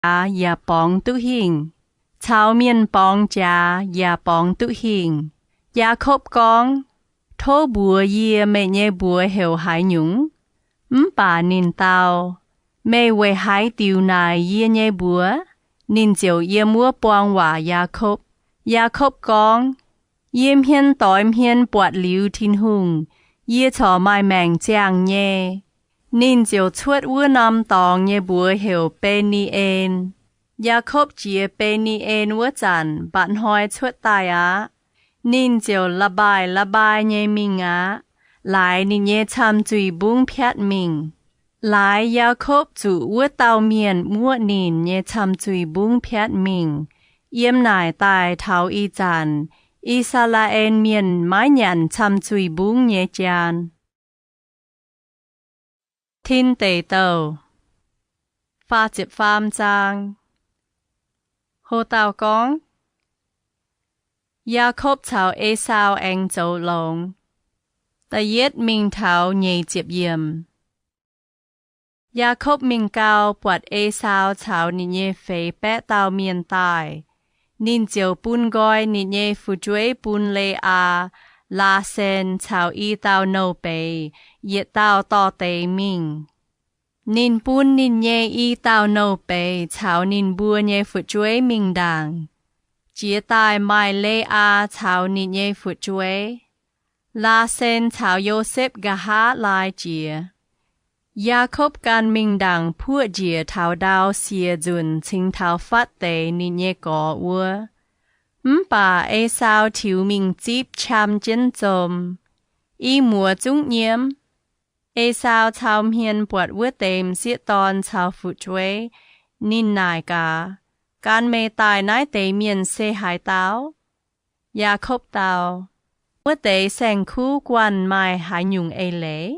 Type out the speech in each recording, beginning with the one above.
jaax yaac borngz duqv hingh, caux mienh borngz jaax yaac borngz duqv hingh. Yaakopv gorngv, Tov mbuox yie meih nyei mbuox heuc haaix nyungc? Mv baac ninh dau, Meih weic haaix diuc naaic yie nyei mbuox? Ninh ziouc yiem wuov buang waac Yaakopv. Yaakopv gorngv, Yie hmien doix hmien buatc liuz Tin-Hungh, yie corc maaih maengc ziangh nyei. Ninh ziouc cuotv wuov norm dorngx nyei mbuox heuc Mbe^ni^en. Yaakopv jiex Mbe^ni^en wuov zanc mba'hnoi cuotv daaih aqv. Ninh ziouc la'mbaaih la'mbaaih nyei mingh aqv, laaix ninh nyei camh zuih mbungv piatv mingh. Laaix Yaakopv zuqc wuov dauh mienh muoqv ninh nyei camh zuih mbungv piatv mingh. Yiem naaic daaih taux ih zanc, I^saa^laa^en Mienh maiv nyanc camh zuih mbungv nyei jaan. Tin Deic Douh faah ziepc faam zaang. Ho dauh gorngv, Yaakopv caux Esaau aengx zoux longx. Da'yietv mingh taux nyeic ziepc yiemc. Yaakopv mingh gau, buatc Esaau caux ninh nyei feix baeqv dauh mienh daaih. Ninh ziouc bun nqoi ninh nyei fu'jueiv bun Le^aa, Laasen caux i dauh nouh beiz yietc dauh dorh deix mingh. Ninh bun ninh nyei i dauh nouh beiz caux ninh mbuo nyei fu'jueiv mingh ndaangc. Jiex daaih maaih Le^aa caux ninh nyei fu'jueiv. Laasen caux Yosepv nqa'haav laai jiex. Yaakopv ganh mingh ndaangc puoqv njiec taux ndau siec nzunc cingx taux fatv deix ninh nyei gorx wuov. Mv baac Esaau tiux mingh zipv qam jienv zom. I muoz zungv nyiemv. Esaau cau hmien buatc wuov deix m'sieqv dorn caux fu'jueiv. Ninh naaic gaax, Gan meih daaih naaiv deix mienh se haaix dauh? Yaakopv dau, Wuov deix saeng-kuv guanh maaih haaix nyungc eix leiz?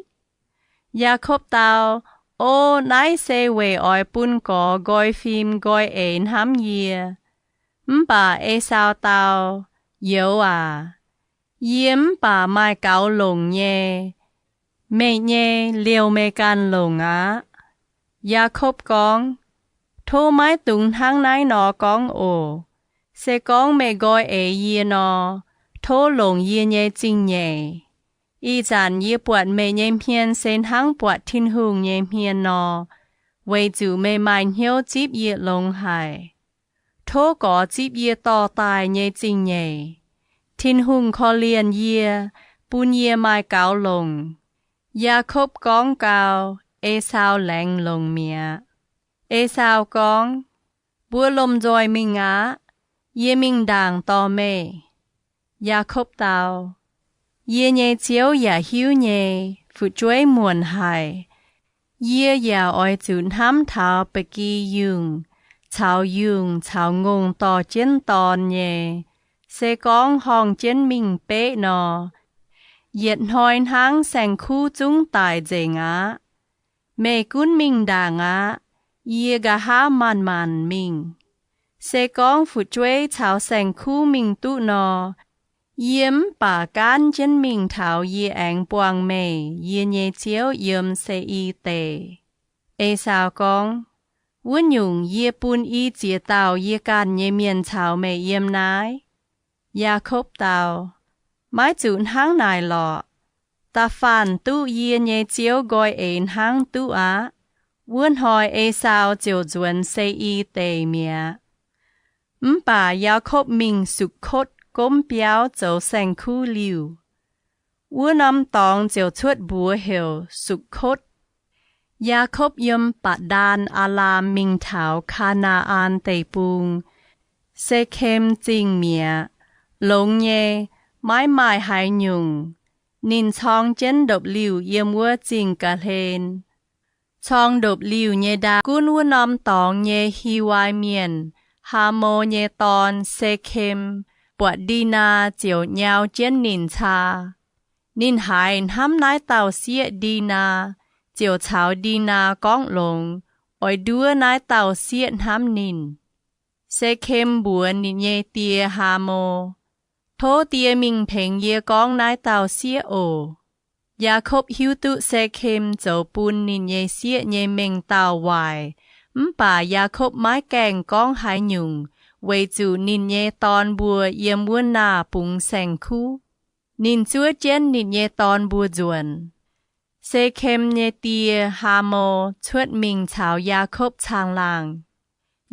Yaakopv dau, O, naaiv se weic oix bun gorx nqoi fim nqoi eix hnamv yie. Mv baac Esaau dau, Youz aac, yie mv baac maaih gaux longc nyei. Meih nyei liouh meih ganh longc aqv. Yaakopv gorngv, Tov maiv dungx hnangv naaiv nor gorngv oc. Se gorngv meih nqoi eix yie nor, tov longc yie nyei zingh nyeic. Ih zanc yie buatc meih nyei hmien se hnangv buatc Tin-Hungh nyei hmien nor, weic zuqc meih maaih hnyouv zipv yie longx haic. Tov gorx zipv yie dorh daaih nyei zingh nyeic. Tin-Hungh korv-lienh yie, bun yie maaih gaux longc. Yaakopv gorngv gau, Esaau laengz longc mi'aqv. Esaau gorngv, Mbuo lomh nzoih mingh aqv. Yie mingh ndaangc dorh meih. Yaakopv dau, Yie nyei ziouv yaac hiuv nyei, fu'jueiv muonc haic. Yie yaac oix zuqc hnamv taux ba'gi yungh caux yungh caux ngongh dorh jienv dorn nyei. Se gorngv horngh jienv mingh beqv nor, yietc hnoi hnangv saeng-kuv zungv daic nzengc aqv. Meih gunv mingh ndaangc aqv. Yie nqa'haav maanc-maanc mingh. Se gorngv fu'jueiv caux saeng-kuv mingh duqv nor, yie mv baac gaanv jienv mingh taux yie aengx buangh meih, yie nyei ziouv, yiem Se^i Deic. Esaau gorngv, Wuov nyungc, yie bun i ziex dauh yie ganh nyei mienh caux meih yiem naaiv. Yaakopv dau, Maiv zuqc hnangv naaic lorqc. Da'faanh duqv yie nyei ziouv nqoi eix hnangv duqv aqv. Wuov hnoi Esaau ziouc nzuonx Se^i Deic mi'aqv. Mv baac Yaakopv mingh Sukv^kotv gomv biauv zoux saeng-kuv liuh. Wuov norm dorngx ziouc cuotv mbuox heuc Sukv^kotv. Yaakopv yiem Baac^ndaan Aa^laam mingh taux Kaa^naa^an Deic-Bung, Se^kem Zingh mi'aqv. Longx nyei, maiv maaih haaix nyungc. Ninh corng jienv ndopv-liuh yiem wuov zingh ga'hlen. Corng ndopv-liuh nyei ndaam gunv wuov norm dorngx nyei Hiwai Mienh, Haamo nyei dorn, Se^kem, buatc Ndinaa ziouc nyau jienv ninh caa. Ninh haiz hnamv naaiv dauh sieqv Ndinaa, ziouc caux Ndinaa gorngv longx, oix nduov naaiv dauh sieqv hnamv ninh. Se^kem mbuox ninh nyei die Haamo, Tov die mingh tengx yie gorngv naaiv dauh sieqv oc. Yaakopv hiuv duqv Se^kem zoux bun ninh nyei sieqv nyei mengh dauh waaic Mv baac Yaakopv maiv gaengh gorngv haaix nyungc, weic zuqc ninh nyei dorn mbuo yiem wuov naah bungx saeng-kuv. Ninh zuov jienv ninh nyei dorn mbuo nzuonx. Sekem nyei die, Haamo, cuotv mingh caux Yaakopv caangh laangh.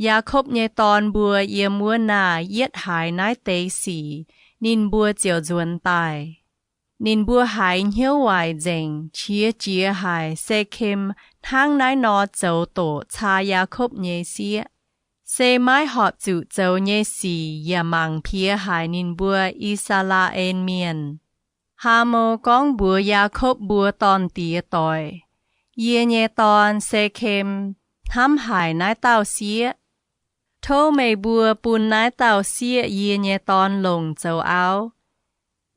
Yaakopv nyei dorn mbuo yiem wuov naah yietv haiz naaiv deix sic, ninh mbuo ziouc nzuonx daaih. Ninh mbuo haiz hnyouv waaic nzengc, qiex jiez haic Sekem hnangv naaiv nor zoux doqc caa Yaakopv nyei sieqv. Se maiv horpc zuqc zoux nyei sic yaac mangc piex haic ninh mbuo I^saa^laa^en Mienh. Haamo gorngv mbuox Yaakopv mbuo dorn-diex doic, Yie nyei dorn, Sekem, hnamv haic naaiv dauh sieqv. Tov meih mbuo bun naaiv dauh sieqv yie nyei dorn longc zoux auv.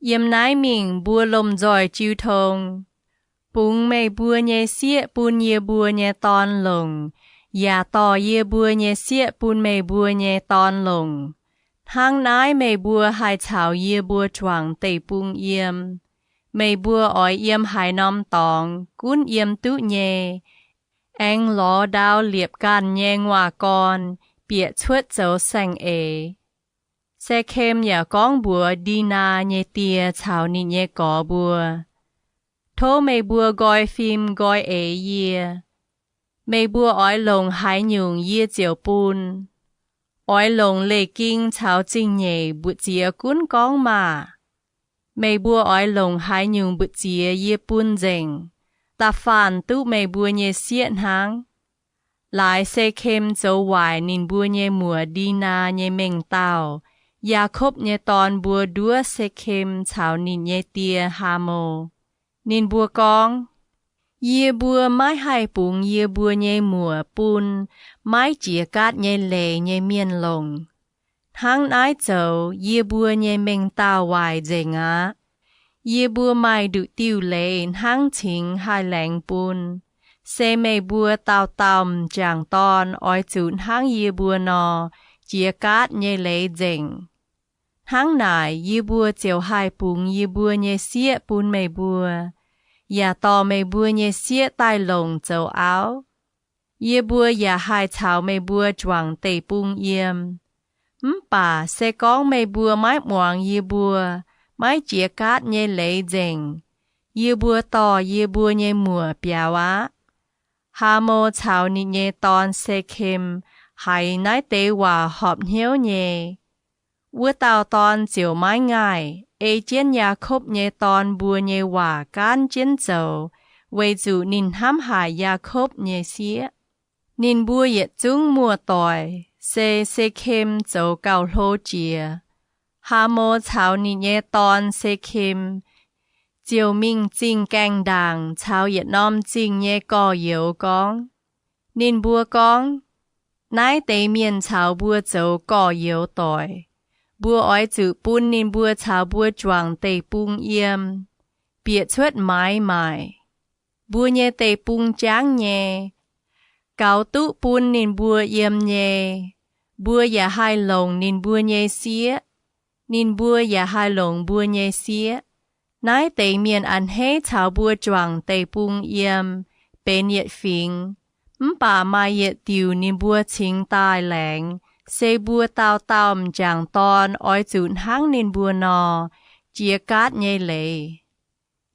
Yiem naaiv mingh mbuo lomh nzoih jiu tong. Bungx meih mbuo nyei sieqv bun yie mbuo nyei dorn longc, yaac dorh yie mbuo nyei sieqv bun meih mbuo nyei dorn longc. Hnangv naaiv meih mbuo haih caux yie mbuo juangc deic-bung yiem. Meih mbuo oix yiem haaix norm dorngx gunv yiem duqv nyei. Aengx lorz ndau liepc ganh nyei nguaac gorn bieqc cuotv zoux saeng-eix. Sekem yaac gorngv mbuox Ndinaa nyei die caux ninh nyei gorx mbuo, Tov meih mbuo nqoi fim nqoi eix yie. Meih mbuo oix longc haaix nyungc yie ziouc bun. Oix longc leiz-ging caux zingh nyeic mbu'ziex gunv gorngv maah! Meih mbuo oix longc haaix nyungc mbu'ziex yie bun nzengc, da'faanh duqv meih mbuo nyei sieqv hnangv. Laaix Sekem zoux waaic ninh mbuo nyei muoc Ndinaa nyei mengh dauh, Yaakopv nyei dorn mbuo, nduov Sekem caux ninh nyei die, Haamo. Ninh mbuo gorngv, Yie mbuo maiv haih bungx yie mbuo nyei muoc bun maiv jiex gaatv nyei leiz nyei mienh longc. Hnangv naaiv zoux yie mbuo nyei mengh dauh waaic nzengc aqv. Yie mbuo maaih nduqc diuh leiz hnangv cingx haih laengz bun. Se meih mbuo dauh dauh m'jangc dorn oix zuqc hnangv yie mbuo nor, jiex gaatv nyei leiz nzengc. Hnangv naaic yie mbuo ziouc haih bungx yie mbuo nyei sieqv bun meih mbuo, yaac dorh meih mbuo nyei sieqv daaih longc zoux auv. Yie mbuo yaac haih caux meih mbuo juangc deic-bung yiem. Mv baac se gorngv meih mbuo maiv muangx yie mbuo, maiv jiex gaatv nyei leiz nzengc, yie mbuo dorh yie mbuo nyei muoc biaux aqv. Haamo caux ninh nyei dorn, Sekem, haiz naaiv deix waac horpc hnyouv nyei. Wuov dauh dorn ziouc maiv ngaih, ei jienv Yaakopv nyei dorn mbuo nyei waac gaanv jienv zoux, weic zuqc ninh hnamv haic Yaakopv nyei sieqv. Ninh mbuo yietc zungv muoz-doic, se Sekem zoux gauh hlo jiex. Haamo caux ninh nyei dorn, Sekem, ziouc mingh zingh gaengh ndaangc caux yietc norm zingh nyei gorx-youz gorngv. Ninh mbuo gorngv, Naaiv deix mienh caux mbuo zoux gorx-youz doic. Mbuo oix zuqc bun ninh mbuo caux mbuo juangc deic-bung yiem, bieqc cuotv maaiz maaic. Mbuo nyei deic-bung jangv nyei. Gaux duqv bun ninh mbuo yiem nyei, mbuo yaac haih longc ninh mbuo nyei sieqv, ninh mbuo yaac haih longc mbuo nyei sieqv. Naaiv deix mienh a'hneiv caux mbuo juangc deic-bung yiem, benx yietc fingx. Mv baac maaih yietc diuc ninh mbuo cingx daaih laengz, se mbuo dauh dauh m'jangc dorn oix zuqc hnangv ninh mbuo nor, jiex gaatv nyei leiz.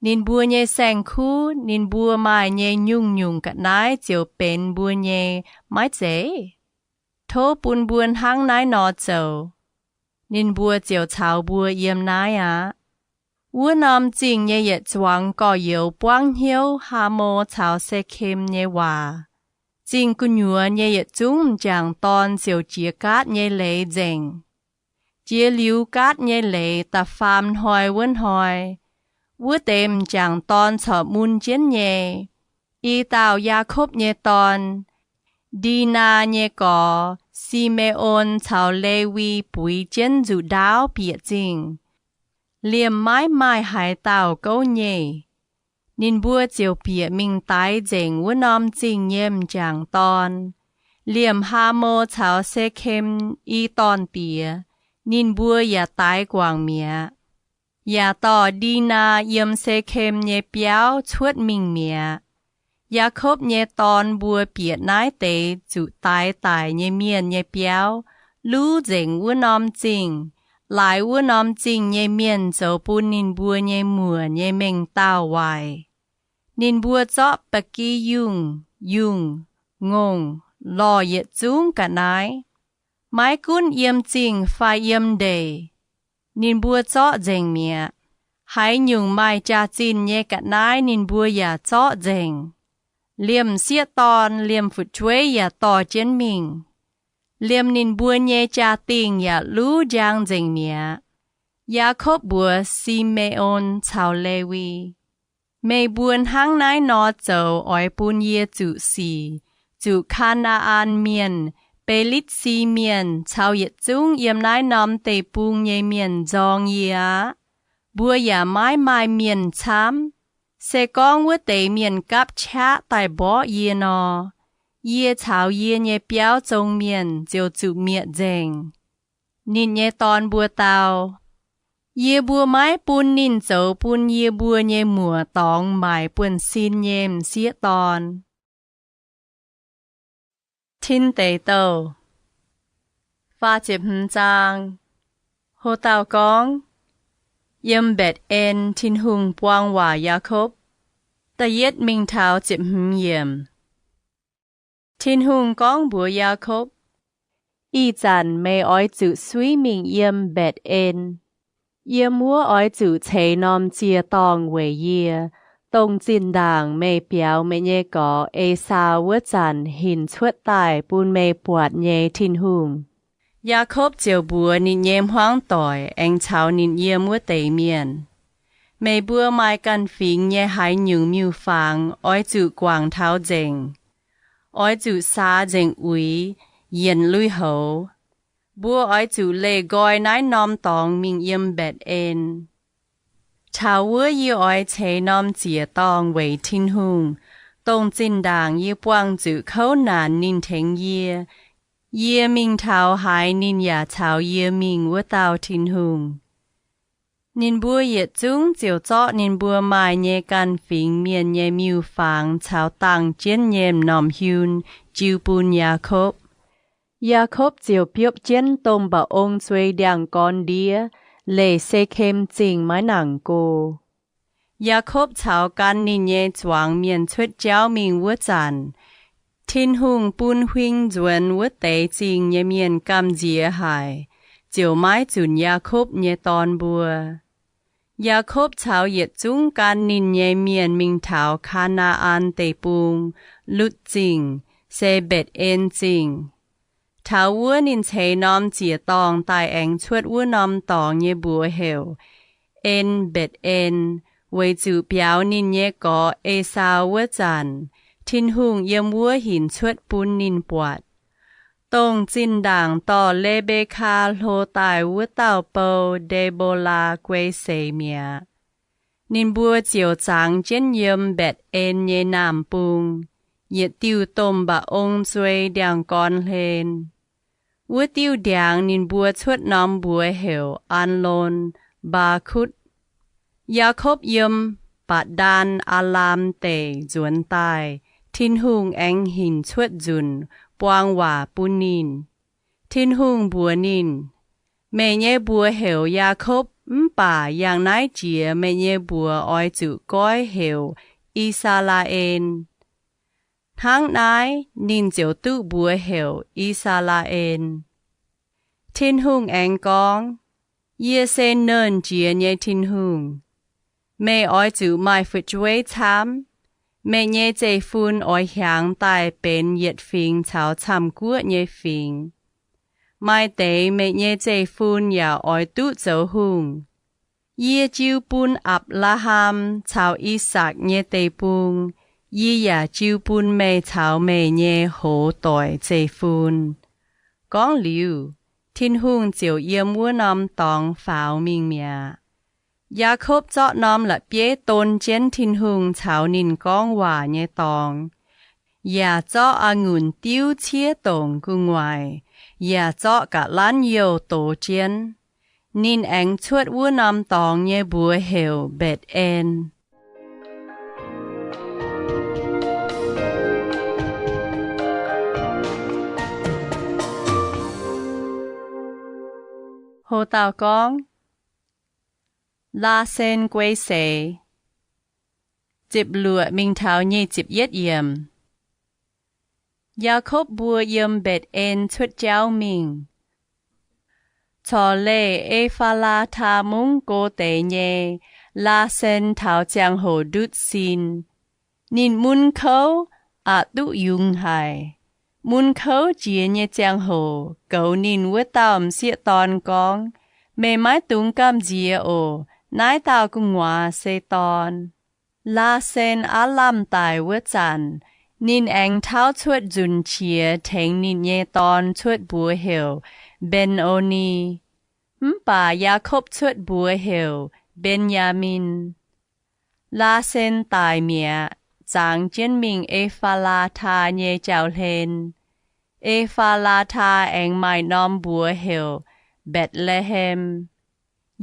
Ninh mbuo nyei saeng-kuv, ninh mbuo maaih nyei nyungc-nyungc ga'naaiv ziouc benx mbuo nyei maiv zeiz? Tov bun mbuo hnangv naaiv nor zoux, ninh mbuo ziouc caux mbuo yiem naaiv aqv. Wuov norm zingh nyei yietc zuangx gorx-youz buangv hnyouv Haamo caux Sekem nyei waac. Zingh gu'nyuoz nyei yietc zungv m'jangc dorn ziouc jiex gaatv nyei leiz nzengc. Jiex liuz gaatv nyei leiz da'faam hnoi wuov hnoi, wuov deix m'jangc dorn corc mun jienv nyei. I dauh Yaakopv nyei dorn, Ndinaa nyei gorx, Si^me^on caux Lewi buix jienv nzuqc ndaauv bieqc zingh. Liemh maiv maaih haaix dauh gouv nyei. Ninh mbuo ziouc bieqc mingh daix nzengc wuov norm zingh nyei m'jangc dorn. Liemh Haamo caux Sekem i dorn-diex, ninh mbuo yaac daix guangc mi'aqv, yaac dorh Ndinaa yiem Sekem nyei biauv cuotv mingh mi'aqv. Yaakopv nyei dorn mbuo bieqc naaiv deix zuqc daix daic nyei mienh nyei biauv, luv nzengc wuov norm zingh. Laaix wuov norm zingh nyei mienh zoux bun ninh mbuo nyei muoc nyei mengh dauh waaic. Ninh mbuo zorqv ba'gi yungh, yungh, ngongh, lorh yietc zungv ga'naaiv. Maiv gunv yiem zingh fai yiem ndeic, ninh mbuo zorqv nzengc mi'aqv. Haaix nyungc maaih jaax-zinh nyei ga'naaiv ninh mbuo yaac zorqv nzengc. Liemh m'sieqv dorn liemh fu'jueiv yaac dorh jienv mingh. Liemh ninh mbuo nyei jaa-dingh yaac luv njang nzengc mi'aqv. Yaakopv mbuox Si^me^on caux Lewi, Meih mbuo hnangv naaiv nor zoux oix bun yie zuqc sic, zuqc Kaa^naa^an Mienh, Be^litv^si Mienh caux yietc zungv yiem naaiv norm deic-bung nyei mienh nzorng yie aqv. Mbuo yaac maiv maaih mienh camv. Se gorngv wuov deix mienh gapv qaqv daaih mborqv yie nor, yie caux yie nyei biauv zong mienh ziouc zuqc mietc nzengc. Ninh nyei dorn mbuo dau, Yie mbuo maiv bun ninh zoux bun yie mbuo nyei muoc dorngx maaic buonv-sin nyei m'sieqv dorn. Tin Deic Douh Ho dauh gorngv, Yiem Mbetc^en Tin-Hungh buang waac Yaakopv. Da'yietv mingh taux ziepc hmz yiemc. Tin-Hungh gorngv mbuox Yaakopv, Ih zanc meih oix zuqc suiv mingh yiem Mbetc^en. Yiem wuov oix zuqc ceix norm ziec-dorngh weic yie, dongh zinh ndaangc meih biaux meih nyei gorx, Esaau, wuov zanc hinc cuotv daaih bun meih buatc nyei Tin-Hungh. Yaakopv ziouc mbuox ninh nyei hmuangv doic aengx caux ninh yiem wuov deix mienh, Meih mbuo maaih ganh fingx nyei haaix nyungc miuc-fangx oix zuqc guangc taux nzengc. Oix zuqc saax nzengc uix, yienc lui-houx. Mbuo oix zuqc leih nqoi naaiv norm dorngx mingh yiem Mbetc^en. Taux wuov yie oix ceix norm ziec-dorngh weic Tin-Hungh, dongh zinh ndaangc yie buangh zuqc kouv naanc ninh tengx yie. Yie mingh taux haaix ninh yaac caux yie mingh wuov dauh Tin-Hungh. Ninh mbuo yietc zungv ziouc zorqv ninh mbuo maaih nyei ganh fingx mienh nyei miuc-fangx caux dangh jienv nyei m'normh hiuin jiu bun Yaakopv. Yaakopv ziouc biopv jienv domh mba'ong zuei ndiangx-gorn ndiev, leih Se^kem Zingh maiv nangc go. Yaakopv caux gan ninh nyei zuangx mienh cuotv jauv mingh wuov zanc, Tin-Hungh bun huing nzuonx wuov deix zingh nyei mienh gamh nziex haic, ziouc maiv zunc Yaakopv nyei dorn mbuo. Yaakopv caux yietc zungv gan ninh nyei mienh mingh taux Kaa^naa^an Deic-Bung, Lutv Zingh, se Mbetc^en Zingh. Taux wuov ninh ceix norm ziec-dorngh daaih aengx cuotv wuov norm dorngx nyei mbuox heuc En Mbetc^en, weic zuqc biaux ninh nyei gorx, Esaau, wuov zanc, Tin-Hungh yiem wuov hinc cuotv bun ninh buatc. Dongh zinh ndaangc dorh Le^mbe^kaa hlo daaih wuov dauh bou, Nde^mbo^laa, guei seix mi'aqv. Ninh mbuo ziouc zangx jienv yiem Mbetc^en nyei naamh bung, yietc diuh domh mba'ong zuei ndiangx-gorn hlen. Wuov diuh ndiangx ninh mbuo cuotv norm mbuox heuc Aalon, Mbaa^kutv. Yaakopv yiem Mbatc^ndaan, Aa^laam Deic nzuonx daaih, Tin-Hungh aengx hinc cuotv nzunc, buang waac bun ninh. Tin-Hungh mbuox ninh, Meih nyei mbuox heuc Yaakopv, mv baac yangh naaiv jiex meih nyei mbuox oix zuqc goiv heuc I^saa^laa^en. Hnangv naaiv ninh ziouc duqv mbuox heuc I^saa^laa^en. Tin-Hungh aengx gorngv, Yie se Nernh Jiex nyei Tin-Hungh. Meih oix zuqc maaih fu'jueiv camv. Meih nyei zeiv-fun oix hiaangx daaih benx yietc fingx caux camv-guoqv nyei fingx. Maaih deix meih nyei zeiv-fun yaac oix duqv zoux hungh. Yie jiu bun Apc^laa^ham caux I^sakc nyei deic-bung, yie yaac jiu bun meih caux meih nyei hoz doic zeiv-fun. Gorngv liuz, Tin-Hungh ziouc yiem wuov norm dorngx faaux mingh mi'aqv. Yaakopv zorqv norm la'bieiv don jienv Tin-Hungh caux ninh gorngv waac nyei dorngx, yaac zorqv a'ngunc diuv ciev dongc gu'nguaaic, yaac zorqv ga'lanv youh dox jienv. Ninh aengx cuotv wuov norm dorngx nyei mbuox heuc Mbetc^en. Ho dauh gorngv, Laasen Guei Seix, ziepc luoqc mingh taux nyic ziepc yietv yiemc. Yaakopv mbuo yiem Mbetc^en cuotv jauv mingh, corc leih E^faa^laa^taa Mungv go deix nyei Laasen taux ziangh hoc ndutv sin. Ninh mun kouv aqc duqv yungz haic. Mun kouv jiex nyei ziangh hoc goux ninh wuov dauh m'sieqv dorn gorngv, Meih maiv dungx gamh nziex oc. Naaiv dauh gu'nguaaz se dorn. Laasen aav lamh daic wuov zanc, ninh aengx tauv cuotv nzunc qiex tengx ninh nyei dorn cuotv mbuox heuc Mben^o^ni. Mv baac Yaakopv cuotv mbuox heuc Mben^yaa^min. Laasen daic mi'aqv, zangx jienv mingh E^faa^laa^taa nyei jauv-hlen. E^faa^laa^taa aengx maaih norm mbuox heuc Mbetc^le^hem.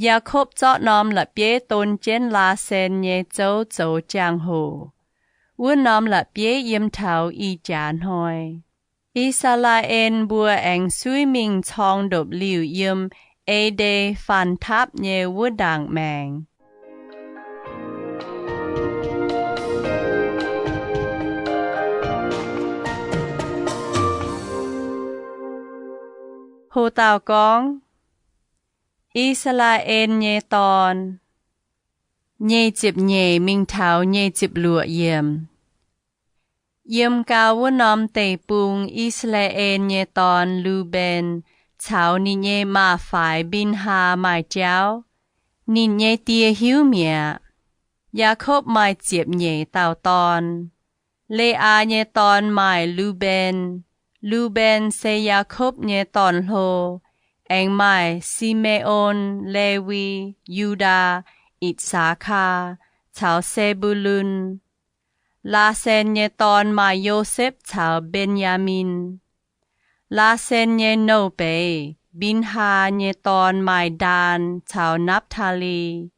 Yaakopv zorqv norm la'bieiv don jienv Laasen nyei zouv zoux jangx-hoc. Wuov norm la'bieiv yiem taux ih jaax hnoi. I^saa^laa^en mbuo aengx suiv mingh corng ndopv-liuh yiem Ede Faanh Tapv nyei wuov ndaangc maengx. Ho dauh gorngv, I^saa^laa^en nyei Dorn, nyic ziepc nyeic mingh taux nyic ziepc luoqc yiemc. Yiem gau wuov norm deic-bung, I^saa^laa^en nyei dorn, Lu^mben, caux ninh nyei maa-faix, Mbin^haa, maaih jauv. Ninh nyei die hiuv mi'aqv. Yaakopv maaih ziepc nyeic dauh dorn. Le^aa nyei dorn maaih Lu^mben. Lu^mben se Yaakopv nyei dorn-hlo. Aengx maaih Si^me^on, Lewi, Yu^ndaa, Itc^saa^kaa, caux Se^mbu^lun. Laasen nyei dorn maaih Yosepv caux Mben^yaa^min. Laasen nyei nouh beiz, Mbin^haa nyei dorn, maaih Ndaan caux Napv^taa^li.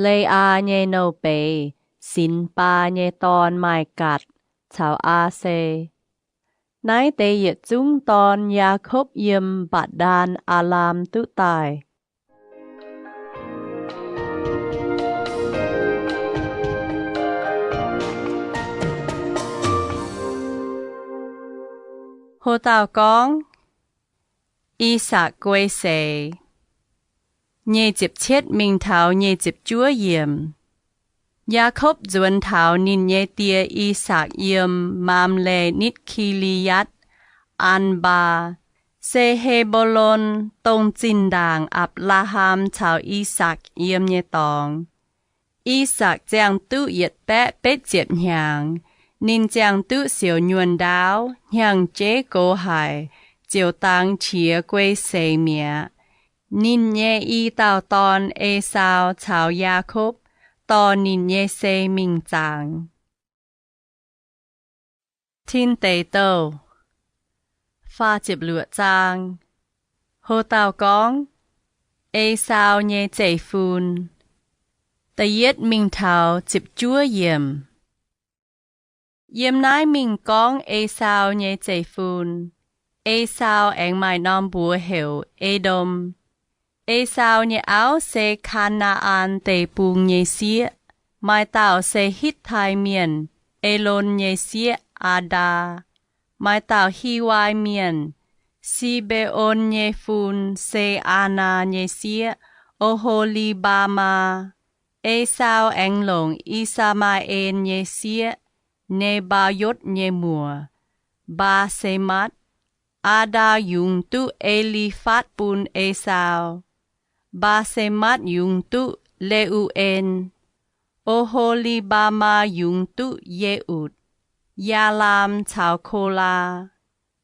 Le^aa nyei nouh beiz, Sinx^baa nyei dorn, maaih Gaatc caux Aa^se. Naaiv deix yietc zungv dorn, Yaakopv yiem Mbatc^ndaan Aalam duqv daaih. Ho dauh gorngv, I^sakc Guei Seix, nyic ziepc cietv mingh taux nyic ziepc juov yiemc. Yaakopv nzuonx taux ninh nyei die, I^sakc, yiem Maamle nitv Ki^li^yatv, Aan^mbaa, se He^mbo^lon, dongh zinh ndaangc Apc^laa^ham caux I^sakc yiem nyei dorngx. I^sakc ziangh duqv yietc baeqv betv ziepc hnyangx. Ninh ziangh duqv siouc nyuonh ndaauv, hnyangx-jeiv gox haic, ziouc dangx qiex guei seix mi'aqv. Ninh nyei i dauh dorn, Esaau, caux Yaakopv dorh ninh nyei sei mingh zaangc. Tin Deic Douh faah ziepc luoqc zaang. Ho dauh gorngv, Esaau nyei zeiv-fun. Da'yietv mingh taux ziepc juov yiemc. Yiem naaiv mingh gorngv Esaau nyei zeiv-fun. Esaau aengx maaih norm mbuox heuc E^ndom. Esaau nyei auv se Kaa^naa^an Deic-Bung nyei sieqv. Maaih dauh se Hitv^tai Mienh, Elon nyei sieqv, Aa^ndaa. Maaih dauh Hiwai Mienh, Si^mbe^on nyei fun, se Aa^naa nyei sieqv, O^ho^li^mbaa^maa. Esaau aengx longc I^saa^maa^en nyei sieqv, Ne^mbaa^yotv nyei muoc, Mbaa^se^matv. Aa^ndaa yungz duqv E^li^fatv bun Esaau. Mbaa^se^matv yungz duqv Le^u^en. O^ho^li^mbaa^maa yungz duqv Ye^utc, Yaalaam caux Kolaa.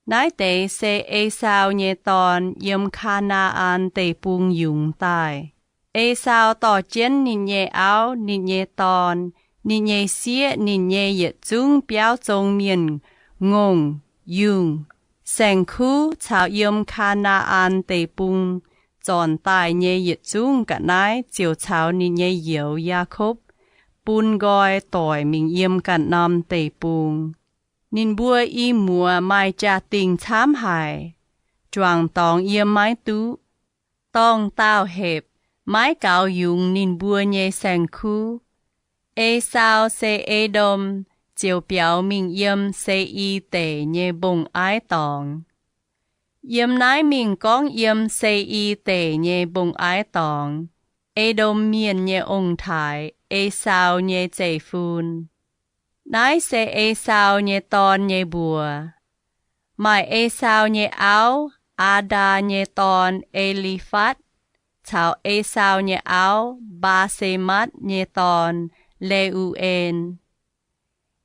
Naaiv deix se Esaau nyei dorn yiem Kaa^naa^an Deic-Bung yungz daaih. Esaau dorh jienv ninh nyei auv, ninh nyei dorn, ninh nyei sieqv, ninh nyei yietc zungv biauv zong mienh, ngongh, yungh, saeng-kuv caux yiem Kaa^naa^an Deic-Bung zornc daaih nyei yietc zungv ga'naaiv ziouc caux ninh nyei youz, Yaakopv, bun nqoi doic mingh yiem ganh norm deic-bung. Ninh mbuo i muoz maaih jaa-dingh camv haic, juangc dorngx yiem maiv duqv. Dorngh dauh hepc maiv gaux yungz ninh mbuo nyei saeng-kuv. Esaau se E^ndom ziouc biaux mingh yiem Se^i Deic nyei mbong-aiv dorngx. Yiem naaiv mingh gorngv yiem Se^i Deic nyei mbong-aiv dorngx, E^ndom Mienh nyei ong-taaix, Esaau nyei zeiv-fun. Naaiv se Esaau nyei dorn nyei mbuox. Maaih Esaau nyei auv, Aadaa nyei dorn, E^li^fatv, caux Esaau nyei auv, Mbaa^se^matv nyei dorn, Le^u^en.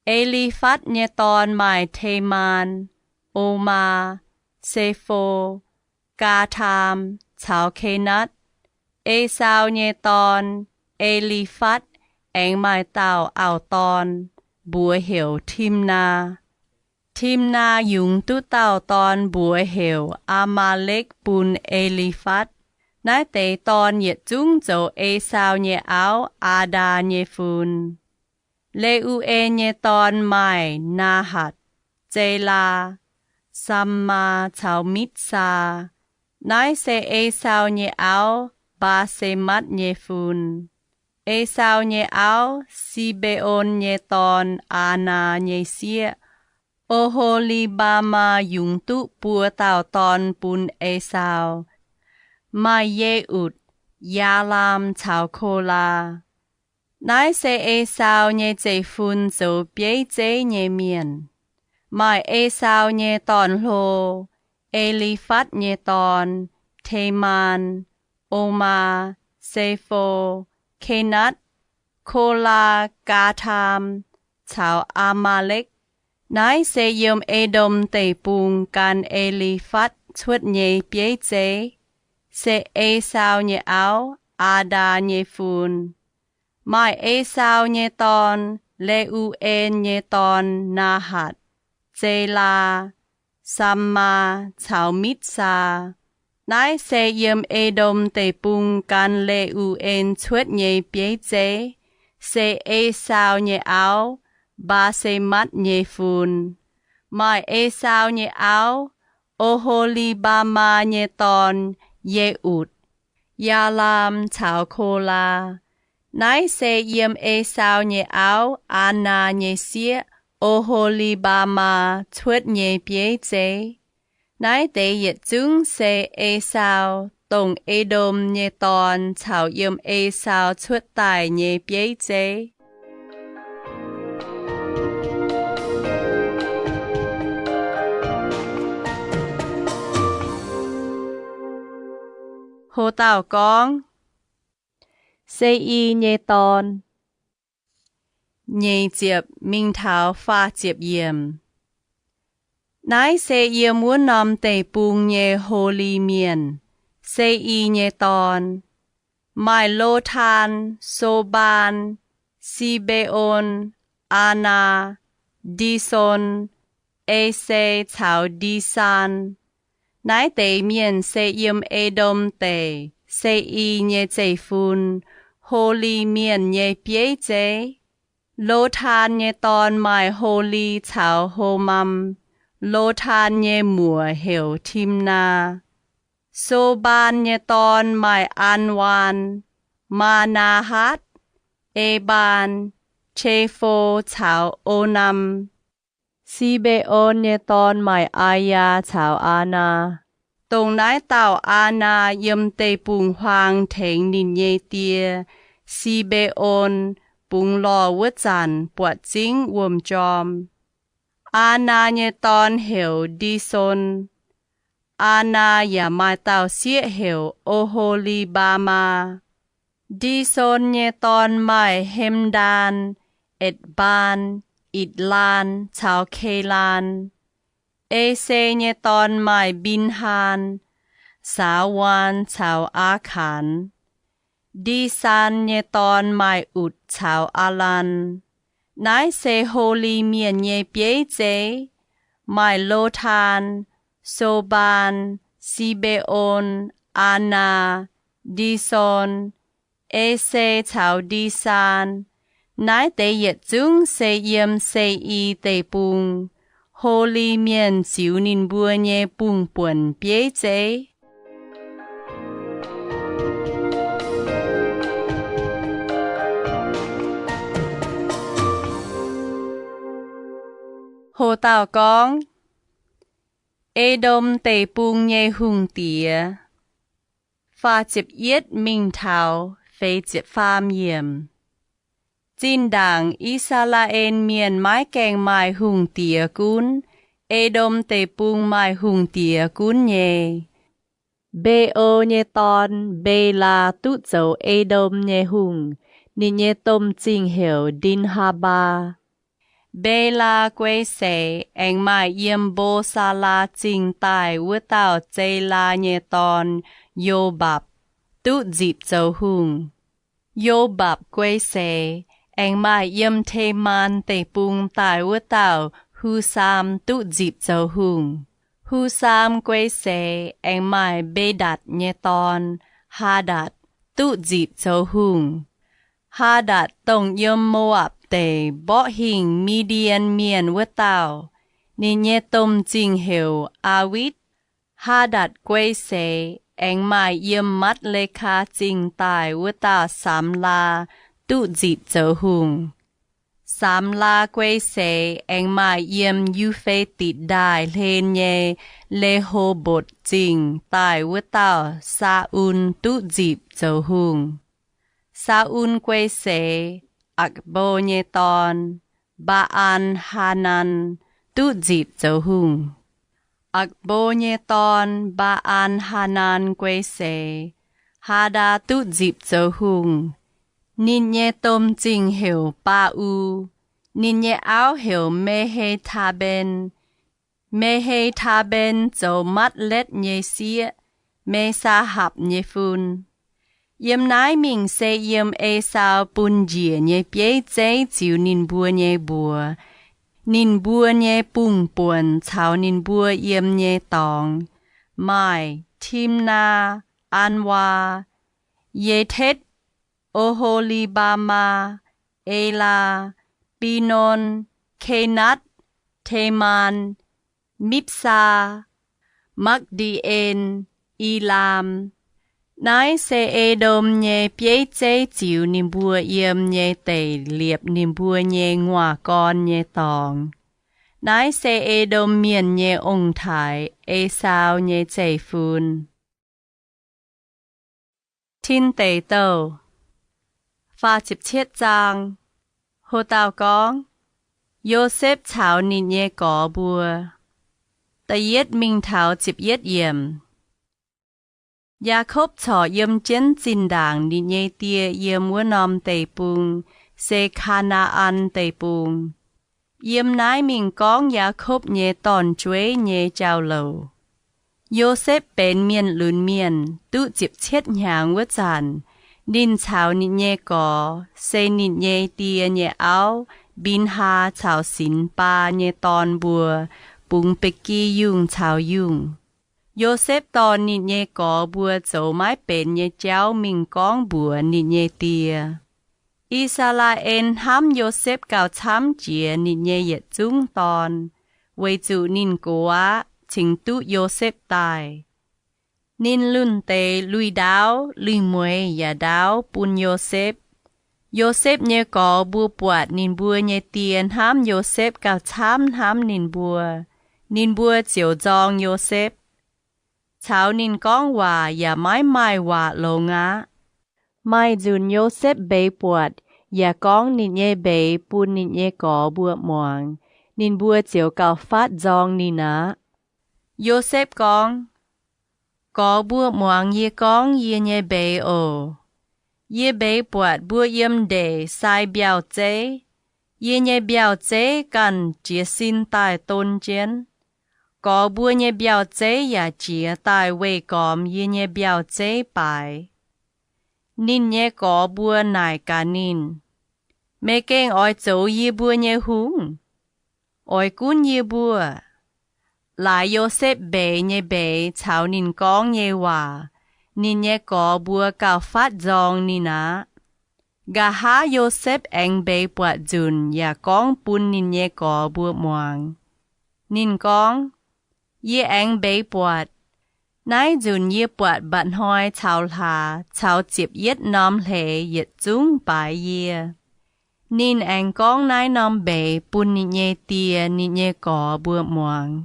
E^li^fatv nyei dorn maaih Temaan, Omaa, Sefo, Gaataam caux Kenatv. Esaau nyei dorn, E^li^fatv, aengx maaih dauh auv-dorn, mbuox heuc Timnaa. Timnaa yungz duqv dauh dorn, mbuox heuc Aa^maa^lekv, bun E^li^fatv. Naaiv deix dorn yietc zungv zoux Esaau nyei auv, Aadaa nyei fun. Le^u^en nyei dorn maaih Naahatc, Zelaa, Sammaa caux Mitv^saa. Naaiv se Esaau nyei auv, Mbaa^se^matv nyei fun. Esaau nyei auv, Si^mbe^on nyei dorn, Aanaa nyei sieqv, O^ho^li^mbaa^maa, yungz duqv buo dauh dorn bun Esaau. Maaih Ye^utc, Yaalaam caux Kolaa. Naaiv se Esaau nyei zeiv-fun zoux bieiv zeiv nyei mienh. Maaih Esaau nyei dorn-hlo, E^li^fatv nyei dorn, Temaan, Omaa, Sefo, Kenatv, Kolaa, Gaataam caux Aa^maa^lekv. Naaiv se yiem E^ndom Deic-Bung gan E^li^fatv cuotv nyei bieiv zeiv, se Esaau nyei auv, Aadaa nyei fun. Maaih Esaau nyei dorn, Le^u^en nyei dorn, Naahatc, Zelaa, Sammaa caux Mitv^saa. Naaiv se yiem E^ndom Deic-Bung gan Le^u^en cuotv nyei bieiv zeiv, se Esaau nyei auv, Mbaa^se^matv nyei fun. Maaih Esaau nyei auv, O^ho^li^mbaa^maa nyei dorn, Ye^utc, Yaalaam caux Kolaa. Naaiv se yiem Esaau nyei auv, Aanaa nyei sieqv, O^ho^li^mbaa^maa, cuotv nyei bieiv zeiv. Naaiv deix yietc zungv se Esaau, dongh E^ndom nyei dorn, caux yiem Esaau cuotv daaih nyei bieiv zeiv. Ho dauh gorngv, Se^i nyei dorn. Nyeic ziepc mingh taux faah ziepc yiemc. Naaiv se yiem wuov norm deic-bung nyei Holi Mienh, Se^i nyei dorn. Maaih Lotaan, Sobaan, Si^mbe^on, Aanaa, Ndi^son, Ese caux Ndi^saan. Naaiv deix mienh se yiem E^ndom Deic, Se^i nyei zeiv-fun, Holi Mienh nyei bieiv zeiv. Lotaan nyei dorn maaih Holi caux Homam. Lotaan nyei muoc heuc Timnaa. Sobaan nyei dorn maaih Aanwaan, Maa^naa^hatv, Ebaan, Qefo caux Onam. Si^mbe^on nyei dorn maaih Aayaa caux Aanaa. Dongh naaiv dauh Aanaa yiem deic-bung-huaang tengx ninh nyei die, Si^mbe^on, bungx lorh wuov zanc buatc zingv wuom-jorm. Aanaa nyei dorn heuc Ndi^son. Aanaa yaac maaih dauh sieqv heuc O^ho^li^mbaa^maa. Ndi^son nyei dorn maaih Hemdaan, Etc^mbaan, Itc^laan caux Kelaan. Ese nyei dorn maaih Mbinhaan, Saawaan caux Aakaan. Ndi^saan nyei dorn maaih Utc caux Aalaan. Naaiv se Holi Mienh nyei bieiv zeiv. Maaih Lotaan, Sobaan, Si^mbe^on, Aanaa, Ndi^son, Ese caux Ndi^saan. Naaiv deix yietc zungv se yiem Se^i Deic-Bung, Holi Mienh ziux ninh mbuo nyei bung-buonc bieiv zeiv. Ho dauh gorngv, E^ndom Deic-Bung nyei hungh diex. Faah ziepc yietv mingh taux feix ziepc faam yiemc. Zinh ndaangc I^saa^laa^en Mienh maiv gaengh maaih hungh diex gunv, E^ndom Deic-Bung maaih hungh diex gunv nyei. Mbe^o nyei dorn, Mbe^laa, duqv zoux E^ndom nyei hungh. Ninh nyei domh zingh heuc Ndin^haa^mbaa. Mbe^laa guei seix aengx maaih yiem Mbo^saa^laa Zingh daaih wuov dauh Zeilaa nyei dorn, Yo^mbapc, duqv nzipc zoux hungh. Yo^mbapc guei seix aengx maaih yiem Temaan Deic-Bung daaih wuov dauh Hu^saam duqv nzipc zoux hungh. Hu^saam guei seix aengx maaih Mbe^ndatc nyei dorn, Haa^ndatc, duqv nzipc zoux hungh. Haa^ndatc dongh yiem Mo^apc Deic mborqv hingh Mi^ndien Mienh wuov dauh. Ninh nyei domh zingh heuc Aa^witv. Haa^ndatc guei seix aengx maaih yiem Matv^le^kaa Zingh daaih wuov dauh Saamlaa duqv nzipc zoux hungh. Saamlaa guei seix aengx maaih yiem Yu^fe^ditc Ndaaih hlen nyei Le^ho^mbotc Zingh daaih wuov dauh Saa^un duqv nzipc zoux hungh. Saa^un guei seix, Aa^kc^mbo nyei dorn, Mbaa^an^haa^nan, duqv nzipc zoux hungh. Aa^kc^mbo nyei dorn, Mbaa^an^haa^nan guei seix, Haa^ndaa duqv nzipc zoux hungh. Ninh nyei domh zingh heuc Baa^u. Ninh nyei auv heuc Me^he^taa^mben. Me^he^taa^mben zoux Matv^letv nyei sieqv, Me^saa^hapc nyei fun. Yiem naaiv mingh se yiem Esaau bun njiec nyei bieiv zeiv ziux ninh mbuo nyei mbuox. Ninh mbuo nyei bungh buonc caux ninh mbuo yiem nyei dorngx maaih Timnaa, Anwaa, Yetetv, O^ho^li^mbaa^maa, Elaa, Binon, Kenatv, Temaan, Mipv^saa, Makv^ndi^en, Elaam. Naaiv se E^ndom nyei bieiv zeiv ziux ninh mbuo yiem nyei deic liepc ninh mbuo nyei nguaaz-gorn nyei dorngx. Naaiv se E^ndom Mienh nyei ong-taaix, Esaau, nyei zeiv-fun. Tin Deic Douh faah ziepc cietv zaang. Ho dauh gorngv, Yosepv caux ninh nyei gorx mbuo. Da'yietv mingh taux ziepc yietv yiemc. Yaakopv corc yiem jienv zinh ndaangc ninh nyei die yiem wuov norm deic-bung, se Kaa^naa^an Deic-Bung. Yiem naaiv mingh gorngv Yaakopv nyei dorn-jueiv nyei jauv-louc. Yosepv benx mienh lunx mienh, duqv ziepc cietv hnyangx wuov zanc, ninh caux ninh nyei gorx, se ninh nyei die nyei auv, Mbin^haa caux Sinx^baa nyei dorn mbuo, bungx ba'gi yungh caux yungh. Yosepv dorh ninh nyei gorx mbuo zoux maiv benx nyei jauv mingh gorngv mbuox ninh nyei die. I^saa^laa^en hnamv Yosepv gauh camv jiex ninh nyei yietc zungv dorn, weic zuqc ninh gox aqv cingx duqv Yosepv daaih. Ninh lunh deix lui-ndaauv lui-mueiz yaac ndaauv bun Yosepv. Yosepv nyei gorx mbuo buatc ninh mbuo nyei die hnamv Yosepv gauh camv hnamv ninh mbuo, ninh mbuo ziouc nzorng Yosepv. Caux ninh gorngv waac yaac maiv maaih waac longx aqv. Maaih nzunc Yosepv mbeix buatc yaac gorngv ninh nyei mbeix bun ninh nyei gorx mbuo muangx, ninh mbuo ziouc gauh fatv nzorng ninh aqv. Yosepv gorngv, Gorx mbuo muangx yie gorngv yie nyei mbeix oc. Yie mbeix buatc mbuo yiem ndeic sai mbiauh zeiv. Yie nyei mbiauh zeiv ganh jiez sin daaih don jienv. Gorx mbuo nyei mbiauh zeiv yaac jiex daaih weih gormx yie nyei mbiauh zeiv baaix. Ninh nyei gorx mbuo naaic gaax ninh, Meih gengh oix zoux yie mbuo nyei hungh? Oix gunv yie mbuo? Laaix Yosepv mbeix nyei mbeix caux ninh gorngv nyei waac, ninh nyei gorx mbuo gauh fatv nzorng ninh aqv. Nqa'haav Yosepv aengx mbeix buatc nzunc yaac gorngv bun ninh nyei gorx mbuo muangx. Ninh gorngv, Yie aengx mbeix buatc. Naaiv nzunc yie buatc mba'hnoi caux hlaax caux ziepc yietv norm hleix yietc zungv baaix yie. Ninh aengx gorngv naaiv norm mbeix bun ninh nyei die ninh nyei gorx mbuo muangx.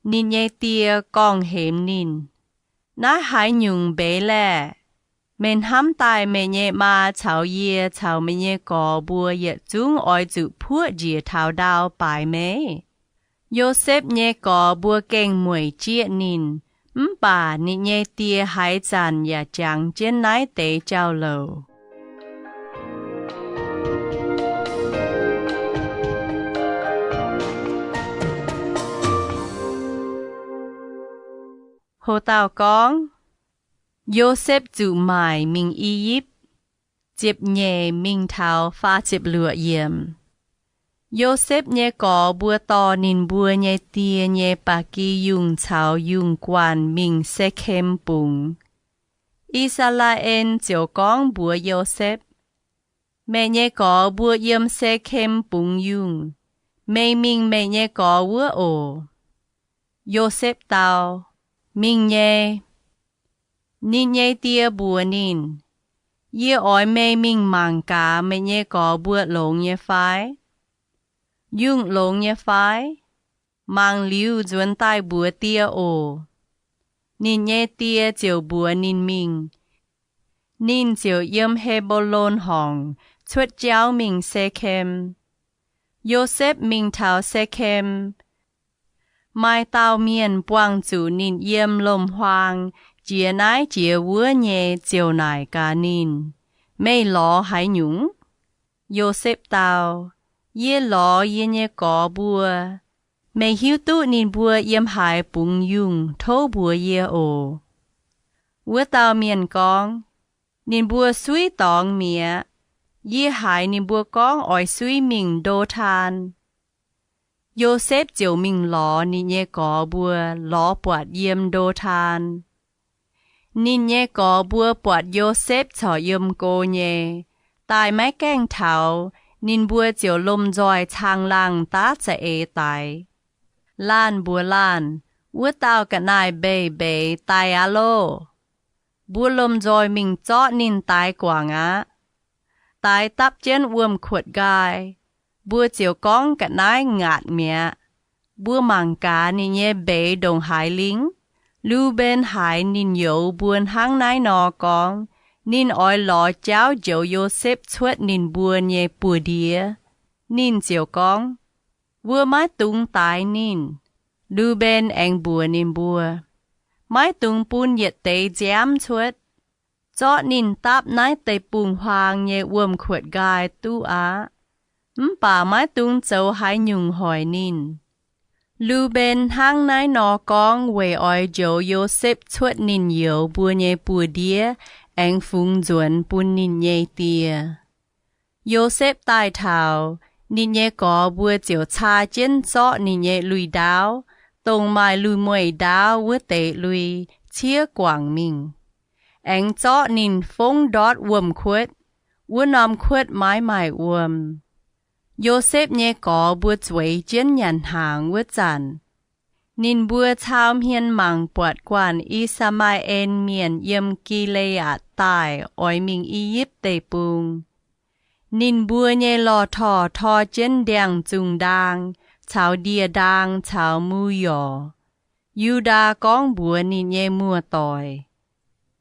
Ninh nyei die gorngv-hemx ninh, Naaiv haaix nyungc mbeix laeh? Meih hnamv daaih meih nyei maa caux yie caux meih nyei gorx mbuo yietc zungv oix zuqc puoqv njiec taux ndau baaix meih? Yosepv nyei gorx mbuo gengh mueic jieqv ninh, mv baac ninh nyei die haaix zanc yaac jangx jienv naaiv deix jauv-louc. Ho dauh gorngv, Yosepv Zuqc Maaic Mingh I^yipv, ziepc nyeic mingh taux faah ziepc luoqc yiemc. Yosepv nyei gorx mbuo dorh ninh mbuo nyei die nyei ba'gi yungh caux yungh guanh mingh Sekem bungx. I^saa^laa^en ziouc gorngv mbuox Yosepv, Meih nyei gorx mbuo yiem Sekem bungx yungh. Meih mingh meih nyei gorx wuov oc. Yosepv dau, Mingh nyei. Ninh nyei die mbuox ninh, Yie oix meih mingh mangc gaax meih nyei gorx mbuo longx nyei fai? Yungh longx nyei fai? Mangc liuz nzuonx daaih mbuox die oc. Ninh nyei die ziouc mbuox ninh mingh. Ninh ziouc yiem He^mbo^lon Horngc cuotv jauv mingh Sekem. Yosepv mingh taux Sekem, maaih dauh mienh buangh zuqc ninh yiem lomc-huaang jiex naaiv jiex wuov nyei ziouc naaic gaax ninh, Meih lorz haaix nyungc? Yosepv dau, Yie lorz yie nyei gorx mbuo. Meih hiuv duqv ninh mbuo yiem haaix bungx yungh tov mbuox yie oc. Wuov dauh mienh gorngv, Ninh mbuo suiv dorngx mi'aqv. Yie haiz ninh mbuo gorngv oix suiv mingh Ndo^taan. Yosepv ziouc mingh lorz ninh nyei gorx mbuo, lorz buatc yiem Ndo^taan. Ninh nyei gorx mbuo buatc Yosepv corc yiem go nyei, daaih maiv gaengh taux, ninh mbuo ziouc lomh nzoih caangh laangh daav za'eix daix. Laanh mbuox laanh, Wuov dauh ga'naaiv mbeix mbeix daaih aqv loh! Mbuo lomh nzoih mingh zorqv ninh daix guangc aqv. Daix dapv jienv wuom-kuotv nqaai, mbuo ziouc gorngv ga'naaiv ngaatc mi'aqv. Mbuo mangc gaax ninh nyei mbeix ndongc haaix lingh. Lu^mben haiz ninh youz mbuo hnangv naaiv nor gorngv, ninh oix lorz jauv njoux Yosepv cuotv ninh mbuo nyei buoz-ndiev. Ninh ziouc gorngv, Mbuo maiv dungx daix ninh. Lu^mben aengx mbuox ninh mbuo, Maiv dungx bun yietc deix nziaamv cuotv. Zorqv ninh dapv naaiv deic-bung-huaang nyei wuom-kuotv nqaai duqv aqv. Mv baac maiv dungx zoux haaix nyungc hoic ninh. Lu^mben hnangv naaiv nor gorngv weic oix njoux Yosepv cuotv ninh youz mbuo nyei buoz-ndiev aengx fungx nzuonx bun ninh nyei die. Yosepv daaih taux, ninh nyei gorx mbuo ziouc caa jienv zorqv ninh nyei lui-ndaauv, dongh maaih lui-mueiz-ndaauv wuov deix lui, ciev guangc mingh, aengx zorqv ninh fongv ndortv wuom-kuotv. Wuov norm kuotv maiv maaih wuom. Yosepv nyei gorx mbuo zueiz jienv nyanc hnaangx wuov zanc, ninh mbuo cau hmien mangc buatc guanh I^saa^maa^en Mienh yiem Gi^le^aatc Daaih oix mingh I^yipv Deic-Bung. Ninh mbuo nyei lorh torh tor jienv ndiangx-zungh ndaang caux ndie-ndaang caux mu-yorc. Yu^ndaa gorngv mbuox ninh nyei muoz-doic,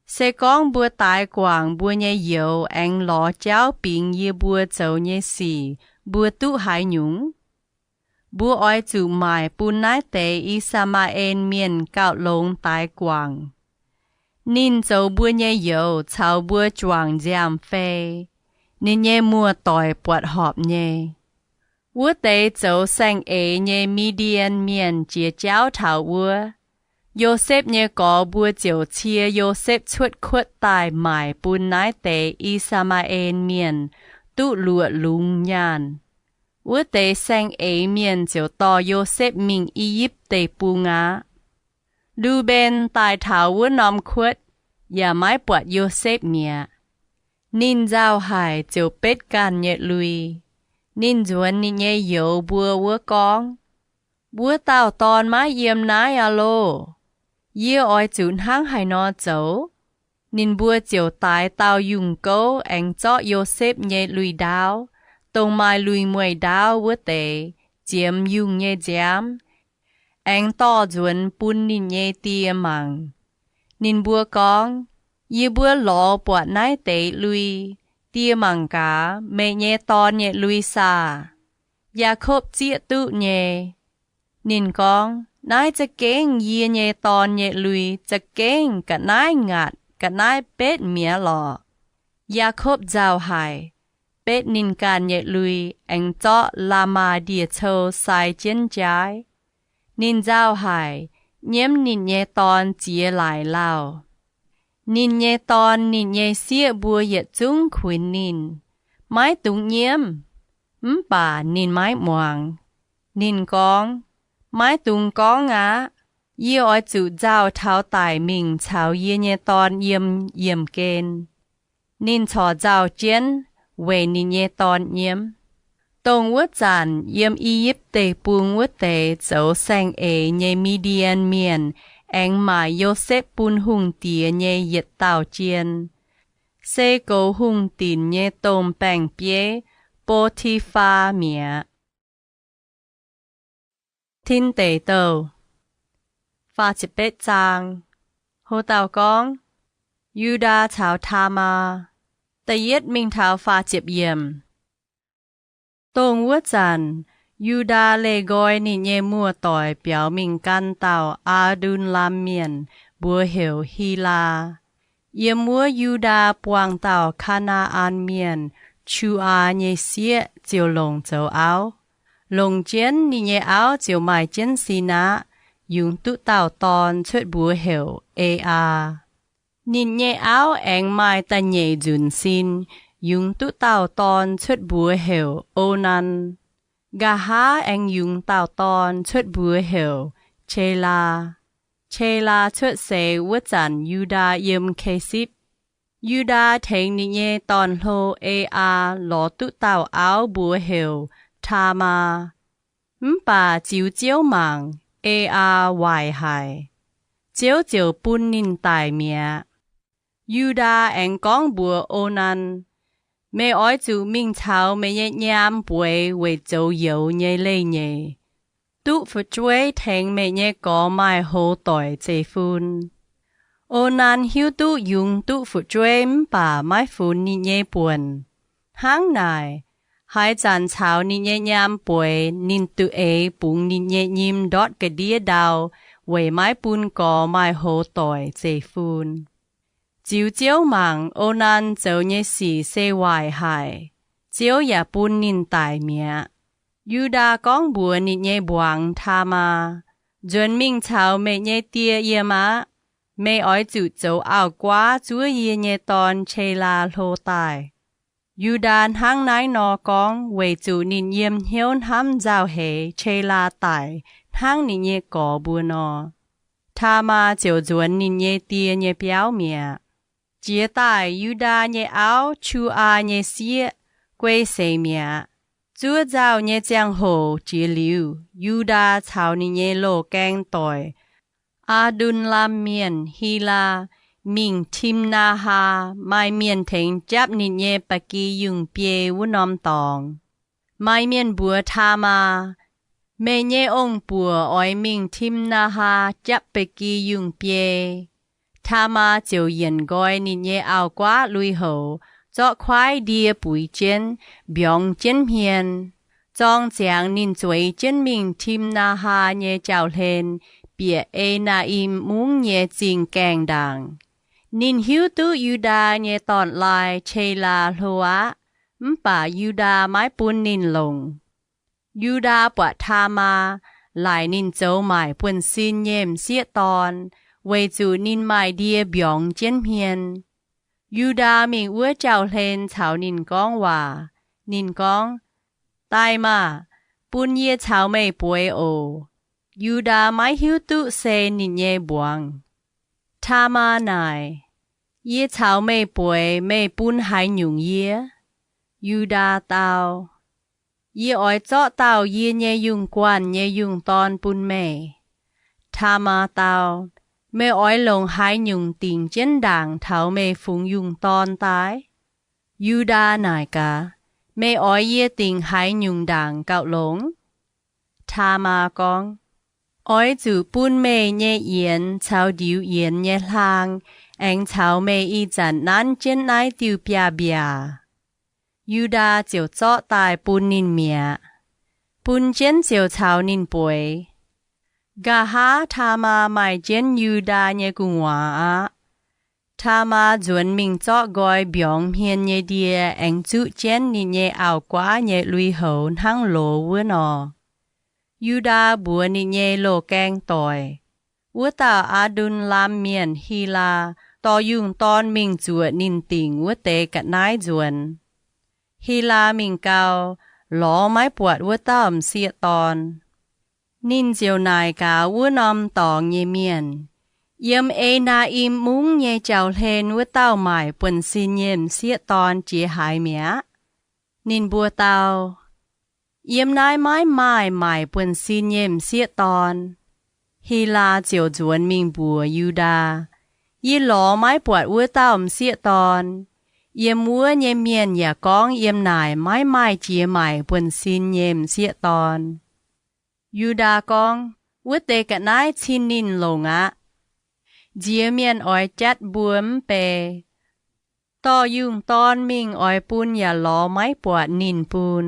Se gorngv mbuo daix guangc mbuo nyei youz aengx lorz jauv bingx yie mbuo zoux nyei sic, mbuo duqv haaix nyungc? Mbuo oix zuqc maaic bun naaiv deix I^saa^maa^en Mienh gauh longx daix guangc. Ninh zoux mbuo nyei youz caux mbuo juangc nziaamv-fei. Ninh nyei muoz-doic buatc horpc nyei. Wuov deix zoux saeng-eix nyei Mi^ndien Mienh jiex jauv taux wuov, Yosepv nyei gorx mbuo ziouc cie Yosepv cuotv kuotv daaih maaic bun naaiv deix I^saa^maa^en Mienh duqv luoqc lungz nyaanh. Wuov deix saeng-eix mienh ziouc dorh Yosepv mingh I^yipv Deic-Bung aqv. Lu^mben daaih taux wuov norm kuotv yaac maiv buatc Yosepv mi'aqv. Ninh nzauh haic ziouc betv ganh nyei lui. Ninh nzuonx ninh nyei youz mbuo wuov gorngv, Wuov dauh dorn maiv yiem naaiv aqv loh! Yie oix zuqc hnangv haaix nor zoux? Ninh mbuo ziouc daix dauh yungh gouv aengx zorqv Yosepv nyei lui-ndaauv, dongh maaih lui-mueiz ndaauv wuov deix ziemx yungh nyei nziaamv, aengx dorh nzuonx bun ninh nyei die mangc. Ninh mbuo gorngv, Yie mbuo lorz buatc naaiv deix lui. Die mangc gaax, meih nyei dorn nyei lui saah? Yaakopv zieqv duqv nyei. Ninh gorngv, Naaiv za'gengh yie nyei dorn nyei lui, za'gengh ga'naaiv ngaatc ga'naaiv betv mi'aqv lorqc. Yaakopv nzauh haic, betv ninh ganh nyei lui, aengx zorqv la'maah ndie-cou sai jienv jaaiv. Ninh nzauh haic, nyiemv ninh nyei dorn ziex laaic lauh. Ninh nyei dorn, ninh nyei sieqv mbuo yietc zungv kuinx ninh, Maiv dungx nyiemv! Mv baac ninh maiv muangx. Ninh gorngv, Maiv dungx gorngv aqv. Yie oix zuqc nzauh taux daic mingh caux yie nyei dorn yiem yiemh gen. Ninh corc nzauh jienv weic ninh nyei dorn nyiemv. Dongh wuov zanc yiem I^yipv Deic-Bung wuov deix zoux saeng-eix nyei Mi^ndien Mienh aengx maaic Yosepv bun hungh diex nyei yietc dauh jien, se goux hungh dinc nyei domh baeng-bieiv, Bo^ti^faa, mi'aqv. Tin Deic Douh Ho dauh gorngv, Yu^ndaa caux Taa^maa. Da'yietv mingh taux faah ziepc yiemc. Dongh wuov zanc, Yu^ndaa leih nqoi ninh nyei muoz-doic biaux mingh gan dauh Aa^ndun^lam Mienh, mbuox heuc Hilaa, yiem wuov Yu^ndaa buangh dauh Kaa^naa^an Mienh, Qu^aa, nyei sieqv ziouc longc zoux auv. Longc jienv ninh nyei auv ziouc maaih jienv sin aqv, yungz duqv dauh dorn cuotv mbuox heuc E^aa. Ninh nyei auv aengx maaih da'nyeic nzunc sin, yungz duqv dauh dorn cuotv mbuox heuc O^nan. Nqa'haav aengx yungz dauh dorn cuotv mbuox heuc Qelaa. Qelaa cuotv seix wuov zanc Yu^ndaa yiem Kezipv. Yu^ndaa tengx ninh nyei dorn-hlo, E^aa, lorz duqv dauh auv mbuox heuc Taa^maa. Mv baac ziux Ziouv mangc, E^aa waaic haic. Ziouv ziouc bun ninh daic mi'aqv. Yu^ndaa aengx gorngv mbuox O^nan, Meih oix zuqc mingh caux meih nyei nyaam bueix weic zoux youz nyei leiz-nyeic, duqv fu'jueiv tengx meih nyei gorx maaih hoz doic zeiv-fun. O^nan hiuv duqv yungz duqv fu'jueiv mv baac maiv funx ninh nyei buonc. Hnangv naaic, haaix zanc caux ninh nyei nyaam bueix, ninh duqv eix bungx ninh nyei nyim ndortv ga'ndiev ndau weic maiv bun gorx maaih hoz doic zeiv-fun. Ziux Ziouv mangc, O^nan zoux nyei sic se waaic haic. Ziouv yaac bun ninh daic mi'aqv. Yu^ndaa gorngv mbuox ninh nyei mbuangz, Taa^maa, Nzuonx mingh caux meih nyei die yiem aqv. Meih oix zuqc zoux auv-guaav zuov yie nyei dorn, Qelaa, hlo daaih. Yu^ndaa hnangv naaiv nor gorngv weic zuqc ninh yiem hnyouv hnamv nzauh heix Qelaa daic hnangv ninh nyei gorx mbuo nor. Taa^maa ziouc nzuonx ninh nyei die nyei biauv mi'aqv. Jiex daaih Yu^ndaa nyei auv, Qu^aa, nyei sieqv, guei seix mi'aqv. Zuov nzauh nyei ziangh hoc jiex liuz, Yu^ndaa caux ninh nyei loz-gaeng doic, Aa^ndun^lam Mienh, Hilaa, mingh Timnaa^haa, maaih mienh tengx japv ninh nyei ba'gi yungh biei wuov norm dorngx. Maaih mienh mbuox Taa^maa, Meih nyei ong-buoc oix mingh Timnaa^haa japv ba'gi yungh biei. Taa^maa ziouc yienc nqoi ninh nyei auv-guaav lui-houx, zorqv kuaaiv ndie buix jienv, mbiorngz jienv hmien. Zorng ziangx ninh zueiz jienv mingh Timnaa^haa nyei jauv-hlen, bieqc E^naa^im Mungv nyei zingh gaengh ndaangc. Ninh hiuv duqv Yu^ndaa nyei dorn-laai, Qelaa, hlo aqv, mv baac Yu^ndaa maiv bun ninh longc. Yu^ndaa buatc Taa^maa, laaic ninh zoux maaic buonv-sin nyei m'sieqv dorn, weic zuqc ninh maaih ndie mbiorngz jienv hmien. Yu^ndaa mingh wuov jauv-hlen caux ninh gorngv waac. Ninh gorngv, Daaih maah! Bun yie caux meih bueix oc. Yu^ndaa maiv hiuv duqv se ninh nyei mbuangz. Taa^maa naaic, Yie caux meih bueix, meih bun haaix nyungc yie? Yu^ndaa dau, Yie oix zorqv dauh yie nyei yungh guanh nyei yungh dorn bun meih. Taa^maa dau, Meih oix longc haaix nyungc dingc jienv ndaangc taux meih fungx yungh dorn daaih? Yu^ndaa naaic gaax, Meih oix yie dingc haaix nyungc ndaangc gauh longx? Taamaa gorngv, Oix zuqc bun meih nyei yienx caux ndiux yienx nyei hlaang aengx caux meih ih zanc nanv jienv naaiv diuh biaav-mbiaac. Yu^ndaa ziouc zorqv daaih bun ninh mi'aqv. Bun jienv ziouc caux ninh bueix. Nqa'haav Taamaa maaih jienv Yu^ndaa nyei gu'nguaaz aqv. Taamaa nzuonx mingh zorqv nqoi mbiorngz hmien nyei ndie aengx zuqv jienv ninh nyei auv-guaav nyei lui-houx hnangv loz wuov nor. Yu^ndaa mbuox ninh nyei loz-gaeng doic, wuov dauh Aa^ndun^lam mienh, Hilaa, dorh yungh dorn mingh zuoqc ninh dingc wuov deix ga'naaiv nzuonx. Hilaa mingh gau, lorz maiv buatc wuov dauh m'sieqv dorn. Ninh ziouc naaic gaax wuov norm dorngx nyei mienh, Yiem E^naa^im Mungv nyei jauv-hlen wuov dauh maaic buonv-sin nyei m'sieqv dorn jiex haaix mi'aqv? Ninh mbuo dau, Yiem naaiv maiv maaih maaic buonv-sin nyei m'sieqv dorn. Hilaa ziouc nzuonx mingh mbuox Yu^ndaa, Yie lorz maiv buatc wuov dauh m'sieqv dorn. Yiem wuov nyei mienh yaac gorngv yiem naaic maiv maaih jiex maaic buonv-sin nyei m'sieqv dorn. Yu^ndaa gorngv, Wuov deix ga'naaiv cin ninh longc aqv. Nziex mienh oix jatv mbuo mv bei. Dorh yungh dorn mingh oix bun yaac lorz maiv buatc ninh bun.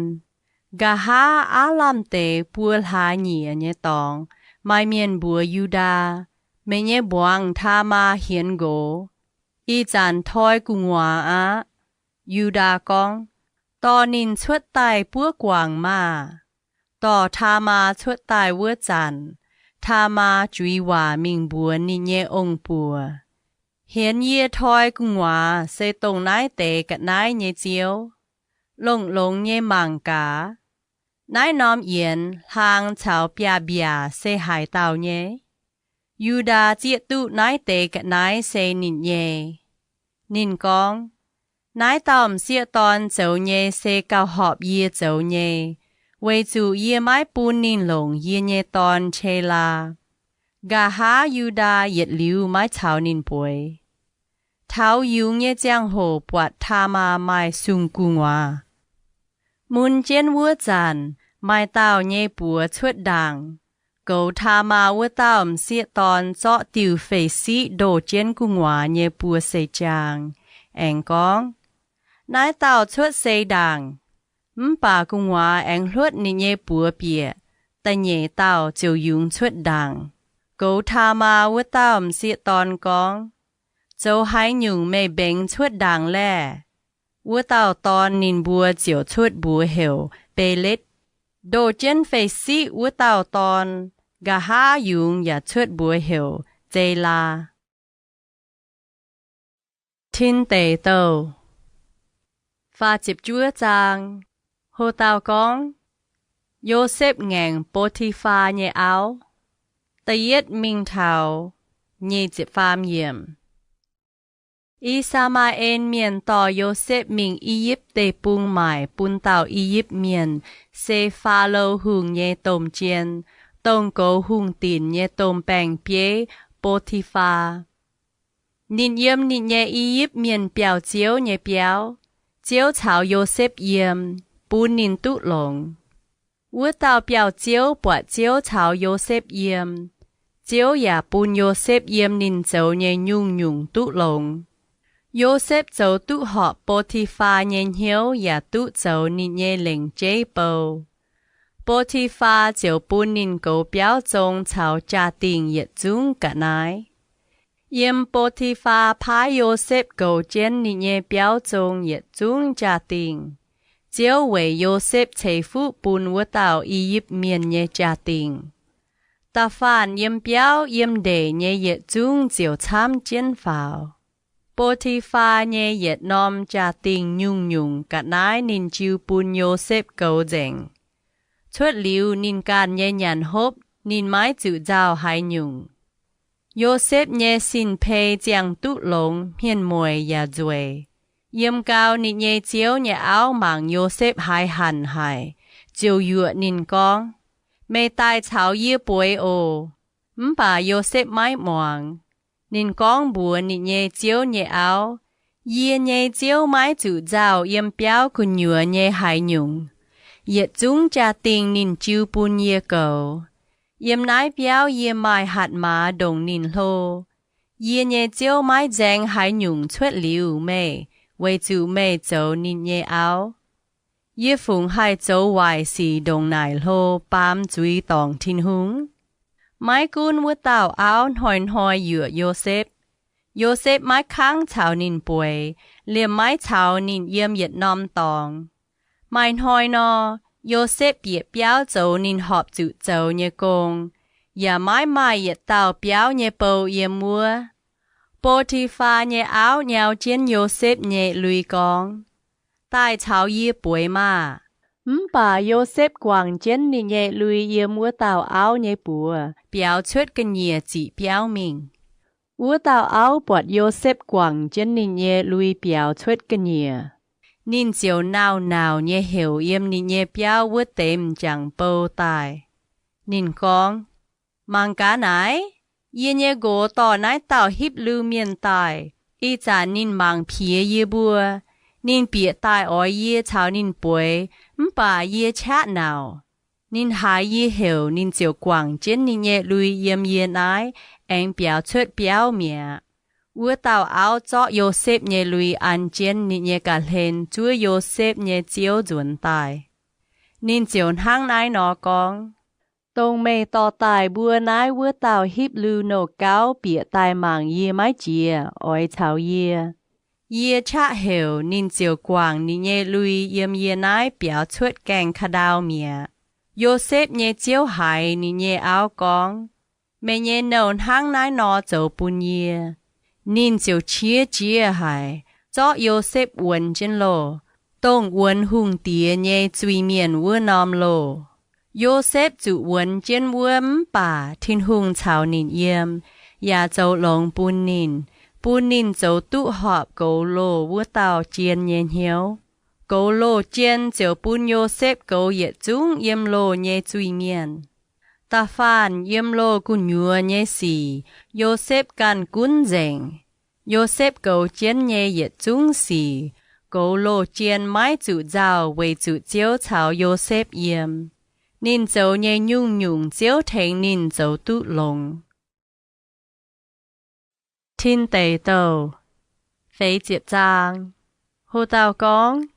Nqa'haav aav lamh deix buo hlaax nyieqc nyei dorngx, maaih mienh mbuox Yu^ndaa, Meih nyei mbuangz Taamaa hienx nqox. Ih zanc toi gu'nguaaz aqv. Yu^ndaa gorngv, Dorh ninh cuotv daaih buov guangc maah! Dorh Taamaa cuotv daaih wuov zanc, Taamaa juix waac mingh mbuox ninh nyei ong-buoc, Hienx yie toi gu'nguaaz se dongh naaiv deix ga'naaiv nyei ziouv. Longx-longx nyei mangc gaax. Naaiv norm yienx, hlaang caux biaav-mbiaac se haaix dauh nyei? Yu^ndaa zieqv duqv naaiv deix ga'naaiv se ninh nyei. Ninh gorngv, Naaiv dauh m'sieqv dorn zoux nyei se gauh horpc yie zoux nyei, weic zuqc yie maiv bun ninh longc yie nyei dorn, Telaa. Nqa'haav Yu^ndaa yietc liuz maiv caux ninh bueix. Taux yungz nyei ziangh hoc buatc Taamaa maaih sung gu'nguaaz. Mun jienv wuov zanc, maaih dauh nyei buoz cuotv ndaangc, goux Taamaa wuov dauh m'sieqv dorn zorqv diuh fei-siqv ndoh jienv gu'nguaaz nyei buoz seix jaang, aengx gorngv, Naaiv dauh cuotv seix ndaangc. Mv baac gu'nguaaz aengx hluotv ninh nyei buoz bieqc. Da'nyeic dauh ziouc yungz cuotv ndaangc, goux Taamaa wuov dauh m'sieqv dorn gorngv, Zoux haaix nyungc meih mbengx cuotv ndaangc laeh? Wuov dauh dorn ninh mbuo ziouc cuotv mbuox heuc Beletv. Ndoh jienv fei-siqv wuov dauh dorn, nqa'haav yungz yaac cuotv mbuox heuc Zelaa. Tin Deic Douh. Faah ziepc juov zaang. Ho dauh gorngv, Yosepv Ngaengc Bo^ti^faa Nyei Auv. Da'yietv mingh taux nyic ziepc faam yiemc. I^saa^maa^en Mienh dorh Yosepv mingh I^yipv Deic-Bung maaic bun dauh I^yipv Mienh, se Faalo Hungh nyei domh jien, dongh goux hungh dinc nyei domh baeng-bieiv, Bo^ti^faa. Ninh yiem ninh nyei I^yipv Mienh biauv-ziouv nyei biauv. Ziouv caux Yosepv yiem, bun ninh duqv longx. Wuov dauh biauv-ziouv buatc Ziouv caux Yosepv yiem. Ziouv yaac bun Yosepv yiem ninh zoux nyei nyungc-nyungc duqv longx. Yosepv zoux duqv horpc Bo^ti^faa nyei hnyouv yaac duqv zoux ninh nyei lengc jeiv bou. Bo^ti^faa ziouc bun ninh goux biauv zong caux jaa-dingh yietc zungv ga'naaiv. Yiem Bo^ti^faa paaiv Yosepv goux jienv ninh nyei biauv zong yietc zungv jaa-dingh, Ziouv weic Yosepv ceix fuqv bun wuov dauh I^yipv Mienh nyei jaa-dingh. Da'faanh yiem biauv yiem ndeic nyei yietc zungv ziouc camv jienv faaux. Bo^ti^faa nyei yietc norm jaa-dingh nyungc-nyungc ga'naaiv ninh jiu bun Yosepv goux nzengc. Cuotv liuz ninh ganh nyei nyanc hopv, ninh maiv zuqc nzauh haaix nyungc. Yosepv nyei sin-pei ziangh duqv longx, hmien-mueic yaac nzueic. Yiem gau ninh nyei ziouv nyei auv mangc Yosepv haiz hanc haic, ziouc yuoqc ninh gorngv, Meih daaih caux yie bueix oc. Mv baac Yosepv maiv muangx. Ninh gorngv mbuox ninh nyei ziouv nyei auv, Yie nyei ziouv maiv zuqc nzauh yiem biauv gu'nyuoz nyei haaix nyungc. Yietc zungv jaa-dingh ninh jiu bun yie goux. Yiem naaiv biauv yie maaih hatc maaz ndongc ninh hlo. Yie nyei ziouv maiv nzaeng haaix nyungc cuotv liuz meih, weic zuqc meih zoux ninh nyei auv. Yie fungc haih zoux waaic sic ndongc naaic hlo baamz zuiz dorngc Tin-Hungh? Maiv gunv wuov dauh auv hnoi-hnoi yuoqc Yosepv, Yosepv maiv kangv caux ninh bueix, liemh maiv caux ninh yiem yietc norm dorngx. Maaih hnoi nor, Yosepv bieqc biauv zoux ninh horpc zuqc zoux nyei gong, yaac maiv maaih yietc dauh biauv nyei bou yiem wuov. Bo^ti^faa nyei auv nyau jienv Yosepv nyei lui gorngv, Daaih caux yie bueix maah! Mv baac Yosepv guangc jienv ninh nyei lui yiem wuov dauh auv nyei buoz biaux cuotv ga'nyiec ziqc biauv mingh. Wuov dauh auv buatc Yosepv guangc jienv ninh nyei lui biaux cuotv ga'nyiec, ninh ziouc nauc-nauc nyei heuc yiem ninh nyei biauv wuov deix m'jangc bou daaih. Ninh gorngv, Mangc gaax naaic, yie nyei nqox dorh naaiv dauh Hipv^lu Mienh daaih. Ih zanc ninh mangc piex yie mbuo. Ninh bieqc daaih oix yie caux ninh bueix, mv baac yie qaqv nauc. Ninh haiz yie heuc, ninh ziouc guangc jienv ninh nyei lui yiem yie naaiv aengx biaux cuotv biauv mi'aqv. Wuov dauh auv zorqv Yosepv nyei lui an jienv ninh nyei ga'hlen zuov Yosepv nyei ziouv nzuonx daaih. Ninh ziouc hnangv naaiv nor gorngv, Dongh meih dorh daaih mbuo naaiv wuov dauh Hipv^lu Nouh Gauv bieqc daaih mangc yie maiv jiex, oix caux yie. Yie qaqv heuc, ninh ziouc guangc ninh nyei lui yiem yie naaiv biaux cuotv gaengh ka'ndau mi'aqv. Yosepv nyei ziouv haiz ninh nyei auv gorngv, Meih nyei nouh hnangv naaiv nor zoux bun yie. Ninh ziouc qiex jiez haic, zorqv Yosepv wuonx jienv loh, dongh wuonx hungh diex nyei zuiz-mienh wuov norm loh. Yosepv zuqc wuonx jienv wuov mv baac Tin-Hungh caux ninh yiem, yaac zoux longx bun ninh, bun ninh zoux duqv horpc goux loh wuov dauh jien nyei hnyouv. Goux loh jien ziouc bun Yosepv goux yietc zungv yiem loh nyei zuiz-mienh. Da'faanh yiem loh gu'nyuoz nyei sic, Yosepv ganh gunv nzengc. Yosepv goux jienv nyei yietc zungv sic, goux loh jien maiv zuqc nzauh weic zuqc Ziouv caux Yosepv yiem. Ninh zoux nyei nyungc-nyungc Ziouv tengx ninh zoux duqv longx. Tin Deic Douh Feix Ziepc Zaang. Ho dauh gorngv,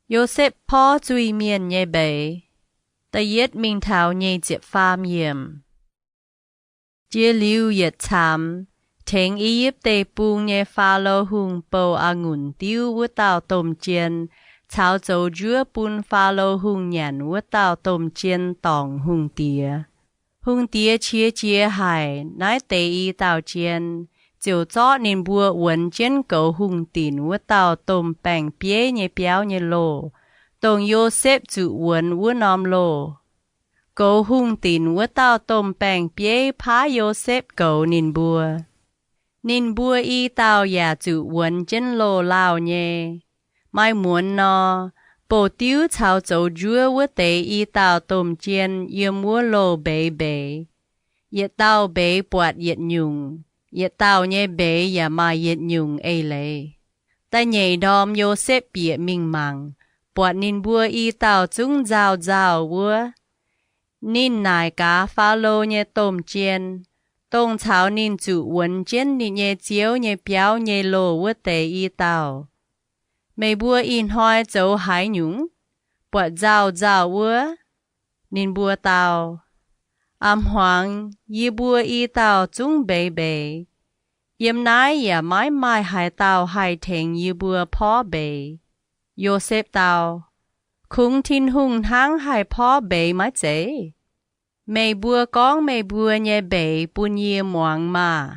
Yosepv porv zuiz-mienh nyei mbeix. Da'yietv mingh taux nyic ziepc faam yiemc. Jiex liuz yietc caamx, tengx I^yipv Deic-Bung nyei Faalo Hungh bouh a'ngunc diuv wuov dauh domh jien caux zoux njuov bun Faalo Hungh nyanc wuov dauh domh jien dorngc hungh diex. Hungh diex qiex jiez haic naaiv deix i dauh jien, ziouc zorqv ninh mbuo wuonx jienv goux hungh dinc wuov dauh domh baeng-bieiv nyei biauv nyei loh, dongh Yosepv zuqc wuonx wuov norm loh. Goux hungh dinc wuov dauh domh baeng-bieiv paaiv Yosepv goux ninh mbuo. Ninh mbuo i dauh yaac zuqc wuonx jienv loh lauh nyei. Maaih muonz nor, bouh diuv caux zoux njuov wuov deix i dauh domh jien yiem wuov loh mbeix mbeix. Yietc dauh mbeix buatc yietc nyungc, yietc dauh nyei mbeix yaac maaih yietc nyungc eix leiz. Da'nyeic ndorm Yosepv bieqc mingh mangc, buatc ninh mbuo i dauh zungv nzauh nzauh wuov. Ninh naaic gaax Faalo nyei domh jien, dongh caux ninh zuqc wuonx jienv ninh nyei ziouv nyei biauv nyei loh wuov deix i dauh, Meih mbuo ih hnoi zoux haaix nyungc? Buatc nzauh nzauh wuov? Ninh mbuo dau, A'hmuangx yie mbuo i dauh zungv mbeix mbeix. Yiem naaiv yaac maiv maaih haaix dauh haih tengx yie mbuo porv mbeix. Yosepv dau, Kungx Tin-Hungh hnangv haih porv mbeix maiv zeiz? Meih mbuo gorngv meih mbuo nyei mbeix bun yie muangx maah!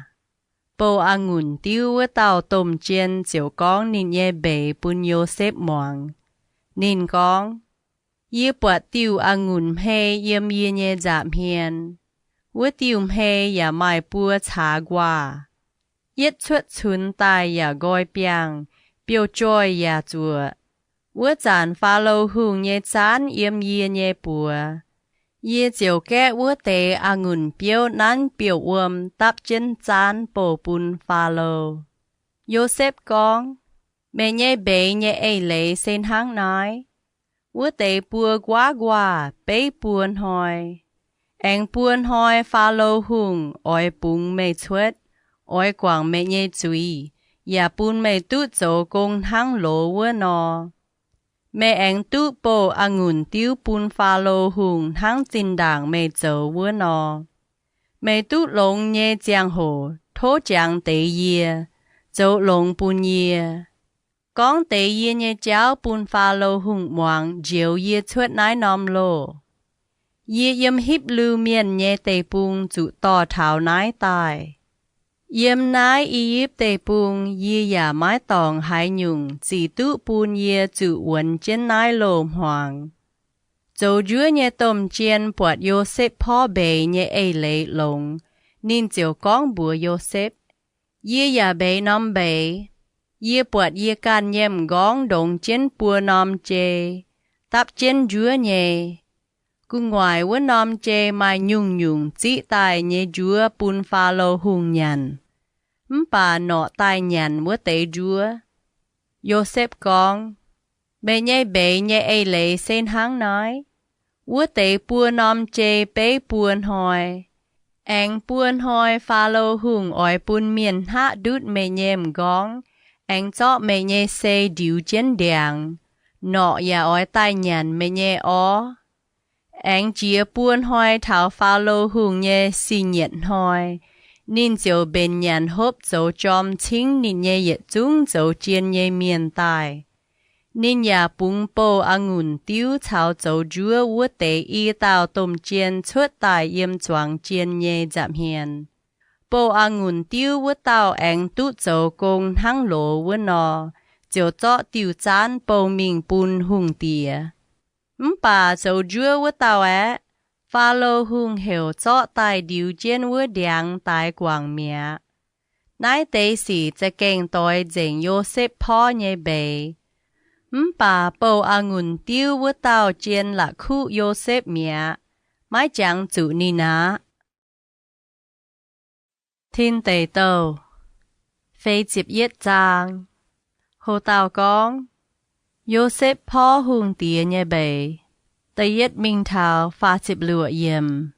Bouh a'ngunc diuv wuov dauh domh jien ziouc gorngv ninh nyei mbeix bun Yosepv muangx. Ninh gorngv, Yie buatc diuh a'ngunc hmei yiem yie nyei nza'hmien. Wuov diuh hmei yaac maaih buo caax nquaah. Yietv cuotv cunx daaih yaac nqoi biangh, biouv-joih yaac zuoqc. Wuov zanc Faalo Hungh nyei zaanv yiem yie nyei buoz. Yie ziouc gaeqv wuov deix a'ngunc biouv nanv biouv-wuom dapv jienv zaanv bouh bun Faalo. Yosepv gorngv, Meih nyei mbeix nyei eix leiz se hnangv naaiv. Wuov deix buo nquaav nquaah beiv buo hnoi. Aengx buo hnoi Faalo Hungh oix bungx meih cuotv, oix guangc meih nyei zuiz, yaac bun meih duqv zoux gong hnangv loz wuov nor. Meih aengx duqv bouh a'ngunc diuv bun Faalo Hungh hnangv zinh ndaangc meih zoux wuov nor. Meih duqv longx nyei ziangh hoc tov jangx deix yie, zoux longx bun yie. Gorngv deix yie nyei jauv bun Faalo Hungh muangx njoux yie cuotv naaiv norm loh. Yie yiem Hipv^lu Mienh nyei deic-bung zuqc dorh taux naaiv daaih. Yiem naaiv I^yipv Deic-Bung yie yaac maiv dorngc haaix nyungc zic duqv bun yie zuqc wuonx jienv naaiv loh hmuangx. Zoux njuov nyei domh jien buatc Yosepv porv mbeix nyei eix leiz longx, ninh ziouc gorngv mbuox Yosepv, Yie yaac mbeix norm mbeix. Yie buatc yie ganh nyei m'nqorngv ndongx jienv buo norm jei, dapv jienv njuov nyei. Gu'nguaaic wuov norm jei maaih nyungc-nyungc ziqv daaih nyei njuov bun Faalo Hungh nyanc, mv baac norqc daaih nyanc wuov deix njuov. Yosepv gorngv, Meih nyei mbeix nyei eix leiz se hnangv naaiv. Wuov deix buo norm jei beiv buo hnoi. Aengx buo hnoi Faalo Hungh oix bun mienh hnaqv ndutv meih nyei m'nqorngv, aengx zorqv meih nyei sei ndiux jienv ndiangx. Norqc yaac oix daaih nyanc meih nyei orv. Aengx jiex buo hnoi taux Faalo Hungh nyei singx-nyietc hnoi, ninh ziouc mbenc nyanc hopv zoux jorm cingv ninh nyei yietc zungv zoux jien nyei mienh daaih. Ninh yaac bungx bouh a'ngunc diuv caux zoux njuov wuov deix i dauh domh jien cuotv daaih yiem zuangx jien nyei nza'hmien. Bouh a'ngunc diuv wuov dauh aengx duqv zoux gong hnangv loz wuov nor, ziouc zorqv diuh zaanv bouh mingh bun hungh diex. Mv baac zoux njuov wuov dauh aeqv, Faalo Hungh heuc zorqv daaih ndiux jienv wuov ndiangx daix guangc mi'aqv. Naaiv deix sic za'gengh doix nzengc Yosepv porv nyei mbeix. Mv baac bouh a'ngunc diuv wuov dauh jien la'kuqv Yosepv mi'aqv, maiv jangx zuqc ninh aqv. Tin Deic Douh Feix Ziepc Yietv Zaang. Ho dauh gorngv, Yosepv porv hungh diex nyei mbeix. Da'yietv mingh taux faah ziepc luoqc yiemc.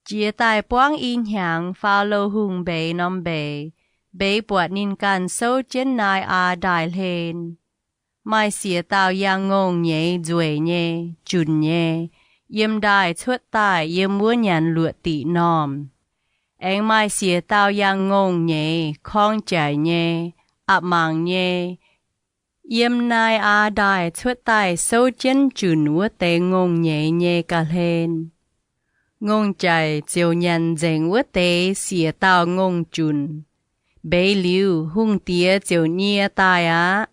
Jiex daaih buangv i hnyangx, Faalo Hungh mbeix norm mbeix, mbeix buatc ninh ganh souv jienv naaiv aa ndaaih hlen. Maaih siec dauh yangh ngongh nyeiz nzueic nyei, junc nyei, yiem ndaaih cuotv daaih yiem wuov nyanc luoqc diqc normh. Aengx maaih siec dauh yangh ngongh nyeiz korng jaic nyei, a'mangc nyei, yiem naaiv aa ndaaih cuotv daaih souv jienv junc wuov deix ngongh nyeiz nyei ga'hlen. Ngongh jaic ziouc nyanc nzengc wuov deix siec dauh ngongh junc. Mbeix liuz, hungh diex ziouc nyie daaih aqv.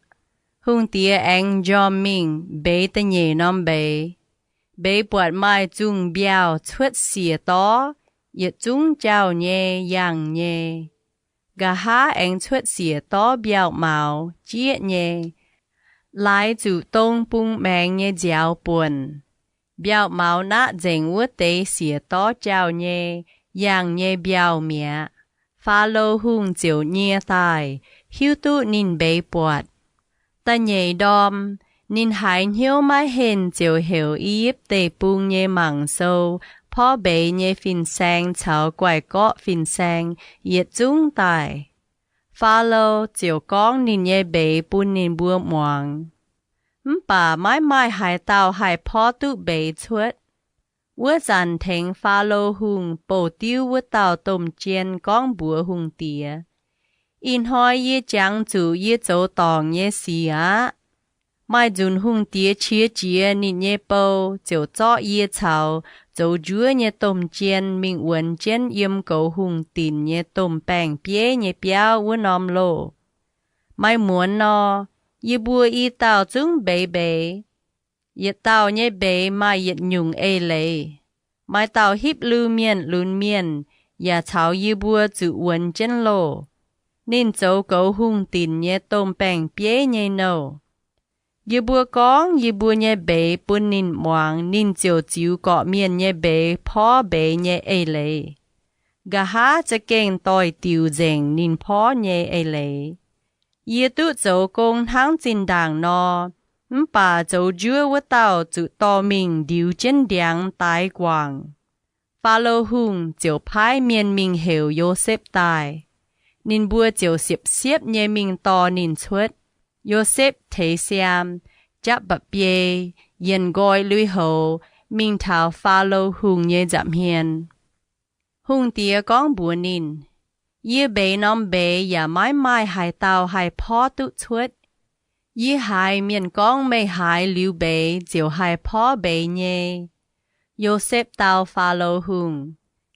Hungh diex aengx njormh mingh mbeix da'nyeic norm mbeix. Mbeix buatc maaih zungh mbiauh cuotv siec dorv, yietc zungv jauh nyei, yangh nyei. Nqa'haav aengx cuotv siec dorv mbiauh maux, jieqv nyei, laaix zuqc dong bung maengx nyei nziaaux buonc. Mbiauh maux naqv nzengc wuov deix siec dorv jauh nyei, yangh nyei mbiauh mi'aqv. Faalo Hungh ziouc nyie daaih, hiuv duqv ninh mbeix buatc. Da'nyeic ndorm, ninh haiz hnyouv maiv henh ziouc heuc I^yipv Deic-Bung nyei mangc sou, porv mbeix nyei fin-saeng caux guaiv gorqv fin-saeng yietc zungv daaih. Faalo ziouc gorngv ninh nyei mbeix bun ninh mbuo muangx. Mv baac maiv maaih haaix dauh haih porv duqv mbeix cuotv. Wuov zanc tengx Faalo Hungh bouh diuv wuov dauh domh jien gorngv mbuox hungh diex, Ih hnoi yie jangx zuqc yie zoux dorngc nyei sic aqv. Maaih nzunc hungh diex qiex jiez ninh nyei bou, ziouc zorqv yie caux zoux njuov nyei domh jien mingh wuonx jienv yiem goux hungh dinc nyei domh baeng-bieiv nyei biauv wuov norm loh. Maaih muonz nor, yie mbuo i dauh zungv mbeix mbeix. Yietc dauh nyei mbeix maaih yietc nyungc eix leiz. Maaih dauh Hipv^lu Mienh lunx mienh yaac caux yie mbuo zuqc wuonx jienv loh. Ninh zoux goux hungh dinc nyei domh baeng-bieiv nyei nouh. Yie mbuo gorngv yie mbuo nyei mbeix bun ninh muangx, ninh ziouc ziux gorqv-mienh nyei mbeix porv mbeix nyei eix leiz. Nqa'haav za'gengh doix-diuc nzengc ninh porv nyei eix leiz. Yie duqv zoux gong hnangv zinh ndaangc nor, mv baac zoux njuov wuov dauh zuqc dorh mingh ndiux jienv ndiangx daix guangc. Faalo Hungh ziouc paaiv mienh mingh heuc Yosepv daaih. Ninh mbuo ziouc siepv-siepv nyei mingh dorh ninh cuotv. Yosepv teix siaam, japv mba'biei, yienh nqoi lui-houx, mingh taux Faalo Hungh nyei nza'hmien. Hungh diex gorngv mbuox ninh, Yie mbeix norm mbeix yaac maiv maaih haaix dauh haih porv duqv cuotv. Yie haiz mienh gorngv meih haiz liuz mbeix ziouc haih porv mbeix nyei. Yosepv dau Faalo Hungh,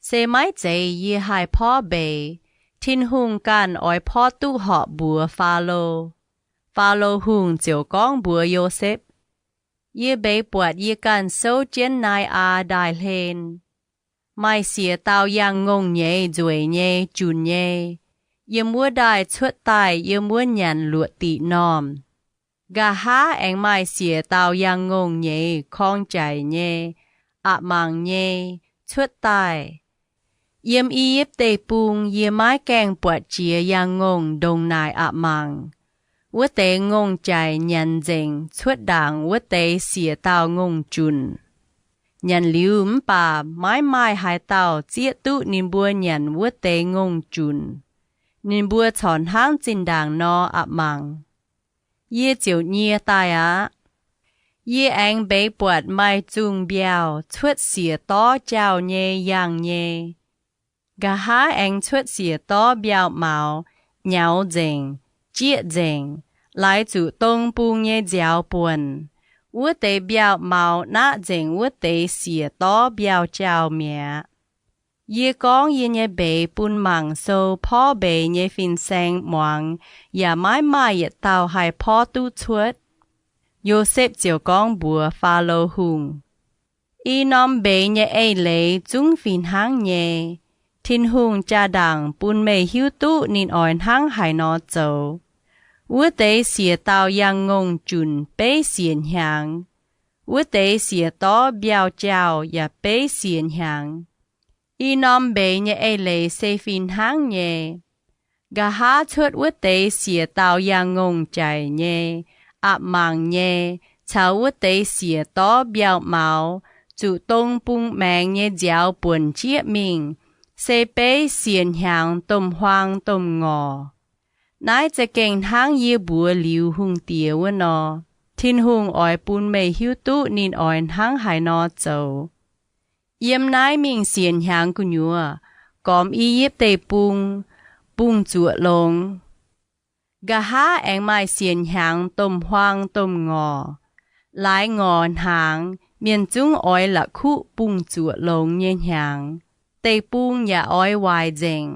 Se maiv zeiz yie haih porv mbeix. Tin-Hungh ganh oix porv duqv horpc mbuox Faalo. Faalo Hungh ziouc gorngv mbuox Yosepv, Yie mbeix buatc yie ganh souv jienv naaiv aa ndaaih hlen. Maaih siec dauh yangh ngongh nyeiz nzueic nyei, junc nyei, yiem wuov ndaaih cuotv daaih yiem wuov nyanc luoqc diqc normh. Nqa'haav aengx maaih siec dauh yangh ngongh nyeiz korng jaic nyei, aqc mangc nyei, cuotv daaih. Yiem I^yipv Deic-Bung yie maiv gaengh buatc jiex yangh ngongh ndongc naaic aqc mangc. Wuov deix ngongh jaic nyanc nzengc cuotv ndaangc wuov deix siec dauh ngongh junc. Nyanc liuz mv baac maiv maaih haaix dauh zieqv duqv ninh mbuo nyanc wuov deix ngongh junc. Ninh mbuo corc hnangv zinh ndaangc nor aqc mangc. Yie ziouc nyie daaih aqv. Yie aengx mbeix buatc maaih zungh mbiauh cuotv siec dorv jaauh nyei yangh nyei. Nqa'haav aengx cuotv siec dorv mbiauh maux, nyaux nzengc, jieqv nzengc, laaix zuqc dong bung nyei nziaaux buonc. Wuov deix mbiauh maux naqv nzengc wuov deix siec dorv mbiauh jaauh mi'aqv. Yie gorngv yie nyei mbeix bun mangc sou porv mbeix nyei fin-saeng muangx, yaac maiv maaih yietc dauh haih porv duqv cuotv. Yosepv ziouc gorngv mbuox Faalo Hungh, I norm mbeix nyei eix-leiz zungv fih hnangv nyei. Tin-Hungh jaa-ndaangc bun meih hiuv duqv ninh oix hnangv haaix nor zoux. Wuov deix siec dauh yangh ngongh junc beiv siec hnyangx. Wuov deix siec dorv mbiauh jaauh yaac beiv siec hnyangx. I norm mbeix nyei eix-leiz se fih hnangv nyei. Nqa'haav cuotv wuov deix siec dauh yangh ngongh jaic nyei, aqc mangc nyei, caux wuov deix siec dorv mbiauh maux, zuqc dong bung maengx nyei nziaaux buonc jieqv mingh, se beiv siec hnyangx domh huaang domh ngorc. Naaiv za'gengh hnangv yie mbuox liuz hungh diex wuov nor. Tin-Hungh oix bun meih hiuv duqv ninh oix hnangv haaix nor zoux. Yiem naaiv mingh siec hnyangx gu'nyuoz, gormx I^yipv Deic-Bung, bungx-zuoqc longx. Nqa'haav aengx maaih siec hnyangx domh huaang domh ngorc. Laaix ngorc hnaangx, mienh zungv oix la'kuqv bungx-zuoqc longx nyei hnyangx. Deic-bung yaac oix waaic nzengc.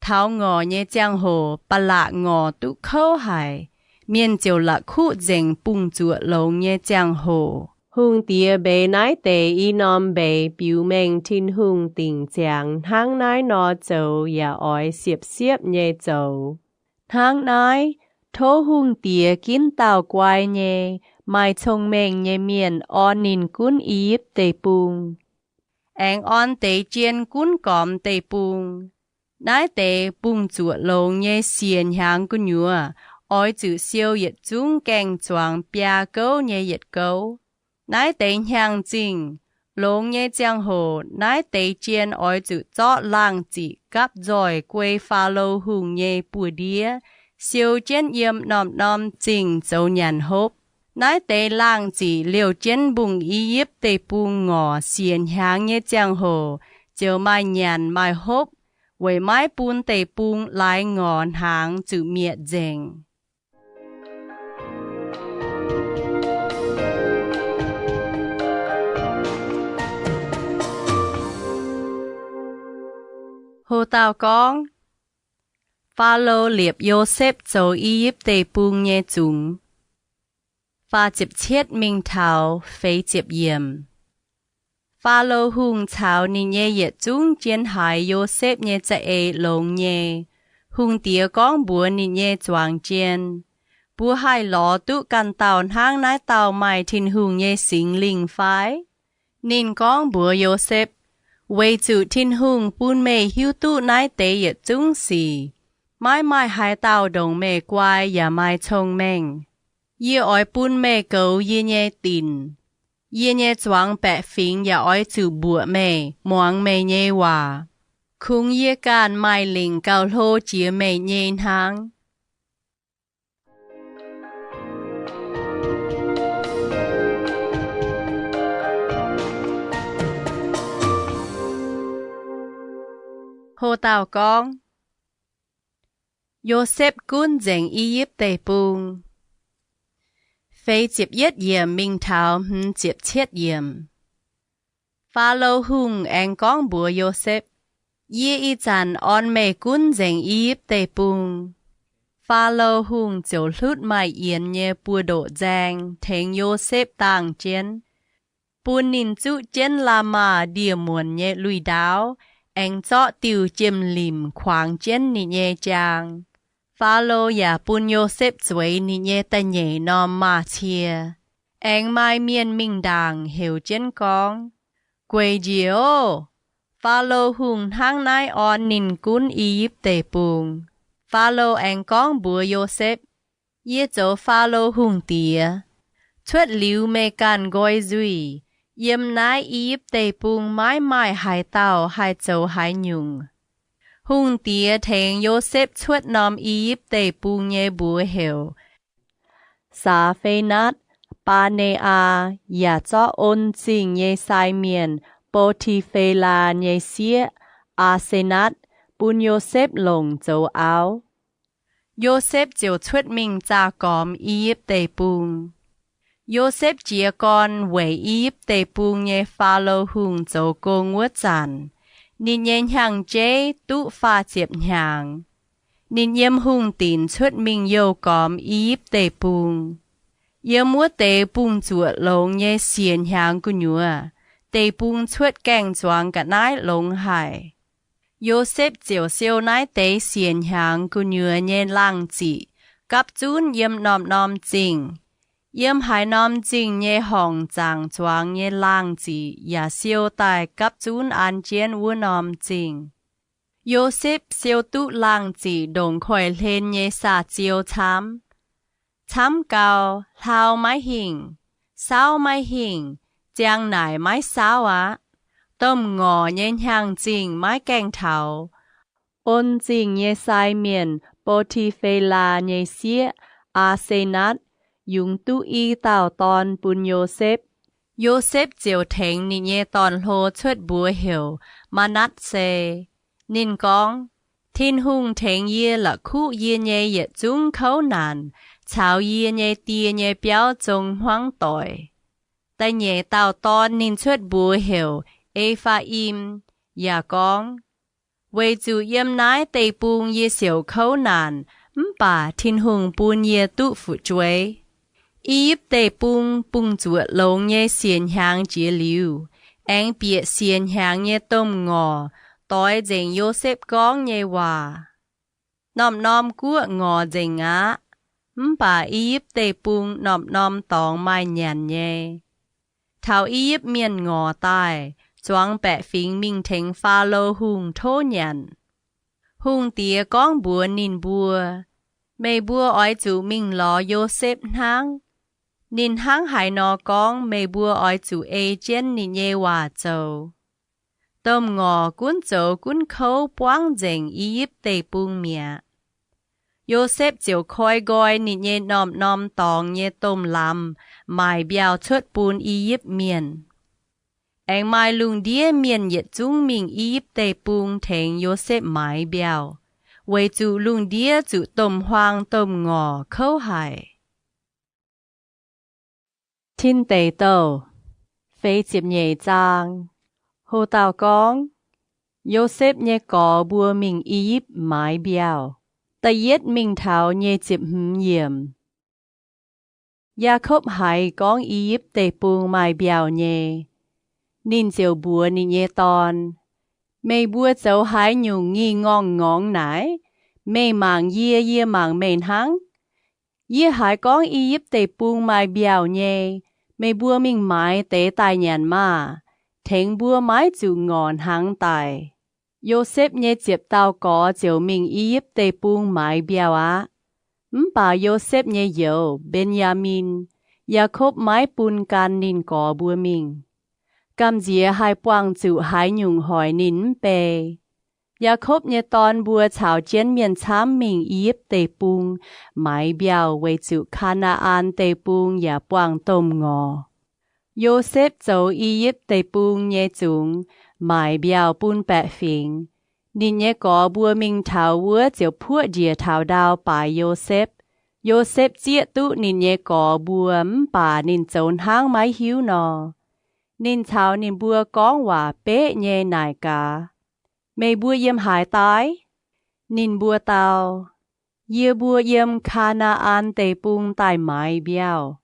Taux ngorc nyei ziangh hoc ba'laqc ngorc duqv kouv haic, mienh ziouc la'kuqv nzengc bungx-zuoqc longx nyei ziangh hoc. Hungh diex mbeix naaiv deix i norm mbeix biux mengh Tin-Hungh dingc ziangx hnangv naaiv nor zoux yaac oix siepv-siepv nyei zoux. Hnangv naaiv, tov hungh diex ginv dauh guai nyei, maaih cong-mengh nyei mienh orn ninh gunv I^yipv Deic-Bung. Aengx orn deix jien gunv gormx deic-bung. Naaiv deix bungx-zuoqc longx nyei siec hnyangx gu'nyuoz oix zuqc siou yietc zungv gaeng-zuangx biaa gouv nyei yietc gouv. Naaiv deix hnyangx-zingh longx nyei ziangh hoc, naaiv deix jien oix zuqc zorqv laangh ziqc gapv nzoih guei Faalo Hungh nyei buoz-ndiev, siou jienv yiem norm-norm zingh zoux nyanc hopv. Naaiv deix laangh ziqc liouh jienv mbungh I^yipv Deic-Bung ngorc siec hnyangx nyei ziangh hoc ziouc maaih nyanc maaih hopv, weic maiv bun deic-bung laaix ngorc hnaangx zuqc mietc nzengc. Ho dauh gorngv, Faalo liepc Yosepv zoux I^yipv Deic-Bung nyei zungx. Faah ziepc cietv mingh taux feix ziepc yiemc. Faalo Hungh caux ninh nyei yietc zungv jien haiz Yosepv nyei za'eix longx nyei. Hungh diex gorngv mbuox ninh nyei zuangx jien, Mbuo haih lorz duqv ganh dauh hnangv naaiv dauh maaih Tin-Hungh nyei Singx Lingh fai? Ninh gorngv mbuox Yosepv, Weic zuqc Tin-Hungh bun meih hiuv duqv naaiv deix yietc zungv sic. Maiv maaih haaix dauh ndongc meih guai yaac maaih cong-mengh. Yie oix bun meih goux yie nyei dinc. Yie nyei zuangx baeqc fingx yaac oix zuqc mbuoqc meih, muangx meih nyei waac. Kungx yie ganh maaih lingc gauh hlo jiex meih nyei hnangv. Ho dauh gorngv, Yosepv Gunv Nzengc I^yipv Deic-Bung. Feix ziepc yietv yiemc mingh taux hmz ziepc cietv yiemc. Faalo Hungh aengx gorngv mbuox Yosepv, Yie ih zanc orn meih gunv nzengc I^yipv Deic-Bung. Faalo Hungh ziouc hlutv maaih yienx nyei buoz-ndoqv nzaeng tengx Yosepv dangh jienv, bun ninh zuqv jienv la'maah ndie-muonc nyei lui-ndaauv, aengx zorqv diuh jiem-limc kuangx jienv ninh nyei jaang. Faalo yaac bun Yosepv zueiz ninh nyei da'nyeic norm maaz-cie. Aengx maaih mienh mingh ndaangc heuc jienv gorngv, Gueic njiec oc! Faalo Hungh hnangv naaiv orn ninh gunv I^yipv Deic-Bung. Faalo aengx gorngv mbuox Yosepv, Yie zoux Faalo Hungh diex. Cuotv liuz meih ganh nqoi nzuih, yiem naaiv I^yipv Deic-Bung maiv maaih haaix dauh haih zoux haaix nyungc. Hungh diex tengx Yosepv cuotv norm I^yipv Deic-Bung nyei mbuox heuc Saa^fe^natv, Baa^ne^aa, yaac zorqv on zingh nyei sai mienh Bo^ti^fe^laa nyei sieqv, Aa^se^natv, bun Yosepv longc zoux auv. Yosepv ziouc cuotv mingh zaah gormx I^yipv Deic-Bung. Yosepv jiez gorn weic I^yipv Deic-Bung nyei Faalo Hungh zoux gong wuov zanc, ninh nyei hnyangx-jeiv duqv faah ziepc hnyangx. Ninh yiem hungh dinc cuotv mingh youh gormx I^yipv Deic-Bung. Yiem wuov deix bungx-zuoqc longx nyei siec hnyangx gu'nyuoz, deic-bung cuotv gaengh zuangx ga'naaiv longx haic. Yosepv ziouc siou naaiv deix siec hnyangx gu'nyuoz nyei laangh ziqc gapv zunv yiem norm-norm zingh. Yiem haaix norm zingh nyei horngc zaangc zuangx nyei laangh ziqc yaac siou daaih gapv zunv an jienv wuov norm zingh. Yosepv siou duqv laangh ziqc ndongc koiv-hlen nyei saa-ziou camv. Camv gau, hlau maiv hingh, saauv maiv hingh, ziang naaic maiv saauv aqv. Domh ngorc nyei hnyangx-zingh maiv gaengh taux. On zingh nyei sai mienh Bo^ti^fe^laa nyei sieqv, Aa^se^natv, yungz duqv i dauh dorn bun Yosepv. Yosepv ziouc tengx ninh nyei dorn-hlo cuotv mbuox heuc Maa^natv^se. Ninh gorngv, Tin-Hungh tengx yie la'kuqv yie nyei yietc zungv kouv naanc caux yie nyei die nyei biauv zong hmuangv doic. Da'nyeic dauh dorn ninh cuotv mbuox heuc E^faa^im, yaac gorngv, Weic zuqc yiem naaiv deic-bung yie siouc kouv naanc, mv baac Tin-Hungh bun yie duqv fu'jueiv. I^yipv Deic-Bung bungx-zuoqc longx nyei siec hnyangx jiex liuz, aengx bieqc siec hnyangx nyei domh ngorc doix nzengc Yosepv gorngv nyei waac. Norm-norm guoqv ngorc nzengc aqv. Mv baac I^yipv Deic-Bung norm-norm dorngx maaih nyanc nyei. Taux I^yipv Mienh ngorc daaih, zuangx baeqc fingx mingh tengx Faalo Hungh tov nyanc. Hungh diex gorngv mbuox ninh mbuo, Meih mbuo oix zuqc mingh lorz Yosepv hnangv. Ninh hnangv haaix nor gorngv meih mbuo oix zuqc ei jienv ninh nyei waac zoux. Domh ngorc gunv zoux gunv kouv buangv nzengc I^yipv Deic-Bung mi'aqv. Yosepv ziouc koi nqoi ninh nyei norm-norm dorngx nyei domh lamz maaic mbiauh cuotv bun I^yipv Mienh. Aengx maaih lungh ndiev mienh yietc zungv mingh I^yipv Deic-Bung tengx Yosepv maaiz mbiauh, weic zuqc lungh ndiev zuqc domh huaang domh ngorc kouv haic. Tin Deic Douh, feix ziepc nyeic zaang. Ho dauh gorngv, Yosepv nyei gorx mbuo mingh I^yipv maaiz mbiauh. Da'yietv mingh taux nyic ziepc hmz yiemc. Yaakopv haiz gorngv I^yipv Deic-Bung maaih mbiauh nyei. Ninh ziouc mbuox ninh nyei dorn, Meih mbuo zoux haaix nyungc ngingh ngorngh ngorngx naaic? Meih mangc yie, yie mangc meih hnangv. Yie haiz gorngv I^yipv Deic-Bung maaih mbiauh nyei. Meih mbuo mingh maaiz deix daaih nyanc maah! Tengx mbuo maiv zuqc ngorc hnaangx daic. Yosepv nyei ziepc dauh gorx ziouc mingh I^yipv Deic-Bung maaiz mbiauh aqv. Mv baac Yosepv nyei youz, Mben^yaa^min, Yaakopv maiv bun gan ninh gorx mbuo mingh. Gamh nziex haih buangh zuqc haaix nyungc hoic ninh mv bei. Yaakopv nyei dorn mbuo caux jienv mienh camv mingh I^yipv Deic-Bung maaiz mbiauh weic zuqc Kaa^naa^an Deic-Bung yaac buangh domh ngorc. Yosepv zoux I^yipv Deic-Bung nyei zungx maaic mbiauh bun baeqc fingx. Ninh nyei gorx mbuo mingh taux wuov ziouc puoqv njiec taux ndau baaix Yosepv. Yosepv zieqv duqv ninh nyei gorx mbuo mv baac ninh zoux hnangv maiv hiuv nor. Ninh caux ninh mbuo gorngv waac beqv nyei naaic gaax, Meih mbuo yiem haaix daaih? Ninh mbuo dau, Yie mbuo yiem Kaa^naa^an Deic-Bung daaih maaiz mbiauh.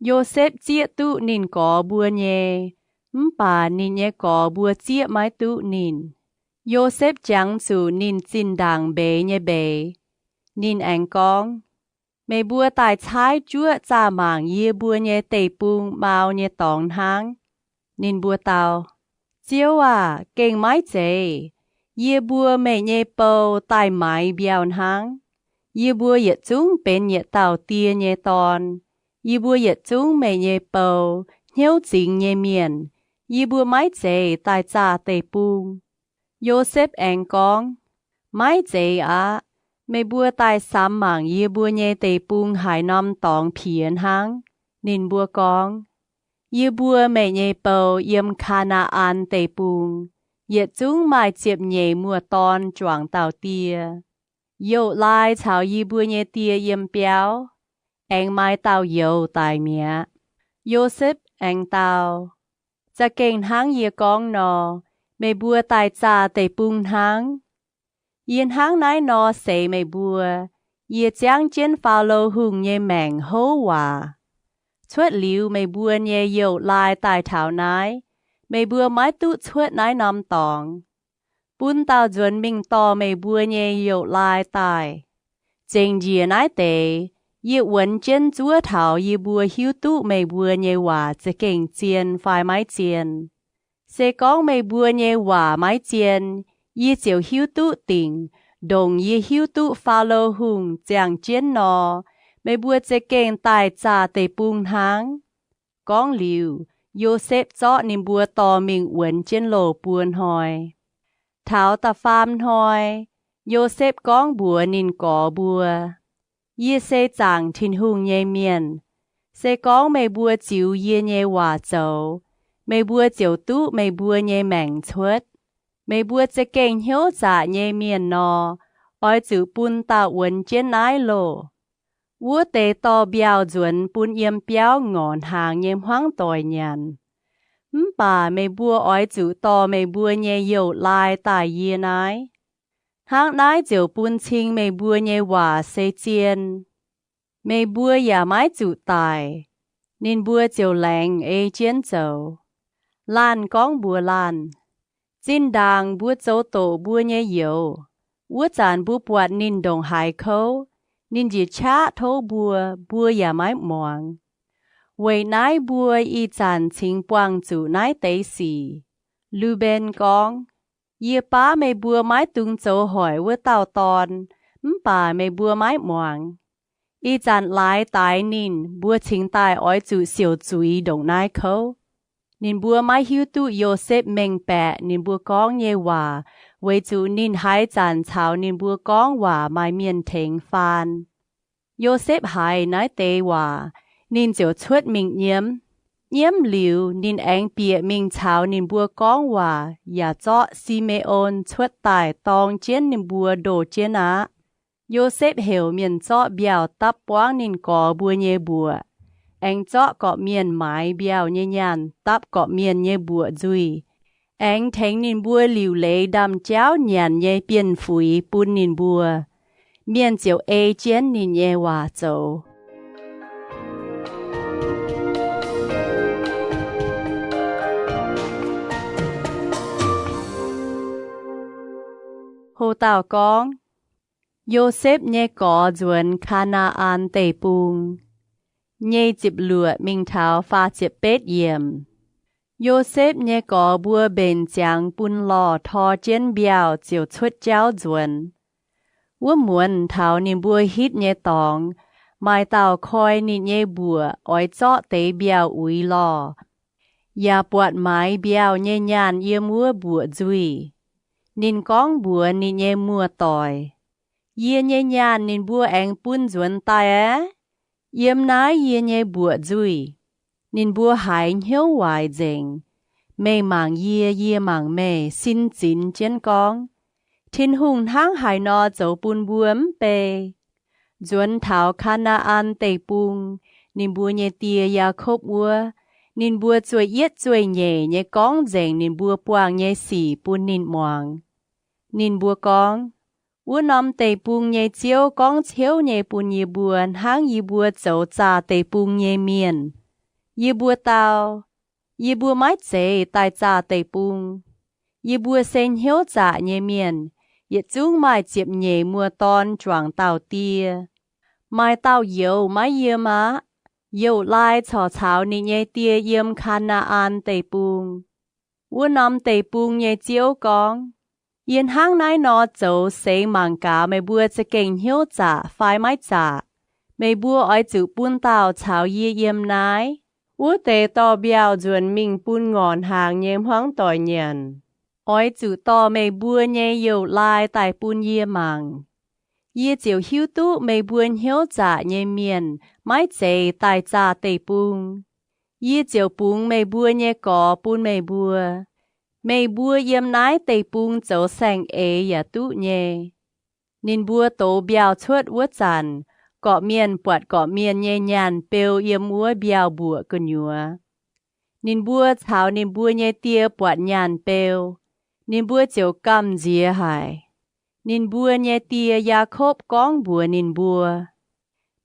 Yosepv zieqv duqv ninh gorx mbuo nyei, mv baac ninh nyei gorx mbuo zieqv maiv duqv ninh. Yosepv jangx zuqc ninh zinh ndaangc mbeix nyei mbeix. Ninh aengx gorngv, Meih mbuo daaih caaiv juoqv zaah mangc yie mbuo nyei deic-bung mau nyei dorngx hnangv. Ninh mbuo dau, Ziouv aah! Gengh maiv zeiz. Yie mbuo meih nyei bou daaih maaiz mbiauh hnangv. Yie mbuo yietc zungv benx yietc dauh die nyei dorn. Yie mbuo yietc zungv meih nyei bou, hnyouv zingx nyei mienh. Yie mbuo maiv zeiz daaih zaah deic-bung. Yosepv aengx gorngv, Maiv zeiz aqv. Meih mbuo daaih samx mangc yie mbuo nyei deic-bung haaix norm dorngx piex hnangv. Ninh mbuo gorngv, Yie mbuo meih nyei bou yiem Kaa^naa^an Deic-Bung, yietc zungv maaih ziepc nyeic muoz-dorn juangc dauh die. Youh lai caux yie mbuo nyei die yiem biauv, aengx maaih dauh youz daic mi'aqv. Yosepv aengx dau, Za'gengh hnangv yie gorngv nor, meih mbuo daaih zaah deic-bung hnangv. Yie hnangv naaiv nor seix meih mbuo, yie ziangv jienv Faalo Hungh nyei maengc houv waac. Cuotv liuz meih mbuo nyei youh laai daaih taux naaiv, meih mbuo maiv duqv cuotv naaiv norm dorngx. Bun dauh nzuonx mingh dorh meih mbuo nyei youh laai daaih. Zengc njiec naaiv deix, yie wuonx jienv zuov taux yie mbuo hiuv duqv meih mbuo nyei waac za'gengh zien fai maiv zien. Se gorngv meih mbuo nyei waac maiv zien, yie ziouc hiuv duqv dingc, ndongc yie hiuv duqv Faalo Hungh ziangh jienv nor, meih mbuo za'gengh daaih zaah deic-bung hnangv. Gorngv liuz, Yosepv zorqv ninh mbuo dorh mingh wuonx jienv loh buo hnoi. Taux da'faam hnoi, Yosepv gorngv mbuox ninh gorx mbuo, Yie se zaangc Tin-Hungh nyei mienh. Se gorngv meih mbuo ziux yie nyei waac zoux, meih mbuo ziouc duqv meih mbuo nyei maengc cuotv. Meih mbuo za'gengh hnyouv zaqc nyei mienh nor, oix zuqc bun dauh wuonx jienv naaiv loh. Wuov deix dorh mbiauh nzuonx bun yiem biauv ngorc hnaangx nyei hmuangv doic nyanc. Mv baac meih mbuo oix zuqc dorh meih mbuo nyei youh laai daaih yie naaiv. Hnangv naaiv ziouc bun cing meih mbuo nyei waac se zien. Meih mbuo yaac maiv zuqc daic. Ninh mbuo ziouc laengz ei jienv zoux. Laanh gorngv mbuox laanh, Zinh ndaangc mbuo zoux doqc mbuo nyei youz, wuov zanc mbuo buatc ninh ndongc haaix kouv, ninh njiec qaqv tov mbuo, mbuo yaac maiv muangx. Weic naaiv mbuo ih zanc cingx buangh zuqc naaiv deix sic. Lu^mben gorngv, Yie baav meih mbuo maiv dungx zoux hoic wuov dauh dorn, mv baac meih mbuo maiv muangx. Ih zanc laaix daix ninh, mbuo cingx daaih oix zuqc siouc zuiz ndongc naaiv kouv. Ninh mbuo maiv hiuv duqv Yosepv mengh baeqc ninh mbuo gorngv nyei waac, weic zuqc ninh haaix zanc caux ninh mbuo gorngv waac maaih mienh tengx faan. Yosepv haiz naaiv deix waac, ninh ziouc cuotv mingh nyiemv. Nyiemv liuz, ninh aengx bieqc mingh caux ninh mbuo gorngv waac yaac zorqv Si^me^on cuotv daaih dorng jienv ninh mbuo ndoh jienv aqv. Yosepv heuc mienh zorqv mbiauh dapv buangv ninh gorx mbuo nyei mbuoqc, aengx zorqv gorqv-mienh maaiz mbiauh nyei nyaanh dapv gorqv-mienh nyei mbuoqc nzuih, aengx tengx ninh mbuo liuc leiz ndaamv jauv nyanc nyei bienh fuix bun ninh mbuo. Mienh ziouc ei jienv ninh nyei waac zoux. Ho dauh gorngv, Yosepv nyei gorx nzuonx Kaa^naa^an Deic-Bung. Nyei ziepc luoqc mingh taux faah ziepc betv yiemc. Yosepv nyei gorx mbuo mbenc ziangx bun lorh tor jienv mbiauh ziouc cuotv jauv nzuonx. Wuov muonz taux ninh mbuo hitv nyei dorngx, maaih dauh koi ninh nyei mbuoqc oix zorqv deix mbiauh uix lorh, yaac buatc maaiz mbiauh nyei nyaanh yiem wuov mbuoqc nzuih. Ninh gorngv mbuox ninh nyei muoz-doic, Yie nyei nyaanh ninh mbuo aengx bun nzuonx daaih aqv. Yiem naaiv yie nyei mbuoqc nzuih. Ninh mbuo haiz hnyouv waaic nzengc. Meih mangc yie, yie mangc meih, sin zinx jienv gorngv, Tin-Hungh hnangv haaix nor zoux bun mbuo mv bei? Nzuonx taux Kaa^naa^an Deic-Bung, ninh mbuo nyei die, Yaakopv wuov, ninh mbuo zueih yietv zueih nyeic nyei gorngv nzengc ninh mbuo buangh nyei sic bun ninh muangx. Ninh mbuo gorngv, Wuov norm deic-bung nyei Ziouv gorngv ciouv nyei bun yie mbuo hnangv yie mbuo zoux zaah deic-bung nyei mienh. Yie mbuo dau, Yie mbuo maiv zeiz daaih zaah deic-bung. Yie mbuo se hnyouv zaqc nyei mienh, yietc zungv maaih ziepc nyeic muoz-dorn juangc dauh die. Maaih dauh youz maiv yiem aqv. Youz-laai corc caux ninh nyei die yiem Kaa^naa^an Deic-Bung. Wuov norm deic-bung nyei Ziouv gorngv, Yie hnangv naaiv nor zoux seix mangc gaax meih mbuo za'gengh hnyouv zaqc fai maiv zaqc. Meih mbuo oix zuqc bun dauh caux yie yiem naaiv. Wuov deix dorh mbiauh nzuonx mingh bun ngorc hnaangx nyei hmuangv doic nyanc. Oix zuqc dorh meih mbuo nyei youz-laai daaih bun yie mangc. Yie ziouc hiuv duqv meih mbuo hnyouv zaqc nyei mienh maiv zeiz daaih zaah deic-bung. Yie ziouc bungx meih mbuo nyei gorx bun meih mbuo. Meih mbuo yiem naaiv deic-bung zoux saeng-eix yaac duqv nyei. Ninh mbuo dox mbiauh cuotv wuov zanc, gorqv-mienh buatc gorqv-mienh nyei nyaanh beu yiem wuov mbiauh mbuoqc gu'nyuoz. Ninh mbuo caux ninh mbuo nyei die buatc nyaanh beu, ninh mbuo ziouc gamh nziex haic. Ninh mbuo nyei die, Yaakopv, gorngv mbuox ninh mbuo,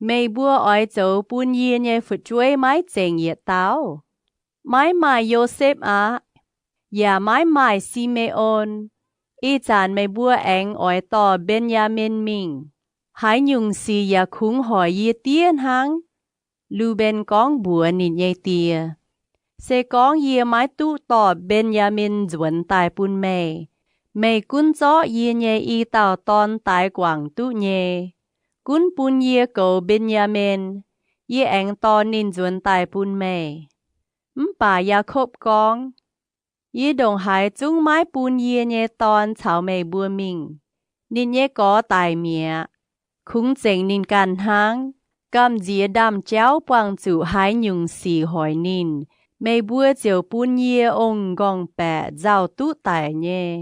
Meih mbuo oix zoux bun yie nyei fu'jueiv maiv zengc yietc dauh? Maiv maaih Yosepv aqv, yaac maiv maaih Si^me^on. Ih zanc meih mbuo aengx oix dorh Mben^yaa^min mingh. Haaix nyungc sic yaac kungx hoic yie diev hnangv. Lu^mben gorngv mbuox ninh nyei die, Se gorngv yie maiv duqv dorh Mben^yaa^min nzuonx daaih bun meih, meih gunv zorqv yie nyei i dauh dorn daix guangc duqv nyei. Gunv bun yie goux Mben^yaa^min, yie aengx dorh ninh nzuonx daaih bun meih. Mv baac Yaakopv gorngv, Yie ndongc haaix zungv maiv bun yie nyei dorn caux meih mbuo mingh. Ninh nyei gorx daic mi'aqv. Kungx zengc ninh ganh hnangv. Gamh nziex ndaamv-jauv buangh zuqc haaix nyungc sic hoic ninh, meih mbuo ziouc bun yie ong-nqorngv-baeqc nzauh duqv daic nyei.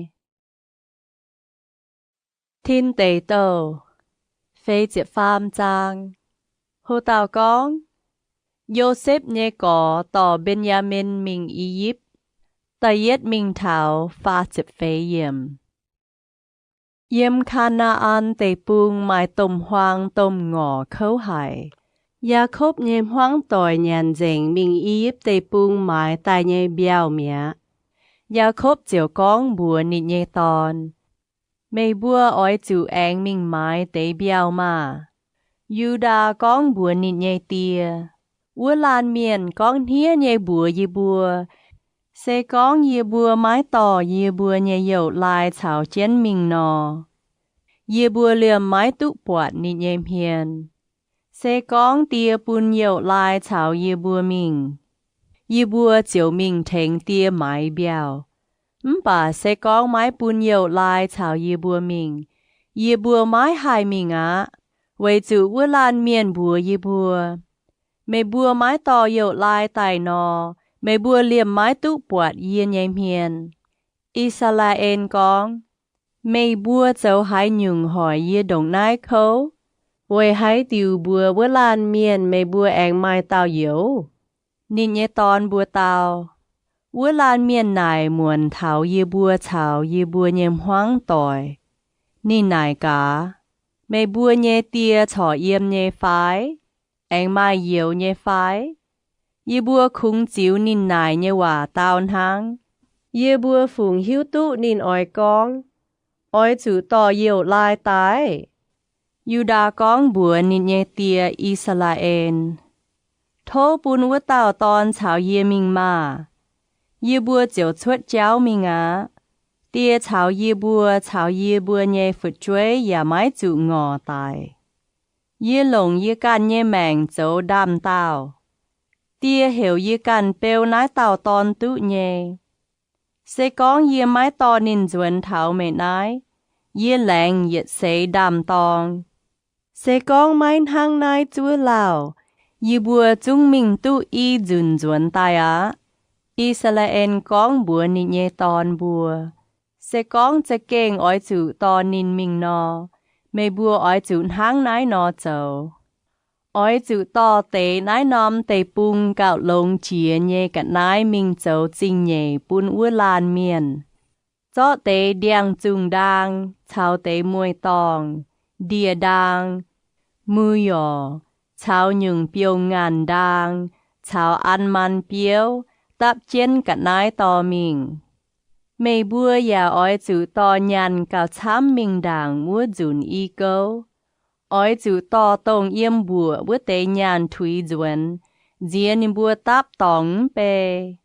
Tin Deic Douh feix ziepc faam zaang. Ho dauh gorngv, Yosepv nyei gorx dorh Mben^yaa^min mingh I^yipv. Da'yietv mingh taux faah ziepc feix yiemc. Yiem Kaa^naa^an Deic-Bung maaih domh huaang domh ngorc kouv haic. Yaakopv nyei hmuangv doic nyanc nzengc mingh I^yipv Deic-Bung maaiz daaih nyei mbiauh mi'aqv. Yaakopv ziouc gorngv mbuox ninh nyei dorn, Meih mbuo oix zuqc aengx mingh maaiz deix mbiauh maah! Yu^ndaa gorngv mbuox ninh nyei die, Wuov laanh mienh gorngv hniev nyei mbuox yie mbuo, Se gorngv yie mbuo maiv dorh yie mbuo nyei youz-laai caux jienv mingh nor, yie mbuo liemh maiv duqv buatc ninh nyei hmien. Se gorngv die bun youz-laai caux yie mbuo mingh, yie mbuo ziouc mingh tengx die maaiz mbiauh. Mv baac se gorngv maiv bun youz-laai caux yie mbuo mingh, yie mbuo maiv haih mingh aqv, weic zuqc wuov laanh mienh mbuox yie mbuo, Meih mbuo maiv dorh youz-laai daaih nor, meih mbuo liemh maiv duqv buatc yie nyei hmien. I^saa^laa^en gorngv, Meih mbuo zoux haaix nyungc hoic yie ndongc naaiv kouv? Weic haaix diuc mbuox wuov laanh mienh meih mbuo aengx maaih dauh youz? Ninh nyei dorn mbuo dau, Wuov laanh mienh naaic muonc taux yie mbuo caux yie mbuo nyei hmuangv doic. Ninh naaic gaax, Meih mbuo nyei die corc yiem nyei fai? Aengx maaih youz nyei fai? Yie mbuo kungx ziux ninh naaic nyei waac dau hnangv. Yie mbuo fungc hiuv duqv ninh oix gorngv, Oix zuqc dorh youz-laai daaih? Yu^ndaa gorngv mbuox ninh nyei die, I^saa^laa^en, Tov bun wuov dauh dorn caux yie mingh maah! yie mbuo ziouc cuotv jauv mingh aqv. Die caux yie mbuo caux yie mbuo nyei fu'jueiv yaac maiv zuqc ngorc daic. Yie longc yie ganh nyei maengc zoux ndaamv-daauh. Die heuc yie ganh beu naaiv dauh dorn duqv nyei. Se gorngv yie maiv dorh ninh nzuonx taux meih naaiv, yie laengz yietc seix ndaamv-dorng. Se gorngv maiv hnangv naaiv zuov lauh, yie mbuo zungv mingh duqv i nzunc nzuonx daaih aqv. I^saa^laa^en gorngv mbuox ninh nyei dorn mbuo, Se gorngv za'gengh oix zuqc dorh ninh mingh nor, meih mbuo oix zuqc hnangv naaiv nor zoux. Oix zuqc dorh deix naaiv norm deic-bung gauh longx jiex nyei ga'naaiv mingh zoux zingh nyeic bun wuov laanh mienh, zorqv deix ndiangx-zungh ndaang caux deix mueiz-dorngh, ndie-ndaang, mu^yorc, caux nyungc biouv-ngaanc ndaang caux an^maan biouv dapv jienv ga'naaiv dorh mingh. Meih mbuo yaac oix zuqc dorh nyaanh gauh camv mingh ndaangc wuov nzunc i gouv. Oix zuqc dorh dongh yiem mbuoqc wuov deix nyaanh tuix nzuonx, nziex ninh mbuo dapv dorngx mv bei.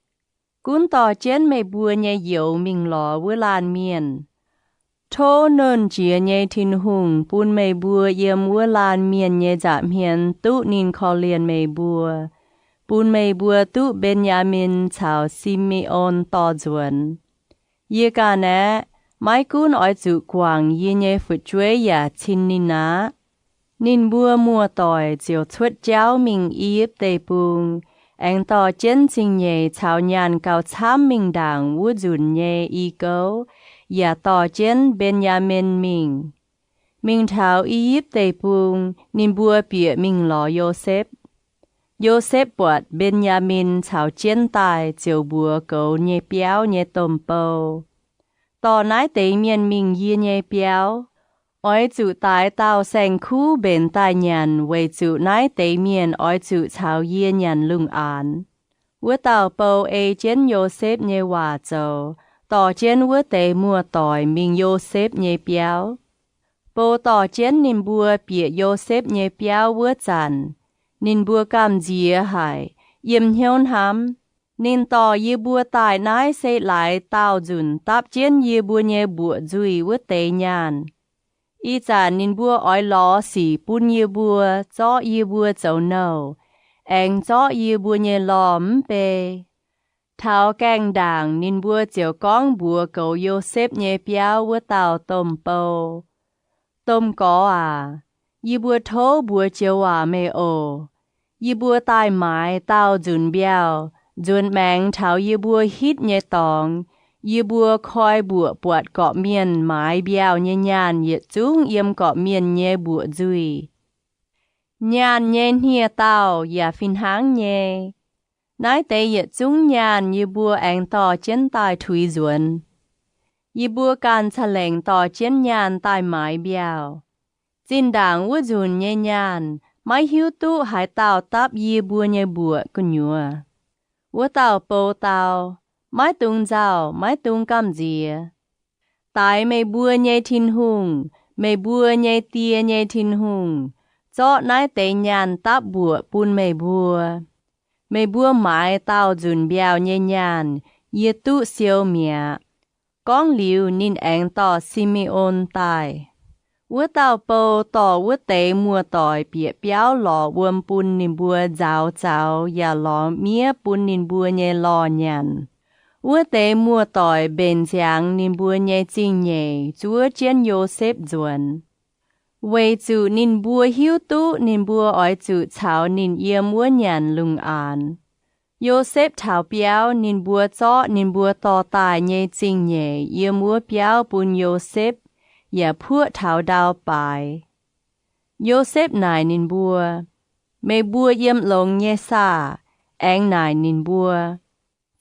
Gunv dorh jienv meih mbuo nyei youz mingh lorz wuov laanh mienh. Tov Nernh Jiex nyei Tin-Hungh bun meih mbuo yiem wuov laanh mienh nyei nza'hmien duqv ninh korv-lienh meih mbuo, bun meih mbuo duqv Mben^yaa^min caux Si^me^on dorh nzuonx. Yie ganh aeqv, maiv gunv oix zuqc guangc yie nyei fu'jueiv yaac cin ninh aqv. Ninh mbuo muoz-doic ziouc cuotv jauv mingh I^yipv Deic-Bung, aengx dorh jienv zingh nyeic caux nyaanh gauh camv mingh ndaangc wuov nzunc nyei i gouv, yaac dorh jienv Mben^yaa^min mingh. Mingh taux I^yipv Deic-Bung, ninh mbuo bieqc mingh lorz Yosepv. Yosepv buatc Mben^yaa^min caux jienv daaih ziouc mbuox goux nyei biauv nyei domh bou, Dorh naaiv deix mienh mingh yie nyei biauv. Oix zuqc daix dauh saeng-kuv mbenc daaih nyanc weic zuqc naaiv deix mienh oix zuqc caux yie nyanc lungh aanx. Wuov dauh bou ei jienv Yosepv nyei waac zoux, dorh jienv wuov deix muoz-doic mingh Yosepv nyei biauv. Bou dorh jienv ninh mbuo bieqc Yosepv nyei biauv wuov zanc, ninh mbuo gamh nziex haic, yiem hnyouv hnamv, Ninh dorh yie mbuo daaih naaiv se laaix daauh nzunc dapv jienv yie mbuo nyei mbuoqc nzuih wuov deix nyaanh. Ih zanc ninh mbuo oix lorz sic bun yie mbuo, zorqv yie mbuo zoux nouh, aengx zorqv yie mbuo nyei lorh mv bei. Taux gaengh ndaangc ninh mbuo ziouc gorngv mbuox goux Yosepv nyei biauv wuov dauh domh bou, Domh gorx aac, yie mbuo tov mbuox joux waac meih oc. Yie mbuo daaih maaiz daauh nzunc mbiauh, nzuonx maengx taux yie mbuo hitv nyei dorngx, yie mbuo koi mbuoqc buatc gorqv-mienh maaiz mbiauh nyei nyaanh yietc zungv yiem gorqv-mienh nyei mbuoqc nzuih. Nyaanh nyei hniev-daauh yaac fih hnangv nyei. Naaiv deix yietc zungv nyaanh yie mbuo aengx dorh jienv daaih tuix nzuonx. Yie mbuo ganh ca'lengc dorh jienv nyaanh daaih maaiz mbiauh. Zinh ndaangc wuov nzunc nyei nyaanh maiv hiuv duqv haaix dauh dapv yie mbuo nyei mbuoqc gu'nyuoz. Wuov dauh bou dau, Maiv dungx nzauh, maiv dungx gamh nziex. Daix meih mbuo nyei Tin-Hungh, meih mbuo nyei die nyei Tin-Hungh, zorqv naaiv deix nyaanh dapv mbuoqc bun meih mbuo. Meih mbuo maaiz daauh nzunc mbiauh nyei nyaanh, yie duqv siou mi'aqv. Gorngv liuz, ninh aengx dorh Si^me^on daaih. Wuov dauh bou dorh wuov deix muoz-doic bieqc biauv lorz wuom bun ninh mbuo nzauz zaux yaac lorz miev bun ninh mbuo nyei lorh nyanc. Wuov deix muoz-doic mbenc ziangx ninh mbuo nyei zingh nyeic zuov jienv Yosepv nzuonx, weic zuqc ninh mbuo hiuv duqv ninh mbuo oix zuqc caux ninh yiem wuov nyanc lungh aanx. Yosepv taux biauv, ninh mbuo zorqv ninh mbuo dorh daaih nyei zingh nyeic yiem wuov biauv bun Yosepv yaac puoqv taux ndau baaix. Yosepv naaic ninh mbuo, Meih mbuo yiem longx nyei saah? Aengx naaic ninh mbuo,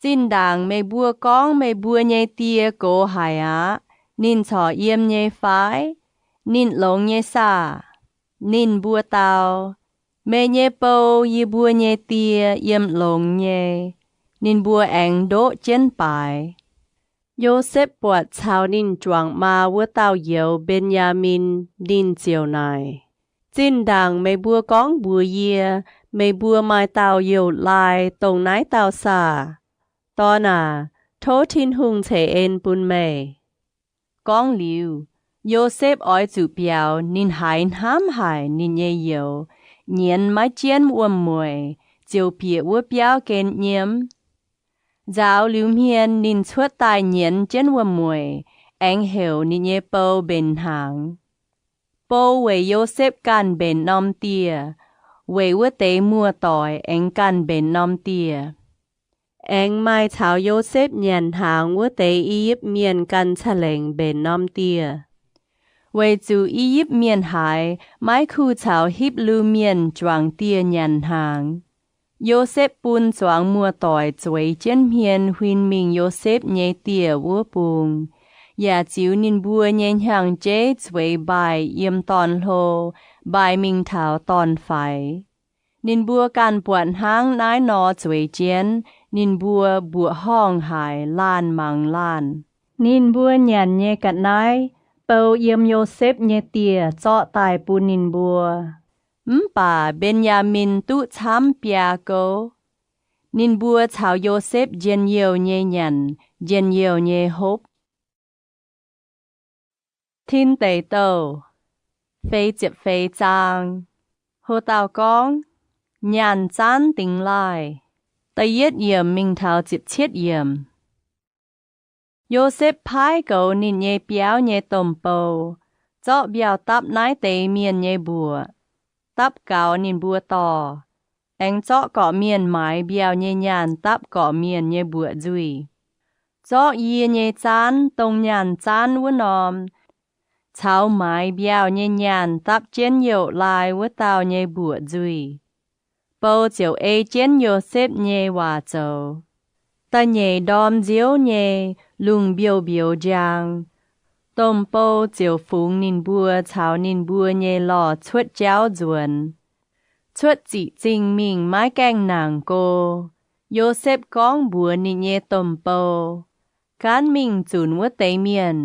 Zinh ndaangc meih mbuo gorngv meih mbuo nyei die gox haic aqv, ninh corc yiem nyei fai? Ninh longx nyei saah? Ninh mbuo dau, Meih nyei bou, yie mbuo nyei die, yiem longx nyei. Ninh mbuo aengx ndoqv jienv baaix. Yosepv buatc caux ninh juangc maa wuov dauh youz, Mben^yaa^min. Ninh ziouc naaic, Zinh ndaangc meih mbuo gorngv mbuox yie, Meih mbuo maaih dauh youh laai, dongh naaiv dauh saah? Dorn aac, tov Tin-Hungh ceix en bun meih. Gorngv liuz, Yosepv oix zuqc biaux ninh haiz hnamv haic ninh nyei youz, nyienz maiv jienv wuom-mueic, ziouc bieqc wuov biauv gen nyiemv. Nzaaux liuz hmien ninh cuotv daaih nyienz jienv wuom-mueic, aengx heuc ninh nyei bou mbenc hnaangx. Bou weic Yosepv ganh mbenc norm dieh, weic wuov deix muoz-doic aengx ganh mbenc norm dieh. Aengx maaih caux Yosepv nyanc hnaangx wuov deix I^yipv Mienh ganh ca'lengc mbenc norm dieh, weic zuqc I^yipv Mienh haiz maiv kuh caux Hipv^lu Mienh juangc dieh nyanc hnaangx. Yosepv bun zuangx muoz-doic zueiz jienv hmien huin mingh Yosepv nyei dieh wuov bung, yaac ziux ninh mbuo nyei hnyangx-jeiv zueiz mbaih yiem dorn-hlo, mbaih mingh taux dorn-faix. Ninh mbuo ganh buatc hnangv naaiv nor zueiz jienv, ninh mbuo mbuoqc horngh haic, laanh mangc laanh. Ninh mbuo nyanc nyei ga'naaiv, bou yiem Yosepv nyei dieh zorqv daaih bun ninh mbuo. Mv baac Mben^yaa^min duqv camv biaa gouv. Ninh mbuo caux Yosepv njien-youh nyei nyanc, njien-youh nyei hopv. Tin Deic Douh feix ziepc feix zaang. Ho dauh gorngv, Nyaanh Zaanv Dingx Laaih, da'yietv yiemc mingh taux ziepc cietv yiemc. Yosepv paaiv goux ninh nyei biauv nyei domh bou, zorqv mbiauh dapv naaiv deix mienh nyei mbuoqc, dapv gaux ninh mbuo dorh, aengx zorqv gorqv-mienh maaiz mbiauh nyei nyaanh dapv gorqv-mienh nyei mbuoqc nzuih. Zorqv yie nyei zaanv, dongh nyaanh zaanv wuov norm, caux maaiz mbiauh nyei nyaanh dapv jienv youh laai wuov dauh nyei mbuoqc nzuih. Bou ziouc ei jienv Yosepv nyei waac zoux. Da'nyeic ndorm nziouv nyei, lungh mbiouh mbiouz njang, domh bou ziouc fungx ninh mbuo caux ninh mbuo nyei lorh cuotv jauv nzuonx. Cuotv ziqc zingh mingh maiv gaengh nangc go. Yosepv gorngv mbuox ninh nyei domh bou, Gaanv mingh zunc wuov deix mienh,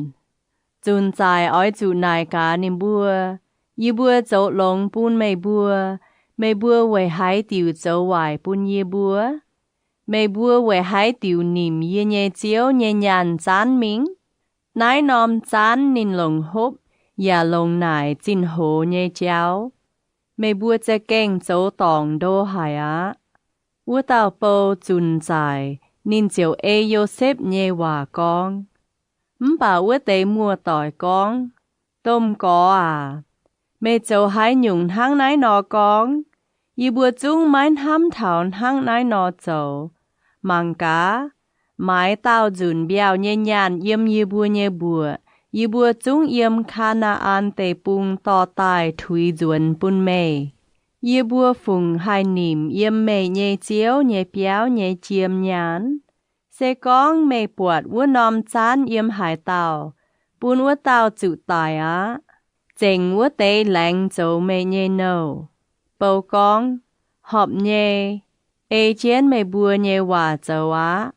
zunc zaaic oix zuqc naaic gaax ninh mbuo, Yie mbuo zoux longx bun meih mbuo, meih mbuo weic haaix diuc zoux waaic bun yie mbuo? Meih mbuo weic haaix diuc nimc yie nyei ziouv nyei nyaanh zaanv mingh? Naaiv norm zaanv ninh longc hopv yaac longc naaic zinh hoz nyei jauv. Meih mbuo za'gengh zoux dorngc ndo haic aqv. Wuov dauh bou zunc zaaic, ninh ziouc ei Yosepv nyei waac gorngv. Mv baac wuov deix muoz-doic gorngv, Domh gorx aac, meih zoux haaix nyungc hnangv naaiv nor gorngv? Yie mbuo zungv maiv hnamv taux hnangv naaiv nor zoux. Mangc gaax, maaiz daauh nzunc mbiauh nyei nyaanh yiem yie mbuo nyei mbuoqc, yie mbuo zungv yiem Kaa^naa^an Deic-Bung dorh daaih tuix nzuonx bun meih. Yie mbuo fungc haih nimc yiem meih nyei ziouv nyei biauv nyei jiem nyaanh? Se gorngv meih buatc wuov norm zaanv yiem haaix dauh, bun wuov dauh zuqc daic aqv. Zengc wuov deix laengz zoux meih nyei nouh. Bou gorngv, Horpc nyei. Ei jienv meih mbuo nyei waac zoux aqv.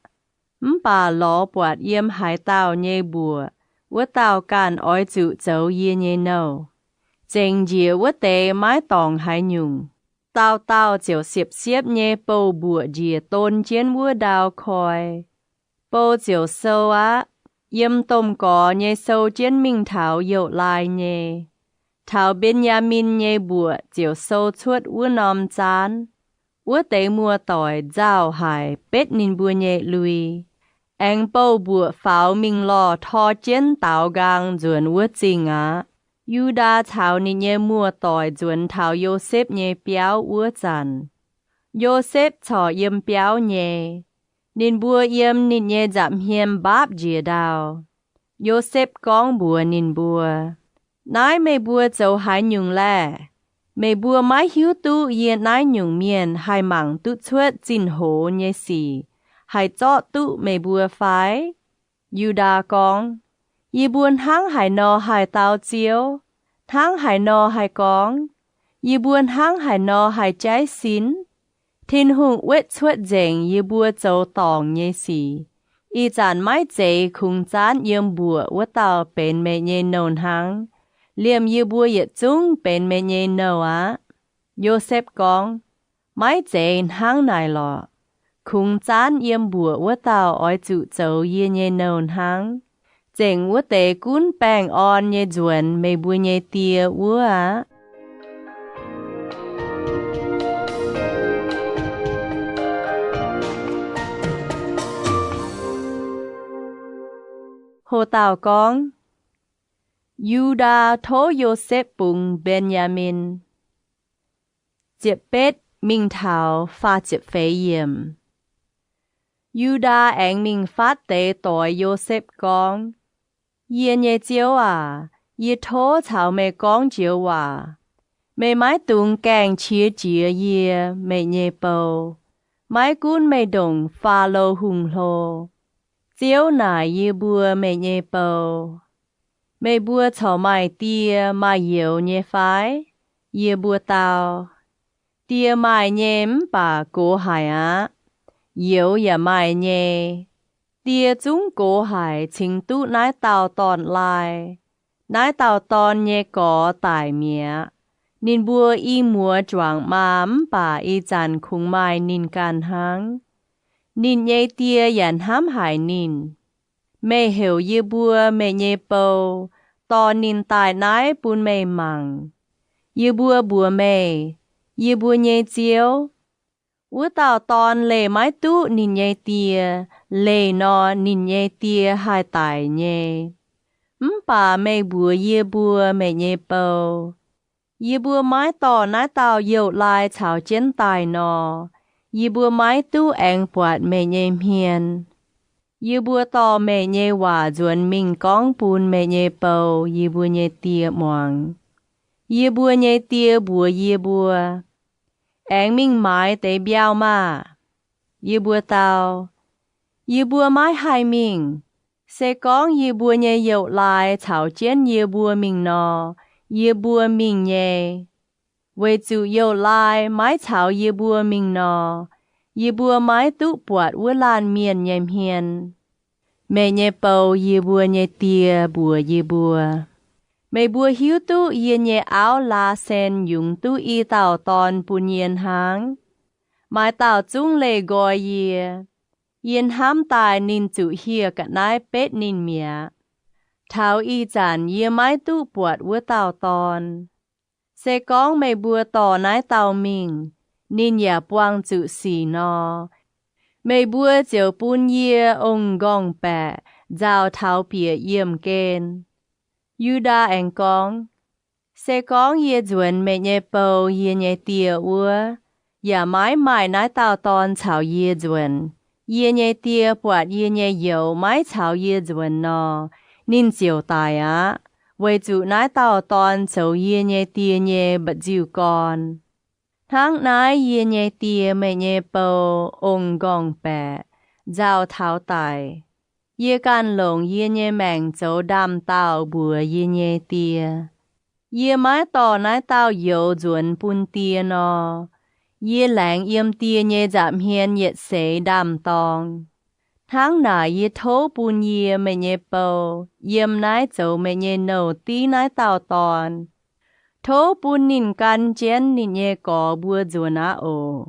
Mv baac lorz buatc yiem haaix dauh nyei mbuoqc, wuov dauh ganh oix zuqc zoux yie nyei nouh. Zengc njiec wuov deix maiv dorngc haaix nyungc. Dauh dauh ziouc siepv-siepv nyei bouh mbuoqc njiec don jienv wuov ndau koi. Bou ziouc sou aqv. Yiem domh gorx nyei sou jienv mingh taux youh laai nyei. Taux Mben^yaa^min nyei mbuoqc ziouc sou cuotv wuov norm zaanv. Wuov deix muoz-doic nzauh haic, betv ninh mbuo nyei lui. Aengx bouh mbuoqc faaux mingh lorh tor jienv daaux nqaang nzuonx wuov zingh aqv. Yu^ndaa caux ninh nyei muoz-doic nzuonx taux Yosepv nyei biauv wuov zanc, Yosepv corc yiem biauv nyei. Ninh mbuo yiem ninh nyei nza'hmien mbaapv njiec ndau. Yosepv gorngv mbuox ninh mbuo, Naaiv meih mbuo zoux haaix nyungc laeh? Meih mbuo maiv hiuv duqv yie naaiv nyungc mienh haih mangc duqv cuotv zinh hoz nyei sic, haih zorqv duqv meih mbuo fai? Yu^ndaa gorngv, Yie mbuo hnangv haaix nor haih dau Ziouv? Hnangv haaix nor haih gorngv? Yie mbuo hnangv haaix nor haih jaiv sin? Tin-Hungh wetv cuotv nzengc yie mbuo zoux dorngc nyei sic. Ih zanc maiv zeiz kungx zaanv yiem mbuoqc wuov dauh benx meih nyei nouh hnangv. Liemh yie mbuo yietc zungv benx meih nyei nouh aqv. Yosepv gorngv, Maiv zeiz hnangv naaic lorqc. kungx zaanv yiem mbuoqc wuov dauh oix zuqc zoux yie nyei nouh hnangv. Zengc wuov deix gunv baengh orn nyei nzuonx meih mbuo nyei die wuov aqv. Ho dauh gorngv, Yu^ndaa Tov Yosepv Bungx Mben^yaa^min. Ziepc betv mingh taux faah ziepc feix yiemc. Yu^ndaa aengx mingh fatv deix doix Yosepv gorngv, Yie nyei ziouv aac, yie tov caux meih gorngv joux waac. Meih maiv dungx gaengh qiex jiez yie, meih nyei bou. Maiv gunv meih ndongc Faalo Hungh hlo, Ziouv naaic yie mbuo, meih nyei bou, Meih mbuo corc maaih die maaih youz nyei fai? Yie mbuo dau, Die maaih nyei mv baac gox haic aqv. Youz yaac maaih nyei. Die zungv gox haic cingx duqv naaiv dauh dorn-laai. Naaiv dauh dorn nyei gorx daic mi'aqv. Ninh mbuo i muoz juangc maa mv baac ih zanc kungx maaih ninh ganh hnangv. Ninh nyei die yaac hnamv haic ninh. Meih heuc yie mbuo, meih nyei bou, dorh ninh daaih naaiv bun meih mangc. Yie mbuo mbuox meih, yie mbuo nyei ziouv, wuov dauh dorn leih maiv duqv ninh nyei die. Leih nor, ninh nyei die haih daic nyei. Mv baac meih mbuox yie mbuo, meih nyei bou, yie mbuo maiv dorh naaiv dauh youz-laai caux jienv daaih nor, yie mbuo maiv duqv aengx buatc meih nyei hmien. Yie mbuo dorh meih nyei waac nzuonx mingh gorngv bun meih nyei bou, yie mbuo nyei die, muangx. Yie mbuo nyei die mbuox yie mbuo, Aengx mingh maaiz deix mbiauh maah! Yie mbuo dau, Yie mbuo maiv haih mingh. Se gorngv yie mbuo nyei youz-laai caux jienv yie mbuo mingh nor, yie mbuo mingh nyei. Weic zuqc youz-laai maiv caux yie mbuo mingh nor, yie mbuo maiv duqv buatc wuov laanh mienh nyei hmien. Meih nyei bou, yie mbuo nyei die, mbuox yie mbuo, Meih mbuo hiuv duqv yie nyei auv, Laasen, yungz duqv i dauh dorn bun yie hnangv. Maaih dauh zungv leih nqoi yie. Yie hnamv daaih ninh zuqc hieh ga'naaiv betv ninh mi'aqv. Taux ih zanc yie maiv duqv buatc wuov dauh dorn. Se gorngv meih mbuo dorh naaiv dauh mingh, ninh yaac buangh zuqc sic nor, meih mbuo ziouc bun yie ong-nqorngv-baeqc nzauh taux bieqc yiemh gen. Yu^ndaa aengx gorngv, Se gorngv yie nzuonx meih nyei bou, yie nyei die wuov, yaac maiv maaih naaiv dauh dorn caux yie nzuonx, yie nyei die buatc yie nyei youz maiv caux yie nzuonx nor, ninh ziouc daic aqv, weic zuqc naaiv dauh dorn zoux yie nyei die nyei mba'nziu-gorn. Hnangv naaiv yie nyei die, meih nyei bou, ong-nqorngv-baeqc nzauh taux daic. Yie ganh longc yie nyei maengc zoux ndaam-daauh mbuox yie nyei die. Yie maiv dorh naaiv dauh youz nzuonx bun die nor, yie laengz yiem die nyei nza'hmien yietc seix ndaam-dorng. Hnangv naaic yie tov bun yie, meih nyei bou, yiem naaiv zoux meih nyei nouh div naaiv dauh dorn. Tov bun ninh gan jienv ninh nyei gorx mbuo nzuonx aqv oc.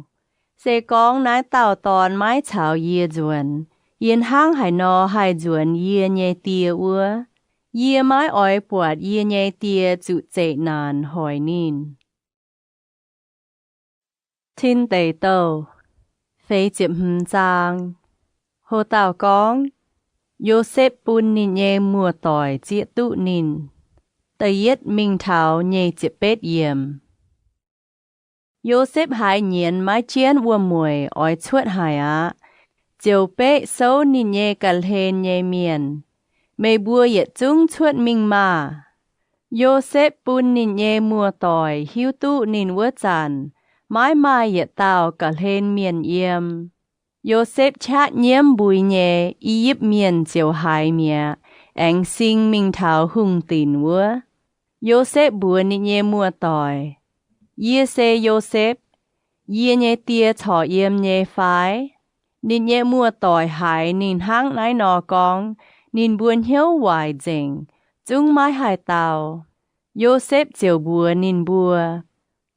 Se gorngv naaiv dauh dorn maiv caux yie nzuonx, yie hnangv haaix nor haih nzuonx yie nyei die wuov? Yie maiv oix buatc yie nyei die zuqc zeqc naanc hoic ninh. Tin Deic Douh Ho dauh gorngv, Yosepv bun ninh nyei muoz-doic zieqv duqv ninh. Da'yietv mingh taux nyic ziepc betv yiemc. Yosepv haiz nyienz maiv jienv wuom-mueic oix cuotv haic aqv, ziouc beqv souv ninh nyei ga'hlen nyei mienh, Meih mbuo yietc zungv cuotv mingh maah! Yosepv bun ninh nyei muoz-doic hiuv duqv ninh wuov zanc maiv maaih yietc dauh ga'hlen mienh yiem. Yosepv qaqv nyiemv mbui nyei I^yipv Mienh ziouc haiz mi'aqv, aengx sing mingh taux hungh dinc wuov. Yosepv mbuox ninh nyei muoz-doic, Yie se Yosepv. Yie nyei die corc yiem nyei fai? Ninh nyei muoz-doic haiz ninh hnangv naaiv nor gorngv, ninh mbuo hnyouv waaic nzengc, zungv maiv haih dau. Yosepv ziouc mbuox ninh mbuo,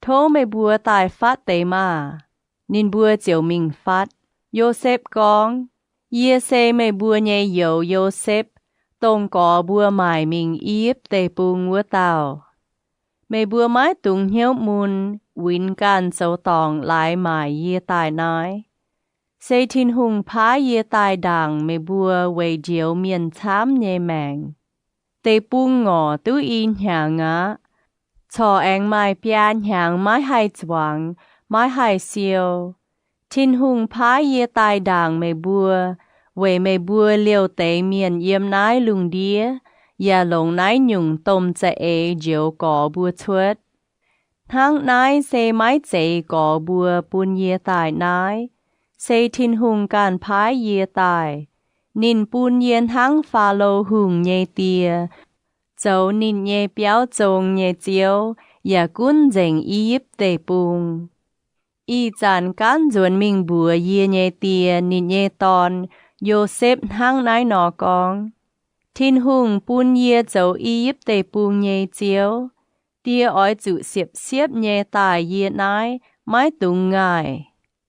Tov meih mbuo daaih fatv deix maah! Ninh mbuo ziouc mingh fatv. Yosepv gorngv, Yie se meih mbuo nyei youz Yosepv, dongh gorx mbuo maaic mingh I^yipv Deic-Bung wuov dauh. Meih mbuo maiv dungx hnyouv mun, uinx ganh zoux dorngc laaix maaic yie daaih naaiv. Se Tin-Hungh paaiv yie daaih ndaangc meih mbuo weic njoux mienh camv nyei maengc. Deic-bung ngorc duqv i hnyangx aqv. Corc aengx maaih biaa hnyangx maiv haih zuangx, maiv haih siou. Tin-Hungh paaiv yie daaih ndaangc meih mbuo, weic meih mbuo liouh deix mienh yiem naaiv lungh ndiev yaac longc naaiv nyungc domh za'eix njoux gorx mbuo cuotv. Hnangv naaiv se maiv zeiz gorx mbuo bun yie daaih naaiv, se Tin-Hungh ganh paaiv yie daaih. Ninh bun yie hnangv Faalo Hungh nyei die, zoux ninh nyei biauv zong nyei ziouv, yaac gunv nzengc I^yipv Deic-Bung. Ih zanc gaanv nzuonx mingh mbuox yie nyei die ninh nyei dorn, Yosepv, hnangv naaiv nor gorngv, Tin-Hungh bun yie zoux I^yipv Deic-Bung nyei ziouv. Die oix zuqc siepv-siepv nyei daaih yie naaiv, maiv dungx ngaih.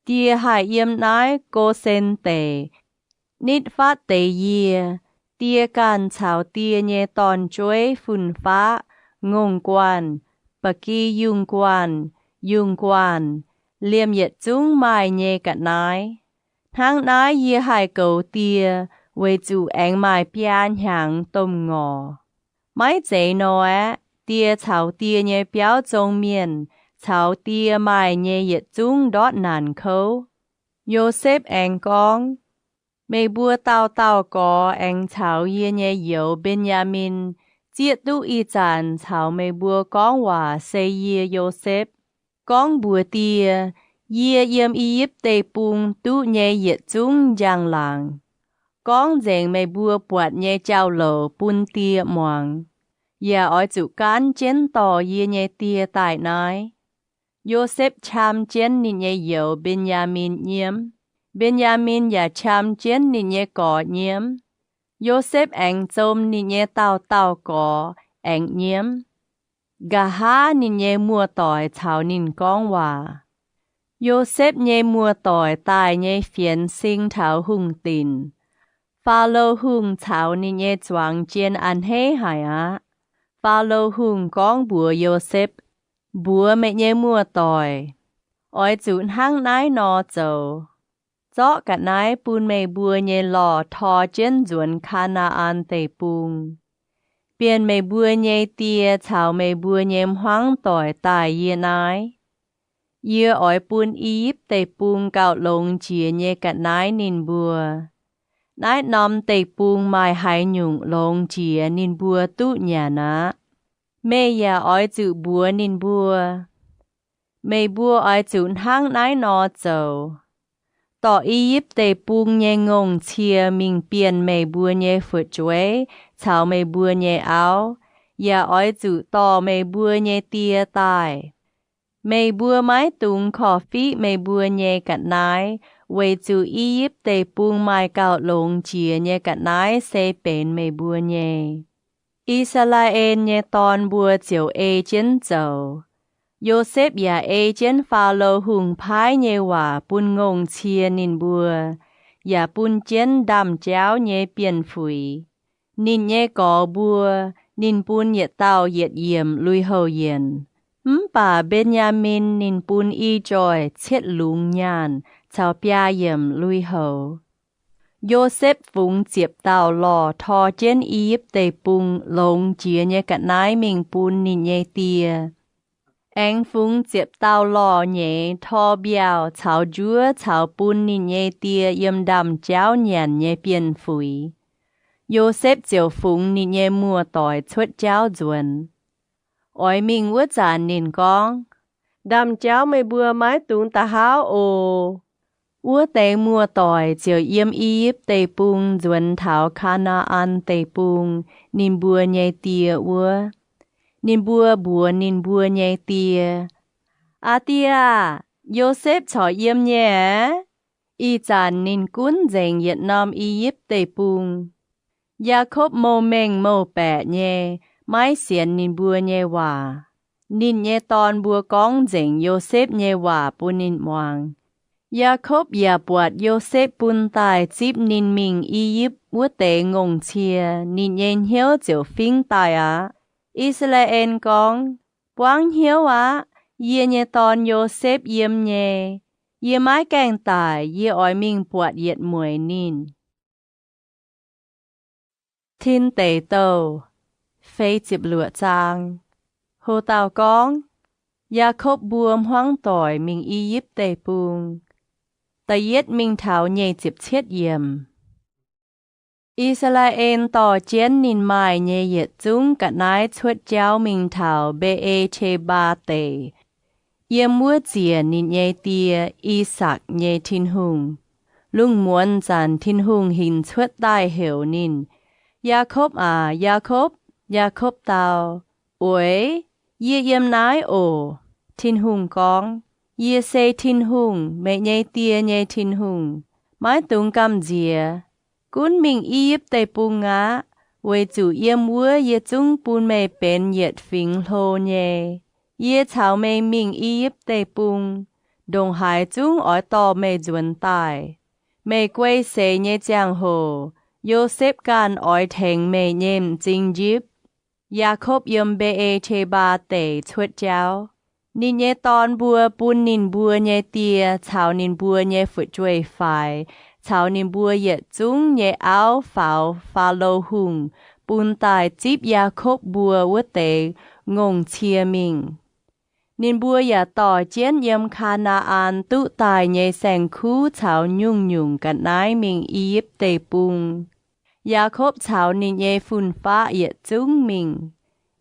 Die haih yiem naaiv Gosen Deic nitv fatv deix yie. Die ganh caux die nyei dorn-jueiv, fun-faqv, ngongh guanh, ba'gi yungh guanh, yungh guanh, liemh yietc zungv maaih nyei ga'naaiv. Hnangv naaiv yie haih goux die, weic zuqc aengx maaih biaa hnyangx domh ngorc. Maiv zeiz nor aeqv, die caux die nyei biauv zong mienh caux die maaih nyei yietc zungv ndortv naanc kouv. Yosepv aengx gorngv, Meih mbuo dauh dauh gorx aengx caux yie nyei youz, Mben^yaa^min, zieqv duqv ih zanc caux meih mbuo gorngv waac se yie, Yosepv, gorngv mbuox die, Yie yiem I^yipv Deic-Bung duqv nyei yietc zungv njang-laangc. Gorngv nzengc meih mbuo buatc nyei jauv-louc bun die muangx, yaac oix zuqc gaanv jienv dorh yie nyei die daaih naaiv. Yosepv qam jienv ninh nyei youz, Mben^yaa^min, nyiemv. Mben^yaa^min yaac qam jienv ninh nyei gorx nyiemv. Yosepv aengx zom ninh nyei dauh dauh gorx aengx nyiemv. Nqa'haav ninh nyei muoz-doic caux ninh gorngv waac. Yosepv nyei muoz-doic daaih nyei fienx sing taux hungh dinc. Faalo Hungh caux ninh nyei zuangx jien a'hneiv haic aqv. Faalo Hungh gorngv mbuox Yosepv, Mbuox meih nyei muoz-doic, Oix zuqc hnangv naaiv nor zoux. Zorqv ga'naaiv bun meih mbuo nyei lorh tor jienv nzuonx Kaa^naa^an Deic-Bung, bienh meih mbuo nyei die caux meih mbuo nyei hmuangv doic daaih yie naaiv. Yie oix bun I^yipv Deic-Bung gauh longx jiex nyei ga'naaiv ninh mbuo. Naaiv norm deic-bung maaih haaix nyungc longx jiex ninh mbuo duqv nyanc aqv. Meih yaac oix zuqc mbuox ninh mbuo, Meih mbuo oix zuqc hnangv naaiv nor zoux. Dorh I^yipv Deic-Bung nyei ngongh cie mingh bienh meih mbuo nyei fu'jueiv caux meih mbuo nyei auv, yaac oix zuqc dorh meih mbuo nyei die daaih. Meih mbuo maiv dungx korv-fiqv meih mbuo nyei ga'naaiv, weic zuqc I^yipv Deic-Bung maaih gauh longx jiex nyei ga'naaiv se benx meih mbuo nyei. I^saa^laa^en nyei dorn mbuo ziouc ei jienv zoux. Yosepv yaac ei jienv Faalo Hungh paaiv nyei waac bun ngongh cie ninh mbuo, yaac bun jienv ndaamv-jauv nyei bienh fuix. Ninh nyei gorx mbuo, ninh bun yietc dauh yietc yiemc lui-houx yienc. Mv baac Mben^yaa^min ninh bun i joih cietv lungz nyaanh caux biaa yiemc lui-houx. Yosepv fungx ziepc dauh lorh tor jienv I^yipv Deic-Bung longx jiex nyei ga'naaiv mingh bun ninh nyei die. Aengx fungx ziepc dauh lorh nyeiz tor mbiauh caux njuov caux bun ninh nyei die yiem ndaamv-jauv nyanc nyei bienh fuix. Yosepv ziouc fungx ninh nyei muoz-doic cuotv jauv nzuonx. Oix mingh wuov zanc ninh gorngv, Ndaamv-jauv meih mbuo maiv dungx da'hauv oc. Wuov deix muoz-doic ziouc yiem I^yipv Deic-Bung nzuonx taux Kaa^naa^an Deic-Bung, ninh mbuo nyei die wuov. Ninh mbuo mbuox ninh mbuo nyei die, Aa die aah! Yosepv corc yiem nyei aqv. Ih zanc ninh gunv nzengc yietc norm I^yipv Deic-Bung. Yaakopv mouh-mengh mouh-baeqc nyei, maiv sienx ninh mbuo nyei waac. Ninh nyei dorn mbuo gorngv nzengc Yosepv nyei waac bun ninh muangx. Yaakopv yaac buatc Yosepv bun daaih zipv ninh mingh I^yipv wuov deix ngongh cie, ninh nyei hnyouv ziouc fingx daaih aqv. I^saa^laa^en gorngv, Buangv hnyouv aqv. Yie nyei dorn, Yosepv, yiem nyei. Yie maiv gaengh daic. Yie oix mingh buatc yietc mueic ninh. Tin Deic Douh Feix Ziepc Luoqc Zaang. Ho dauh gorngv, Yaakopv Mbuo Hmuangv Doic Mingh I^yipv Deic-Bung. Da'yietv mingh taux nyic ziepc cietv yiemc. I^saa^laa^en dorh jienv ninh maaih nyei yietc zungv ga'naaiv cuotv jauv mingh taux Mbe^e^te^mbaa Deic. Yiem wuov ziec ninh nyei die, I^sakc, nyei Tin-Hungh. Lungh muonz zanc Tin-Hungh hinc cuotv daaih heuc ninh, Yaakopv aac, Yaakopv! Yaakopv dau, Oix, yie yiem naaiv oc. Tin-Hungh gorngv, Yie se Tin-Hungh, meih nyei die nyei Tin-Hungh. Maiv dungx gamh nziex. Gunv mingh I^yipv Deic-Bung aqv, weic zuqc yiem wuov yie zungv bun meih benx yietc fingx hlo nyei. Yie caux meih mingh I^yipv Deic-Bung, ndongc haaix zungv oix dorh meih nzuonx daaih. Meih guei seix nyei ziangh hoc, Yosepv ganh oix tengx meih nyei m'zing njipv. Yaakopv yiem Mbe^e^te^mbaa Deic cuotv jauv. Ninh nyei dorn mbuo bun ninh mbuo nyei die caux ninh mbuo nyei fu'jueiv-faix caux ninh mbuo yietc zungv nyei auv faaux Faalo Hungh bun daaih zipv Yaakopv mbuo wuov deix ngongh cie mingh. Ninh mbuo yaac dorh jienv yiem Kaa^naa^an duqv daaih nyei saeng-kuv caux nyungc-nyungc ga'naaiv mingh I^yipv Deic-Bung. Yaakopv caux ninh nyei fun-faqv yietc zungv mingh.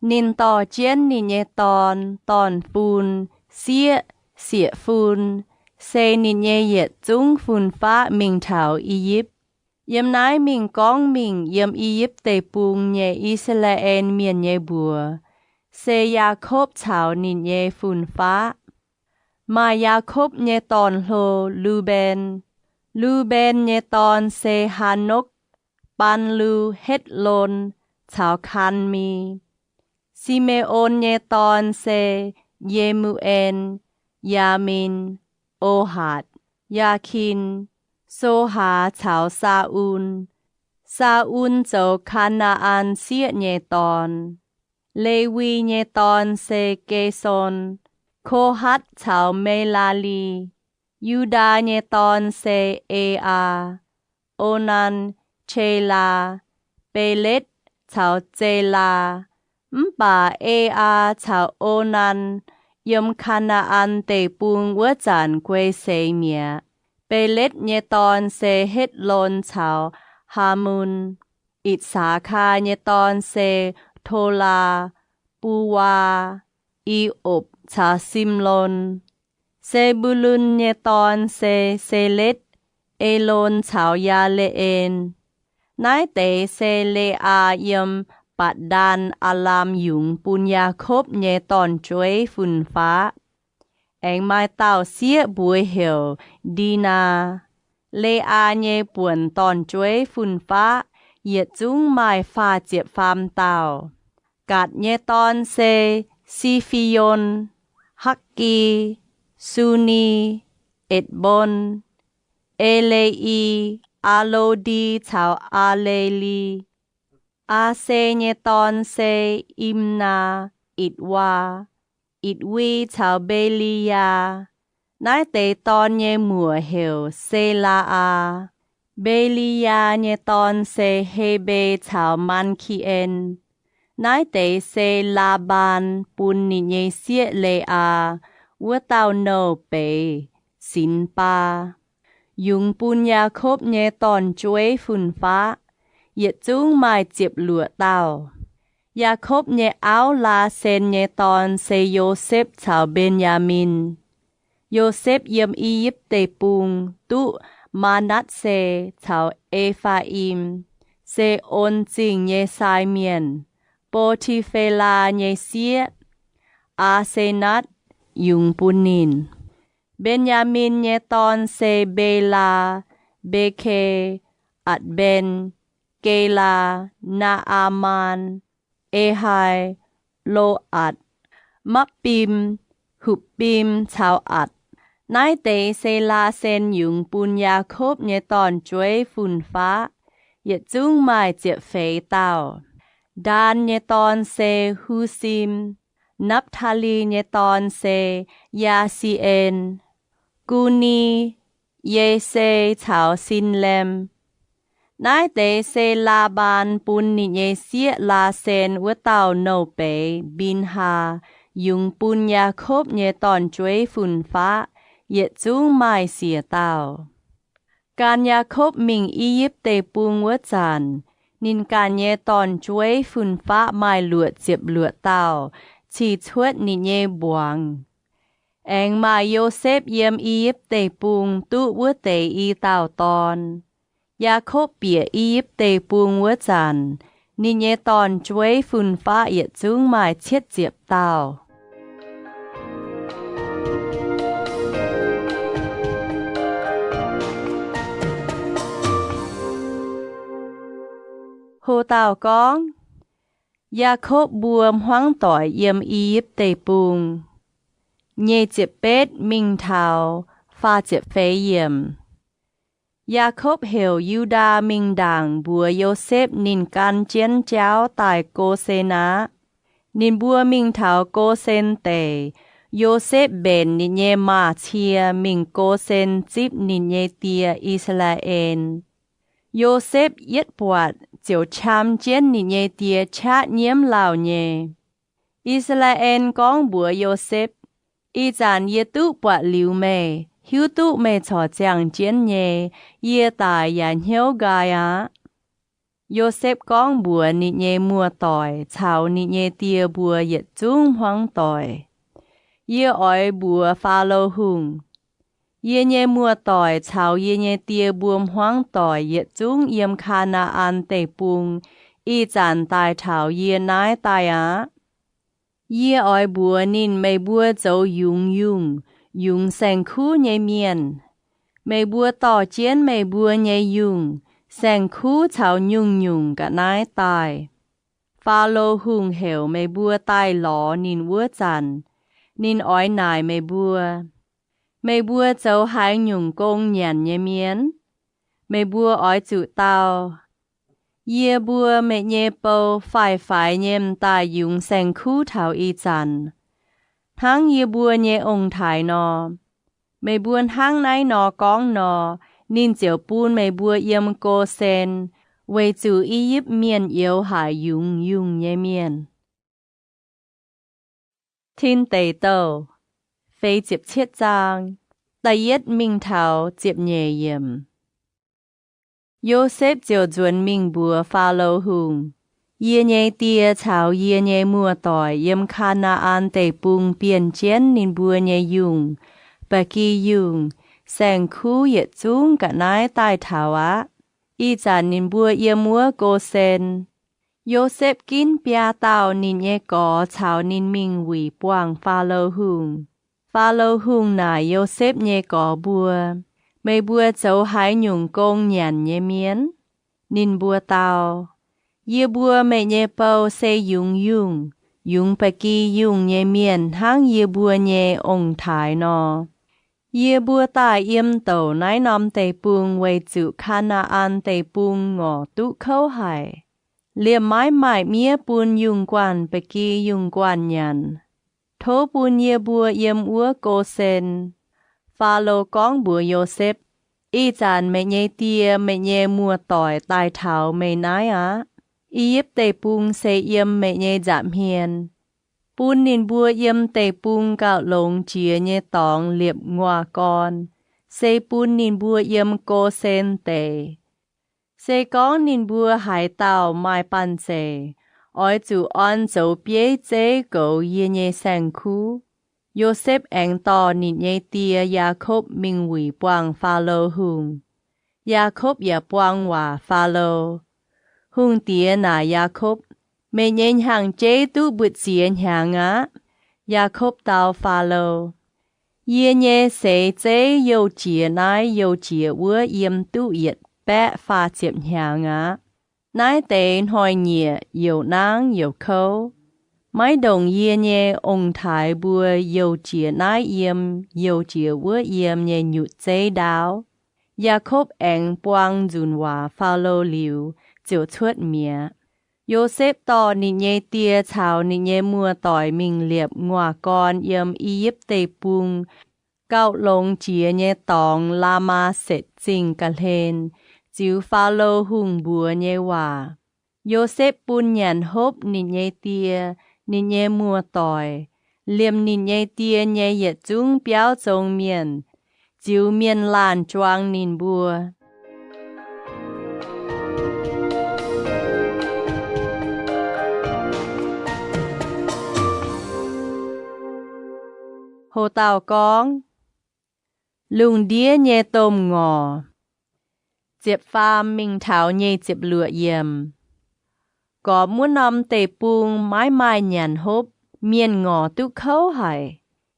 Ninh dorh jienv ninh nyei dorn, dorn-fun, sieqv, sieqv-fun, se ninh nyei yietc zungv fun-faqv mingh taux I^yipv. Yiem naaiv mingh gorngv mingh yiem I^yipv Deic-Bung nyei I^saa^laa^en Mienh nyei mbuox, se Yaakopv caux ninh nyei fun-faqv. Maaih Yaakopv nyei dorn-hlo, Lu^mben. Lu^mben nyei dorn se Hanokv, Baan^lu, Hetv^lon, caux Kaan^mi. Si^me^on nyei dorn se Ye^mu^en, Yaamin, Ohatc, Yaakin, Sohaa caux Saa^un. Saa^un zoux Kaa^naa^an Sieqv nyei dorn. Lewi nyei dorn se Ge^son, Kohatv caux Me^laa^li. Yu^ndaa nyei dorn se Aa, Onan, Qelaa, Beletv caux Zelaa. Mv baac Aa caux Onan yiem Kaa^naa^an Deic-Bung wuov zanc guei seix mi'aqv. Beletv nyei dorn se Hetv^lon caux Haamun. Itc^saa^kaa nyei dorn se Tolaa, Buwaa, I^opc caux Simlon. Se^mbu^lun nyei dorn se Seletv, Elon caux Yaa^le^en. Naaiv deix se Le^aa yiem Batc^ndaan Aa^laam yungz bun Yaakopv nyei dorn-jueiv fun-faqv. Aengx maaih dauh sieqv mbuox heuc Ndinaa. Le^aa nyei buonc dorn-jueiv fun-faqv yietc zungv maaih faah ziepc faam dauh. Gatc nyei dorn se Si^fi^on, Hakv^gi, Suni, Etc^mbon, E^le^i, Aa^lo^ndi caux Aa^le^li. Aa^se nyei dorn se Imnaa, Itc^waa, Itc^wi caux Mbe^li^yaa. Naaiv deix dorn nyei muoc heuc Se^laa^aa. Mbe^li^yaa nyei dorn se Hebe caux Maan^ki^en. Naaiv deix se Laa^mbaan bun ninh nyei sieqv Le^aa wuov dauh nouh beiz, Sinx^baa, yungz bun Yaakopv nyei dorn-jueiv fun-faqv, yietc zungv maaih ziepc luoqc dauh. Yaakopv nyei auv, Laasen nyei dorn se Yosepv caux Mben^yaa^min. Yosepv yiem I^yipv Deic-Bung duqv Maa^natv^se caux E^faa^im, se On Zingh nyei sai mienh, Bo^ti^fe^laa nyei sieqv, Aa^se^natv, yungz bun ninh. Mben^yaa^min nyei dorn se Mbelaa, Mbeke, Atc^mben, Gelaa, Naa^aa^maan, Ehai, Lo^atc, Mapv^bim, Hupv^bim caux Atc. Naaiv deix se Laasen yungz bun Yaakopv nyei dorn-jueiv fun-faqv, yietc zungv maaih ziepc feix dauh. Ndaan nyei dorn se Husim. Napv^taa^li nyei dorn se Yaa^si^en, Gu^ni, Ye^se caux Sin^lem. Naaiv deix se Laa^mbaan bun ninh nyei sieqv Laasen wuov dauh nouh beiz, Mbin^haa, yungz bun Yaakopv nyei dorn-jueiv fun-faqv, yietc zungv maaih siec dauh. Gan Yaakopv mingh I^yipv Deic-Bung wuov zanc, ninh ganh nyei dorn-jueiv fun-faqv maaih luoqc ziepc luoqc dauh, cih cuotv ninh nyei mbuangz. Aengx maaih Yosepv yiem I^yipv Deic-Bung duqv wuov deix i dauh dorn. Yaakopv bieqc I^yipv Deic-Bung wuov zanc, ninh nyei dorn-jueiv fun-faqv yietc zungv maaih cietv ziepc dauh. Ho dauh gorngv, Yaakopv Mbuo Hmuangv Doic Yiem I^yipv Deic-Bung. Nyic ziepc betv mingh taux faah ziepc feix yiemc. Yaakopv heuc Yu^ndaa mingh ndaangc mbuox Yosepv ninh gan jienv jauv daaih Gosen aqv. Ninh mbuo mingh taux Gosen Deic, Yosepv mbenc ninh nyei maaz-cie mingh Gosen zipv ninh nyei die, I^saa^laa^en. Yosepv yietv buatc ziouc qam jienv ninh nyei die qaqv nyiemv lauh nyei. I^saa^laa^en gorngv mbuox Yosepv, Ih zanc yie duqv buatc liuz meih, hiuv duqv meih corc ziangh jienv nyei, yie daic yaac hnyouv nqaai aqv. Yosepv gorngv mbuox ninh nyei muoz-doic caux ninh nyei die mbuo yietc zungv hmuangv doic, Yie oix mbuox Faalo Hungh, Yie nyei muoz-doic caux yie nyei die mbuo hmuangv doic yietc zungv yiem Kaa^naa^an Deic-Bung ih zanc daaih taux yie naaiv daaih aqv. Yie oix mbuox ninh meih mbuo zoux yungz yungh, yungz saeng-kuv nyei mienh. Meih mbuo dorh jienv meih mbuo nyei yungh, saeng-kuv caux nyungc-nyungc ga'naaiv daaih. Faalo Hungh heuc meih mbuo daaih lorz ninh wuov zanc, ninh oix naaic meih mbuo, Meih mbuo zoux haaix nyungc gong nyanc nyei mienh? Meih mbuo oix zuqc dau, Yie mbuo, meih nyei bou, faix-faix nyei m'daaih yungz saeng-kuv taux ih zanc, hnangv yie mbuo nyei ong-taaix nor. Meih mbuo hnangv naaiv nor gorngv nor, ninh ziouc bun meih mbuo yiem Gosen, weic zuqc I^yipv Mienh youx haic yungz yungh nyei mienh. Tin Deic Douh, feix ziepc cietv zaang, da'yietv mingh taux ziepc nyeic yiemc. Yosepv ziouc nzuonx mingh mbuox Faalo Hungh, Yie nyei die caux yie nyei muoz-doic yiem Kaa^naa^an Deic-Bung bienh jienv ninh mbuo nyei yungh, ba'gi yungh, saeng-kuv yietc zungv ga'naaiv daaih taux aqv. Ih zanc ninh mbuo yiem wuov Gosen. Yosepv ginv biaa dauh ninh nyei gorx caux ninh mingh wuic buangh Faalo Hungh. Faalo Hungh naaic Yosepv nyei gorx mbuo, Meih mbuo zoux haaix nyungc gong nyanc nyei mienh? Ninh mbuo dau, Yie mbuo, meih nyei bou, se yungz yungh, yungz ba'gi yungh nyei mienh hnangv yie mbuo nyei ong-taaix nor. Yie mbuo daaih yiem douc naaiv norm deic-bung weic zuqc Kaa^naa^an Deic-Bung ngorc duqv kouv haic. Liemh maiv maaih miev bun yungh guanh ba'gi yungh guanh nyanc. Tov bun yie mbuo yiem wuov Gosen. Faalo gorngv mbuox Yosepv, Ih zanc meih nyei die, meih nyei muoz-doic daaih taux meih naaiv aqv. I^yipv Deic-Bung se yiem meih nyei nza'hmien. Bun ninh mbuo yiem deic-bung gauh longx jiex nyei dorngx liepc nguaaz gorn, se bun ninh mbuo yiem Gosen Deic. Se gorngv ninh mbuo haaix dauh maaih banh zeic, oix zuqc orn zoux bieiv zeiv goux yie nyei saeng-kuv. Yosepv aengx dorh ninh nyei die, Yaakopv, mingh wuic buangh Faalo Hungh. Yaakopv yaac buang waac Faalo. Hungh diex naaic Yaakopv, Meih nyei hnyangx-jeiv duqv mbutv ziex hnyangx aqv. Yaakopv dau Faalo, Yie nyei seix zeiv youh jiex naaiv youh jiex wuov yiem duqv yietc baeqv faah ziepc hnyangx aqv. Naaiv deix hnoi-nyieqc youc nangv youc kouv. Maiv ndongc yie nyei ong-taaix mbuo youh jiex naaiv yiem, youh jiex wuov yiem nyei nyutc zeiv ndaauv. Yaakopv aengx buang nzunc waac Faalo liuz, ziouc cuotv mi'aqv. Yosepv dorh ninh nyei die caux ninh nyei muoz-doic mingh liepc nguaaz-gorn yiem I^yipv Deic-Bung, gauh longx jiex nyei dorngx, Laa^maa^setc Zingh ga'hlen, ziux Faalo Hungh mbuox nyei waac. Yosepv bun nyanc hopv ninh nyei die, ninh nyei muoz-doic, liemh ninh nyei die nyei yietc zungv biauv zong mienh, ziux mienh laanh juang ninh mbuo. Ho dauh gorngv, Lungh ndiev nyei domh ngorc. Ziepc faam mingh taux nyic ziepc luoqc yiemc. Gormx wuov norm deic-bung maiv maaih nyanc hopv, mienh ngorc duqv kouv haic.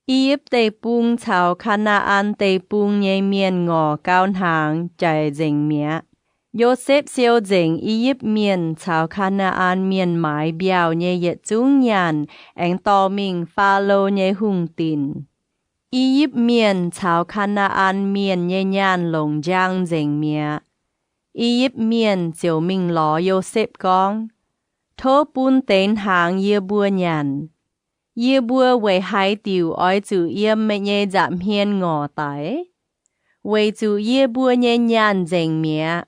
I^yipv Deic-Bung caux Kaa^naa^an Deic-Bung nyei mienh ngorc gau hnaangx jaic nzengc mi'aqv. Yosepv siou nzengc I^yipv Mienh caux Kaa^naa^an Mienh maaiz mbiauh nyei yietc zungv nyaanh aengx dorh mingh Faalo nyei hungh dinc. I^yipv Mienh caux Kaa^naa^an Mienh nyei nyaanh longc njang nzengc mi'aqv. I^yipv Mienh ziouc mingh lorz Yosepv gorngv, Tov bun deix hnaangx yie mbuo nyanc. Yie mbuo weic haaix diuc oix zuqc yiem meih nyei nza'hmien ngorc daic? Weic zuqc yie mbuo nyei nyaanh nzengc mi'aqv.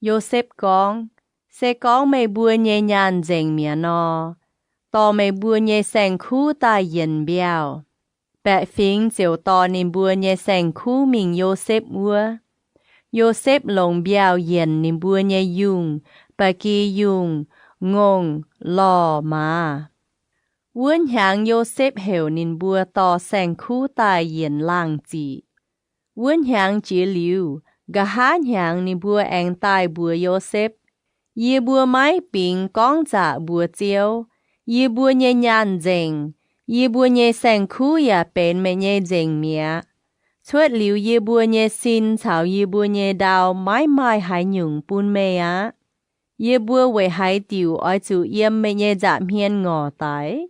Yosepv gorngv, Se gorngv meih mbuo nyei nyaanh nzengc mi'aqv nor, dorh meih mbuo nyei saeng-kuv daaih yienc mbiauh. Baeqc fingx ziouc dorh ninh mbuo nyei saeng-kuv mingh Yosepv wuov. Yosepv longc mbiauh yienc ninh mbuo nyei yungh, ba'gi yungh, ngongh, lorh, maaz. Wuov hnyangx Yosepv heuc ninh mbuo dorh saeng-kuv daaih yienc laangh ziqc. Wuov hnyangx jiex liuz, nqa'haav hnyangx ninh mbuo aengx daaih mbuox Yosepv, Yie mbuo maiv bingx gorngv zaqc mbuox Ziouv. Yie mbuo nyei nyaanh nzengc. Yie mbuo nyei saeng-kuv yaac benx meih nyei nzengc mi'aqv. Cuotv liuz yie mbuo nyei sin caux yie mbuo nyei ndau maiv maaih haaix nyungc bun meih aqv. Yie mbuo weic haaix diuc oix zuqc yiem meih nyei nza'hmien ngorc daic?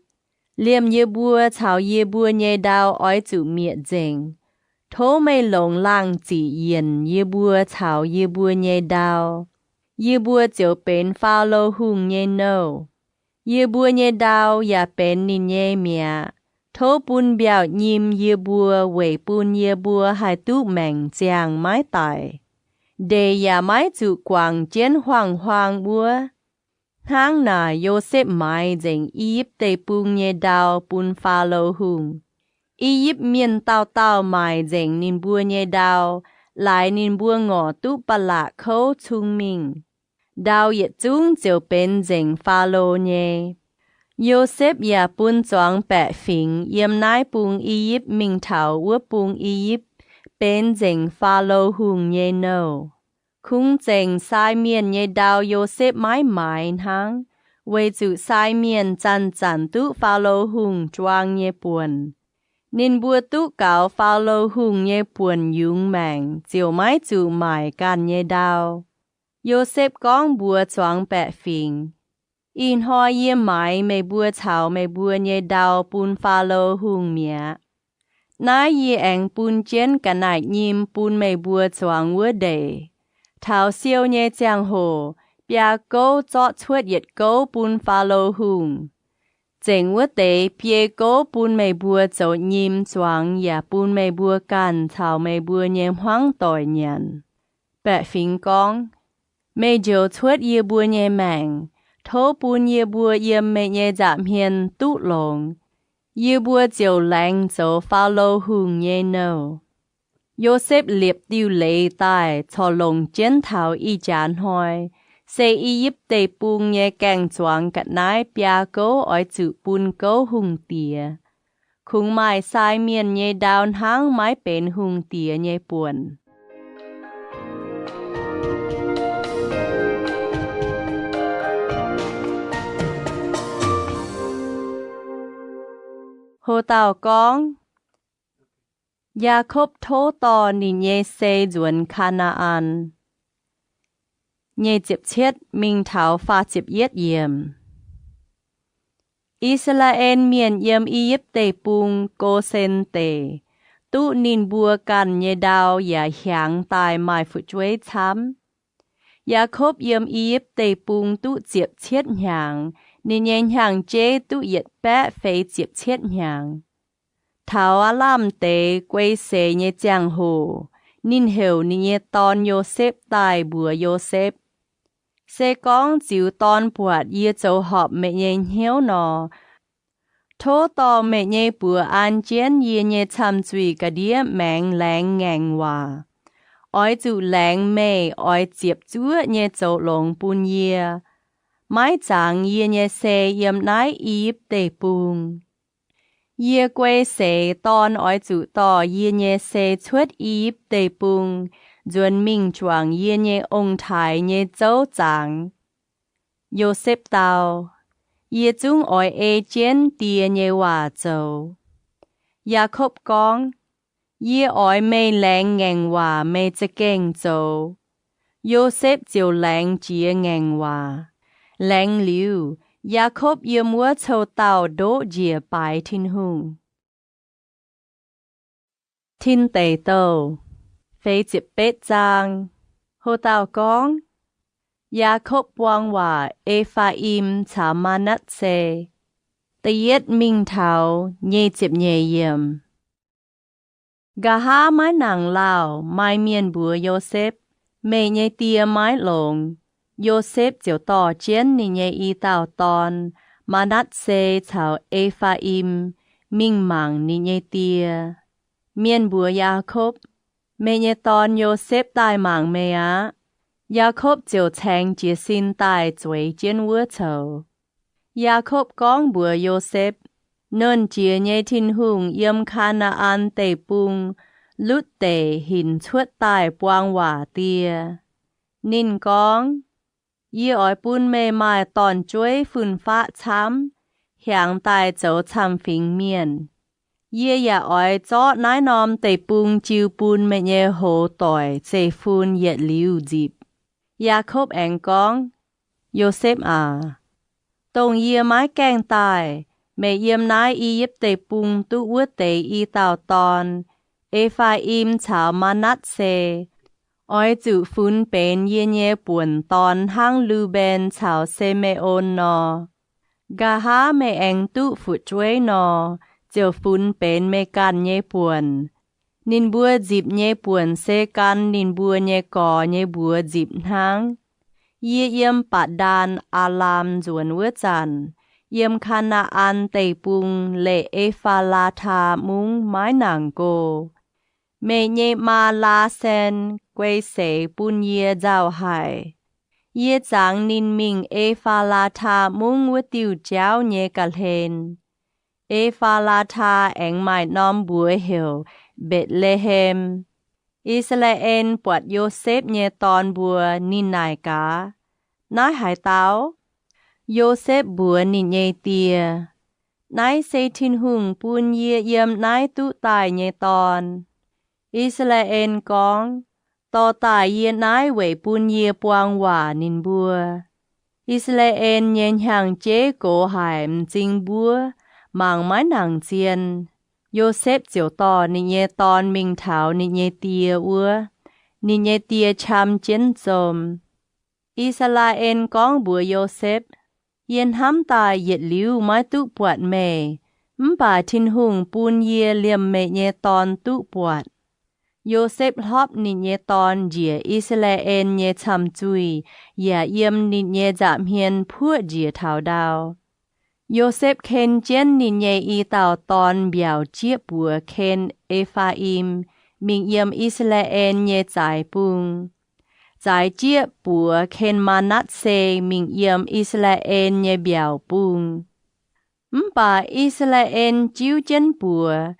Liemh yie mbuo caux yie mbuo nyei ndau oix zuqc mietc nzengc. Tov meih longc laangh ziqc yienc yie mbuo caux yie mbuo nyei ndau. Yie mbuo ziouc benx Faalo Hungh nyei nouh. Yie mbuo nyei ndau yaac benx ninh nyei mi'aqv. Tov bun mbiauh nyim yie mbuo weic bun yie mbuo haih duqv maengc ziangh maiv daic, ndeic yaac maiv zuqc guangc jienv huaang-huaang wuov. Hnangv naaic, Yosepv maaiz nzengc I^yipv Deic-Bung nyei ndau bun Faalo Hungh. I^yipv Mienh dauh dauh maaic nzengc ninh mbuo nyei ndau, laaix ninh mbuo ngorc duqv ba'laqc kouv cung mingh. Ndau yietc zungv ziouc benx nzengc Faalo nyei. Yosepv yaac bun zuangx baeqc fingx yiem naaiv bung I^yipv mingh taux wuov bung I^yipv, benx nzengc Faalo Hungh nyei nouh. Kungx zengc sai mienh nyei ndau Yosepv maiv maaiz hnangv, weic zuqc sai mienh zanc-zanc duqv Faalo Hungh juang nyei buonc. Ninh mbuo duqv gaux Faalo Hungh nyei buonc yungz maengc ziouc maiv zuqc maaic ganh nyei ndau. Yosepv gorngv mbuox zuangx baeqc fingx, Ih hnoi yie maaiz meih mbuo caux meih mbuo nyei ndau bun Faalo Hungh mi'aqv. Naaiv yie aengx bun jienv ga'naaiv-nyim bun meih mbuo zuangx wuov ndeic. Taux siou nyei ziangh hoc, biaa gouv zorqv cuotv yietc gouv bun Faalo Hungh. Zengc wuov deix biei gouv bun meih mbuo zoux nyim zuangx yaac bun meih mbuo ganh caux meih mbuo nyei hmuangv doic nyanc. Baeqc fingx gorngv, Meih njoux cuotv yie mbuo nyei maengc. Tov bun yie mbuo yiem meih nyei nza'hmien duqv longx. Yie mbuo ziouc laengz zoux Faalo Hungh nyei nouh. Yosepv liepc diuh leiz daaih corc longc jienv taux ih jaax hnoi, se I^yipv Deic-Bung nyei gaeng-zuangx ga'naaiv biaa gouv oix zuqc bun gouv hungh diex. Kungx maaih sai mienh nyei ndau hnangv maiv benx hungh diex nyei buonc. Ho dauh gorngv, Yaakopv tov dorh ninh nyei sei nzuonx Kaa^naa^an. Nyic ziepc cietv mingh taux faah ziepc yietv yiemc. I^saa^laa^en Mienh yiem I^yipv Deic-Bung, Go^sen Deic, duqv ninh mbuo ganh nyei ndau yaac hiaangx daaih maaih fu'jueiv camv. Yaakopv yiem I^yipv Deic-Bung duqv ziepc cietv hnyangx, ninh nyei hnyangx-jeiv duqv yietc baeqv feix ziepc cietv hnyangx. Taux aav lamh deix guei seix nyei ziangh hoc, ninh heuc ninh nyei dorn, Yosepv, daaih mbuox Yosepv, Se gorngv ziux dorn buatc yie zoux horpc meih nyei hnyouv nor, tov dorh meih nyei buoz an jienv yie nyei camh zuih ga'ndiev maengx laengz ngaengc waac. Oix zuqc laengz meih oix ziepc zuoqv nyei zoux longx bun yie. Maiv zangx yie nyei sei yiem naaiv I^yipv Deic-Bung. Yie guei seix dorn oix zuqc dorh yie nyei sei cuotv I^yipv Deic-Bung, nzuonx mingh juangc yie nyei ong-taaix nyei zouv zaangx. Yosepv dau, Yie zungv oix ei jienv die nyei waac zoux. Yaakopv gorngv, Yie oix meih laengz ngaengc waac meih za'gengh zoux. Yosepv ziouc laengz jiex ngaengc waac. Laengz liuz, Yaakopv yiem wuov cou-dauh ndoqv njiec baaix Tin-Hungh. Tin Deic Douh, feix ziepc betv zaang. Ho dauh gorngv, Yaakopv Buang Waac E^faa^im caux Maa^natv^se. Da'yietv mingh taux nyic ziepc nyeic yiemc. Nqa'haav maiv nangc lauh, maaih mienh mbuox Yosepv, Meih nyei die maiv longx. Yosepv ziouc dorh jienv ninh nyei i dauh dorn, Maa^natv^se caux E^faa^im, mingh mangc ninh nyei die. Mienh mbuox Yaakopv, Meih nyei dorn, Yosepv, daaih mangc meih aqv. Yaakopv ziouc caengx jiez sin daaih zueiz jienv wuov coux. Yaakopv gorngv mbuox Yosepv, Nernh Jiex nyei Tin-Hungh yiem Kaa^naa^an Deic-Bung, Lutv Deic, hinc cuotv daaih buang waac die. Ninh gorngv, Yie oix bun meih maaih dorn-jueiv fun-faqv camv, hiaangx daaih zoux camv-fingx mienh. Yie yaac oix zorqv naaiv norm deic-bung jiu bun meih nyei hoz doic zeiv-fun yietc liuz nzipc. Yaakopv aengx gorngv, Yosepv aac, dongh yie maiv gaengh daaih, meih yiem naaiv I^yipv Deic-Bung duqv wuov deix i dauh dorn, E^faa^im caux Maa^natv^se, oix zuqc funx benx yie nyei buonc dorn hnangv Lu^mben caux Si^me^on nor. Nqa'haav meih aengx duqv fu'jueiv nor, ziouc funx benx meih ganh nyei buonc. Ninh mbuo nzipc nyei buonc se gan ninh mbuo nyei gorx nyei mbuox nzipc hnangv. Yie yiem Baac^ndaan, Aa^laam nzuonx wuov zanc, yiem Kaa^naa^an Deic-Bung leih E^faa^laa^taa Mungv maiv nangc go. Meih nyei maa, Laa^san, guei seix bun yie nzauh haic. Yie zangx ninh mingh E^faa^laa^taa Mungv wuov diuh jauv nyei ga'hlen. E^faa^laa^taa aengx maaih norm mbuox heuc Mbetc^le^hem. I^saa^laa^en buatc Yosepv nyei dorn mbuo, ninh naaic gaax, Naaiv haaix dauh? Yosepv mbuox ninh nyei die, Naaiv se Tin-Hungh bun yie yiem naaiv duqv daaih nyei dorn. I^saa^laa^en gorngv, Dorh daaih yie naaiv weic bun yie buang waac ninh mbuo. I^saa^laa^en nyei hnyangx-jeiv gox haic m'zing mbuov, mangc maiv nangc zien. Yosepv ziouc dorh ninh nyei dorn mingh taux ninh nyei die wuov. Ninh nyei die qam jienv zom. I^saa^laa^en gorngv mbuox Yosepv, Yie hnamv daaih yietc liuz maiv duqv buatc meih, mv baac Tin-Hungh bun yie liemh meih nyei dorn duqv buatc. Yosepv hlopv ninh nyei dorn njiec I^saa^laa^en nyei camv-zuih yaac yiem ninh nyei nza'hmien puoqv njiec taux ndau. Yosepv ken jienv ninh nyei i dauh dorn mbiaauc jieqv buoz ken E^faa^im mingh yiem I^saa^laa^en nyei zaaix bung, zaaix jieqv buoz ken Maa^natv^se mingh yiem I^saa^laa^en nyei mbiaauc bung. Mv baac I^saa^laa^en jiuv jienv buoz,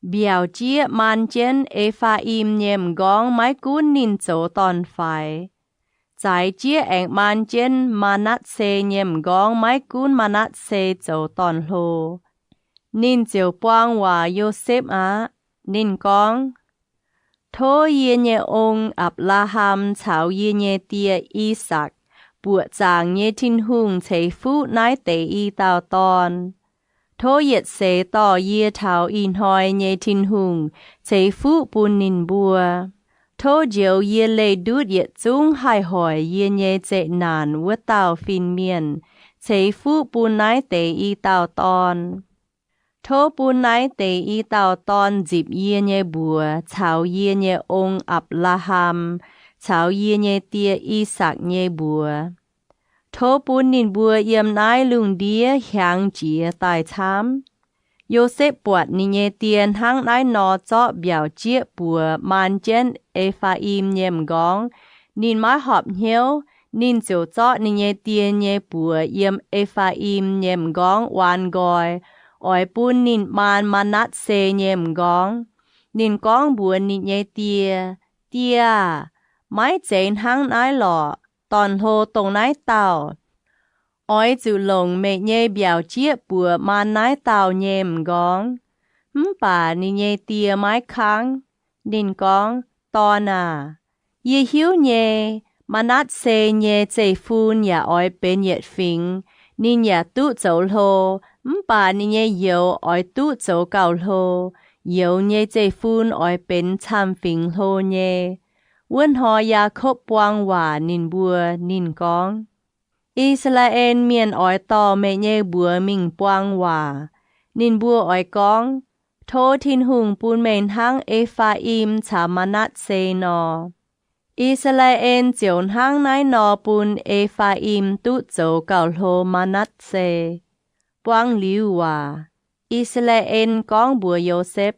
mbiaauc jieqv maan jienv E^faa^im nyei m'nqorngv maiv gunv ninh zoux dorn-faix. Zaaix jieqv aengx maan jienv Maa^natv^se nyei m'nqorngv maiv gunv Maa^natv^se zoux dorn-hlo. Ninh ziouc buang waac Yosepv aqv. Ninh gorngv, Tov yie nyei ong, Apc^laa^ham, caux yie nyei die, I^sakc, buoqc zaangc nyei Tin-Hungh ceix fuqv naaiv deix i dauh dorn. Tov yietc seix dorh yie taux ih hnoi nyei Tin-Hungh ceix fuqv bun ninh mbuo. Tov njoux yie leih ndutv yietc zungv haih hoic yie nyei zeqc naanc wuov dauh fin-mienh ceix fuqv bun naaiv deix i dauh dorn. Tov bun naaiv deix i dauh dorn nzipc yie nyei mbuox caux yie nyei ong, Apc^laa^ham, caux yie nyei die, I^sakc, nyei mbuox. Tov bun ninh mbuo yiem naaiv lungh ndiev hiaangx jiex daaih camv. Yosepv buatc ninh nyei die hnangv naaiv nor zorqv mbiaauc jieqv buoz maan jienv E^faa^im nyei m'nqorngv, ninh maiv horpc hnyouv. Ninh ziouc zorqv ninh nyei die nyei buoz yiem E^faa^im nyei m'nqorngv waan nqoi, oix bun ninh maan Maa^natv^se nyei m'nqorngv. Ninh gorngv mbuox ninh nyei die, Die aah! Maiv zeiz hnangv naaiv lorqc. Dorn-hlo dongh naaiv dauh. Oix zuqc longc meih nyei mbiaauc jieqv buoz maan naaiv dauh nyei m'nqorngv. Mv baac ninh nyei die maiv kangv. Ninh gorngv, Dorn aac, yie hiuv nyei, Maa^natv^se nyei zeiv-fun yaac oix benx yietc fingx. Ninh yaac duqv zoux hlo, mv baac ninh nyei youz oix duqv zoux gauh hlo. Youz nyei zeiv-fun oix benx camv-fingx hlo nyei. Wuov hnoi Yaakopv buang waac ninh mbuo. Ninh gorngv, I^saa^laa^en Mienh oix dorh meih nyei mbuox mingh buang waac. Ninh mbuo oix gorngv, Tov Tin-Hungh bun meih hnangv E^faa^im caux Maa^natv^se nor. I^saa^laa^en ziouc hnangv naaiv nor bun E^faa^im duqv zoux gauh hlo Maa^natv^se. Buang liuz waac, I^saa^laa^en gorngv mbuox Yosepv,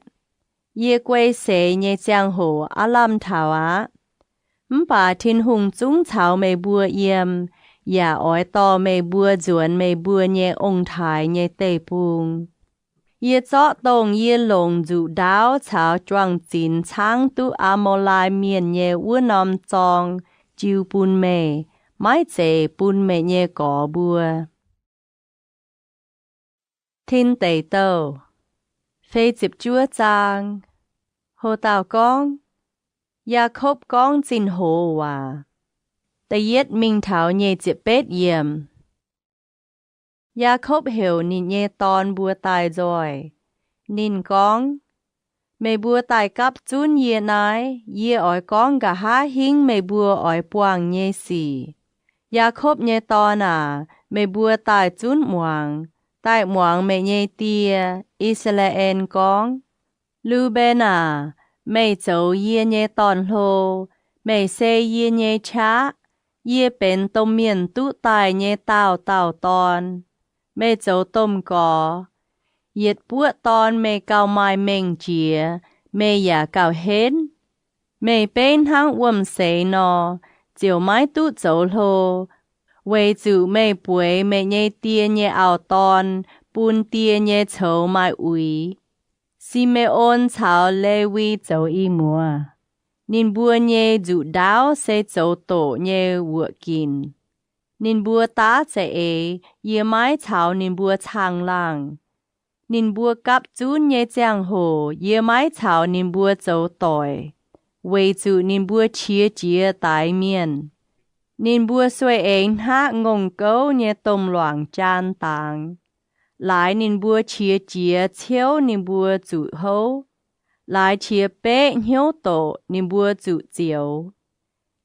Yie guei seix nyei ziangh hoc aav lamh taux aqv. Mv baac Tin-Hungh zungv caux meih mbuo yiem, yaac oix dorh meih mbuo nzuonx meih mbuo nyei ong-taaix nyei deic-bung. Yie zorqv dongh yie longc nzuqc ndaauv caux juang-zinx caangv duqv Aa^mo^lai Mienh nyei wuov norm zorng jiu bun meih, maiv zeiz bun meih nyei gorx mbuo. Tin Deic Douh feix ziepc juov zaang. Ho dauh gorngv, Yaakopv gorngv zinh hoz waac. Da'yietv mingh taux nyic ziepc betv yiemc. Yaakopv heuc ninh nyei dorn mbuo daaih nzoih. Ninh gorngv, Meih mbuo daaih gapv zunv yie naaiv. Yie oix gorngv nqa'haav hingv meih mbuo oix buangh nyei sic. Yaakopv nyei dorn aac, meih mbuo daaih zunv muangx, daaih muangx meih nyei die, I^saa^laa^en, gorngv. Lu^mben aac, meih zoux yie nyei dorn-hlo. Meih se yie nyei qaqv. Yie benx domh mienh duqv daaih nyei daauh dauh dorn. Meih zoux domh gorx. Yietc buoqv dorn meih gauh maaih mengh jiex, meih yaac gauh henv. Meih beiv hnangv wuom-seix nor, ziouc maiv duqv zoux hlo, weic zuqc meih bueix meih nyei die nyei auv-dorn bun die nyei coux maaih uix. Si^me^on caux Lewi zoux i muoz. Ninh mbuo nyei nzuqc ndaauv se zoux doqc nyei wuoqc ginc. Ninh mbuo daav za'eix, yie maiv caux ninh mbuo caangh laangh. Ninh mbuo gapv zunv nyei ziangh hoc yie maiv caux ninh mbuo zoux doic, weic zuqc ninh mbuo qiex jiez daix mienh. Ninh mbuo sueih eix hngaqv ngongh gouv nyei domh luangc jaan dangx. Laaix ninh mbuo qiex jiez ciouv ninh mbuo zuqc houv. Laaix qiex beqv hnyouv doqc ninh mbuo zuqc zioux.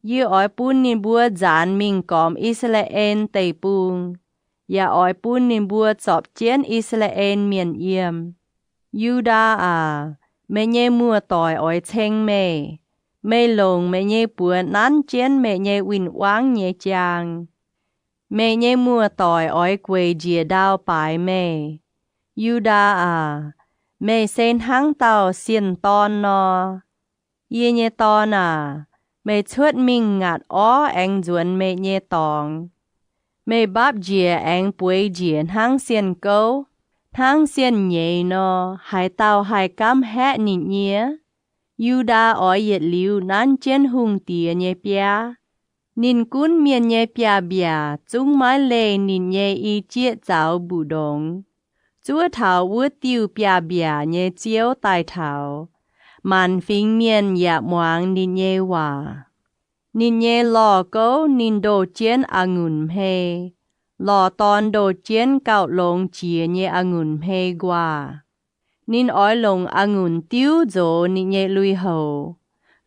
Yie oix bun ninh mbuo nzaanx mingh gormx I^saa^laa^en Deic-Bung, yaac oix bun ninh mbuo zorpc jienv I^saa^laa^en Mienh yiem. Yu^ndaa aac, meih nyei muoz-doic oix ceng meih. Meih longc meih nyei buoz nanv jienv meih nyei win-wangv nyei jaang. Meih nyei muoz-doic oix gueic njiec ndau baaix meih. Yu^ndaa aac, meih se hnangv dauh sienh dorn nor. Yie nyei dorn aac, meih cuotv mingh ngaatc orv aengx nzuonx meih nyei dorngx. Meih mbapv njiec aengx bueix njiec hnangv sienh gouv, hnangv sienh nyeiz nor. Haaix dauh haih gaamv haeqv ninh nyie? Yu^ndaa oix yietc liuz nanv jienv hungh diex nyei biaav. Ninh gunv mienh nyei biaav-mbiaac zungv maiv leih ninh nyei i jieqv zaux mbu'ndongx. Zuov taux wuov diuh biaav-mbiaac nyei ziouv daaih taux, maanc fingx mienh yaac muangx ninh nyei waac. Ninh nyei lorh gouv ninh ndoh jienv a'ngunc hmei. lorh dorn ndoh jienv gauh longx jiex nyei a'ngunc hmei nquaah. Ninh oix longc a'ngunc diuv nzox ninh nyei lui-houx,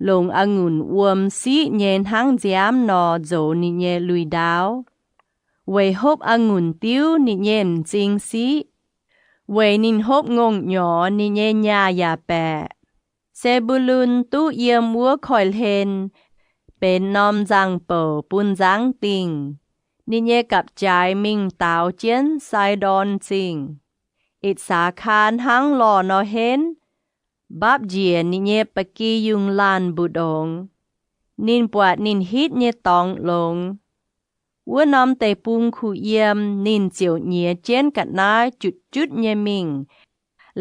longc a'ngunc wuom siqv nyei hnangv nziaamv nor nzox ninh nyei lui-ndaauv. Weic hopv a'ngunc diuv ninh nyei m'zing siqv, weic ninh hopv ngongh nyorx ninh nyei nyaah yaac baeqc. Se^mbu^lun duqv yiem wuov koiv-hlen benx norm nzangc-bouc bun nzangv dingh. Ninh nyei gapv-jaaix mingh daaux jienv Sai^ndorn Zingh. Itc^saa^kaa hnangv lorh nor henv, mbapv njiec ninh nyei ba'gi yungh laanh mbu'ndongx. Ninh buatc ninh hitv nyei dorngx longx. Wuov norm deic-bung kuh yiem, ninh ziouc nyiex jienv ga'naaiv jutv-jutv nyei mingh,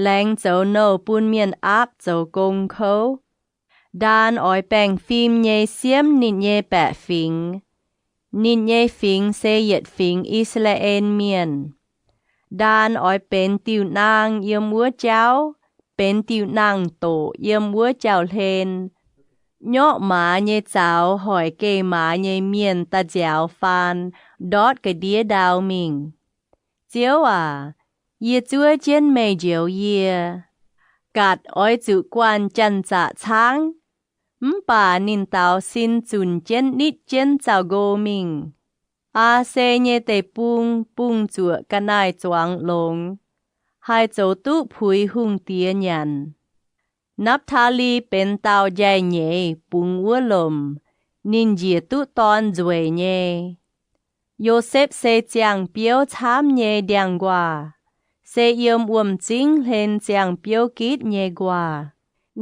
laengz zoux nouh bun mienh aapv zoux gong kouv. Ndaan oix baengh fim nyei siemv ninh nyei baeqc fingx. Ninh nyei fingx se yietc fingx I^saa^laa^en Mienh. Ndaan oix benx diuh naang yiem wuov jauv, benx diuh naang-doqc yiem wuov jauv-hlen. Nyorqv maaz nyei zaux hoic geh maaz nyei mienh da'nziaaux faan ndortv ga'ndiev ndau mingh. Ziouv aac, yie zuov jienv meih njoux yie. Gatc oix zuqc guanh janx-zaqc caangv. Mv baac ninh daaux sin zunc jienv nitv jienv zaux-nqo mingh. Aa^se nyei deic-bung bungx zuoqc ga'naaiv-zuangx longx, haih zoux duqv puix hungh diex nyanc. Napv^taa^li benx dauh njaih nyeiz bungx wuov lomc, ninh njiec duqv dorn nzueic nyei. Yosepv se ziangh biouv camv nyei ndiangx-nquaah, se yiem wuom-zingv hlen ziangh biouv gitv nyei nquaah.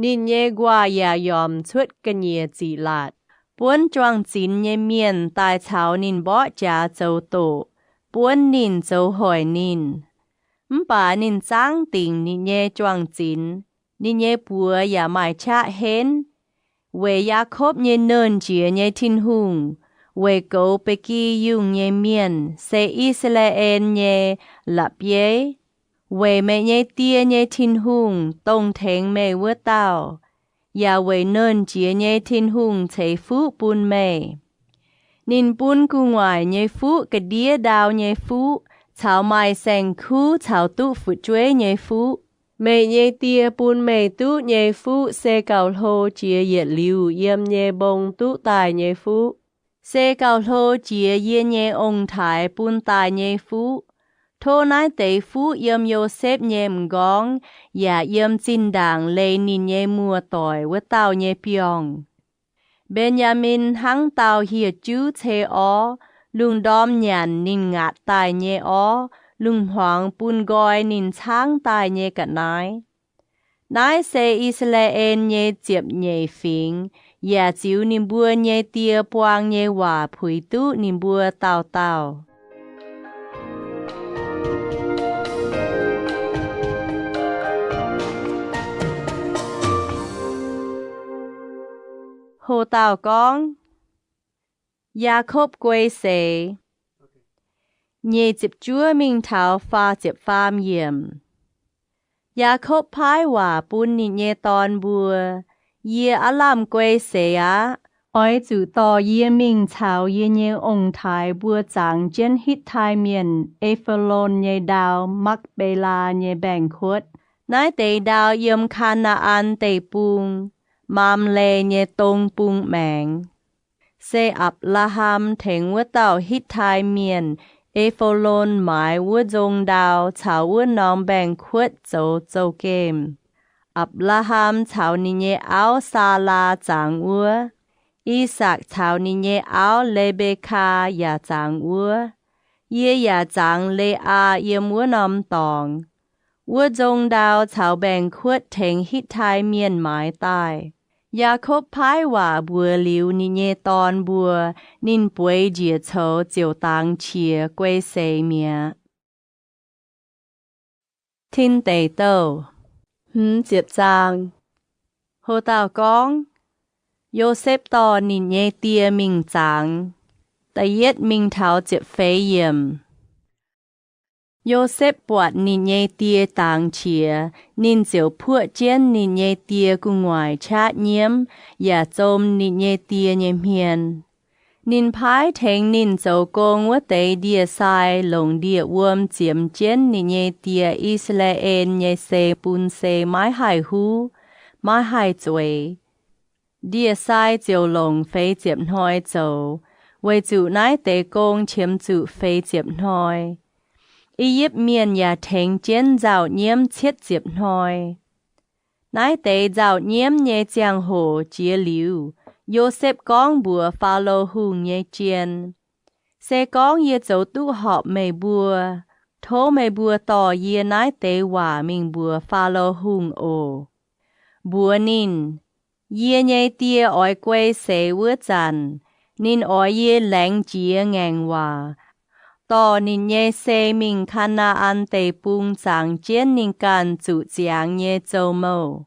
Ninh nyei nquaah yaac yomc cuotv ga'nyiec ziqc laatc. Buonv juang-zinx nyei mienh daaih caux ninh mborqv jaax zoux doqc, buonv ninh zoux hoic ninh. Mv baac ninh zangv dingc ninh nyei juang-zinx, ninh nyei buoz yaac maaih qaqv henv. Weic Yaakopv nyei Nernh Jiex nyei Tin-Hungh, weic goux ba'gi yungh nyei mienh, se I^saa^laa^en nyei la'bieiv, weic meih nyei die nyei Tin-Hungh, dongh tengx meih wuov dauh, yaac weic Nernh Jiex nyei Tin-Hungh ceix fuqv bun meih. Ninh bun gu'nguaaic nyei fuqv ga'ndiev ndau nyei fuqv caux maaih saeng-kuv caux duqv fu'jueiv nyei fuqv. Meih nyei die bun meih duqv nyei fuqv se gauh hlo jiex yietc liuz yiem nyei mbong duqv daaih nyei fuqv, se gauh hlo jiex yie nyei ong-taaix bun daaih nyei fuqv. Tov naaiv deix fuqv yiem Yosepv nyei m'nqorngv yaac yiem zinh ndaangc leih ninh nyei muoz-doic wuov dauh nyei biorngh. Mben^yaa^min hnangv dauh hieh juv cei orv. Lungh ndorm nyanc ninh ngaatc daaih nyei orv, lungh hmuangx bun nqoi ninh caangv daaih nyei ga'naaiv. Naaiv se I^saa^laa^en nyei ziepc nyeic fingx, yaac ziux ninh mbuo nyei die buang nyei waac puix duqv ninh mbuo dauh dauh. Ho dauh gorngv, Yaakopv Guei Seix. Nyic ziepc juov mingh taux faah ziepc faam yiemc. Yaakopv paaiv waac bun ninh nyei dorn mbuo, Yie aav lamh guei seix aqv. Oix zuqc dorh yie mingh caux yie nyei ong-taaix mbuo zangx jienv Hitv^tai Mienh E^fo^lon nyei ndau, Makv^be^laa nyei mbaengx-kuotv. Naaiv deix ndau yiem Kaa^naa^an Deic-Bung, Maamle nyei dong bung maengx. Se Apc^laa^ham tengx wuov dauh Hitv^tai Mienh E^fo^lon maaiz wuov nzong ndau caux wuov norm mbaengx-kuotv zoux zouv-gemh. Apc^laa^ham caux ninh nyei auv, Saalaa, zangx wuov. I^sakc caux ninh nyei auv, Le^mbe^kaa, yaac zangx wuov. Yie yaac zangx Le^aa yiem wuov norm dorngx. Wuov nzong ndau caux mbaengx-kuotv tengx Hitv^tai Mienh maaiz daaih. Yaakopv paaiv waac mbuox liuz ninh nyei dorn mbuo, ninh bueix njiec coux ziouc dangx qiex guei seix mi'aqv. Tin Deic Douh hmz ziepc zaang. Ho dauh gorngv, Yosepv dorh ninh nyei die mingh zangx. Da'yietv mingh taux ziepc feix yiemc. Yosepv buatc ninh nyei die dangx qiex, ninh ziouc puoqv jienv ninh nyei die gu'nguaaic qaqv nyiemv yaac zom ninh nyei die nyei hmien. Ninh paaiv tengx ninh zoux gong wuov deix ndie-sai longc ndie-wuom ziemx jienv ninh nyei die, I^saa^laa^en, nyei sei bun sei maiv haih huv, maiv haih zueiz. Ndie-sai ziouc longc feix ziepc hnoi zoux, weic zuqc naaiv deix gong qiemx zuqc feix ziepc hnoi. I^yipv Mienh yaac tengx jienv nzauh nyiemv cietv ziepc hnoi. Naaiv deix nzauh nyiemv nyei ziangh hoc jiex liuz, Yosepv gorngv mbuox Faalo Hungh nyei jien, Se gorngv yie zoux duqv horpc meih mbuo, tov meih mbuo dorh yie naaiv deix waac mingh mbuox Faalo Hungh oc. Mbuox ninh, Yie nyei die oix guei seix wuov zanc, ninh oix yie laengz jiex ngaengc waac, dorh ninh nyei sei mingh Kaa^naa^an Deic-Bung zaangx jienv ninh ganh zuqc ziangx nyei zou-mouh.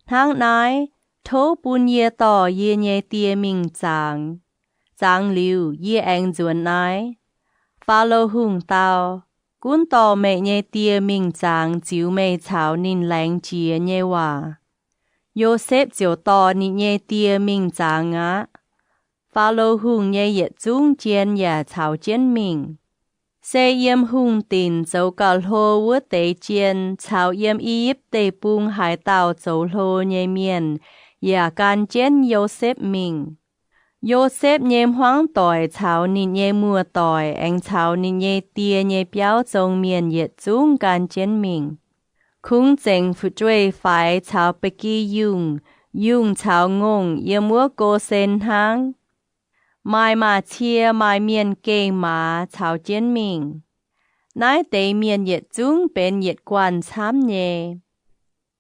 Hnangv naaiv, tov bun yie dorh yie nyei die mingh zaangx. Zaangx liuz, yie aengx nzuonx naaiv. Faalo Hungh dau, Gunv dorh meih nyei die mingh zaangx ziux meih caux ninh laengz jiex nyei waac. Yosepv ziouc dorh ninh nyei die mingh zaangx aqv. Faalo Hungh nyei yietc zungv jien yaac caux jienv mingh. Se yiem hungh dinc zoux gauh hlo wuov deix jien caux yiem I^yipv Deic-Bung haaix dauh zoux hlo nyei mienh yaac gan jienv Yosepv mingh. Yosepv nyei hmuangv doic caux ninh nyei muoz-doic aengx caux ninh nyei die nyei biauv zong mienh yietc zungv gan jienv mingh. Kungx zengc fu'jueiv-faix caux ba'gi yungh, yungh caux ngongh yiem wuov Go^sen hnangv. Maaih maaz-cie, maaih mienh geh maaz caux jienv mingh. Naaiv deix mienh yietc zungv benx yietc guanh camv nyei.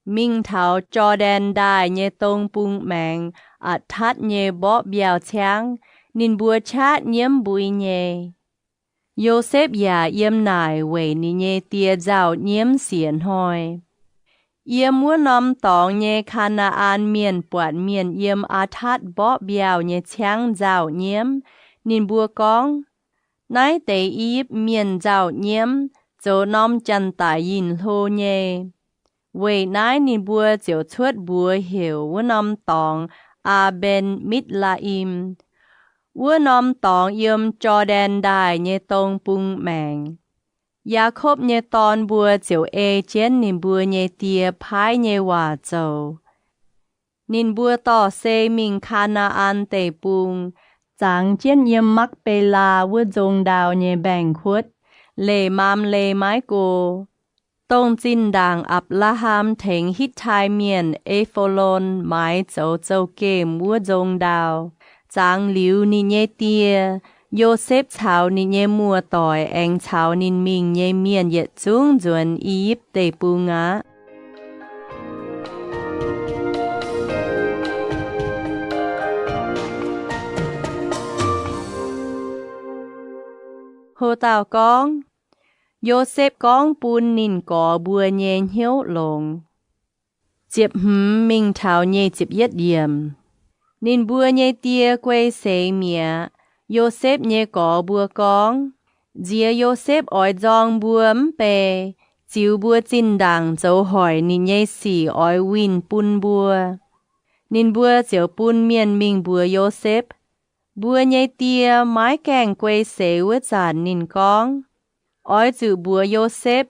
Mingh taux Jor^ndaen Ndaaih nyei dong bung maengx, Atc^tatv nyei mborqv mbiauh ciangv, ninh mbuo qaqv nyiemv mbui nyei. Yosepv yaac yiem naaic weic ninh nyei die nzauh nyiemv siec hnoi. Yiem wuov norm dorngx nyei Kaa^naa^an Mienh buatc mienh yiem Atc^tatv mborqv mbiauh nyei ciangv nzauh nyiemv. Ninh mbuo gorngv, Naaiv deix I^yipv Mienh nzauh nyiemv, zoux norm janx-daic yinh hlo nyei. Weic naaiv ninh mbuo ziouc cuotv mbuox heuc wuov norm dorngx Aa^mben^mitv^laa^im. Wuov norm dorngx yiem Jor^ndaen Ndaaih nyei dong bung maengx. Yaakopv nyei dorn mbuo ziouc ei jienv ninh mbuo nyei die paaiv nyei waac zoux. Ninh mbuo dorh sei mingh Kaa^naa^an Deic-Bung, zaangx jienv yiem Makv^be^laa wuov nzong ndau nyei mbaengx-kuotv, leih Maamle maiv go, dongh zinh ndaangc Apc^laa^ham tengx Hitv^tai Mienh, E^fo^lon, maaiz zoux zouv-gemh wuov nzong ndau. Zaangx liuz, ninh nyei die, Yosepv, caux ninh nyei muoz-doic aengx caux ninh mingh nyei mienh yietc zungv nzuonx I^yipv Deic-Bung aqv. Ho dauh gorngv, Yosepv gorngv bun ninh gorx mbuo nyei hnyouv longx. Ziepc hmz mingh taux nyic ziepc yietv yiemc. Ninh mbuo nyei die guei seix mi'aqv. Yosepv nyei gorx mbuo gorngv, Nziex Yosepv oix nzorng mbuo mv bei, ziux mbuo zinh ndaangc zoux hoic ninh nyei sic oix winh bun mbuo. Ninh mbuo ziouc bun mienh mingh mbuox Yosepv, Mbuo nyei die maiv gaengh guei seix wuov zanc ninh gorngv, Oix zuqc mbuox Yosepv,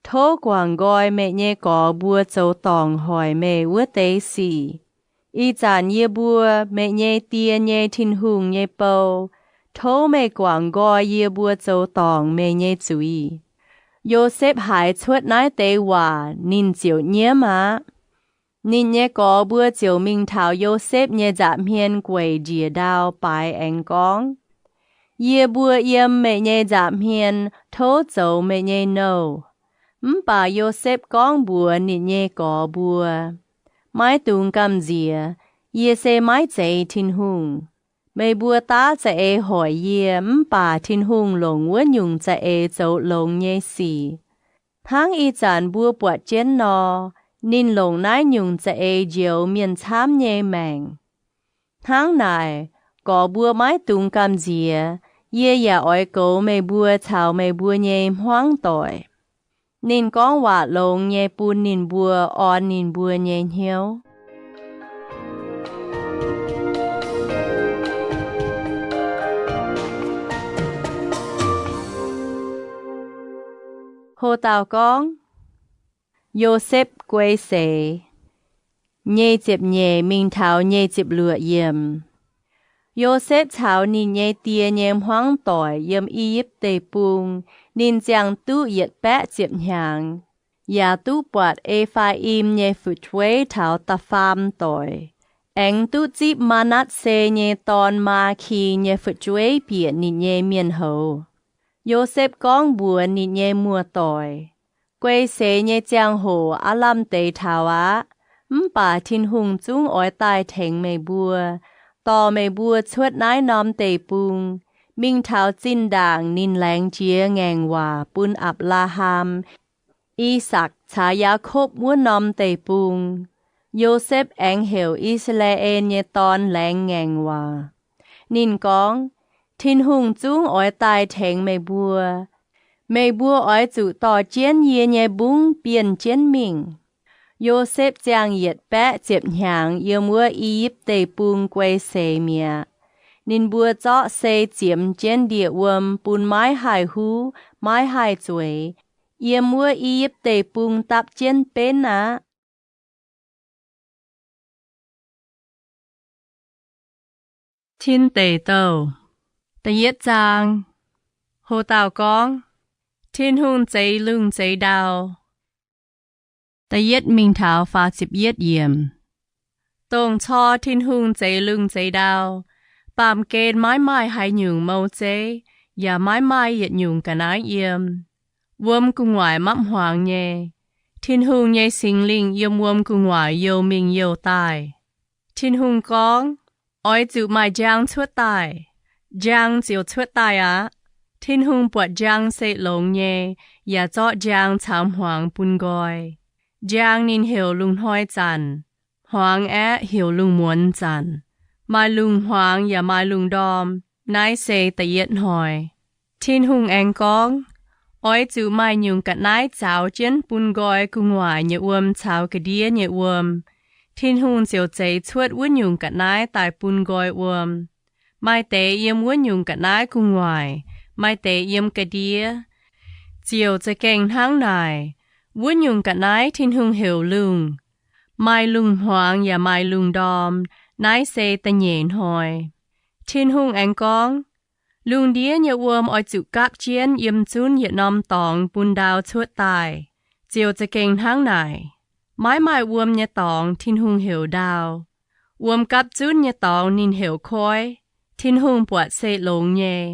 Tov guangc nqoi meih nyei gorx mbuo zoux dorngc hoic meih wuov deix sic. Ih zanc yie mbuo, meih nyei die nyei Tin-Hungh nyei bou, tov meih guangc nqoi yie mbuo zoux dorngc meih nyei zuiz. Yosepv haiz cuotv naaiv deix waac, ninh ziouc nyiemv aqv. Ninh nyei gorx mbuo ziouc mingh taux Yosepv nyei nza'hmien gueic njiec ndau baaix aengx gorngv, Yie mbuo yiem meih nyei nza'hmien tov zoux meih nyei nouh. Mv baac Yosepv gorngv mbuox ninh nyei gorx mbuo, Maiv dungx gamh nziex. Yie se maiv zeiz Tin-Hungh. Meih mbuo daav za'eix hoic yie, mv baac Tin-Hungh longc wuov nyungc za'eix zoux longx nyei sic. Hnangv ih zanc mbuo buatc jienv nor, ninh longc naaiv nyungc za'eix njoux mienh camv nyei maengc. Hnangv naaic, gorx mbuo maiv dungx gamh nziex. Yie yaac oix goux meih mbuo caux meih mbuo nyei hmuangv doic. Ninh gorngv waac longx nyei bun ninh mbuo orn ninh mbuo nyei hnyouv. Ho dauh gorngv, Yosepv Guei Seix. Nyei ziepc nyeic mingh taux nyei ziepc luoqc yiemc. Yosepv caux ninh nyei die nyei hmuangv doic yiem I^yipv Deic-Bung. Ninh ziangh duqv yietc baeqv ziepc hnyangx, yaac duqv buatc E^faa^im nyei fu'jueiv taux da'faam doic, aengx duqv zipv Maa^natv^se nyei dorn, Maa^ki, nyei fu'jueiv bieqc ninh nyei mienh houz. Yosepv gorngv mbuox ninh nyei muoz-doic, Guei seix nyei ziangh hoc aav lamh deix taux aqv. Mv baac Tin-Hungh zungv oix daaih tengx meih mbuo, dorh meih mbuo cuotv naaiv norm deic-bung, mingh taux zinh ndaangc ninh laengz jiex ngaengc waac bun Apc^laa^ham, I^sakc caux Yaakopv wuov norm deic-bung. Yosepv aengx heuc I^saa^laa^en nyei dorn laengz ngaengc waac. Ninh gorngv, Tin-Hungh zungv oix daaih tengx meih mbuo. Meih mbuo oix zuqc dorh jienv yie nyei mbungv bienh jienv mingh. Yosepv ziangh yietc baeqv ziepc hnyangx yiem wuov I^yipv Deic-Bung guei seix mi'aqv. Ninh mbuo zorqv sei ziemx jienv ndie-wuom bun maiv haih huv, maiv haih zueiz, yiem wuov I^yipv Deic-Bung dapv jienv benv aqv. Tin Deic Douh, da'yietv zaang. Ho dauh gorngv, Tin-Hungh Zeix Lungh Zeix Ndau. Da'yietv mingh taux faah ziepc yietv yiemc. Dongh cor Tin-Hungh zeix lungh zeix ndau, baamh gen maiv maaih haaix nyungc mou zeiv, yaac maiv maaih yietc nyungc ga'naaiv yiem. Wuom gu'nguaaic mapv hmuangx nyei. Tin-Hungh nyei Singx Lingh yiem wuom gu'nguaaic youh mingh youh daaih. Tin-Hungh gorngv, Oix zuqc maaih njang cuotv daaih. Njang ziouc cuotv daaih aqv. Tin-Hungh buatc njang se longx nyei, yaac zorqv njang caux hmuangx bun nqoi. Njang ninh heuc lungh hnoi zanc, hmuangx aeqv, heuc lungh muonz zanc. Maaih lungh hmuangx yaac maaih lungh ndorm. Naaiv se da'yietv hnoi. Tin-Hungh aengx gorngv, Oix zuqc maaih nyungc ga'naaiv zaaux jienv bun nqoi gu'nguaaic nyei wuom caux ga'ndiev nyei wuom. Tin-Hungh ziouc zeix cuotv wuov nyungc ga'naaiv daaih bun nqoi wuom. Maaih deix yiem wuov nyungc ga'naaiv gu'nguaaic, maaih deix yiem ga'ndiev. Ziouc za'gengh hnangv naaic. Wuov nyungc ga'naaiv Tin-Hungh heuc lungh. Maaih lungh hmuangx yaac maaih lungh ndorm. Naaiv se da'nyeic hnoi. Tin-Hungh aengx gorngv, Lungh ndiev nyei wuom oix zuqc gapv jienv yiem zunv yietc norm dorngx bun ndau cuotv daaih. Ziouc za'gengh hnangv naaic. Maiv maaih wuom nyei dorngx Tin-Hungh heuc ndau. Wuom gapv zunv nyei dorngx ninh heuc koiv. Tin-Hungh buatc se longx nyei.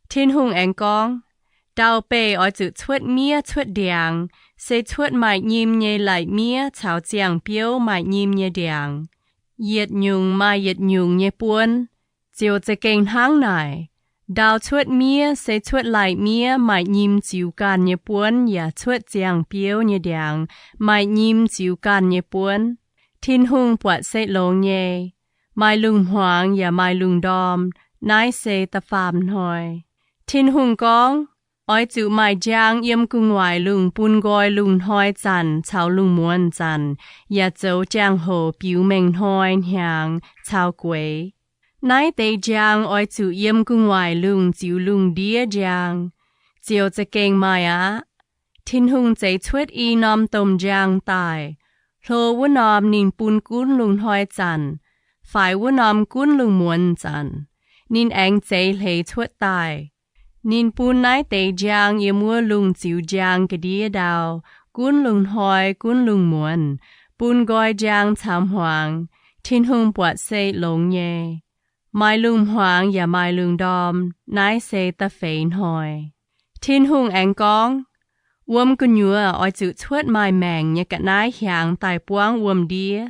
Tin-Hungh aengx gorngv, Ndau-beih oix zuqc cuotv miev cuotv ndiangx, se cuotv maaih nyim nyei lai-miev caux ziangh biouv maaih nyim nyei ndiangx, yietc nyungc maaih yietc nyungc nyei buonv. Ziouc za'gengh hnangv naaic. Ndau cuotv miev se cuotv lai-miev maaih nyim ziux ganh nyei buonv yaac cuotv ziangh biouv nyei ndiangx maaih nyim ziux ganh nyei buonv. Tin-Hungh buatc se longx nyei. Maaih lungh hmuangx yaac maaih lungh ndorm. Naaiv se da'faam hnoi. Tin-Hungh gorngv, Oix zuqc maaih njang yiem gu'nguaaic lungh bun nqoi lungh hnoi zanc caux lungh muonz zanc, yaac zoux jangx-hoc biux mengh hnoi, hnyangx caux gueix. Naaiv deix njang oix zuqc yiem gu'nguaaic lungh ziux lungh ndiev njang. Ziouc za'gengh maaih aqv. Tin-Hungh zeix cuotv i norm domh njang daaih. Hlo wuov norm ninh bun gunv lungh hnoi zanc, faix wuov norm gunv lungh muonz zanc. Ninh aengx zeix hleix cuotv daaih. Ninh bun naaiv deix njang yiem wuov lungh ziux njang ga'ndiev ndau, gunv lungh hnoi gunv lungh muonz, bun nqoi njang caux hmuangx. Tin-Hungh buatc se longx nyei. Maaih lungh hmuangx yaac maaih lungh ndorm. Naaiv se da'feix hnoi. Tin-Hungh aengx gorngv, Wuom gu'nyuoz oix zuqc cuotv maaih maengc nyei ga'naaiv hiaangx daaih buangv wuom-ndiev,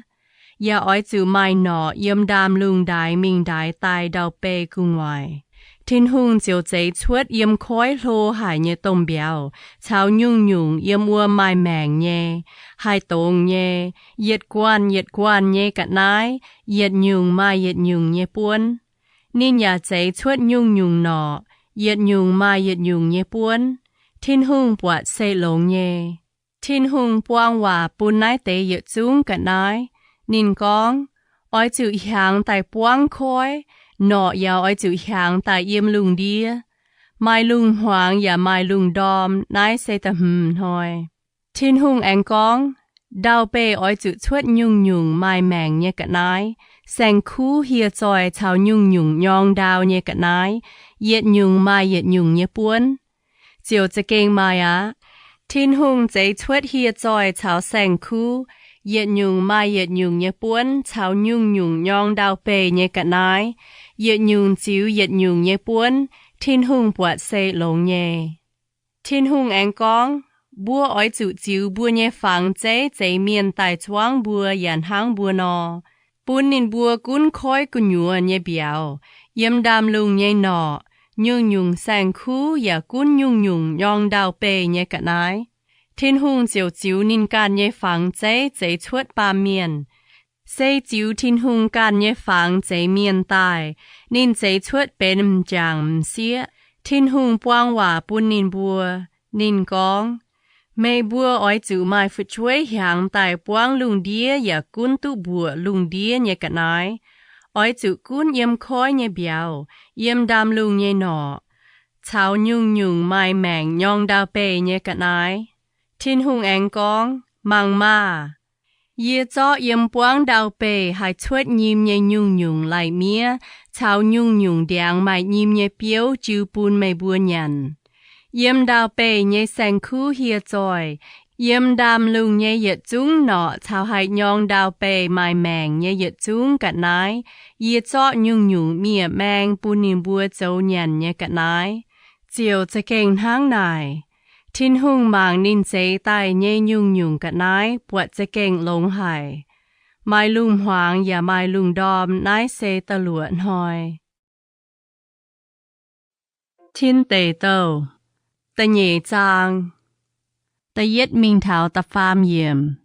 yaac oix zuqc maaih norqc yiem ndaamv-lungh ndaix mingh ndaix daaih ndau-beih gu'nguaaic. Tin-Hungh ziouc zeix cuotv yiem koiv hlo haic nyei domh mbiauz caux nyungc-nyungc yiem wuom maaih maengc nyei, haih dongz nyei, yietc guanh yietc guanh nyei ga'naaiv, yietc nyungc maaih yietc nyungc nyei buonv. Ninh yaac zeix cuotv nyungc-nyungc norqc, yietc nyungc maaih yietc nyungc nyei buonv. Tin-Hungh buatc se longx nyei. Tin-Hungh buang waac bun naaiv deix yietc zungv ga'naaiv. Ninh gorngv, Oix zuqc hiaangx daaih buangv koiv. Norqc yaac oix zuqc hiaangx daaih yiem lungh ndiev. Maaih lungh hmuangx yaac maaih lungh ndorm, naaiv se da'hmz hnoi. Tin-Hungh aengx gorngv, Ndau-beih oix zuqc cuotv nyungc-nyungc maaih maengc nyei ga'naaiv. Saeng-kuv hieh zoih caux nyungc-nyungc nyorng ndau nyei ga'naaiv. Yietc nyungc maaih yietc nyungc nyei buonv. Ziouc za'gengh maaih aqv. Tin-Hungh zeix cuotv hieh zoih caux saeng-kuv. Yietc nyungc maaih yietc nyungc nyei buonv caux nyungc-nyungc nyorng ndau-beih nyei ga'naaiv. Yietc nyungc ziux yietc nyungc nyei buonv. Tin-Hungh buatc se longx nyei. Tin-Hungh aengx gorngv, Mbuo oix zuqc ziux mbuo nyei fangx zeiv zeix mienh daaih zuangv mbuo yaac hnangv mbuo nor, bun ninh mbuo gunv koiv gu'nyuoz nyei mbiauz, yiem ndaamv-lungh nyei norqc, nyungc-nyungc saeng-kuv yaac gunv nyungc-nyungc nyorng ndau-beih nyei ga'naaiv. Tin-Hungh ziouc ziux ninh ganh nyei fangx zeiv zeix cuotv baamh mienh. Se ziux Tin-Hungh ganh nyei fangx zeix mienh daaih, ninh zeix cuotv benx m'jangc m'sieqv. Tin-Hungh buang waac bun ninh mbuo. Ninh gorngv, Meih mbuo oix zuqc maaih fu'jueiv hiaangx daaih buangv lungh ndiev yaac gunv duqv mbuoqc lungh ndiev nyei ga'naaiv. Oix zuqc gunv yiem koiv nyei mbiauz, yiem ndaamv-lungh nyei norqc, caux nyungc-nyungc maaih maengc nyorng ndau-beih nyei ga'naaiv. Tin-Hungh aengx gorngv, Mangc maah! Yie zorqv yiem buangv ndau-beih haih cuotv nyim nyei nyungc-nyungc lai-miev caux nyungc-nyungc ndiangx maaih nyim nyei biouv jiu bun meih mbuo nyanc. Yiem ndau-beih nyei saeng-kuv hieh zoih, yiem ndaamv-lungh nyei yietc zungv norqc caux haih nyorng ndau-beih maaih maengc nyei yietc zungv ga'naaiv, yie zorqv nyungc-nyungc miev-maeng bun ninh mbuo zoux nyanc nyei ga'naaiv. Ziouc za'gengh hnangv naaic. Tin-Hungh mangc ninh zeix daaih nyei nyungc-nyungc ga'naaiv buatc za'gengh longx haic. Maaih lungh hmuangx yaac maaih lungh ndorm, naaiv se da'luoqc hnoi. Tin Deic Douh, da'nyeic zaang, da'yietv mingh taux da'faam yiemc.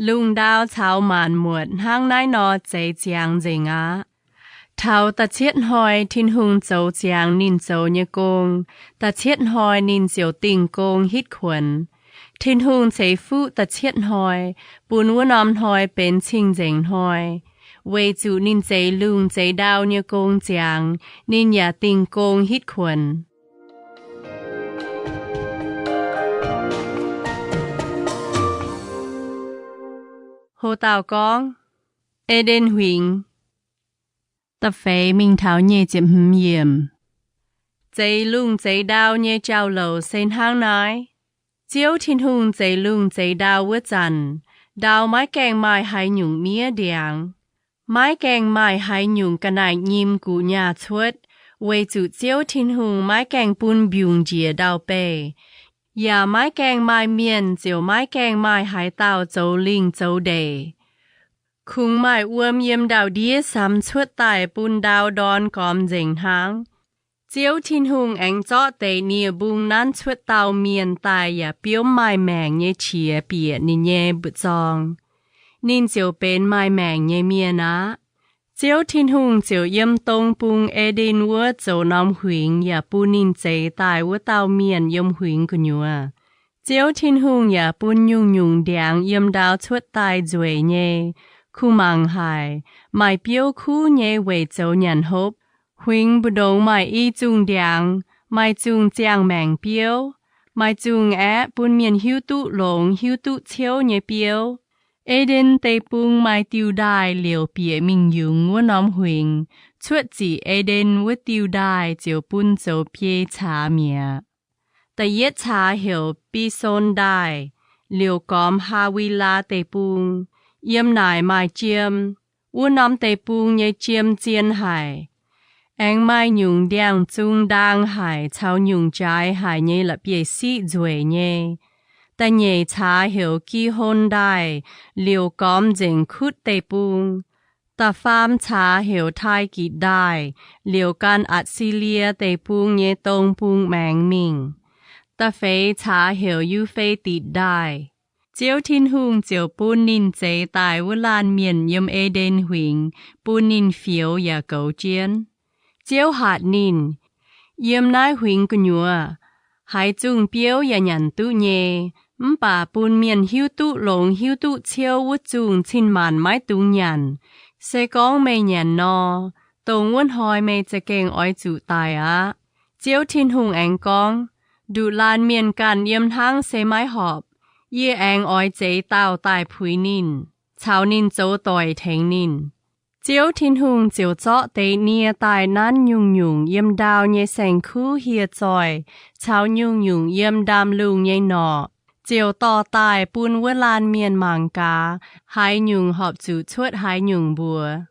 Lungh ndau caux maanc muotc hnangv naaiv nor zeix ziangx nzengc aqv. Taux da'cietv hnoi Tin-Hungh zoux ziangx ninh zoux nyei gong. Da'cietv hnoi ninh ziouc dingh gong hitv kuonx. Tin-Hungh ceix fuqv da'cietv hnoi, bun wuov norm hnoi benx cing-nzengc hnoi, weic zuqc ninh zeix lungh zeix ndau nyei gong ziangx. Ninh yaac dingh gong hitv kuonx. Ho dauh gorngv, Eden Huingx, da'feix mingh taux nyic ziepc hmz yiemc. Zeix lungh zeix ndau nyei jauv-louc se hnangv naaiv. Ziouv Tin-Hungh zeix lungh zeix ndau wuov zanc, ndau maiv gaengh maaih haaix nyungc miev ndiangx, maiv gaengh maaih haaix nyungc ga'naaiv nyim guqc nyaah cuotv, weic zuqc Ziouv Tin-Hungh maiv gaengh bun mbiungc njiec ndau-beih, yaac maiv gaengh maaih mienh ziouc maiv gaengh maaih haaix dauh zoux lingh zoux ndeic. Kungx maaih wuom yiem ndau-ndiev samx cuotv daaih bun ndau ndorn gormx nzengc hnaangx. Ziouv Tin-Hungh aengx zorqv deix nie-mbung nanv cuotv dauh mienh daaih yaac biomv maaih maengc nyei qiex bieqc ninh nyei mbu'zorng. Ninh ziouc benx maaih maengc nyei mienh aqv. Ziouv Tin-Hungh ziouc yiem dong bung E^nden wuov zoux norm huingx yaac bun ninh zeix daaih wuov dauh mienh yiem huingx gu'nyuoz. Ziouv Tin-Hungh yaac bun nyungc-nyungc ndiangx yiem ndau cuotv daaih nzueic nyei, kuh mangc haic, maaih biouv kuv nyei weic zoux nyanc hopv. Huingx mbu'ndongx maaih i zungh ndiangx, maaih zungh ziangh maengc biouv, maaih zungh aeqv, bun mienh hiuv duqv longx hiuv duqv ciouv nyei biouv. E^nden Deic-Bung maaih diuh ndaaih liouc bieqc mingh yungz wuov norm huingx. Cuotv ziqc E^nden wuov diuh ndaaih ziouc bun zoux biei caax mi'aqv. Da'yietv caax heuc Bispon Ndaaih, liouc gormx Haa^wi^laa Deic-Bung. Yiem naaic maaih jiem. Wuov norm deic-bung nyei jiem zien haic. Aengx maaih nyungc ndiangx-zung ndaang haic caux nyungc jaaix haic nyei la'bieiv-siqv nzueic nyei. Da'nyeic caax heuc Gihon Ndaaih, liouc gormx nzengc Kutv Deic-Bung. Da'faam caax heuc Taai^gitc Ndaaih, liouc gan Atc^si^lie Deic-Bung nyei dong bung maengx mingh. Da'feix caax heuc Yu^fe^ditc Ndaaih. Ziouv Tin-Hungh ziouc bun ninh zeix daaih wuov laanh mienh yiem E^nden Huingx bun ninh fioux yaac goux jienv. Ziouv hatc ninh, Yiem naaiv huingx gu'nyuoz, haaix zungh biouv yaac nyanc duqv nyei, mv baac bun mienh hiuv duqv longx hiuv duqv ciouv wuov zungh cin-maanc maiv dungx nyanc. Se gorngv meih nyanc nor, dongh wuov hnoi meih za'gengh oix zuqc daic aqv. Ziouv Tin-Hungh aengx gorngv, Nduqc laanh mienh ganh yiem hnangv se maiv horpc. Yie aengx oix zeix dauh daaih puix ninh, caux ninh zoux doic tengx ninh. Ziouv Tin-Hungh ziouc zorqv deix nie daaih nanv nyungc-nyungc yiem ndau nyei saeng-kuv hieh zoih caux nyungc-nyungc yiem ndaamv-lungh nyei norqc, ziouc dorh daaih bun wuov laanh mienh mangc gaax haaix nyungc horpc zuqc cuotv haaix nyungc mbuox.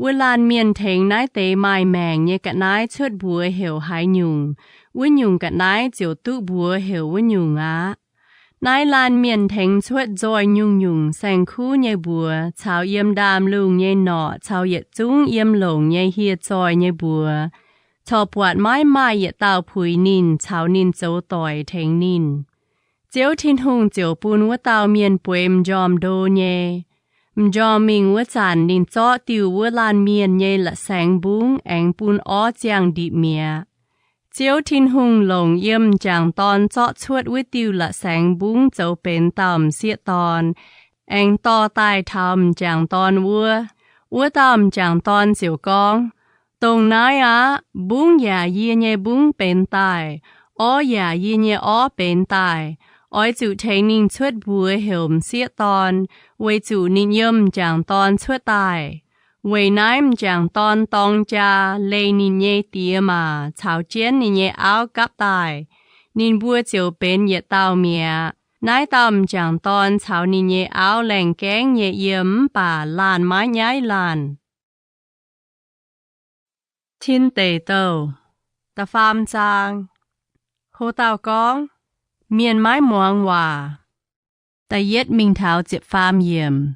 Wuov laanh mienh tengx naaiv deix maaih maengc nyei ga'naaiv cuotv mbuox heuc haaix nyungc, wuov nyungc ga'naaiv ziouc duqv mbuox heuc wuov nyungc aqv. Naaiv laanh mienh tengx cuotv nzoih nyungc-nyungc saeng-kuv nyei mbuox caux yiem ndaamv-lungh nyei norqc caux yietc zungv yiem longc nyei hieh zoih nyei mbuox, corc buatc maiv maaih yietc dauh puix ninh caux ninh zoux doic tengx ninh. Ziouv Tin-Hungh ziouc bun wuov dauh mienh bueix m'njormh ndo nyei. M'njormh mingh wuov zanc ninh zorqv diuh wuov laanh mienh nyei la'saengx mbungv aengx bun orv ziangh ndipc mi'aqv. Ziouv Tin-Hungh longc yiem m'jangc dorn zorqv cuotv wuov diuh la'saengx mbungv zoux benx dauh m'sieqv dorn, aengx dorh daaih taux m'jangc dorn wuov. Wuov dauh m'jangc dorn ziouc gorngv, Dongh naaiv aqv. Mbungv yaac yie nyei mbungv benx daaih, orv yaac yie nyei orv benx daaih. Oix zuqc tengx ninh cuotv mbuox heuc m'sieqv dorn, weic zuqc ninh yiem m'jangc dorn cuotv daaih. Weic naaiv m'jangc dorn dorng jaa leih ninh nyei diex maac caux jienv ninh nyei auv gapv daaih. Ninh mbuo ziouc benx yietc dauh mi'aqv. Naaiv dauh m'jangc dorn caux ninh nyei auv laengh gaengv nyei yiem mv baac laanh maiv nyaiv laanh. Tin Deic Douh, da'faam zaang. Ho dauh gorngv, Mienh maiv muangx waac. Da'yietv mingh taux ziepc faam yiemc.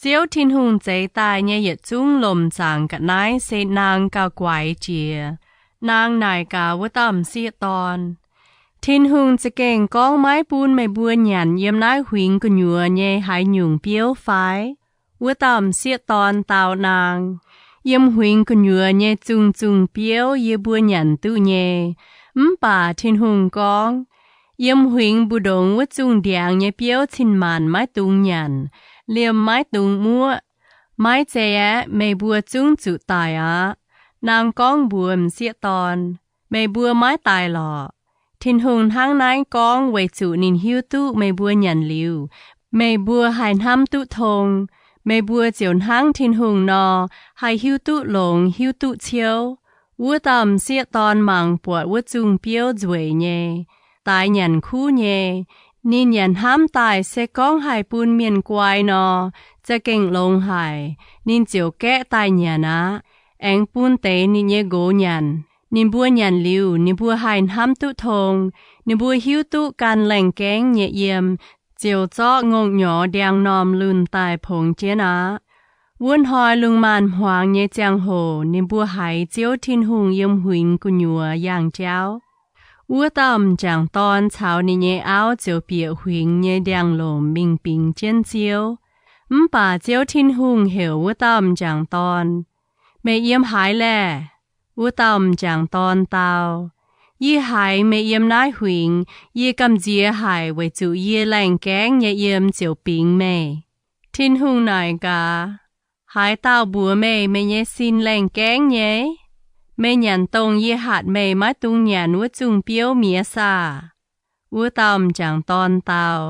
Ziouv Tin-Hungh zeix daaih nyei yietc zungv lomc zaangc ga'naaiv se naang gauh guaix jiex. Naang naaic gaax wuov dauh m'sieqv dorn, Tin-Hungh za'gengh gorngv maiv bun meih mbuo nyanc yiem naaiv huingx gu'nyuoz nyei haaix nyungc biouv fai? Wuov dauh m'sieqv dorn dau naang, Yiem huingx gu'nyuoz nyei zungh zungh biouv yie mbuo nyanc duqv nyei. Mv baac Tin-Hungh gorngv, Yiem huingx mbu'ndongx wuov zungh ndiangx nyei biouv cin-maanc maiv dungx nyanc, liemh maiv dungx muoqv. Maiv zei aeqv, meih mbuo zungv zuqc daic aqv. Naang gorngv mbuox m'sieqv dorn, Meih mbuo maiv daic lorqc. Tin-Hungh hnangv naaiv gorngv weic zuqc ninh hiuv duqv meih mbuo nyanc liuz, meih mbuo haih hnamv duqv tong. Meih mbuo ziouc hnangv Tin-Hungh nor, haih hiuv duqv longx hiuv duqv ciouv. Wuov dauh m'sieqv dorn mangc buatc wuov zungh biouv nzueic nyei, daaix nyanc kuv nyei. Ninh yaac hnamv daaih se gorngv haih bun mienh guai nor, za'gengh longx haic. Ninh ziouc gaeqv daaih nyanc aqv, aengx bun deix ninh nyei nqox nyanc. Ninh mbuo nyanc liuz, ninh mbuo haih hnamv duqv tong. Ninh mbuo hiuv duqv gan laengh gaengv nyei yiem, ziouc zorqv ngongh nyorx ndiangx-normh lunh daaih pongx jienv aqv. Wuov hnoi lungh maanz-hmuangx nyei ziangh hoc ninh mbuo haiz Ziouv Tin-Hungh yiem huingx gu'nyuoz yangh jauv. Wuov dauh m'jangc dorn caux ninh nyei auv ziouc bieqc huingx nyei ndiangx-lomc mingh bingx jienv Ziouv. Mv baac Ziouv Tin-Hungh heuc wuov dauh m'jangc dorn, Meih yiem haaix laeh? Wuov dauh m'jangc dorn dau, Yie haiz meih yiem naaiv huingx. Yie gamh nziex haic weic zuqc yie laengh gaengv nyei yiem ziouc bingx meih. Tin-Hungh naaic gaax, Haaix dauh mbuox meih, meih nyei sin laengh gaengv nyei? Meih nyanc dongh yie hatc meih maiv dungx nyanc wuov zungh biouv mi'aqv saah? Wuov dauh m'jangc dorn dau,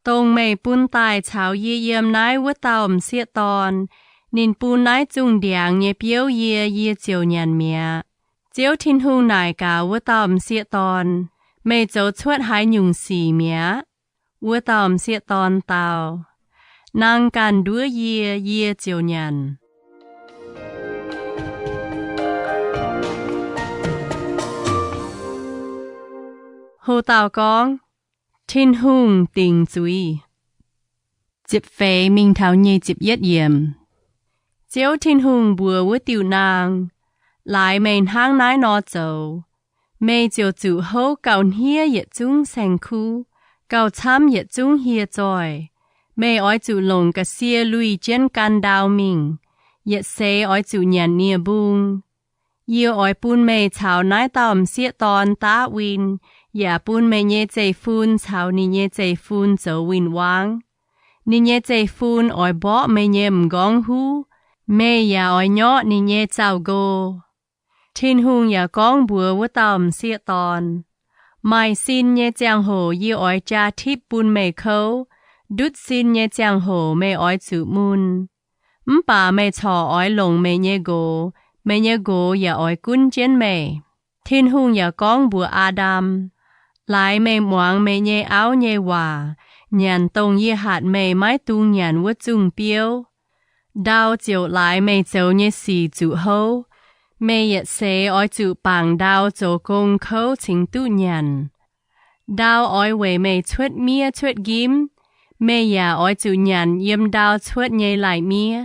Dongh meih bun daaih caux yie yiem naaiv wuov dauh m'sieqv dorn, ninh bun naaiv zungh ndiangx nyei biouv yie, yie ziouc nyanc mi'aqv. Ziouv Tin-Hungh naaic gaax wuov dauh m'sieqv dorn, Meih zoux cuotv haaix nyungc sic mi'aqv? Wuov dauh m'sieqv dorn dau, Naang ganh nduov yie, yie ziouc nyanc. Ho dauh gorngv, Tin-Hungh dingc zuiz. Ziepc feix mingh taux nyic ziepc yietv yiemc. Ziouv Tin-Hungh mbuox wuov diuh naang, Laaix meih hnangv naaiv nor zoux, meih ziouc zuqc houv gauh hniev yietc zungv saeng-kuv, gauh camv yietc zungv hieh zoih. Meih oix zuqc longc ga'sie lui jienv gan ndau mingh. Yietc seix oix zuqc nyanc nie-mbung. Yie oix bun meih caux naaiv dauh m'sieqv dorn daav win, yaac bun meih nyei zeiv-fun caux ninh nyei zeiv-fun zoux win-wangv. Ninh nyei zeiv-fun oix mborqv meih nyei m'nqorngv huv, meih yaac oix nyorqv ninh nyei zaux-nqo. Tin-Hungh yaac gorngv mbuox wuov dauh m'sieqv dorn, Maaih sin nyei ziangh hoc yie oix jaa tipv bun meih kouv. Ndutv sin nyei ziangh hoc meih oix zuqc mun. Mv baac meih corc oix longc meih nyei nqox. Meih nyei nqox yaac oix gunv jienv meih. Tin-Hungh yaac gorngv mbuox Aa^ndam, Laaix meih muangx meih nyei auv nyei waac, nyanc dongh yie hatc meih maiv dungx nyanc wuov zungh biouv, ndau ziouc laaix meih zoux nyei sic zuqc houv. Meih yietc seix oix zuqc bangc ndau zoux gong kouv cingx duqv nyanc. Ndau oix weic meih cuotv miev cuotv nqimv. Meih yaac oix zuqc nyanc yiem ndau cuotv nyei lai-miev.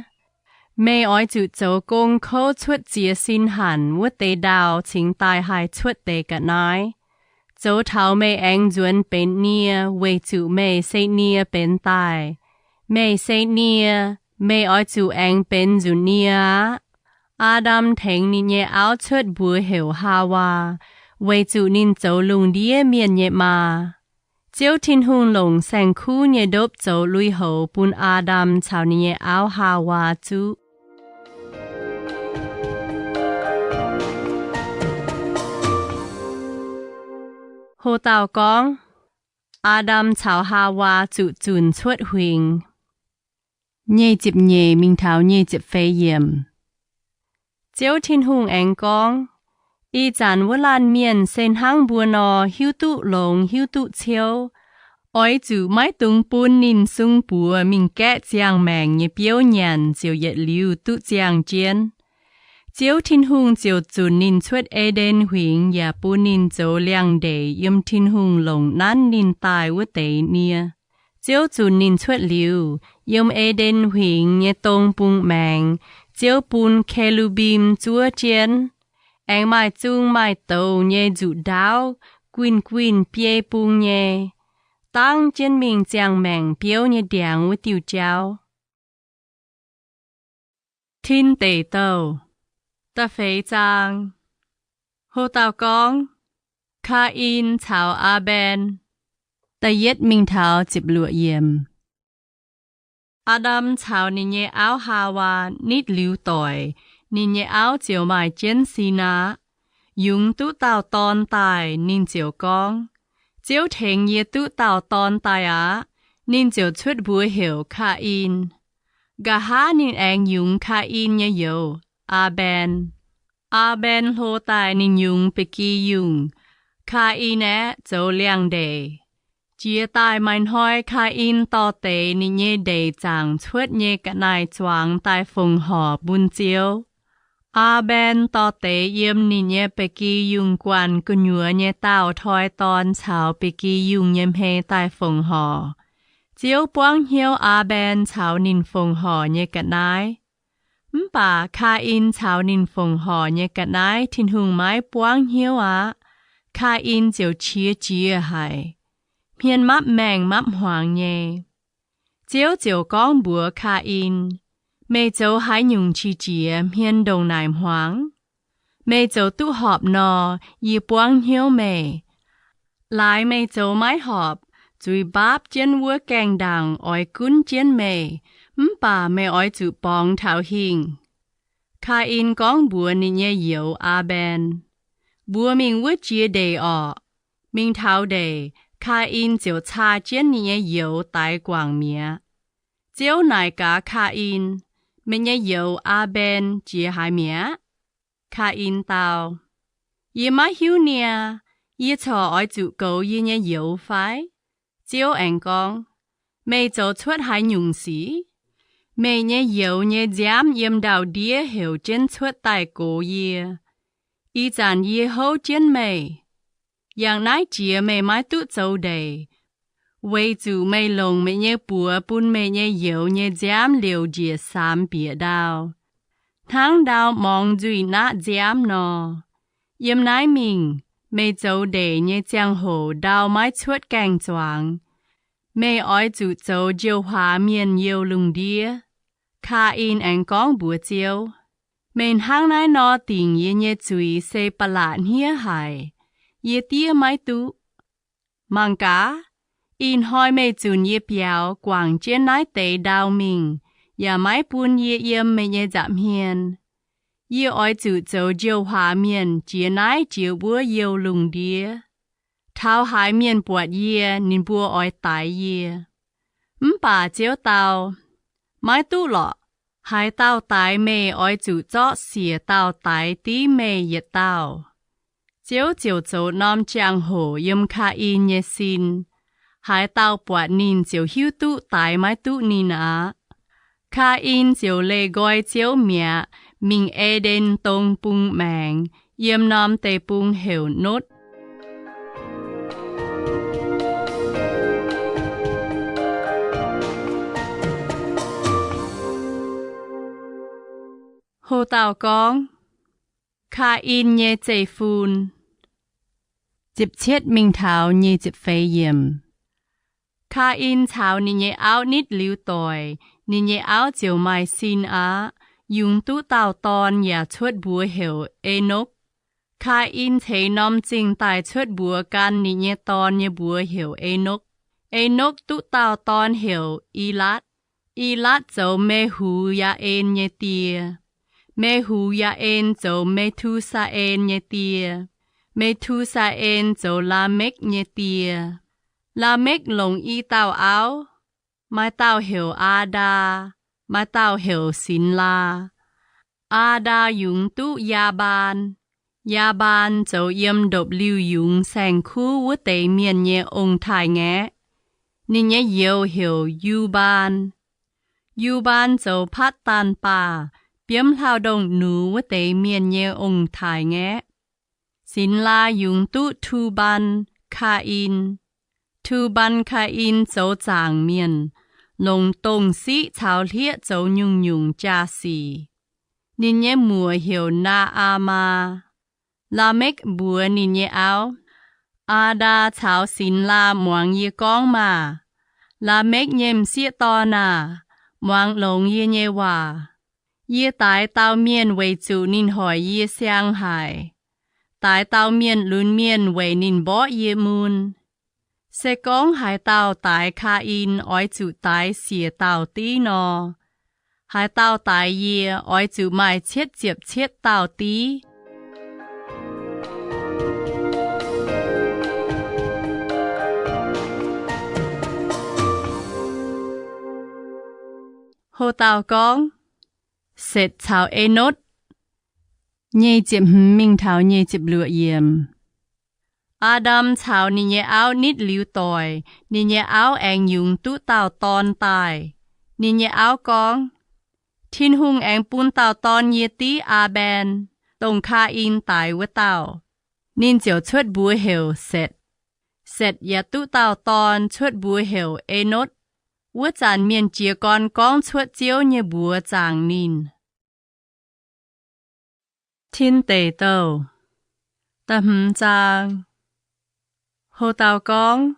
Meih oix zuqc zoux gong kouv cuotv ziex sin hanc wuov deix ndau cingx daaih haih cuotv deix ga'naaiv, zoux taux meih aengx nzuonx benx nie, weic zuqc meih se nie benx daaih. Meih se nie, meih oix zuqc aengx benx nzunc nie aqv. Aa^ndam tengx ninh nyei auv cuotv mbuox heuc Haawaa, weic zuqc ninh zoux lungh ndiev mienh nyei maa. Ziouv Tin-Hungh longc saeng-kuv nyei ndopv zoux lui-houx bun Aa^ndam caux ninh nyei auv Haawaa zuqv. Ho dauh gorngv, Aa^ndam caux Haawaa zuqc zunc cuotv huingx. Nyic ziepc nyeic mingh taux nyic ziepc feix yiemc. Ziouv Tin-Hungh aengx gorngv, Ih zanc wuov laanh mienh se hnangv mbuo nor, hiuv duqv longx hiuv duqv ciouv. Oix zuqc maiv dungx bun ninh sung buoz mingh gaeqv ziangh maengc nyei biouv nyanc ziouc yietc liuz duqv ziangh jienv. Ziouv Tin-Hungh ziouc zunc ninh cuotv E^nden Huingx yaac bun ninh zoux liangx-ndeic yiem Tin-Hungh longc nanv ninh daaih wuov deix nie. Ziouv zunc ninh cuotv liuz, yiem E^nden Huingx nyei dong bung maengx, Ziouv bun ke^lu^mbim zuov jienv. Aengx maaih zung maaih douz nyei nzuqc ndaauv guinh guinh biei bung nyei, dangv jienv mingh ziangh maengc biouv nyei ndiangx wuov diuh jauv. Tin Deic Douh, da'feix zaang. Ho dauh gorngv, Kaa^in caux Aa^mben. Da'yietv mingh taux ziepc luoqc yiemc. Aa^ndam caux ninh nyei auv, Haawaa, nitv liuz doic, ninh nyei auv ziouc maaih jienv sin aqv. Yungz duqv dauh dorn daaih, ninh ziouc gorngv, Ziouv tengx yie duqv dauh dorn daaih aqv. Ninh ziouc cuotv mbuox heuc Kaa^in. Nqa'haav ninh aengx yungz Kaa^in nyei youz, Aa^mben. Aa^mben hlo daaih ninh yungz ba'gi yungh. Kaa^in aeqv, zoux liangx-ndeic. Jiex daaih maaih hnoi Kaa^in dorh deix ninh nyei ndeic zaangc cuotv nyei ga'naaiv-zuangx daaih fongc horc bun Ziouv. Aa^mben dorh deix yiem ninh nyei ba'gi yungh guanh gu'nyuoz nyei daauh toi dorn caux ba'gi yungh nyei hmei daaih fongc horc. Ziouv buangv hnyouv Aa^mben caux ninh fongc horc nyei ga'naaiv. Mv baac Kaa^in caux ninh fongc horc nyei ga'naaiv Tin-Hungh maiv buangv hnyouv aqv. Kaa^in ziouc qiex jiez haic, hmien mapv maengh mapv hmuangx nyei. Ziouv ziouc gorngv mbuox Kaa^in, Meih zoux haaix nyungc qiex jiez, hmien ndongc naaic hmuangx? Meih zoux duqv horpc nor, yie buangv hnyouv meih. Laaix meih zoux maiv horpc, zuiz mbaapv jienv wuov gaengh ndaangc oix gunv jienv meih, mv baac meih oix zuqc borngz taux hingh. Kaa^in gorngv mbuox ninh nyei youz, Aa^mben, Mbuo mingh wuov jiex ndeic orqc. Mingh taux ndeic, Kaa^in ziouc caa jienv ninh nyei youz daix guangc mi'aqv. Ziouv naaic gaax Kaa^in, Meih nyei youz, Aa^mben, jiex haaix mi'aqv? Kaa^in dau, Yie maiv hiuv niaa. Yie corc oix zuqc goux yie nyei youz fai? Ziouv aengx gorngv, Meih zoux cuotv haaix nyungc sic? Meih nyei youz nyei nziaamv yiem ndau-ndiev heuc jienv cuotv daaih gox yie. Ih zanc yie houv jienv meih. Yangh naaiv jiex meih maiv duqv zoux ndeic, weic zuqc meih longc meih nyei buoz bun meih nyei youz nyei nziaamv liouc njiec saamx bieqc ndau, hnangv ndau morngx nzuih naqv nziaamv nor. Yiem naaiv mingh, meih zoux ndeic nyei ziangh hoc ndau maiv cuotv gaengh zuangx. Meih oix zuqc zoux njiouv huaax mienh youh lungh ndiev. Kaa^in aengx gorngv mbuox Ziouv, Meih hnangv naaiv nor dingc yie nyei zuiz se ba'laqc hniev haic. Yie diev maiv duqv. Mangc gaax, ih hnoi meih zunc yie biaux guangc jienv naaiv deix ndau mingh, yaac maiv bun yie yiem meih nyei nza'hmien. Yie oix zuqc zoux njoux huaax mienh, jiex naaiv jiex wuov youh lungh ndiev. Taux haaix mienh buatc yie, ninh mbuo oix daix yie. Mv baac Ziouv dau, Maiv duqv lorqc. Haaix dauh daix meih oix zuqc zorqv siec dauh daix div meih yietc dauh. Ziouv ziouc zoux norm jangx-hoc yiem Kaa^in nyei sin. Haaix dauh buatc ninh ziouc hiuv duqv daix maiv duqv ninh aqv. Kaa^in ziouc leih nqoi Ziouv mi'aqv, mingh E^nden Dong bung maengx, yiem norm deic-bung heuc Notv. Ho dauh gorngv, Kaa^in nyei zeiv-fun. Ziepc cietv mingh taux nyic ziepc feix yiemc. Kaa^in caux ninh nyei auv nitv liuz doic, ninh nyei auv ziouc maaih sin aqv, yungz duqv dauh dorn yaac cuotv mbuox heuc Enokv. Kaa^in ceix norm zingh daaih cuotv mbuox gan ninh nyei dorn nyei mbuox heuc Enokv. Enokv duqv dauh dorn heuc Ilaatv. Ilaatv zoux Me^hu^yaa^en nyei die. Me^hu^yaa^en zoux Me^tu^saa^en nyei die. Me^tu^saa^en zoux Laamekv nyei die. Laamekv longc i dauh auv. Maaih dauh heuc Aa^ndaa, maaih dauh heuc Sinx^laa. Aa^ndaa yungz duqv Yaa^mbaan. Yaa^mbaan zoux yiem ndopv-liuh yungz saeng-kuv wuov deix mienh nyei ong-taaix-ngaeqv. Ninh nyei youz heuc Yu^mbaan. Yu^mbaan zoux Patv^daan Baah, biomv hlauv-ndongh nux wuov deix mienh nyei ong-taaix-ngaeqv. Sinx^laa yungz duqv Tu^mbaan, Kaa^in. Tu^mbaan, Kaa^in zoux zaangc mienh, longc dongh siqv caux hlieqv zoux nyungc-nyungc jaa-sic. Ninh nyei muoc heuc Naa^aa^maa. Laamekv mbuox ninh nyei auv, Aa^ndaa caux Sinx^laa muangx yie gorngv maah! Laamekv nyei m'sieqv dorn aah! Muangx longx yie nyei waac. Yie daix dauh mienh weic zuqc ninh hoic yie siang haic. Daix dauh mienh lunx mienh weic ninh mborqv yie mun. Se gorngv haaix dauh daix Kaa^in oix zuqc daix siec dauh div nor, haaix dauh daix yie oix zuqc maaih cietv ziepc cietv dauh div. Ho dauh gorngv, Setc caux Enotv. Nyic ziepc hmz mingh taux nyic ziepc luoqc yiemc. Aa^ndam caux ninh nyei auv nitv liuz doic, ninh nyei auv aengx yungz duqv dauh dorn daaih. Ninh nyei auv gorngv, Tin-Hungh aengx bun dauh dorn yie div Aa^mben, dongh Kaa^in daix wuov dauh. Ninh ziouc cuotv mbuox heuc Setc. Setc yaac duqv dauh dorn, cuotv mbuox heuc Enotv. Wuov zanc mienh jiez gorn gorngv cuotv Ziouv nyei mbuox zaangc ninh. Tin Deic Douh, da'hmz zaang. Ho dauh gorngv,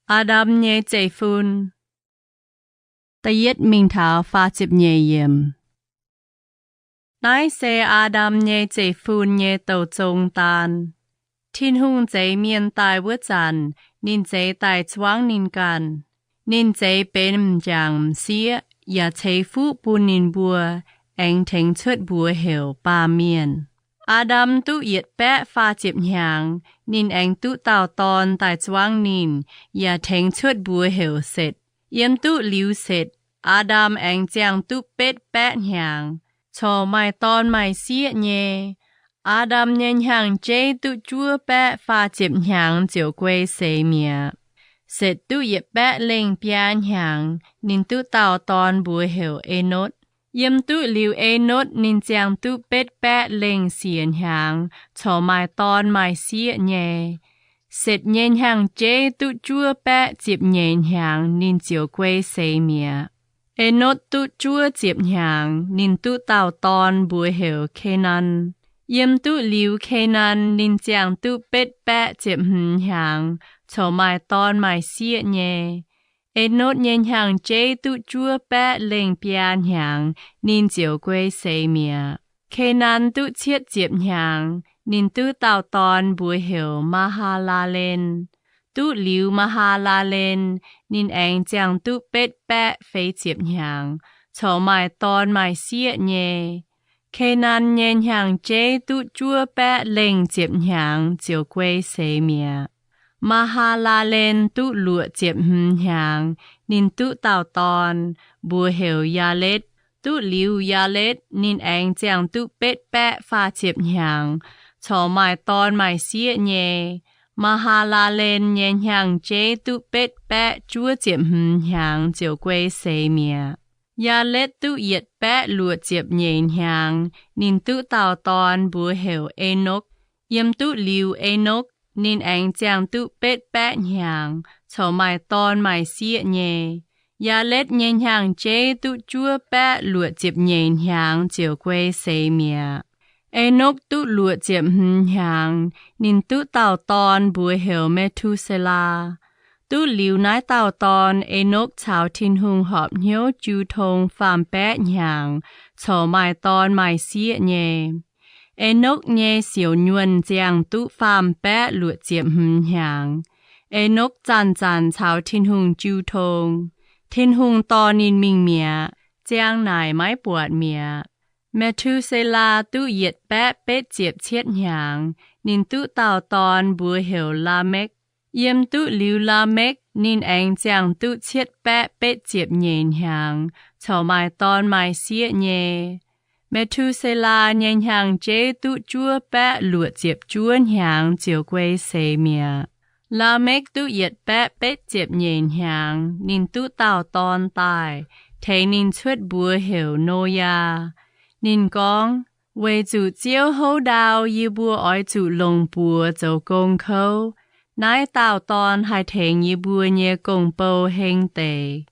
Aa^ndam nyei zeiv-fun. Da'yietv mingh taux faah ziepc nyeic yiemc. Naaiv se Aa^ndam nyei zeiv-fun nyei douh zong daan. Tin-Hungh zeix mienh daaih wuov zanc, ninh zeix daaih zuangv ninh ganh. Ninh zeix benx m'jangc m'sieqv yaac ceix fuqv bun ninh mbuo, aengx tengx cuotv mbuox heuc Baamh Mienh. Aa^ndam duqv yietc baeqv faah ziepc hnyangx, ninh aengx duqv dauh dorn daaih zuangv ninh, yaac tengx cuotv mbuox heuc Setc. Yiem duqv liuz Setc, Aa^ndam aengx ziangh duqv betv baeqv hnyangx, corc maaih dorn maaih sieqv nyei. Aa^ndam nyei hnyangx-jeiv duqv juov baeqv faah ziepc hnyangx ziouc guei seix mi'aqv. Setc duqv yietc baeqv lengh biaa hnyangx, ninh duqv dauh dorn mbuox heuc Enotv. Yiem duqv liuz Enotv, ninh ziangh duqv betv baeqv lengh siec hnyangx, corc maaih dorn maaih sieqv nyei. Setc nyei hnyangx-jeiv duqv juov baeqv ziepc nyeic hnyangx, ninh ziouc guei seix mi'aqv. Enotv duqv juov ziepc hnyangx, ninh duqv dauh dorn mbuox heuc Kenan. Yiem duqv liuz Kenan, ninh ziangh duqv betv baeqv ziepc hmz hnyangx, corc maaih dorn maaih sieqv nyei. Enotv nyei hnyangx-jeiv duqv juov baeqv lengh biaa hnyangx, ninh ziouc guei seix mi'aqv. Kenan duqv cietv ziepc hnyangx, ninh duqv dauh dorn mbuox heuc Maa^haa^laa^len. Duqv liuz Maa^haa^laa^len, ninh aengx ziangh duqv betv baeqv feix ziepc hnyangx, corc maaih dorn maaih sieqv nyei. Ke^naa^n nyei hnyangx-jeiv duqv juov baeqv lengh ziepc hnyangx ziouc guei seix mi'aqv. Maa^haa^laa^len duqv luoqc ziepc hmz hnyangx, ninh duqv dauh dorn, mbuox heuc Yaaletv. Duqv liuz Yaaletv, ninh aengx ziangh duqv betv baeqv faah ziepc hnyangx, corc maaih dorn maaih sieqv nyei. Maa^haa^laa^len nyei hnyangx-jeiv duqv betv baeqv juov ziepc hmz hnyangx ziouc guei seix mi'aqv. Yaaletv duqv yietc baeqv luoqc ziepc nyeic hnyangx, ninh duqv dauh dorn, mbuox heuc Enokv. Yiem duqv liuz Enokv, ninh aengx ziangh duqv betv baeqv hnyangx, corc maaih dorn maaih sieqv nyei. Yaaletv nyei hnyangx-jeiv duqv juov baeqv luoqc ziepc nyeic hnyangx ziouc guei seix mi'aqv. Enokv duqv luoqc ziepc hmz hnyangx, ninh duqv dauh dorn, mbuox heuc Me^tu^se^laa. Duqv liuz naaiv dauh dorn, Enokv caux Tin-Hungh horpc hnyouv jiu tong faam-baeqv hnyangx, corc maaih dorn maaih sieqv nyei. Enokv nyei siouc nyuonh ziangh duqv faam-baeqv luoqc ziepc hmz hnyangx. Enokv zanc-zanc caux Tin-Hungh jiu tong. Tin-Hungh dorh ninh mingh mi'aqv, ziang naaic maiv buatc mi'aqv. Me^tu^se^laa duqv yietc baeqv betv ziepc cietv hnyangx, ninh duqv dauh dorn, mbuox heuc Laamekv. Yiem duqv liuz Laamekv, ninh aengx ziangh duqv cietv baeqv betv ziepc nyeic hnyangx, corc maaih dorn maaih sieqv nyei. Me^tu^se^laa nyei hnyangx-jeiv duqv juov baeqv luoqc ziepc juov hnyangx ziouc guei seix mi'aqv. Laamekv duqv yietc baeqv betv ziepc nyeic hnyangx, ninh duqv dauh dorn daaih, tengx ninh cuotv mbuox heuc Noyaa. Ninh gorngv, Weic zuqc Ziouv houv ndau yie mbuo oix zuqc longc buoz zoux gong kouv. Naaiv dauh dorn haih tengx yie mbuo nyei gong-bou heng deix.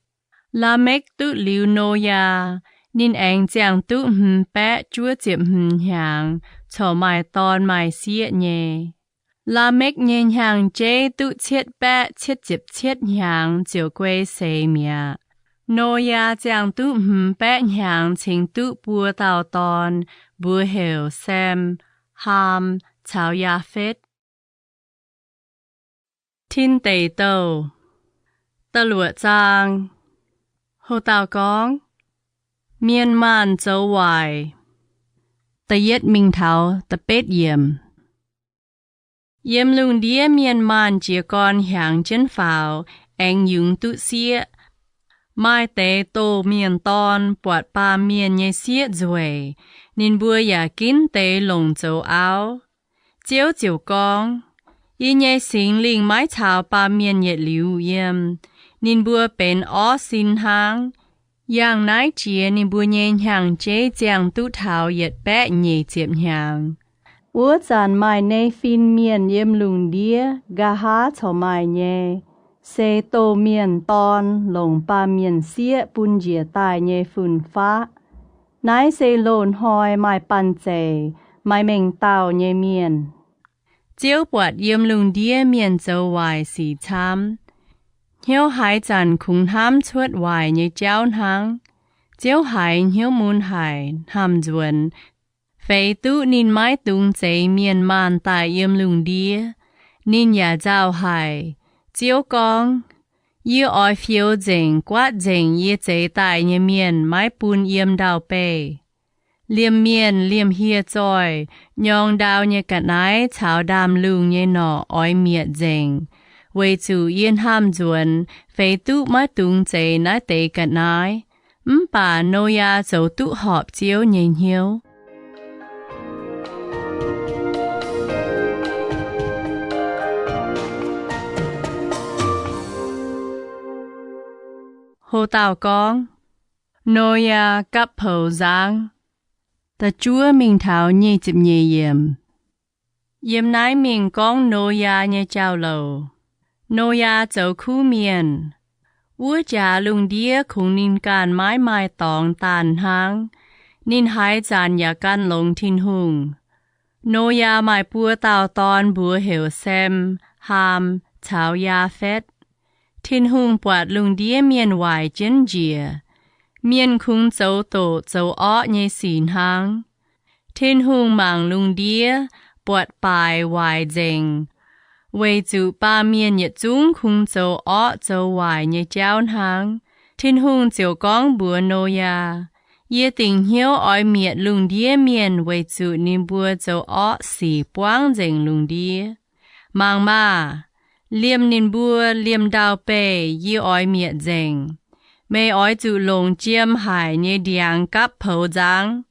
Laamekv duqv liuz Noyaa, ninh aengx ziangh duqv hmz baeqv juov ziepc hmz hnyangx, corc maaih dorn maaih sieqv nyei. Laamekv nyei hnyangx-jeiv duqv cietv baeqv cietv ziepc cietv hnyangx ziouc guei seix mi'aqv. Noyaa ziangh duqv hmz baeqv hnyangx cingx duqv buo dauh dorn, mbuox heuc Sem, Haam caux Yaafetv. Tin Deic Douh, da'luoqc zaang. Ho dauh gorngv, Mienh Maanh Zoux Waaic. Da'yietv mingh taux da'betv yiemc. Yiem lungh ndiev mienh maanh jiez gorn hiaangx jienv faaux, aengx yungz duqv sieqv. Maaih deix doh mienh dorn buatc baamh mienh nyei sieqv nzueic, ninh mbuo yaac ginv deix longc zoux auv. Ziouv ziouc gorngv, Yie nyei Singx Lingh maiv caux baamh mienh yietc liuz yiem. Ninh mbuo benx orv sin hnangv. Yangh naaiv jiex ninh mbuo nyei hnyangx-jeiv ziangh duqv taux yietc baeqv nyic ziepc hnyangx. Wuov zanc maaih Nefin Mienh yiem lungh ndiev, nqa'haav corc maaih nyei, se doh mienh dorn longc baamh mienh sieqv bun njiec daaih nyei fun-faqv. Naaiv se loz-hnoi maaih banh zeic, maaih mengh dauh nyei mienh. Ziouv buatc yiem lungh ndiev mienh zoux waaic sic camv. Hnyouv haaix zanc kungx hnamv cuotv waaic nyei jauv hnangv. Ziouv haiz hnyouv mun haic, hnamv nzuonx. Feix duqv ninh maiv dungx zeix mienh maanh daaih yiem lungh ndiev. Ninh yaac nzauh haic. Ziouv gorngv, Yie oix fioux nzengc guaatv nzengc yie zeix daaih nyei mienh maiv bun yiem ndau-beih. Liemh mienh liemh hieh zoih, nyorng ndau nyei ga'naaiv caux ndaamv-lungh nyei norqc oix mietc nzengc, weic zuqc yie hnamv nzuonx feix duqv maiv dungx zeix naaiv deix ga'naaiv. Mv baac Noyaa zoux duqv horpc Ziouv nyei hnyouv. Ho dauh gorngv, Noyaa gapv poux nzangv. Da'juov mingh taux nyic ziepc nyeic yiemc. Yiem naaiv mingh gorngv Noyaa nyei jauv-louc. Noyaa zoux kuv mienh. Wuov jaax lungh ndiev kungx ninh ganh maiv maaih dorngx daanh hnangv. Ninh haaix zanc yaac gan longx Tin-Hungh. Noyaa maaih buo dauh dorn mbuox heuc Sem, Haam caux Yaafetv. Tin-Hungh buatc lungh ndiev mienh waaic jienv njiec. Mienh kungx zoux doqc zoux orqv nyei sic hnangv. Tin-Hungh mangc lungh ndiev, buatc baaix waaic nzengc, weic zuqc baamh mienh yietc zungv kungx zoux orqv zoux waaic nyei jauv hnangv. Tin-Hungh ziouc gorngv mbuox Noyaa, Yie dingc hnyouv oix mietc lungh ndiev mienh weic zuqc ninh mbuo zoux orqv sic buangv nzengc lungh ndiev. Mangc maah! Liemh ninh mbuo liemh ndau-beih yie oix mietc nzengc. Meih oix zuqc longc jiem haic nyei ndiangx gapv poux nzangv.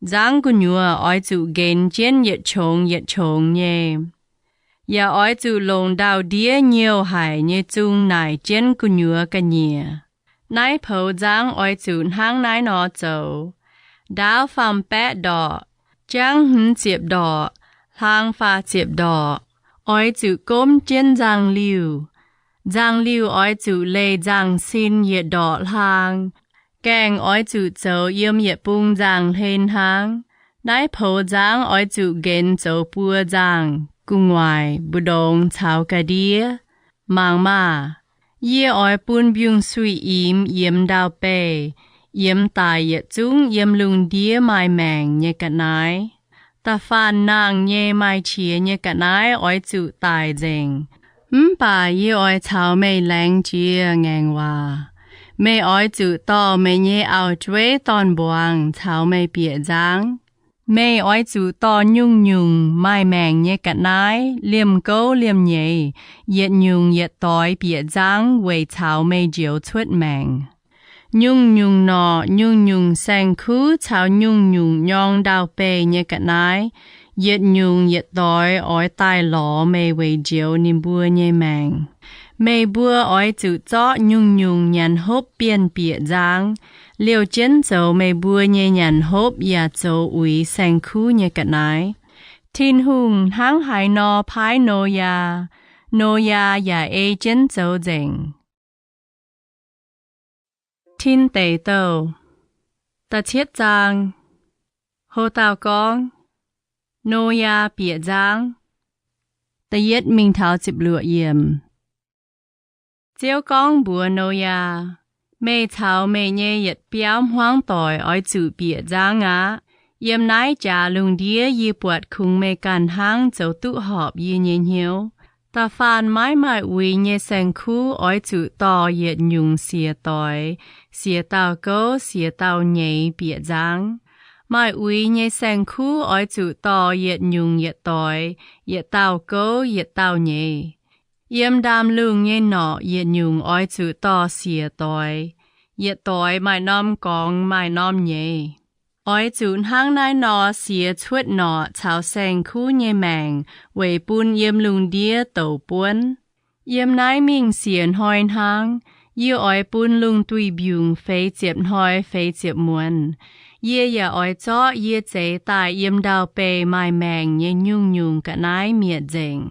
Nzangv gu'nyuoz oix zuqc nqenx jienv yietc qongx yietc qongx nyei. Yaac oix zuqc longc ndau-ndiev nyouh haic nyei zung naaic jienv gu'nyuoz ga'nyiec. Naaiv poux nzangv oix zuqc hnangv naaiv nor zoux. Ndaauv faam-baeqv ndorqc, jangv hmz ziepc ndorqc, hlaang faah ziepc ndorqc. Oix zuqc gomv jienv nzangv-liuh. Nzangv-liuh oix zuqc leih nzangv-sin yietc ndorqc hlaang. Gaengh oix zuqc zoux yiem yietc bung nzangv-hlen hnangv. Naaiv poux nzangv oix zuqc nqenx zoux buo nzangv, gu'nguaaic, mbu'ndongx caux ga'ndiev. Mangc maah! Yie oix bun mbiungc-suiv-imx yiemx ndau-beih, yiemx daic yietc zungv yiem lungh ndiev maaih maengc nyei ga'naaiv. Da'faanh nangh nyei maaih qiex nyei ga'naaiv oix zuqc daic nzengc. Mv baac yie oix caux meih laengz jiex ngaengc waac. Meih oix zuqc dorh meih nyei auv-jueiv dorn-mbuangz caux meih bieqc nzangv. Meih oix zuqc dorh nyungc-nyungc maaih maengc nyei ga'naaiv, liemh gouv liemh nyeic, yietc nyungc yietc doix bieqc nzangv weic caux meih njoux cuotv maengc. Nyungc-nyungc norqc, nyungc-nyungc saeng-kuv caux nyungc-nyungc nyorng ndau-beih nyei ga'naaiv, yietc nyungc yietc doix oix daaih lorz meih weic njoux ninh mbuo nyei maengc. Meih mbuo oix zuqc zorqv nyungc-nyungc nyanc hopv bienh bieqc nzangv, liouh jienv zoux meih mbuo nyei nyanc hopv yaac zoux uix saeng-kuv nyei ga'naaiv. Tin-Hungh hnangv haaix nor paaiv Noyaa, Noyaa yaac ei jienv zoux nzengc. Tin Deic Douh da'cietv zaang. Houc dauh gorngv, Noyaa bieqc nzangv. Da'yietv mingh taux ziepc luoqc yiemc. Ziouv gorngv mbuox Noyaa, Meih caux meih nyei yietc biauv hmuangv doic oix zuqc bieqc nzangv aqv. Yiem naaiv jaax lungh ndiev yie buatc kungx meih ganh hnangv zoux duqv horpc yie nyei hnyouv. Da'faanh maiv maaih uix nyei saeng-kuv oix zuqc dorh yietc nyungc siec doix, siec dauh gouv, siec dauh nyeiz bieqc nzangv. Maaih uix nyei saeng-kuv oix zuqc dorh yietc nyungc yietc doix, yietc dauh gouv, yietc dauh nyeiz. Yiem ndaamv-lungh nyei norqc yietc nyungc oix zuqc dorh siec doix. Yietc doix maaih norm gorngx maaih norm nyeiz. Oix zuqc hnangv naaiv nor siec cuotv norqc caux saeng-kuv nyei maengc weic bun yiem lungh ndiev douc buonv. Yiem naaiv mingh siec hnoi hnangv, yie oix bun lungh duih mbiungc feix ziepc hnoi feix ziepc muonz. Yie yaac oix zorqv yie zeix daaih yiem ndau-beih maaih maengc nyei nyungc-nyungc ga'naaiv mietc nzengc.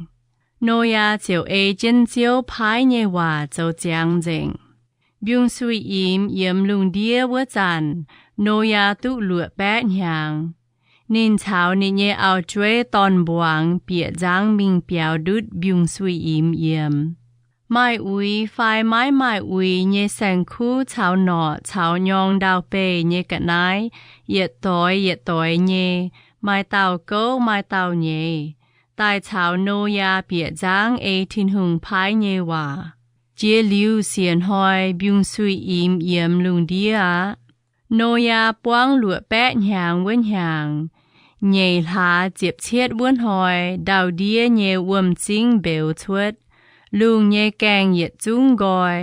Noyaa ziouc ei jienv Ziouv paaiv nyei waac zoux ziangx nzengc. Mbiungc-suiv-imx yiemx lungh ndiev wuov zanc, Noyaa duqv luoqc baeqv hnyangx. Ninh caux ninh nyei auv-jueiv dorn-mbuangz bieqc nzangv mingh biaux ndutv mbiungc-suiv-imx yiemx. Maaih uix fai maiv maaih uix nyei saeng-kuv caux norqc caux nyorng ndau-beih nyei ga'naaiv, yietc doix yietc doix nyei, maaih dauh gouv maaih dauh nyeiz, daaih caux Noyaa bieqc nzangv ei Tin-Hungh paaiv nyei waac. Jiex liuz siec hnoi mbiungc-suiv-imx yiemx lungh ndiev aqv. Noyaa buangv luoqc baeqv hnyangx wuov hnyangx, nyeic hlaax ziepc cietv wuov hnoi ndau-ndiev nyei wuom-zingv mbeux cuotv. Lungh nyei gaengh yietc zungv nqoi.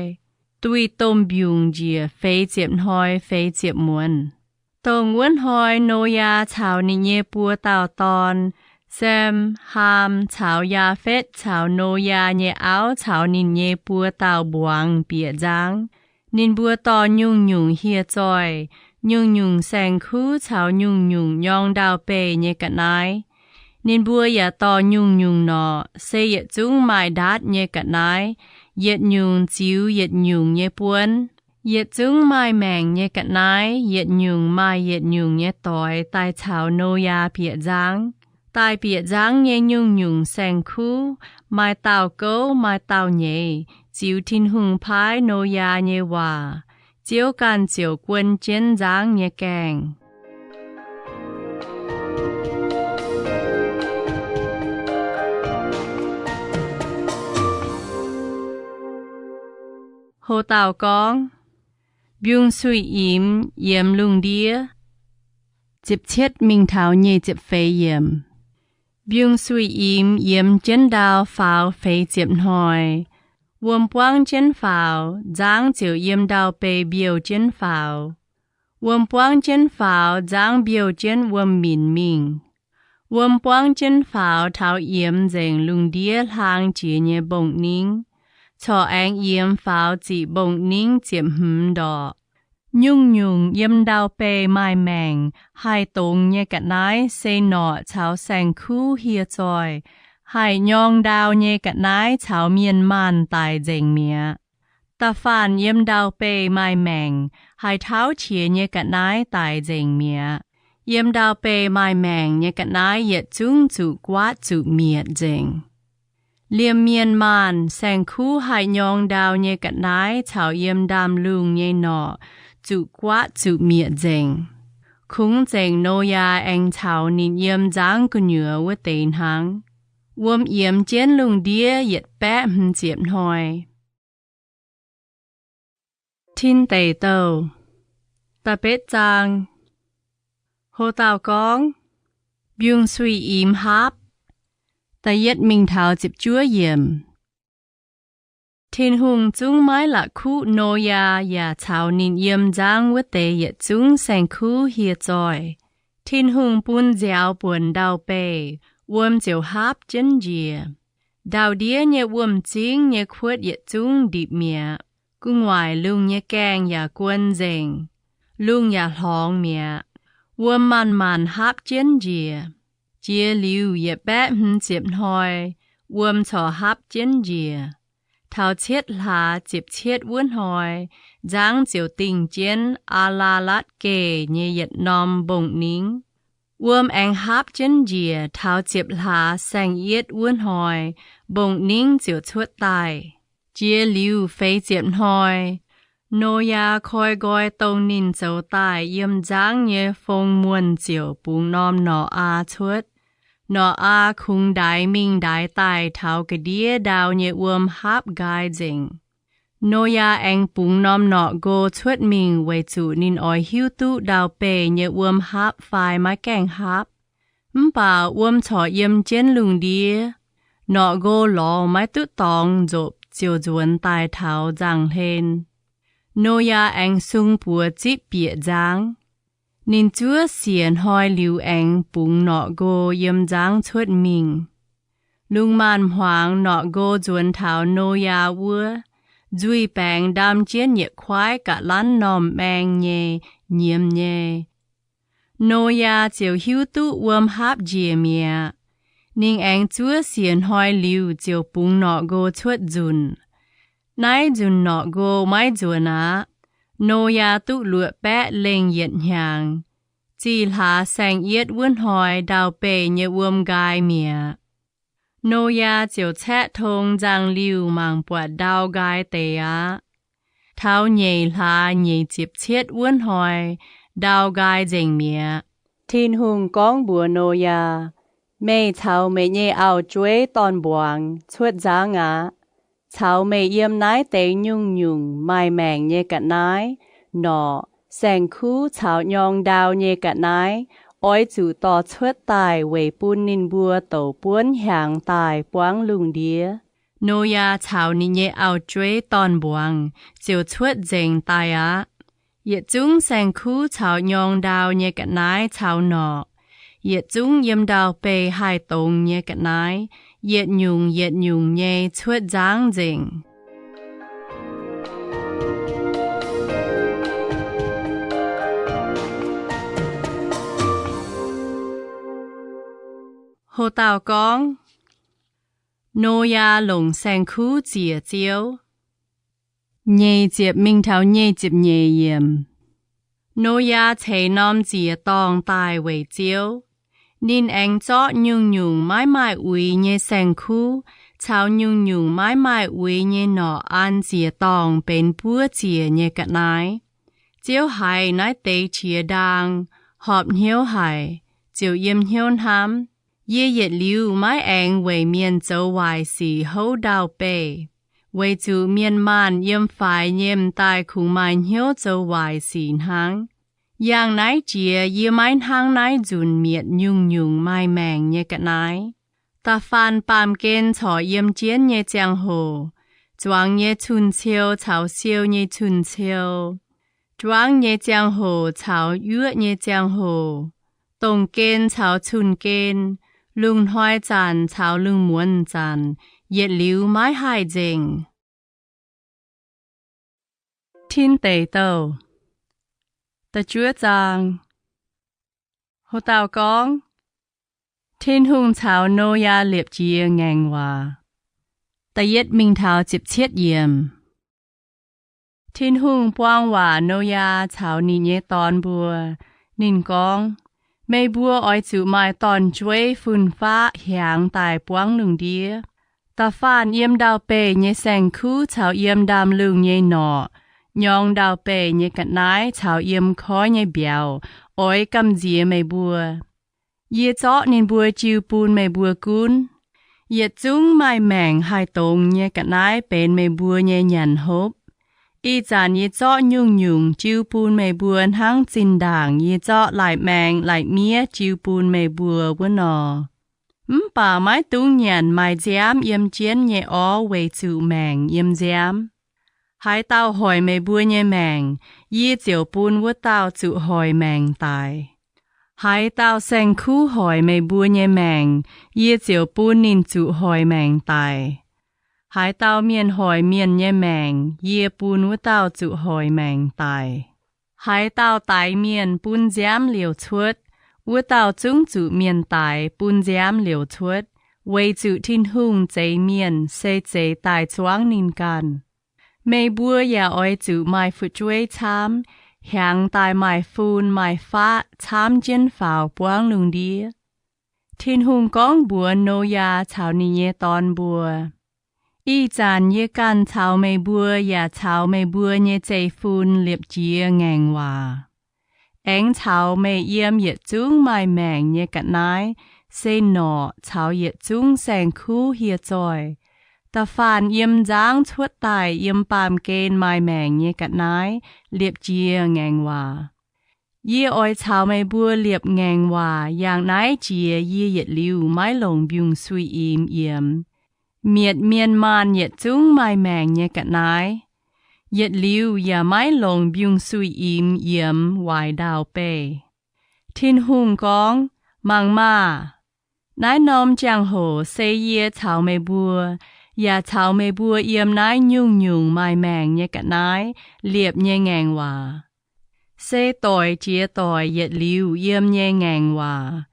Duih domh mbiungc njiec feix ziepc hnoi feix ziepc muonz. Dongh wuov hnoi Noyaa caux ninh nyei buo dauh dorn, Sem, Haam caux Yaafetv caux Noyaa nyei auv caux ninh nyei buo dauh mbuangz bieqc nzangv. Ninh mbuo dorh nyungc-nyungc hieh zoih, nyungc-nyungc saeng-kuv caux nyungc-nyungc nyorng ndau-beih nyei ga'naaiv. Ninh mbuo yaac dorh nyungc-nyungc norqc, se yietc zungv maaih ndaatv nyei ga'naaiv, yietc nyungc ziux yietc nyungc nyei buonv. Yietc zungv maaih maengc nyei ga'naaiv, yietc nyungc maaih yietc nyungc nyei doix daaih caux Noyaa bieqc nzangv. Daaih bieqc nzangv nyei nyungc-nyungc saeng-kuv, maaih dauh gouv maaih dauh nyeiz, ziux Tin-Hungh paaiv Noyaa nyei waac. Ziouv ganh ziouc guon jienv nzangv nyei gaengh. Houc dauh gorngv, Mbiungc-suiv-imx yiemx lungh ndiev. Ziepc cietv mingh taux nyic ziepc feix yiemc. Mbiungc-suiv-imx yiemx jienv ndau faaux feix ziepc hnoi. Wuom buangv jienv faaux, nzangv ziouc yiem ndau-beih mbiouh jienv faaux. Wuom buangv jienv faaux, nzangv mbiouh jienv wuom minc mingh. Wuom buangv jienv faaux taux yiemx nzengc lungh ndiev hlang jiex nyei mbong-ningv, corc aengx yiemx faaux ziqc mbong-ningv ziepc hmz ndorqc. Nyungc-nyungc yiem ndau-beih maaih maengc haih dongz nyei ga'naaiv se norqc caux saeng-kuv hieh zoih. Haih nyorng ndau nyei ga'naaiv caux mienh maanh daic nzengc mi'aqv. Da'faanh yiem ndau-beih maaih maengc haih tauv qiex nyei ga'naaiv daic nzengc mi'aqv. Yiem ndau-beih maaih maengc nyei ga'naaiv yietc zungv zuqc guaatv zuqc mietc nzengc. Liemh mienh maanh, saeng-kuv haih nyorng ndau nyei ga'naaiv caux yiem ndaamv-lungh nyei norqc zuqc guaatv zuqc mietc nzengc. Kungx zengc Noyaa aengx caux ninh yiem nzangv gu'nyuoz wuov deix hnangv. Wuom yiemx jienv lungh ndiev yietc baeqv hmz ziepc hnoi. Tin Deic Douh da'betv zaang. Ho dauh gorngv, Mbiungc-suiv-imx haapv. Da'yietv mingh taux ziepc juov yiemc. Tin-Hungh zungv maiv la'kuqv Noyaa yaac caux ninh yiem nzangv wuov deix yietc zungv saeng-kuv hieh zoih. Tin-Hungh bun nziaaux buonc ndau-beih, wuom ziouc haapv jienv njiec. Ndau-ndiev nyei wuom-zingv nyei kuotv yietc zungv ndipc mi'aqv. Gu'nguaaic lungh nyei gaengh yaac guon nzengc. Lungh yaac hlorngx mi'aqv. Wuom manc-manc haapv jienv njiec. Jiex liuz yietc baeqv hmz ziepc hnoi, wuom corc haapv jienv njiec. Taux cietv hlaax ziepc cietv wuov hnoi, nzangv ziouc dingh jienv Aa^laa^latv Geh nyei yietc norm mbong-ningv. Wuom aengx haapv jienv njiec taux ziepc hlaax saeng-yietv wuov hnoi, mbong-ningv ziouc cuotv daaih. Jiex liuz feix ziepc hnoi, Noyaa koi nqoi dongh ninh zoux daaih yiem nzangv nyei fong muonh ziouc bungx norm norqc aa cuotv. Norqc aa kungx ndaix mingh ndaix daaih taux ga'ndiev ndau nyei wuom haapv nqaai nzengc. Noyaa aengx bungx norm norqc nqo cuotv mingh weic zuqc ninh oix hiuv duqv ndau-beih nyei wuom haapv fai maiv gaengh haapv. Mv baac wuom corc yiem jienv lungh ndiev. Norqc nqo lorz maiv duqv dorngx nzopc ziouc nzuonx daaih taux nzangv-hlen. Noyaa aengx sung buoz zipv bieqc nzangv. Ninh zuov siec hnoi liuz aengx bungx norqc nqo yiem nzangv cuotv mingh. Lungh maanz-hmuangx norqc nqo nzuonx taux Noyaa wuov, nzuih baengx ndaam jienv yietc kuaaiv ga'lanv normh maeng nyei, nyiemz nyei. Noyaa ziouc hiuv duqv wuom haapv njiec mi'aqv. Ninh aengx zuov siec hnoi liuz ziouc bungx norqc nqo cuotv nzunc. Naaiv nzunc norqc nqo maiv nzuonx aqv. Noyaa duqv luoqc baeqv lengh yietc hnyangx. Zih hlaax saeng-yietv wuov hnoi ndau-beih nyei wuom nqaai mi'aqv. Noyaa ziouc caeqv tong nzangv-liuh mangc buatc ndau nqaai deix aqv. Taux nyeic hlaax nyeic ziepc cietv wuov hnoi, ndau nqaai nzengc mi'aqv. Tin-Hungh gorngv mbuox Noyaa, Meih caux meih nyei auv-jueiv dorn-mbuangz cuotv nzangv aqv. Caux meih yiem naaiv deix nyungc-nyungc maaih maengc nyei ga'naaiv, norqc, saeng-kuv caux nyorng ndau nyei ga'naaiv oix zuqc dorh cuotv daaih weic bun ninh mbuo douc buonv hiaangx daaih buangv lungh ndiev. Noyaa caux ninh nyei auv-jueiv dorn-mbuangz ziouc cuotv nzengc daaih aqv. Yietc zungv saeng-kuv caux nyorng ndau nyei ga'naaiv caux norqc, yietc zungv yiem ndau-beih haih dongz nyei ga'naaiv, yietc nyungc yietc nyungc nyei cuotv nzangv nzengc. Ho dauh gorngv, Noyaa longc saeng-kuv ziec Ziouv. Nyeic ziepc mingh taux nyeic ziepc nyeic yiemc. Noyaa ceix norm ziec-dorngh daaih weic Ziouv. Ninh aengx zorqv nyungc-nyungc maiv maaih uix nyei saeng-kuv caux nyungc-nyungc maiv maaih uix nyei norqc an ziec-dorngh benx buov ziec nyei ga'naaiv. Ziouv haiz naaiv deix qiex ndaang, horpc hnyouv haic, ziouc yiem hnyouv hnamv, Yie yietc liuz maiv aengx weic mienh zoux waaic sic houv ndau-beih. weic zuqc mienh maanh yiem faix nyei m'daaih kungx maaih hnyouv zoux waaic sic hnangv. Yangh naaiv jiex yie maiv hnangv naaiv nzunc mietc nyungc-nyungc maaih maengc nyei ga'naaiv. Da'faanh baamh gen corc yiem jienv nyei ziangh hoc, zuangx nyei cun-ciou caux siou nyei cun-ciou, juangv nyei ziangh hoc caux yuoqv nyei ziangh hoc, dongh gen caux cun-gen, lungh hnoi zanc caux lungh muonz zanc, yietc liuz maiv haih nzengc. Tin Deic Douh da'juov zaang. Ho dauh gorngv, Tin-Hungh caux Noyaa liepc jiez ngaengc waac. Da'yietv mingh taux ziepc cietv yiemc. Tin-Hungh buang waac Noyaa caux ninh nyei dorn mbuo. Ninh gorngv, Meih mbuo oix zuqc maaih dorn-jueiv fun-faqv hiaangx daaih buangv lungh ndiev. Da'faanh yiem ndau-beih nyei saeng-kuv caux yiem ndaamv-lungh nyei norqc, nyorng ndau-beih nyei ga'naaiv caux yiem koiv nyei mbiauz oix gamh nziex meih mbuo. Yie zorqv ninh mbuo jiu bun meih mbuo gunv. Yietc zungv maaih maengc haih dongz nyei ga'naaiv benx meih mbuo nyei nyanc hopv. Ih zanc yie zorqv nyungc-nyungc jiu bun meih mbuo hnangv zinh ndaangc yie zorqv lai-maeng lai-miev jiu bun meih mbuo wuov nor. Mv baac maiv dungx nyanc maaih nziaamv yiem jienv nyei orv weic zuqc maengc yiem nziaamv. Haaix dauh hoic meih mbuo nyei maengc, yie ziouc bun wuov dauh zuqc hoic maengc daic. Haaix dauh saeng-kuv hoic meih mbuo nyei maengc, yie ziouc bun ninh zuqc hoic maengc daic. Haaix dauh mienh hoic mienh nyei maengc, yie bun wuov dauh zuqc hoic maengc daic. Haaix dauh daix mienh bun nziaamv liouc cuotv, wuov dauh zungv zuqc mienh daix bun nziaamv liouc cuotv, weic zuqc Tin-Hungh zeix mienh se zeix daaih zuangv ninh ganh. Meih mbuo yaac oix zuqc maaih fu'jueiv camv, hiaangx daaih maaih fun maaih faqv camv jienv faaux buangv lungh ndiev. Tin-Hungh gorngv mbuox Noyaa caux ninh nyei dorn mbuo, Ih zanc yie ganh caux meih mbuo yaac caux meih mbuo nyei zeiv-fun liepc jiez ngaengc waac. Aengx caux meih yiem yietc zungv maaih maengc nyei ga'naaiv, se norqc caux yietc zungv saeng-kuv hieh zoih, da'faanh yiem nzangv cuotv daaih yiem baamh gen maaih maengc nyei ga'naaiv liepc jiez ngaengc waac. Yie oix caux meih mbuo liepc ngaengc waac yangh naaiv jiex yie yietc liuz maiv longc mbiungc-suiv-imx yiemx. Mietc mienh maanh yietc zungv maaih maengc nyei ga'naaiv, yietc liuz yaac maiv longc mbiungc-suiv-imx yiemx waaic ndau-beih. Tin-Hungh gorngv, Mangc maah! Naaiv norm jangx-hoc se yie caux meih mbuo, yaac caux meih mbuo yiem naaiv nyungc-nyungc maaih maengc nyei ga'naaiv liepc nyei ngaengc waac. Se doic jiex doic yietc liuz yiem nyei ngaengc waac.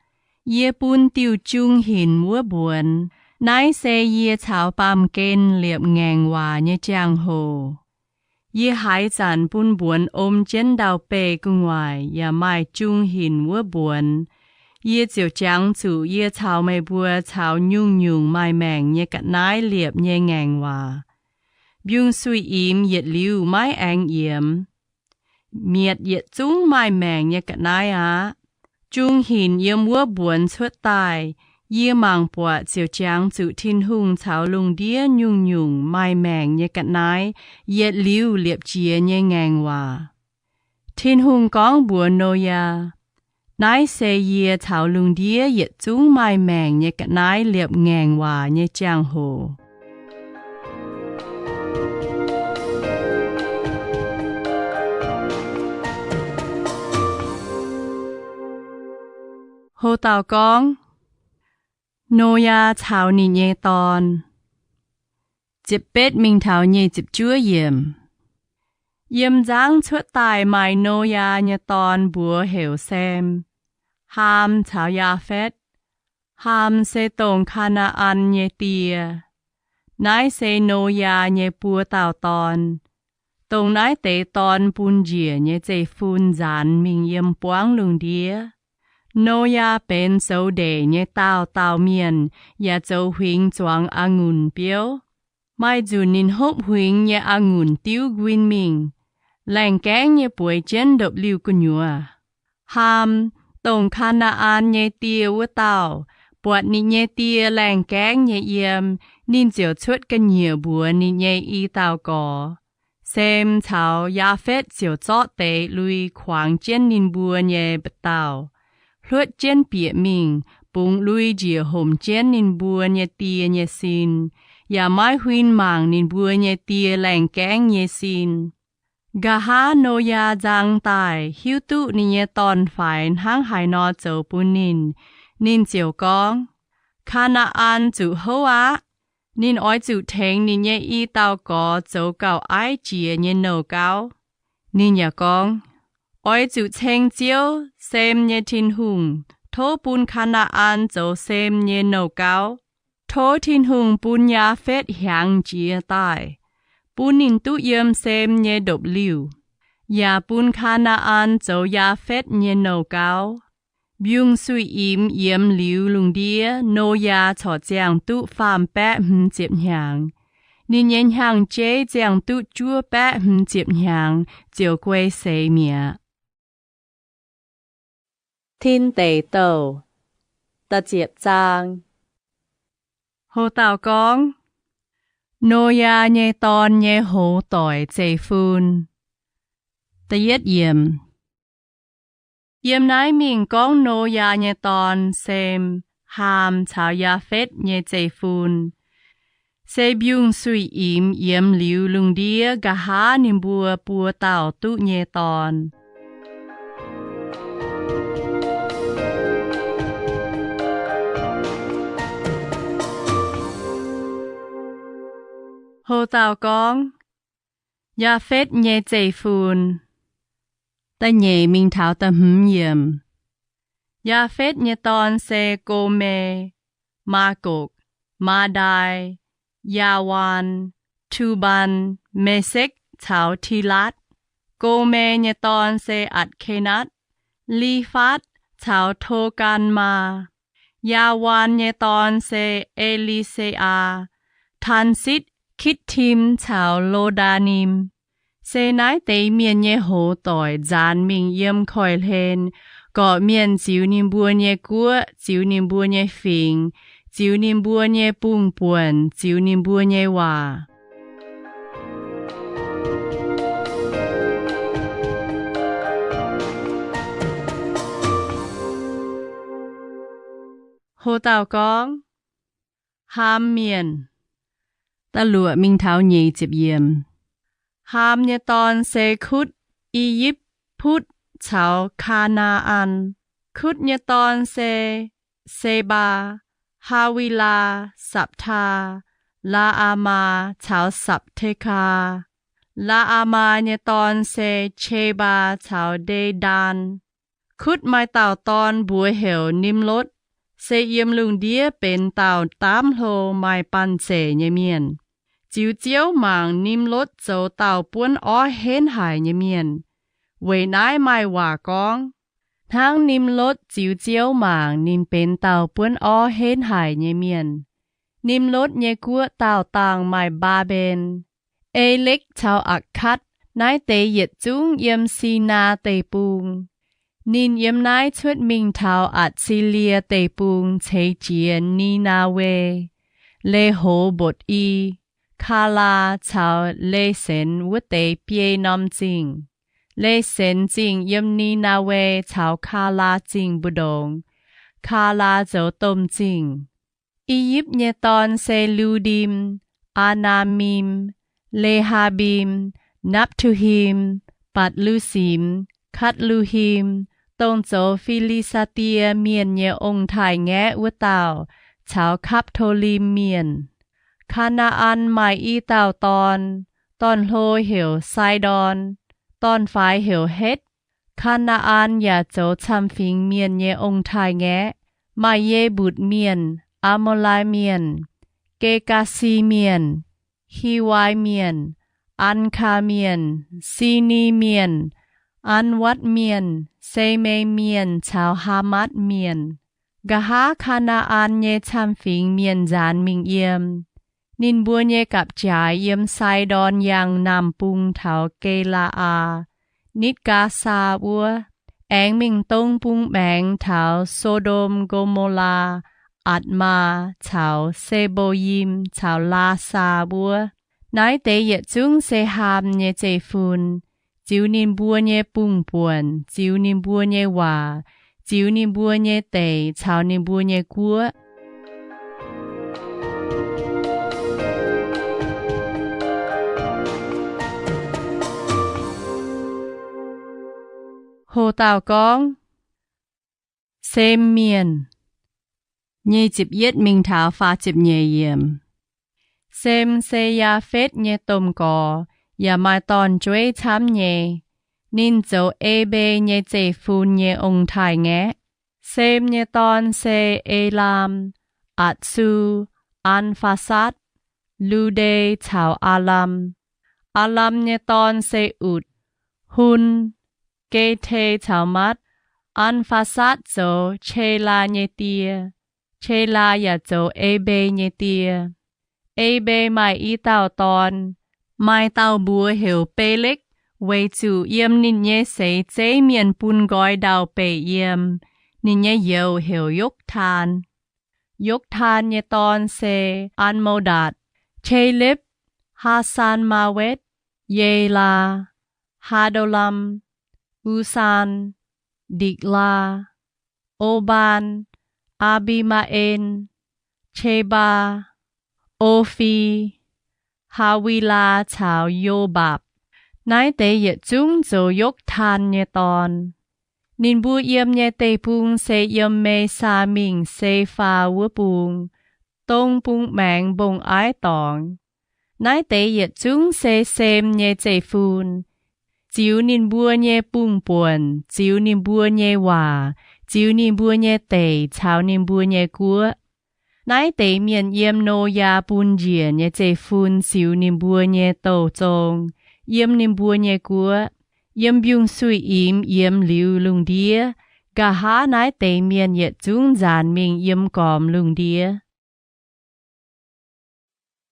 Yie bun diuh jung hinc wuov mbuonx. Naaiv se yie caux baamh gen liepc ngaengc waac nyei jangx-hoc. Yie haaix zanc bun mbuonx om jienv ndau-beih gu'nguaaic yaac maaih jung hinc wuov mbuonx, yie ziouc jangx zuqc yie caux meih mbuo caux nyungc-nyungc maaih maengc nyei ga'naaiv liepc nyei ngaengc waac. Mbiungc-suiv-imx yietc liuz maiv aengx yiemx. Mietc yietc zungv maaih maengc nyei ga'naaiv aqv. Jung hinc yiem wuov mbuonx cuotv daaih, yie mangc buatc ziouc jangx zuqc Tin-Hungh caux lungh ndiev nyungc-nyungc maaih maengc nyei ga'naaiv yietc liuz liepc jiez nyei ngaengc waac. Tin-Hungh gorngv mbuox Noyaa, Naaiv se yie caux lungh ndiev yietc zungv maaih maengc nyei ga'naaiv liepc ngaengc waac nyei jangx-hoc. Ho dauh gorngv, Noyaa caux ninh nyei dorn. Ziepc betv mingh taux nyic ziepc juov yiemc. Yiem nzangv cuotv daaih maaih Noyaa nyei dorn mbuox heuc Sem, Haam caux Yaafetv. Haam se dongh Kaa^naa^an nyei die. Naaiv se Noyaa nyei buo dauh dorn. Dongh naaiv deix dorn bun njiec nyei zeiv-fun nzaanx mingh yiem buangv lungh ndiev. Noyaa benx zoux ndeic nyei daauh dauh mienh yaac zoux huingx zuangx a'ngunc biouv. Maaih nzunc ninh hopv huingx nyei a'ngunc diuv nquin mingh, laengh gaengv nyei bueix jienv ndopv-liuh gu'nyuoz. Haam, dongh Kaa^naa^an nyei die wuov dauh, Buatc ninh nyei die laengh gaengv nyei yiem, ninh ziouc cuotv ga'nyiec mbuox ninh nyei i dauh gorx. Sem caux Yaafetv ziouc zorqv deix lui kuangx jienv ninh mbuo nyei mba'dauh, hluotv jienv bieqc mingh, bungx lui njiec homc jienv ninh mbuo nyei die nyei sin, yaac maiv huin mangc ninh mbuo nyei die laengh gaengv nyei sin. Nqa'haav Noyaa nzang daaih hiuv duqv ninh nyei dorn-faix hnangv haaix nor zoux bun ninh, ninh ziouc gorngv, Kaa^naa^an zuqc houv aqv. Ninh oix zuqc tengx ninh nyei i dauh gorx zoux gauh aiv jiex nyei nouh gauv. Ninh yaac gorngv, Oix zuqc ceng Ziouv, Sem nyei Tin-Hungh, tov bun Kaa^naa^an zoux Sem nyei nouh gauv. Tov Tin-Hungh bun Yaafetv hiaangx jiex daaih, bun ninh duqv yiem Sem nyei ndopv-liuh, yaac bun Kaa^naa^an zoux Yaafetv nyei nouh gauv. Mbiungc-suiv-imx yiemx liuz lungh ndiev, Noyaa corc ziangh duqv faam-baeqv hmz ziepc hnyangx. Ninh nyei hnyangx-jeiv ziangh duqv juov baeqv hmz ziepc hnyangx ziouc guei seix mi'aqv. Tin Deic Douh, da'ziepc zaang. Ho dauh gorngv, Noyaa nyei dorn nyei hoz doic zeiv-fun. Da'yietv yiemc. Yiem naaiv mingh gorngv Noyaa nyei dorn, Sem, Haam caux Yaafetv nyei zeiv-fun, se mbiungc-suiv-imx yiemx liuz lungh ndiev nqa'haav ninh mbuo buo dauh duqv nyei dorn. Ho dauh gorngv, Yaafetv nyei zeiv-fun. Da'nyeic mingh taux da'hmz yiemc. Yaafetv nyei dorn se Gome, Maagokc, Maadai, Yaawaan, Tubaan, Mesekv caux Tilatv. Gome nyei dorn se Atc^ke^natv, Lifaatv caux Togaanmaa. Yaawaan nyei dorn se E^li^se^aa, Taansitv, Kitv^tim caux Lo^ndaa^nim. Se naaiv deix mienh nyei hoz doic nzaanx mingh yiem koiv-hlen, gorqv-mienh ziux ninh mbuo nyei guoqv, ziux ninh mbuo nyei fingx, ziux ninh mbuo nyei bungx-buonc, ziux ninh mbuo nyei waac. Ho dauh gorngv, Haam Mienh. Da'luoqc mingh taux nyeic ziepc yiemc. Haam nyei dorn se Kutv, I^yipv, Putv caux Kaa^naa^an. Kutv nyei dorn se Sebaa, Haavilaa, Saptaa, Laa^aa^maa caux Saptekaa. Laa^aa^maa nyei dorn se Qebaa caux Nde^ndaan. Kutv maaih dauh dorn mbuox heuc Nimlotv, se yiem lungh ndiev benx dauh daamv hlo maaih banh zeic nyei mienh. Ziux Ziouv mangc, Nimlotv zoux dauh buonv orv henv haic nyei mienh. Weic naaiv maaih waac gorngv, hnangv Nimlotv ziux Ziouv mangc, ninh benx dauh buonv orv henv haic nyei mienh. Nimlotv nyei guoqv daauh dangh maaih Mbaa^mben, E^lekv caux Akc^katv. Naaiv deix yietc zungv yiem Sinaa Deic-Bung. Ninh yiem naaiv cuotv mingh taux Atc^si^lie Deic-Bung ceix jiez Ni^naa^we, Lehox^mbotc I, Kaalaa caux Le^senx wuov deix biei norm zingh. Le^senx Zingh yiem Ni^naa^we caux Kaalaa Zingh mbu'ndongx. Kaalaa zoux domh zingh. I^yipv nyei dorn se Ludim, Aa^naa^mim, Le^haa^mbim, Napv^tu^him, Batc^lu^sim, Katv^lu^him, dongh zoux Fi^li^saa^die Mienh nyei ong-taaix-ngaeqv wuov dauh, caux Kapv^to^lim Mienh. Kaa^naa^an maaih i dauh dorn, dorn-hlo heuc Saidon, dorn-faix heuc Hetv. Kaa^naa^an yaac zoux camv-fingx mienh nyei ong-taaix-ngaeqv, maaih Ye^mbutc Mienh, Aa^mo^lai Mienh, Ge^gaa^si Mienh, Hiwai Mienh, Ankaa Mienh, Sini Mienh, Anwatv Mienh, Seme Mienh caux Haamatv Mienh. Nqa'haav Kaa^naa^an nyei camv-fingx mienh nzaanx mingh yiem. Ninh mbuo nyei gapv-jaaix yiem Saidon Yangh naamh bung taux Gelaa^aa, nitv Gaasaa wuov, aengx mingh dong bung maengx taux So^ndom, Go^mo^laa, Atc^maa caux Se^mbo^yim caux Laasaa wuov. Naaiv deix yietc zungv se Haam nyei zeiv-fun, ziux ninh mbuo nyei bung-buonc, ziux ninh mbuo nyei waac, ziux ninh mbuo nyei deic caux ninh mbuo nyei guoqv. Ho dauh gorngv, Sem Mienh. Nyic ziepc yietv mingh taux faah ziepc nyeic yiemc. Sem se Yaafetv nyei domh gorx, yaac maaih dorn-jueiv camv nyei. Ninh zoux Epe nyei zeiv-fun nyei ong-taaix-ngaeqv. Sem nyei dorn se Elaam, Atsu, Aan^faa^satv, Lude caux Aalam. Aalam nyei dorn se Utc, Hun, Gete caux Matv. Aan^faa^satv zoux Qelaa nyei die. Qelaa yaac zoux Epe nyei die. Epe maaih i dauh dorn, maaih dauh mbuox heuc Belekv, weic zuqc yiem ninh nyei seix zeiv mienh bun nqoi ndau-beih yiem. Ninh nyei youz heuc Yoktaan. Yoktaan nyei dorn se Aan^mo^ndatc, Qelepv, Haasan^maa^wetv, Yelaa, Haa^ndo^lam, Usaan, Ndikc^laa, Obaan, Aa^mbi^maa^en, Qebaa, Ofi, Haavilaa caux Yobaapc. Naaiv deix yietc zungv zoux Yoktaan nyei dorn. Ninh mbuo yiem nyei deic-bung se yiem Mesaa mingh Sefaa wuov bung, dong bung maengx mbong-aiv dorngx. Naaiv deix yietc zungv se Sem nyei zeiv-fun, ziux ninh mbuo nyei bung-buonc, ziux ninh mbuo nyei waac, ziux ninh mbuo nyei deic caux ninh mbuo nyei guoqv. Naaiv deix mienh yiem Noyaa bun njiec nyei zeiv-fun ziux ninh mbuo nyei douh zong, yiem ninh mbuo nyei guoqv, yiem mbiungc-suiv-imx yiemx liuz lungh ndiev. Nqa'haav naaiv deix mienh yietc zungv nzaanx mingh yiem gormx lungh ndiev.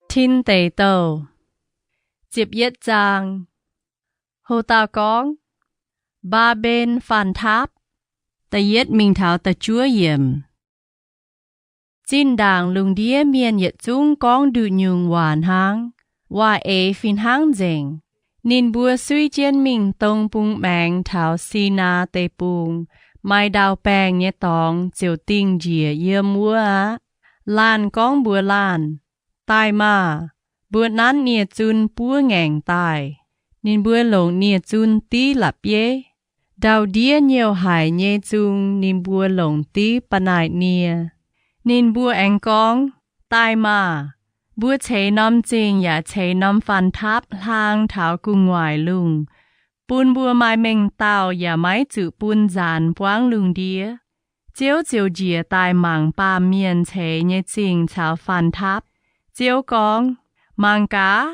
Tin Deic Douh ziepc yietv zaang. Ho dauh gorngv, Mbaa^mben faanh taapv, da'yietv mingh taux da'juov yiemc. Zinh ndaangc lungh ndiev mienh yietc zungv gorngv nduqc nyungc waac hnangv, waac-eix fih hnangv nzengc. Ninh mbuo suiv jienv mingh dong bung maengx taux Sinaa Deic-Bung, maaih ndau-baengh nyei dorngx ziouc dingh njiec yiem wuov aqv. Laanh gorngv mbuox laanh, Daaih maah! Mbuo nanv nie-zun buov ngaengc daaih. Ninh mbuo longc nie-zun div la'bieiv. Ndau-ndiev nyouh haic nyei zung ninh mbuo longc div ba'naaic nie. Ninh mbuo aengx gorngv, Daaih maah! Mbuo ceix norm zingh yaac ceix norm faanh taapv hlaang taux gu'nguaaic lungh, bun mbuo maaih mengh dauh yaac maiv zuqc bun nzaanx buangv lungh ndiev. Ziouv ziouc njiec daaih mangc baamh mienh ceix nyei zingh caux faanh taapv. Ziouv gorngv, Mangc gaax!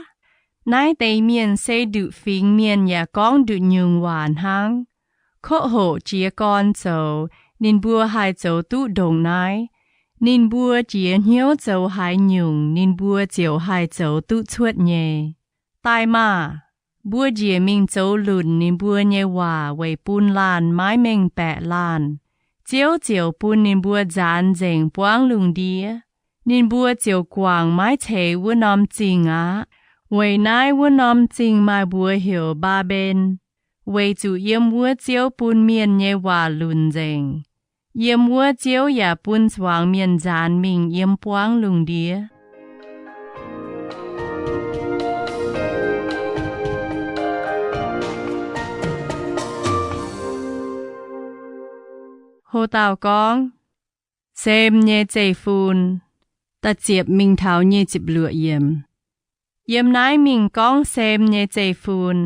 Naaiv deix mienh se nduqc fingx mienh yaac gorngv nduqc nyungc waac hnangv. Kov hoqc jiez gorn zoux, ninh mbuo haih zoux duqv ndongc naaiv. Ninh mbuo jiez hnyouv zoux haaix nyungc, ninh mbuo ziouc haih zoux duqv cuotv nyei. Daaih maah! Mbuo njiec mingh zoux lunc ninh mbuo nyei waac weic bun laanh maiv mengh baeqc laanh. Ziouv ziouc bun ninh mbuo nzaanx nzengc buangv lungh ndiev. Ninh mbuo ziouc guangc maiv ceix wuov norm zingh aqv. Weic naaiv wuov norm zingh maaih mbuox heuc Mbaa^mben, weic zuqc yiem wuov Ziouv bun mienh nyei waac lunc nzengc. Yiem wuov Ziouv yaac bun zuangx mienh nzaanx mingh yiem buangv lungh ndiev. Ho dauh gorngv, Sem nyei zeiv-fun, da'ziepc mingh taux nyic ziepc luoqc yiemc. Yiem naaiv mingh gorngv Sem nyei zeiv-fun.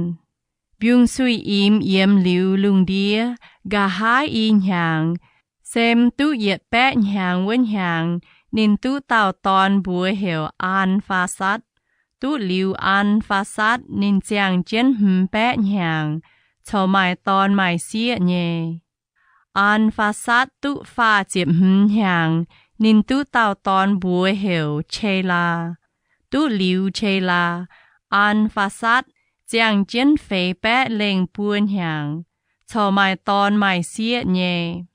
Mbiungc-suiv-imx yiemx liuz lungh ndiev, nqa'haav i hnyangx, Sem duqv yietc baeqv hnyangx wuov hnyangx, ninh duqv dauh dorn mbuox heuc Aan^faa^satv. Duqv liuz Aan^faa^satv, ninh ziangh jienv hmz baeqv hnyangx, corc maaih dorn maaih sieqv nyei. Aan^faa^satv duqv faah ziepc hmz hnyangx, ninh duqv dauh dorn mbuox heuc Qelaa. Duqv liuz Qelaa, Aan^faa^satv ziangh jienv feix baeqv lengh buo hnyangx, corc maaih dorn maaih sieqv nyei.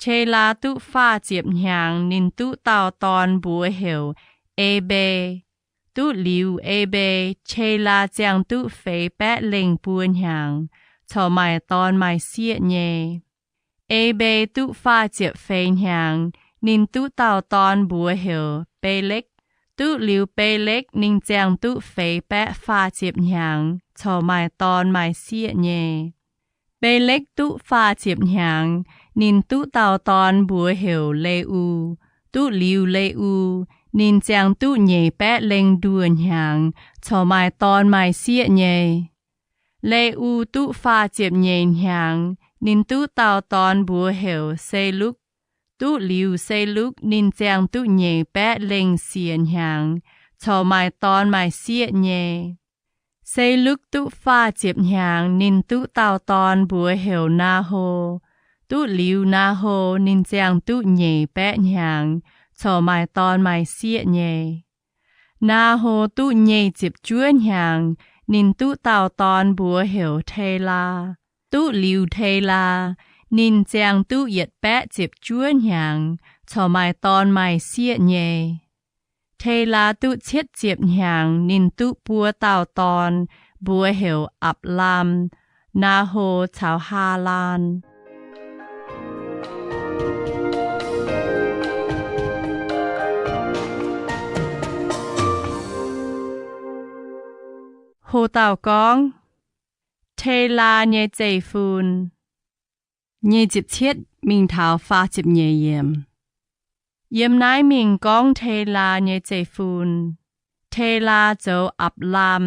Telaa duqv faah ziepc hnyangx, ninh duqv dauh dorn, mbuox heuc Ebe. Duqv liuz Ebe, Telaa ziangh duqv feix baeqv lengh buo hnyangx, corc maaih dorn maaih sieqv nyei. Ebe duqv faah ziepc feix hnyangx, ninh duqv dauh dorn, mbuox heuc Belikv. Duqv liuz Belikv, ninh ziangh duqv feix baeqv faah ziepc hnyangx, corc maaih dorn maaih sieqv nyei. Belikv duqv faah ziepc hnyangx, ninh duqv dauh dorn, mbuox heuc Le^u. Duqv liuz Le^u, ninh ziangh duqv nyeic baeqv lengh nduoh hnyangx, corc maaih dorn maaih sieqv nyei. Le^u duqv faah ziepc nyeic hnyangx, ninh duqv dauh dorn, mbuox heuc Selukv. Duqv liuz Selukv, ninh ziangh duqv nyeic baeqv lengh siec hnyangx, corc maaih dorn maaih sieqv nyei. Selukv duqv faah ziepc hnyangx, ninh duqv dauh dorn, mbuox heuc Naahoo. Duqv liuz Naahoo, ninh ziangh duqv nyeic baeqv hnyangx, corc maaih dorn maaih sieqv nyei. Naahoo duqv nyei ziepc juov hnyangx, ninh duqv dauh dorn, mbuox heuc Telaa. Duqv liuz Telaa, ninh ziangh duqv yietc baeqv ziepc juov hnyangx, corc maaih dorn maaih sieqv nyei. Telaa duqv cietv ziepc hnyangx, ninh duqv buo dauh dorn, mbuox heuc Apc^laam, Naahoo caux Haalaan. Ho dauh gorngv, Telaa nyei zeiv-fun. Nyei ziepc cietv mingh taux faah ziepc nyeic yiem. Yiem naaiv mingh gorngv Telaa nyei zeiv-fun. Telaa zoux Apc^laam,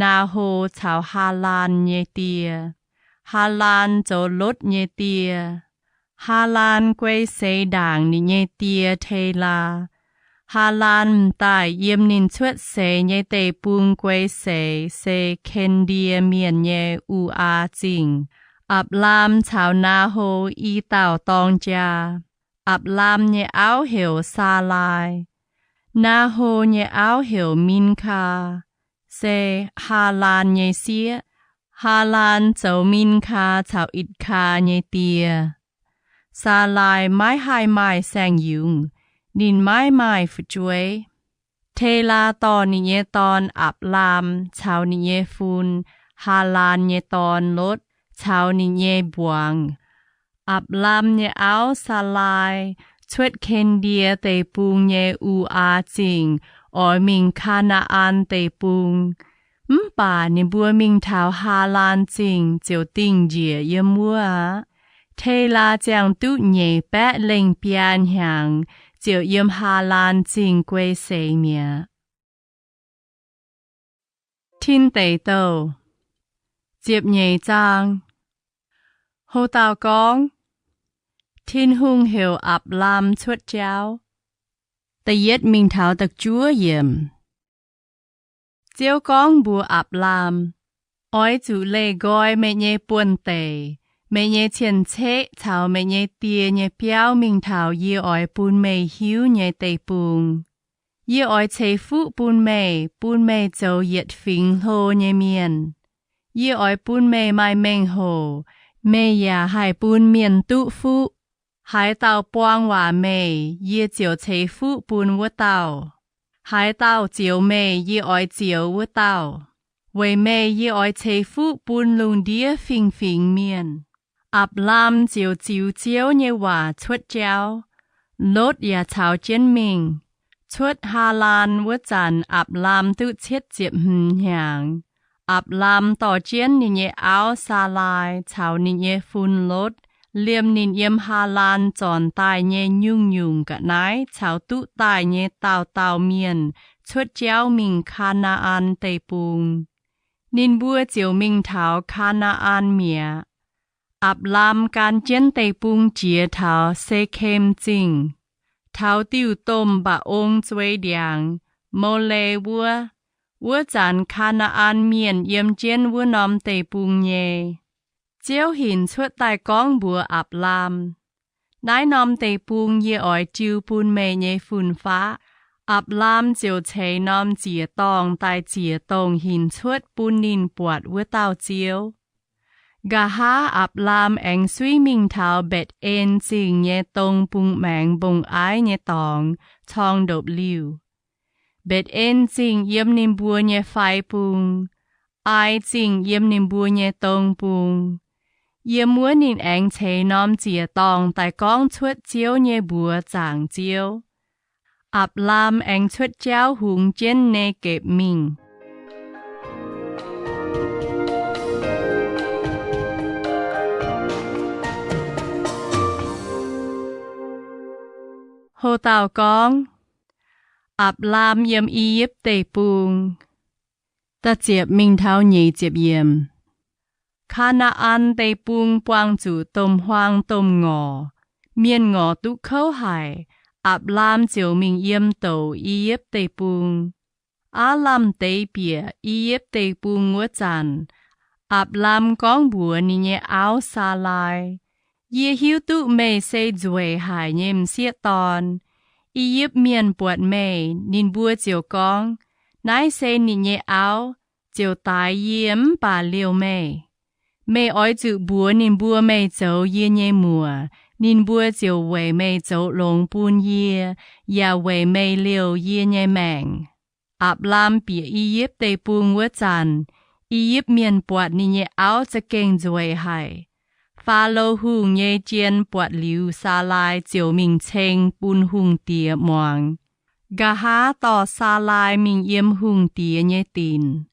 Naahoo caux Haalaan nyei die. Haalaan zoux Lotv nyei die. Haalaan guei seix ndaangc ninh nyei die Telaa. Haalaan m'daaih yiem ninh cuotv seix nyei deic-bung guei seix se Ken^ndie Mienh nyei U^aa Zingh. Apc^laam caux Naahoo i dauh dorng jaa. Apc^laam nyei auv heuc Saalaai. Naahoo nyei auv heuc Minkaa, se Haalaan nyei sieqv. Haalaan zoux Minkaa caux Itc^kaa nyei die. Saalaai maiv haih maaih saeng-yungz, ninh maiv maaih fu'jueiv. Telaa dorh ninh nyei dorn, Apc^laam, caux ninh nyei fun, Haalaan nyei dorn, Lotv, caux ninh nyei mbuangz. Apc^laam nyei auv, Saalaai, cuotv Ken^ndie Deic-Bung nyei U^aa Zingh oix mingh Kaa^naa^an Deic-Bung. Mv baac ninh mbuo mingh taux Haalaan Zingh ziouc dingh njiec yiem wuov aqv. Telaa ziangh duqv nyeic baeqv lengh biaa hnyangx ziouc yiem Haalaan Zingh guei seix mi'aqv. Tin Deic Douh ziepc nyeic zaang. Ho dauh gorngv, Tin-Hungh heuc Apc^laam cuotv jauv. Da'yietv mingh taux da'juov yiem. Ziouv gorngv mbuox Apc^laam, Oix zuqc leih nqoi meih nyei buonv-deic, meih nyei cien-ceqv caux meih nyei die nyei biauv mingh taux yie oix bun meih hiuv nyei deic-bung. Yie oix ceix fuqv bun meih, bun meih zoux yietc fingx hlo nyei mienh. Yie oix bun meih maaih mengh hoc, meih yaac haih bun mienh duqv fuqv. Haaix dauh buang waac meih, yie ziouc ceix fuqv bun wuov dauh. Haaix dauh zioux meih, yie oix zioux wuov dauh. Weic meih yie oix ceix fuqv bun lungh ndiev fingx-fingx mienh. Apc^laam ziouc ziux Ziouv nyei waac cuotv jauv. Lotv yaac caux jienv mingh. Cuotv Haalaan wuov zanc Apc^laam duqv cietv ziepc hmz hnyangx. Apc^laam dorh jienv ninh nyei auv, Saalaai, caux ninh nyei fun, Lotv, liemh ninh yiem Haalaan zornc daaih nyei nyungc-nyungc ga'naaiv caux duqv daaih nyei dauh dauh mienh cuotv jauv mingh Kaa^naa^an Deic-Bung. Ninh mbuo ziouc mingh taux Kaa^naa^an mi'aqv. Apc^laam gan jienv deic-bung jiex taux Sekem Zingh, taux diuh domh mba'ong zuei ndiangx, Mole wuov. Wuov zanc Kaa^naa^an Mienh yiem jienv wuov norm deic-bung nyei. Ziouv hinc cuotv daaih gorngv mbuox Apc^laam, Naaiv norm deic-bung yie oix jiu bun meih nyei fun-faqv. Apc^laam ziouc ceix norm ziec-dorngh daaih ziec-dongh hinc cuotv bun ninh buatc wuov dauh Ziouv. Nqa'haav Apc^laam aengx suiv mingh taux Mbetc^en Zingh nyei dong bung maengx mbong-aiv nyei dorngx corng ndopv-liuh. Mbetc^en Zingh yiem ninh mbuo nyei fai bung, Ai Zingh yiem ninh mbuo nyei dong bung. Yiem wuov ninh aengx ceix norm ziec-dorngh daaih gorngv cuotv Ziouv nyei mbuox zaangc Ziouv. Apc^laam aengx cuotv jauv hungx jienv Negepc mingh. Ho dauh gorngv, Apc^laam yiem I^yipv Deic-Bung. Da'ziepc mingh taux nyeic ziepc yiemc. Kaa^naa^an Deic-Bung buangh zuqc domh huaang domh ngorc. Mienh ngorc duqv kouv haic, Apc^laam ziouc mingh yiem douc I^yipv Deic-Bung. Aav lamh deix bieqc I^yipv Deic-Bung wuov zanc, Apc^laam gorngv mbuox ninh nyei auv, Saalaai, Yie hiuv duqv meih se nzueic haic nyei m'sieqv dorn. I^yipv Mienh buatc meih, ninh mbuo ziouc gorngv, Naaiv se ninh nyei auv, ziouc daix yie mv baac liouh meih. Meih oix zuqc mbuox ninh mbuo meih zoux yie nyei muoc, ninh mbuo ziouc weic meih zoux longx bun yie, yaac weic meih liouh yie nyei maengc. Apc^laam bieqc I^yipv Deic-Bung wuov zanc, I^yipv Mienh buatc ninh nyei auv za'gengh nzueic haic. Faalo Hungh nyei jien buatc liuz Saalaai ziouc mingh ceng bun hungh diex muangx. Nqa'haav dorh Saalaai mingh yiem hungh diex nyei dinc.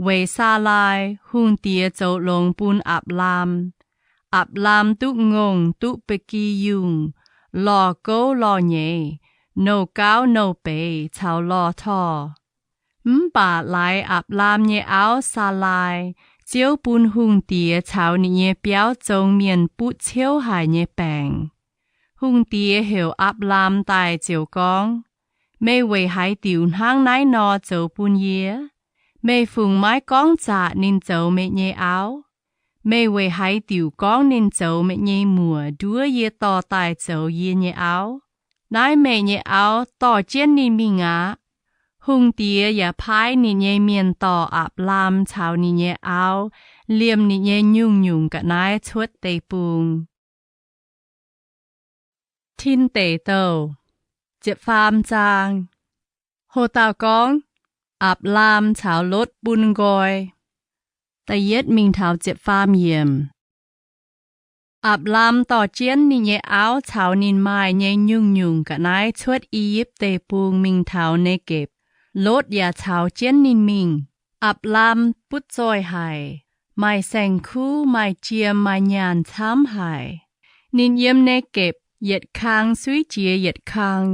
Weic Saalaai, hungh diex zoux longx bun Apc^laam. Apc^laam duqv ngongh, duqv ba'gi yungh, lorh gouv lorh nyeiz, nouh gauv nouh beiz caux lorh torh. Mv baac laaix Apc^laam nyei auv, Saalaai, Ziouv bun hungh diex caux ninh nyei biauv zong mienh butv ciouv haic nyei baengc. Hungh diex heuc Apc^laam daaih ziouc gorngv, Meih weic haaix diuc hnangv naaiv nor zoux bun yie? Meih fungc maiv gorngv zaqc ninh zoux meih nyei auv? Meih weic haaix diuc gorngv ninh zoux meih nyei muoc nduov yie dorh daaih zoux yie nyei auv? Naaiv meih nyei auv, dorh jienv ninh mingh aqv. Hungh diex yaac paaiv ninh nyei mienh dorh Apc^laam caux ninh nyei auv liemh ninh nyei nyungc-nyungc ga'naaiv cuotv deic-bung. Tin Deic Douh, ziepc faam zaang. Ho dauh gorngv, Apc^laam caux Lotv bun nqoi. Da'yietv mingh taux ziepc faam yiemc. Apc^laam dorh jienv ninh nyei auv caux ninh maaih nyei nyungc-nyungc ga'naaiv cuotv I^yipv Deic-Bung mingh taux Negepc. Lotv yaac caux jienv ninh mingh. Apc^laam butv zoih haic, maaih saeng-kuv, maaih jiem, maaih nyaanh camv haic. Ninh yiem Negepc yietc kang suiv jiex yietc kang.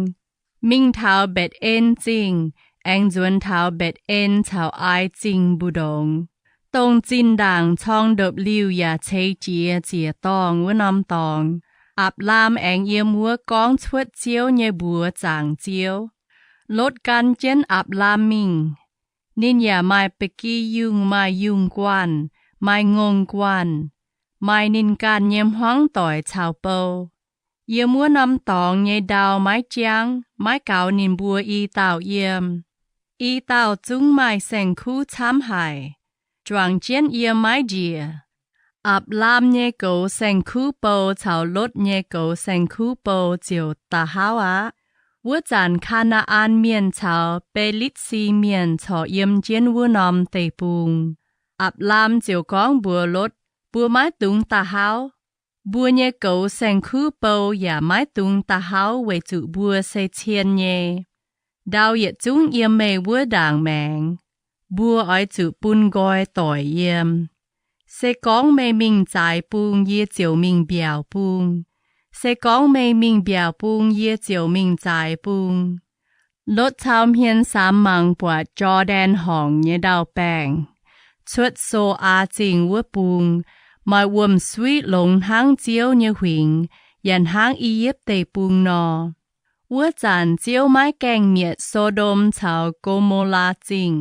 Mingh taux Mbetc^en Zingh, aengx nzuonx taux Mbetc^en caux Ai Zingh mbu'ndongx, dongh zinh ndaangc corng ndopv-liuh yaac ceix jiez ziec-dorngh wuov norm dorngx. Apc^laam aengx yiem wuov gorngv cuotv Ziouv nyei mbuox zaangc Ziouv. Lotv gan jienv Apc^laam mingh. Ninh yaac maaih ba'gi yungh, maaih yungh guanh, maaih ngongh guanh, maaih ninh ganh nyei hmuangv doic caux bou. Yiem wuov norm dorngx nyei ndau maiv jangv, maiv gaux ninh mbuo i dauh yiem. I dauh zungv maaih saeng-kuv camv haic, juangc jienv yiem maiv njiec. Apc^laam nyei goux saeng-kuv bou caux Lotv nyei goux saeng-kuv bou ziouc da'hauv aqv. Wuov zanc Kaa^naa^an Mienh caux Be^litv^si Mienh corc yiem jienv wuov norm deic-bung. Apc^laam ziouc gorngv mbuox Lotv, Mbuo maiv dungx da'hauv. Mbuo nyei goux saeng-kuv bou yaac maiv dungx da'hauv weic zuqc mbuo se cien nyei. Ndau yietc zungv yiem meih wuov ndaangc maengx. Mbuo oix zuqc bun nqoi doic yiem. Se gorngv meih mingh zaaix bung, yie ziouc mingh mbiaauc bung. Se gorngv meih mingh mbiaauc bung, yie ziouc mingh zaaix bung. Lotv cau hmien samx mangc buatc Jor^ndaen Horngc nyei ndau-baengh, cuotv So^aa Zingh wuov bung, maaih wuom-suiv longx hnangv Ziouv nyei huingx yaac hnangv I^yipv Deic-Bung nor. Wuov zanc Ziouv maiv gaengh mietc So^ndom caux Go^mo^laa Zingh.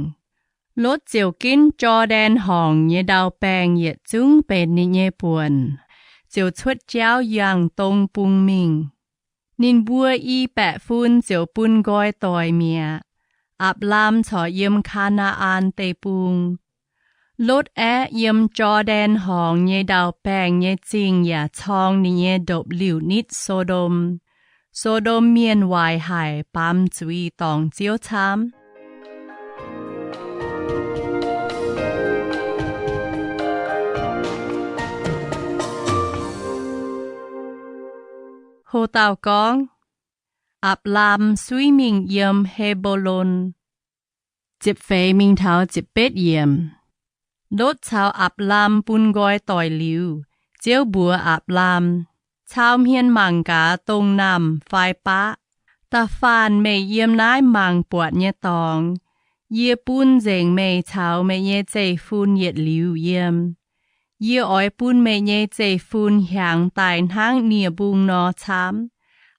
Lotv ziouc ginv Jor^ndaen Horngc nyei ndau-baengh yietc zungv benx ninh nyei buonc, ziouc cuotv jauv yangh dong bung mingh. Ninh mbuo i baeqv fun ziouc bun nqoi doic mi'aqv. Apc^laam corc yiem Kaa^naa^an Deic-Bung. Lotv aeqv, yiem Jor^ndaen Horngz nyei ndau-baengh nyei zingh yaac corng ninh nyei ndopv-liuh nitv So^ndom. So^ndom mienh waaic haic, baamz zuiz dorngc Ziouv camv. Ho dauh gorngv, Apc^laam Suiv Mingh Yiem He^mbo^lon. Ziepc feix mingh taux ziepc betv yiemc. Lotv caux Apc^laam bun nqoi doic liuz, Ziouv mbuox Apc^laam, Cau hmien mangc gaax dongh naamh fai baqv. Da'faanh meih yiem naaiv mangc buatc nyei dorngx, yie bun nzengc meih caux meih nyei zeiv-fun yietc liuz yiem. Yie oix bun meih nyei zeiv-fun hiaangx daaih hnangv nie-mbung nor camv.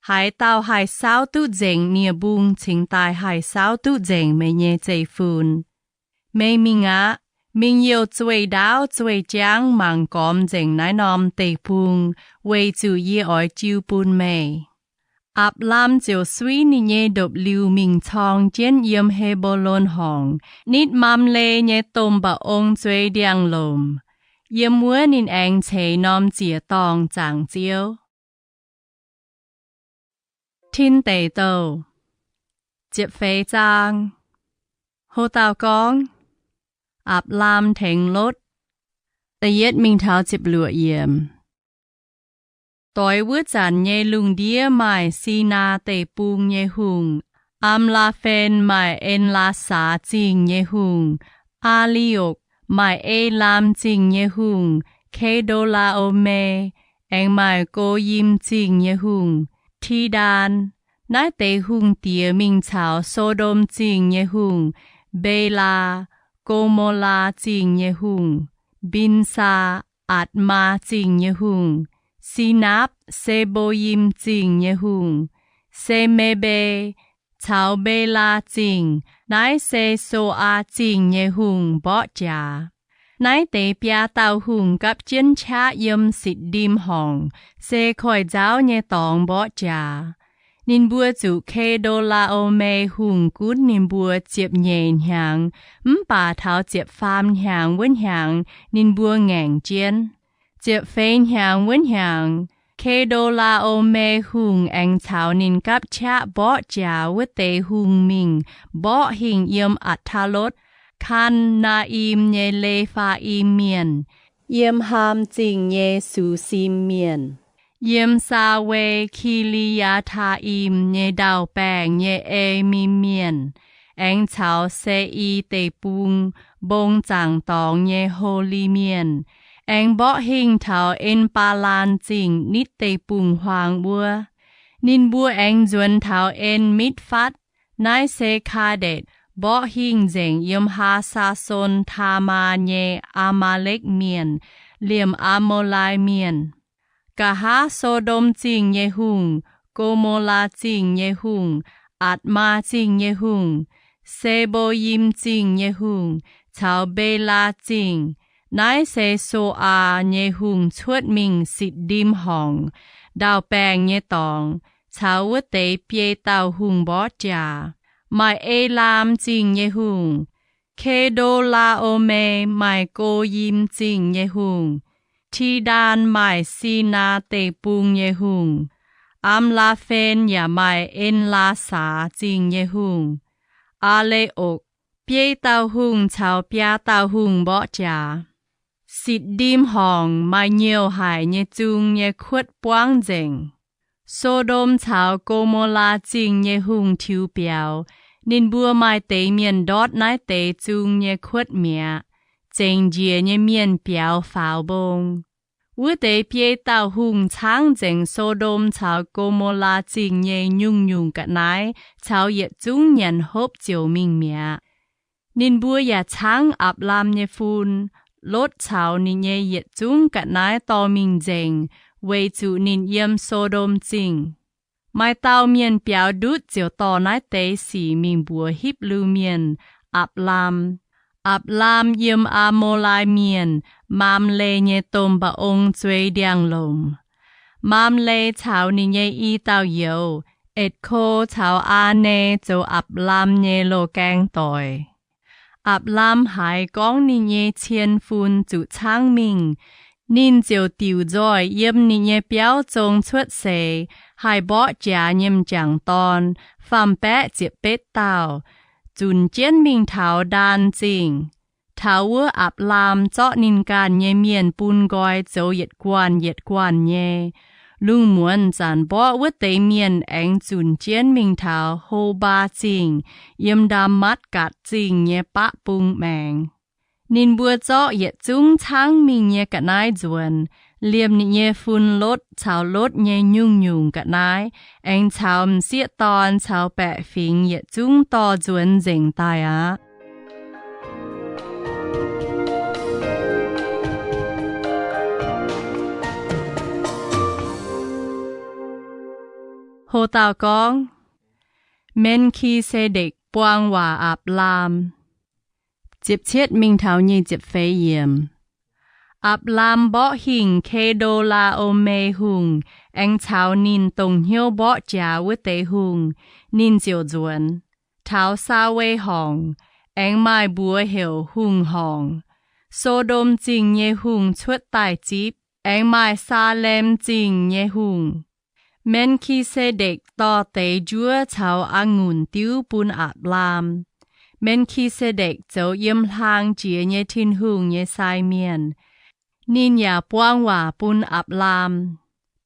Haaix dauh haih saauv duqv nzengc nie-mbung cingx daaih haih saauv duqv nzengc meih nyei zeiv-fun. Meih mingh aqv. Mingh youh zueih ndaauv zueih jangv mangc gormx nzengc naaiv norm deic-bung, weic zuqc yie oix jiu bun meih. Apc^laam ziouc suiv ninh nyei ndopv-liuh mingh corng jienv yiem He^mbo^lon Horngc, nitv Mamle nyei domh mba'ong zueiz ndiangx-lomc. Yiem wuov ninh aengx ceix norm ziec-dorngh zaangc Ziouv. Tin Deic Douh, ziepc feix zaang. Ho dauh gorngv, Apc^laam Tengx Lotv. Da'yietv mingh taux ziepc luoqc yiemc. Doix wuov zanc nyei lungh ndiev maaih Sinaa Deic-Bung nyei hungh, Am^laa^fen, maaih En^laa^saa Zingh nyei hungh, Aa^li^okc, maaih Elaam Zingh nyei hungh, Ke^ndo^laa^o^me, aengx maaih Go^yim Zingh nyei hungh, Tidaan. Naaiv deix hungh diex mingh caux So^ndom Zingh nyei hungh, Mbelaa, Go^mo^laa Zingh nyei hungh, Mbinsaa, Atc^maa Zingh nyei hungh, Sinaapv, Se^mbo^yim Zingh nyei hungh, Se^me^mbe, caux Mbelaa Zingh, naaiv se So^aa Zingh nyei hungh, mborqv jaax. Naaiv deix biaa dauh hungh gapv jienv qaqv yiem Sit^ndim Horngc, se koiv-nzauv nyei dorngx mborqv jaax. Ninh mbuo zuqc Ke^ndo^laa^o^me Hungh gunv ninh mbuo ziepc nyeic hnyangx, mv baac taux ziepc faam hnyangx wuov hnyangx ninh mbuo ngaengc jienv. Ziepc feix hnyangx wuov hnyangx, Ke^ndo^laa^o^me Hungh aengx caux ninh gapv qaqv mborqv jaax wuov deix hungh mingh mborqv hingh yiem Atc^taa^lotv, Kaan^naa^im nyei Le^faa^im Mienh, yiem Haam Zingh nyei Susim Mienh, yiem Saa^we, Ki^li^yaa^taa^im nyei ndau-baengh nyei Emim Mienh, aengx caux Se^i Deic-Bung mbong zaangc dorngx nyei Holi Mienh, aengx mborqv hingh taux En^baa^laan Zingh nitv deic-bung-huaang wuov. Ninh mbuo aengx nzuonx taux En^mitv^fatv, naaiv se Kaa^ndetc, mborqv hingh nzengc yiem Haa^saa^son Taamaa nyei Aa^maa^lekv Mienh, liemh Aa^mo^lai Mienh. Nqa'haav So^ndom Zingh nyei hungh, Go^mo^laa Zingh nyei hungh, Atc^maa Zingh nyei hungh, Se^mbo^yim Zingh nyei hungh, caux Mbelaa Zingh, naaiv se So^aa nyei hungh cuotv mingh Sit^ndim Horngc ndau-baengh nyei dorngx, caux wuov deix biei dauh hungh mborqv jaax. Maaih Elaam Zingh nyei hungh, Ke^ndo^laa^o^me maaih Go^yim Zingh nyei hungh, Tidaan maaih Sinaa Deic-Bung nyei hungh, Am^laa^fen yaac maaih En^laa^saa Zingh nyei hungh, Aa^le^okc. Biei dauh hungh caux biaa dauh hungh mborqv jaax. Sit^ndim Horngc maaih nyouh haic nyei zung nyei kuotv buangv nzengc. So^ndom caux Go^mo^laa Zingh nyei hungh tiux biaux. Ninh mbuo maaih deix mienh ndortv naaiv deix zung nyei kuotv mi'aqv. Zengc njiec nyei mienh biaux faaux mbong. Wuov deix biei dauh hungh caangv nzengc So^ndom caux Go^mo^laa Zingh nyei nyungc-nyungc ga'naaiv caux yietc zungv nyanc hopv ziouc mingh mi'aqv. Ninh mbuo yaac caangv Apc^laam nyei fun, Lotv caux ninh nyei yietc zungv ga'naaiv dorh mingh nzengc, weic zuqc ninh yiem So^ndom Zingh. Maaih dauh mienh biaux ndutv ziouc dorh naaiv deix sic mingh mbuox Hipv^lu Mienh, Apc^laam. Apc^laam yiem Aa^mo^lai Mienh, Maamle nyei domh mba'ong zueiz ndiangx-lomc. Maamle caux ninh nyei i dauh youz, Etc^ko caux Aa^ne, zoux Apc^laam nyei loz-gaeng doic. Apc^laam haiz gorngv ninh nyei cien fun zuqc caangv mingh, ninh ziouc diuc nzoih yiem ninh nyei biauv zong cuotv seix, haih mborqv jaax nyei m'jangc dorn, faam-baeqv ziepc betv dauh, zunc jienv mingh taux Ndaan Zingh. Taux wuov Apc^laam zorqv ninh ganh nyei mienh bun nqoi zoux yietc guanh yietc guanh nyei. Lungh muonz zanc mborqv wuov deix mienh aengx zunc jienv mingh taux Ho^mbaa Zingh, yiem Ndaa^matv^gatc Zingh nyei baqv bung maengx. Ninh mbuo zorqv yietc zungv caangv mingh nyei ga'naaiv nzuonx, liemh ninh nyei fun, lotv caux lotv nyei nyungc-nyungc ga'naaiv, aengx caux m'sieqv dorn caux baeqc fingx yietc zungv dorh nzuonx nzengc daaih aqv. Ho dauh gorngv, Men^ki^se^ndekc buang waac Apc^laam. Ziepc cietv mingh taux nyic ziepc feix yiemc. Apc^laam mborqv hingh Ke^ndo^laa^o^me Hungh aengx caux ninh dongh hnyouv mborqv jaax wuov deix hungh, ninh ziouc nzuonx, taux Saawei Horngc, aengx maaih mbuox heuc Hungh Horngc, So^ndom Zingh nyei hungh cuotv daaih zipv, aengx maaih Saalem Zingh nyei hungh. Men^ki^se^ndekc dorh deix njuov caux a'ngunc diuv bun Apc^laam. Men^ki^se^ndekc zoux yiem hlaang jiex nyei Tin-Hungh nyei sai mienh. Ninh yaac buang waac bun Apc^laam,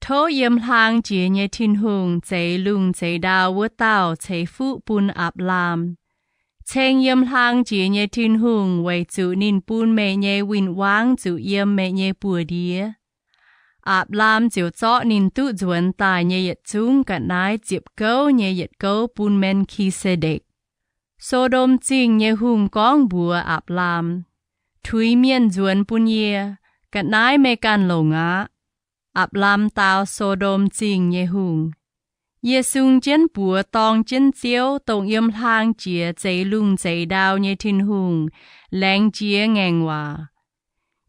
Tov yiem hlaang jiex nyei Tin-Hungh zeix lungh zeix ndau wuov dauh ceix fuqv bun Apc^laam. Ceng yiem hlaang jiex nyei Tin-Hungh weic zuqc ninh bun meih nyei win-wangv zuqc yiem meih nyei buoz-ndiev. Apc^laam ziouc zorqv ninh duqv nzuonx daaih nyei yietc zungv ga'naaiv ziepc gouv nyei yietc gouv bun Men^ki^se^ndekc. So^ndom Zingh nyei hungh gorngv mbuox Apc^laam, Tuix mienh nzuonx bun yie. Ga'naaiv meih ganh longc aqv. Apc^laam dau So^ndom Zingh nyei hungh, Yie sung jienv buoz dorng jienv Ziouv, dongh yiem hlaang jiex zeix lungh zeix ndau nyei Tin-Hungh, laengz jiex ngaengc waac.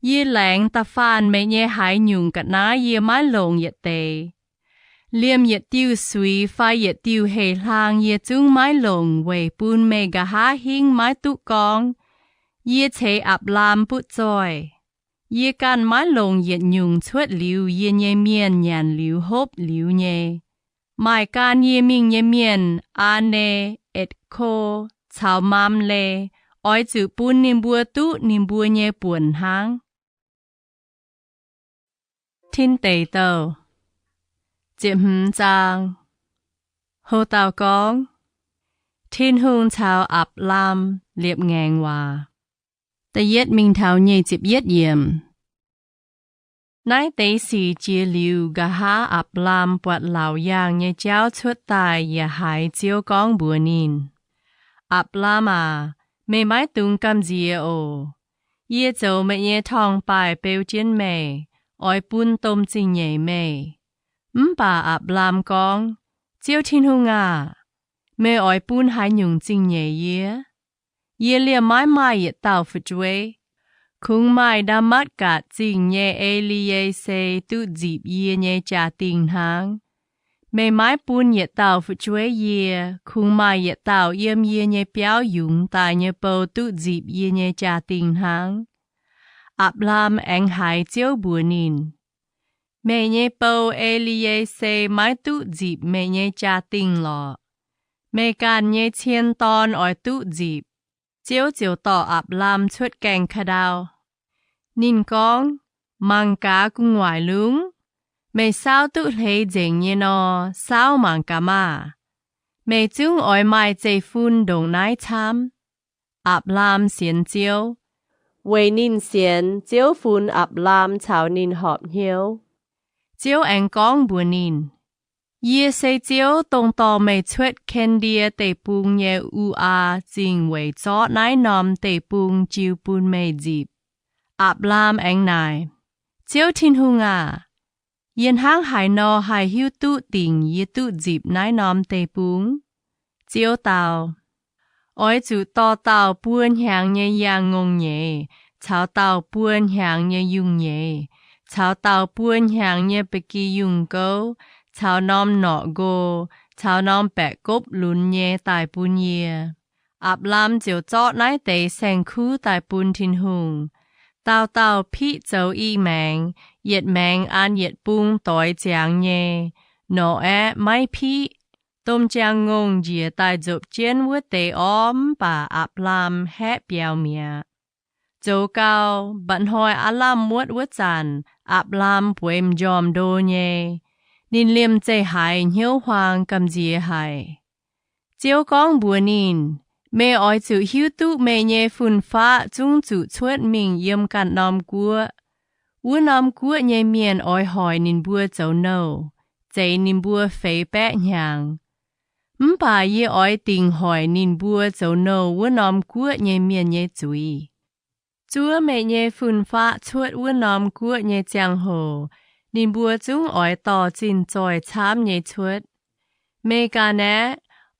Yie laengz da'faanh meih nyei haaix nyungc ga'naaiv yie maiv longc yietc deix. Liemh yietc diuh suix fai yietc diuh heh hlaang yie zungv maiv longc weic bun meih nqa'haav hingv maiv duqv gorngv, Yie ceix Apc^laam butv zoih. Yie ganh maiv longc yietc nyungc cuotv liuz yie nyei mienh nyanc liuz hopv liuz nyei. Maaih gan yie mingh nyei mienh, Aa^ne, Etc^ko, caux Maamle, oix zuqc bun ninh mbuo duqv ninh mbuo nyei buonc hnangv. Tin Deic Douh, ziepc hmz zaang. Ho dauh gorngv, Tin-Hungh caux Apc^laam liepc ngaengc waac. Da'yietv mingh taux nyic ziepc yietv yiemc. Naaiv deix sic jiex liuz, nqa'haav Apc^laam buatc laauc yaangh nyei jauv cuotv daaih yaac haiz Ziouv gorngv mbuox ninh, Apc^laam aac, meih maiv dungx gamh nziex oc. Yie zoux meih nyei torngv-baaih beu jienv meih, oix bun domh zingh nyeic meih. Mv baac Apc^laam gorngv, Ziouv Tin-Hungh aah! Meih oix bun haaix nyungc zingh nyeic yie? Yie liemh maiv maaih yietc dauh fu'jueiv. Kungx maaih Ndaa^matv^gatc Zingh nyei E^li^ye^se duqv nzipc yie nyei jaa-dingh hnangv. Meih maiv bun yietc dauh fu'jueiv yie, kungx maaih yietc dauh yiem yie nyei biauv yungz daaih nyei bou duqv nzipc yie nyei jaa-dingh hnangv. Apc^laam aengx haiz Ziouv mbuox ninh, Meih nyei bou, E^li^ye^se, maiv duqv nzipc meih nyei jaa-dingh lorqc. Meih ganh nyei cien dorn oix duqv nzipc. Ziouv ziouc dorh Apc^laam cuotv gaengh ka'ndau. Ninh gorngv, Mangc gaax gu'nguaaic lungv. Meih saauv duqv hleix nzengc nyei nor, saauv mangc gaax maah! Meih zungv oix maaih zeiv-fun ndongc naaiv camv. Apc^laam sienx Ziouv. Weic ninh sienx, Ziouv funx Apc^laam caux ninh horpc hnyouv. Ziouv aengx gorngv mbuox ninh, Yie se Ziouv, dongh dorh meih cuotv Ken^ndie Deic-Bung nyei U^aa Zingh weic zorqv naaiv norm deic-bung jiu bun meih nzipc. Apc^laam aengx naaic, Ziouv Tin-Hungh aah! Yie hnangv haaix nor haih hiuv duqv dingc yie duqv nzipc naaiv norm deic-bung? Ziouv dau, Oix zuqc dorh dauh buo hnyangx nyei yangh ngongh nyeiz, caux dauh buo hnyangx nyei yungh nyeiz, caux dauh buo hnyangx nyei ba'gi yungh gouv, caux norm norqc nqo, caux norm baeqc gopv lunx nyei daaih bun yie. Apc^laam ziouc zorqv naaiv deix saeng-kuv daaih bun Tin-Hungh. Dauh dauh piqv zoux i maengx, yietc maengx an yietc bung doix ziangx nyei. Nor-aeqv maiv piqv. Domh jaang-ngongh njiec daaih nzopv jienv wuov deix orv, mv baac Apc^laam haeqv biaux mi'aqv. Zoux gau, mba'hnoi aav lamh muotv wuov zanc, Apc^laam bueix m'njormh ndo nyei. Ninh liemh zeih haiz hnyouv huaang gamh nziex haic. Ziouv gorngv mbuox ninh, Meih oix zuqc hiuv duqv meih nyei fun-faqv zungv zuqc cuotv mingh yiem ganh norm guoqv. Wuov norm guoqv nyei mienh oix hoic ninh mbuo zoux nouh, zeix ninh mbuo feix baeqv hnyangx. Mv baac yie oix dingc hoic ninh mbuo zoux nouh wuov norm guoqv nyei mienh nyei zuiz. Zuov meih nyei fun-faqv cuotv wuov norm guoqv nyei ziangh hoc, ninh mbuo zungv oix dorh zinh zoih camv nyei cuotv. Meih ga'naeqv,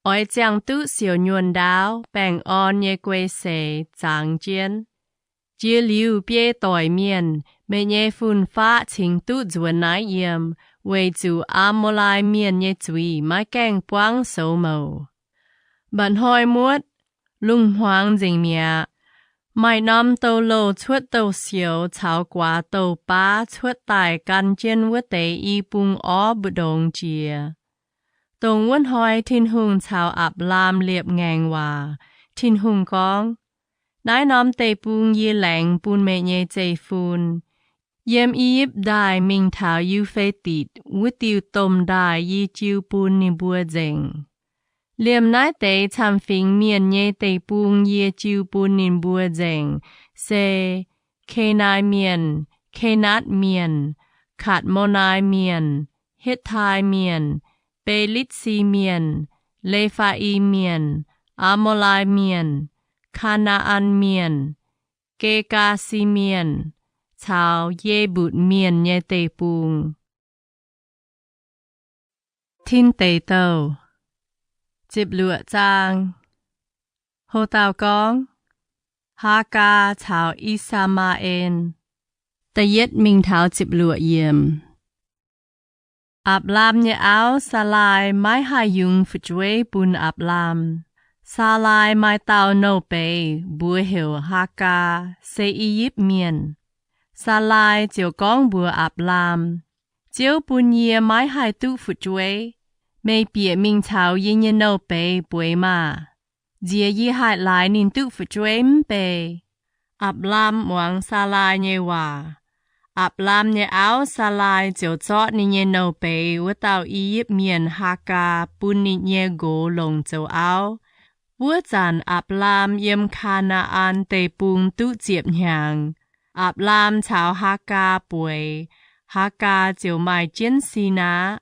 oix ziangh duqv siouc nyuonh ndaauv, baengh orn nyei guei seix zangx jienv. Jiex liuz biei doic mienh, meih nyei fun-faqv cingx duqv nzuonx naaiv yiem, weic zuqc Aa^mo^lai Mienh nyei zuiz maiv gaengh buangv soux mouc. Mba'hnoi muotv, lungh hmuangx nzengc mi'aqv. Maaih norm douz-louh cuotv douz-sioux caux guaax douz-baav cuotv daaih gan jienv wuov deix i bung orv mbu'ndongx jiex. Dongh wuov hnoi Tin-Hungh caux Apc^laam liepc ngaengc waac. Tin-Hungh gorngv, Naaiv norm deic-bung yie laengz bun meih nyei zeiv-fun, yiem I^yipv Ndaaih mingh taux Yu^fe^ditc wuov diuh domh ndaaih yie jiu bun ninh mbuo nzengc. Liemh naaiv deix camv-fingx mienh nyei deic-bung yie jiu bun ninh mbuo nzengc se Kenai Mienh, Kenaatv Mienh, Katc^mo^nai Mienh, Hitv^tai Mienh, Be^litv^si Mienh, Le^faa^im Mienh, Aa^mo^lai Mienh, Kaa^naa^an Mienh, Ge^gaa^si Mienh, caux Ye^mbutc Mienh nyei deic-bung. Tin Deic Douh, ziepc luoqc zaang. Ho dauh gorngv, Haagaa caux I^saa^maa^en. Da'yietv mingh taux ziepc luoqc yiemc. Apc^laam nyei auv, Saalaai, maiv haih yungz fu'jueiv bun Apc^laam. Saalaai maaih dauh nouh beiz, mbuox heuc Haagaa, se I^yipv Mienh. Saalaai ziouc gorngv mbuox Apc^laam, Ziouv bun yie maiv haih duqv fu'jueiv. Meih bieqc mingh caux yie nyei nouh beiz bueix maah! Nziex yie haih laaix ninh duqv fu'jueiv mv bei. Apc^laam muangx Saalaai nyei waac. Apc^laam nyei auv, Saalaai, ziouc zorqv ninh nyei nouh beiz wuov dauh I^yipv Mienh, Haagaa, bun ninh nyei nqox longc zoux auv. Wuov zanc Apc^laam yiem Kaa^naa^an Deic-Bung duqv ziepc hnyangx. Apc^laam caux Haagaa bueix, Haagaa ziouc maaih jienv sin aqv.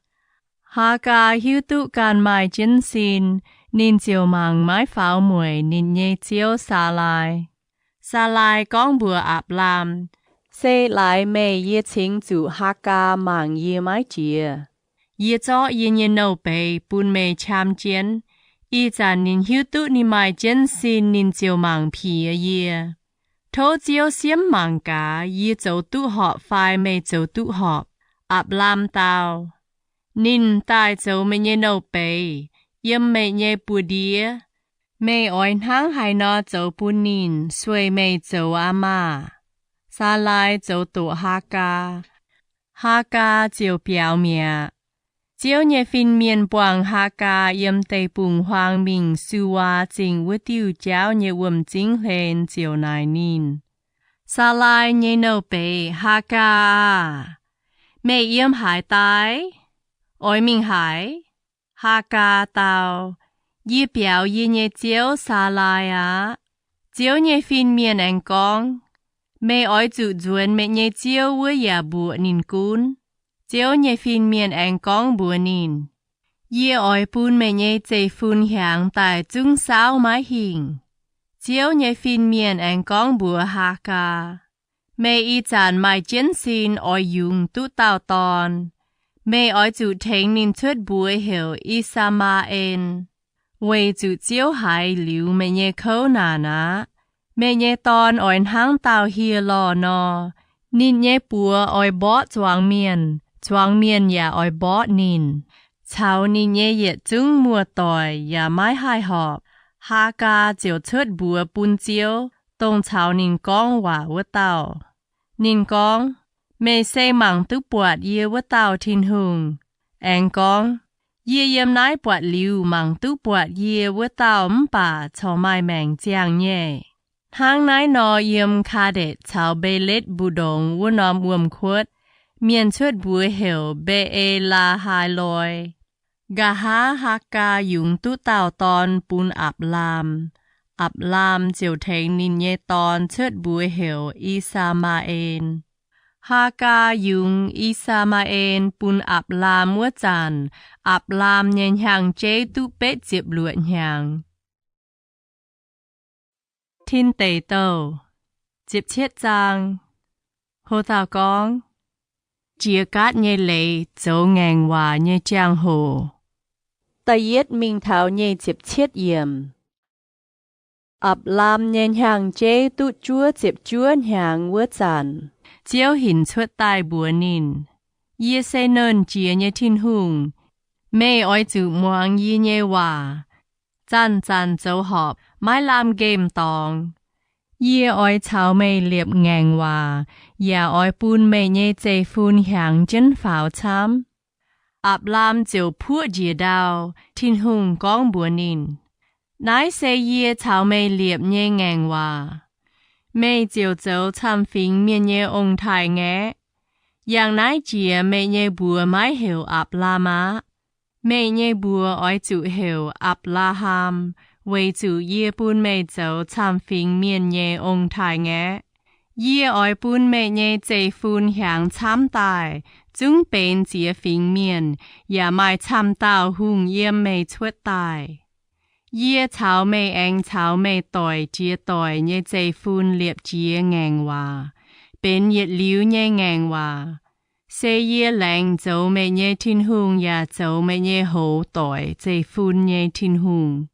Haagaa hiuv duqv ganh maaih jienv sin, ninh ziouc mangc maiv faaux mueic ninh nyei ziouv, Saalaai. Saalaai gorngv mbuox Apc^laam, Se laaix meih yie cingx zuqc Haagaa mangc yie maiv jiex. Yie zorqv yie nyei nouh beiz bun meih qam jienv. Ih zanc ninh hiuv duqv ninh maaih jienv sin, ninh ziouc mangc piex yie. Tov Ziouv siemv mangc gaax, yie zoux duqv horpc fai meih zoux duqv horpc. Apc^laam dau, Ninh daaih zoux meih nyei nouh beiz, yiem meih nyei buoz-ndiev. Meih oix hnangv haaix nor zoux bun ninh, sueih meih zoux aqv maah! Saalaai zoux doqc Haagaa. Haagaa ziouc biaux mi'aqv. Ziouv nyei fin-mienh buangh Haagaa yiem deic-bung-huaang mingh Suwaa Zingh wuov diuh jauv nyei wuom-zingv hlen ziouc naaic ninh, Saalaai nyei nouh beiz Haagaa aah! Meih yiem haaix daaih? Oix mingh haaix? Haagaa dau, Yie biaux yie nyei ziouv, Saalaai, aqv. Ziouv nyei fin-mienh aengx gorngv, Meih oix zuqc nzuonx meih nyei ziouv wuov yaac mbuoqc ninh gunv. Ziouv nyei fin-mienh aengx gorngv mbuox ninh, Yie oix bun meih nyei zeiv-fun hiaangx daaih zungv saauv maiv hingh. Ziouv nyei fin-mienh aengx gorngv mbuox Haagaa, Meih ih zanc maaih jienv sin oix yungz duqv dauh dorn. Meih oix zuqc tengx ninh cuotv mbuox heuc I^saa^maa^en, weic zuqc Ziouv haiz liuz meih nyei kouv naanc aqv. Meih nyei dorn oix hnangv dauh hieh lorh nor. Ninh nyei buoz oix mborqv zuangx mienh, zuangx mienh yaac oix mborqv ninh, caux ninh nyei yietc zungv muoz-doic yaac maiv haih horpc. Haagaa ziouc cuotv mbuox bun Ziouv, dongh caux ninh gorngv waac wuov dauh. Ninh gorngv, Meih se mangc duqv buatc yie wuov dauh Tin-Hungh. Aengx gorngv, Yie yiem naaiv buatc liuz mangc duqv buatc yie wuov dauh mv baac corc maaih maengc ziangh nyei. Hnangv naaiv nor, yiem Kaa^ndetc caux Mbe^letv mbu'ndongx wuov norm wuom-kuotv, mienh cuotv mbuox heuc Mbe^e^laa^haa^loi. Nqa'haav Haagaa yungz duqv dauh dorn bun Apc^laam. Apc^laam ziouc tengx ninh nyei dorn cuotv mbuox heuc I^saa^maa^en. Haagaa yungz I^saa^maa^en bun Apc^laam wuov zanc, Apc^laam nyei hnyangx-jeiv duqv betv ziepc luoqc hnyangx. Tin Deic Douh, ziepc cietv zaang. Ho dauh gorngv, Jiex gaatv nyei leiz, zoux ngaengc waac nyei jangx-hoc. Da'yietv mingh taux nyic ziepc cietv yiemc. Apc^laam nyei hnyangx-jeiv duqv juov ziepc juov hnyangx wuov zanc, Ziouv hinc cuotv daaih mbuox ninh, Yie se Nernh Jiex nyei Tin-Hungh. Meih oix zuqc muangx yie nyei waac. Zanc-zanc zoux horpc, maiv lamh nqemh dorngx. Yie oix caux meih liepc ngaengc waac, yaac oix bun meih nyei zeiv-fun hiaangx jienv faaux camv. Apc^laam ziouc puoqv njiec ndau. Tin-Hungh gorngv mbuox ninh, Naaiv se yie caux meih liepc nyei ngaengc waac. Meih ziouc zoux camv-fingx mienh nyei ong-taaix-ngaeqv. Yangh naaiv jiex meih nyei mbuox maiv heuc Apc^laam aqv. Meih nyei mbuox oix zuqc heuc Apc^laa^ham, weic zuqc yie bun meih zoux camv-fingx mienh nyei ong-taaix-ngaeqv. Yie oix bun meih nyei zeiv-fun hiaangx camv daaih, zungv benx ziex fingx mienh, yaac maaih camv dauh hungh yiem meih cuotv daaih. Yie caux meih aengx caux meih doic jiex doic nyei zeiv-fun liepc jiex ngaengc waac, benx yietc liuz nyei ngaengc waac. Se yie laengz zoux meih nyei Tin-Hungh yaac zoux meih nyei hoz doic zeiv-fun nyei Tin-Hungh.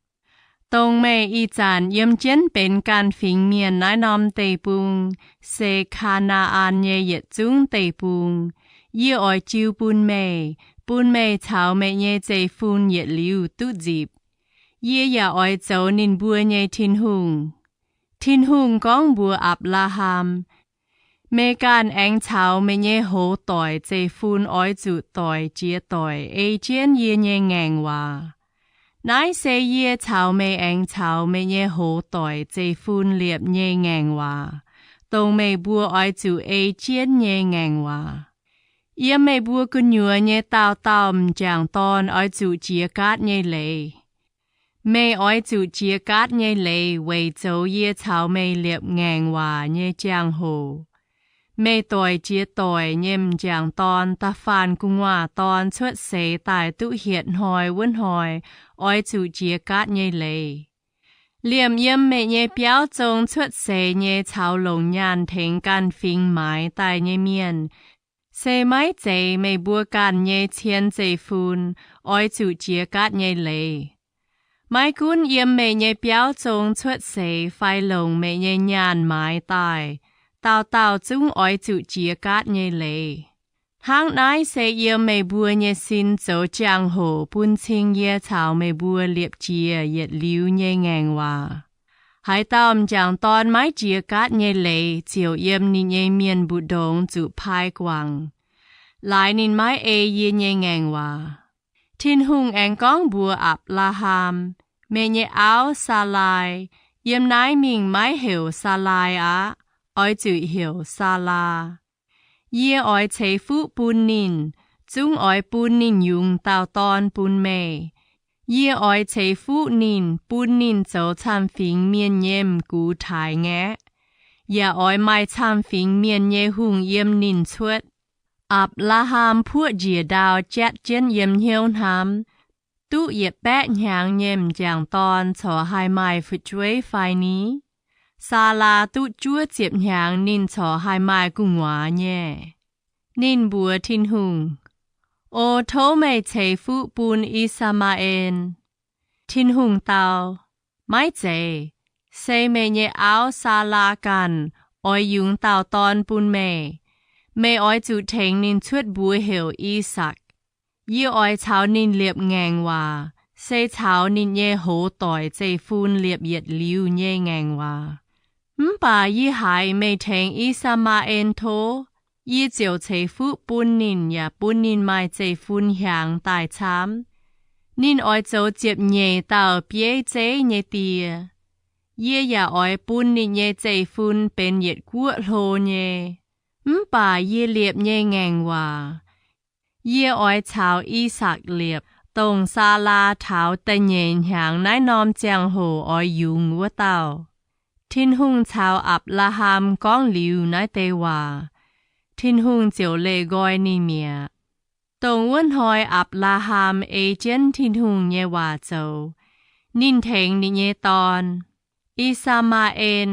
Dongh meih ih zanc yiem jienv benx ganh fingx mienh naaiv norm deic-bung, se Kaa^naa^an nyei yietc zungv deic-bung, yie oix jiu bun meih, bun meih caux meih nyei zeiv-fun yietc liuz duqv nzipc. Yie yaac oix zoux ninh mbuo nyei Tin-Hungh. Tin-Hungh gorngv mbuox Apc^laa^ham, Meih ganh aengx caux meih nyei hoz doic zeiv-fun oix zuqc doic jiex doic ei jienv yie nyei ngaengc waac. Naaiv se yie caux meih aengx caux meih nyei hoz doic zeiv-fun liepc nyei ngaengc waac, dongh meih mbuo oix zuqc ei jienv nyei ngaengc waac. Yiem meih mbuo gu'nyuoz nyei dauh dauh m'jangc dorn oix zuqc jiex gaatv nyei leiz. Meih oix zuqc jiex gaatv nyei leiz weic zoux yie caux meih liepc ngaengc waac nyei jangx-hoc. Meih doic jiex doic nyei m'jangc dorn da'faanh gu'nguaaz dorn cuotv seix daaih duqv hietc hnoi wuov hnoi oix zuqc jiex gaatv nyei leiz. Liemh yiem meih nyei biauv zong cuotv seix nyei caux longc nyaanh tengx ganh fingx maaiz daaih nyei mienh, se maiv zeiz meih mbuo ganh nyei cien zeiv-fun, oix zuqc jiex gaatv nyei leiz. Maiv gunv yiem meih nyei biauv zong cuotv seix fai longc meih nyei nyaanh maaiz daaih, dauh dauh zungv oix zuqc jiex gaatv nyei leiz. Hnangv naaiv se yiem meih mbuo nyei sin zoux jangx-hoc bun cing yie caux meih mbuo liepc jiex yietc liuz nyei ngaengc waac. Haaix dauh m'jangc dorn maiv jiex gaatv nyei leiz ziouc yiem ninh nyei mienh mbu'ndongx zuqc paaiv guangc, laaix ninh maiv ei yie nyei ngaengc waac. Tin-Hungh aengx gorngv mbuox Apc^laa^ham, Meih nyei auv, Saalaai, yiem naaiv mingh maiv heuc Saalaai aqv. Oix zuqc heuc Saalaa. Yie oix ceix fuqv bun ninh, zungv oix bun ninh yungz dauh dorn bun meih. Yie oix ceix fuqv ninh, bun ninh zoux camv-fingx mienh nyei m'gux taaix-ngaeqv, yaac oix maaih camv-fingx mienh nyei hungh yiem ninh cuotv. Apc^laa^ham puoqv njiec ndau jatv jienv yiem hnyouv hnamv, duqv yietc baeqv hnyangx nyei m'jangc dorn corc haih maaih fu'jueiv fai ni? Saalaa duqv juov ziepc hnyangx ninh corc haih maaih gu'nguaaz nyei. Ninh mbuox Tin-Hungh, O tov meih ceix fuqv bun I^saa^maa^en. Tin-Hungh dau, Maiv zeiz. Se meih nyei auv, Saalaa, ganh oix yungz dauh dorn bun meih. Meih oix zuqc tengx ninh cuotv mbuox heuc I^sakc. Yie oix caux ninh liepc ngaengc waac, se caux ninh nyei hoz doic zeiv-fun liepc yietc liuz nyei ngaengc waac. Mv baac yie haiz meih tengx I^saa^maa^en tov, yie ziouc ceix fuqv bun ninh yaac bun ninh maaih zeiv-fun hiaangx daaih camv. Ninh oix zoux ziepc nyeic dauh bieiv zeiv nyei die. Yie yaac oix bun ninh nyei zeiv-fun benx yietc guoqv hlo nyei. Mv baac yie liepc nyei ngaengc waac, yie oix caux I^sakc liepc, dongh Saalaa taux da'nyeic hnyangx naaiv norm ziangh hoc oix yungz wuov dauh. Tin-Hungh caux Apc^laa^ham gorngv liuz naaiv deix waac, Tin-Hungh ziouc leih nqoi ninh mi'aqv. Dongh wuov hnoi Apc^laa^ham ei jienv Tin-Hungh nyei waac zoux. Ninh tengx ninh nyei dorn, I^saa^maa^en,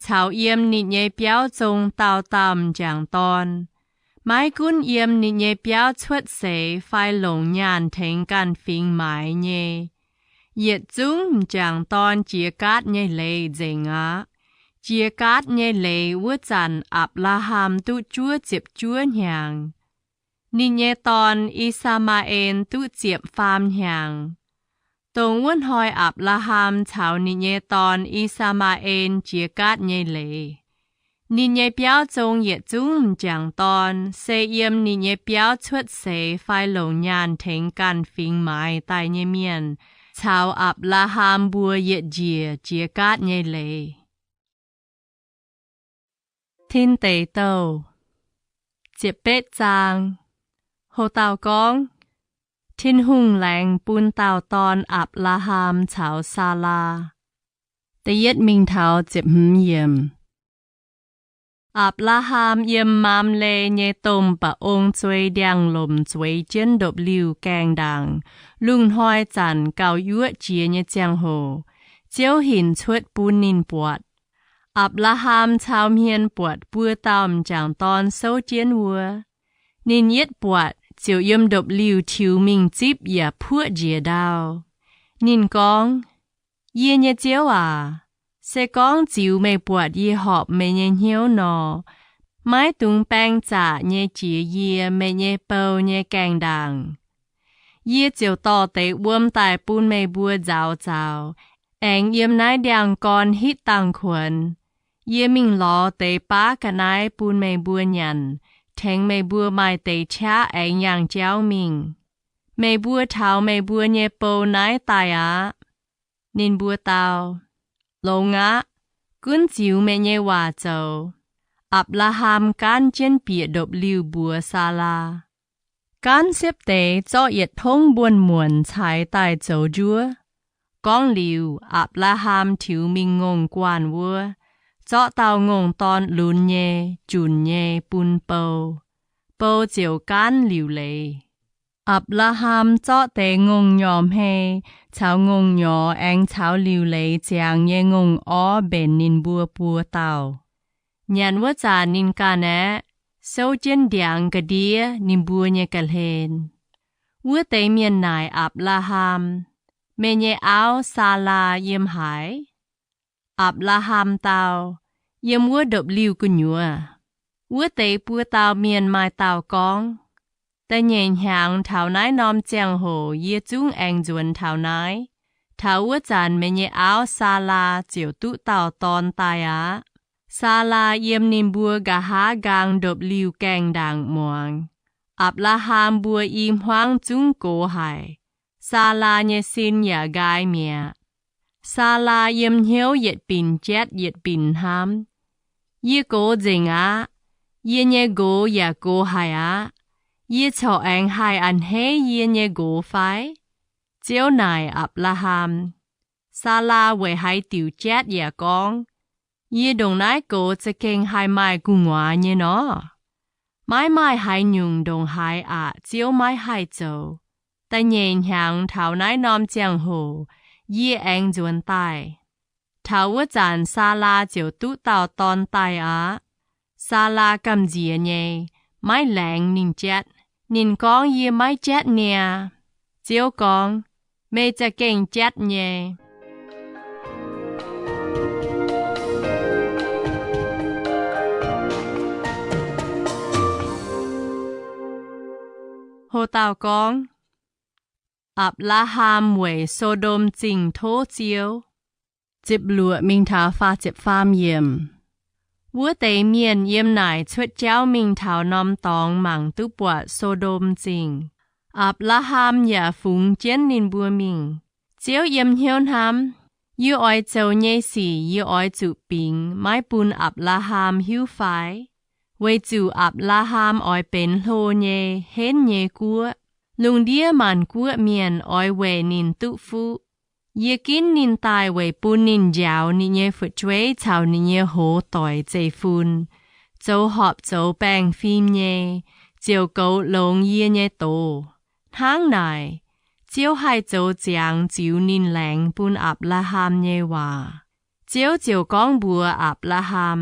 caux yiem ninh nyei biauv zong dauh dauh m'jangc dorn. Maiv gunv yiem ninh nyei biauv cuotv seix fai longc nyaanh tengx ganh fingx maaiz nyei, yietc zungv m'jangc dorn jiex gaatv nyei leiz nzengc aqv. Jiex gaatv nyei leiz wuov zanc Apc^laa^ham duqv juov ziepc juov hnyangx. Ninh nyei dorn, I^saa^maa^en, duqv ziepc faam hnyangx. Dongh wuov hnoi Apc^laa^ham caux ninh nyei dorn, I^saa^maa^en, jiex gaatv nyei leiz. Ninh nyei biauv zong yietc zungv m'jangc dorn se yiem ninh nyei biauv cuotv seix fai longc nyaanh tengx ganh fingx maaiz daaih nyei mienh caux Apc^laa^ham mbuo yietc njiec jiex gaatv nyei leiz. Tin Deic Douh ziepc betv zaang. Ho dauh gorngv, Tin-Hungh laengz bun dauh dorn Apc^laa^ham caux Saalaa. Da'yietv mingh taux ziepc hmz yiemc. Apc^laa^ham yiem Maamle nyei domh mba'ong zuei ndiangx-lomc zueiz jienv ndopv-liuh gaengh ndaangc, lungh hnoi zanc gauh yuoqv jiex nyei ziangh hoc, Ziouv hinc cuotv bun ninh buatc. Apc^laa^ham cau hmien buatc buo dauh m'jangc dorn souv jienv wuov. Ninh yietv buatc ziouc yiem ndopv-liuh tiux mingh zipv yaac puoqv njiec ndau. Ninh gorngv, Yie nyei Ziouv aac, se gorngv ziux meih buatc yie horpc meih nyei hnyouv nor, maiv dungx baeng zaqc nyei jiex yie, meih nyei bou, nyei gaengh ndaangc. Yie ziouc dorh deix wuom daaih bun meih mbuo nzauz zaux, aengx yiem naaiv ndiangx-gorn hitv dangh kuonx. Yie mingh lorz deix baav ga'naaiv bun meih mbuo nyanc, tengx meih mbuo maaih deix qaqv aengx yangh jauv mingh. Meih mbuo taux meih mbuo nyei bou naaiv daaih aqv. Ninh mbuo dau, Longx aqv. Gunv ziux meih nyei waac zoux. Apc^laa^ham gaanv jienv bieqc ndopv-liuh mbuox Saalaa. Gaanv siepv deix zorqv yietc tongv mbuonx-muonc caaix daaih zoux njuov. Gorngv liuz, Apc^laa^ham tiux mingh ngongh guanh wuov, zorqv dauh ngongh dorn lunx nyei, junc nyei bun bou. Bou ziouc gaanv liuc leiz. Apc^laa^ham zorqv deix ngongh nyorx hmei caux ngongh nyorx aengx caux liuc leiz ziangx nyei ngongh orv mbenc ninh mbuo buo dauh. Nyanc wuov zanc ninh ganh aeqv, souv jienv ndiangx ga'ndiev ninh mbuo nyei ga'hlen. Wuov deix mienh naaic Apc^laa^ham, Meih nyei auv, Saalaa, yiem haaix? Apc^laa^ham dau, Yiem wuov ndopv-liuh gu'nyuoz. Wuov deix buo dauh mienh maaih dauh gorngv, Da'nyeic hnyangx taux naaiv norm ziangh hoc yie zungv aengx nzuonx taux naaiv. Taux wuov zanc meih nyei auv, Saalaa, ziouc duqv dauh dorn daaih aqv. Saalaa yiem ninh mbuo nqa'haav nqaang ndopv-liuh gaengh ndaangc muangx. Apc^laa^ham mbuo i hmuangv zungv gox haic. Saalaa nyei sin yaac nqaai mi'aqv. Saalaa yiem hnyouv yietc binc jatv yietc binc hnamv, Yie gox nzengc aqv. Yie nyei nqox yaac gox haic aqv. Yie corc aengx haih a'hneiv yie nyei nqox fai? Ziouv naaic Apc^laa^ham, Saalaa weic haaix diuc jatv yaac gorngv, Yie ndongc naaiv gox za'gengh haih maaih gu'nguaaz nyei nor? Maiv maaih haaix nyungc ndongc haaix aqc Ziouv maiv haih zoux. Da'nyeic hnyangx taux naaiv norm ziangh hoc yie aengx nzuonx daaih. Taux wuov zanc Saalaa ziouc duqv dauh dorn daaih aqv. Saalaa gamh nziex nyei, maiv laengz ninh jatv. Ninh gorngv, Yie maiv jatv niaa. Ziouv gorngv, Meih za'gengh jatv nyei. Ho dauh gorngv, Apc^laa^ham Weic So^ndom Zingh Tov Ziouv. Ziepc luoqc mingh taux faah ziepc faam yiemc. Wuov deix mienh yiem naaic cuotv jauv mingh taux norm dorngx mangc duqv buatc So^ndom Zingh. Apc^laa^ham yaac fungx jienv ninh mbuo mingh. Ziouv yiem hnyouv hnamv, Yie oix zoux nyei sic yie oix zuqc bingx maiv bun Apc^laa^ham hiuv fai? Weic zuqc Apc^laa^ham oix benx hlo nyei, henv nyei guoqv. Lungh ndiev maanc guoqv mienh oix weic ninh duqv fuqv. Yie ginv ninh daaih weic bun ninh njaaux ninh nyei fu'jueiv caux ninh nyei hoz doic zeiv-fun, zoux horpc zoux baengh fim nyei, ziouc goux longx yie nyei doz. Hnangv naaic, Ziouv haih zoux ziangx ziux ninh laengz bun Apc^laa^ham nyei waac. Ziouv ziouc gorngv mbuox Apc^laa^ham,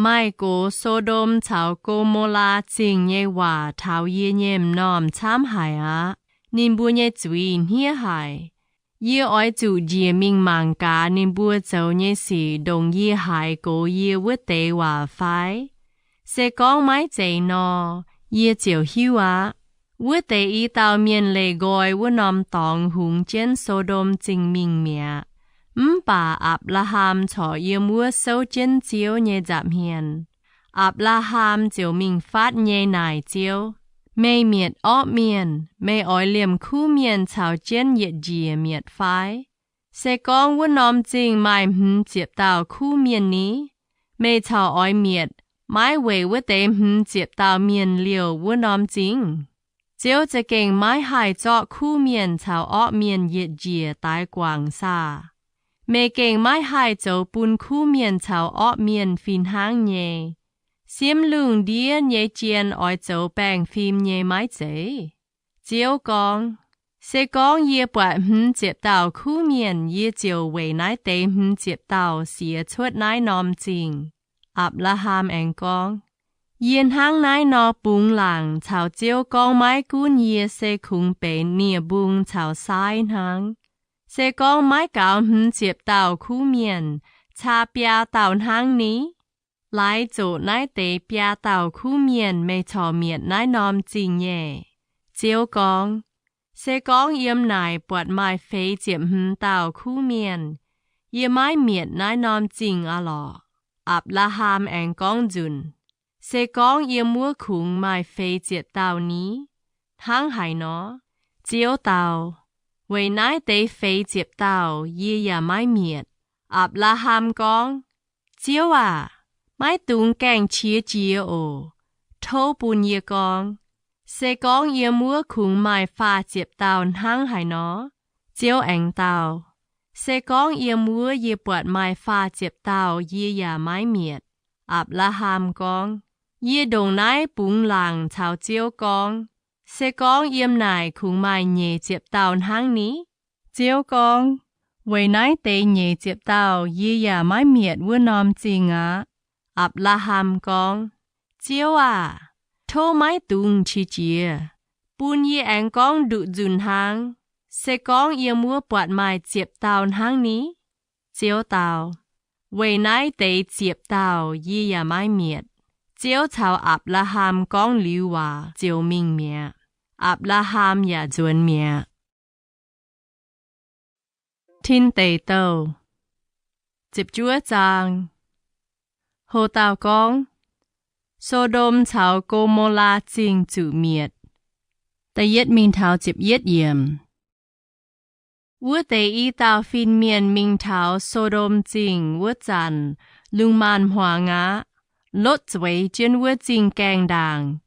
Maaih gox So^ndom caux Go^mo^laa Zingh nyei waac taux yie nyei m'normh camv haic aqv. Ninh mbuo nyei zuiz hniev haic. Yie oix zuqc njiec mingh mangc gaax ninh mbuo zoux nyei sic ndongc yie haiz gox yie wuov deix waac fai? Se gorngv maiv zeiz nor, yie ziouc hiuv aqv. Wuov deix i dauh mienh leih nqoi wuov norm dorngx hungx jienv So^ndom Zingh mingh mi'aqv. Mv baac Apc^laa^ham corc yiem wuov souv jienv Ziouv nyei nza'hmien. Apc^laa^ham ziouc mingh fatv nyei naaic Ziouv, Meih mietc orqv mienh, meih oix liemh kuv mienh caux jienv yietc njiec mietc fai? Se gorngv wuov norm zingh maaih hmz ziepc dauh kuv mienh ni, meih corc oix mietc maiv weic wuov deix hmz ziepc dauh mienh liouh wuov norm zingh? Ziouv za'gengh maiv haih zorqv kuv mienh caux orqv mienh yietc njiec daix guangc saah? Meih gengh maiv haih zoux bun kuv mienh caux orqv mienh fih hnangv nyei. Siemv lungh ndiev nyei jien oix zoux baengh fim nyei maiv zeiz? Ziouv gorngv, Se gorngv yie buatc hmz ziepc dauh kuv mienh, yie ziouc weic naaiv deix hmz ziepc dauh siex cuotv naaiv norm zingh. Apc^laa^ham aengx gorngv, Yie hnangv naaiv nor bungx laangc caux Ziouv gorngv maiv gunv yie se kungx benx nie-mbung caux saaiv hnangv. Se gorngv maiv gaux hmz ziepc dauh kuv mienh, caa biaa dauh hnangv ni? Laaix zoqc naaiv deix biaa dauh kuv mienh meih corc mietc naaiv norm zingh nyei. Ziouv gorngv, Se gorngv yiem naaic buatc maaih feix ziepc hmz dauh kuv mienh, yie maiv mietc naaiv norm zingh aqv lorqc. Apc^laa^ham aengx gorngv nzunc, Se gorngv yiem wuov kungx maaih feix ziepc dauh ni? Hnangv haaix nor? Ziouv dau, Weic naaiv deix feix ziepc dauh yie yaac maiv mietc. Apc^laa^ham gorngv, Ziouv aac, maiv dungx gaengh qiex jiez oc. Tov bun yie gorngv, Se gorngv yiem wuov kungx maaih faah ziepc dauh hnangv haaix nor? Ziouv aengx dau, Se gorngv yiem wuov yie buatc maaih faah ziepc dauh, yie yaac maiv mietc. Apc^laa^ham gorngv, Yie ndongc naaiv bungx laangc caux Ziouv gorngv, Se gorngv yiem naaic kungx maaih nyeic ziepc dauh hnangv ni? Ziouv gorngv, Weic naaiv deix nyeic ziepc dauh yie yaac maiv mietc wuov norm zingh aqv. Apc^laa^ham gorngv, Ziouv aah! Tov maiv dungx qiex jiez. Bun yie aengx gorngv nduqc nzunc hnaangx, Se gorngv yiem wuov buatc maaih ziepc dauh hnangv ni? Ziouv dau, Weic naaiv deix ziepc dauh yie yaac maiv mietc. Ziouv caux Apc^laa^ham gorngv liuz waac ziouc mingh mi'aqv. Apc^laa^ham yaac nzuonx mi'aqv. Tin Deic Douh ziepc juov zaang. Ho dauh gorngv, So^ndom caux Go^mo^laa Zingh zuqc mietc. Da'yietv mingh taux ziepc yietv yiemc. Wuov deix i dauh fin-mienh mingh taux So^ndom Zingh wuov zanc, lungh maanz-hmuangx aqv. Lotv zueiz jienv wuov zingh gaengh ndaangc.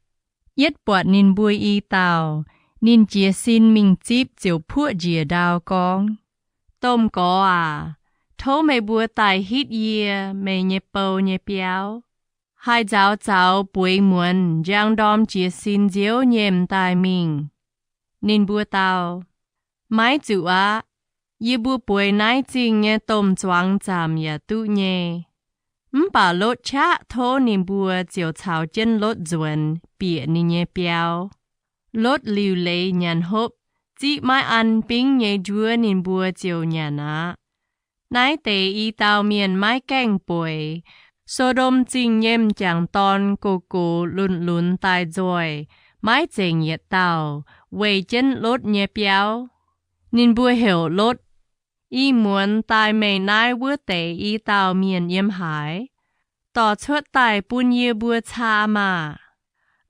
Yietv buatc ninh mbuo i dauh, ninh jiez sin mingh zipv ziouc puoqv njiec ndau gorngv, Domh Gorx aac, tov meih mbuo daaih hitv yie, meih nyei bou nyei biauv. Haih nzauz zaux bueix muonz njang ndorm jiez sin nziouv nyei m'daaih mingh. Ninh mbuo dau, Maiv zuqc aqv. Yie mbuo bueix naaiv zingh nyei domh zuangx zaamc yaac duqv nyei. Mv baac Lotv qaqv tov ninh mbuo ziouc caux jienv Lotv nzuonx bieqc ninh nyei biauv. Lotv liuc leiz nyanc hopv, ziqv maiv an bingv nyei njuov ninh mbuo ziouc nyanc aqv. Naaiv deix i dauh mienh maiv gaengh bueix. So^ndom Zingh nyei m'jangc dorn gox-gox lunx-lunx daaih nzoih, maiv zengc yietc dauh, weih jienv Lotv nyei biauv. Ninh mbuo heuc Lotv, Ih muonz daaih meih naaiv wuov deix i dauh mienh yiem haaix? Dorh cuotv daaih bun yie mbuo caa maah!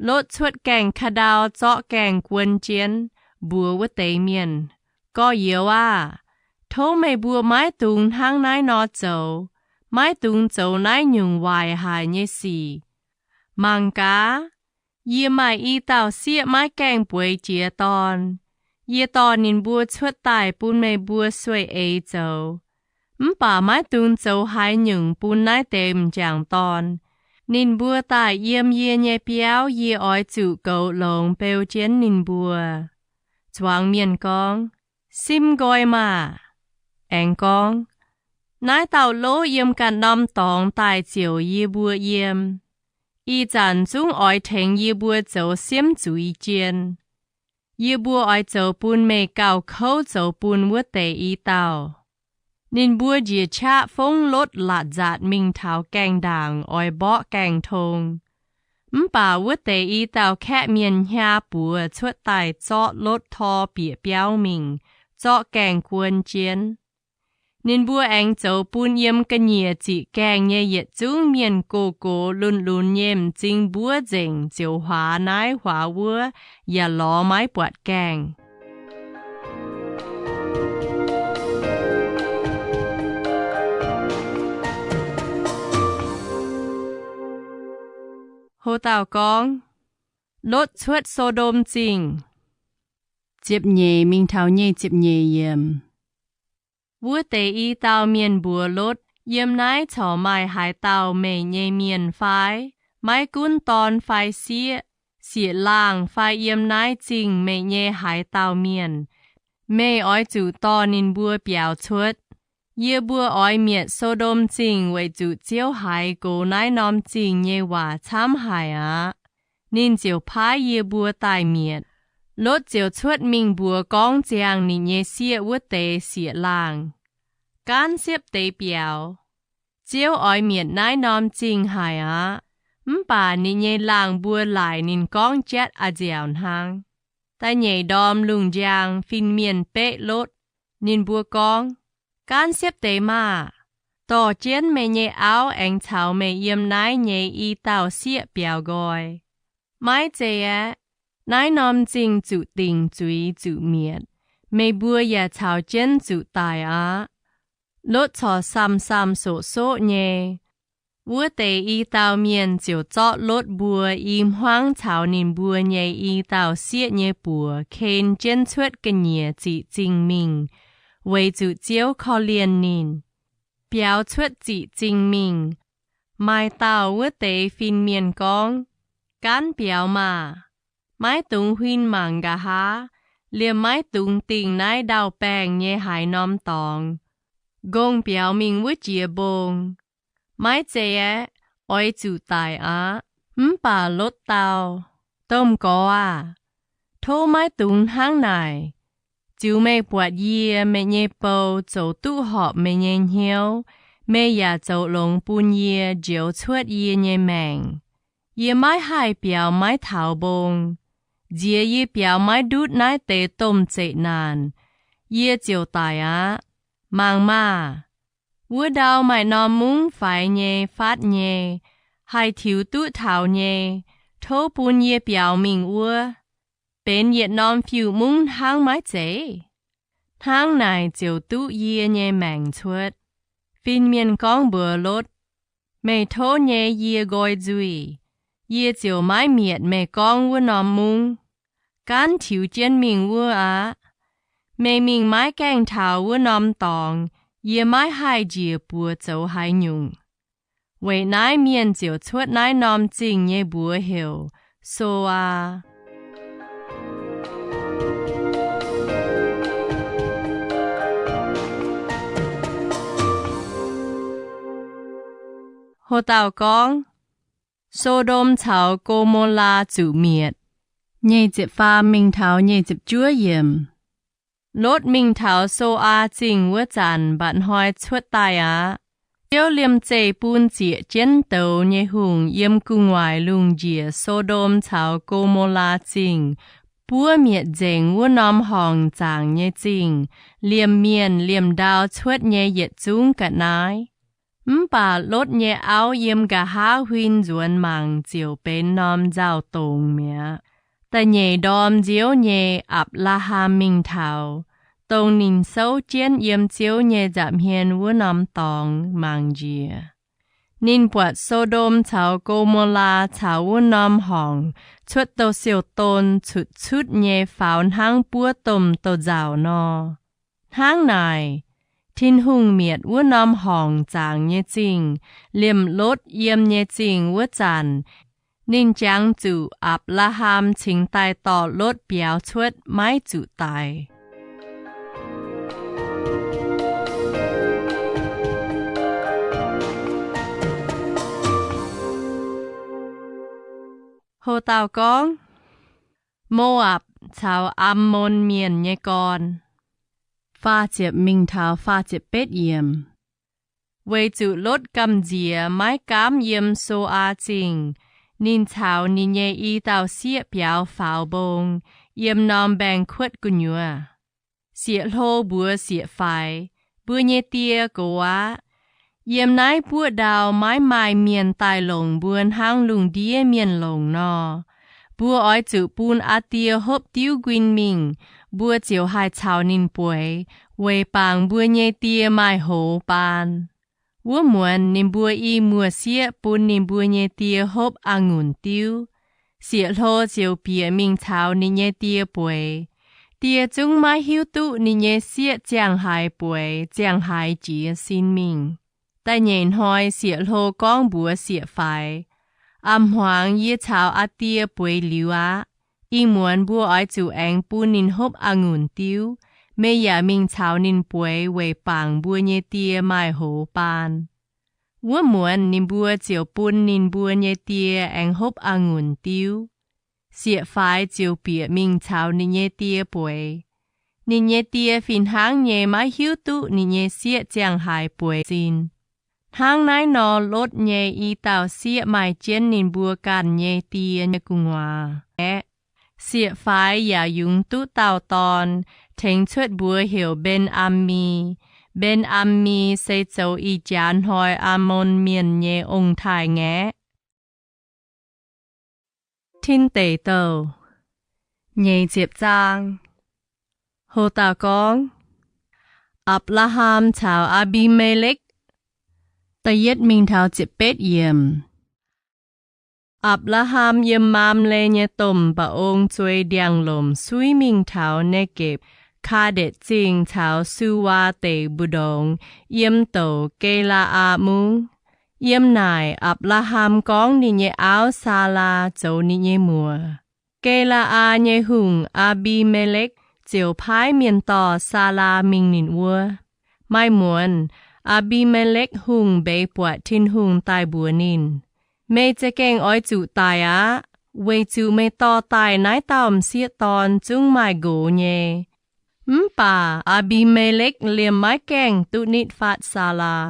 Lotv cuotv gaengh ka'ndau zorqv gaengh guon jienv, mbuox wuov deix mienh, Gorx-youz aah! Tov meih mbuo maiv dungx hnangv naaiv nor zoux. Maiv dungx zoux naaiv nyungc waaic haic nyei sic. Mangc gaax, yie maaih i dauh sieqv maiv gaengh bueix jiez dorn. Yie dorh ninh mbuo cuotv daaih bun meih mbuo sueih eix zoux. Mv baac maiv dungx zoux haaix nyungc bun naaiv deix m'jangc dorn. Ninh mbuo daaih yiem yie nyei biauv, yie oix zuqc goux longx beu jienv ninh mbuo. Zuangx mienh gorngv, Sim nqoi maah! Aengx gorngv, Naaiv dauh lov yiem ganh norm dorngx daaih ziouc yie mbuo yiem. Ih zanc zungv oix tengx yie mbuo zoux siemv zuiz jien. Yie mbuo oix zoux bun meih gauh kouv zoux bun wuov deix i dauh. Ninh mbuo njiec qaqv fongv Lotv latc nzaatc mingh taux gaengh ndaangc oix mborqv gaengh tong. Mv baac wuov deix i dauh kaeqv mienh hnyaa buoz cuotv daaih zorqv Lotv tor bieqc biauv mingh, zorqv gaengh guon jienv. Ninh mbuo aengx zoux bun yiem ga'nyiec ziqc gaengh nyei yietc zungv mienh gox-gox lunx-lunx nyei m'zing mbuov nzengc, ziouc huaax naaiv huaax wuov, yaac lorz maiv buatc gaengh. Ho dauh gorngv, Lotv cuotv So^ndom Zingh. Ziepc nyeic mingh taux nyei ziepc nyeic yiemc. Wuov deix i dauh mienh mbuox Lotv, Yiem naaiv corc maaih haaix dauh meih nyei mienh fai? Maiv gunv dorn fai sieqv, sieqv-laangh fai yiem naaiv zingh meih nyei haaix dauh mienh, meih oix zuqc dorh ninh mbuo biaux cuotv. Yie mbuo oix mietc So^ndom Zingh weic zuqc Ziouv haiz gox naaiv norm zingh nyei waac camv haic aqv. Ninh ziouc paaiv yie mbuo daaih mietc. Lotv ziouc cuotv mingh mbuox gorngv ziangh ninh nyei sieqv wuov deix sieqv-laangh, Gaanv siepv deix biaux. Ziouv oix mietc naaiv norm zingh haic aqv. Mv baac ninh nyei laangh mbuo laaic ninh gorngv jatv a'nziaauc hnangv. Da'nyeic ndorm lungh njang, fin-mienh beqv Lotv. Ninh mbuo gorngv, Gaanv siepv deix maah! Dorh jienv meih nyei auv aengx caux meih yiem naaiv nyei i dauh sieqv biaux nqoi. Maiv zei aeqv, naaiv norm zingh zuqc dingc zuiz zuqc mietc. Meih mbuo yaac caux jienv zuqc daic aqv. Lotv corc samh-samh soqv-soqv nyei. Wuov deix i dauh mienh ziouc zorqv Lotv mbuo i hmuangv caux ninh mbuo nyei i dauh sieqv nyei buoc ken jienv cuotv ga'nyiec ziqc zingh mingh, weic zuqc Ziouv korv-lienh ninh. Biaux cuotv ziqc zingh mingh, maaih dauh wuov deix fin-mienh gorngv, Gaanv biaux maah! Maiv dungx huin mangc nqa'haav, liemh maiv dungx dingh naaiv ndau-baengh nyei haaix norm dorngx. Nqongh biaux mingh wuov jiex mbong. Maiv zei aeqv, oix zuqc daic aqv. Mv baac Lotv dau, Domh Gorx aah! Tov maiv dungx hnangv naaic. Ziux meih buatc yie, meih nyei bou, zoux duqv horpc meih nyei hnyouv, meih yaac zoux longx bun yie, njoux cuotv yie nyei maengc. Yie maiv haih biaux maiv taux mbong. Nziex yie biaux maiv ndutv naaiv deix domh zeqc naanc, yie ziouc daic aqv. Mangc maah! Wuov ndau maaih norm mungv faix nyei, fatv nyei, haih tiux duqv taux nyei. Tov bun yie biaux mingh wuov. Benx yietc norm fiuv-mungv hnangv maiv zeiz? Hnangv naaic ziouc duqv yie nyei maengc cuotv. Fin-mienh gorngv mbuox Lotv, Meih tov nyei yie nqoi nzuih. Yie ziouc maiv mietc meih gorngv wuov norm mungv. Gaanv tiux jienv mingh wuov aqv. Meih mingh maiv gaengh taux wuov norm dorngx, yie maiv haih njiec buoz zoux haaix nyungc. Weic naaiv mienh ziouc cuotv naaiv norm zingh nyei mbuox heuc So^aa. Ho dauh gorngv, So^ndom caux Go^mo^laa zuqc mietc. Nyic ziepc faam mingh taux nyic ziepc juov yiemc. Lotv mingh taux So^aa Zingh wuov zanc, mba'hnoi cuotv daaih aqv. Ziouv liemh zeih bun zieqc jienv douz nyei hungh yiem gu'nguaaic lungh njiec So^ndom caux Go^mo^laa Zingh, buov mietc nzengc wuov norm horngc zaangc nyei zingh, liemh mienh liemh ndau cuotv nyei yietc zungv ga'naaiv. Mv baac Lotv nyei auv yiem nqa'haav huin nzuonx mangc ziouc benx norm nzauh dongz mi'aqv. Da'nyeic ndorm nziouv nyei, Apc^laa^ham mingh taux, dongh ninh souv jienv yiem Ziouv nyei nza'hmien wuov norm dorngx mangc njiec. Ninh buatc So^ndom caux Go^mo^laa caux wuov norm horngc cuotv douh siou-don cutc cutv nyei faaux hnangv buov domh douz-nzauc nor. Hnangv naaic, Tin-Hungh mietc wuov norm horngc zaangc nyei zingh liemh Lotv yiem nyei zingh wuov zanc, ninh jangx zuqc Apc^laa^ham cingx daaih dorh Lotv biaux cuotv maiv zuqc daix. Ho dauh gorngv, Mo^apc caux Ammon Mienh nyei gorn. Faah ziepc mingh taux faah ziepc betv yiemc. Weic zuqc Lotv gamh nziex maiv gaamv yiem So^aa Zingh, ninh caux ninh nyei i dauh sieqv biaux faaux mbong yiem norm mbaengx-kuotv gu'nyuoz. Sieqv-hlo mbuox sieqv-faix, Mbuo nyei die gox aqv. Yiem naaiv buoqv ndau maiv maaih mienh daaih longc mbuo hnangv lungh ndiev mienh longc nor. Mbuo oix zuqc bun aa die hopv diuv nquin mingh, mbuo ziouc haih caux ninh bueix, weic bangc mbuo nyei die maaih hoz baan. Wuov muonz ninh mbuo i muoz-sieqv bun ninh mbuo nyei die hopv a'ngunc diuv. Sieqv-hlo ziouc bieqc mingh caux ninh nyei die bueix. Die zungv maiv hiuv duqv ninh nyei sieqv ziangh haaix bueix, ziangh haaix jiez sin mingh. Da'nyeic hnoi sieqv-hlo gorngv mbuox sieqv-faix, A'hmuangx yie caux aa die bueix liuz aqv. Ih muonz mbuo oix zuqc aengx bun ninh hopv a'ngunc diuv. Meih yaac mingh caux ninh bueix weic bangc mbuo nyei die maaih hoz baan. Wuov muonz ninh mbuo ziouc bun ninh mbuo nyei die aengx hopv a'ngunc diuv. Sieqv-faix ziouc bieqc mingh caux ninh nyei die bueix. Ninh nyei die fih hnangv nyei maiv hiuv duqv ninh nyei sieqv ziangh haaix bueix sin. Hnangv naaiv nor, Lotv nyei i dauh sieqv maaih jienv ninh mbuo ganh nyei die nyei gu'nguaaz aeqv, sieqv-faix yaac yungz duqv dauh dorn, tengx cuotv mbuox heuc Mben^am^mi. Mben^am^mi se zoux ih jaax hnoi Aamon Mienh nyei ong-taaix ngaeqv. Tin Deic Douh nyeic ziepc zaang. Ho dauh gorngv, Apc^laa^ham caux Aa^mbi^me^lekv. Da'yietv mingh taux ziepc betv yiemc. Apc^laa^ham yiem Maamle nyei domh mba'ong zuei ndiangx-lomc suiv mingh taux Naagepc, Kaa^ndetc Zingh caux Suwaa Deic mbu'ndongx, yiem douc Ge^laa^aa Mungv. Yiem naaic Apc^laa^ham gorngv ninh nyei auv, Saalaa, zoux ninh nyei muoc. Ge^laa^aa nyei hungh, Aa^mbi^me^lekv, ziouc paaiv mienh dorh Saalaa mingh ninh wuov. Maaih muonz, Aa^mbi^me^lekv Hungh mbeix buatc Tin-Hungh daaih mbuox ninh, Meih za'gengh oix zuqc daic aqv, weic zuqc meih dorh daaih naaiv dauh m'sieqv dorn zungv maaih nqox nyei. Mv baac Aa^mbi^me^lekv liemh maiv gaengh duqv nitv fatv Saalaa.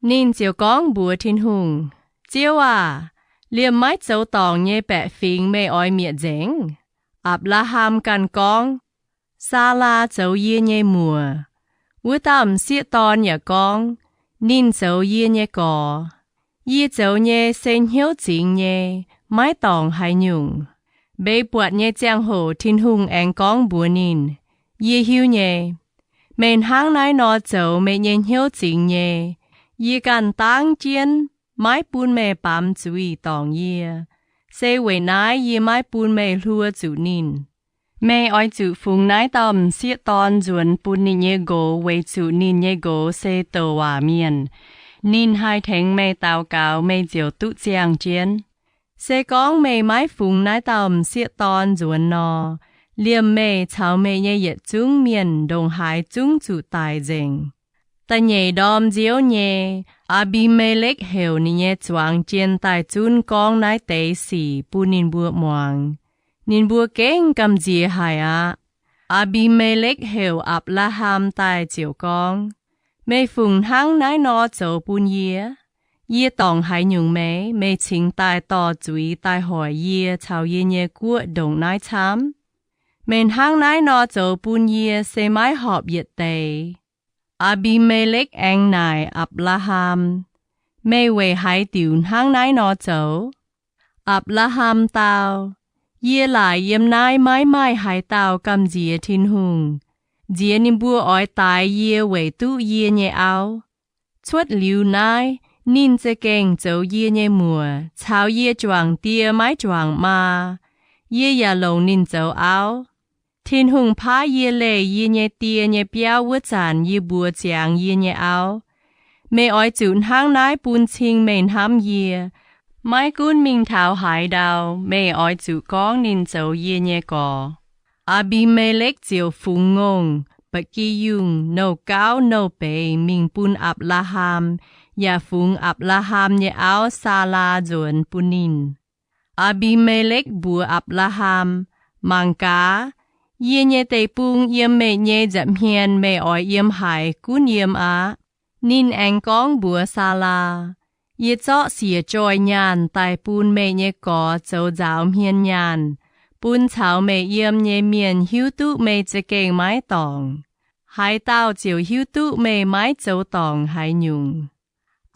Ninh ziouc gorngv mbuox Tin-Hungh, Ziouv aah! Liemh maiv zoux dorngc nyei baeqc fingx meih oix mietc nzengc? Apc^laa^ham ganh gorngv, Saalaa zoux yie nyei muoc. Wuov dauh m'sieqv dorn yaac gorngv, Ninh zoux yie nyei gorx. Yie zoux nyei se hnyouv zingx nyei, maiv dorngc haaix nyungc. Mbeix buatc nyei ziangh hoc Tin-Hungh aengx gorngv mbuox ninh, Yie hiuv nyei. Meih hnangv naaiv nor zoux meih nyei hnyouv zingx nyei. Yie ganh dangv jienv maiv bun meih baamz zuiz dorngc yie. Se weic naaiv yie maiv bun meih hluo zuqc ninh. Meih oix zuqc fungx naaiv dauh m'sieqv dorn nzuonx bun ninh nyei nqox weic zuqc ninh nyei nqox se douc waac mienh. Ninh haih tengx meih daux gaux, meih ziouc duqv ziangh jienv. Se gorngv meih maiv fungx naaiv dauh m'sieqv dorn nzuonx nor, liemh meih caux meih nyei yietc zungv mienh ndongc haaix zungv zuqc daic nzengc. Da'nyeic ndorm nziouv nyei, Aa^mbi^me^lekv heuc ninh nyei zuangx jien daaih zunv gorngv naaiv deix sic bun ninh mbuo muangx. Ninh mbuo gengh gamh nziex haic aqv. Aa^mbi^me^lekv heuc Apc^laa^ham daaih ziouc gorngv, Meih fungc hnangv naaiv nor zoux bun yie? Yie dorngc haaix nyungc meih, meih cingx daaih dorh zuiz daaih hoic yie caux yie nyei guoqv ndongc naaiv camv? Meih hnangv naaiv nor zoux bun yie se maiv horpc yietc deix. Aa^mbi^me^lekv aengx naaic Apc^laa^ham, Meih weic haaix diuc hnangv naaiv nor zoux? Apc^laa^ham dau, Yie laaic yiem naaiv maiv maaih haaix dauh gamh nziex Tin-Hungh. Nziex ninh mbuo oix daix yie weic duqv yie nyei auv. Cuotv liuz naaiv, ninh za'gengh zoux yie nyei muoc caux yie juangc die maiv juangc maa. Yie yaac longc ninh zoux auv. Tin-Hungh paaiv yie leih yie nyei die nyei biauv wuov zanc yie mbuox ziangx yie nyei auv, Meih oix zuqc hnangv naaiv bun cing meih hnamv yie. Maiv gunv mingh taux haaix ndau, meih oix zuqc gorngv ninh zoux yie nyei gorx. Aa^mbi^me^lekv ziouc fungx ngongh, ba'gi yungh, nouh gauv nouh beiz mingh bun Apc^laa^ham, yaac fungx Apc^laa^ham nyei auv, Saalaa, nzuonx bun ninh. Aa^mbi^me^lekv mbuox Apc^laa^ham, Mangc gaax, yie nyei deic-bung yiem meih nyei nza'hmien meih oix yiem haaix gunv yiem aqv. Ninh aengx gorngv mbuox Saalaa, Yie zorqv siec joih nyaanh daaih bun meih nyei gorx zoux nzaaux hmien nyaanh, bun caux meih yiem nyei mienh hiuv duqv meih za'gengh maiv dorngc. Haaix dauh ziouc hiuv duqv meih maiv zoux dorngc haaix nyungc.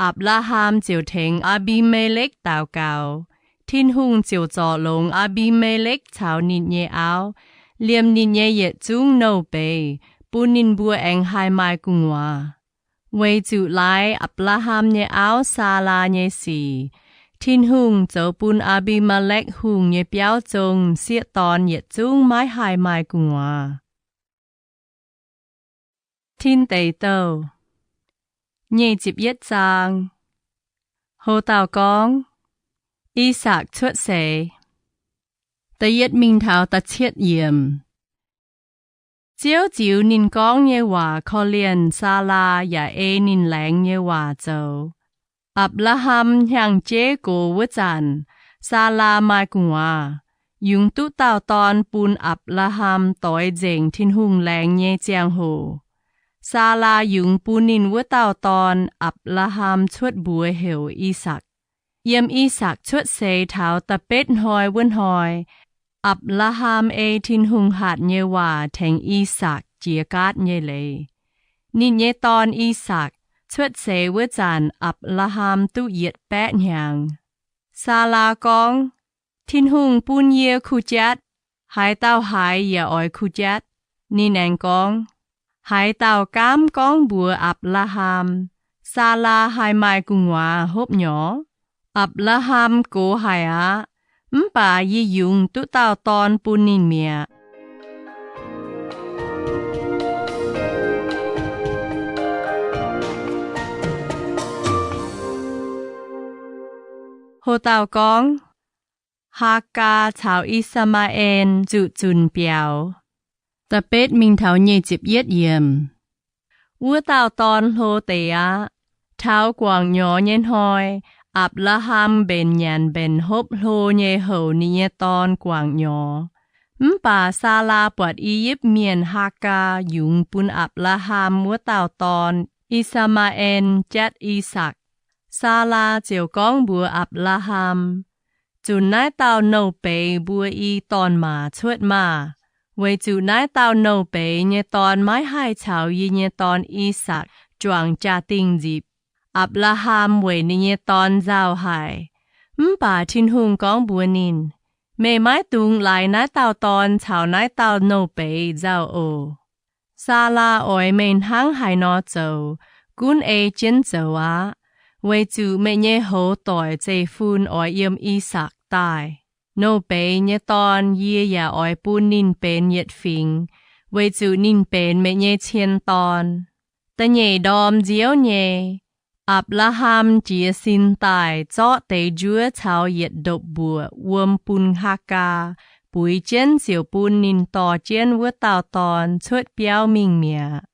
Apc^laa^ham ziouc tengx Aa^mbi^me^lekv daux gaux. Tin-Hungh ziouc zorc longx Aa^mbi^me^lekv caux ninh nyei auv, liemh ninh nyei yietc zungv nouh beiz, bun ninh mbuo aengx haih maaih gu'nguaaz. Weic zuqc laaix Apc^laa^ham nyei auv, Saalaa, nyei sic, Tin-Hungh zoux bun Aa^mbi^me^lekv Hungh nyei biauv zong m'sieqv dorn yietc zungv maiv haih maaih gu'nguaaz. Tin Deic Douh nyic ziepc yietv zaang. Ho dauh gorngv, I^sakc cuotv seix. Da'yietv mingh taux da'cietv yiemc. Ziouv ziux ninh gorngv nyei waac korv-lienh Saalaa yaac ei ninh laengz nyei waac zoux. Apc^laa^ham hnyangx-jeiv gox wuov zanc, Saalaa maaih gu'nguaaz, yungz duqv dauh dorn bun Apc^laa^ham doix nzengc Tin-Hungh laengz nyei ziangh hoc. Saalaa yungz bun ninh wuov dauh dorn, Apc^laa^ham cuotv mbuox heuc I^sakc. Yiem I^sakc cuotv seix taux da'betv hnoi wuov hnoi, Apc^laa^ham ei Tin-Hungh hatc nyei waac tengx I^sakc jiex gaatv nyei leiz. Ninh nyei dorn, I^sakc, cuotv seix wuov zanc Apc^laa^ham duqv yietc baeqv hnyangx. Saalaa gorngv, Tin-Hungh bun yie kuh jatv. Haaix dauh haiz yaac oix kuh jatv. Ninh aengx gorngv, Haaix dauh gaamv gorngv mbuox Apc^laa^ham, Saalaa haih maaih gu'nguaaz hopv nyorx? Apc^laa^ham gox haic aqv. Mv baac yie yungz duqv dauh dorn bun ninh mi'aqv. Ho dauh gorngv, Haagaa caux I^saa^maa^en zuqc zunc biaux. Da'betv mingh taux nyic ziepc yietv yiemc. Wuov dauh dorn hlo deix aqv. Taux guangc nyorx nyei hnoi, Apc^laa^ham mbenc nyanc mbenc hopv hlo nyei houc ninh nyei dorn guangc nyorx. Mv baac Saalaa buatc I^yipv Mienh Haagaa yungz bun Apc^laa^ham wuov dauh dorn, I^saa^maa^en, jatv I^sakc. Saalaa ziouc gorngv mbuox Apc^laa^ham, Zunc naaiv dauh nouh beiz mbuo i dorn-maac cuotv maah! Weic zuqc naaiv dauh nouh beiz nyei dorn maiv haih caux yie nyei dorn, I^sakc, juangc jaa-dingh nzipc. Apc^laa^ham weic ninh nyei dorn nzauh haic. Mv baac Tin-Hungh gorngv mbuox ninh, Meih maiv dungx laaix naaiv dauh dorn caux naaiv dauh nouh beiz nzauh oc. Saalaa oix meih hnangv haaix nor zoux, gunv ei jienv zoux aqv. Weic zuqc meih nyei hoz doic zeiv fun oix yiem I^sakc daaih. Nouh beiz nyei dorn yie yaac oix bun ninh benx yietc fingx, weic zuqc ninh benx meih nyei cien dorn. Da'nyeic ndorm nziouv nyei, Apc^laa^ham jiez sin daaih zorqv deix njuov caux yietc ndopv-mbuoqc wuom bun Haagaa, buix jienv ziouc bun ninh dorh jienv wuov dauh dorn cuotv biauv mingh mi'aqv.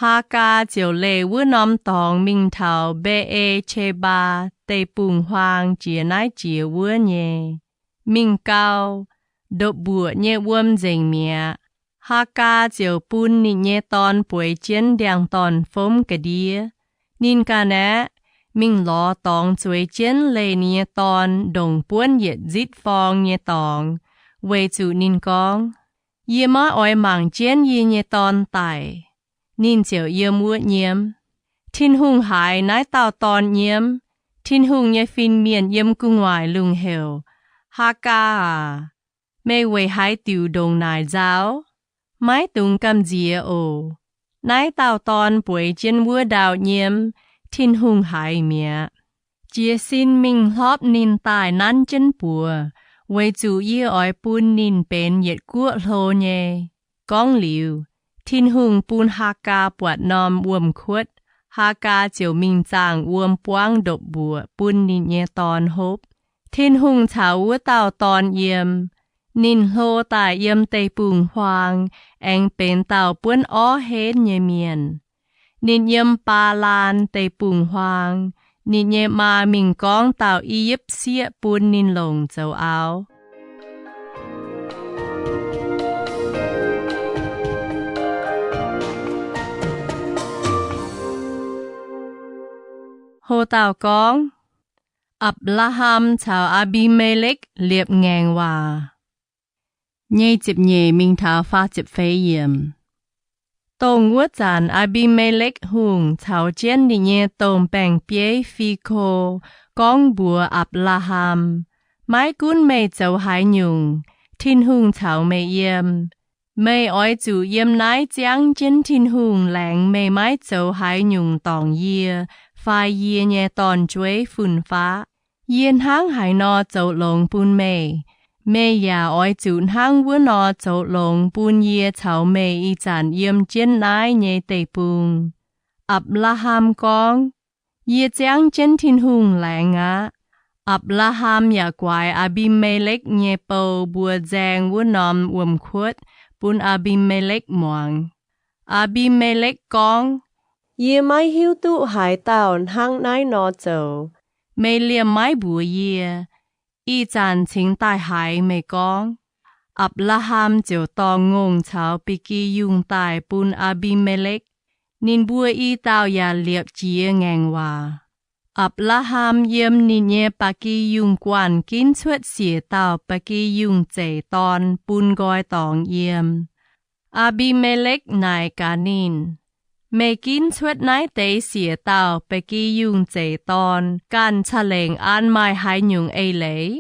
Haagaa ziouc leih wuov norm dorngx mingh taux Mbe^e^qe^mbaa Deic-bung-huaang jiex naaiv jiex wuov nyei. Mingh gau, ndopv-mbuoqc nyei wuom nzengc mi'aqv. Haagaa ziouc bun ninh nyei dorn bueix jienv ndiangx-dorn-fomv ga'ndiev. Ninh ga'naaiv mingh lorz dorngx zueiz jienv leih ninh nyei dorn ndongc buonv yietc nzitv forng nyei dorngx, weic zuqc ninh gorngv, Yie maiv oix mangc jienv yie nyei dorn daic. Ninh ziouc yiem wuov nyiemv. Tin-Hungh haiz naaiv dauh dorn nyiemv. Tin-Hungh nyei fin-mienh yiem gu'nguaaic lungh heuc, Haagaa aac, meih weic haaix diuc ndongc naaic nzauh? Maiv dungx gamh nziex oc. Naaiv dauh dorn bueix jienv wuov ndau nyiemv, Tin-Hungh haiz mi'aqv. Jiez sin mingh hlorpv ninh daaih nanv jienv buoz, weic zuqc yie oix bun ninh benx yietc guoqv hlo nyei. Gorngv liuz, Tin-Hungh bun Haagaa buatc norm wuom-kuotv. Haagaa ziouc mingh zaangh wuom buangv ndopv-mbuoqc bun ninh nyei dorn hopv. Tin-Hungh caux wuov dauh dorn yiem. Ninh hlo daaih yiem deic-bung-huaang, aengx benx dauh buonv orv henv nyei mienh. Ninh yiem Baalaan deic-bung-huaang. Ninh nyei maa mingh gorngv dauh I^yipv sieqv bun ninh longc zoux auv. Ho dauh gorngv, Apc^laa^ham caux Aa^mbi^me^lekv Liepc Ngaengc Waac. Nyei ziepc nyeic mingh taux faah ziepc feix yiemc. Dongh wuov zanc Aa^mbi^me^lekv Hungh caux jienv ninh nyei domh baeng-bieiv Fi^ko gorngv mbuox Apc^laa^ham, Maiv gunv meih zoux haaix nyungc, Tin-Hungh caux meih yiem. Meih oix zuqc yiem naaiv ziangv jienv Tin-Hungh laengz meih maiv zoux haaix nyungc dorngc yie fai yie nyei dorn-jueiv fun-faqv. Yie hnangv haaix nor zoux longx bun meih, meih yaac oix zuqc hnangv wuov nor zoux longx bun yie caux meih ih zanc yiem jienv naaiv nyei deic-bung. Apc^laa^ham gorngv, Yie ziangv jienv Tin-Hungh laengz aqv. Apc^laa^ham yaac guaix Aa^mbi^me^lekv nyei bou mbuo nzaeng wuov norm wuom-kuotv bun Aa^mbi^me^lekv muangx. Aa^mbi^me^lekv gorngv, Yie maiv hiuv duqv haaix dauh hnangv naaiv nor zoux. Meih liemh maiv mbuox yie. Ih zanc cingx daaih haiz meih gorngv. Apc^laa^ham ziouc dorh ngongh caux bi gi yungh daaih bun Aa^mbi^me^lekv. Ninh mbuo i dauh yaac liepc jiez ngaengc waac. Apc^laa^ham yiem ninh nyei ba'gi yungh guanh ginv cuotv siec dauh ba'gi yungh zeix dorn bun nqoi dorngx yiem. Aa^mbi^me^lekv naaic gaax ninh, Meih ginv cuotv naaiv deix siec dauh ba'gi yungh zeix dorn ganh ca'lengc an maaih haaix nyungc eix leiz?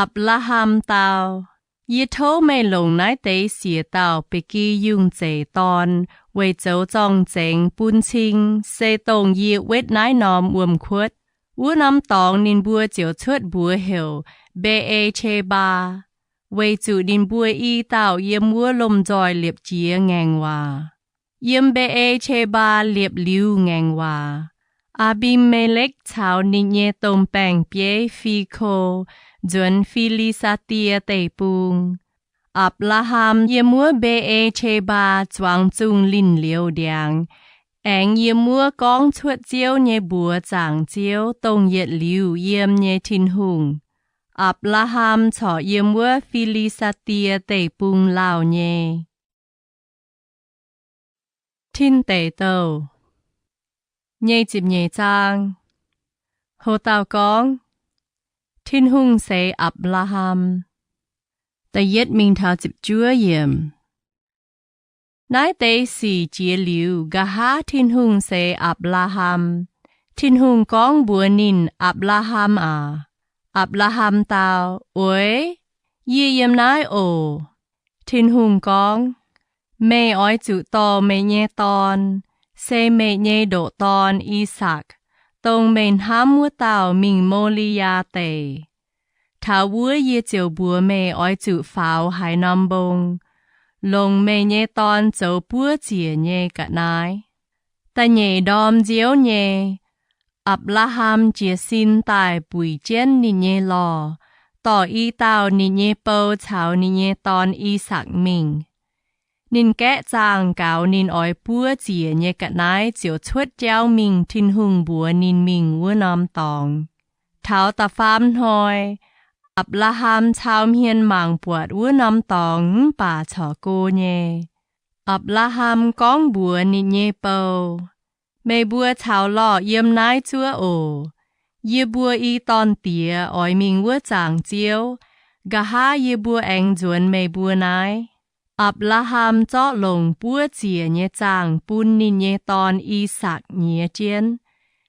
Apc^laa^ham dau, Yie tov meih longc naaiv deix siec dauh ba'gi yungh zeix dorn weic zoux zorng-zengx bun cing se dongh yie wetv naaiv norm wuom-kuotv. Wuov norm dorngx ninh mbuo ziouc cuotv mbuox heuc Mbe^e^qe^mbaa, weic zuqc ninh mbuo i dauh yiem wuov lomh nzoih liepc jiez ngaengc waac. Yiem Mbe^e^qe^mbaa liepc liuz ngaengc waac, Aa^mbi^me^lekv caux ninh nyei domh baeng-bieiv Fi^ko nzuonx Fi^li^saa^die Deic-Bung. Apc^laa^ham yiem wuov Mbe^e^qe^mbaa zuangx zungh linh liouz ndiangx, aengx yiem wuov gorngv cuotv Ziouv nyei mbuox zaangc Ziouv, dongh yietc liuz yiem nyei Tin-Hungh. Apc^laa^ham corc yiem wuov Fi^li^saa^die Deic-Bung lauh nyei. Tin Deic Douh nyei ziepc nyeic zaang. Ho dauh gorngv, Tin-Hungh seix Apc^laa^ham. Da'yietv mingh taux ziepc juov yiemc. Naaiv deix sic jiex liuz, nqa'haav Tin-Hungh seix Apc^laa^ham. Tin-Hungh gorngv mbuox ninh, Apc^laa^ham aac. Apc^laa^ham dau, Oix, yie yiem naaiv oc. Tin-Hungh gorngv, Meih oix zuqc dorh meih nyei dorn, se meih nyei ndoqc dorn, I^sakc, dongh meih hnamv wuov dauh, mingh Mo^li^yaa Deic. Taux wuov yie ziouc mbuox meih oix zuqc faaux haaix norm mbong, longc meih nyei dorn zoux buov ziec nyei ga'naaiv. Da'nyeic ndorm nziouv nyei, Apc^laa^ham jiez sin daaih buic jienv ninh nyei lorh, dorh i dauh ninh nyei bou caux ninh nyei dorn, I^sakc, mingh. Ninh gaeqv zaangh gaux ninh oix buov ziec nyei ga'naaiv ziouc cuotv jauv mingh Tin-Hungh mbuox ninh mingh wuov norm dorngx. Taux da'faam hnoi, Apc^laa^ham cau hmien mangc buatc wuov norm dorngx mv baac corc go nyei. Apc^laa^ham gorngv mbuox ninh nyei bou, Meih mbuo caux lorh yiem naaiv zuov oc. Yie mbuo i dorn-diex oix mingh wuov zaangc Ziouv. Nqa'haav yie mbuo aengx nzuonx meih mbuo naaiv. Apc^laa^ham zorqv longc buov ziec nyei zaangh bun ninh nyei dorn, I^sakc, nyiex jienv.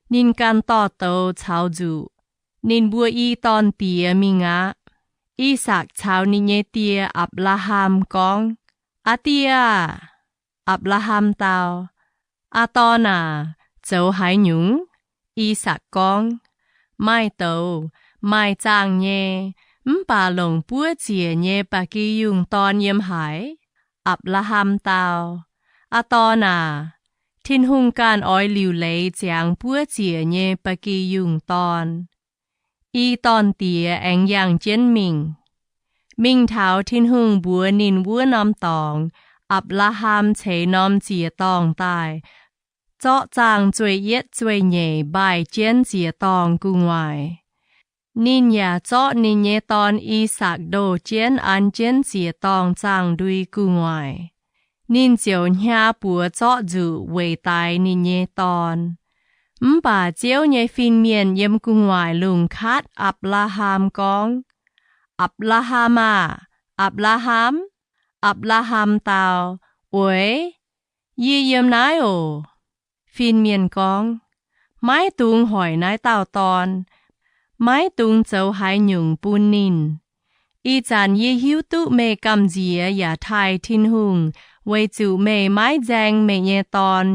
Ninh ganh dorh douz caux nzuqc. Ninh mbuo i dorn-diex mingh aqv. I^sakc caux ninh nyei die, Apc^laa^ham, gorngv, Aa die aah! Apc^laa^ham dau, Aa dorn aac, zoux haaix nyungc? I^sakc gorngv, Maaih douz, maaih zaangh nyei, mv baac longc buov ziec nyei ba'gi yungh dorn yiem haaix? Apc^laa^ham dau, Aa dorn aac, Tin-Hungh ganh oix liuc leiz ziangx buov ziec nyei ba'gi yungh dorn. I dorn-diex aengx yangh jienv mingh. Mingh taux Tin-Hungh mbuox ninh wuov norm dorngx, Apc^laa^ham ceix norm ziec-dorngh daaih, zorqv zaangh zueih yietv zueih nyeic mbaih jienv ziec-dorngh gu'nguaaic. Ninh yaac zorqv ninh nyei dorn, I^sakc, ndoh jienv an jienv ziec-dorngh zaangh ndui gu'nguaaic. Ninh ziouc hnyaax buoz zorqv nzuqc weic daix ninh nyei dorn. Mv baac Ziouv nyei fin-mienh yiem gu'nguaaic lungh katv Apc^laa^ham gorngv, Apc^laa^ham aah! Apc^laa^ham! Apc^laa^ham dau, Oix, yie yiem naaiv oc. Fin-mienh gorngv, Maiv dungx hoic naaiv dauh dorn. Maiv dungx zoux haaix nyungc bun ninh. Ih zanc yie hiuv duqv meih gamh nziex yaac taaih Tin-Hungh weic zuqc meih maiv nzaeng meih nyei dorn,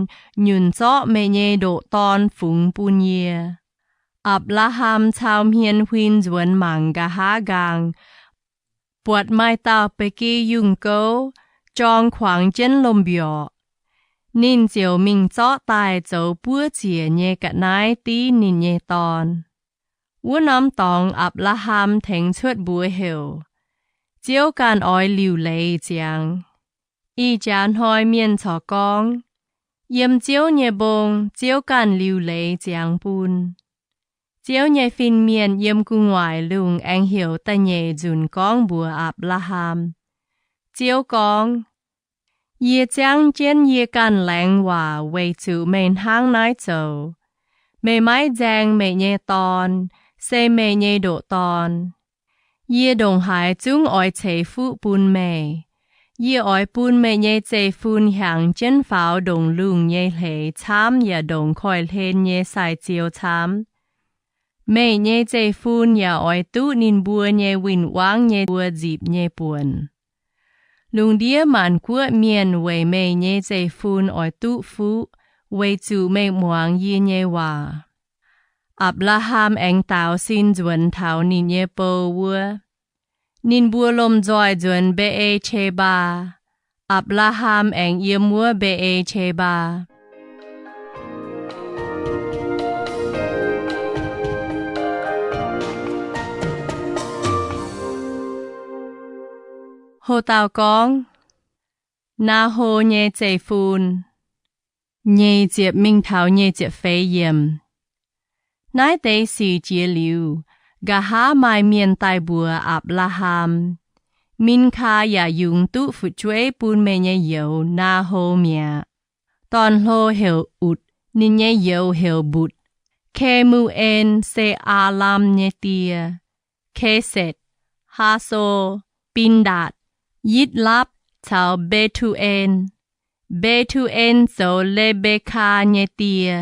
nyunc zorqv meih nyei ndoqc dorn fungx bun yie. Apc^laa^ham cau hmien huin nzuonx mangc nqa'haav nqaang, buatc maaih dauh ba'gi yungh gouv jorng kuangx jienv lomh mbiorqc. Ninh ziouc mingh zorqv daaih zoux buov ziec nyei ga'naaiv div ninh nyei dorn. Wuov norm dorngx Apc^laa^ham tengx cuotv mbuox heuc, Ziouv ganh oix liuc leiz ziangx. Ih jaax hnoi mienh corc gorngv, Yiem Ziouv nyei mbong Ziouv ganh liuc leiz ziangx bun. Ziouv nyei fin-mienh yiem gu'nguaaic lungh aengx heuc da'nyeic nzunc gorngv mbuox Apc^laa^ham. Ziouv gorngv, Yie ziangv jienv yie ganh laengz waac weic zuqc meih hnangv naaiv zoux. Meih maiv nzaeng meih nyei dorn, se meih nyei ndoqc dorn. Yie ndongc haaix zungv oix ceix fuqv bun meih. Yie oix bun meih nyei zeiv-fun hiaangx jienv faaux ndongc lungh nyei hleix camv yaac ndongc koiv-hlen nyei sai-ziou camv. Meih nyei zeiv-fun yaac oix duqv ninh mbuo nyei win-wangv nyei buo nzipc nyei buonc. Lungh ndiev maanc guoqv mienh weic meih nyei zeiv-fun oix duqv fuqv, weic zuqc meih muangx yie nyei waac. Apc^laa^ham aengx daaux sin nzuonx taux ninh nyei bou wuov. Ninh mbuo lomh nzoih nzuonx Mbe^e^qe^mbaa. Apc^laa^ham aengx yiem wuov Mbe^e^qe^mbaa. Ho dauh gorngv, Naa^ho nyei zeiv-fun. Nyeic ziepc mingh taux nyeic ziepc feix yiemc. Naaiv deix sic jiex liuz, nqa'haav maaih mienh daaih mbuox Apc^laa^ham, Minkaa yaac yungz duqv fu'jueiv bun meih nyei youz, Naa^ho, mi'aqv. Dorn-hlo heuc Utc, ninh nyei youz heuc Mbutc. Ke^mu^en se Aa^lam nyei die. Kesetc, Haaso, Bindatc, Yitv^lapv caux Mbe^tu^en. Mbe^tu^en zoux Le^mbe^kaa nyei die.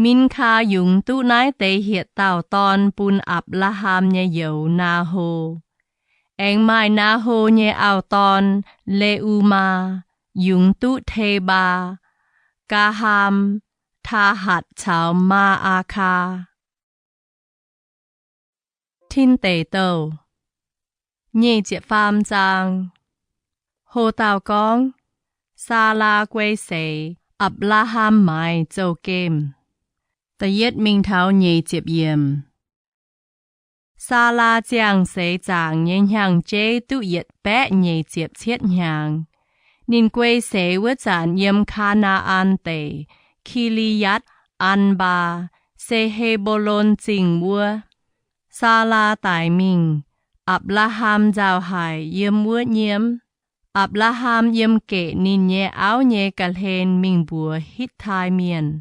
Minkaa yungz duqv naaiv deix hietc dauh dorn bun Apc^laa^ham nyei youz, Naa^ho. Aengx maaih Naa^ho nyei auv-dorn, Le^u^maa, yungz duqv Tebaa, Gaahaam, Taahatc caux Maa^aa^kaa. Tin Deic Douh, nyic ziepc faam zaang. Ho dauh gorngv, Saalaa guei seix, Apc^laa^ham maaiz zouv-gemh. Da'yietv mingh taux nyic ziepc yiemc. Saalaa ziangh seix zaangc nyei hnyangx-jeiv duqv yietc baeqv nyic ziepc cietv hnyangx. Ninh guei seix wuov zanc yiem Kaa^naa^an Deic, Ki^li^yatv^an^mbaa, se He^mbo^lon Zingh wuov. Saalaa daic mingh, Apc^laa^ham nzauh haic yiem wuov nyiemv. Apc^laa^ham yiem geqc ninh nyei auv nyei ga'hlen mingh mbuox Hitv^tai Mienh,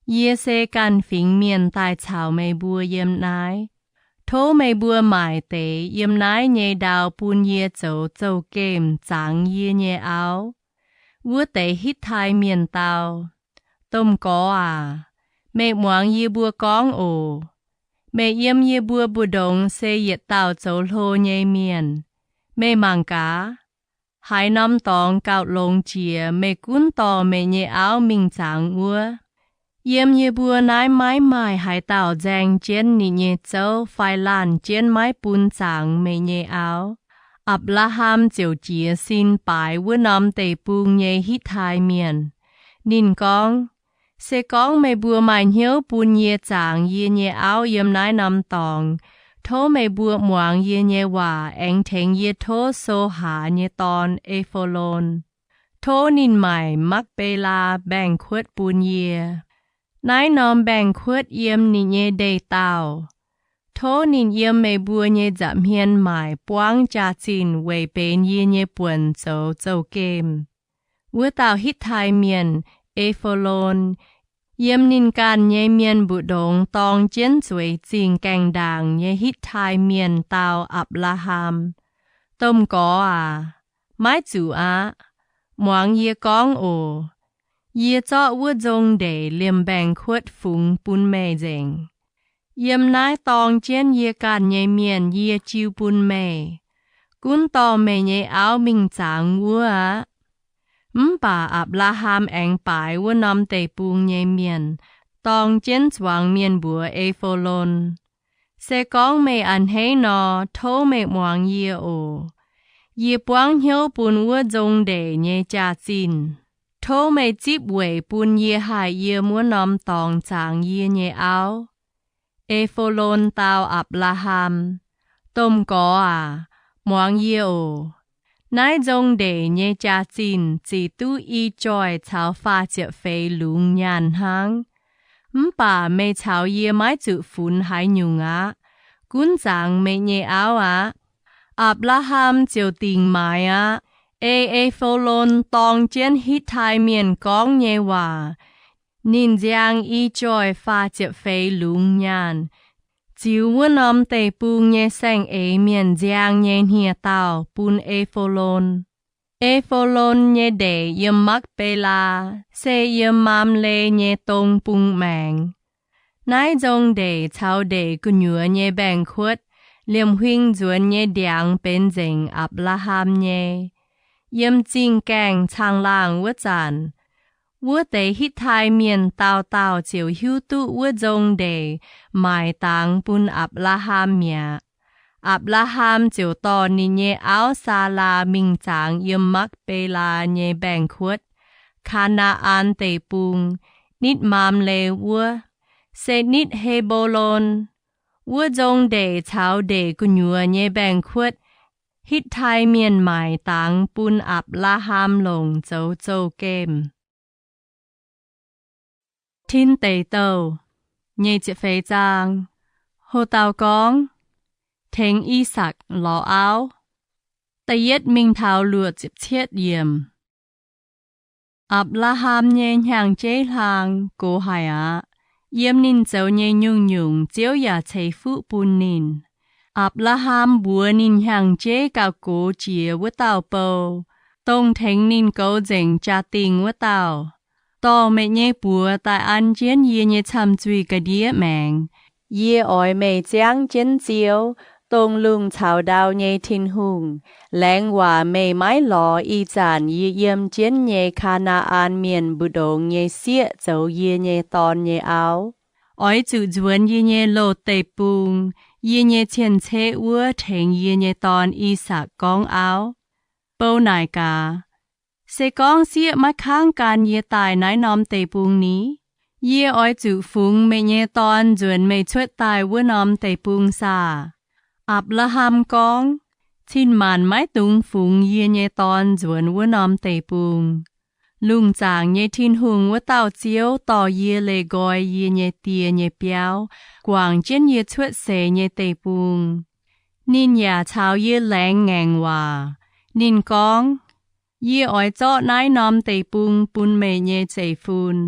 Yie se ganh fingx mienh daaih caux meih mbuo yiem naaiv. Tov meih mbuo maaic deix yiem naaiv nyei ndau bun yie zoux zouv-gemh zangx yie nyei auv. Wuov deix Hitv^tai Mienh dau, Domh Gorx aac, meih muangx yie mbuo gorngv oc. Meih yiem yie mbuo mbu'ndongx se yietc dauh zoux hlo nyei mienh. Meih mangc gaax, haaix norm dorngx gauh longx jiex meih gunv dorh meih nyei auv mingh zangx wuov. Yiem yie mbuo naaiv maiv maaih haaix dauh nzaeng jienv ninh nyei zouv fai laanh jienv maiv bun zangx meih nyei auv. Apc^laa^ham ziouc jiez sin baaix wuov norm deic-bung nyei Hitv^tai Mienh. Ninh gorngv, Se gorngv meih mbuo maaih hnyouv bun yie zangx yie nyei auv yiem naaiv norm dorngx, tov meih mbuo muangx yie nyei waac aengx tengx yie tov So^haa nyei dorn, E^fo^lon. Tov ninh maaic Makv^be^laa mbaengx-kuotv bun yie. Naaiv norm mbaengx-kuotv yiem ninh nyei ndeic-daauh. Tov ninh yiem meih mbuo nyei nza'hmien maaic buangv jaax-zinh weic benx yie nyei buonc zoux zouv-gemh. Wuov dauh Hitv^tai Mienh, E^fo^lon, yiem ninh ganh nyei mienh mbu'ndongx dorng jienv zueiz zingh gaengh ndaangc nyei Hitv^tai Mienh dau Apc^laa^ham, Domh Gorx aac, maiv zuqc aqv. Muangx yie gorngv oc. Yie zorqv wuov nzong ndeic liemh mbaengx-kuotv fungx bun meih nzengc. Yiem naaiv dorng jienv yie ganh nyei mienh yie jiu bun meih. Gunv dorh meih nyei auv mingh zangx wuov aqv. Mv baac Apc^laa^ham aengx baaix wuov norm deic-bung nyei mienh, dorng jienv zuangx mienh mbuox E^fo^lon, Se gorngv meih a'hneiv nor, tov meih muangx yie oc. Yie buangv hnyouv bun wuov nzong ndeic nyei jaax-zinh. Tov meih zipv weic bun yie haih yiem wuov norm dorngx zangx yie nyei auv. E^fo^lon dau Apc^laa^ham, Domh Gorx aac, muangx yie oc. Naaiv nzong ndeic nyei jaax-zinh zic duqv i joih caux faah ziepc feix lungz nyaanh hnangv. Mv baac meih caux yie maiv zuqc funx haaix nyungc aqv. Gunv zangx meih nyei auv aqv. Apc^laa^ham ziouc dingc maaiz aqv. Ei E^fo^lon dorng jienv Hitv^tai Mienh gorngv nyei waac, ninh nziang i joih faah ziepc feix lungz nyaanh, ziux wuov norm deic-bung nyei saeng-eix mienh nziang nyei hniex-daauh bun E^fo^lon. E^fo^lon nyei ndeic yiem Makv^be^laa, se yiem Maamle nyei dong bung maengx. Naaiv nzong ndeic caux ndeic gu'nyuoz nyei mbaengx-kuotv liemh huing nzuonx nyei ndiangx benx nzengc Apc^laa^ham nyei. Yiem zingh gaengh caangh laangh wuov zanc, wuov deix Hitv^tai Mienh dauh dauh ziouc hiuv duqv wuov nzong ndeic maaic dangx bun Apc^laa^ham mi'aqv. Apc^laa^ham ziouc dorh ninh nyei auv, Saalaa, mingh zangx yiem Makv^be^laa nyei mbaengx-kuotv, Kaa^naa^an Deic-Bung, nitv Maamle wuov, se nitv He^mbo^lon. Wuov nzong ndeic caux ndeic gu'nyuoz nyei mbaengx-kuotv Hitv^tai Mienh maaic dangx bun Apc^laa^ham longc zoux zouv-gemh. Tin Deic Douh, nyic ziepc feix zaang. Ho dauh gorngv, Tengx I^sakc lorz auv. Da'yietv mingh taux luoqc ziepc cietv yiemc. Apc^laa^ham nyei hnyangx-jeiv hlang gox haic aqv. Yiem ninh zoux nyei nyungc-nyungc Ziouv yaac ceix fuqv bun ninh. Apc^laa^ham mbuox ninh hnyangx-jeiv gauh gox jiex wuov dauh bou, dongh tengx ninh goux nzengc jaa-dingh wuov dauh, Dorh meih nyei buoz daaih an jienv yie nyei camh zuih ga'ndiev maengx. Yie oix meih ziangv jienv Ziouv, dongh lungh caux ndau nyei Tin-Hungh, laengz waac meih maiv lorz ih zanc yie yiem jienv nyei Kaa^naa^an Mienh mbu'ndongx nyei sieqv zoux yie nyei dorn nyei auv. Oix zuqc nzuonx yie nyei loz-deic-bung, yie nyei cien-ceqv wuov tengx yie nyei dorn, I^sakc, gorngv auv. Bou naaic gaax, Se gorngv sieqv maiv kangv gan yie daaih naaiv norm deic-bung ni? Yie oix zuqc fungx meih nyei dorn nzuonx meih cuotv daaih wuov norm deic-bung saah? Apc^laa^ham gorngv, Cin-maanc maiv dungx fungx yie nyei dorn nzuonx wuov norm deic-bung. Lungh zaangc nyei Tin-Hungh wuov dauh Ziouv dorh yie leih nqoi yie nyei die nyei biauv, guangc jienv yie cuotv seix nyei deic-bung. Ninh yaac caux yie laengz ngaengc waac. Ninh gorngv, Yie oix zorqv naaiv norm deic-bung bun meih nyei zeiv-fun.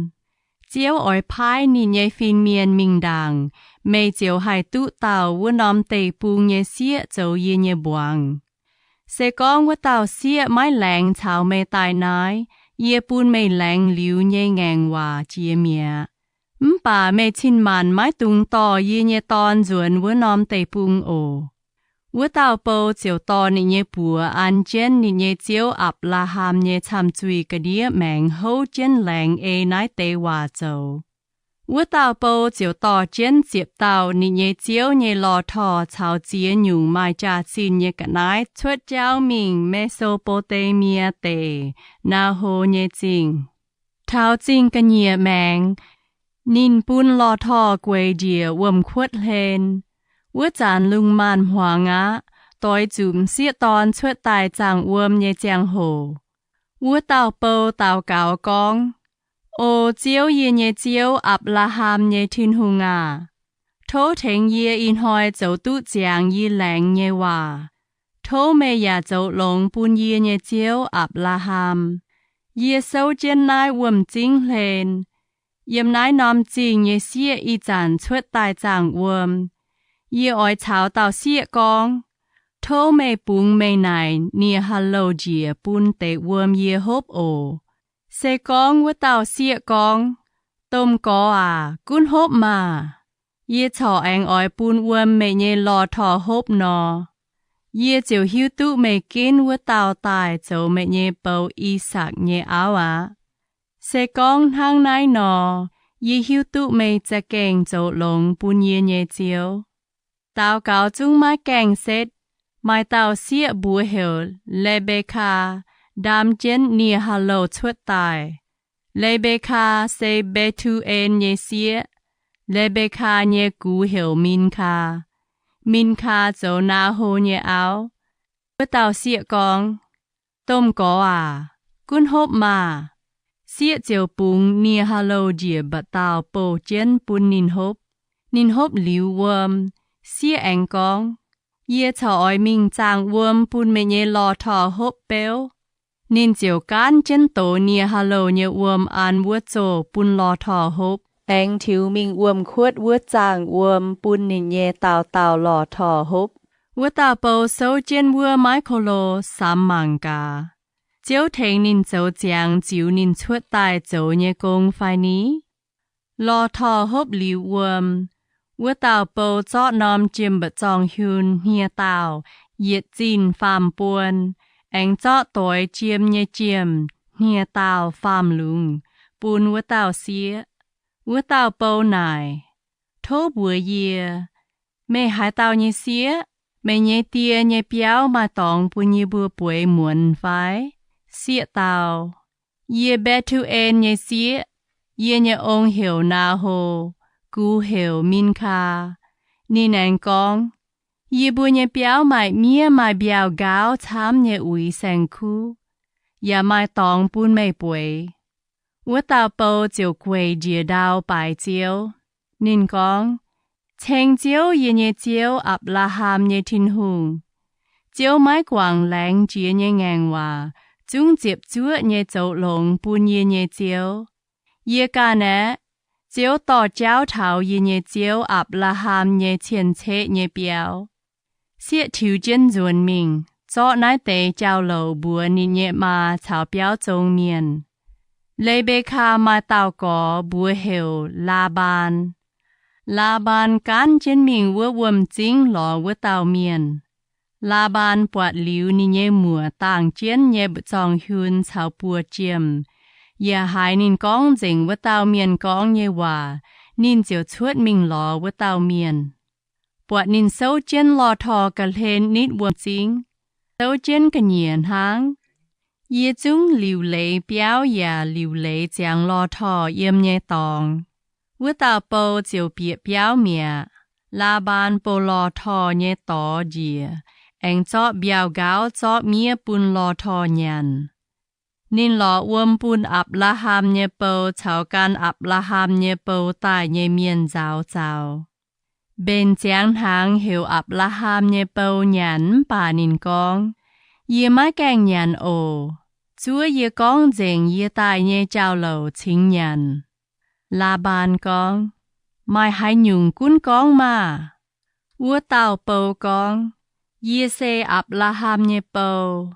Ziouv oix paaiv ninh nyei fin-mienh mingh ndaangc, meih ziouc haih duqv dauh wuov norm deic-bung nyei sieqv zoux yie nyei mbuangz. Se gorngv wuov dauh sieqv maiv laengz caux meih daaih naaiv, yie bun meih laengz liuz nyei ngaengc waac jiex mi'aqv. Mv baac meih cin-maanc maiv dungx dorh yie nyei dorn nzuonx wuov norm deic-bung oc. Wuov dauh bou ziouc dorh ninh nyei buoz an jienv ninh nyei ziouv, Apc^laa^ham, nyei camh zuih ga'ndiev maengx houv jienv laengz ei naaiv deix waac zoux. Wuov dauh bou ziouc dorh jienv ziepc dauh ninh nyei ziouv nyei lorh torh caux ziex nyungc maaih jaax-zinh nyei ga'naaiv cuotv jauv mingh Me^so^mbo^nde^mie Deic, Naa^ho nyei Zingh. Taux zingh ga'nyiec maengx, ninh bun lorh torh gueic njiec wuom-kuotv hlen. Wuov zanc lungh maanz-hmuangx aqv, doix zuqc m'sieqv dorn cuotv daaih zaangh wuom nyei ziangh hoc, wuov dauh bou daux gaux gorngv, O Ziouv, yie nyei Ziouv, Apc^laa^ham nyei Tin-Hungh aah! Tov tengx yie ih hnoi zoux duqv ziangx yie laengz nyei waac. Tov meih yaac zoux longx bun yie nyei ziouv, Apc^laa^ham. Yie souv jienv naaiv wuom-zingv hlen. Yiem naaiv norm zingh nyei sieqv ih zanc cuotv daaih zaangh wuom. Yie oix caux dauh sieqv gorngv, Tov meih bungx meih naaic nie-haa-louh njiec bun deix wuom yie hopv oc. Se gorngv wuov dauh sieqv gorngv, Domh Gorx aac, gunv hopv maah! Yie corc aengx oix bun wuom meih nyei lorh torh hopv nor, yie ziouc hiuv duqv meih ginv wuov dauh daaih zoux meih nyei bou, I^sakc, nyei auv aqv. Se gorngv hnangv naaiv nor, yie hiuv duqv meih za'gengh zoux longx bun yie nyei ziouv. Daux gaux zungv maiv gaengh setv, maaih dauh sieqv mbuox heuc Le^mbe^kaa ndaam jienv nie-haa-louh cuotv daaih. Le^mbe^kaa se Mbe^tu^en nyei sieqv. Le^mbe^kaa nyei gux heuc Min^kaa. Min^kaa zoux Naa^ho nyei auv. Wuov dauh sieqv gorngv, Domh Gorx aac, gunv hopv maah! Sieqv ziouc bungx nie-haa-louh njiec mba'dauh bouh jienv bun ninh hopv. Ninh hopv liuz wuom, sieqv aengx gorngv, Yie corc oix mingh zaangh wuom bun meih nyei lorh torh hopv beuv. Ninh ziouc gaanv jienv doz nie-haa-louh nyei wuom an wuov zoh bun lorh torh hopv, aengx tiux mingh wuom-kuotv wuov zaangh wuom bun ninh nyei dauh dauh lorh torh hopv. Wuov dauh bou souv jienv wuov maiv ko lo samx mangc gaax, Ziouv tengx ninh zoux ziangx ziux ninh cuotv daaih zoux nyei gong fai ni? Lorh torh hopv liuz wuom, wuov dauh bou zorqv norm jiem mba'zorng hiun hniev-daauh yietc zinh faam-buon, aengx zorqv doix jiem nyei jiem hniev-daauh faam-lungz bun wuov dauh sieqv. Wuov dauh bou naaic, Tov mbuox yie, meih haaix dauh nyei sieqv? Meih nyei die nyei biauv maaih dorngx bun yie mbuo bueix muonz fai? Sieqv dau, Yie Mbe^tu^en nyei sieqv. Yie nyei ong heuc Naa^ho, gux heuc Min^kaa. Ninh aengx gorngv, Yie mbuo nyei biauv maaih miev maaih mbiauh nqaauv camv nyei uix saeng-kuv, yaac maaih dorngx bun meih bueix. Wuov dauh bou ziouc gueic njiec ndau baaix Ziouv. Ninh gorngv, Ceng Ziouv, yie nyei Ziouv, Apc^laa^ham nyei Tin-Hungh, Ziouv maiv guangc laengz jiex nyei ngaengc waac zungv ziepc zuoqv nyei zoux longx bun yie nyei ziouv. Yie ganh aeqv, Ziouv dorh jauv taux yie nyei ziouv Apc^laa^ham nyei cien-ceqv nyei biauv. Sieqv tiux jienv nzuonx mingh, zorqv naaiv deix jauv-louc mbuox ninh nyei maa caux biauv zong mienh. Le^mbe^kaa maaih dauh gorx mbuox heuc Laa^mbaan. Laa^mbaan gaanv jienv mingh wuov wuom-zingv lorz wuov dauh mienh. Laa^mbaan buatc liuz ninh nyei muoc dangh jienv nyei mba'zorng hiun caux buo jiem, yaac haiz ninh gorngv nzengc wuov dauh mienh gorngv nyei waac, ninh ziouc cuotv mingh lorz wuov dauh mienh. Buatc ninh souv jienv lorh torh ga'hlen nitv wuom-zingv, souv jienv ga'nyiec hnangv. Yie zungv liuc leiz biauv yaac liuc leiz ziangx lorh torh yiem nyei dorngx. Wuov dauh bou ziouc bieqc biauv mi'aqv. Laa^mbaan bou lorh torh nyei dorx njiec, aengx zorqv mbiauh nqaauv zorqv miev bun lorh torh nyanc. Ninh lorz wuom bun Apc^laa^ham nyei bou caux gan Apc^laa^ham nyei bou daaih nyei mienh nzauz zaux. Mbenc ziangx hnaangx heuc Apc^laa^ham nyei bou nyanc mv baac ninh gorngv, Yie maiv gaengh nyanc oc. Zuov yie gorngv nzengc yie daaih nyei jauv-louc cingx nyanc. Laa^mbaan gorngv, Maaih haaix nyungc gunv gorngv maah! Wuov dauh bou gorngv, Yie se Apc^laa^ham nyei bou.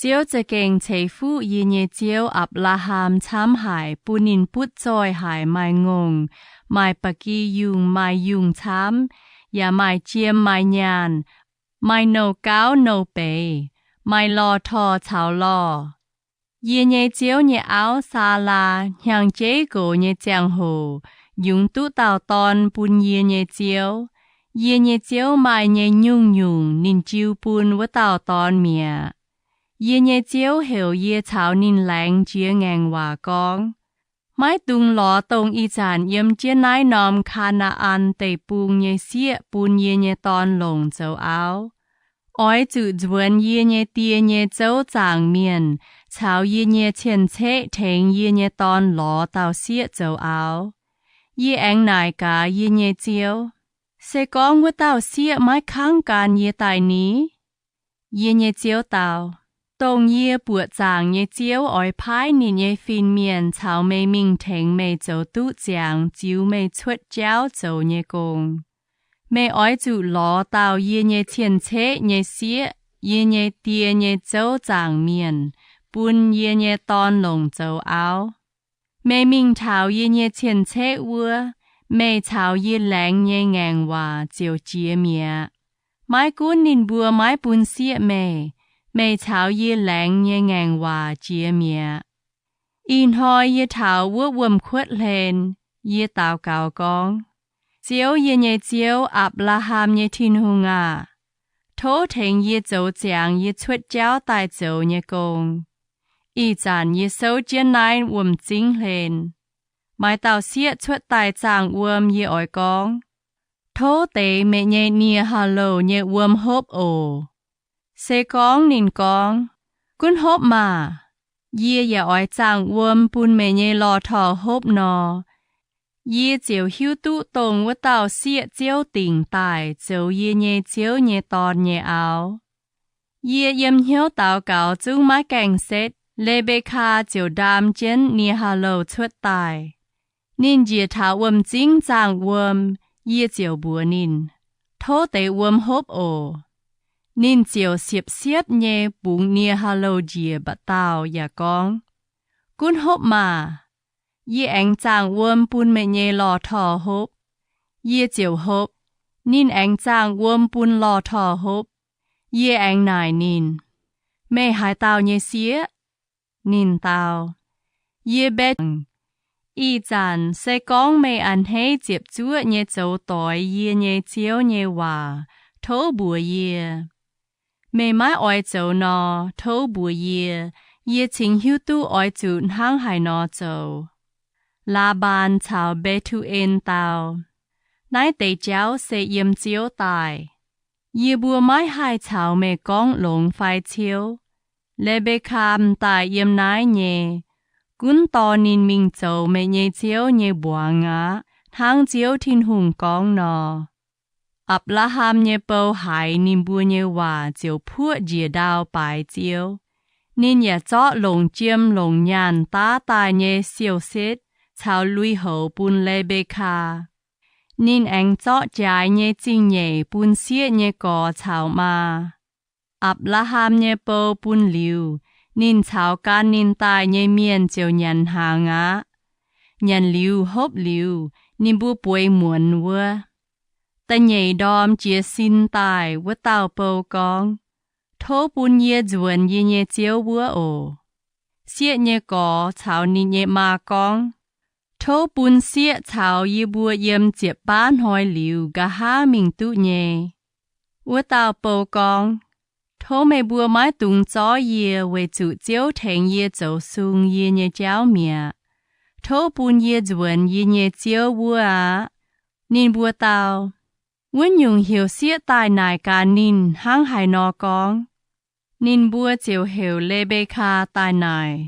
Ziouv za'gengh ceix fuqv yie nyei ziouv, Apc^laa^ham, camv haic, bun ninh butv zoih haic, maaih ngongh, maaih ba'gi yungh, maaih yungh camv, yaac maaih jiem, maaih nyaanh, maaih nouh gauv nouh beiz, maaih lorh torh caux lorh. Yie nyei ziouv nyei auv, Saalaa, hnyangx-jeiv gox nyei ziangh hoc yungz duqv dauh dorn bun yie nyei ziouv. Yie nyei ziouv maaih nyei nyungc-nyungc ninh jiu bun wuov dauh dorn mi'aqv. Yie nyei ziouv heuc yie caux ninh laengz jiex ngaengc waac gorngv, Maiv dungx lorz dongh ih zanc yiem jienv naaiv norm Kaa^naa^an Deic-Bung nyei sieqv bun yie nyei dorn longc zoux auv. Oix zuqc nzuonx yie nyei die nyei zouv zaangc mienh caux yie nyei cien-ceqv tengx yie nyei dorn lorz dauh sieqv zoux auv. Yie aengx naaic gaax yie nyei ziouv, Se gorngv wuov dauh sieqv maiv kangv gan yie daaih ni? Yie nyei ziouv dau, Dongh yie buoqc zaangc nyei ziouv oix paaiv ninh nyei fin-mienh caux meih mingh tengx meih zoux duqv ziangx ziux meih cuotv jauv zoux nyei gong. Meih oix zuqc lorz dauh yie nyei cien-ceqv nyei sieqv, yie nyei die nyei zouv zaangc mienh, bun yie nyei dorn longc zoux auv. Meih mingh taux yie nyei cien-ceqv wuov, meih caux yie laengz nyei ngaengc waac ziouc jiex mi'aqv. Maiv gunv ninh mbuo maiv bun sieqv meih, meih caux yie laengz nyei ngaengc waac jiex mi'aqv. Ih hnoi yie taux wuov wuom-kuotv hlen, yie daux gaux gorngv, Ziouv, yie nyei ziouv, Apc^laa^ham nyei Tin-Hungh aah! Tov tengx yie zoux ziangx yie cuotv jauv daaih zoux nyei gong. Ih zanc yie souv jienv naaiv wuom-zingv hlen. Maaih dauh sieqv cuotv daaih zaangh wuom, yie oix gorngv, Tov deix meih nyei nie-haaix-louh nyei wuom hopv oc. Se gorngv ninh gorngv, Gunv hopv maah! Yie yaac oix zaangh wuom bun meih nyei lorh torh hopv nor, yie ziouc hiuv duqv dongh wuov dauh sieqv ziouv dingc daaih zoux yie nyei ziouv nyei dorn nyei auv. Yie yiem hnyouv daux gaux zungv maiv gaengh setv, Le^mbe^kaa ziouc ndaam jienv nie-haaix-louh cuotv daaih. Ninh njiec taux wuom-zingv zaangh wuom, yie ziouc mbuox ninh, Tov deix wuom hopv oc. Ninh ziouc siepv-siepv nyei bungx nie-haaix-louh njiec mba'dauh yaac gorngv, Gunv hopv maah! Yie aengx zaangh wuom bun meih nyei lorh torh hopv. Yie ziouc hopv. Ninh aengx zaangh wuom bun lorh torh hopv. Yie aengx naaic ninh, Meih haaix dauh nyei sieqv? Ninh dau, Yie mbe Ih zanc se gorngv meih a'hneiv ziepc zuoqv nyei zoux doix yie nyei ziouv nyei waac, tov mbuox yie. Meih maiv oix zoux nor, tov mbuox yie. Yie cingx hiuv duqv oix zuqc hnangv haaix nor zoux. Laa^mbaan caux Mbe^tu^en dau, Naaiv deix jauv se yiem Ziouv daaih. Yie mbuo maiv haih caux meih gorngv longx fai ciouv. Le^mbe^kaa m'daaih yiem naaiv nyei. Gunv dorh ninh mingh zoux meih nyei ziouv nyei mbuangz aqv, hnangv Ziouv Tin-Hungh gorngv nor. Apc^laa^ham nyei bou haiz ninh mbuo nyei waac ziouc puoqv njiec ndau baaix Ziouv. Ninh yaac zorqv longc jiem longc nyaanh daav daaih nyei siou-setv caux lui-houx bun Le^mbe^kaa. Ninh aengx zorqv jaaix nyei zingh nyeic bun sieqv nyei gorx caux maa. Apc^laa^ham nyei bou bun liuz, ninh caux gan ninh daaih nyei mienh ziouc nyanc hnaangx aqv. Nyanc liuz hopv liuz, ninh mbuo bueix muonz wuov. Da'nyeic ndorm jiez sin daaih, wuov dauh bou gorngv, Tov bun yie nzuonx yie nyei ziouv wuov oc. Sieqv nyei gorx caux ninh nyei maa gorngv, Tov bun sieqv caux yie mbuo yiem ziepc baav hnoi liuz nqa'haav mingh duqv nyei. Wuov dauh bou gorngv, Tov meih mbuo maiv dungx zorv yie weic zuqc Ziouv tengx yie zoux sung yie nyei jauv mi'aqv. Tov bun yie nzuonx yie nyei ziouv wuov aqv. Ninh mbuo dau, Wuov nyungc heuc sieqv daaih naaic gaax ninh hnangv haaix nor gorngv. Ninh mbuo ziouc heuc Le^mbe^kaa daaih naaic,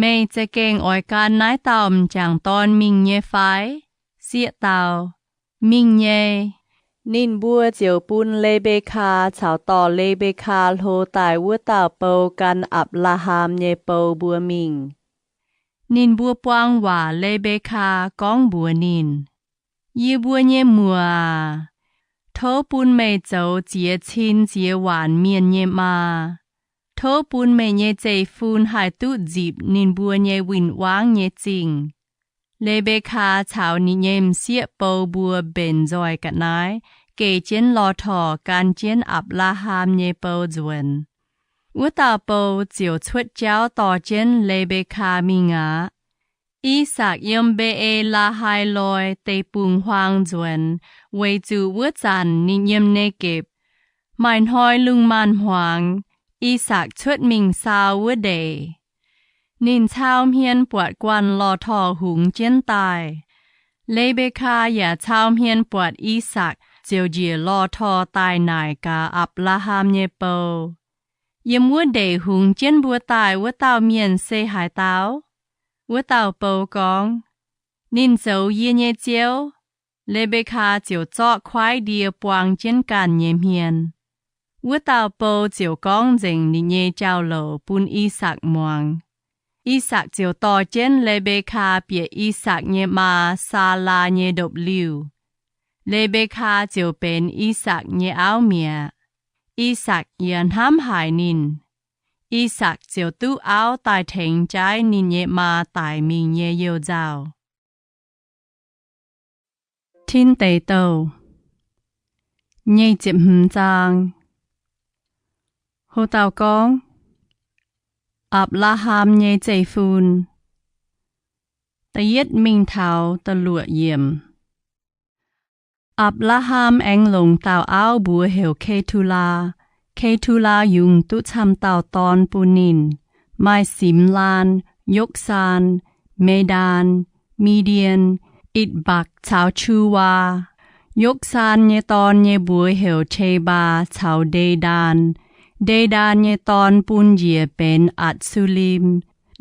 Meih za'gengh oix gan naaiv dauh m'jangc dorn mingh nyei fai? Sieqv dau, Mingh nyei. Ninh mbuo ziouc bun Le^mbe^kaa caux dorh Le^mbe^kaa hlo daaih wuov dauh bou gan Apc^laa^ham nyei bou mbuo mingh. Ninh mbuo buang waac Le^mbe^kaa gorngv mbuox ninh, Yie mbuo nyei muoc aac, tov bun meih zoux ziex cin ziex waanc mienh nyei maa. Tov bun meih nyei zeiv-fun haih duqv nzipc ninh mbuo nyei win-wangv nyei zingh. Le^mbe^kaa caux ninh nyei m'sieqv bou mbuo mbenc nzoih ga'naaiv geh jienv lorh torh gan jienv Apc^laa^ham nyei bou nzuonx. Wuov dauh bou ziouc cuotv jauv dorh jienv Le^mbe^kaa mingh aqv. I^sakc yiem Mbe^e^laa^hai Loi Deic-Bung-Huaang nzuonx, weic zuqc wuov zanc ninh yiem Ne^gepc. Maaih hnoi lungh maanz-hmuangx, I^sakc cuotv mingh saau wuov ndeic. Ninh cau hmien buatc guanh lorh torh hungx jienv daaih. Le^mbe^kaa yaac cau hmien buatc I^sakc ziouc njiec lorh torh daaih naaic gaax Apc^laa^ham nyei bou, Yiem wuov ndeic hungx jienv mbuo daaih wuov dauh mienh se haaix dauh? Wuov dauh bou gorngv, Ninh zoux yie nyei ziouv. Le^mbe^kaa ziouc zorqv kuaaiv ndie buang jienv ganh nyei hmien. Wuov dauh bou ziouc gorngv nzengc ninh nyei jauv-louc bun I^sakc muangx. I^sakc ziouc dorh jienv Le^mbe^kaa bieqc I^sakc nyei maa, Saalaa, nyei ndopv-liuh. Le^mbe^kaa ziouc benx I^sakc nyei auv mi'aqv. I^sakc yaac hnamv haic ninh. I^sakc ziouc duqv auv daaih tengx jaaiv ninh nyei maa daic mingh nyei you-nzauh. Tin Deic Douh nyic ziepc hmz zaang. Ho dauh gorngv, Apc^laa^ham nyei zeiv-fun. Da'yietv mingh taux da'luoqc yiemc. Apc^laa^ham aengx longc dauh auv mbuox heuc Ke^tu^laa. Ke^tu^laa yungz duqv camv dauh dorn bun ninh, maaih Simx^laan, Yokv^saan, Me^ndaan, Mi^ndien, Itc^mbakc caux Qu^waa. Yokv^saan nyei dorn nyei mbuox heuc Tebaa caux Nde^ndaan. Nde^ndaan nyei dorn bun njiec benx Atc^su^lim,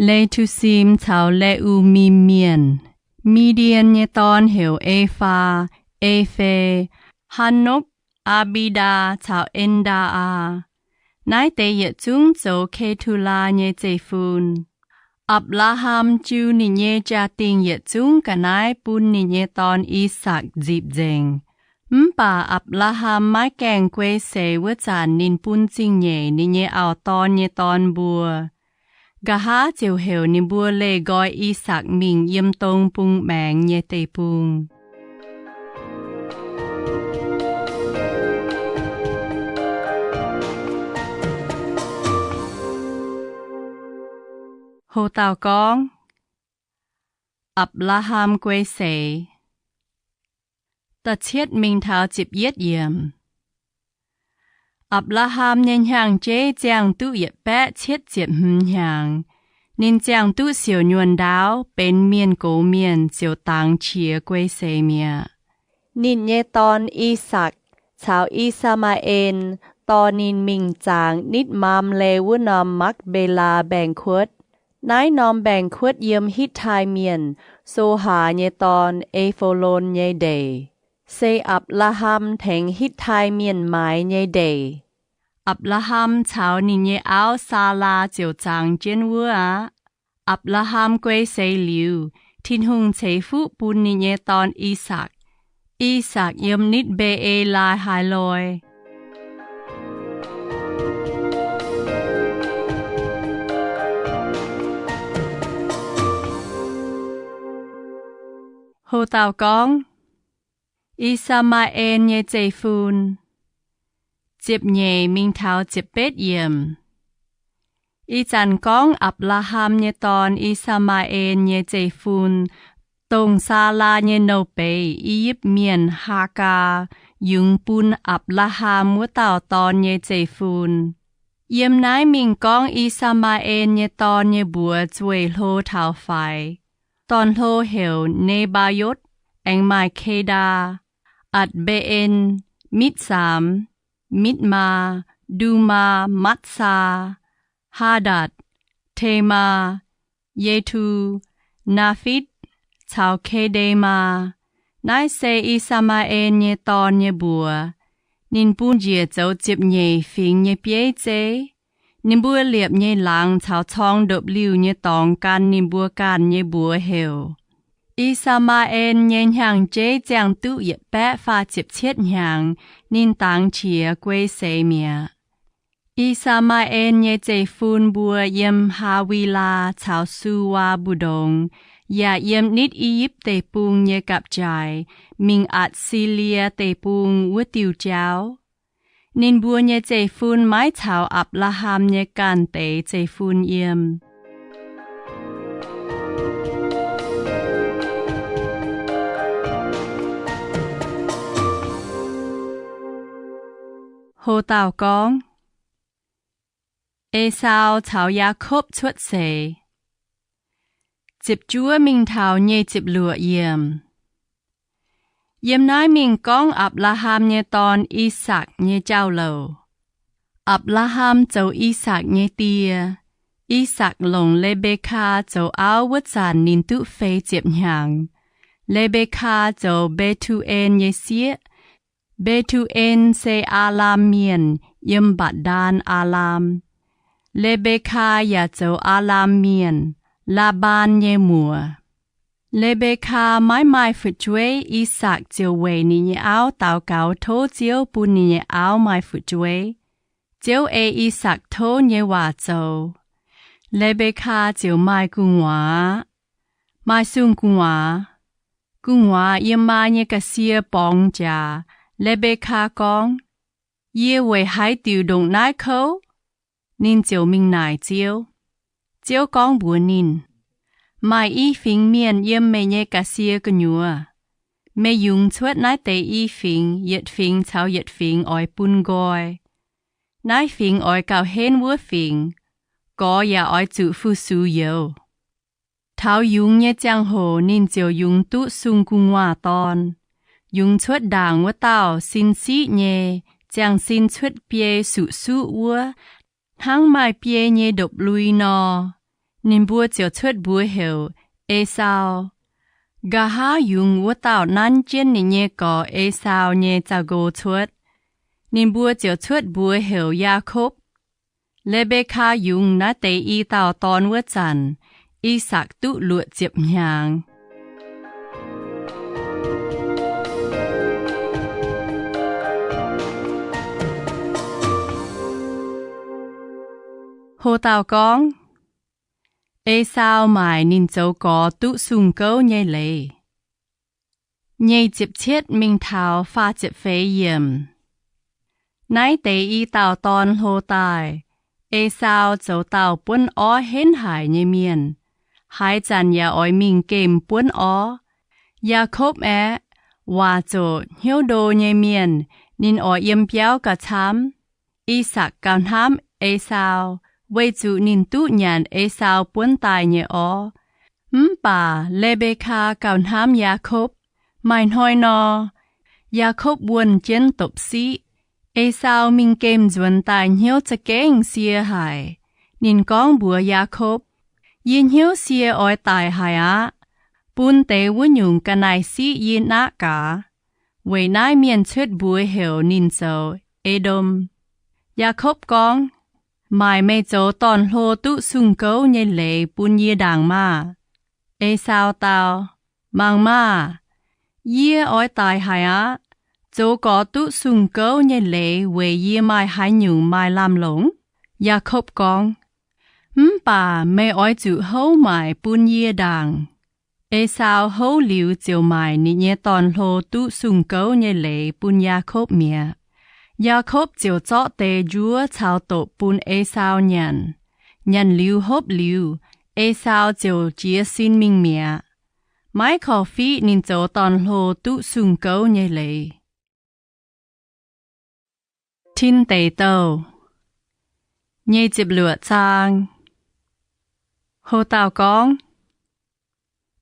Le^tu^sim caux Le^u^mim Mienh. Mi^ndien nyei dorn heuc Efaa, E^fe, Haa^nokv, Aa^mbi^ndaa caux En^ndaa^aa. Naaiv deix yietc zungv zoux Ke^tu^laa nyei zeiv-fun. Apc^laa^ham jiu ninh nyei jaa-dingh yietc zungv ga'naaiv bun ninh nyei dorn I^sakc nzipc nzengc. Mv baac Apc^laa^ham maiv gaengh guei seix wuov zanc ninh bun zingh nyeic ninh nyei auv-dorn nyei dorn mbuo. Nqa'haav ziouc heuc ninh mbuo leih nqoi I^sakc mingh yiem dong bung maengx nyei deic-bung. Ho dauh gorngv, Apc^laa^ham guei seix. Da'cietv mingh taux ziepc yietv yiemc. Apc^laa^ham nyei hnyangx-jeiv ziangh duqv yietc baeqv cietv ziepc hmz hnyangx. Ninh ziangh duqv siouc nyuonh ndaauv, benx mienh gox mienh ziouc dangx qiex guei seix mi'aqv. Ninh nyei dorn, I^sakc, caux I^saa^maa^en dorh ninh mingh zaangx nitv Maamle wuov norm Makv^mbe^laa mbaengx-kuotv. Naaiv norm mbaengx-kuotv yiem Hitv^tai Mienh, So^haa, nyei dorn, E^fo^lon, nyei ndeic, se Apc^laa^ham tengx Hitv^tai Mienh maaiz nyei ndeic. Apc^laa^ham caux ninh nyei auv, Saalaa, ziouc zaangx jienv wuov aqv. Apc^laa^ham guei seix liuz, Tin-Hungh ceix fuqv bun ninh nyei dorn, I^sakc. I^sakc yiem nitv Mbe^e^laa^hai Loi. Ho dauh gorngv, I^saa^maa^en nyei zeiv-fun. Ziepc nyeic mingh taux ziepc betv yiemc. Ih zanc gorngv Apc^laa^ham nyei dorn, I^saa^maa^en nyei zeiv-fun, dongh Saalaa nyei nouh beiz, I^yipv Mienh, Haagaa, yungz bun Apc^laa^ham wuov dauh dorn nyei zeiv-fun. Yiem naaiv mingh gorngv I^saa^maa^en nyei dorn nyei mbuox zueih hlo taux faix. Dorn-hlo heuc Ne^mbaa^yotv, aengx maaih Kedaa, Atc^mbe^en, Mitv^saamx, Mitv^maa, Ndumaa, Matv^saa, Haadatc, Temaa, Yetu, Naafitv, caux Ke^nde^maa. Naaiv se I^saa^maa^en nyei dorn nyei mbuox. Ninh bun njiec zoux ziepc nyeic fingx nyei bieiv zeiv. Ninh mbuo liepc nyei laangz caux corng ndopv-liuh nyei dorngx gan ninh mbuo ganh nyei mbuox heuc I^saa^maa^en nyei hnyangx-jeiv ziangh duqv yietc baeqv faah ziepc cietv hnyangx, ninh dangx qiex guei seix mi'aqv. I^saa^maa^en nyei zeiv-fun mbuo yiem Haa^wi^laa caux Suwaa mbu'ndongx, yaac yiem nitv I^yipv Deic-Bung nyei gapv-jaaix mingh Atc^si^lie Deic-Bung wuov diuh jauv. Ninh mbuo nyei zeiv-fun maiv caux Apc^laa^ham nyei ganh deix zeiv-fun yiem. Ho dauh gorngv, Esaau Caux Yaakopv Cuotv Seix. Ziepc juov mingh taux nyic ziepc luoqc yiemc. Yiem naaiv mingh gorngv Apc^laa^ham nyei dorn, I^sakc, nyei jauv-louc. Apc^laa^ham zoux I^sakc nyei die. I^sakc longc Le^mbe^kaa zoux auv wuov zanc ninh duqv feix ziepc hnyangx. Le^mbe^kaa zoux Mbe^tu^en nyei sieqv. Mbe^tu^en se Aalam Mienh, yiem Mba'ndaan Aalam. Le^mbe^kaa yaac zoux Aalam Mienh, Laa^mbaan nyei muoc. Le^mbe^kaa maiv maaih fu'jueiv, I^sakc ziouc weic ninh nyei auv daux gaux tov Ziouv bun ninh nyei auv maaih fu'jueiv. Ziouv ei I^sakc tov nyei waac zoux. Le^mbe^kaa ziouc maaih gu'nguaaz. Maaih sung gu'nguaaz. Gu'nguaaz yiem maa nyei ga'sie borngz jaax. Le^mbe^kaa gorngv, Yie weic haaix diuc ndongc naaiv kouv? Ninh ziouc mingh naaic Ziouv. Ziouv gorngv mbuox ninh, Maaih i fingx mienh yiem meih nyei ga'sie gu'nyuoz. Meih yungz cuotv naaiv deix i fingx, yietc fingx caux yietc fingx oix bun nqoi. Naaiv fingx oix gauh henv wuov fingx. Gorx yaac oix zuqc fu-sux youz. Taux yungz nyei ziangh hoc ninh ziouc yungz duqv sung gu'nguaaz-dorn. Yungz cuotv ndaangc wuov dauh sin siqv nyei, ziangh sin cuotv biei suqv-suqv wuov, hnangv maaih biei nyei ndopv-lui nor. Ninh mbuo ziouc cuotv mbuox heuc Esaau. Nqa'haav yungz wuov dauh nanv jienv ninh nyei gorx Esaau nyei zaux-nqo cuotv. Ninh mbuo ziouc cuotv mbuox heuc Yaakopv. Le^mbe^kaa yungz naaiv deix i dauh dorn wuov zanc, I^sakc duqv luoqc ziepc hnyangx. Ho dauh gorngv, Esaau maaic ninh zoux gorx duqv sung gouv nyei leiz. Nyic ziepc cietv mingh taux faah ziepc feix yiemc. Naaiv deix i dauh dorn hlo daaih, Esaau zoux dauh buonv orv henv haic nyei mienh, haaix zanc yaac oix mingh gemh buonv orv. Yaakopv aeqv, waac zoqc, hnyouv ndo nyei mienh, ninh oix yiem biauv gauh camv. I^sakc gauh hnamv Esaau, weic zuqc ninh duqv nyanc Esaau buonv daaih nyei orv. Mv baac Le^mbe^kaa gauh hnamv Yaakopv. Maaih hnoi nor, Yaakopv wuonh jienv dopc-siqv. Esaau mingh gemh nzuonx daaih hnyouv za'gengh sie haic. Ninh gorngv mbuox Yaakopv, Yie hnyouv sie oix daic haic aqv. Bun deix wuov nyungc ga'naaiv-siqv yie naqv gaax. Weic naaiv mienh cuotv mbuox heuc ninh zoux E^ndom. Yaakopv gorngv, Maaic meih zoux dorn-hlo duqv sung gouv nyei leiz bun yie ndaangc maah! Esaau dau, Mangc maah! Yie oix daic haic aqv. Zoux gorx duqv sung gouv nyei leiz weic yie maaih haaix nyungc maaih lamh longc? Yaakopv gorngv, Mv baac meih oix zuqc houv maaic bun yie ndaangc. Esaau houv liuz ziouc maaic ninh nyei dorn-hlo duqv sung gouv nyei leiz bun Yaakopv mi'aqv. Yaakopv ziouc zorqv deix njuov caux dopc bun Esaau nyanc. Nyanc liuz hopv liuz, Esaau ziouc jiez sin mingh mi'aqv, maiv korv-fiqv ninh zoux dorn-hlo duqv sung gouv nyei leiz. Tin Deic Douh nyic ziepc luoqc zaang. Ho dauh gorngv,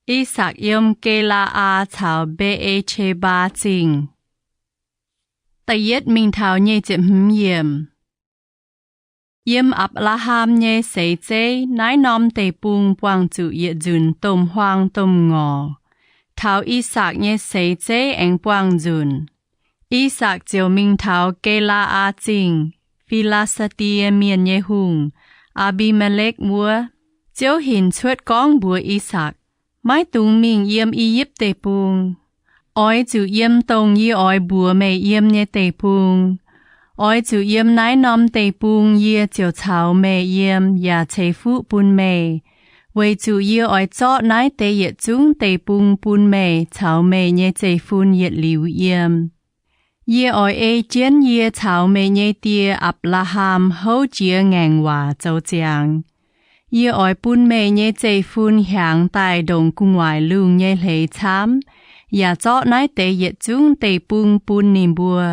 I^sakc yiem Ge^laa^aa caux Mbe^e^qe^mbaa Zingh. Da'yietv mingh taux nyic ziepc hmz yiemc. Yiem Apc^laa^ham nyei seix zeiv naaiv norm deic-bung buangh zuqc yietc nzunc domh huaang domh ngorc. Taux I^sakc nyei seix zeiv aengx buangh nzunc. I^sakc ziouc mingh taux Ge^laa^aa Zingh, Fi^laa^saa^die Mienh nyei hungh, Aa^mbi^me^lekv wuov. Ziouv hinc cuotv gorngv mbuox I^sakc, Maiv dungx mingh yiem I^yipv Deic-Bung. Oix zuqc yiem dongh yie oix mbuox meih yiem nyei deic-bung. Oix zuqc yiem naaiv norm deic-bung yie ziouc caux meih yiem yaac ceix fuqv bun meih, weic zuqc yie oix zorqv naaiv deix yietc zungv deic-bung bun meih caux meih nyei zeiv-fun yietc liuz yiem. Yie oix ei jienv yie caux meih nyei die, Apc^laa^ham, houv jiex ngaengc waac zoux ziangx. Yie oix bun meih nyei zeiv-fun hiaangx daaih ndongc gu'nguaaic lungh nyei hleix camv, yaac zorqv naaiv deix yietc zungv deic-bung bun ninh mbuo.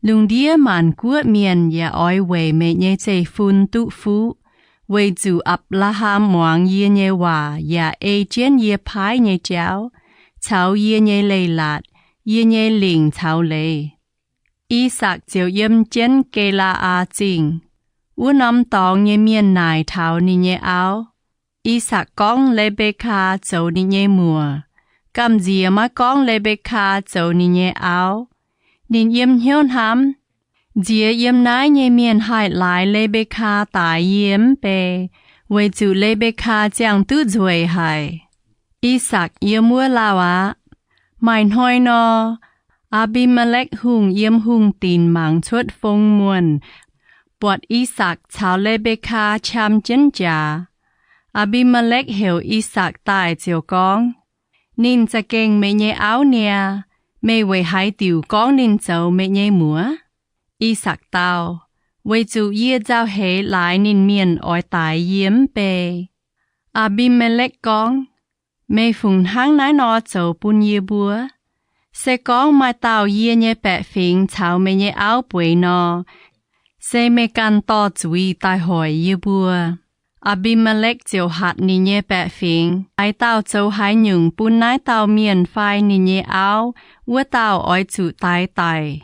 Lungh ndiev maanc guoqv mienh yaac oix weic meih nyei zeiv-fun duqv fuqv, weic zuqc Apc^laa^ham muangx yie nyei waac yaac ei jienv yie paaiv nyei jauv, caux yie nyei leiz-latc, yie nyei lingc caux leiz. I^sakc ziouc yiem jienv Ge^laa^aa Zingh. Wuov norm dorngx nyei mienh naaic taux ninh nyei auv. I^sakc gorngv Le^mbe^kaa zoux ninh nyei muoc, gamh nziex maiv gorngv Le^mbe^kaa zoux ninh nyei auv. Ninh yiem hnyouv hnamv, Nziex yiem naaiv nyei mienh haih laaix Le^mbe^kaa daaix yie mv bei, weic zuqc Le^mbe^kaa ziangh duqv nzueic haic. I^sakc yiem wuov lauh aqv. Maaih hnoi nor, Aa^mbi^me^lekv Hungh yiem hungh dinc mangc cuotv fong muonh, buatc I^sakc caux Le^mbe^kaa qam jienv jaax. Aa^mbi^me^lekv heuc I^sakc daaih ziouc gorngv, Ninh za'gengh meih nyei auv niaa. Meih weic haaix diuc gorngv ninh zoux meih nyei muoc? I^sakc dau, Weic zuqc yie nzauh heix laaix ninh mienh oix daix yie mv bei. Aa^mbi^me^lekv gorngv, Meih fungc hnangv naaiv nor zoux bun yie mbuo? Se gorngv maaih dauh yie nyei baeqc fingx caux meih nyei auv bueix nor, se meih ganh dorh zuiz daaih hoic yie mbuo. Aa^mbi^me^lekv ziouc hatc ninh nyei baeqc fingx, Haaix dauh zoux haaix nyungc bun naaiv dauh mienh fai ninh nyei auv, wuov dauh oix zuqc daix daic.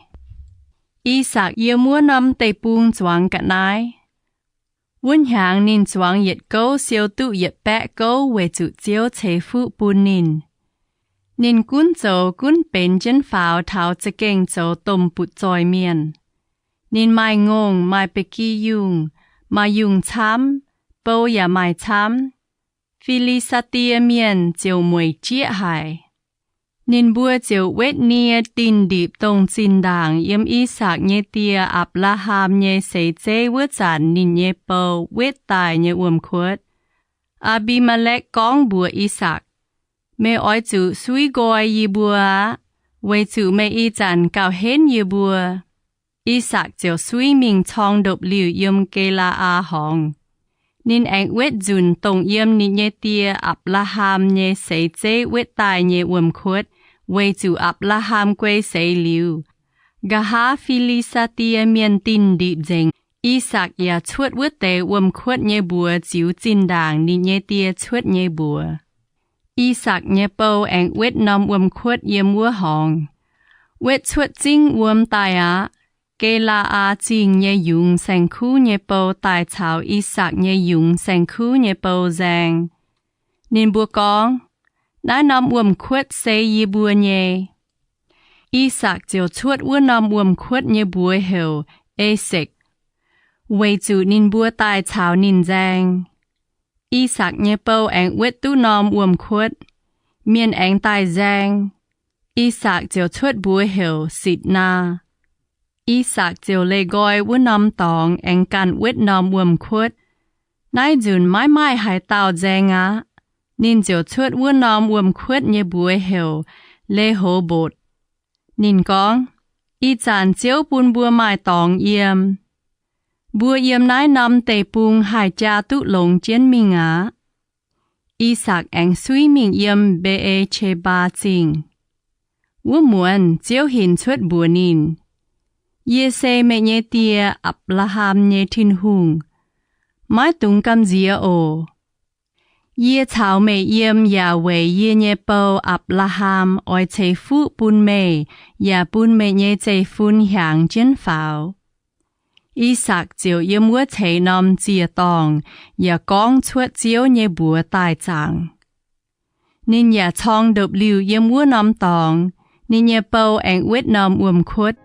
I^sakc yiem wuov norm deic-bung zuangx ga'naaiv. Wuov hnyangx ninh zuangx yietc gouv siou duqv yietc baeqv gouv weic zuqc Ziouv ceix fuqv bun ninh. Ninh gunv zoux gunv benx jienv faaux taux za'gengh zoux domh butv-zoih mienh. Ninh maaih ngongh, maaih ba'gi yungh, maaih yungh camv, bou yaac maaih camv. Fi^li^saa^die Mienh ziouc mueic jieqv haic. Ninh mbuo ziouc wetv nie dinh ndipc dongh zinh ndaangc yiem I^sakc nyei die, Apc^laa^ham, nyei seix zeiv wuov zanc ninh nyei bou wetv daaih nyei wuom-kuotv. Aa^mbi^me^lekv gorngv mbuox I^sakc, Meih oix zuqc suiv nqoi yie mbuo aqv, weic zuqc meih ih zanc gauh henv yie mbuo. I^sakc ziouc suiv mingh corng ndopv-liuh yiem Ge^laa^aa Horngz. Ninh aengx wetv nzunc dongh yiem ninh nyei die, Apc^laa^ham, nyei seix zeiv wetv daaih nyei wuom-kuotv, weic zuqc Apc^laa^ham guei seix liuz, nqa'haav Fi^li^saa^die Mienh dinh ndipc nzengc. I^sakc yaac cuotv wuov deix wuom-kuotv nyei mbuox ziux zinh ndaangc ninh nyei die cuotv nyei mbuox. I^sakc nyei bou aengx wetv norm wuom-kuotv yiem wuov horngz. Wetv cuotv zingv wuom daaih aqv. Ge^laa^aa Zingh nyei yungz saeng-kuv nyei bou daaih caux I^sakc nyei yungz saeng-kuv nyei bou nzaeng. Ninh mbuo gorngv, Naaiv norm wuom-kuotv se yie mbuo nyei. I^sakc ziouc cuotv wuov norm wuom-kuotv nyei mbuox heuc Esekc, weic zuqc ninh mbuo daaih caux ninh nzaeng. I^sakc nyei bou aengx wetv duqv norm wuom-kuotv. Mienh aengx daaih nzaeng. I^sakc ziouc cuotv mbuox heuc Sitc^naa. I^sakc ziouc leih nqoi wuov norm dorngx aengx ganh wetv norm wuom-kuotv. Naaiv nzunc maiv maaih haaix dauh nzaeng aqv. Ninh ziouc cuotv wuov norm wuom-kuotv nyei mbuox heuc Le^ho^mbotc. Ninh gorngv, Ih zanc Ziouv bun mbuo maaih dorngx yiem. Mbuo yiem naaiv norm deic-bung haih jaa duqv longx jienv mingh aqv. I^sakc aengx suiv mingh yiem Mbe^e^qe^mbaa Zingh. Wuov muonz Ziouv hinc cuotv mbuox ninh, Yie se meih nyei die, Apc^laa^ham, nyei Tin-Hungh. Maiv dungx gamh nziex oc. Yie caux meih yiem yaac weic yie nyei bou, Apc^laa^ham, oix ceix fuqv bun meih yaac bun meih nyei zeiv-fun hiaangx jienv faaux. I^sakc ziouc yiem wuov ceix norm ziec-dorngh yaac gorngv cuotv Ziouv nyei mbuox daaih zaangc. Ninh yaac corng ndopv-liuh yiem wuov norm dorngx. Ninh nyei bou aengx wetv norm wuom-kuotv.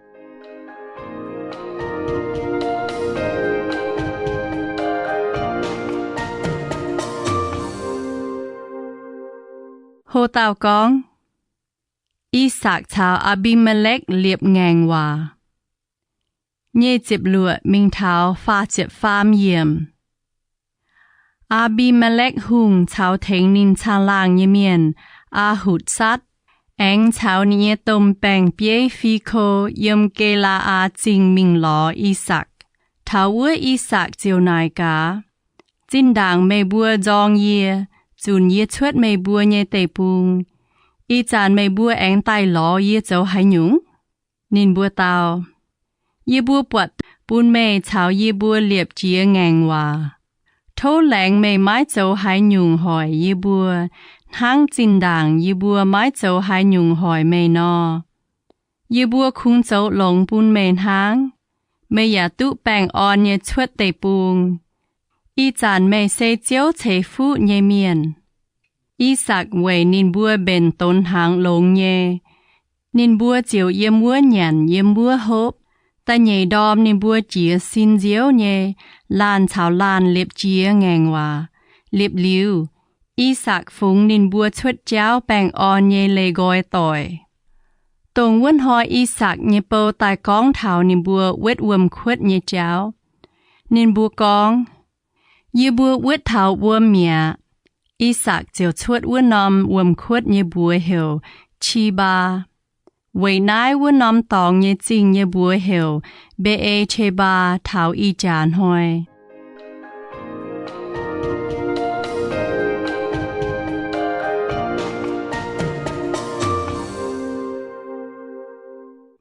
Ho dauh gorngv, I^sakc caux Aa^mbi^me^lekv liepc ngaengc waac. Nyic ziepc luoqc mingh taux faah ziepc faam yiemc. Aa^mbi^me^lekv Hungh caux tengx ninh caangh laangh nyei mienh, Aa^hutc^satv, aengx caux ninh nyei domh baeng-bieiv Fiko yiem Ge^laa^aa Zingh mingh lorz I^sakc. Taux wuov I^sakc ziouc naaic gaax, Zinh ndaangc meih mbuo nzorng yie, zunc yie cuotv meih mbuo nyei deic-bung, ih zanc meih mbuo aengx daaih lorz yie zoux haaix nyungc? Ninh mbuo dau, Yie mbuo buatc bun meih caux yie mbuo liepc jiex ngaengc waac. Tov laengz meih maiv zoux haaix nyungc hoic yie mbuo, hnangv zinh ndaangc yie mbuo maiv zoux haaix nyungc hoic meih nor. Yie mbuo kungx zoux longx bun meih hnangv. Meih yaac duqv baengh orn nyei cuotv deic-bung. Ih zanc meih se Ziouv ceix fuqv nyei mienh. I^sakc weic ninh mbuo mbenc donx hnaangx longx nyei. Ninh mbuo ziouc yiem wuov nyanc yiem wuov hopv. Da'nyeic ndorm ninh mbuo jiez sin nziouv nyei, laanh caux laanh liepc jiex ngaengc waac. Liepc liuz, I^sakc fungx ninh mbuo cuotv jauv baengh orn nyei leih nqoi doic. Dongh wuov hnoi I^sakc nyei bou daaih gorngv taux ninh mbuo wetv wuom-kuotv nyei jauv. Ninh mbuo gorngv, Yie mbuo wetv taux wuom mi'aqv. I^sakc ziouc cuotv wuov norm wuom-kuotv nyei mbuox heuc Qi^mbaa. Weic naaiv wuov norm dorngx nyei zingh nyei mbuox heuc Mbe^e^qe^mbaa taux ih jaax hnoi.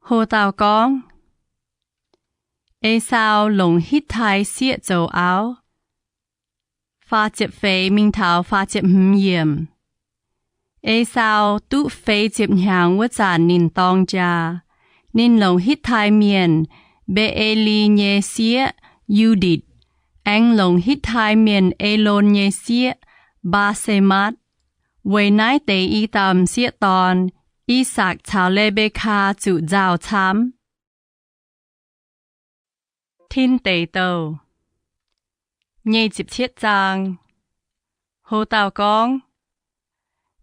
Ho dauh gorngv, Esaau Longc Hitv^tai Sieqv Zoux Auv. Faah ziepc feix mingh taux faah ziepc hmz yiemc. Esaau duqv feix ziepc hnyangx wuov zanc ninh dorng jaa. Ninh longc Hitv^tai Mienh, Mbe^e^li nyei sieqv, Yu^nditc, aengx longc Hitv^tai Mienh, Elon nyei sieqv, Mbaa^se^matv. Weic naaiv deix i dauh m'sieqv dorn, I^sakc caux Le^mbe^kaa zuqc nzauh camv. Tin Deic Douh nyic ziepc cietv zaang. Ho dauh gorngv,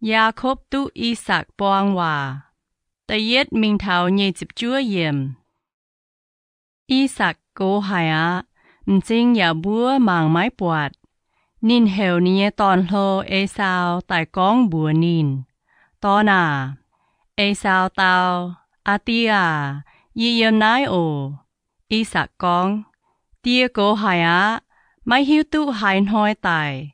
Yaakopv Duqv I^sakc Buang Waac. Da'yietv mingh taux nyic ziepc juov yiemc. I^sakc gox haic aqv. M'zing yaac mbuov mangc maiv buatc. Ninh heuc ninh nyei dorn-hlo, Esaau, daaih gorngv mbuox ninh, Dorn aac! Esaau dau, Aa Die aac, yie yiem naaiv oc. I^sakc gorngv, Die gox haic aqv. Maiv hiuv duqv haaix hnoi daic.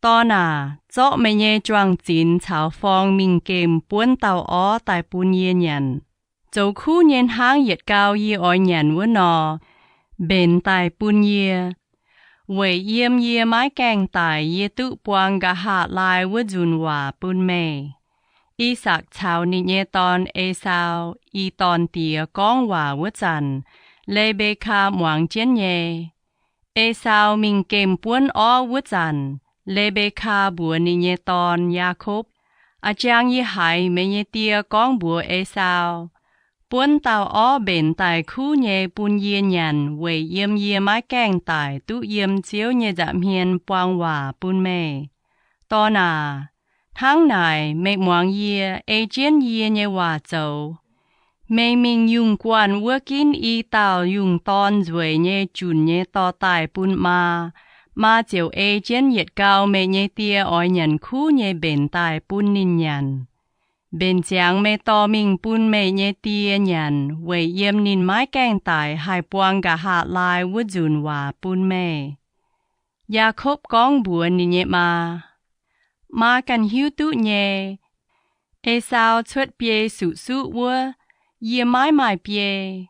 Dorn aac, zorqv meih nyei juang-zinx caux forng mingh gemh buonv dauh orv daaih bun yie nyanc, zoux kuv nyei hnangv yietc gau yie oix nyanc wuov nor, mbenc daaih bun yie. Weic yiem yie maiv gaengh daic yie duqv buang nqa'haav laai wuov nzunc waac bun meih. I^sakc caux ninh nyei dorn, Esaau, i dorn-diex gorngv waac wuov zanc, Le^mbe^kaa muangx jienv nyei. Esaau mingh gemh buonv orv wuov zanc, Le^mbe^kaa mbuox ninh nyei dorn, Yaakopv, A'jang yie haiz meih nyei die gorngv mbuox Esaau, Buonv dauh orv mbenc daaih kuv nyei bun yie nyanc weic yiem yie maiv gaengh daic duqv yiem Ziouv nyei nza'hmien buang waac bun meih. Dorn aac, hnangv naaic meih muangx yie, ei jienv yie nyei waac zoux. Meih mingh yungh guanh wuov ginv i dauh yungh dorn nzueic nyei junc nyei dorh daaih bun maa. Maa ziouc ei jienv yietc gau meih nyei die oix nyanc kuv nyei mbenc daaih bun ninh nyanc. Mbenc ziangx meih dorh mingh bun meih nyei die nyanc weic yiem ninh maiv gaengh daic haih buang nqa'haav laai wuov nzunc waac bun meih. Yaakopv gorngv mbuox ninh nyei maa, Maa ganh hiuv duqv nyei. Esaau cuotv biei suqv suqv wuov, yie maiv maaih biei.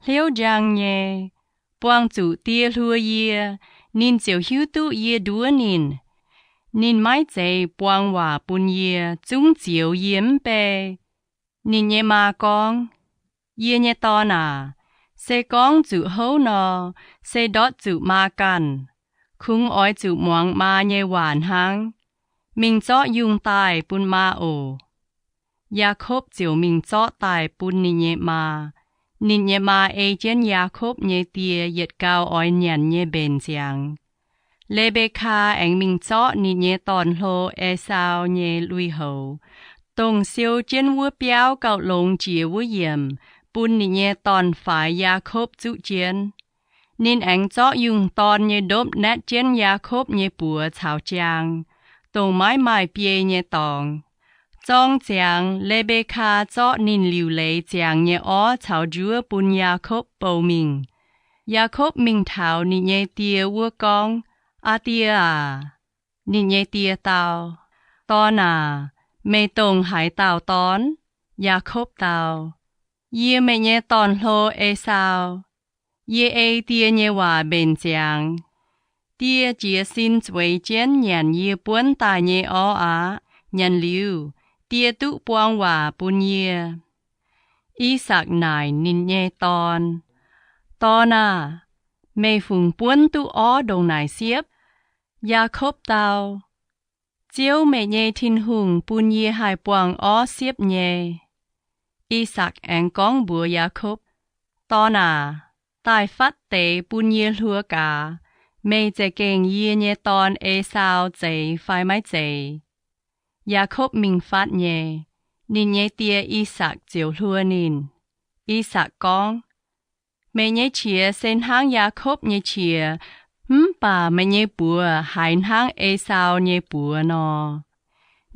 Hliouv njang nyei, buangh zuqc die hluo yie, ninh ziouc hiuv duqv yie nduov ninh. Ninh maiv zeiz buang waac bun yie, zungv zioux yie mv bei. Ninh nyei maa gorngv, Yie nyei dorn aac, se gorngv zuqc houv nor, se ndortv zuqc maa ganh. Kungx oix zuqc muangx maa nyei waac hnangv. Mingh zorqv yungh daaih bun maa oc. Yaakopv ziouc mingh zorqv daaih bun ninh nyei maa. Ninh nyei maa ei jienv Yaakopv nyei die yietc gau oix nyanc nyei mbenc ziangx. Le^mbe^kaa aengx mingh zorqv ninh nyei dorn-hlo, Esaau, nyei lui-houx, dongh siou jienv wuov biauv gauh longx jiex wuov yiemc, bun ninh nyei dorn-faix, Yaakopv, zuqv jienv. Ninh aengx zorqv yungh dorn nyei ndopv naetv jienv Yaakopv nyei buoz caux jaang, dongh maiv maaih biei nyei dorngx. Zorng ziangx, Le^mbe^kaa zorqv ninh liuc leiz ziangx nyei orv caux njuov bun Yaakopv bou mingh. Yaakopv mingh taux ninh nyei die wuov gorngv, Aa Die aac! Ninh nyei die dau, Dorn aac, meih dongh haaix dauh dorn? Yaakopv dau, Yie meih nyei dorn-hlo, Esaau. Yie ei die nyei waac mbenc ziangx. Die jiez sin zueiz jienv nyanc yie buonv daaih nyei orv aqv. Nyanc liuz, die duqv buang waac bun yie. I^sakc naaic ninh nyei dorn, Dorn aah! Meih fungc buonv duqv orv ndongc naaic siepv? Yaakopv dau, Ziouv, meih nyei Tin-Hungh, bun yie haih buangh orv siepv nyei. I^sakc aengx gorngv mbuox Yaakopv, Dorn aac, daaih fatv deix bun yie hluo gaax. Meih za'gengh yie nyei dorn, Esaau, zeiz fai maiv zeiz? Yaakopv mingh fatv nyei. Ninh nyei die, I^sakc, ziouc hluo ninh. I^sakc gorngv, Meih nyei qiex se hnangv Yaakopv nyei qiex, mv baac meih nyei buoz haiz hnangv Esaau nyei buoz nor.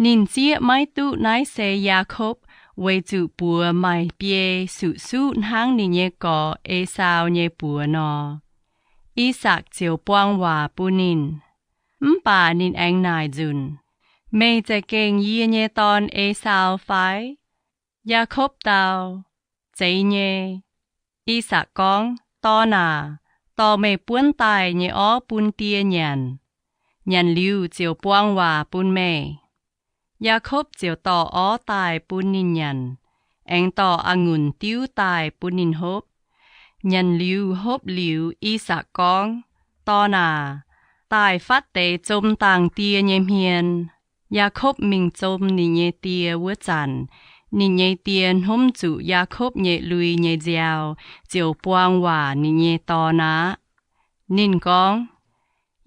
Ninh zieqv maiv duqv naaiv se Yaakopv, weic zuqc buoz maaih biei suqv-suqv hnangv ninh nyei gorx, Esaau, nyei buoz nor. I^sakc ziouc buang waac bun ninh. Mv baac ninh aengx naaic nzunc, Meih za'gengh yie nyei dorn, Esaau, fai? Yaakopv dau, Zeiz nyei. I^sakc gorngv, Dorn aac, dorh meih buonv daaih nyei orv bun die nyanc. Nyanc liuz ziouc buang waac bun meih. Yaakopv ziouc dorh orv daaih bun ninh nyanc, aengx dorh a'ngunc diuv daaih bun ninh hopv. Nyanc liuz hopv liuz, I^sakc gorngv, Dorn aac, daaih fatv deix zom dangh die nyei hmien. Yaakopv mingh zom ninh nyei die wuov zanc, ninh nyei die hnomv zuqc Yaakopv nyei lui nyei nziaaux, ziouc buang waac ninh nyei dorn aqv. Ninh gorngv,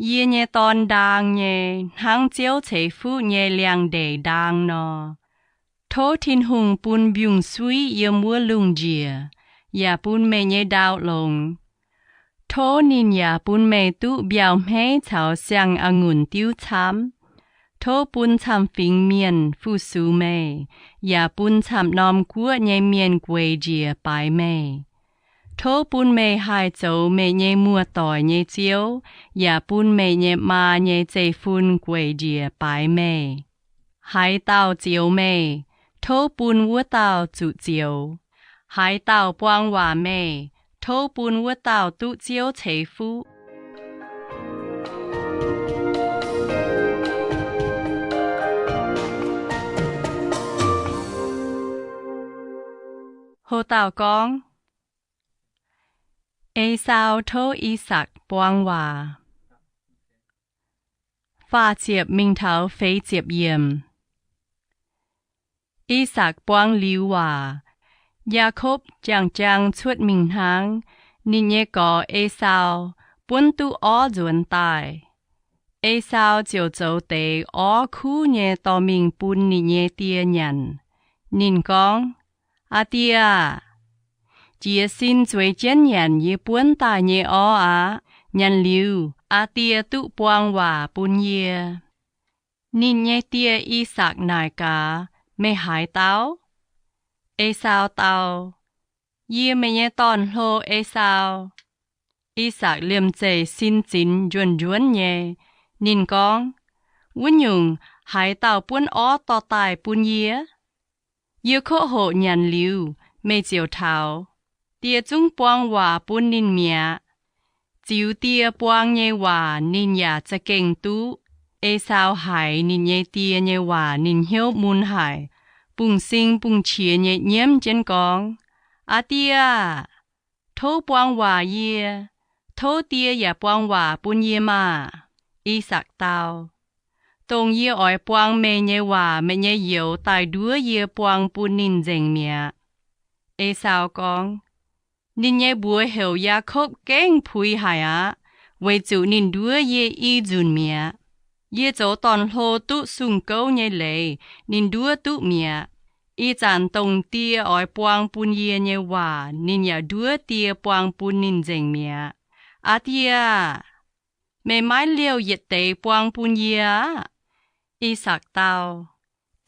Yie nyei dorn ndaang nyei, hnangv Ziouv ceix fuqv nyei liangx-ndeic ndaang nor. Tov Tin-Hungh bun mbiungc-suiv yiem wuov lungh njiec, yaac bun meih nyei ndau longx. Tov ninh yaac bun meih duqv mbiauh hmeiv caux siang-a'ngunc diuv camv. Tov bun camv-fingx mienh fu-sux meih, yaac bun camv-norm guoqv nyei mienh gueic njiec baaix meih. Tov bun meih haih zoux meih nyei muoz-doic nyei ziouv, yaac bun meih nyei maa nyei zeiv-fun gueic njiec baaix meih. Haaix dauh zioux meih, tov bun wuov dauh zuqc zioux. Haaix dauh buang waac meih, tov bun wuov dauh duqv Ziouv ceix fuqv. Ho dauh gorngv, Esaau tov I^sakc buang waac. Faah ziepc mingh taux feix ziepc yiemc. I^sakc buang liuz waac, Yaakopv jangx-jangx cuotv mingh hnangv, ninh nyei gorx, Esaau, buonv duqv orv nzuonx daaih. Esaau ziouc zoux deix orv kuv nyei dorh mingh bun ninh nyei die nyanc. Ninh gorngv, Aa Die aah! Jiez sin zueiz jienv nyanc yie buonv daaih nyei orv aqv. Nyanc liuz, aa Die duqv buang waac bun yie. Ninh nyei die, I^sakc, naaic gaax, Meih haaix dauh? Esaau dau, Yie meih nyei dorn-hlo, Esaau. I^sakc liemh zeih sin zinx njuonx-njuonx nyei. Ninh gorngv, Wuov nyungc, haaix dauh buonv orv dorh daaih bun yie? Yie koqv hoqc nyanc liuz, meih ziouc taux. Die zungv buang waac bun ninh mi'aqv. Ziux die buang nyei waac ninh yaac za'gengh duqv. Esaau haiz ninh nyei die nyei waac ninh hnyouv mun haic, bungx-sing bungx-qiex nyei nyiemv jienv gorngv, Aa Die aah! Tov buang waac yie. Tov die yaac buang waac bun yie maah! I^sakc dau, Dongh yie oix buang meih nyei waac meih nyei youz daaih nduov yie buang bun ninh nzengc mi'aqv. Esaau gorngv, Ninh nyei mbuox heuc Yaakopv gengh puix haic aqv. weic zuqc ninh nduov yie i nzunc mi'aqv. Yie zoux dorn-hlo duqv sung-gouv nyei leiz, ninh nduov duqv mi'aqv. Ih zanc dongh die oix buang bun yie nyei waac ninh yaac nduov die buang bun ninh nzengc mi'aqv. Aa die aah! Meih maiv liouh yietc deix buang bun yie aqv? I^sakc dau,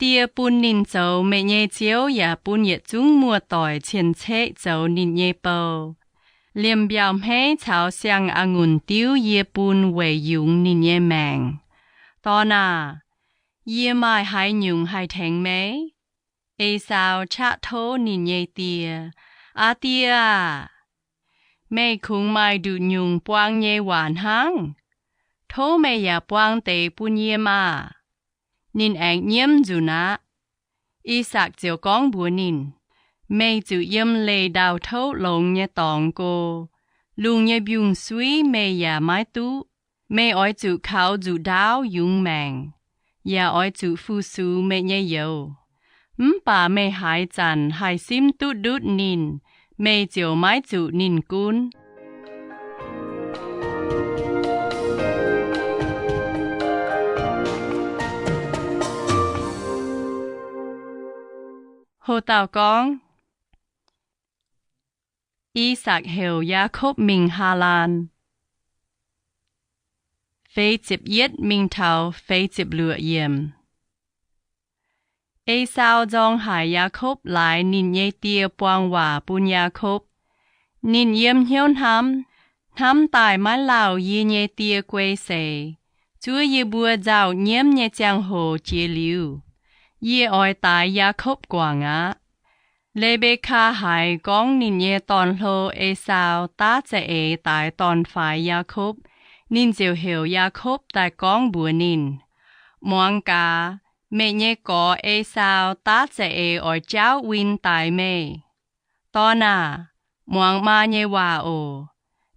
Die bun ninh zoux meih nyei ziouv yaac bun yietc zungv muoz-doic cien-ceqv zoux ninh nyei bou. Liemh mbiauh hmeiv caux siang-a'ngunc diuv yie bun weic yungz ninh nyei maengc. Dorn aah! Yie maaih haaix nyungc haih tengx meih? Esaau qaqv tov ninh nyei die, Aa die aah! Meih kungx maaih nduqc nyungc buang nyei waac hnangv. Tov meih yaac buang deix bun yie maah! Ninh aengx nyiemv nzunc aqv. I^sakc ziouc gorngv mbuox ninh, Meih zuqc yiem leih ndau-touv longx nyei dorngx go. Lungh nyei mbiungc-suiv meih yaac maiv duqv. Meih oix zuqc kaux nzuqc ndaauv yungz maengc, yaac oix zuqc fu-sux meih nyei youz. Mv baac meih haaix zanc haih simv duqv ndutv ninh, meih ziouc maiv zuqc ninh gunv. Ho dauh gorngv, I^sakc heuc Yaakopv mingh Haalaan. Feix ziepc yietv mingh taux feix ziepc luoqc yiemc. Esaau nzorng haic Yaakopv laaix ninh nyei die buang waac bun Yaakopv. Ninh yiem hnyouv hnamv, Hnamv daaih maiv lauh yie nyei die guei seix. Zuov yie mbuo nzauh nyiemv nyei ziangh hoc jiex liuz, yie oix daix Yaakopv guangc aqv. Le^mbe^kaa haiz gorngv ninh nyei dorn-hlo Esaau daav za'eix daix dorn-faix Yaakopv, ninh ziouc heuc Yaakopv daaih gorngv mbuox ninh, Muangx gaax, meih nyei gorx Esaau daav za'eix oix jaauv win daix meih. Dorn aah! Muangx maa nyei waac oc.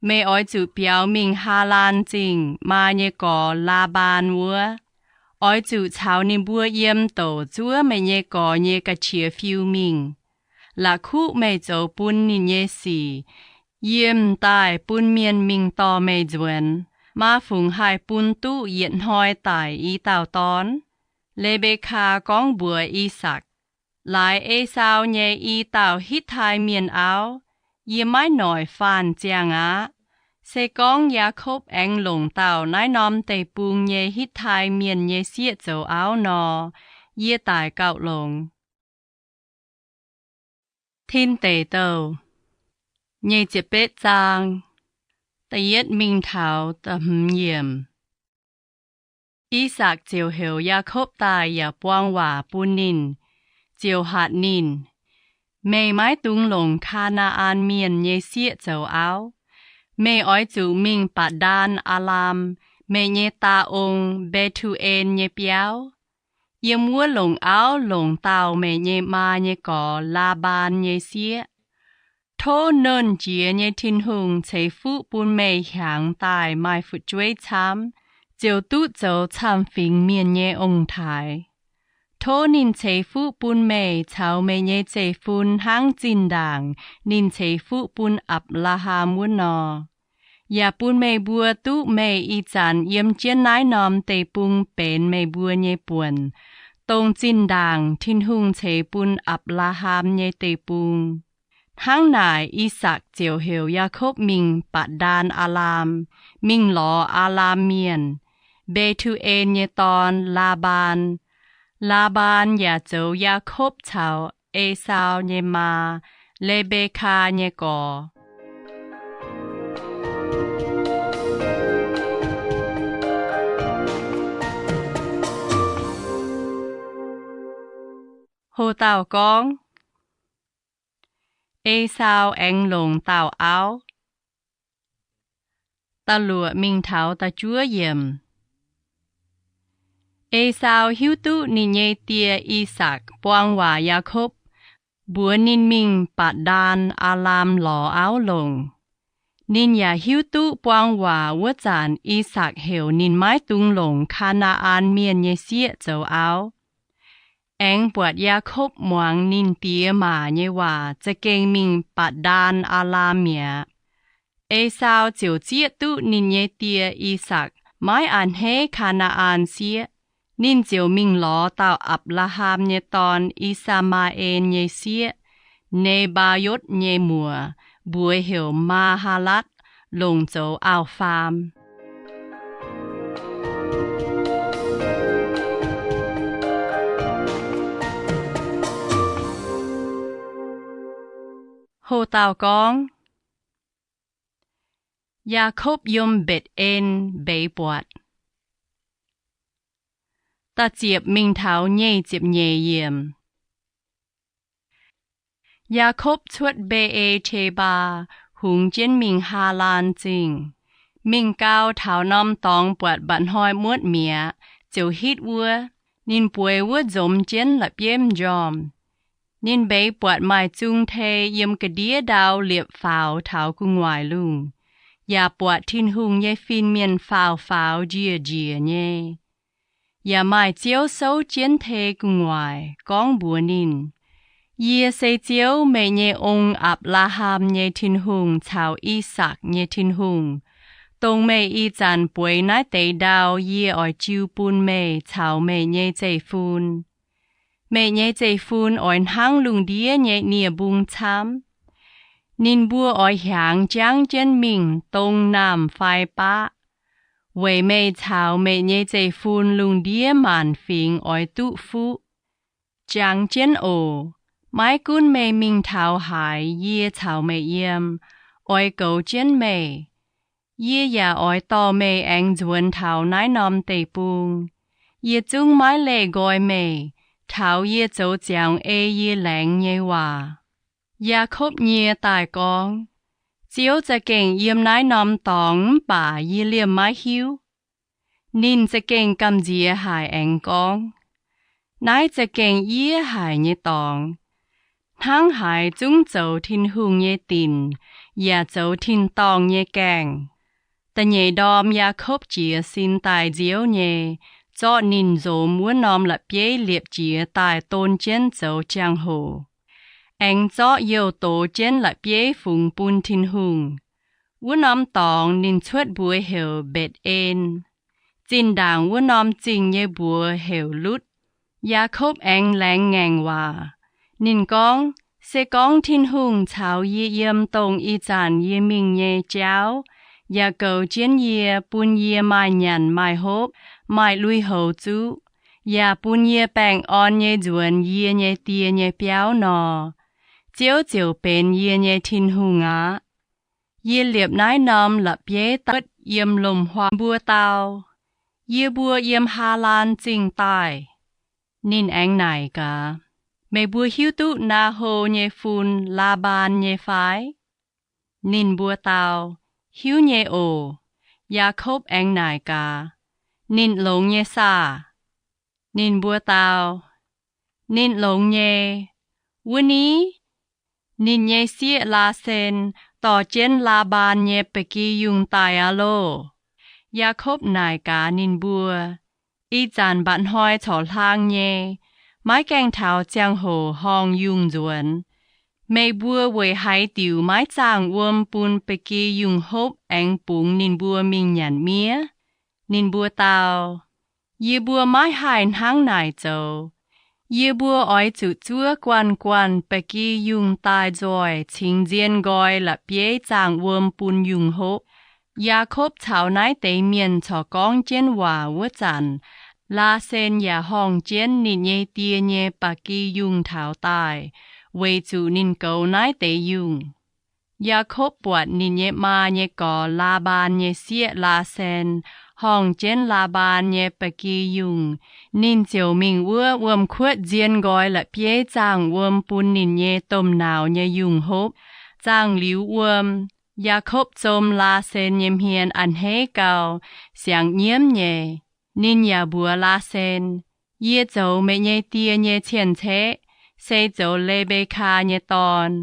Meih oix zuqc biaux mingh Haalaan Zingh maa nyei gorx, Laa^mbaan, wuov. Oix zuqc caux ninh mbuo yiem douc zuov meih nyei gorx nyei ga'qiex fiu mingh. La'kuqv meih zoux bun ninh nyei sic, yie m'daaih bun mienh mingh dorh meih nzuonx. Maa fungc haih bun duqv yietc hnoi daic i dauh dorn? Le^mbe^kaa gorngv mbuox I^sakc, Laaix Esaau nyei i dauh Hitv^tai Mienh auv, yie maiv noic faanh ziangh aqv. Se gorngv Yaakopv aengx longc dauh naaiv norm deic-bung nyei Hitv^tai Mienh nyei sieqv zoux auv nor, yie daic gauh longx. Tin Deic Douh nyic ziepc betv zaang, da'yietv mingh taux da'hmz yiemc. I^sakc ziouc heuc Yaakopv daaih yaac buang waac bun ninh, ziouc hatc ninh, Meih maiv dungx longc Kaa^naa^an Mienh nyei sieqv zoux auv. Meih oix zuqc mingh Baac^ndaan Aa^laam, meih nyei daa ong, Mbe^tu^en, nyei biauv. Yiem wuov longc auv longc dauh meih nyei maa nyei gorx, Laa^mbaan, nyei sieqv. Tov Nernh Jiex nyei Tin-Hungh ceix fuqv bun meih hiaangx daaih maaih fu'jueiv camv, ziouc duqv zoux camv-fingx mienh nyei ong-taaix. Tov ninh ceix fuqv bun meih caux meih nyei zeiv-fun hnangv zinh ndaangc ninh ceix fuqv bun Apc^laa^ham wuov nor, yaac bun meih mbuo duqv meih ih zanc yiem jienv naaiv norm deic-bung benx meih mbuo nyei buonc, dongh zinh ndaangc Tin-Hungh ceix bun Apc^laa^ham nyei deic-bung. Hnangv naaic, I^sakc ziouc heuc Yaakopv mingh Baac^ndaan Aa^laam, mingh lorz Aa^laam Mienh, Mbe^tu^en nyei dorn, Laa^mbaan. Laa^mbaan yaac zoux Yaakopv caux Esaau nyei maa, Le^mbe^kaa, nyei gorx. Ho dauh gorngv, Esaau aengx longc dauh auv. Da'luoqc mingh taux da'juov yiemc. Esaau hiuv duqv ninh nyei die, I^sakc, buang waac Yaakopv, mbuox ninh mingh Baac^ndaan Aa^laam lorz auv longc. Ninh yaac hiuv duqv buang waac wuov zanc I^sakc heuc ninh maiv dungx longc Kaa^naa^an Mienh nyei sieqv zoux auv. Aengx buatc Yaakopv muangx ninh diex maac nyei waac za'gengh mingh Baac^ndaan Aa^laam mi'aqv. Esaau ziouc zieqv duqv ninh nyei die, I^sakc, maiv a'hneiv Kaa^naa^an sieqv. Ninh ziouc mingh lorz dauh Apc^laa^ham nyei dorn, I^saa^maa^en nyei sieqv, Ne^mbaa^yotv nyei muoc, mbuox heuc Maa^haa^latv, longc zoux auv-faam. Ho dauh gorngv, Yaakopv Yiem Mbetc^en Mbeix Buatc. Da'ziepc mingh taux nyic ziepc nyeic yiemc. Yaakopv cuotv Mbe^e^te^mbaa, hungx jienv mingh Haalaan Zingh. Mingh gau, taux norm dorngx buatc mba'hnoi muotv mi'aqv, ziouc hitv wuov. Ninh bueix wuov nzomz jienv la'bieiv m'njormh. Ninh mbeix buatc maaih zung tei yiem ga'ndiev ndau liepc faaux taux gu'nguaaic lungh, yaac buatc Tin-Hungh nyei fin-mienh faaux faaux njiec njiec nyei. Yaac maaih Ziouv souv jienv tei gu'nguaaic gorngv mbuox ninh, Yie se Ziouv, meih nyei ong, Apc^laa^ham nyei Tin-Hungh caux I^sakc nyei Tin-Hungh. Dongh meih ih zanc bueix naaiv deix ndau, yie oix jiu bun meih caux meih nyei zeiv-fun. Meih nyei zeiv-fun oix hnangv lungh ndiev nyei nie-mbung camv. Ninh mbuo oix hiaangx jangv jienv mingh dong, naamh fai baqv. Weic meih caux meih nyei zeiv-fun lungh ndiev maanc fingx oix duqv fuqv. Jangx jienv oc. Maiv gunv meih mingh taux haaix, yie caux meih yiem, oix goux jienv meih. Yie yaac oix dorh meih aengx nzuonx taux naaiv norm deic-bung. Yie zungv maiv leih nqoi meih, taux yie zoux ziangx ei yie laengz nyei waac. Yaakopv nyie daaih gorngv, Ziouv za'gengh yiem naaiv norm dorngx mv baac yie liemh maiv hiuv. Ninh za'gengh gamh nziex haic aengx gorngv, Naaiv za'gengh yie haic nyei dorngx. Hnangv haaix zungv zoux Tin-Hungh nyei dinc yaac zoux tin-dorngh nyei gaengh. Da'nyeic ndorm Yaakopv jiez sin daaih nziouv nyei, zorqv ninh nzomz wuov norm la'bieiv liepc jiez daaih don jienv zoux jangx-hoc, aengx zorqv youh doz jienv la'bieiv fungx bun Tin-Hungh. Wuov norm dorngx ninh cuotv mbuox heuc Mbetc^en. Zinh ndaangc wuov norm zingh nyei mbuox heuc Lutv. Yaakopv aengx laengz ngaengc waac. Ninh gorngv, Se gorngv Tin-Hungh caux yie yiem, dongh ih zanc yie mingh nyei jauv, yaac goux jienv yie, bun yie maaih nyanc maaih hopv, maaih lui-houx zuqv, yaac bun yie baengh orn nyei nzuonx yie nyei die nyei biauv nor, Ziouv ziouc benx yie nyei Tin-Hungh aqv. Yie liepc naaiv norm la'bieiv daaih cuotv yiem lomc-huaang. Mbuo dau, Yie mbuo yiem Haalaan Zingh daaih. Ninh aengx naaic gaax, Meih mbuo hiuv duqv Naa^ho nyei fun, Laa^mbaan, nyei fai? Ninh mbuo dau, Hiuv nyei oc. Yaakopv aengx naaic gaax, Ninh longx nyei saah? Ninh mbuo dau, Ninh longx nyei. Wuov ni, ninh nyei sieqv, Laasen, dorh jienv Laa^mbaan nyei ba'gi yungh daic aqv loh. Yaakopv naaic gaax ninh mbuo, Ih zanc mba'hnoi corc hlaang nyei, maiv gaengh taux ziangh hoc horngh yungh nzuonx. Meih mbuo weic haaix diuc maiv zaangh wuom bun ba'gi yungh hopv aengx bungx ninh mbuo mingh nyanc miev? Ninh mbuo dau, Yie mbuo maiv haih hnangv naaic zoux. Yie mbuo oix zuqc zuov guanh guanh ba'gi yungh daaih nzoih cingx nzien nqoi la'bieiv zaangh wuom bun yungh hopv. Yaakopv caux naaiv deix mienh corc gorngv jienv waac wuov zanc, Laasen yaac horngh jienv ninh nyei die nyei ba'gi yungh taux daaih, weic zuqc ninh goux naaiv deix yungh. Yaakopv buatc ninh nyei maa nyei gorx, Laa^mbaan nyei sieqv, Laasen, horngh jienv Laa^mbaan nyei ba'gi yungh. Ninh ziouc mingh wuov wuom-kuotv nzien nqoi la'bieiv zaangh wuom bun ninh nyei domh nauz nyei yungh hopv. Zaangh liuz wuom, Yaakopv zom Laasen nyei hmien a'hneiv gau, siangx nyiemv nyei. Ninh yaac mbuox Laasen, Yie zoux meih nyei die nyei cien-ceqv, se zoux Le^mbe^kaa nyei dorn.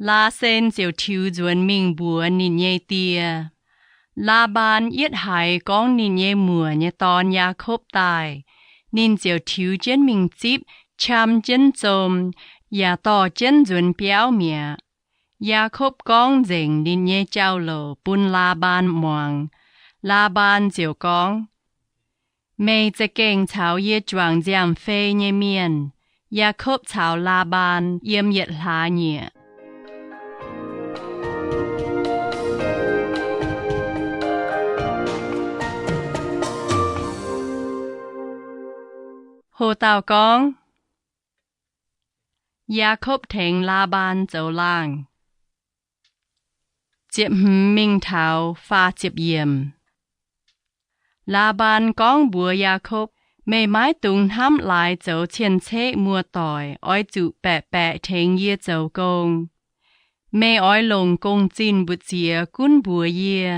Laasen ziouc tiux nzuonx mingh mbuox ninh nyei die. Laa^mbaan yietv haiz gorngv ninh nyei muoc nyei dorn, Yaakopv, daaih, ninh ziouc tiux jienv mingh zipv, qam jienv zom, yaac dorh jienv nzuonx biauv mi'aqv. Yaakopv gorngv nzengc ninh nyei jauv-louc bun Laaban muangx. Laaban ziouc gorngv, Meih za'gengh caux yie juangc nziaamv fei nyei mienh. Yaakopv caux Laaban yiem yietc hlaax nyieqc. Ho dauh gorngv, Yaakopv Tengx Laaban Zoux Laangh. Ziepc hmz mingh taux faah ziepc yiemc. Laaban gorngv mbuox Yaakopv, Meih maiv dungx hnamv laaix zoux cien-ceqv muoz-doic, oix zuqc baeqc baeqc tengx yie zoux gong. Meih oix longc gong-zinh mbu'ziex gunv mbuox yie.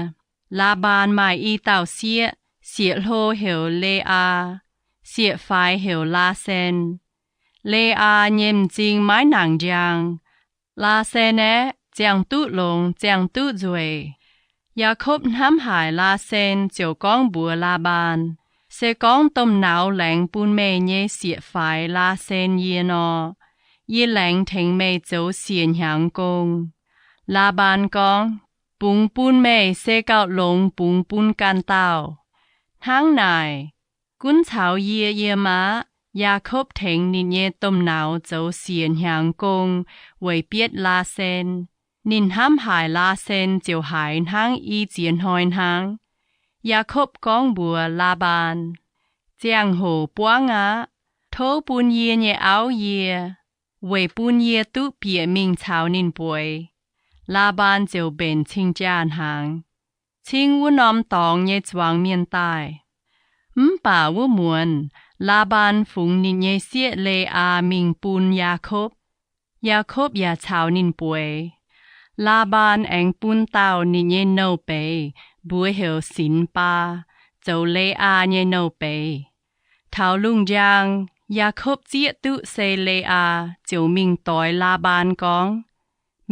Laaban maaih i dauh sieqv, sieqv-hlo heuc Le^aa, sieqv-faix heuc Laasen. Le^aa nyei m'zing maiv nangc njang. Laasen aeqv, ziangh duqv longx, ziangh duqv nzueic. Yaakopv hnamv haic Laasen ziouc gorngv mbuox Laaban, Se gorngv domh nauz laengz bun meih nyei sieqv-faix Laasen yie nor, yie laengz tengx meih zoux siec hnyangx gong. Laaban gorngv, Bungx bun meih se gauh longx bungx bun ganh dauh. Hnangv naaic, gunv caux yie yiem aqv. Yaakopv tengx ninh nyei domh nauz zoux siec hnyangx gong weic bietv Laasen. Ninh hnamv haic Laasen ziouc haiz hnangv i ziex hnoi hnangv. Yaakopv gorngv mbuox Laaban, Ziangh hoc buangv aqv. Tov bun yie nyei auv yie, weic bun yie duqv bieqc mingh caux ninh bueix. Laaban ziouc mbenc cing-jaa hnaangx, cingv wuov norm dorngx nyei zuangx mienh daaih. Mv baac wuov muonz Laaban fungx ninh nyei sieqv Le^aa mingh bun Yaakopv. Yaakopv yaac caux ninh bueix. Laaban aengx bun dauh ninh nyei nouh beiz, mbuox heuc Sinx^baa, zoux Le^aa nyei nouh beiz. Taux lungh njang, Yaakopv zieqv duqv se Le^aa, ziouc mingh doix Laaban gorngv,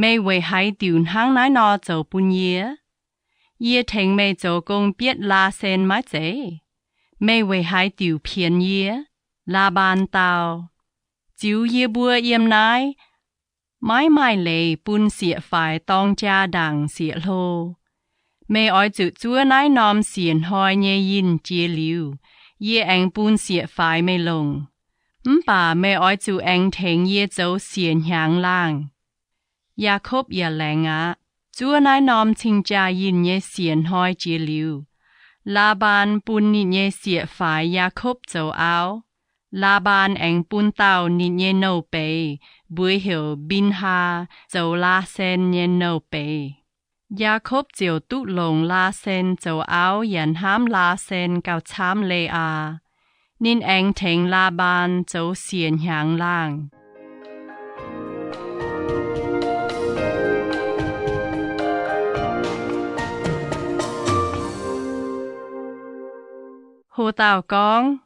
Meih weic haaix diuc hnangv naaiv nor zoux bun yie? Yie tengx meih zoux gong bietv Laasen maiv zeiz? Meih weic haaix diuc pienx yie? Laaban dau, Ziux yie mbuo yiem naaiv, maiv maaih leiz bun sieqv-faix dorng jaa ndaangc sieqv-hlo. Meih oix zuqc zuov naaiv norm siec hnoi nyei yinh jiex liuz, yie aengx bun sieqv-faix meih longc. Mv baac meih oix zuqc aengx tengx yie zoux siec hnyangx laangh. Yaakopv yaac laengz aqv. Zuov naaiv norm cing-jaa yinh nyei siec hnoi jiex liuz, Laaban bun ninh nyei sieqv-faix Yaakopv zoux auv. Laaban aengx bun dauh ninh nyei nouh beiz, mbuox heuc Mbin^haa, zoux Laasen nyei nouh beiz. Yaakopv ziouc duqv longc Laasen zoux auv yaac hnamv Laasen gauh camv Le^aa. Ninh aengx tengx Laaban zoux siec hnyangx laangh. Ho dauh gorngv,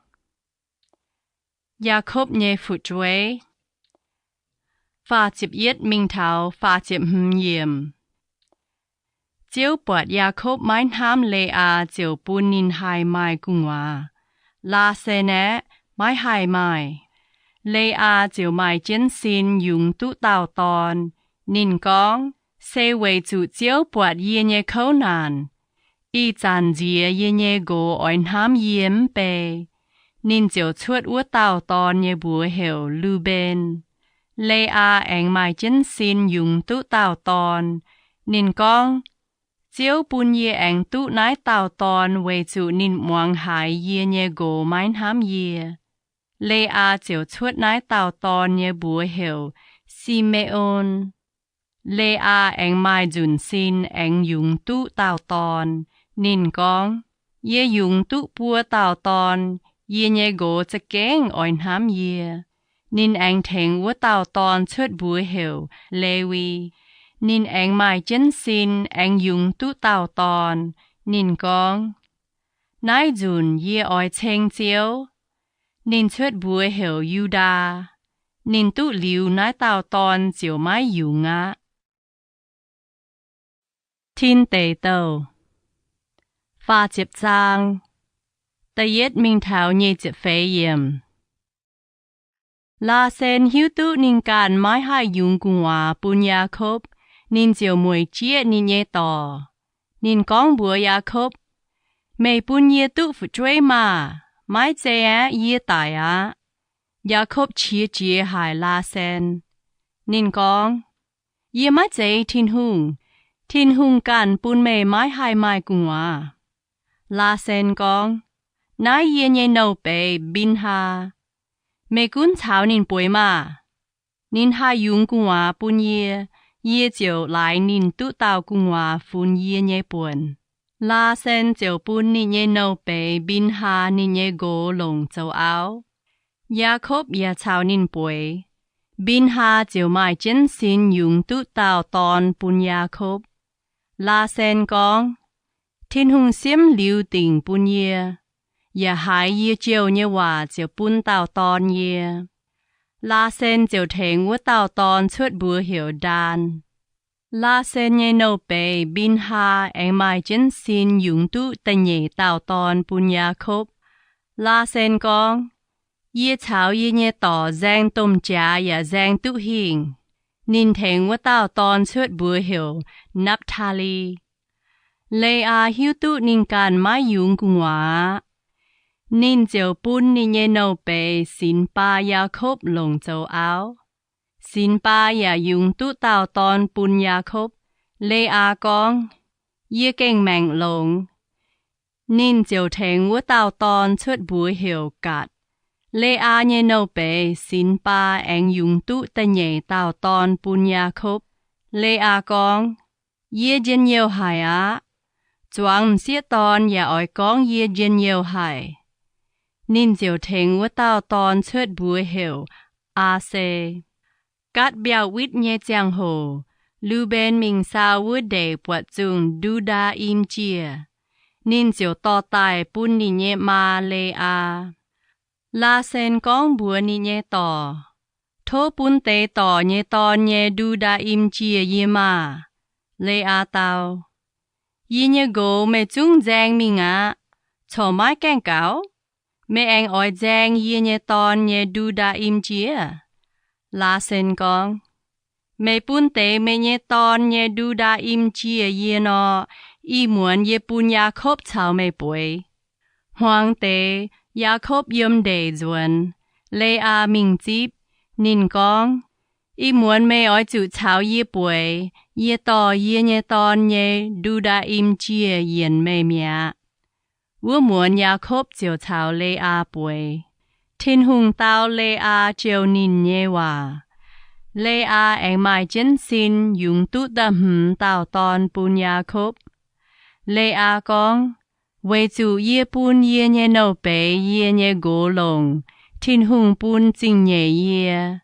Yaakopv nyei fu'jueiv. Faah ziepc yietv mingh taux faah ziepc hmz yiemc. Ziouv buatc Yaakopv maiv hnamv Le^aa ziouc bun ninh haih maaih gu'nguaaz. Laasen aeqv, maiv haih maaih. Le^aa ziouc maaih jienv sin yungz duqv dauh dorn. Ninh gorngv, Se weic zuqc Ziouv buatc yie nyei kouv naanc, ih zanc nziex yie nyei nqox oix hnamv yie mv bei. Ninh ziouc cuotv wuov dauh dorn nyei mbuox heuc Lu^mben. Le^aa aengx maaih jienv sin yungz duqv dauh dorn. Ninh gorngv, Ziouv bun yie aengx duqv naaiv dauh dorn weic zuqc ninh muangx haiz yie nyei nqox maiv hnamv yie. Le^aa ziouc cuotv naaiv dauh dorn nyei mbuox heuc Si^me^on. Le^aa aengx maaih nzunc sin aengx yungz duqv dauh dorn. Ninh gorngv, Yie yungz duqv buo dauh dorn. Yie nyei nqox za'gengh oix hnamv yie. Ninh aengx tengx wuov dauh dorn cuotv mbuox heuc Lewi. Ninh aengx maaih jienv sin aengx yungz duqv dauh dorn. Ninh gorngv, Naaiv nzunc yie oix ceng Ziouv. Ninh cuotv mbuox heuc Yu^ndaa. Ninh duqv liuz naaiv dauh dorn ziouc maiv yungz aqv. Tin Deic Douh faah ziepc zaang, da'yietv mingh taux nyic ziepc feix yiemc. Laasen hiuv duqv ninh ganh maiv haih yungz gu'nguaaz bun Yaakopv, Ninh ziouc mueic jieqv ninh nyei dorc. Ninh gorngv mbuox Yaakopv, Meih bun yie duqv fu'jueiv maah! Maiv zeiz aeqv, yie daic aqv. Yaakopv qiex jiez haic Laasan. Ninh gorngv, Yie maiv zeiz Tin-Hungh. Tin-Hungh ganh bun meih maiv haih maaih gu'nguaaz. Laasan gorngv, Naaiv yie nyei nouh beiz, Mbinhaa. Meih gunv caux ninh bueix maah! Ninh haih yungz gu'nguaaz bun yie, yie ziouc laaix ninh duqv dauh gu'nguaaz funx yie nyei buonc. Laasan ziouc bun ninh nyei nouh beiz Mbinhaa ninh nyei nqox longc zoux auv. Yaakopv yaac caux ninh bueix. Mbinhaa ziouc maaih jienv sin yungz duqv dauh dorn bun Yaakopv. Laasan gorngv, Tin-Hungh siemv liuz dingc bun yie, yaac haiz yie jouh nyei waac ziouc bun dauh dorn yie. Laasan ziouc tengx wuov dauh dorn cuotv mbuox heuc Ndaan. Laasan nyei nouh beiz Mbinhaa aengx maaih jienv sin yungz duqv da'nyeic dauh dorn bun Yaakopv. Laasan gorngv, Yie caux yie nyei dorc nzaeng domh jaax yaac nzaeng duqv hingh. Ninh tengx wuov dauh dorn cuotv mbuox heuc Napv^taa^li. Le^aa hiuv duqv ninh ganh maiv yungz gu'nguaaz aqv. Ninh ziouc bun ninh nyei nouh beiz Sinx^baa Yaakopv longc zoux auv. Sinx^baa yaac yungz duqv dauh dorn bun Yaakopv. Le^aa gorngv, Yie gengh maengc longx. Ninh ziouc tengx wuov dauh dorn cuotv mbuox heuc Gaatc. Le^aa nyei nouh beiz Sinx^baa aengx yungz duqv da'nyeic dauh dorn bun Yaakopv. Le^aa gorngv, Yie njien-youh haic aqv. Zuangx m'sieqv dorn yaac oix gorngv yie njien-youh haic. Ninh ziouc tengx wuov dauh dorn cuotv mbuox heuc Aa^se. Gaatv mbiauh witv nyei ziangh hoc, Lu^mben mingh saau wuov ndeic buatc zungh Ndu^ndaa^im Jiex. Ninh ziouc dorh daaih bun ninh nyei maa, Le^aa. Laasen gorngv mbuox ninh nyei dorc, Tov bun deix dorc nyei dorn nyei Ndu^ndaa^im Jiex yie maah! Le^aa dau, Yie nyei nqox meih zungv nzaeng mingh aqv. Corc maiv gaengh gaux. Meih aengx oix nzaeng yie nyei dorn nyei Ndu^ndaa^im Jiex? Laasen gorngv, Meih bun deix meih nyei dorn nyei Ndu^ndaa^im Jiex yie nor, ih muonz yie bun Yaakopv caux meih bueix. Hmuangx deix, Yaakopv yiem ndeic nzuonx. Le^aa mingh zipv. Ninh gorngv, Ih muonz meih oix zuqc caux yie bueix. Yie dorh yie nyei dorn nyei Ndu^ndaa^im Jiex yienc meih mi'aqv. Wuov muonz Yaakopv ziouc caux Le^aa bueix. Tin-Hungh dau Le^aa jouh ninh nyei waac. Le^aa aengx maaih jienv sin yungz duqv da'hmz dauh dorn bun Yaakopv. Le^aa gorngv, Weic zuqc yie bun yie nyei nouh beiz yie nyei nqox longc, Tin-Hungh bun zingh nyeic yie.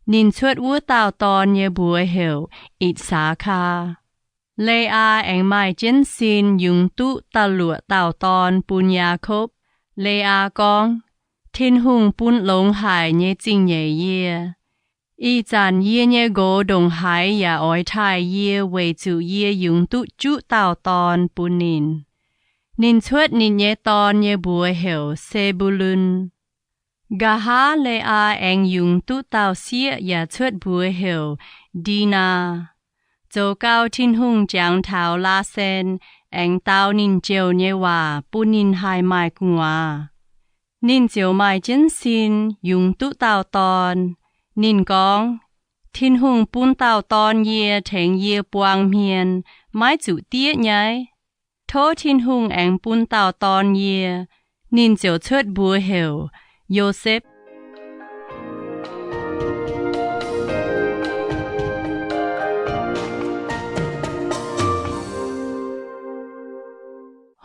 Ninh cuotv wuov dauh dorn nyei mbuox heuc Itc^saa^kaa. Le^aa aengx maaih jienv sin yungz duqv da'luoqc dauh dorn bun Yaakopv. Le^aa gorngv, Tin-Hungh bun longx haic nyei zingh nyeic yie. Ih zanc yie nyei nqox ndongc haaix yaac oix taaih yie weic zuqc yie yungz duqv juqv dauh dorn bun ninh. Ninh cuotv ninh nyei dorn nyei mbuox heuc Se^mbu^lun. Nqa'haav Le^aa aengx yungz duqv dauh sieqv yaac cuotv mbuox heuc Ndinaa. Zoux gau Tin-Hungh jangx taux Laasen aengx dau ninh jouh nyei waac bun ninh haih maaih gu'nguaaz. Ninh ziouc maaih jienv sin yungz duqv dauh dorn. Ninh gorngv, Tin-Hungh bun dauh dorn yie tengx yie buang hmien, maiv zuqc diev nyaiv. Tov Tin-Hungh aengx bun dauh dorn yie. Ninh ziouc cuotv mbuox heuc Yosepv.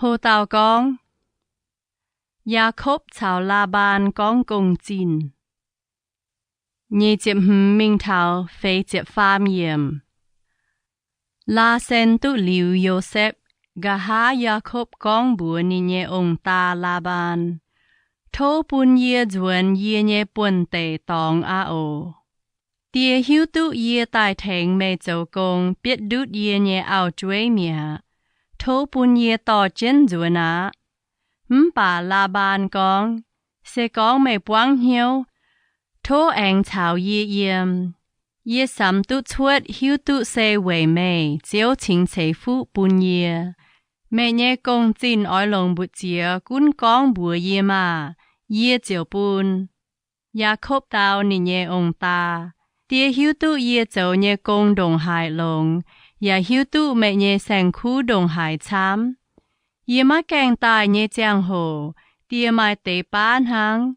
Ho dauh gorngv, Yaakopv caux Laamaan gorngv gong-zinh. Nyic ziepc hmz mingh taux feix ziepc faam yiemc. Laasen duqv liuz Yosepv, nqa'haav Yaakopv gorngv mbuox ninh nyei ong-daa Laamaan, Tov bun yie nzuonx yie nyei buonv deic dorngx aqv oc. Die hiuv duqv yie daaih tengx meih zoux gong bietv ndutv yie nyei auv-jueiv mi'aqv. Tov bun yie dorh jienv nzuonx aqv. Mv baac Laamaan gorngv, Se gorngv meih buangv hnyouv, tov aengx caux yie yiem. Yie samx duqv cuotv hiuv duqv se weic meih, Ziouv, cingx ceix fuqv bun yie. Meih nyei gong-zinh oix longc mbu'ziex gunv gorngv mbuox yie maah! Yie ziouc bun. Yaakopv dau ninh nyei ong-daa, Die hiuv duqv yie zoux nyei gong ndongc haaix longx, yaac hiuv duqv meih nyei saeng-kuv ndongc haaix camv. Yie maiv gaengh daaih nyei ziangh hoc die maaih deix baav hnangv.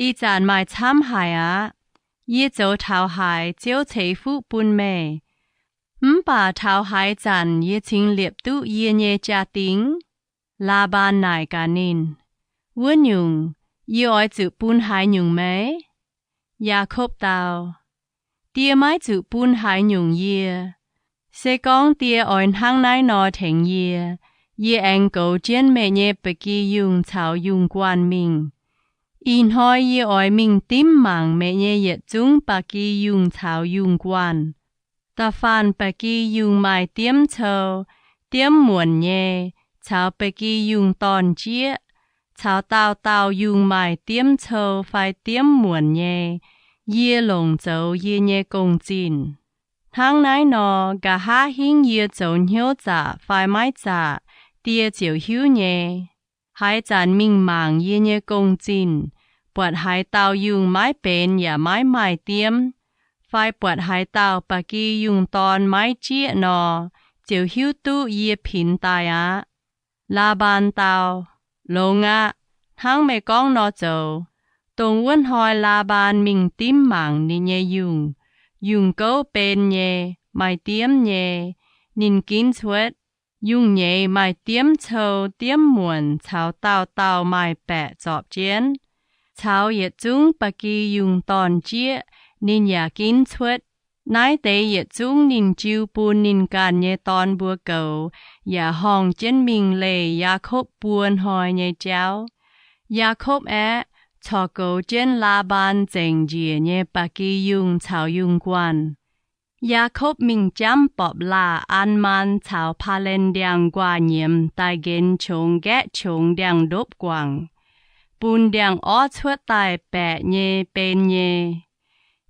Ih zanc maaih camv haic aqv. Yie zoux taux haaix, Ziouv ceix fuqv bun meih. Mv baac taux haaix zanc yie cingx liepc duqv yie nyei jaa-dingh? Laa^mbaan naaic gaax ninh, Wuov nyungc, yie oix zuqc bun haaix nyungc meih? Yaakopv dau, Die maiv zuqc bun haaix nyungc yie. Se gorngv die oix hnangv naaiv nor tengx yie, yie aengx goux jienv meih nyei ba'gi yungh caux yungh guanh mingh. Ih hnoi yie oix mingh dimv mangc meih nyei yietc zungv ba'gi yungh caux yungh guanh. Da'faanh ba'gi yungh maaih diemv cou, diemv muonc nyei, caux ba'gi yungh dorn-jieqv, caux dauh dauh yungh maaih diemv cou fai diemv muonc nyei, yie longc zoux yie nyei gong-zinh. Hnangv naaiv nor, nqa'haav hingv yie zoux hnyouv zaqc fai maiv zaqc, die ziouc hiuv nyei. Haaix zanc mingh mangc yie nyei gong-zinh, buatc haaix dauh yungh maiv benx yaac maiv maaih diemv, fai buatc haaix dauh ba'gi yungh dorn maiv jieqv nor, ziouc hiuv duqv yie pinx daaih aqv. Laa^mbaan dau, Longx aqv. Hnangv meih gorngv nor zoux. Dongh wuov hnoi Laa^mbaan mingh dimv mangc ninh nyei yungh. Yungh gouv ben nyei, maaih diemv nyei. Ninh ginv cuotv, yungh nyeiz maaih diemv cou, diemv muonc caux dauh dauh maaih baeqc zorpc jienv, caux yietc zungv ba'gi yungh dorn-jieqv ninh yaac ginv cuotv. Naaiv deix yietc zungv ninh jiu bun ninh ganh nyei dorn mbuo goux, yaac horngh jienv mingh leih Yaakopv buo hnoi nyei jauv. Yaakopv aeqv, corc goux jienv Laa^mbaan nzengc njiec nyei ba'gi yungh caux yungh guanh. Yaakopv mingh jamv borpc laah An^maan caux Paa^len ndiangx-nquaah nyiemz daaih nqenx qongx nqaeqv qongx ndiangx-ndopv guangc, bun ndiangx-orv cuotv daaih baeqc nyei, ben nyei.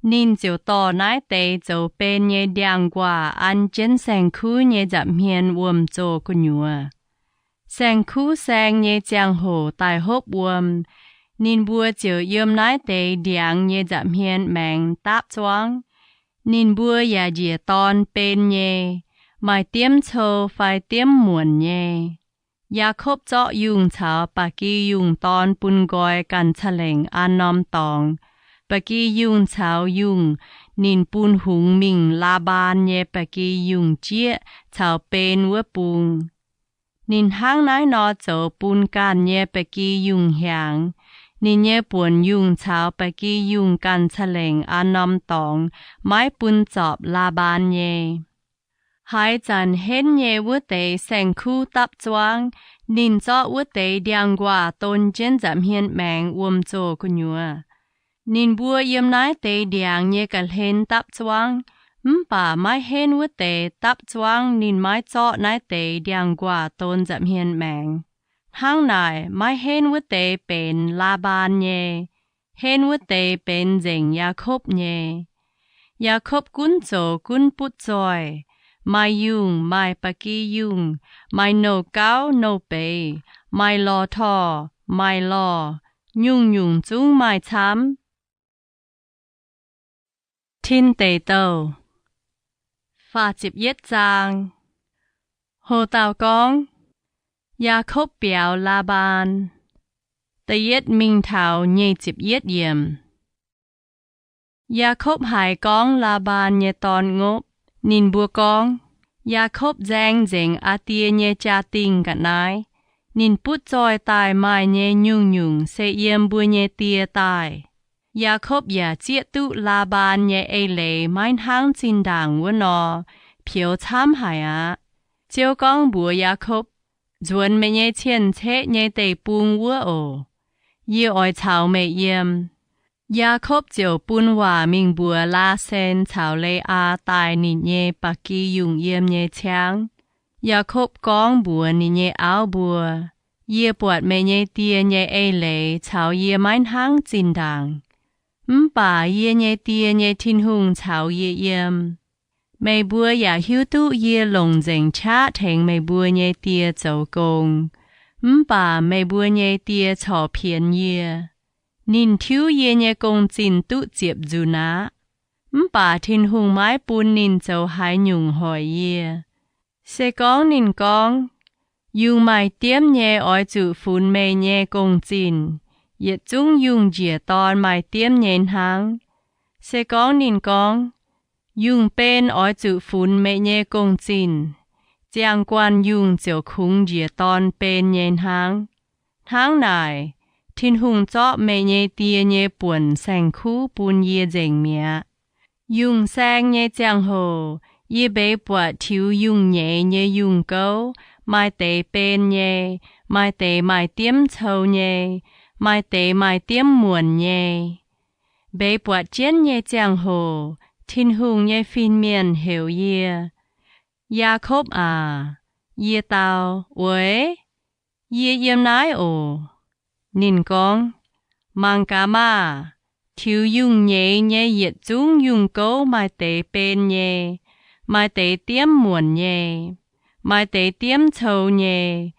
Ninh ziouc dorh naaiv deix zoux ben nyei ndiangx-nquaah an jienv saeng-kuv nyei nza'hmien wuom-zoh gu'nyuoz. Saeng-kuv saeng nyei ziangh hoc daaih hopv wuom, ninh mbuo ziouc yiem naaiv deix ndiangx nyei nza'hmien maengx dapv zuangv. Ninh mbuo yaac njiec dorn ben nyei, maaih diemv cou fai diemv muonc nyei. Yaakopv zorqv yungh caux ba'gi yungh dorn bun nqoi ganh ca'lengc an norm dorngx. Ba'gi yungh caux yungh ninh bun hungx mingh Laa^mbaan nyei ba'gi yungh jieqv caux ben wuov bung. Ninh hnangv naaiv nor zoux bun ganh nyei ba'gi yungh hiaangx. Ninh nyei buonc yungh caux ba'gi yungh ganh ca'lengc an norm dorngx, maiv bun zorpc Laa^mbaan nyei. Haaix zanc henv nyei wuov deix saeng-kuv dapv zuangv, ninh zorqv wuov deix ndiangx-nquaah don jienv nza'hmien maengx wuom-zoh gu'nyuoz. Ninh mbuo yiem naaiv deix ndiangx nyei ga'hlen dapv zuangv, mv baac maiv henv wuov deix dapv zuangv ninh maiv zorqv naaiv deix ndiangx-nquaah don nza'hmien maengx. Hnangv naaic, maiv henv wuov deix benx Laa^mbaan nyei, henv wuov deix benx nzengc Yaakopv nyei. Yaakopv gunv zoux gunv butv zoih, maaih yungh, maaih ba'gi yungh, maaih nouh gauv nouh beiz, maaih lorh torh, maaih lorh, nyungc-nyungc zungv maaih camv. Tin Deic Douh Faah ziepc yietv zaang. Ho dauh gorngv, Yaakopv biaux Laa^mbaan. Da'yietv mingh taux nyic ziepc yietv yiemc. Yaakopv haiz gorngv Laa^mbaan nyei dorn ngopv. Ninh mbuo gorngv, Yaakopv nzaeng nzengc aa die nyei jaa-dingh ga'naaiv. Ninh butv zoih daaih maaih nyei nyungc-nyungc se yiem mbuo nyei die daaih. Yaakopv yaac zieqv duqv Laa^mbaan nyei eix leiz maiv hnangv zinh ndaangc wuov nor, pioux camv haic aqv. Ziouv gorngv mbuox Yaakopv, Nzuonx meih nyei cien-ceqv nyei deic-bung wuov oc. Yie oix caux meih yiem. Yaakopv ziouc bun waac mingh mbuox Laasen caux Le^aa daaih ninh nyei ba'gi yungh yiem nyei ciangv. Yaakopv gorngv mbuox ninh nyei auv mbuo, Yie buatc meih nyei die nyei eix leiz caux yie maiv hnangv zinh ndaangc. Mv baac yie nyei Die nyei Tin-Hungh caux yie yiem. Meih mbuo yaac hiuv duqv yie longc nzengc qaqv tengx meih mbuo nyei die zoux gong. Mv baac meih mbuo nyei die corc pienx yie. Ninh tiuv yie nyei gong-zinh duqv ziepc nzunc aqv, mv baac Tin-Hungh maiv bun ninh zoux haaix nyungc hoic yie. Se gorngv ninh gorngv, Yungh maaih diemv nyei oix zuqc funx meih nyei gong-zinh, yietc zungv yungh njiec dorn maaih diemv nyei hnangv. Se gorngv ninh gorngv, Yungh ben oix zuqc funx meih nyei gong-zinh, ziangh guanh yungh ziouc kungx njiec dorn ben nyei hnangv. Hnangv naaic, Tin-Hungh zorqv meih nyei die nyei buonc saeng-kuv bun yie nzengc mi'aqv. Yungh saeng nyei ziangh hoc yie mbeix buatc tiux yungh nyeiz nyei yungh gouv, maaih deix ben nyei, maaih deix maaih diemv cou nyei, maaih deix maaih diemv muonc nyei. Mbeix buatc jienv nyei ziangh hoc Tin-Hungh nyei fin-mienh heuc yie, Yaakopv aac. Yie dau, Oix, yie yiem naaiv oc. Ninh gorngv, Mangc gaax maah! Tiux yungh nyeiz nyei yietc zungv yungh gouv maaih deix ben nyei, maaih deix diemv muonc nyei, maaih deix diemv cou nyei,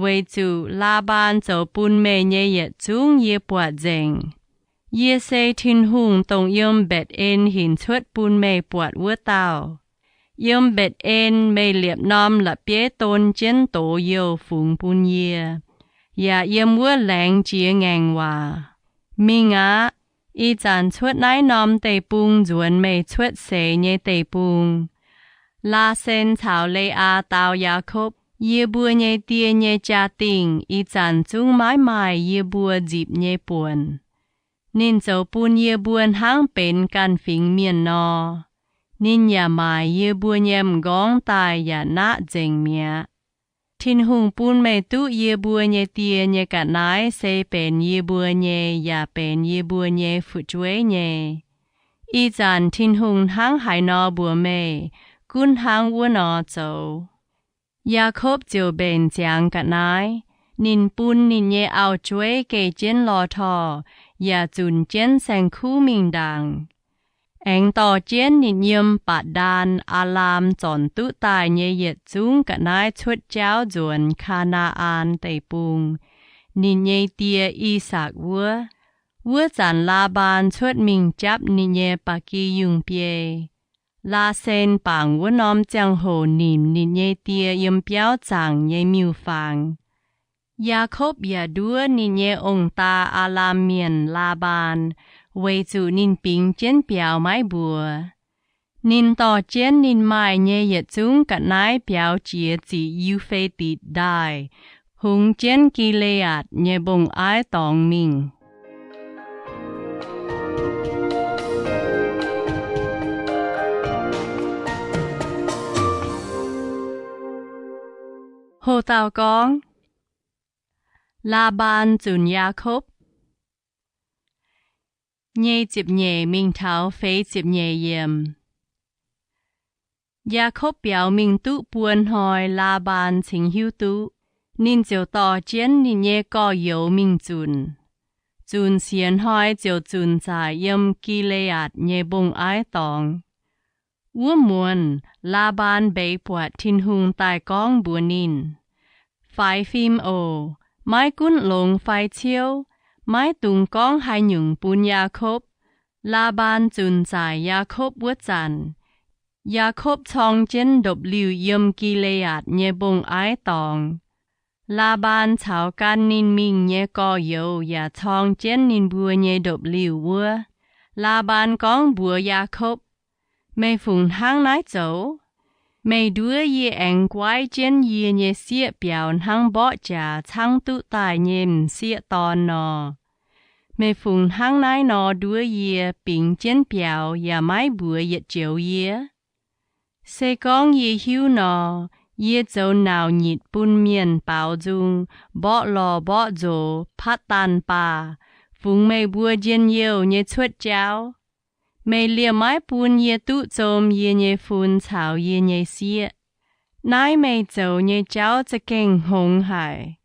weic zuqc Laa^mbaan zoux bun meih nyei yietc zungv yie buatc nzengc. Yie se Tin-Hungh dongh yiem Mbetc^en hinc cuotv bun meih buatc wuov dauh. Yiem Mbetc^en meih liepc norm la'bieiv don jienv doz youh fungx bun yie, yaac yiem wuov laengz jiex ngaengc waac. Mingh aqv. Ih zanc cuotv naaiv norm deic-bung nzuonx meih cuotv seix nyei deic-bung. Laasen caux Le^aa dau Yaakopv, Yie mbuo nyei die nyei jaa-dingh ih zanc zungv maiv maaih yie mbuo nzipc nyei buonc. Ninh zoux bun yie mbuo hnangv benx ganh fingx mienh nor. Ninh yaac maaic yie mbuo nyei m'nqorngv daaih yaac naqv nzengc mi'aqv. Tin-Hungh bun meih duqv yie mbuo nyei die nyei ga'naaiv se benx yie mbuo nyei yaac benx yie mbuo nyei fu'jueiv nyei. Ih zanc Tin-Hungh hnangv haaix nor mbuox meih, gunv hnangv wuov nor zoux. Yaakopv ziouc mbenc ziangx ga'naaiv. Ninh bun ninh nyei auv-jueiv geh jienv lorh torh yaac zunc jienv saeng-kuv mingh ndaangc, aengx dorh jienv ninh yiem Baac^ndaan, Aa^laam zornc duqv daaih nyei yietc zungv ga'naaiv cuotv jauv nzuonx Kaa^naa^an Deic-Bung, ninh nyei die, I^sakc, wuov. Wuov zanc Laa^mbaan cuotv mingh japv ninh nyei ba'gi yungh biei. Laasen bangc wuov norm ziangh hoc nimc ninh nyei die yiem biauv zaangc nyei miuc-fangx. Yaakopv yaac nduov ninh nyei ong-daa, Aa^laam Mienh, Laa^mbaan, weic zuqc ninh bingx jienv biaux maiv mbuox. Ninh dorh jienv ninh maaih nyei yietc zungv ga'naaiv biaux jiex ziqc Yu^fe^ditc Ndaaih, hungx jienv Gi^le^aatc nyei mbong-aiv dorngx mingh. Ho dauh gorngv, Laa^mbaan Zunc Yaakopv. Nyei ziepc nyeic mingh taux feix ziepc nyeic yiemc. Yaakopv biaux mingh duqv buo hnoi, Laa^mbaan cingx hiuv duqv. Ninh ziouc dorh jienv ninh nyei gorx-youz mingh zunc. Zunc siec hnoi ziouc zunc zaaic yiem Gi^le^aatc nyei mbong-aiv dorngx. Wuov muonz Laa^mbaan mbeix buatc Tin-Hungh daaih gorngv mbuox ninh, Faix fim oc. Maiv gunv longx fai ciouv, maiv dungx gorngv haaix nyungc bun Yaakopv. Laa^mbaan zunc zaaic Yaakopv wuov zanc, Yaakopv corng jienv ndopv-liuh yiem Gi^le^aatc nyei mbong-aiv dorngx. Laa^mbaan caux gan ninh mingh nyei gorx-youz yaac corng jienv ninh mbuo nyei ndopv-liuh wuov. Laa^mbaan gorngv mbuox Yaakopv, Meih fungc hnangv naaiv zoux? Meih nduov yie aengx guaiv jienv yie nyei sieqv biaux hnangv mborqv jaax caangv duqv daaih nyei m'sieqv dorn nor? Meih fungc hnangv naaiv nor nduov yie bingx jienv biaux yaac maiv mbuox yietc joux yie? Se gorngv yie hiuv nor, yie zoux nauc nyitc bun mienh baaux nzung, mborqv lorh mborqv nzox, patv daanh baah, fungx meih mbuo njien-youh nyei cuotv jauv. Meih liemh maiv bun yie duqv zom yie nyei fun caux yie nyei sieqv. Naaiv meih zoux nyei jauv za'gengh hngongx haic.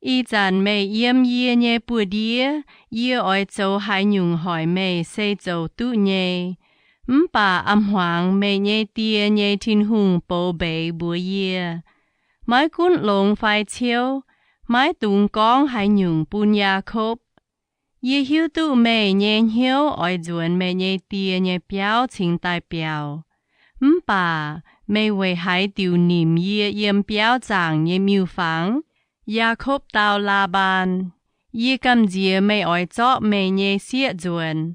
Ih zanc meih yiem yie nyei buoz-ndiev, yie oix zoux haaix nyungc hoic meih se zoux duqv nyei. Mv baac a'hmuangx meih nyei die nyei Tin-Hungh boux mbeix mbuox yie, maiv gunv longx fai ciouv, maiv dungx gorngv haaix nyungc bun Yaakopv. Yie hiuv duqv meih nyei hnyouv oix nzuonx meih nyei die nyei biauv cingx daaih biaux. Mv baac meih weic haaix diuc nimc yie yiem biauv zaangc nyei miuc-fangx? Yaakopv dau Laa^mbaan, Yie gamh nziex meih oix zorqv meih nyei sieqv nzuonx.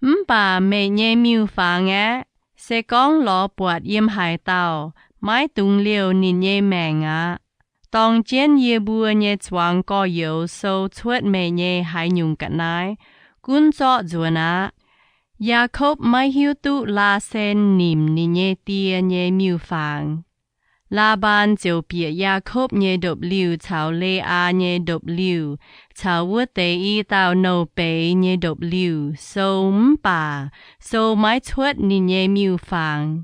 Mv baac meih nyei miuc-fangx aeqv, se gorngv lorz buatc yiem haaix dauh, maiv dungx liouh ninh nyei maengc aqv. Dorng jienv yie mbuo nyei zuangx gorx-youz sou cuotv meih nyei haaix nyungc ga'naaiv, gunv zorqv nzuonx aqv. Yaakopv maiv hiuv duqv Laasen nimc ninh nyei die nyei miuc-fangx. Laa^mbaan ziouc bieqc Yaakopv nyei ndopv-liuh caux Le^aa nyei ndopv-liuh caux wuov deix i dauh nouh beiz nyei ndopv-liuh sou, mv baac sou maiv cuotv ninh nyei miuc-fangx.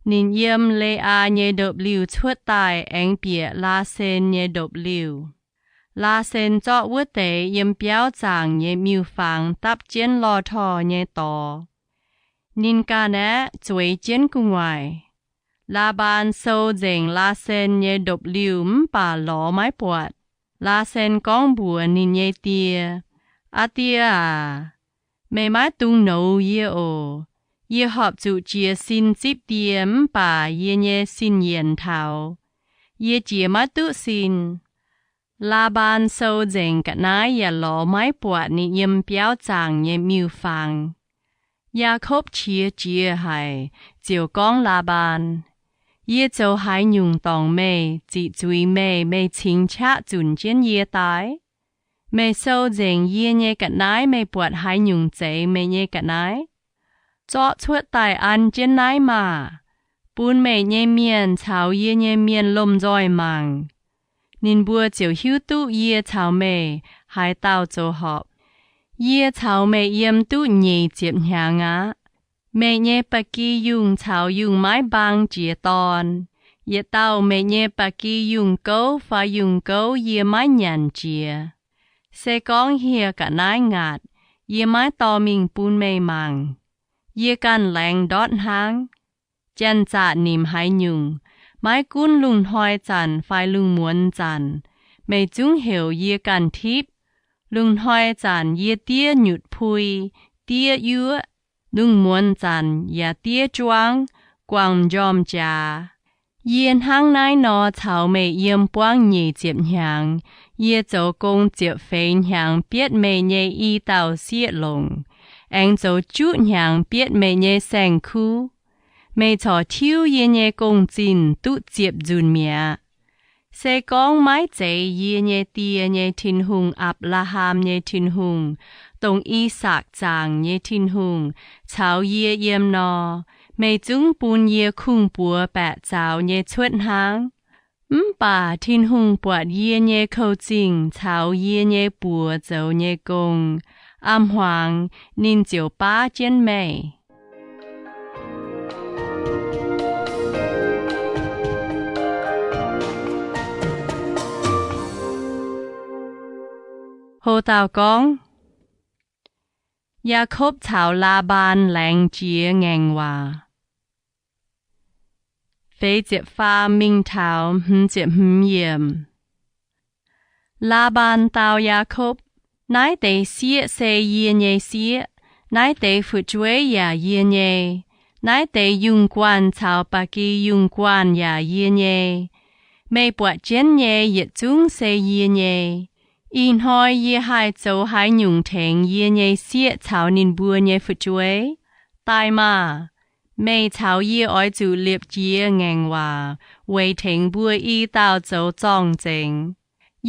Ninh yiem Le^aa nyei ndopv-liuh cuotv daaih aengx bieqc Laasen nyei ndopv-liuh. Laasen zorqv wuov deix yiem biauv zaangc nyei miuc-fangx dapv jienv lorh torh nyei dorx. Ninh ganh aeqv, zueiz jienv gu'nguaaic. Laa^mbaan sou nzengc Laasen nyei ndopv-liuh mv baac lorz maiv buatc. Laasen gorngv mbuox ninh nyei die, Aa die aac, meih maiv dungx nouz yie oc. Yie horpc zuqc jiez sin zipv die mv baac yie nyei sin yienc taux. Yie jiez maiv duqv sin. Laa^mbaan sou nzengc ga'naaiv yaac lorz maiv buatc ninh yiem biauv zaangc nyei miuc-fangx. Yaakopv qiex jiez haic, ziouc gorngv Laa^mbaan, Yie zoux haaix nyungc dorngc meih, ziqc zuiz meih, meih cingx qaqv zunc jienv yie daaih? Meih sou nzengc yie nyei ga'naaiv meih buatc haaix nyungc zeiz meih nyei ga'naaiv? Zorqv cuotv daaih an jienv naaiv maah! Bun meih nyei mienh caux yie nyei mienh lomh nzoih mangc. Ninh mbuo ziouc hiuv duqv yie caux meih haaix dauh zoux horpc. Yie caux meih yiem duqv nyic ziepc hnyangx aqv. Meih nyei ba'gi yungh caux yungh maiv mbaang jiex dorn. Yietc dauh meih nyei ba'gi yungh gouv fai yungh gouv yie maiv nyanc jiex. Se gorngv hieh ga'naaiv ngaatc, yie maiv dorh mingh bun meih mangc. Yie ganh laengz ndortv hnangv. Janx-zaqc nimc haaix nyungc, maiv gunv lungh hnoi zanc fai lungh muonz zanc, meih zungv heuc yie ganh tipv. Lungh hnoi zanc yie diev nyutc pui, diev yuoqv. Lungh muonz zanc yaac diev juangv, guangc m'njormh jaax. Yie hnangv naaiv nor caux meih yiem buangv nyic ziepc hnyangx. Yie zoux gong ziepc feix hnyangx bietv meih nyei i dauh sieqv longc, aengx zoux juqv hnyangx bietv meih nyei saeng-kuv. Meih corc tiuv yie nyei gong-zinh duqv ziepc nzunc mi'aqv. Se gorngv maiv zeiz yie nyei die nyei Tin-Hungh, Apc^laa^ham nyei Tin-Hungh, dongh I^sakc zaangc nyei Tin-Hungh, caux yie yiem nor, meih zungv bun yie kungx-buoz baeqc zaux nyei cuotv hnangv. Mv baac Tin-Hungh buatc yie nyei kouv-zingh caux yie nyei buoz zoux nyei gong. A'hmuangx ninh ziouc baav jienv meih. Ho dauh gorngv, Yaakopv caux Laa^mbaan Laengz Jiex Ngaengc Waac. Feix ziepc faam mingh taux hmz ziepc hmz yiemc. Laa^mbaan dau Yaakopv, Naaiv deix sieqv se yie nyei sieqv. Naaiv deix fu'jueiv yaac yie nyei. Naaiv deix yungh guanh caux ba'gi yungh guanh yaac yie nyei. Meih buatc jienv nyei yietc zungv se yie nyei. Ih hnoi yie haih zoux haaix nyungc tengx yie nyei sieqv caux ninh mbuo nyei fu'jueiv? Daaih maah! Meih caux yie oix zuqc liepc jiez ngaengc waac weic tengx mbuo i dauh zoux zorng-zengx.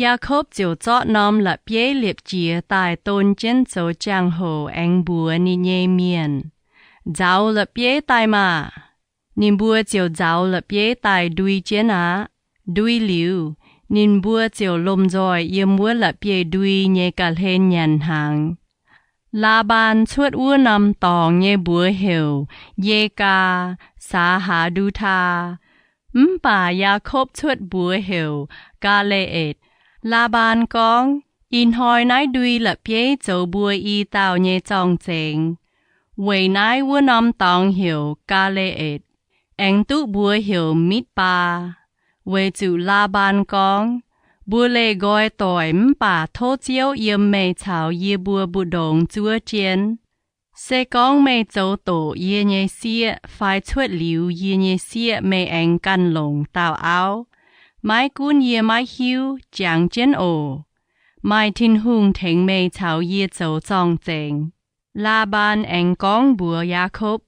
Yaakopv ziouc zorqv norm la'bieiv liepc jiez daaih don jienv zoux jangx-hoc aengx mbuox ninh nyei mienh, Nzauz la'bieiv daaih maah! Ninh mbuo ziouc nzauz la'bieiv daaih ndui jienv aqv. Ndui liuz, ninh mbuo ziouc lomh nzoih yiem wuov la'bieiv-ndui nyei ga'hlen nyanc hnaangx. Laa^mbaan cuotv wuov norm dorngx nyei mbuox heuc Yegaa Saax^haa^ndu^taa. Mv baac Yaakopv cuotv mbuox heuc Gaa^le^etc. Laa^mbaan gorngv, Ih hnoi naaiv ndui la'bieiv zoux mbuo i dauh nyei zorng-zengx. Weic naaiv wuov norm dorngx heuc Gaa^le^etc, aengx duqv mbuox heuc Mitv^baa, weic zuqc Laa^mbaan gorngv, Mbuo leih nqoi doic mv baac tov Ziouv yiem meih caux yie mbuo mbu'ndongx zuov jienv. Se gorngv meih zoux doqc yie nyei sieqv fai cuotv liuz yie nyei sieqv, meih aengx ganh longc dauh auv. Maiv gunv yie maiv hiuv jangx jienv oc. Maaih Tin-Hungh tengx meih caux yie zoux zorng-zengx. Laa^mbaan aengx gorngv mbuox Yaakopv,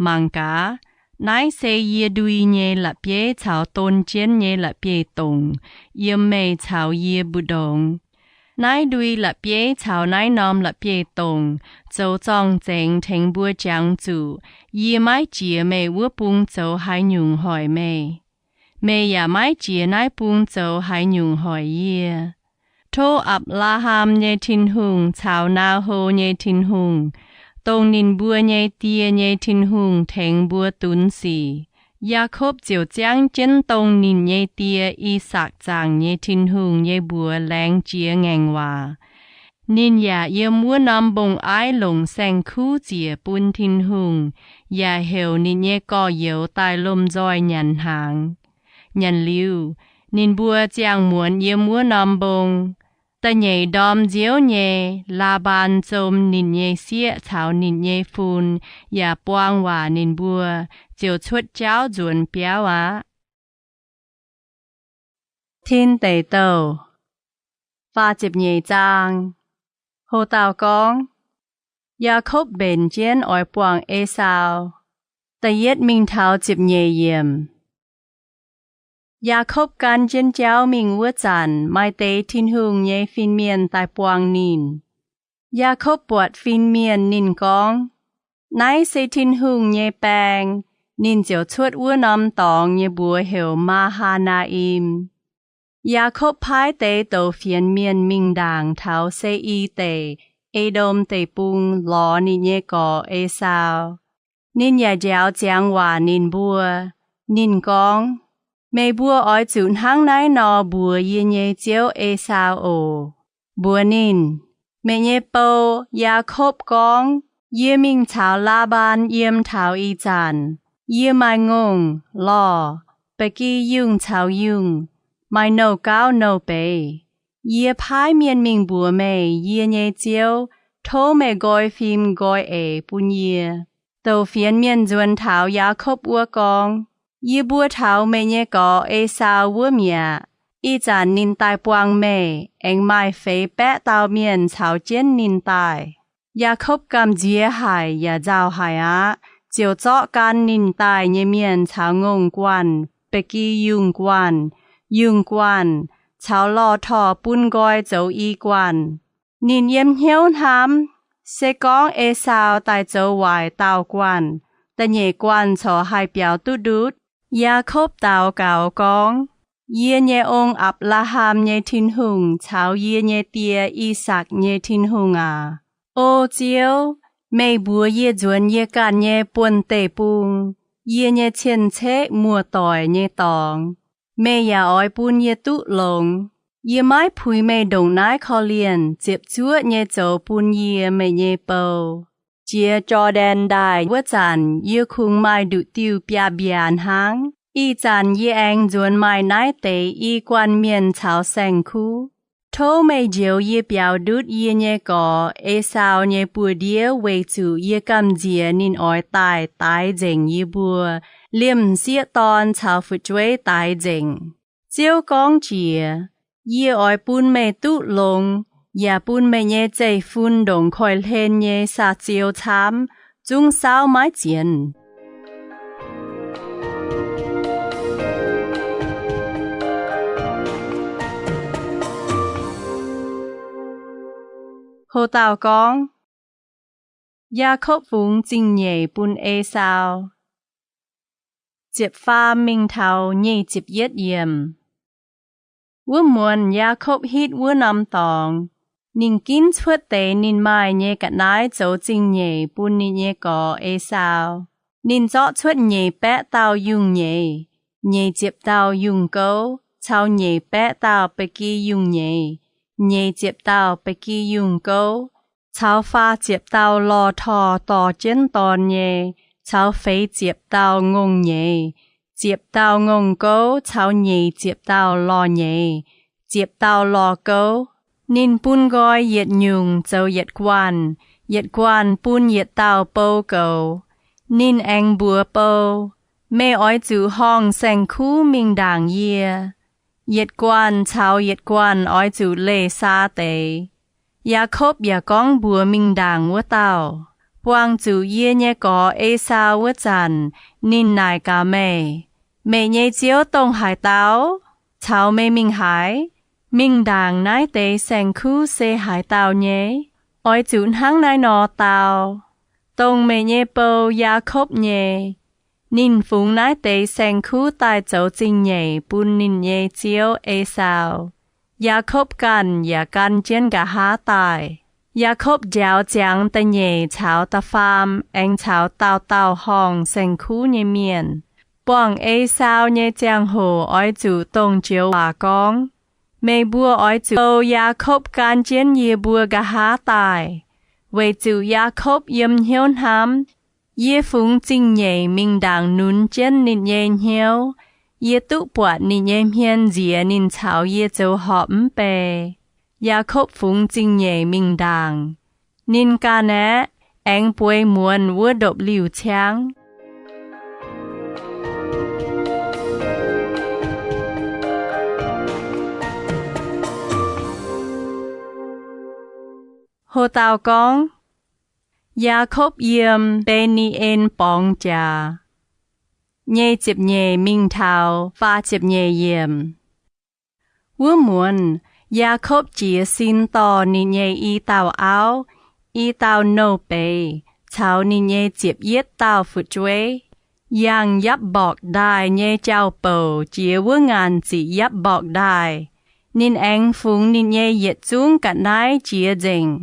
Mangc gaax, naaiv se yie ndui nyei la'bieiv caux don jienv nyei la'bieiv-dongc yiem meih caux yie mbu'ndongx. Naaiv ndui la'bieiv caux naaiv norm la'bieiv-dongc zoux zorng-zengx tengx mbuo jangx zuqc yie maiv jiex meih wuov bung zoux haaix nyungc hoic meih. Meih yaac maiv jiex naaiv bung zoux haaix nyungc hoic yie. Tov Apc^laa^ham nyei Tin-Hungh caux Naa^ho nyei Tin-Hungh, dongh ninh mbuo nyei die nyei Tin-Hungh tengx mbuo dunx sic. Yaakopv ziouc ziangv jienv dongh ninh nyei die, I^sakc, zaangc nyei Tin-Hungh nyei mbuox laengz jiex ngaengc waac. Ninh yaac yiem wuov norm mbong-aiv longc saeng-kuv ziec bun Tin-Hungh, yaac heuc ninh nyei gorx-youz daaih lomh nzoih nyanc hnaangx. Nyanc liuz, ninh mbuo ziangh muonz yiem wuov norm mbong. Da'nyeic ndorm nziouv nyei, Laa^mbaan zom ninh nyei sieqv caux ninh nyei fun, yaac buang waac ninh mbuo, ziouc cuotv jauv nzuonx biauv aqv. Tin Deic Douh, faah ziepc nyeic zaang. Ho dauh gorngv, Yaakopv mbenc jienv oix buangh Esaau. Da'yietv mingh taux ziepc nyeic yiemc. Yaakopv gan jienv jauv mingh wuov zanc, maaih deix Tin-Hungh nyei fin-mienh daaih buangh ninh. Yaakopv buatc fin-mienh, ninh gorngv, Naaiv se Tin-Hungh nyei baeng. Ninh ziouc cuotv wuov norm dorngx nyei mbuox heuc Maa^haa^naa^im. Yaakopv paaiv deix douc fienx mienh mingh ndaangc taux Se^i Deic, E^ndom Deic-Bung, lorz ninh nyei gorx, Esaau. Ninh yaac njaaux ziangx waac ninh mbuo. Ninh gorngv, Meih mbuo oix zuqc hnangv naaiv nor mbuox yie nyei ziouv, Esaau, oc. Mbuox ninh, Meih nyei bou, Yaakopv, gorngv, Yie mingh caux Laa^mbaan yiem taux ih zanc, yie maaih ngongh, lorh, ba'gi yungh caux yungh, maaih nouh gauv nouh beiz. Yie paaiv mienh mingh mbuox meih, yie nyei ziouv, tov meih nqoi fim nqoi eix bun yie. Douc fienx mienh nzuonx taux Yaakopv wuov gorngv, Yie mbuo taux meih nyei gorx, Esaau, wuov mi'aqv. Ih zanc ninh daaih buangh meih, aengx maaih feix baeqv dauh mienh caux jienv ninh daaih. Yaakopv gamh nziex haic yaac nzauh haic aqv, ziouc zorqv gan ninh daaih nyei mienh caux ngongh guanh, ba'gi yungh guanh, yungh guanh, caux lorh torh bun nqoi zoux i guanh. Ninh yiem hnyouv hnamv, Se gorngv Esaau daaih zoux waaic dauh guanh, da'nyeic guanh corc haih biaux duqv ndutv. Yaakopv daux gaux gorngv, Yie nyei ong, Apc^laa^ham nyei Tin-Hungh caux yie nyei die, I^sakc, nyei Tin-Hungh aac, O Ziouv, meih mbuox yie nzuonx yie ganh nyei buonv-deic-bung, yie nyei cien-ceqv muoz-doic nyei dorngx. Meih yaac oix bun yie duqv longx. Yie maiv puix meih ndongc naaiv korv-lienh ziepc zuoqv nyei zoux bun yie, meih nyei bou. Jiex Jor^ndaen Ndaaih wuov zanc yie kungx maaih nduqc diuh biaav-mbiaac hnangv. Ih zanc yie aengx nzuonx maaih naaiv deix i guanh mienh caux saeng-kuv. Tov meih njoux yie biaux ndutv yie nyei gorx, Esaau, nyei buoz-ndiev weic zuqc yie gamh nziex ninh oix daaih daix nzengc yie mbuo, liemh m'sieqv dorn caux fu'jueiv daix nzengc. Ziouv gorngv jiex, Yie oix bun meih duqv longx, yaac bun meih nyei zeiv-fun ndongc koiv-hlen nyei saa-ziou camv, zungv saauv maiv zienx. Ho dauh gorngv, Yaakopv Fungx Zingh Nyeic Bun Esaau. Ziepc faam mingh taux nyic ziepc yietv yiemc. Wuov muonz Yaakopv hitv wuov norm dorngx, ninh ginv cuotv deix ninh maaih nyei ga'naaiv zoux zingh nyeic bun ninh nyei gorx, Esaau. Ninh zorqv cuotv nyeic baeqv dauh yungh nyeiz, nyeic ziepc dauh yungh gouv, caux nyeic baeqv dauh ba'gi yungh nyeiz, nyeic ziepc dauh ba'gi yungh gouv, caux faah ziepc dauh lorh torh dorh jienv dorn nyei, caux feix ziepc dauh ngongh nyeiz, ziepc dauh ngongh gouv caux nyeic ziepc dauh lorh nyeiz, ziepc dauh lorh gouv. Ninh bun nqoi yietc nyungc zoux yietc guanh, yietc guanh bun yietc dauh bou goux. Ninh aengx mbuox bou, Meih oix zuqc horngh saeng-kuv mingh ndaangc yie. Yietc guanh caux yietc guanh oix zuqc leih saa deix. Yaakopv yaac gorngv mbuox mingh ndaangc wuov dauh, Buangh zuqc yie nyei gorx Esaau wuov zanc, ninh naaic gaax meih, Meih nyei ziouv dongh haaix dauh? Caux meih mingh haaix? Mingh ndaangc naaiv deix saeng-kuv se haaix dauh nyei? Oix zuqc hnangv naaiv nor dau, Dongh meih nyei bou, Yaakopv, nyei. Ninh fungx naaiv deix saeng-kuv daaih zoux zingh nyeic bun ninh nyei ziouv, Esaau. Yaakopv ganh yaac gan jienv nqa'haav daaih. Yaakopv njaaux ziangx da'nyeic caux da'faam aengx caux dauh dauh horngh saeng-kuv nyei mienh. Buangh Esaau nyei ziangh hoc oix zuqc dongh joux waac gorngv, Meih mbuo oix zuqc bou Yaakopv gan jienv yie mbuo nqa'haav daaih, weic zuqc Yaakopv yiem hnyouv hnamv, Yie fungx zingh nyeic mingh ndaangc nunz jienv ninh nyei hnyouv. Yie duqv buatc ninh nyei hmien nziex ninh caux yie zoux horpc mv bei. Yaakopv fungx zingh nyeic mingh ndaangc. Ninh ganh aeqv, aengx bueix muonz wuov ndopv-liuh ciangv. Ho dauh gorngv, Yaakopv yiem Be^ni^en borngz jaax, nyei ziepc nyeic mingh taux faah ziepc nyeic yiemc. Wuov muonz Yaakopv jiez sin dorh ninh nyei i dauh auv, i dauh nouh beiz caux ninh nyei ziepc yietv dauh fu'jueiv, yangh Yapv^mborqc Ndaaih nyei jauv-bouc jiex wuov ngaanc ziqc Yapv^mborqc Ndaaih. Ninh aengx fungx ninh nyei yietc zungv ga'naaiv jiex nzengc.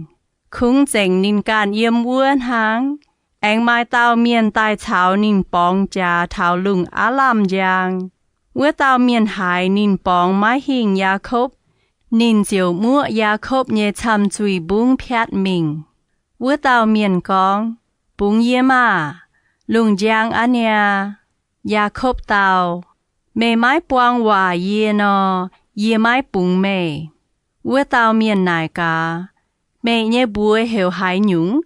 Kungx zengc ninh ganh yiem wuov hnangv. Aengx maaih dauh mienh daaih caux ninh borngz jaax taux lungh aav lamh njang. Wuov dauh mienh haiz ninh borngz maiv hingh Yaakopv, ninh ziouc muoqv Yaakopv nyei camh zuih mbungv piatv mingh. Wuov dauh mienh gorngv, Bungx yie maah! Lungh njang aqv niaa. Yaakopv dau, Meih maiv buang waac yie nor, yie maiv bungx meih. Wuov dauh mienh naaic gaax, Meih nyei mbuox heuc haaix nyungc?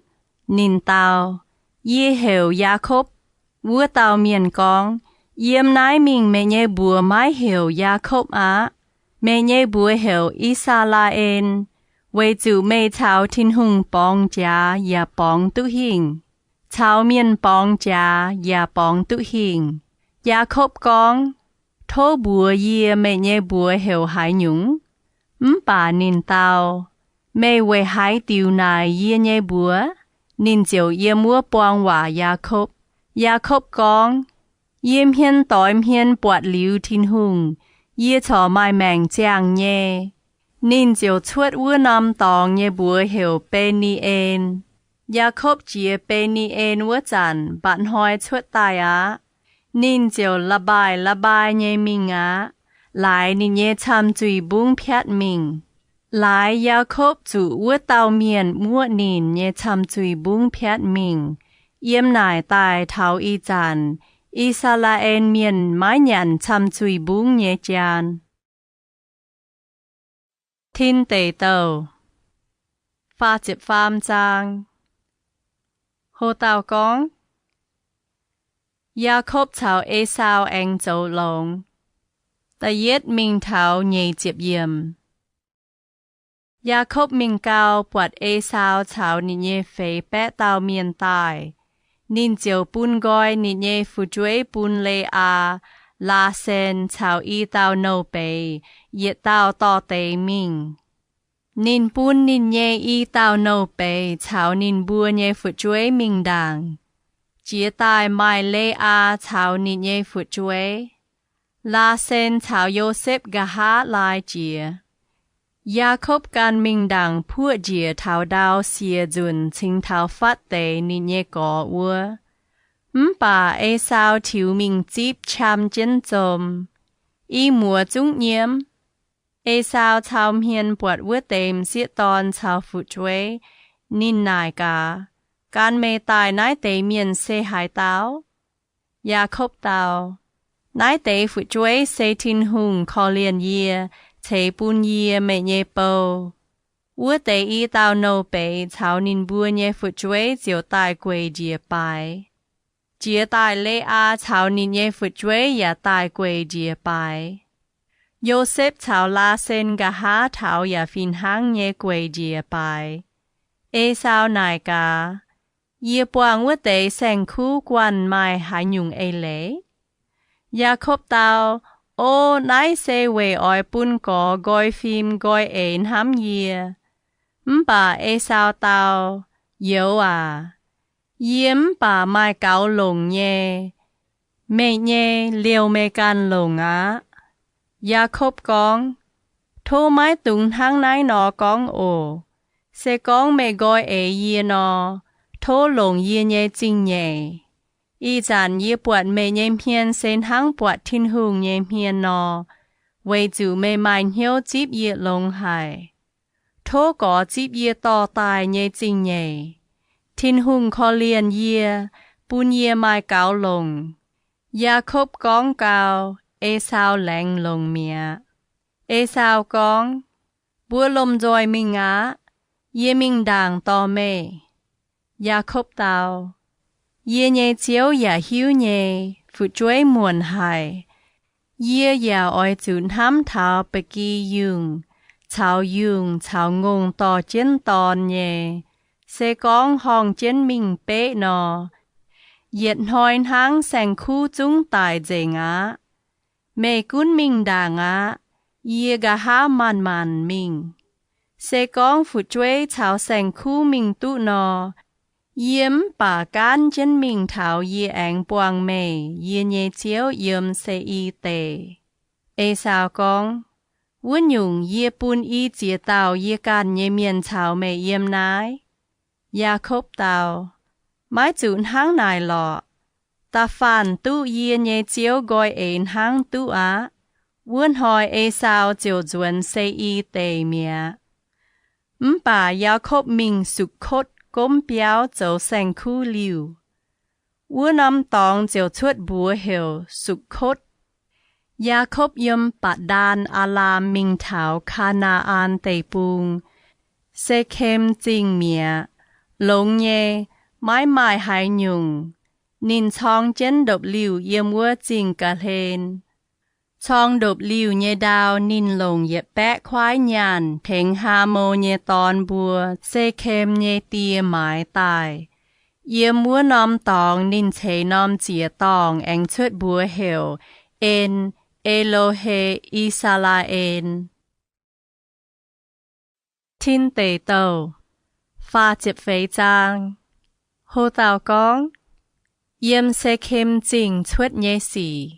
Ninh dau, Yie heuc Yaakopv. Wuov dauh mienh gorngv, Yiem naaiv mingh meih nyei mbuox maiv heuc Yaakopv aqv. Meih nyei mbuox heuc I^saa^laa^en, weic zuqc meih caux Tin-Hungh borngz jaax yaac borngz duqv hingh, caux mienh borngz jaax yaac borngz duqv hingh. Yaakopv gorngv, Tov mbuox yie meih nyei mbuox heuc haaix nyungc? Mv baac ninh dau, Meih weic haaix diuc naaic yie nyei mbuox? Ninh ziouc yiem wuov buang waac Yaakopv. Yaakopv gorngv, Yie hmien doix hmien buatc liuz Tin-Hungh, yie corc maaih maengc ziangh nyei. Ninh ziouc cuotv wuov norm dorngx nyei mbuox heuc Be^ni^en. Yaakopv jiex Be^ni^en wuov zanc mba'hnoi cuotv daaih aqv. Ninh ziouc La'mbaaih La'mbaaih nyei mingh aqv, laaix ninh nyei camh zuih mbungv piatv mingh. Laaix Yaakopv zuqc wuov dauh mienh muoqv ninh nyei camh zuih mbungv piatv mingh. Yiem naaic daaih taux ih zanc, I^saa^laa^en Mienh maiv nyanc camh zuih mbungv nyei jaan. Tin Deic Douh, faah ziepc faam zaang. Ho dauh gorngv, Yaakopv caux Esaau aengx zoux longx. Da'yietv mingh taux nyic ziepc yiemc. Yaakopv mingh gau, buatc Esaau caux ninh nyei feix baeqv dauh mienh daaih. Ninh ziouc bun nqoi ninh nyei fu'jueiv bun Le^aa, Laasen caux i dauh nouh beiz yietc dauh dorh deix mingh. Ninh bun ninh nyei i dauh nouh beiz caux ninh mbuo nyei fu'jueiv mingh ndaangc. Jiex daaih maaih Le^aa caux ninh nyei fu'jueiv. Laasen caux Yosepv nqa'haav laai jiex. Yaakopv ganh mingh ndaangc puoqv njiec taux ndau siec nzunc cingx taux fatv deix ninh nyei gorx wuov. Mv baac Esaau tiux mingh zipv qam jienv zom. I muoz zungv nyiemv. Esaau cau hmien buatc wuov deix m'sieqv dorn caux fu'jueiv. Ninh naaic gaax, Gan meih daaih naaiv deix mienh se haaix dauh? Yaakopv dau, Naaiv deix fu'jueiv se Tin-Hungh korv-lienh yie ceix bun yie meih nyei bou. Wuov deix i dauh nouh beiz caux ninh mbuo nyei fu'jueiv ziouc daaih gueic njiec baaix. Jiex daaih Le^aa caux ninh nyei fu'jueiv yaac daaih gueic njiec baaix. Yosepv caux Laasen nqa'haav taux yaac fih hnangv nyei gueic njiec baaix. Esaau naaic gaax, Yie buangh wuov deix saeng-kuv guanh maaih haaix nyungc eix leiz? Yaakopv dau, O, naaiv se weic oix bun gorx nqoi fim nqoi eix hnamv yie. Mv baac Esaau dau, Youz aac, yie mv baac maaih gaux longc nyei. Meih nyei liouh meih ganh longc aqv. Yaakopv gorngv, Tov maiv dungx hnangv naaiv nor gorngv oc. Se gorngv meih nqoi eix yie nor, tov longc yie nyei zingh nyeic. Ih zanc yie buatc meih nyei hmien se hnangv buatc Tin-Hungh nyei hmien nor, weic zuqc meih maaih hnyouv zipv yie longx haic. Tov gorx zipv yie dorh daaih nyei zingh nyeic. Tin-Hungh korv-lienh yie, bun yie maaih gaux longc. Yaakopv gorngv gau, Esaau laengz longc mi'aqv. Esaau gorngv, Mbuo lomh nzoih mingh aqv. Yie mingh ndaangc dorh meih. Yaakopv dau, Yie nyei ziouv yaac hiuv nyei, fu'jueiv muonc haic. Yie yaac oix zuqc hnamv taux ba'gi yungh caux yungh caux ngongh dorh jienv dorn nyei. Se gorngv horngh jienv mingh beqv nor, yietc hnoi hnangv saeng-kuv zungv daic nzengc aqv. Meih gunv mingh ndaangc aqv. Yie nqa'haav maanc-maanc mingh. Se gorngv fu'jueiv caux saeng-kuv mingh duqv nor, yie mv baac gaanv jienv mingh taux yie aengx buangh meih, yie nyei ziouv, yiem Se^i Deic. Esaau gorngv, Wuov nyungc, yie bun i ziex dauh yie ganh nyei mienh caux meih yiem naaiv. Yaakopv dau, Maiv zuqc hnangv naaic lorqc. Da'faanh duqv yie nyei ziouv nqoi eix hnangv duqv aqv. Wuov hnoi Esaau ziouc nzuonx Se^i Deic mi'aqv. Mv baac Yaakopv mingh Sukotv gomv biauv zoux saeng-kuv liuh. Wuov norm dorngx ziouc cuotv mbuox heuc Sukotv. Yaakopv yiem Baac^ndaan Aa^laam mingh taux Kaa^naa^an Deic-Bung, Sekem Zingh mi'aqv. Longx nyei, maiv maaih haaix nyungc. Ninh corng jienv ndopv-liuh yiem wuov zingh ga'hlen. Corng ndopv-liuh nyei ndau ninh longc yietc baeqv kuaaiv nyaanh tengx Haamo nyei dorn mbuo, Sekem nyei die, maaiz daaih. Yiem wuov norm dorngx ninh ceix norm ziec-dorngh aengx cuotv mbuox heuc En^e^lo^he, I^saa^laa^en. Tin Deic Douh, faah ziepc feix zaang. Ho dauh gorngv, Yiem Sekem Zingh Cuotv Nyei Sic.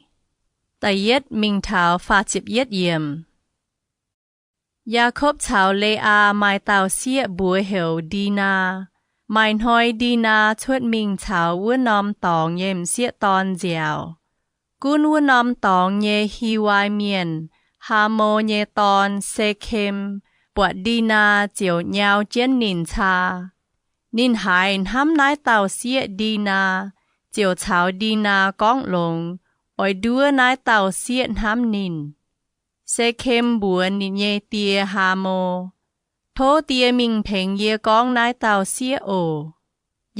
Da'yietv mingh taux faah ziepc yietv yiemc. Yaakopv caux Le^aa maaih dauh sieqv mbuox heuc Ndinaa. Maaih hnoi Ndinaa cuotv mingh caux wuov norm dorngx nyei m'sieqv dorn nziaauc. Gunv wuov norm dorngx nyei Hiwai Mienh, Haamo nyei dorn, Sekem, buatc Ndinaa ziouc nyau jienv ninh caa. Ninh haiz hnamv naaiv dauh sieqv Ndinaa, ziouc caux Ndinaa gorngv longx, oix nduov naaiv dauh sieqv hnamv ninh. Sekem mbuox ninh nyei die, Haamo, Tov die mingh tengx yie gorngv naaiv dauh sieqv oc.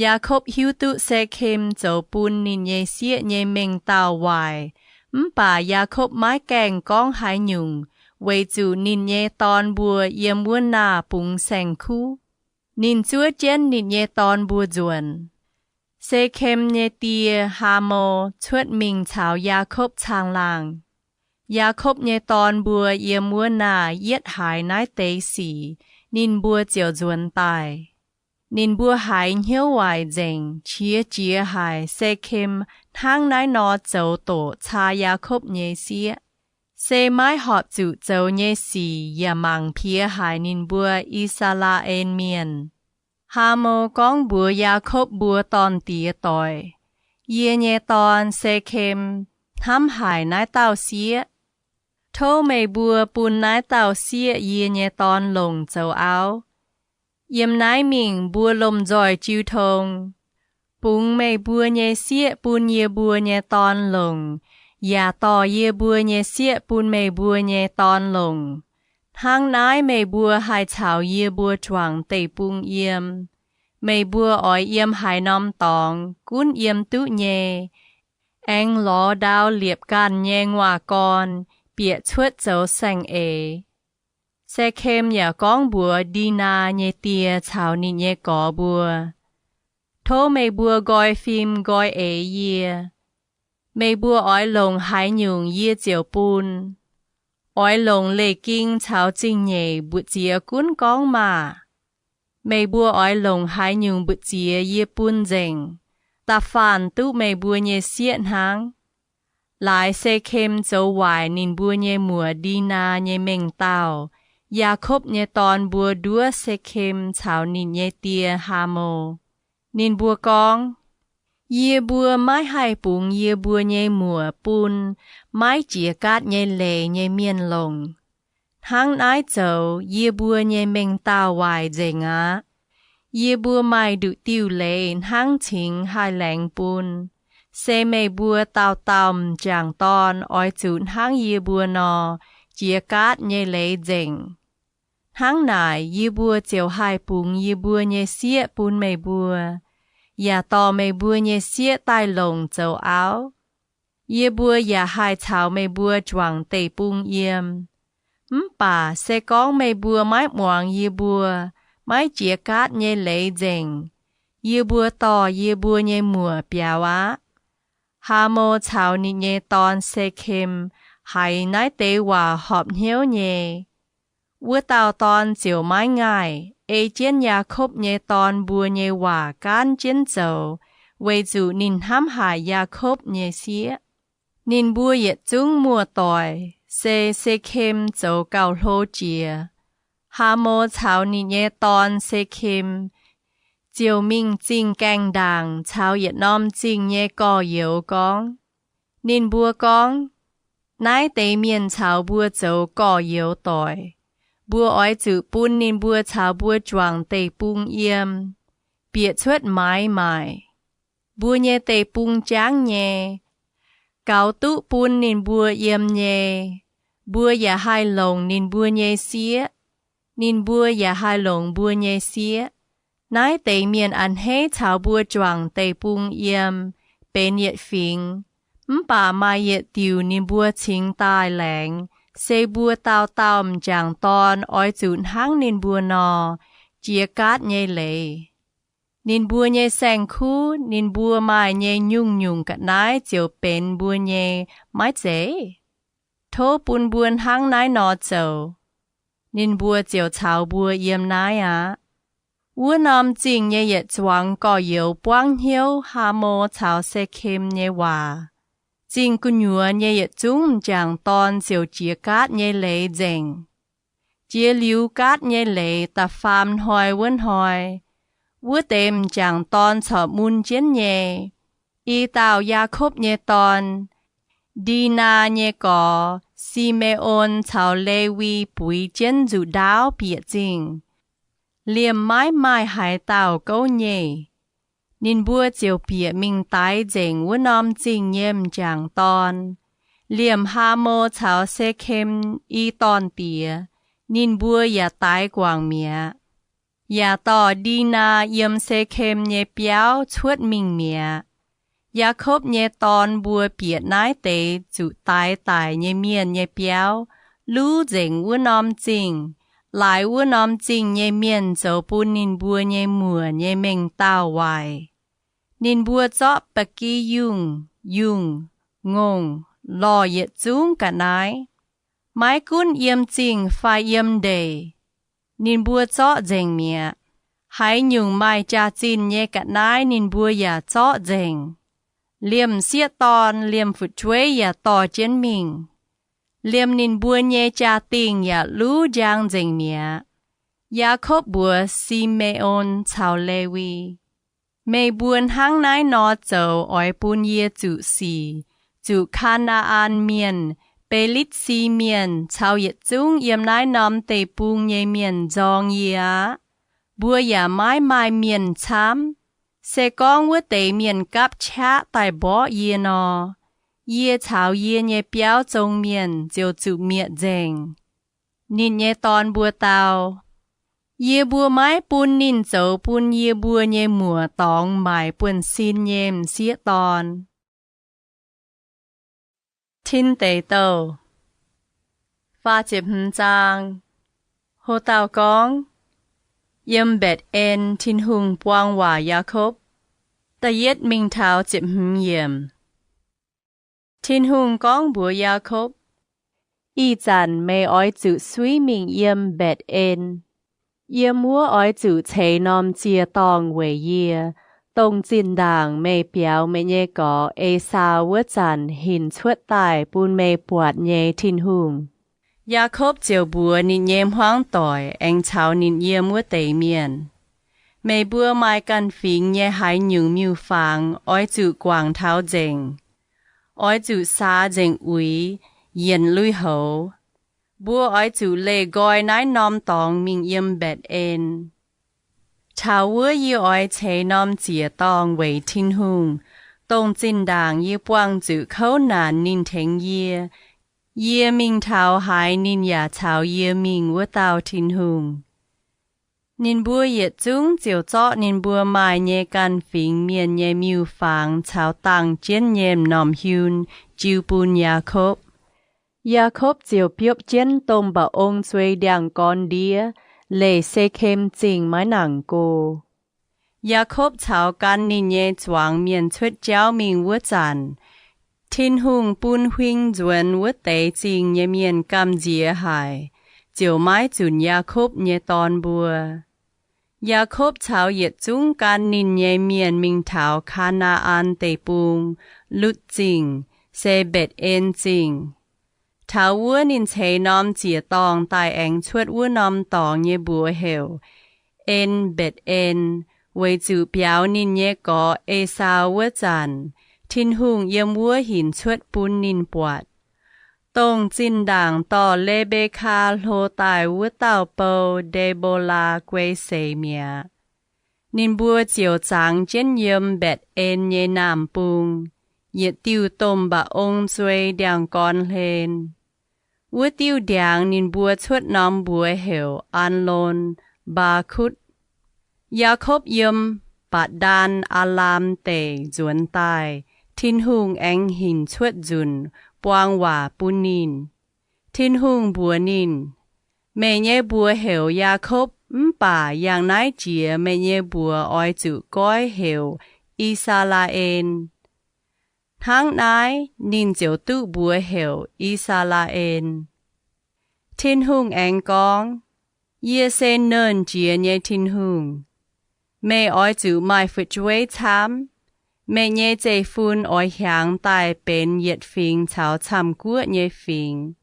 Yaakopv hiuv duqv Sekem zoux bun ninh nyei sieqv nyei mengh dauh waaic, mv baac Yaakopv maiv gaengh gorngv haaix nyungc, weic zuqc ninh nyei dorn mbuo yiem wuov naah bungx saeng-kuv. Ninh zuov jienv ninh nyei dorn mbuo nzuonx. Sekem nyei die, Haamo, cuotv mingh caux Yaakopv caangh laangh. Yaakopv nyei dorn mbuo yiem wuov naah yietv haiz naaiv deix sic, ninh mbuo ziouc nzuonx daaih. Ninh mbuo haiz hnyouv waaic nzengc, qiex jiez haic Sekem hnangv naaiv nor zoux doqc caa Yaakopv nyei sieqv. Se maiv horpc zuqc zoux nyei sic yaac mangc piex haic ninh mbuo I^saa^laa^en Mienh. Haamo gorngv mbuox Yaakopv mbuo dorn-diex doic, Yie nyei dorn, Sekem, hnamv haic naaiv dauh sieqv. Tov meih mbuo bun naaiv dauh sieqv yie nyei dorn longc zoux auv. Yiem naaiv mingh mbuo lomh nzoih jiu tong. Bungx meih mbuo nyei sieqv bun yie mbuo nyei dorn longc, yaac dorh yie mbuo nyei sieqv bun meih mbuo nyei dorn longc. Hnangv naaiv meih mbuo haih caux yie mbuo juangc deic-bung yiem. Meih mbuo oix yiem haaix norm dorngx gunv yiem duqv nyei. Aengx lorz ndau liepc ganh nyei nguaaz-gorn bieqc cuotv zoux saeng-eix. Se^kem yaac gorngv mbuox Ndinaa nyei die caux ninh nyei gorx mbuo, Tov meih mbuo nqoi fim nqoi eix yie. Meih mbuo oix longc haaix nyungc yie ziouc bun. Oix longc leiz-ging caux zingh nyeic mbu'ziex gunv gorngv maah! Meih mbuo oix longc haaix nyungc mbu'ziex yie bun nzengc, da'faanh duqv meih mbuo nyei sieqv hnangv. Laaix Se^kem zoux waaic ninh mbuo nyei muoc Ndinaa nyei mengh dauh, Yaakopv nyei dorn mbuo, nduov Se^kem caux ninh nyei die, Haamo. Ninh mbuo gorngv, Yie mbuo maiv haih bungx yie mbuo nyei muoc bun maiv jiex gaatv nyei leiz nyei mienh longc. Hnangv naaiv zoux yie mbuo nyei mengh dauh waaic nzengc aqv. Yie mbuo maaih nduqc diuh leiz hnangv cingx haih laengz bun. Se meih mbuo dauh dauh m'jangc dorn oix zuqc hnangv yie mbuo nor, jiex gaatv nyei leiz nzengc. Hnangv naaic yie mbuo ziouc haih bungx yie mbuo nyei sieqv bun meih mbuo, yaac dorh meih mbuo nyei sieqv daaih longc zoux auv. Yie mbuo yaac haih caux meih mbuo juangc deic-bung yiem. Mv baac se gorngv meih mbuo maiv muangx yie mbuo, maiv jiex gaatv nyei leiz nzengc, yie mbuo dorh yie mbuo nyei muoc biaux aqv. Haamo caux ninh nyei dorn, Se^kem, haiz naaiv deix waac horpc hnyouv nyei. Wuov dauh dorn ziouc maiv ngaih, ei jienv Yaakopv nyei dorn mbuo nyei waac gaanv jienv zoux, weic zuqc ninh hnamv haic Yaakopv nyei sieqv. Ninh mbuo yietc zungv muoz-doic, se Se^kem zoux gauh hlo jiex. Haamo caux ninh nyei dorn, Se^kem, ziouc mingh zingh gaengh ndaangc caux yietc norm zingh nyei gorx-youz gorngv. Ninh mbuo gorngv, Naaiv deix mienh caux mbuo zoux gorx-youz doic. Mbuo oix zuqc bun ninh mbuo caux mbuo juangc deic-bung yiem, bieqc cuotv maaiz maaic. Mbuo nyei deic-bung jangv nyei, gaux duqv bun ninh mbuo yiem nyei. Mbuo yaac haih longc ninh mbuo nyei sieqv, ninh mbuo yaac haih longc mbuo nyei sieqv. Naaiv deix mienh a'hneiv caux mbuo juangc deic-bung yiem, benx yietc fingx. Mv baac maaih yietc diuc ninh mbuo cingx daaih laengz, se mbuo dauh dauh m'jangc dorn oix zuqc hnangv ninh mbuo nor, jiex gaatv nyei leiz. Ninh mbuo nyei saeng-kuv, ninh mbuo maaih nyei nyungc-nyungc ga'naaiv ziouc benx mbuo nyei, maiv zeiz? Tov bun mbuo hnangv naaiv nor zoux. Ninh mbuo ziouc caux mbuo yiem naaiv aqv. Wuov norm zingh nyei yietc zuangx gorx-youz buangv hnyouv Haamo caux Se^kem nyei waac. Zingh gu'nyuoz nyei yietc zungv m'jangc dorn ziouc jiex gaatv nyei leiz nzengc. Jiex liuz gaatv nyei leiz da'faam hnoi wuov hnoi, wuov deix m'jangc dorn corc mun jienv nyei. I dauh Yaakopv nyei dorn, Ndinaa nyei gorx, Si^me^on caux Lewi buix jienv nzuqc ndaauv bieqc zingh. Liemh maiv maaih haaix dauh gouv nyeih. Ninh mbuo ziouc bieqc mingh daix nzengc wuov norm zingh nyei m'jangc dorn. Liemh Haamo caux Se^kem i dorn-diex, ninh mbuo yaac daix guangc mi'aqv, yaac dorh Ndinaa yiem Se^kem nyei biauv cuotv mingh mi'aqv. Yaakopv nyei dorn mbuo bieqc naaiv deix zuqc daix daic nyei mienh nyei biauv, luv nzengc wuov norm zingh, laaix wuov norm zingh nyei mienh zoux bun ninh mbuo nyei muoc nyei mengh dauh waaic. Ninh mbuo zorqv ba'gi yungh, yungh, ngongh, lorh yietc zungv ga'naaiv, maiv gunv yiem zingh fai yiem ndeic, ninh mbuo zorqv nzengc mi'aqv. Haaix nyungc maaih jaax-zinh nyei ga'naaiv ninh mbuo yaac zorqv nzengc. Liemh m'sieqv dorn liemh fu'jueiv yaac dorh jienv mingh. Liemh ninh mbuo nyei jaa-dingh yaac luv njang nzengc mi'aqv. Yaakopv mbuox Si^me^on caux Lewi, Meih mbuo hnangv naaiv nor zoux oix bun yie zuqc sic, zuqc Kaa^naa^an Mienh, Be^litv^si Mienh caux yietc zungv yiem naaiv norm deic-bung nyei mienh nzorng yie aqv. Mbuo yaac maiv maaih mienh camv. Se gorngv wuov deix mienh gapv qaqv daaih mborqv yie nor, yie caux yie nyei biauv zong mienh ziouc zuqc mietc nzengc. Ninh nyei dorn mbuo dau, Yie mbuo maiv bun ninh zoux bun yie mbuo nyei muoz-dorngx maaic buonv-sin nyei m'sieqv dorn. Tin Deic Douh Ho dauh gorngv, Yiem Mbetc^en Tin-Hungh buang waac Yaakopv. Da'yietv mingh taux ziepc hmz yiemc. Tin-Hungh gorngv mbuox Yaakopv, Ih zanc meih oix zuqc suiv mingh yiem Mbetc^en. Yiem wuov oix zuqc ceix norm ziec-dorngh weic yie, dongh zinh ndaangc meih biaux meih nyei gorx, Esaau, wuov zanc hinc cuotv daaih bun meih buatc nyei Tin-Hungh. Yaakopv ziouc mbuox ninh nyei hmuangv doic aengx caux ninh yiem wuov deix mienh, Meih mbuo maaih ganh fingx nyei haaix nyungc miuc-fangx oix zuqc guangc taux nzengc. Oix zuqc saax nzengc uix, yienc lui-houx. Mbuo oix zuqc leih nqoi naaiv norm dorngx mingh yiem Mbetc^en. Taux wuov yie oix ceix norm ziec-dorngh weic Tin-Hungh, dongh zinh ndaangc yie buangh zuqc kouv naanc ninh tengx yie. Yie mingh taux haaix, ninh yaac caux yie mingh wuov dauh Tin-Hungh. Ninh mbuo yietc zungv ziouc zorqv ninh mbuo maaih nyei ganh fingx mienh nyei miuc-fangx caux dangh jienv nyei m'normh hiunh jiu bun Yaakopv. Yaakopv ziouc biopv jienv domh mba'ong zuei ndiangx-gorn ndiev, leih Sekem Zingh maiv nangc go. Yaakopv caux gan ninh nyei zuangx mienh cuotv jauv mingh wuov zanc, Tin-Hungh bun huing nzuonx wuov deix zingh nyei mienh gamh nziex haic, ziouc maiv zunc Yaakopv nyei dorn mbuo. Yaakopv caux yietc zungv gan ninh nyei mienh mingh taux Kaa^naa^an Deic-Bung, Lutv Zingh, se Mbetc^en Zingh. Taux wuov ninh ceix norm ziec-dorngh daaih aengx cuotv wuov norm dorngx nyei mbuox heuc En^mbetc^en, weic zuqc biaux ninh nyei gorx, Esaau, wuov zanc, Tin-Hungh yiem wuov hinc cuotv bun ninh buatc. Dongh zinh ndaangc dorh Le^mbe^kaa hlo daaih wuov dauh bou, Nde^mbo^laa, guei seix mi'aqv. Ninh mbuo ziouc zangx jienv yiem Mbetc^en nyei naamh bung, yietc diuh domh mba'ong zuei ndiangx-gorn hlen. Wuov diuh ndiangx ninh mbuo cuotv norm mbuox heuc Aan^lon, Mbaa^kutv. Yaakopv yiem Mbatc^ndaan Aalam Deic nzuonx daaih, Tin-Hungh aengx hinc cuotv nzunc, buang waac bun ninh. Tin-Hungh mbuox ninh, Meih nyei mbuox heuc Yaakopv, mv baac yangh naaiv jiex meih nyei mbuox oix zuqc goiv heuc I^saa^laa^en. Hnangv naaiv ninh ziouc duqv mbuox heuc I^saa^laa^en. Tin-Hungh aengx gorngv, Yie se Nernh Jiex nyei Tin-Hungh. Meih oix zuqc maaih fu'jueiv camv. Meih nyei zeiv-fun oix hiaangx daaih benx yietc fingx caux camv-guoqv nyei fingx.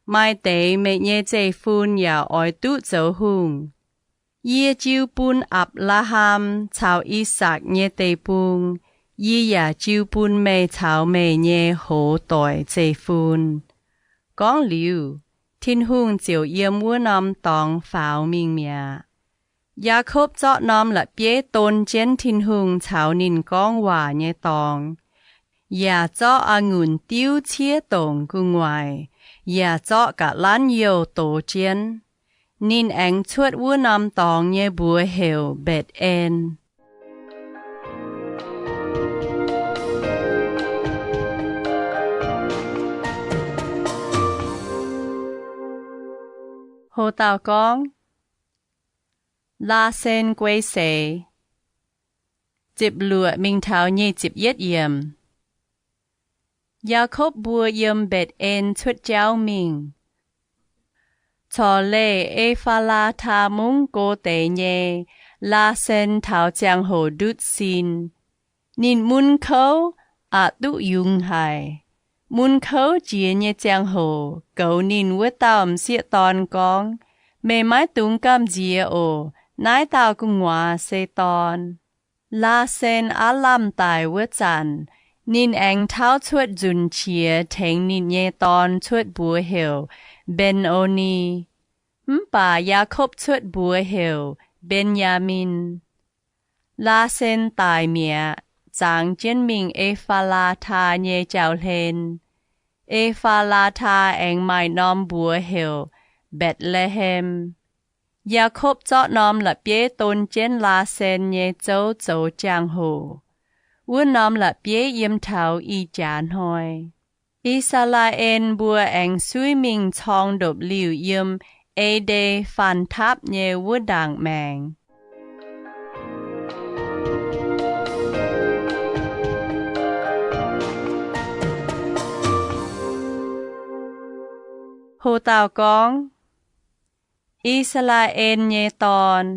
Maaih deix meih nyei zeiv-fun yaac oix duqv zoux hungh. Yie jiu bun Apc^laa^ham caux I^sakc nyei deic-bung. Yie yaac jiu bun meih caux meih nyei hoz doic zeiv-fun. Gorngv liuz, Tin-Hungh ziouc yiem wuov norm dorngx faaux mingh mi'aqv. Yaakopv zorqv norm la'bieiv don jienv Tin-Hungh caux ninh gorngv waac nyei dorngx, yaac zorqv a'ngunc diuv ciev dongc gu'nguaaic, yaac zorqv ga'lanv youh dox jienv. Ninh aengx cuotv wuov norm dorngx nyei mbuox heuc Mbetc^en. Ho dauh gorngv, Laasen Guei Seix. Ziepc luoqc mingh taux nyic ziepc yietv yiemc. Yaakopv mbuo yiem Mbetc^en cuotv jauv mingh. Corc leih E^faa^laa^taa Mungv go deix nyei Laasen taux ziangh hoc ndutv sin. Ninh mun kouv, aqc duqv yungz haic. Mun kouv jiex nyei ziangh hoc goux ninh wuov dauh m'sieqv dorn gorngv, Meih maiv dungx gamh nziex oc. Naaiv dauh gu'nguaaz se dorn. Laasen aav lamh daic wuov zanc, Ninh aengx tauv cuotv nzunc qiex tengx ninh nyei dorn cuotv mbuox heuc Mben^o^ni, mv baac Yaakopv cuotv mbuox heuc Mben^yaa^min. Laasen daic mi'aqv, zangx jienv mingh E^faa^laa^taa nyei jauv-hlen. E^faa^laa^taa aengx maaih norm mbuox heuc Mbetc^le^hem. Yaakopv zorqv norm la'bieiv don jienv Laasen nyei zouv zoux jangx-hoc. Wuov norm la'bieiv yiem taux ih jaax hnoi. I^saa^laa^en mbuo aengx suiv mingh corng ndopv-liuh yiem Ede Faan Tapv nyei wuov ndaangc maengx. Ho dauh gorngv, I^saa^laa^en nyei dorn.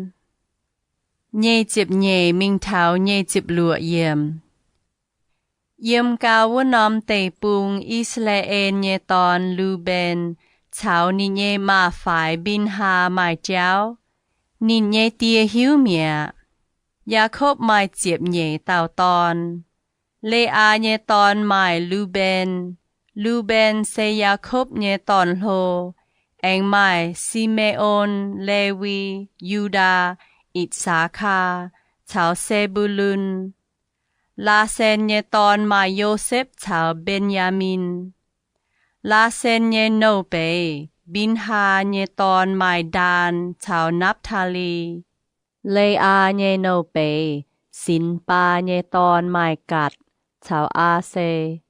Nyic ziepc nyeic mingh taux nyic ziepc luoqc yiemc. Yiem gau wuov norm deic-bung, I^saa^laa^en nyei dorn, Lu^mben, caux ninh nyei maa-faix, Mbin^haa, maaih jauv. Ninh nyei die hiuv mi'aqv. Yaakopv maaih ziepc nyeic dauh dorn. Le^aa nyei dorn maaih Lu^mben. Lu^mben se Yaakopv nyei dorn-hlo. Aengx maaih Si^me^on, Lewi, Yu^ndaa, Itc^saa^kaa, caux Se^mbu^lun. Laasen nyei dorn maaih Yosepv caux Mben^yaa^min. Laasen nyei nouh beiz, Mbin^haa, nyei dorn maaih Ndaan caux Napv^taa^li. Le^aa nyei nouh beiz, Sinx^baa, nyei dorn maaih Gaatc caux Aa^se.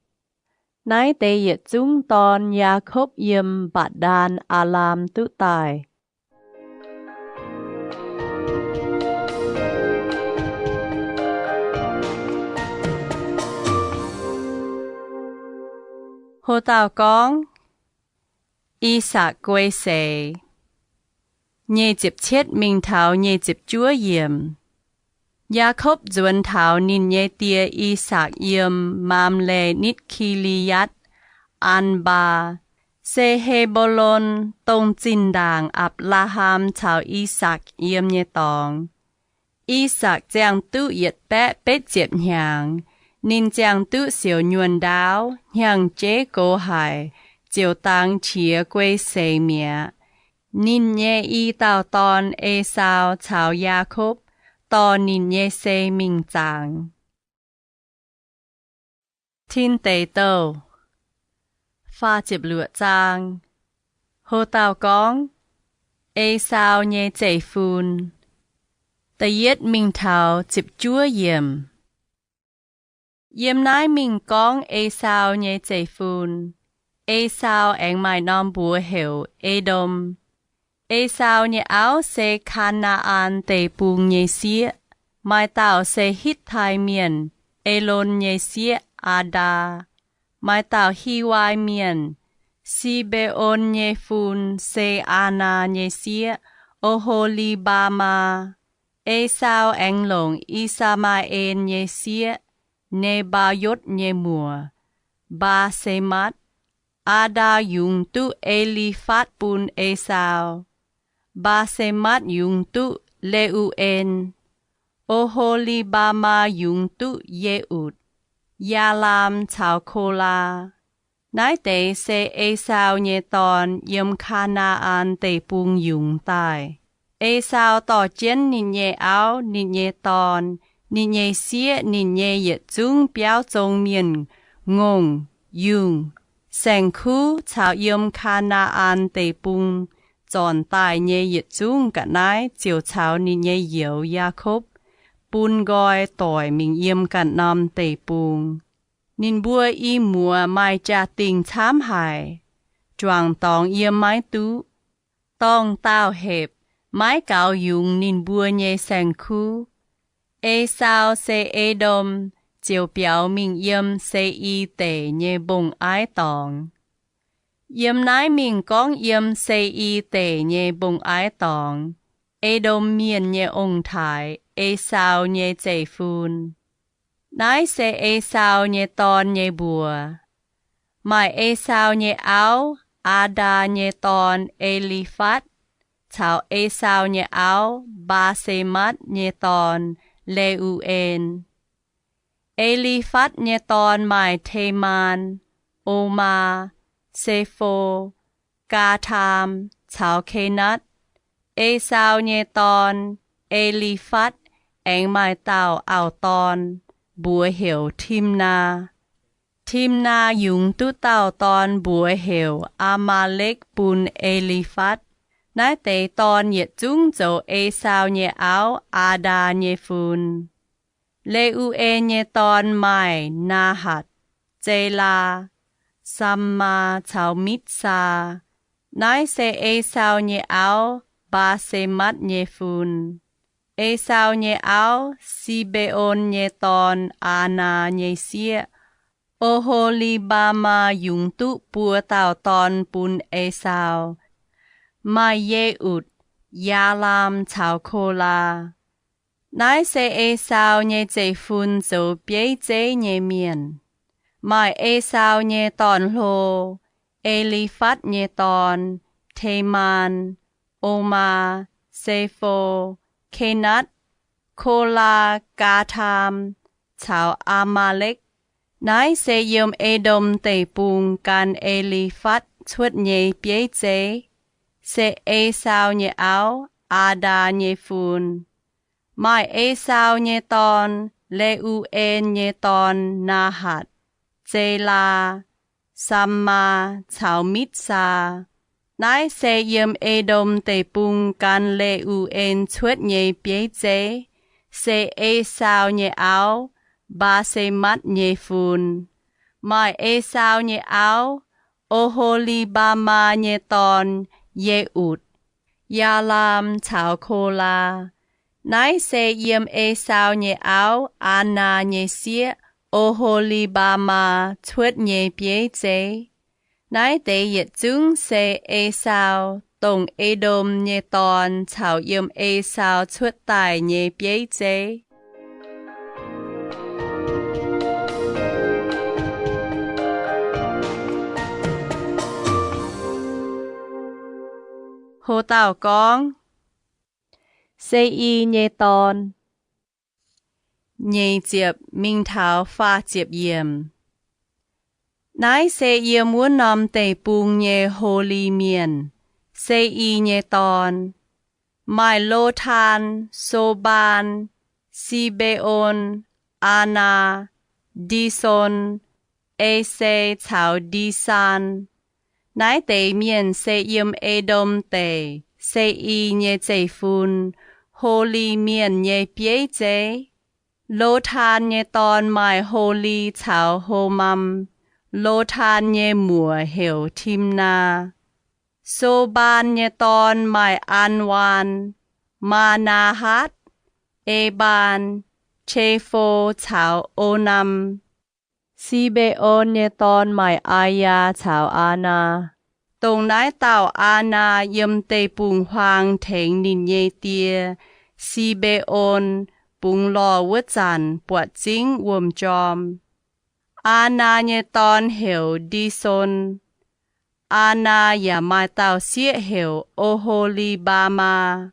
Naaiv deix yietc zungv dorn Yaakopv yiem Mbatc^ndaan Aa^laam duqv daaih. Ho dauh gorngv, I^sakc Guei Seix. Nyic ziepc cietv mingh taux nyic ziepc juov yiemc. Yaakopv nzuonx taux ninh nyei die I^sakc yiem Maamle nitv Ki^li^yatv, Aan^mbaa, se He^mbo^lon, dongh zinh ndaangc Apc^laa^ham caux I^sakc yiem nyei dorngx. I^sakc ziangh duqv yietc baeqv betv ziepc hnyangx. Ninh ziangh duqv siouc nyuonh ndaauv, hnyangx-jeiv gox haic, ziouc dangx qiex Guei Seix mi'aqv. Ninh nyei i dauh dorn, Esaau, caux Yaakopv dorh ninh nyei sei mingh zaangc. Tin Deic Douh faah ziepc luoqc zaang. Ho dauh gorngv, Esaau nyei zeiv-fun. Da'yietv mingh taux ziepc juov yiemc. Yiem naaiv mingh gorngv Esaau nyei zeiv-fun. Esaau aengx maaih norm mbuox heuc E^ndom. Esaau nyei auv se Kaa^naa^an Deic-Bung nyei sieqv. Maaih dauh se Hitv^tai Mienh, Elon nyei sieqv, Aa^ndaa. Maaih dauh Hiwai Mienh, Si^mbe^on nyei fun, se Aanaa nyei sieqv, O^ho^li^mbaa^maa. Esaau aengx longc I^saa^maa^en nyei sieqv, Ne^mbaa^yotv nyei muoc, Mbaa^se^matv. Aa^ndaa yungz duqv E^li^fatv bun Esaau. Mbaa^se^matv yungz duqv Le^u^en. O^ho^li^mbaa^maa yungz duqv Ye^utc, Yaalaam caux Kolaa. Naaiv deix se Esaau nyei dorn yiem Kaa^naa^an Deic-Bung yungz daaih. Esaau dorh jienv ninh nyei auv, ninh nyei dorn, ninh nyei sieqv, ninh nyei yietc zungv biauv zong mienh, ngongh, yungh, saeng-kuv caux yiem Kaa^naa^an Deic-Bung zornc daaih nyei yietc zungv ga'naaiv ziouc caux ninh nyei youz, Yaakopv, bun nqoi doic mingh yiem ganh norm deic-bung. Ninh mbuo i muoz maaih jaa-dingh camv haic, juangc dorngx yiem maiv duqv. Dorng-daauh hepc, maiv gaux yungz ninh mbuo nyei saeng-kuv. Esaau se E^ndom, ziouc biaux mingh yiem Se^i Deic nyei mbong-aiv dorngx. Yiem naaiv mingh gorngv yiem Se^i Deic nyei mbong-aiv dorngx, E^ndom Mienh nyei ong-taaix, Esaau nyei zeiv-fun. Naaiv se Esaau nyei dorn nyei mbuox. Maaih Esaau nyei auv, Aa^ndaa nyei dorn, E^li^fatv, caux Esaau nyei auv, Mbaa^se^matv nyei dorn, Le^u^en. E^li^fatv nyei dorn maaih Temaan, Omaa, Se^fo, Gaataam caux Kenatv. Esaau nyei dorn, E^li^fatv, aengx maaih dauh auv-dorn, mbuox heuc Timnaa. Timnaa yungz duqv dauh dorn mbuox heuc Aa^maa^lekv bun E^li^fatv. Naaiv deix dorn yietc zungv zoux Esaau nyei auv, Aadaa nyei fun. Le^u^en nyei dorn maaih Naahatc, Zelaa, Sammaa caux Mitsaa. Naaiv se Esaau nyei auv, Mbaa^se^matv nyei fun. Esaau nyei auv, Si^mbe^on nyei dorn, Aanaa nyei sieqv, O^ho^li^mbaa^maa, yungz duqv buo dauh dorn bun Esaau. Maaih Ye^utc, Yaalaam caux Kolaa. Naaiv se Esaau nyei zeiv-fun zoux bieiv zeiv nyei mienh. Maaih Esaau nyei dorn-hlo, E^li^fatv nyei dorn, Temaan, Omaa, Se^fo, Kenatv, Kolaa, Gaataam caux Aa^maa^lekv. Naaiv se yiem E^ndom Deic-Bung gan E^li^fatv cuotv nyei bieiv zeiv, se Esaau nyei auv, Aadaa nyei fun. Maaih Esaau nyei dorn, Le^u^en nyei dorn, Naahatc, Zelaa, Sammaa caux Mitsaa. Naaiv se yiem E^ndom Deic-Bung gan Le^u^en cuotv nyei bieiv zeiv, se Esaau nyei auv, Mbaa^se^matv nyei fun. Maaih Esaau nyei auv, O^ho^li^mbaa^maa nyei dorn, Ye^utc, Yaalaam caux Kolaa. Naaiv se yiem Esaau nyei auv, Aanaa nyei sieqv, O^ho^li^mbaa^maa, cuotv nyei bieiv zeiv. Naaiv deix yietc zungv se Esaau, dongh E^ndom nyei dorn, caux yiem Esaau cuotv daaih nyei bieiv zeiv. Ho dauh gorngv, Se^i nyei dorn. Nyeic ziepc mingh taux faah ziepc yiemc. Naaiv se yiem wuov norm deic-bung nyei Holi Mienh, Se^i nyei dorn. Maaih Lotaan, Sobaan, Si^mbe^on, Aanaa, Ndi^son, E^se caux Ndi^saan. Naaiv deix mienh se yiem E^ndom Deic, Se^i nyei zeiv-fun, Holi Mienh nyei bieiv zeiv. Lotaan nyei dorn maaih Holi caux Homam. Lotaan nyei muoc heuc Timnaa. Sobaan nyei dorn maaih Aanwaan, Maa^naa^hatv, Ebaan, Qefo caux Onam. Si^mbe^on nyei dorn maaih Aayaa caux Aanaa. Dongh naaiv dauh Aanaa yiem deic-bung-huaang tengx ninh nyei die, Si^mbe^on, bungx lorh wuov zanc buatc zingv wuom-jorm. Aanaa nyei dorn heuc Ndi^son. Aanaa yaac maaih dauh sieqv heuc O^ho^li^mbaa^maa.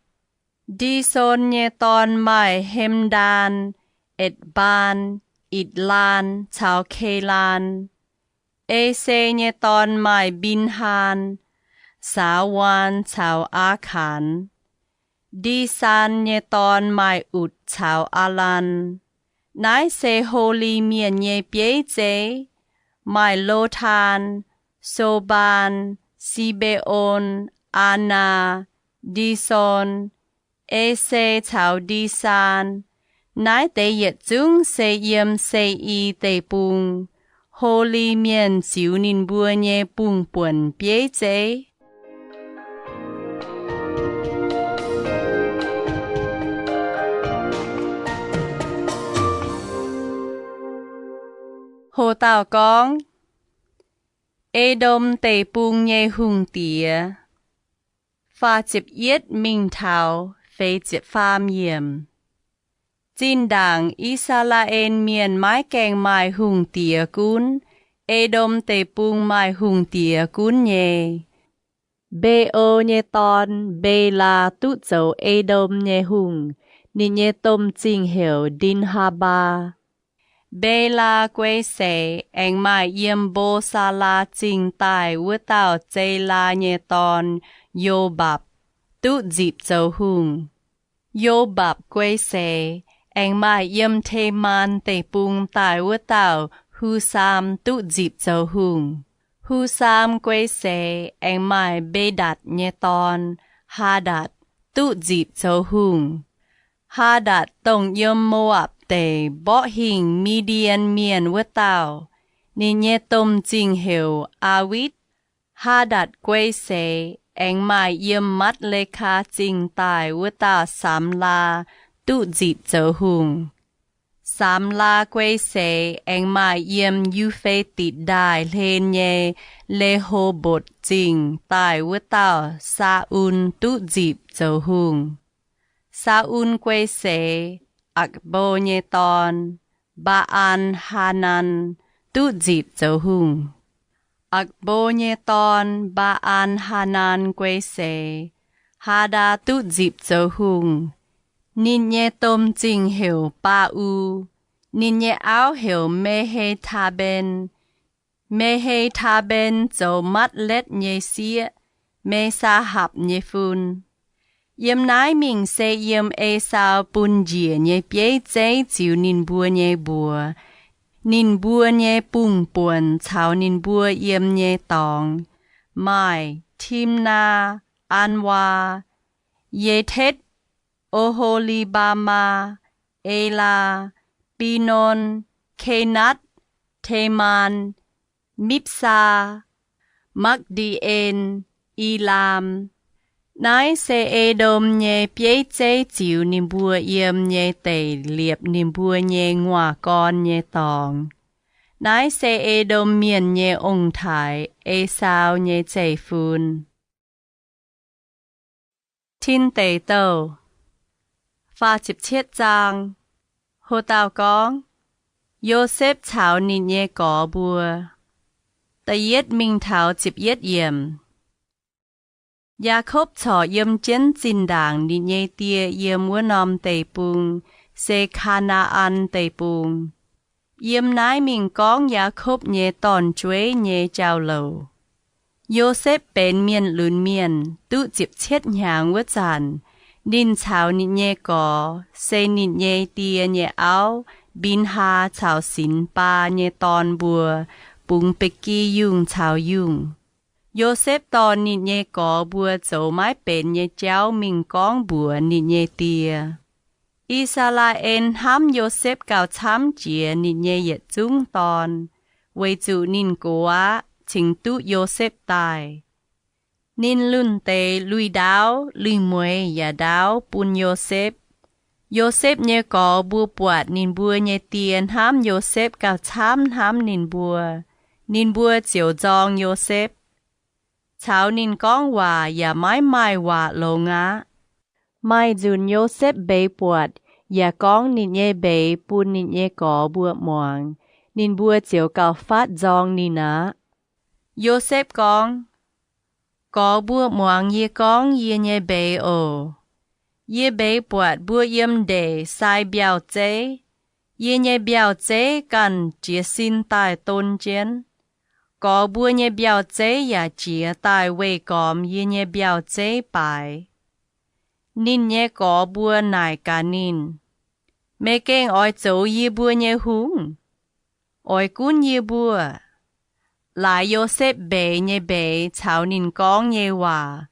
Ndi^son nyei dorn maaih Hemdaan, Etc^mbaan, Itc^laan caux Kelaan. E^se nyei dorn maaih Mbinhaan, Saawaan caux Aakaan. Ndi^saan nyei dorn maaih Utc caux Aalaan. Naaiv se Holi Mienh nyei bieiv zeiv, maaih Lotaan, Sobaan, Si^mbe^on, Aanaa, Ndi^son, E^se caux Ndi^saan. Naaiv deix yietc zungv se yiem Se^i Deic-Bung, Holi Mienh ziux ninh mbuo nyei bung-buonc bieiv zeiv. Ho dauh gorngv, E^ndom Deic-Bung nyei hungh diex. Faah ziepc yietv mingh taux feix ziepc faam yiemc. Zinh ndaangc I^saa^laa^en Mienh maiv gaengh maaih hungh diex gunv, E^ndom Deic-Bung maaih hungh diex gunv nyei. Mbe^o nyei dorn, Mbelaa, duqv zoux E^ndom nyei hungh. Ninh nyei domh zingh heuc Ndin^haa^mbaa. Mbe^laa guei seix aengx maaih yiem Mbo^saa^laa Zingh daaih wuov dauh Zeilaa nyei dorn, Yo^mbapc, duqv nzipc zoux hungh. Yo^mbapc guei seix aengx maaih yiem Temaan Deic-Bung daaih wuov dauh Hu^saam duqv nzipc zoux hungh. Hu^saam guei seix aengx maaih Mbe^ndatc nyei dorn, Haa^ndatc, duqv nzipc zoux hungh. Haa^ndatc dongh yiem Mo^apc Deic mborqv hingh Mi^ndien Mienh wuov dauh. Ninh nyei domh zingh heuc Aawitv. Haa^ndatc guei seix aengx maaih yiem Matv^le^kaa Zingh daaih wuov dauh Saamlaa duqv nzipc zoux hungh. Saamlaa guei seix aengx maaih yiem Yu^fe^ditc Ndaaih hlen nyei Le^ho^mbotc Zingh daaih wuov dauh Saa^un duqv nzipc zoux hungh. Saa^un guei seix, Aqc^mbo nyei dorn, Mbaa^an Haa^nan, duqv nzipc zoux hungh. Aqc^mbo nyei dorn, Mbaa^an Haa^nan guei seix, Haadaa duqv nzipc zoux hungh. Ninh nyei domh zingh heuc Baa^u. Ninh nyei auv heuc Me^he^taa^mben. Me^he^taa^mben zoux Matv^letv nyei sieqv, Me^saa^hapc nyei fun. Yiem naaiv mingh se yiem Esaau bun njiec nyei bieiv zeiv ziux ninh mbuo nyei mbuox. Ninh mbuo nyei bungh buonc caux ninh mbuo yiem nyei dorngx maaih Timnaa, Aanwaa, Yetetv, O^ho^li^mbaa^maa, Elaa, Binon, Kenatv, Temaan, Mipv^saa, Makv^ndi^en, Elaam. Naaiv se E^ndom nyei bieiv zeiv ziux ninh mbuo yiem nyei deic liepc ninh mbuo nyei nguaaz-gorn nyei dorngx. Naaiv se E^ndom Mienh nyei ong-taaix, Esaau, nyei zeiv-fun. Tin Deic Douh, faah ziepc cietv zaang. Ho dauh gorngv, Yosepv caux ninh nyei gorx mbuo. Da'yietv mingh taux ziepc yietv yiemc. Yaakopv corc yiem jienv zinh ndaangc ninh nyei die yiem wuov norm deic-bung, se Kaa^naa^an Deic-Bung. Yiem naaiv mingh gorngv Yaakopv nyei dorn-jueiv nyei jauv-louc. Yosepv benx mienh lunx mienh, duqv ziepc cietv hnyangx wuov zanc, ninh caux ninh nyei gorx, se ninh nyei die nyei auv, Mbinhaa, caux Sinx^baa nyei dorn mbuo bungx ba'gi yungh caux yungh. Yosepv dorh ninh nyei gorx mbuo zoux maiv benx nyei jauv mingh gorngv mbuox ninh nyei die. I^saa^laa^en hnamv Yosepv gauh camv jiex ninh nyei yietc zungv dorn, weic zuqc ninh gox aqv, cingx duqv Yosepv daaih. Ninh lunh deix lui-ndaauv lui-mueiz yaac ndaauv bun Yosepv. Yosepv nyei gorx mbuo buatc ninh mbuo nyei die hnamv Yosepv gauh camv hnamv ninh mbuo, ninh mbuo ziouc nzorng Yosepv, caux ninh gorngv waac yaac maiv maaih waac longx aqv. Maaih nzunc Yosepv mbeix buatc yaac gorngv ninh nyei mbeix bun ninh nyei gorx mbuo muangx, ninh mbuo ziouc gauh fatv nzorng ninh aqv. Yosepv gorngv, Gorx mbuo muangx yie gorngv yie nyei mbeix oc. Yie mbeix buatc mbuo yiem ndeic sai mbiauh zeiv. Yie nyei mbiauh zeiv ganh jiez sin daaih don jienv. Gorx mbuo nyei mbiauh zeiv yaac jiez daaih weih gormx yie nyei mbiauh zeiv baaix. Ninh nyei gorx mbuo naaic gaax ninh, Meih gengh oix zoux yie mbuo nyei hungh? Oix gunv yie mbuo? Laaix Yosepv mbeix nyei mbeix caux ninh gorngv nyei waac,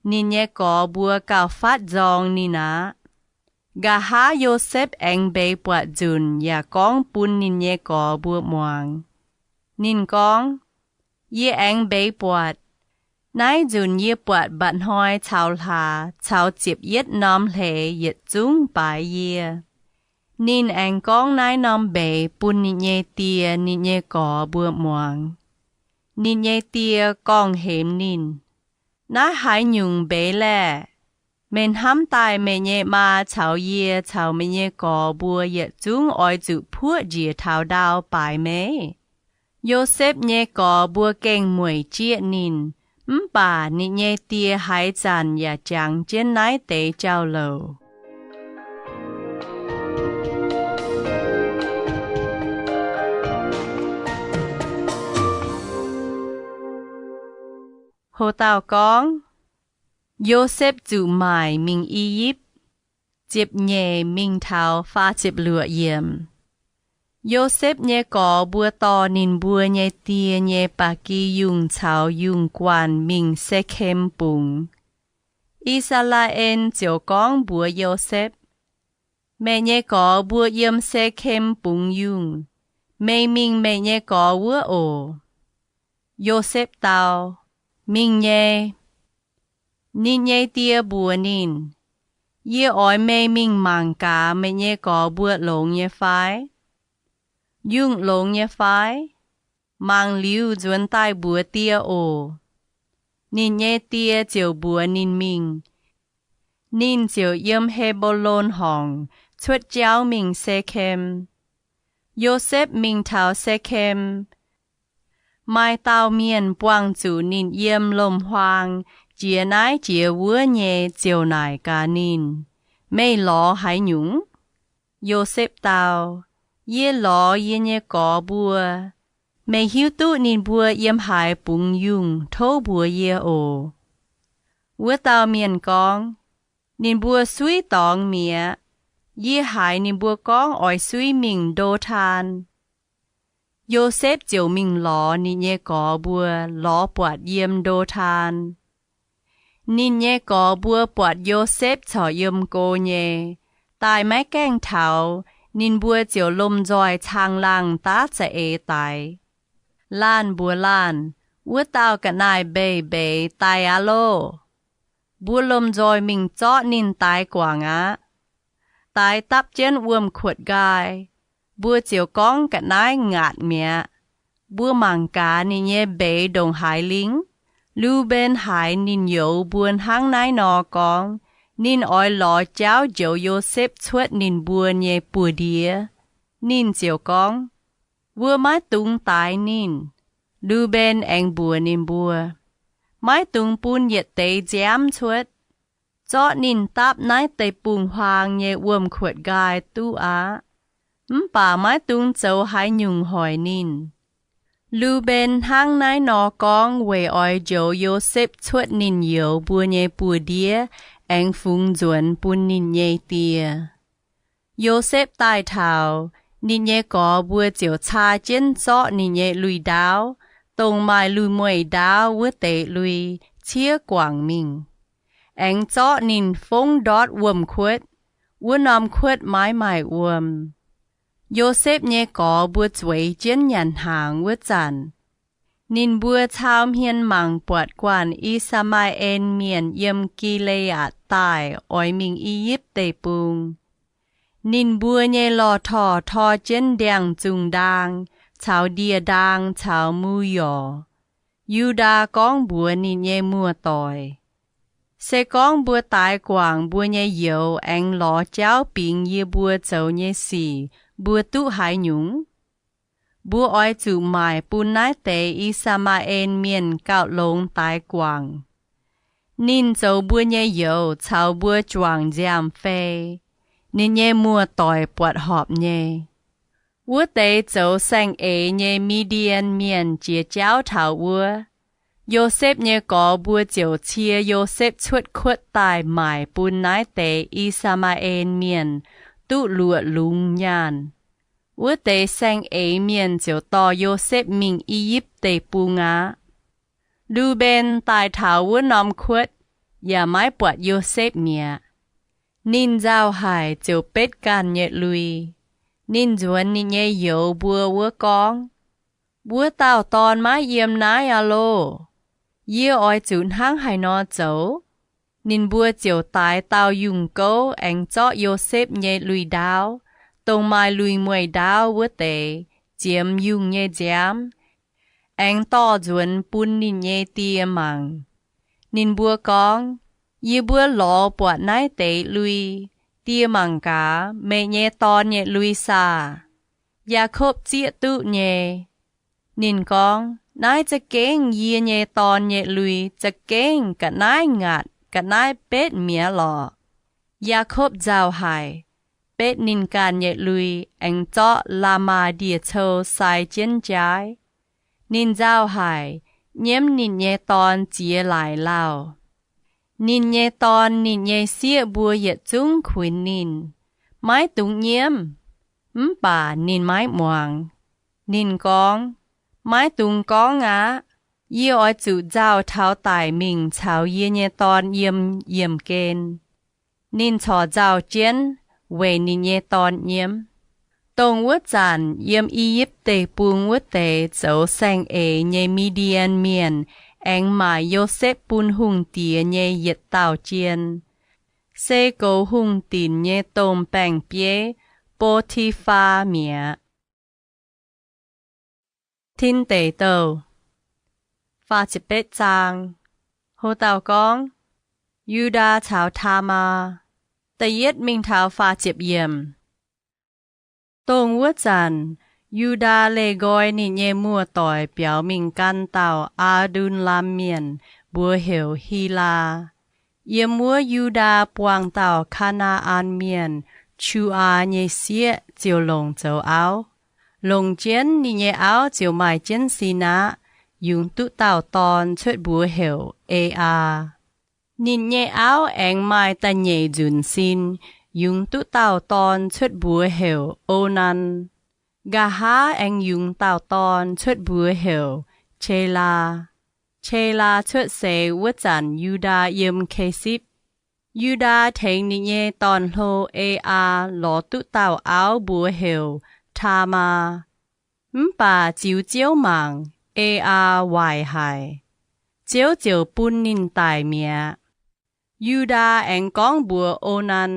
ninh nyei gorx mbuo gauh fatv nzorng ninh aqv. Nqa'haav Yosepv aengx mbeix buatc nzunc yaac gorngv bun ninh nyei gorx mbuo muangx. Ninh gorngv, Yie aengx mbeix buatc. Naaiv nzunc yie buatc mba'hnoi caux hlaax caux ziepc yietv norm hleix yietc zungv baaix yie. Ninh aengx gorngv naaiv norm mbeix bun ninh nyei die, ninh nyei gorx mbuo muangx. Ninh nyei die gorngv-hemx ninh, Naaiv haaix nyungc mbeix laeh? Meih hnamv daaih meih nyei maa caux yie caux meih nyei gorx mbuo yietc zungv oix zuqc puoqv njiec taux ndau baaix meih? Yosepv nyei gorx mbuo gengh mueic jieqv ninh, mv baac ninh nyei die haaix zanc yaac jangx jienv naaiv deix jauv-louc. Ho dauh gorngv, Yosepv zuqc maaic mingh I^yipv. Ziepc nyeic mingh taux faah ziepc luoqc yiemc. Yosepv nyei gorx mbuo dorh ninh mbuo nyei die nyei ba'gi yungh caux yungh guanh mingh Sekem bungx. I^saa^laa^en ziouc gorngv mbuox Yosepv, Meih nyei gorx mbuo yiem Sekem bungx yungh. Meih mingh meih nyei gorx wuov oc. Yosepv dau, Mingh nyei. Ninh nyei die mbuox ninh, Yie oix meih mingh mangc gaax meih nyei gorx mbuo longx nyei fai? Yungh longx nyei fai? Mangc liuz nzuonx daaih mbuox die oc. Ninh nyei die ziouc mbuox ninh mingh. Ninh ziouc yiem He^mbo^lon Horngc cuotv jauv mingh Sekem. Yosepv mingh taux Sekem, maaih dauh mienh buangh zuqc ninh yiem lomc-huaang jiex naaiv jiex wuov nyei ziouc naaic gaax ninh, Meih lorz haaix nyungc? Yosepv dau, Yie lorz yie nyei gorx mbuo. Meih hiuv duqv ninh mbuo yiem haaix bungx yungh, tov mbuox yie oc. Wuov dauh mienh gorngv, Ninh mbuo suiv dorngx mi'aqv. Yie haiz ninh mbuo gorngv oix suiv mingh Ndo^taan. Yosepv ziouc mingh lorz ninh nyei gorx mbuo, lorz buatc yiem Ndo^taan. Ninh nyei gorx mbuo buatc Yosepv corc yiem go nyei, daaih maiv gaengh taux, ninh mbuo ziouc lomh nzoih caangh laangh daav za'eix daix. Laanh mbuox laanh, Wuov dauh ga'naaiv mbeix mbeix daaih aqv loh! Mbuo lomh nzoih mingh zorqv ninh daix guangc aqv. Daix dapv jienv wuom-kuotv nqaai, mbuo ziouc gorngv ga'naaiv ngaatc mi'aqv. Mbuo mangc gaax ninh nyei mbeix ndongc haaix lingh. Lu^mben haiz ninh youz mbuo hnangv naaiv nor gorngv, ninh oix lorz jauv njoux Yosepv cuotv ninh mbuo nyei buoz-ndiev. Ninh ziouc gorngv, Mbuo maiv dungx daix ninh. Lu^mben aengx mbuox ninh mbuo, Maiv dungx bun yietc deix nziaamv cuotv. Zorqv ninh dapv naaiv deic-bung-huaang nyei wuom-kuotv nqaai duqv aqv. Mv baac maiv dungx zoux haaix nyungc hoic ninh. Lu^mben hnangv naaiv nor gorngv weic oix njoux Yosepv cuotv ninh youz mbuo nyei buoz-ndiev aengx fungx nzuonx bun ninh nyei die. Yosepv daaih taux, ninh nyei gorx mbuo ziouc caa jienv zorqv ninh nyei lui-ndaauv, dongh maaih lui-mueiz-ndaauv wuov deix lui, ciev guangc mingh. Aengx zorqv ninh fongv ndortv wuom-kuotv. Wuov norm kuotv maiv maaih wuom. Yosepv nyei gorx mbuo zueiz jienv nyanc hnaangx wuov zanc, ninh mbuo cau hmien mangc buatc guanh I^saa^maa^en Mienh yiem Gi^le^aatc Daaih oix mingh I^yipv Deic-Bung. Ninh mbuo nyei lorh torh tor jienv ndiangx-zungh ndaang caux ndie-ndaang caux mu-yorc. Yu^ndaa gorngv mbuox ninh nyei muoz-doic, Se gorngv mbuo daix guangc mbuo nyei youz aengx lorz jauv bingx yie mbuo zoux nyei sic, mbuo duqv haaix nyungc? Mbuo oix zuqc maaic bun naaiv deix I^saa^maa^en Mienh gauh longx daix guangc. Ninh zoux mbuo nyei youz caux mbuo juangc nziaamv-fei. Ninh nyei muoz-doic buatc horpc nyei. Wuov deix zoux saeng-eix nyei Mi^ndien Mienh jiex jauv taux wuov, Yosepv nyei gorx mbuo ziouc cie Yosepv cuotv kuotv daaih maaic bun naaiv deix I^saa^maa^en Mienh duqv luoqc lungz nyaanh. Wuov deix saeng-eix mienh ziouc dorh Yosepv mingh I^yipv Deic-Bung aqv. Lu^mben daaih taux wuov norm kuotv yaac maiv buatc Yosepv mi'aqv. Ninh nzauh haic ziouc betv ganh nyei lui. Ninh nzuonx ninh nyei youz mbuo wuov gorngv, Wuov dauh dorn maiv yiem naaiv aqv loh! Yie oix zuqc hnangv haaix nor zoux? Ninh mbuo ziouc daix dauh yungh gouv aengx zorqv Yosepv nyei lui-ndaauv, dongh maaih lui-mueiz-ndaauv wuov deix, ziemx yungh nyei nziaamv, aengx dorh nzuonx bun ninh nyei die mangc. Ninh mbuo gorngv, Yie mbuo lorz buatc naaiv deix lui. Die mangc gaax, meih nyei dorn nyei lui saah? Yaakopv zieqv duqv nyei. Ninh gorngv, Naaiv za'gengh yie nyei dorn nyei lui, za'gengh ga'naaiv ngaatc ga'naaiv betv mi'aqv lorqc. Yaakopv nzauh haic, betv ninh ganh nyei lui, aengx zorqv la'maah ndie-cou sai jienv jaaiv. Ninh nzauh haic, nyiemv ninh nyei dorn ziex laic lauh. Ninh nyei dorn ninh nyei sieqv mbuo yietc zungv kuinx ninh, maiv dungx nyiemv. Mv baac ninh maiv muangx. Ninh gorngv, Maiv dungx gorngv aqv. Yie oix zuqc nzauh taux daic mingh caux yie nyei dorn yiem yiemh gen. Ninh corc nzauh jienv weic ninh nyei dorn nyiemv. Dongh wuov zanc yiem I^yipv Deic-Bung wuov deix zoux saeng-eix nyei Mi^ndi^an Mienh aengx maaic Yosepv bun hungh diex nyei yietc dauh jien, se goux hungh dinc nyei domh baeng-bieiv, Bo^ti^faa, mi'aqv. Tin Deic Douh Ho dauh gorngv, Yu^ndaa caux Taamaa. Da'yietv mingh taux faah ziepc yiemc. Dongh wuov zanc, Yu^ndaa leih nqoi ninh nyei muoz-doic biaux mingh gan dauh Aa^ndun^lam Mienh, mbuox heuc Hilaa. Yiem wuov Yu^ndaa buangh dauh Kaa^naa^an Mienh, Qu^aa, nyei sieqv ziouc longc zoux auv. Longc jienv ninh nyei auv ziouc maaih jienv sin aqv, yungz duqv dauh dorn cuotv mbuox heuc Aa^aa. Ninh nyei auv aengx maaih da'nyeic nzunc sin, yungz duqv dauh dorn cuotv mbuox heuc O^nan. Nqa'haav aengx yungz dauh dorn cuotv mbuox heuc Qelaa. Qelaa cuotv seix wuov zanc Yu^ndaa yiem Ke^sipv. Yu^ndaa tengx ninh nyei dorn-hlo, Aa^aa, lorz duqv dauh auv mbuox heuc Taamaa. Mv baac ziux Ziouv mangc, Aa^aa, waaic haic. Ziouv ziouc bun ninh daic mi'aqv. Yu^ndaa aengx gorngv mbuox O^nan,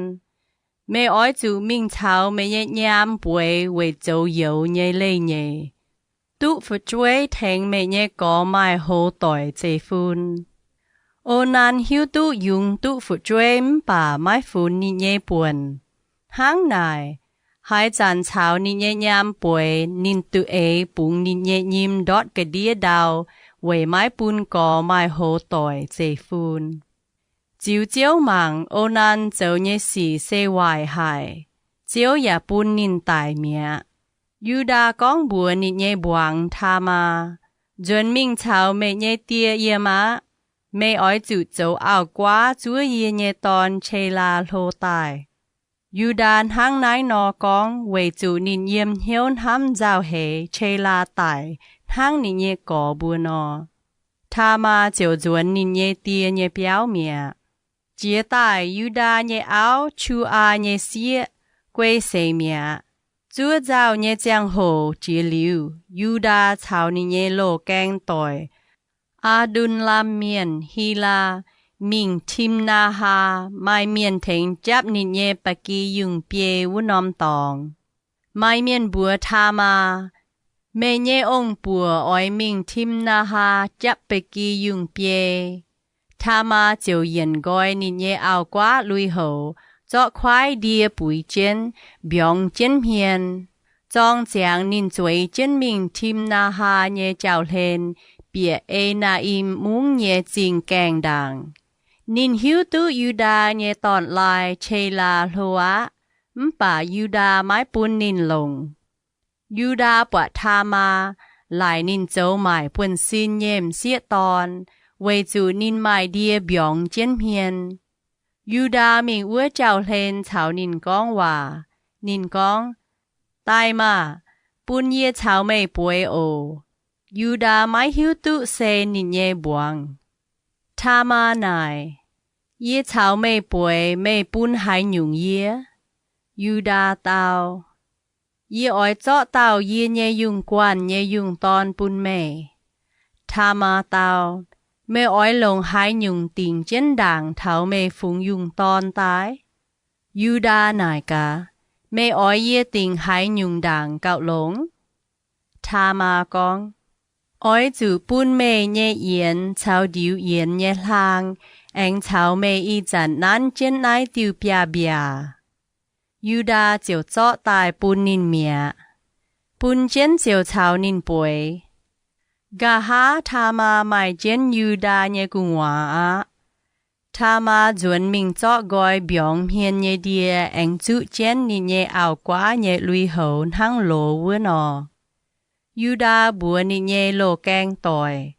Meih oix zuqc mingh caux meih nyei nyaam bueix weic zoux youz nyei leiz-nyeic, duqv fu'jueiv tengx meih nyei gorx maaih hoz doic zeiv-fun. O^nan hiuv duqv yungz duqv fu'jueiv mv baac maiv funx ninh nyei buonc. Hnangv naaic, haaix zanc caux ninh nyei nyaam bueix, ninh duqv eix bungx ninh nyei nyim ndortv ga'ndiev ndau weic maiv bun gorx maaih hoz doic zeiv-fun. Ziux Ziouv mangc, O^nan zoux nyei sic se waaic haic. Ziouv yaac bun ninh daic mi'aqv. Yu^ndaa gorngv mbuox ninh nyei mbuangz, Taamaa, Nzuonx mingh caux meih nyei die yiem aqv. Meih oix zuqc zoux auv-guaav zuov yie nyei dorn, Qelaa, hlo daaih. Yu^ndaa hnangv naaiv nor gorngv weic zuqc ninh yiem hnyouv hnamv nzauh heix Qelaa daic hnangv ninh nyei gorx mbuo nor. Taamaa ziouc nzuonx ninh nyei die nyei biauv mi'aqv. Jiex daaih, Yu^ndaa nyei auv, Qu^aa, nyei sieqv, guei seix mi'aqv. Zuov nzauh nyei ziangh hoc jiex liuz, Yu^ndaa caux ninh nyei loz-gaeng doic, Aa^ndun^lam Mienh, Hilaa, mingh Tim^naa^haa, maaih mienh tengx japv ninh nyei ba'gi yungh biei wuov norm dorngx. Maaih mienh mbuox Taamaa, Meih nyei ong-buoc oix mingh Tim^naa^haa japv ba'gi yungh biei. Taamaa ziouc yienc nqoi ninh nyei auv-guaav lui-houx, zorqv kuaaiv ndie buix jienv, mbiorngz jienv hmien. Zorng ziangx ninh zueiz jienv mingh Tim^naa^haa nyei jauv-hlen, bieqc E^naa^im Mungv nyei zingh gaengh ndaangc. Ninh hiuv duqv Yu^ndaa nyei dorn-laai, Qelaa, hlo aqv, mv baac Yu^ndaa maiv bun ninh longc. Yu^ndaa buatc Taamaa, laaic ninh zoux maaic buonv-sin nyei m'sieqv dorn, weic zuqc ninh maaih ndie mbiorngz jienv hmien. Yu^ndaa mingh wuov jauv-hlen caux ninh gorngv waac. Ninh gorngv, Daaih maah! Bun yie caux meih bueix oc. Yu^ndaa maiv hiuv duqv se ninh nyei mbuangz. Taamaa naaic, Yie caux meih bueix, meih bun haaix nyungc yie? Yu^ndaa dau, Yie oix zorqv dauh yie nyei yungh guanh nyei yungh dorn bun meih. Taamaa dau, Meih oix longc haaix nyungc dingc jienv ndaangc taux meih fungx yungh dorn daaih? Yu^ndaa naaic gaax, Meih oix yie dingc haaix nyungc ndaangc gauh longx? Taamaa gorngv, Oix zuqc bun meih nyei yienx caux ndiux yienx nyei hlaang aengx caux meih ih zanc nanv jienv naaiv diuh biaav-mbiaac. Yu^ndaa ziouc zorqv daaih bun ninh mi'aqv. Bun jienv ziouc caux ninh bueix. Nqa'haav Taamaa maaih jienv Yu^ndaa nyei gu'nguaaz aqv. Taamaa nzuonx mingh zorqv nqoi mbiorngz hmien nyei ndie aengx zuqv jienv ninh nyei auv-guaav nyei lui-houx hnangv loz wuov nor. Yu^ndaa mbuox ninh nyei loz-gaeng doic,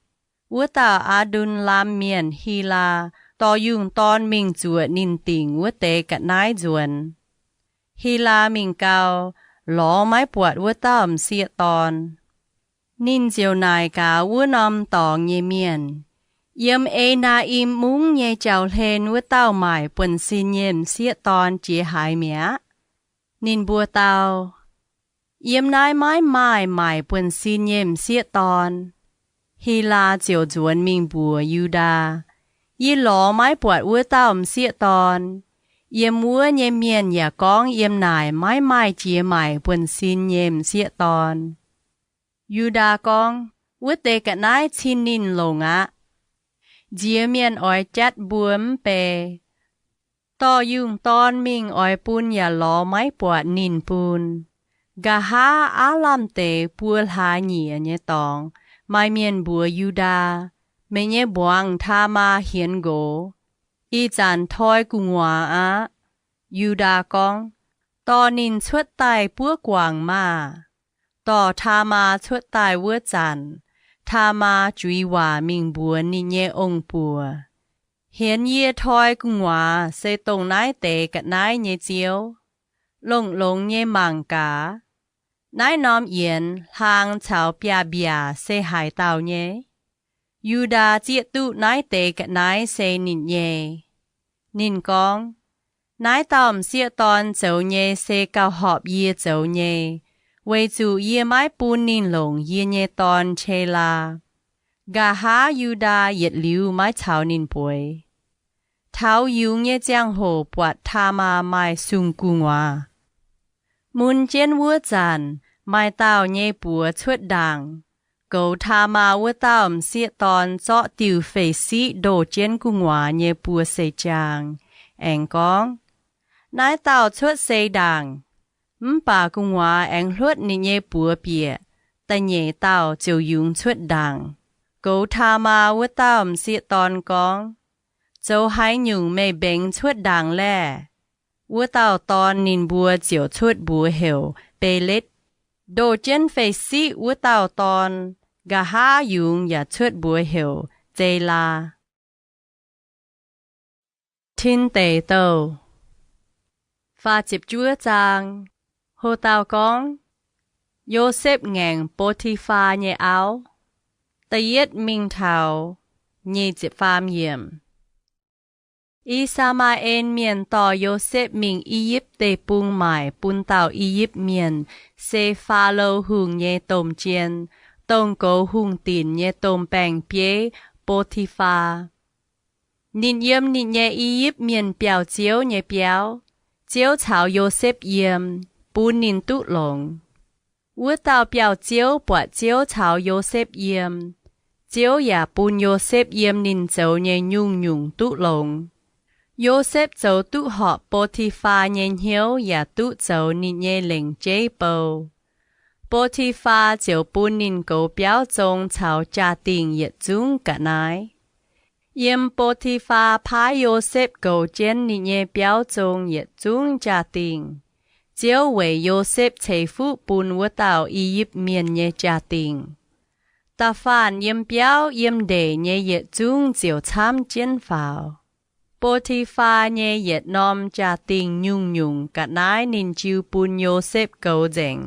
Wuov dauh Aa^ndun^lam Mienh, Hilaa, dorh yungh dorn mingh zuoqc ninh dingc wuov deix ga'naaiv nzuonx. Hilaa mingh gau, lorz maiv buatc wuov dauh m'sieqv dorn. Ninh ziouc naaic gaax wuov norm dorngx nyei mienh, Yiem E^naa^im Mungv nyei jauv-hlen wuov dauh maaic buonv-sin nyei m'sieqv dorn jiex haaix mi'aqv? Ninh mbuo dau, Yiem naaiv maiv maaih maaic buonv-sin nyei m'sieqv dorn. Hilaa ziouc nzuonx mingh mbuox Yu^ndaa, Yie lorz maiv buatc wuov dauh m'sieqv dorn. Yiem wuov nyei mienh yaac gorngv yiem naaic maiv maaih jiex maaic buonv-sin nyei m'sieqv dorn. Yu^ndaa gorngv, Wuov deix ga'naaiv cin ninh longc aqv. Nziex mienh oix jatv mbuo mv bei. Dorh yungh dorn mingh oix bun yaac lorz maiv buatc ninh bun. Nqa'haav aav lamh deix buo hlaax nyieqc nyei dorngx, maaih mienh mbuox Yu^ndaa, Meih nyei mbuangz Taamaa hienx nqox. Ih zanc toi gu'nguaaz aqv. Yu^ndaa gorngv, Dorh ninh cuotv daaih buov guangc maah! Dorh Taamaa cuotv daaih wuov zanc, Taamaa juix waac mingh mbuox ninh nyei ong-buoc, Hienx yie toi gu'nguaaz se dongh naaiv deix ga'naaiv nyei ziouv. Longx-longx nyei mangc gaax. Naaiv norm yienx, hlaang caux biaav-mbiaac se haaix dauh nyei? Yu^ndaa zieqv duqv naaiv deix ga'naaiv se ninh nyei. Ninh gorngv, Naaiv dauh m'sieqv dorn zoux nyei se gauh horpc yie zoux nyei, weic zuqc yie maiv bun ninh longc yie nyei dorn, Qelaa. Nqa'haav Yu^ndaa yietc liuz maiv caux ninh bueix. Taux yungz nyei ziangh hoc buatc Taamaa maaih sung gu'nguaaz. Mun jienv wuov zanc, maaih dauh nyei buoz cuotv ndaangc, goux Taamaa wuov dauh m'sieqv dorn zorqv diuh fei-siqv ndoh jienv gu'nguaaz nyei buo seix jaang, aengx gorngv, Naaiv dauh cuotv seix ndaangc. Mv baac gu'nguaaz aengx hluotv ninh nyei buoz bieqc. Da'nyeic dauh ziouc yungz cuotv ndaangc, goux Taamaa wuov dauh m'sieqv dorn gorngv, Zoux haaix nyungc meih mbengx cuotv ndaangc laeh? Wuov dauh dorn ninh mbuo ziouc cuotv mbuox heuc Beletv. Ndoh jienv fei-siqv wuov dauh dorn, nqa'haav yungz yaac cuotv mbuox heuc Zelaa. Tin Deic Douh Ho dauh gorngv, Yosepv Ngaengc Bo^ti^faa Nyei Auv. Da'yietv mingh taux nyic ziepc faam yiemc. I^saa^maa^en Mienh dorh Yosepv mingh I^yipv Deic-Bung maaic bun dauh I^yipv Mienh, se Faalo Hungh nyei domh jien, dongh goux hungh dinc nyei domh baeng-bieiv, Bo^ti^faa. Ninh yiem ninh nyei I^yipv Mienh biauv-ziouv nyei biauv. Ziouv caux Yosepv yiem, bun ninh duqv longx. Wuov dauh biauv-ziouv buatc Ziouv caux Yosepv yiem, Ziouv yaac bun Yosepv yiem ninh zoux nyei nyungc-nyungc duqv longx. Yosepv zoux duqv horpc Bo^ti^faa nyei hnyouv yaac duqv zoux ninh nyei lengc jeiv bou. Bo^ti^faa ziouc bun ninh goux biauv zong caux jaa-dingh yietc zungv ga'naaiv. Yiem Bo^ti^faa paaiv Yosepv goux jienv ninh nyei biauv zong yietc zungv jaa-dingh, Ziouv weic Yosepv ceix fuqv bun wuov dauh I^yipv Mienh nyei jaa-dingh. Da'faanh yiem biauv yiem ndeic nyei yietc zungv ziouc camv jienv faaux. Bo^ti^faa nyei yietc norm jaa-dingh nyungc-nyungc ga'naaiv ninh jiu bun Yosepv goux nzengc.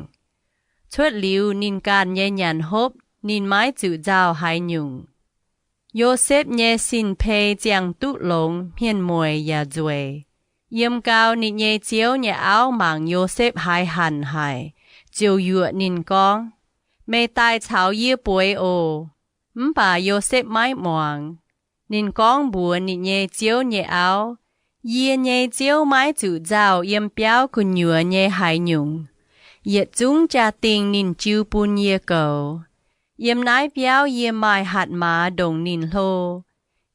Cuotv liuz ninh ganh nyei nyanc hopv, ninh maiv zuqc nzauh haaix nyungc. Yosepv nyei sin-pei ziangh duqv longx, hmien-mueic yaac nzueic. Yiem gau ninh nyei ziouv nyei auv mangc Yosepv haiz hanc haic, ziouc yuoqc ninh gorngv, Meih daaih caux yie bueix oc. Mv baac Yosepv maiv muangx. Ninh gorngv mbuox ninh nyei ziouv nyei auv, Yie nyei ziouv maiv zuqc nzauh yiem biauv gu'nyuoz nyei haaix nyungc. Yietc zungv jaa-dingh ninh jiu bun yie goux. Yiem naaiv biauv yie maaih hatc maaz ndongc ninh hlo.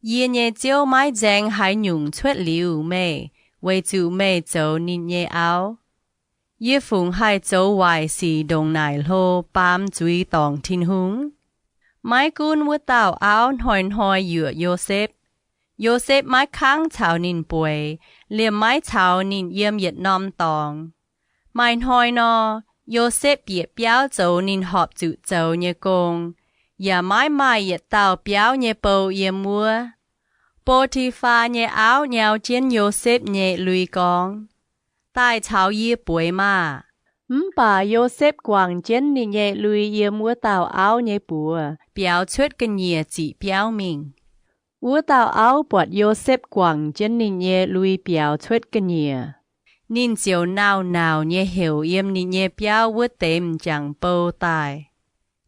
Yie nyei ziouv maiv nzaeng haaix nyungc cuotv liuz meih, weic zuqc meih zoux ninh nyei auv. Yie fungc haih zoux waaic sic ndongc naaic hlo baam zuiz dorngc Tin-Hungh? Maiv gunv wuov dauh auv hnoi-hnoi yuoqc Yosepv, Yosepv maiv kangv caux ninh bueix, liemh maiv caux ninh yiem yietc norm dorngx. Maaih hnoi nor, Yosepv bieqc biauv zoux ninh horpc zuqc zoux nyei gong. yaac maiv maaih yietc dauh biauv nyei bou yiem wuov. Bo^ti^faa nyei auv nyau jienv Yosepv nyei lui gorngv, Daaih caux yie bueix maah! Mv baac Yosepv guangc jienv ninh nyei lui yiem wuov dauh auv nyei buoz biaux cuotv ga'nyiec ziqc biauv mingh. Wuov dauh auv buatc Yosepv guangc jienv ninh nyei lui biaux cuotv ga'nyiec, ninh ziouc nauc-nauc nyei heuc yiem ninh nyei biauv wuov deix m'jangc bou daaih.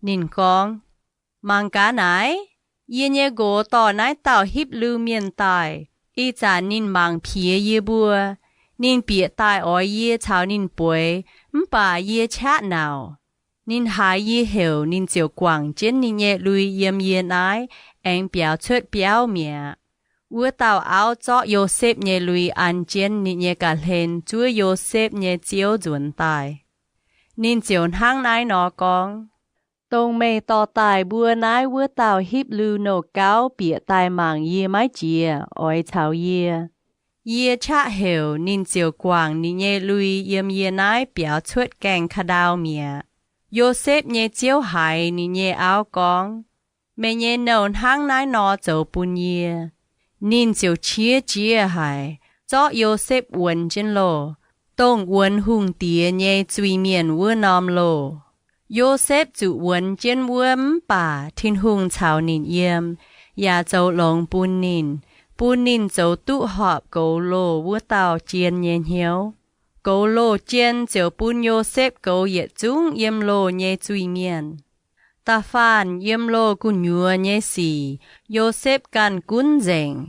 Ninh gorngv, Mangc gaax naaic, yie nyei nqox dorh naaiv dauh Hipv^lu Mienh daaih. Ih zanc ninh mangc piex yie mbuo. Ninh bieqc daaih oix yie caux ninh bueix, mv baac yie qaqv nauc. Ninh haiz yie heuc, ninh ziouc guangc jienv ninh nyei lui yiem yie naaiv aengx biaux cuotv biauv mi'aqv. Wuov dauh auv zorqv Yosepv nyei lui an jienv ninh nyei ga'hlen zuov Yosepv nyei ziouv nzuonx daaih. Ninh ziouc hnangv naaiv nor gorngv, Dongh meih dorh daaih mbuo naaiv wuov dauh Hipv^lu Nouh Gauv bieqc daaih mangc yie maiv jiex, oix caux yie. Yie qaqv heuc, ninh ziouc guangc ninh nyei lui yiem yie naaiv biaux cuotv gaengh ka'ndau mi'aqv. Yosepv nyei ziouv haiz ninh nyei auv gorngv, Meih nyei nouh hnangv naaiv nor zoux bun yie. Ninh ziouc qiex jiez haic, zorqv Yosepv wuonx jienv loh, dongh wuonx hungh diex nyei zuiz-mienh wuov norm loh. Yosepv zuqc wuonx jienv wuov mv baac Tin-Hungh caux ninh yiem, yaac zoux longx bun ninh, bun ninh zoux duqv horpc goux loh wuov dauh jien nyei hnyouv. Goux loh jien ziouc bun Yosepv goux yietc zungv yiem loh nyei zuiz-mienh. Da'faanh yiem loh gu'nyuoz nyei sic, Yosepv ganh gunv nzengc.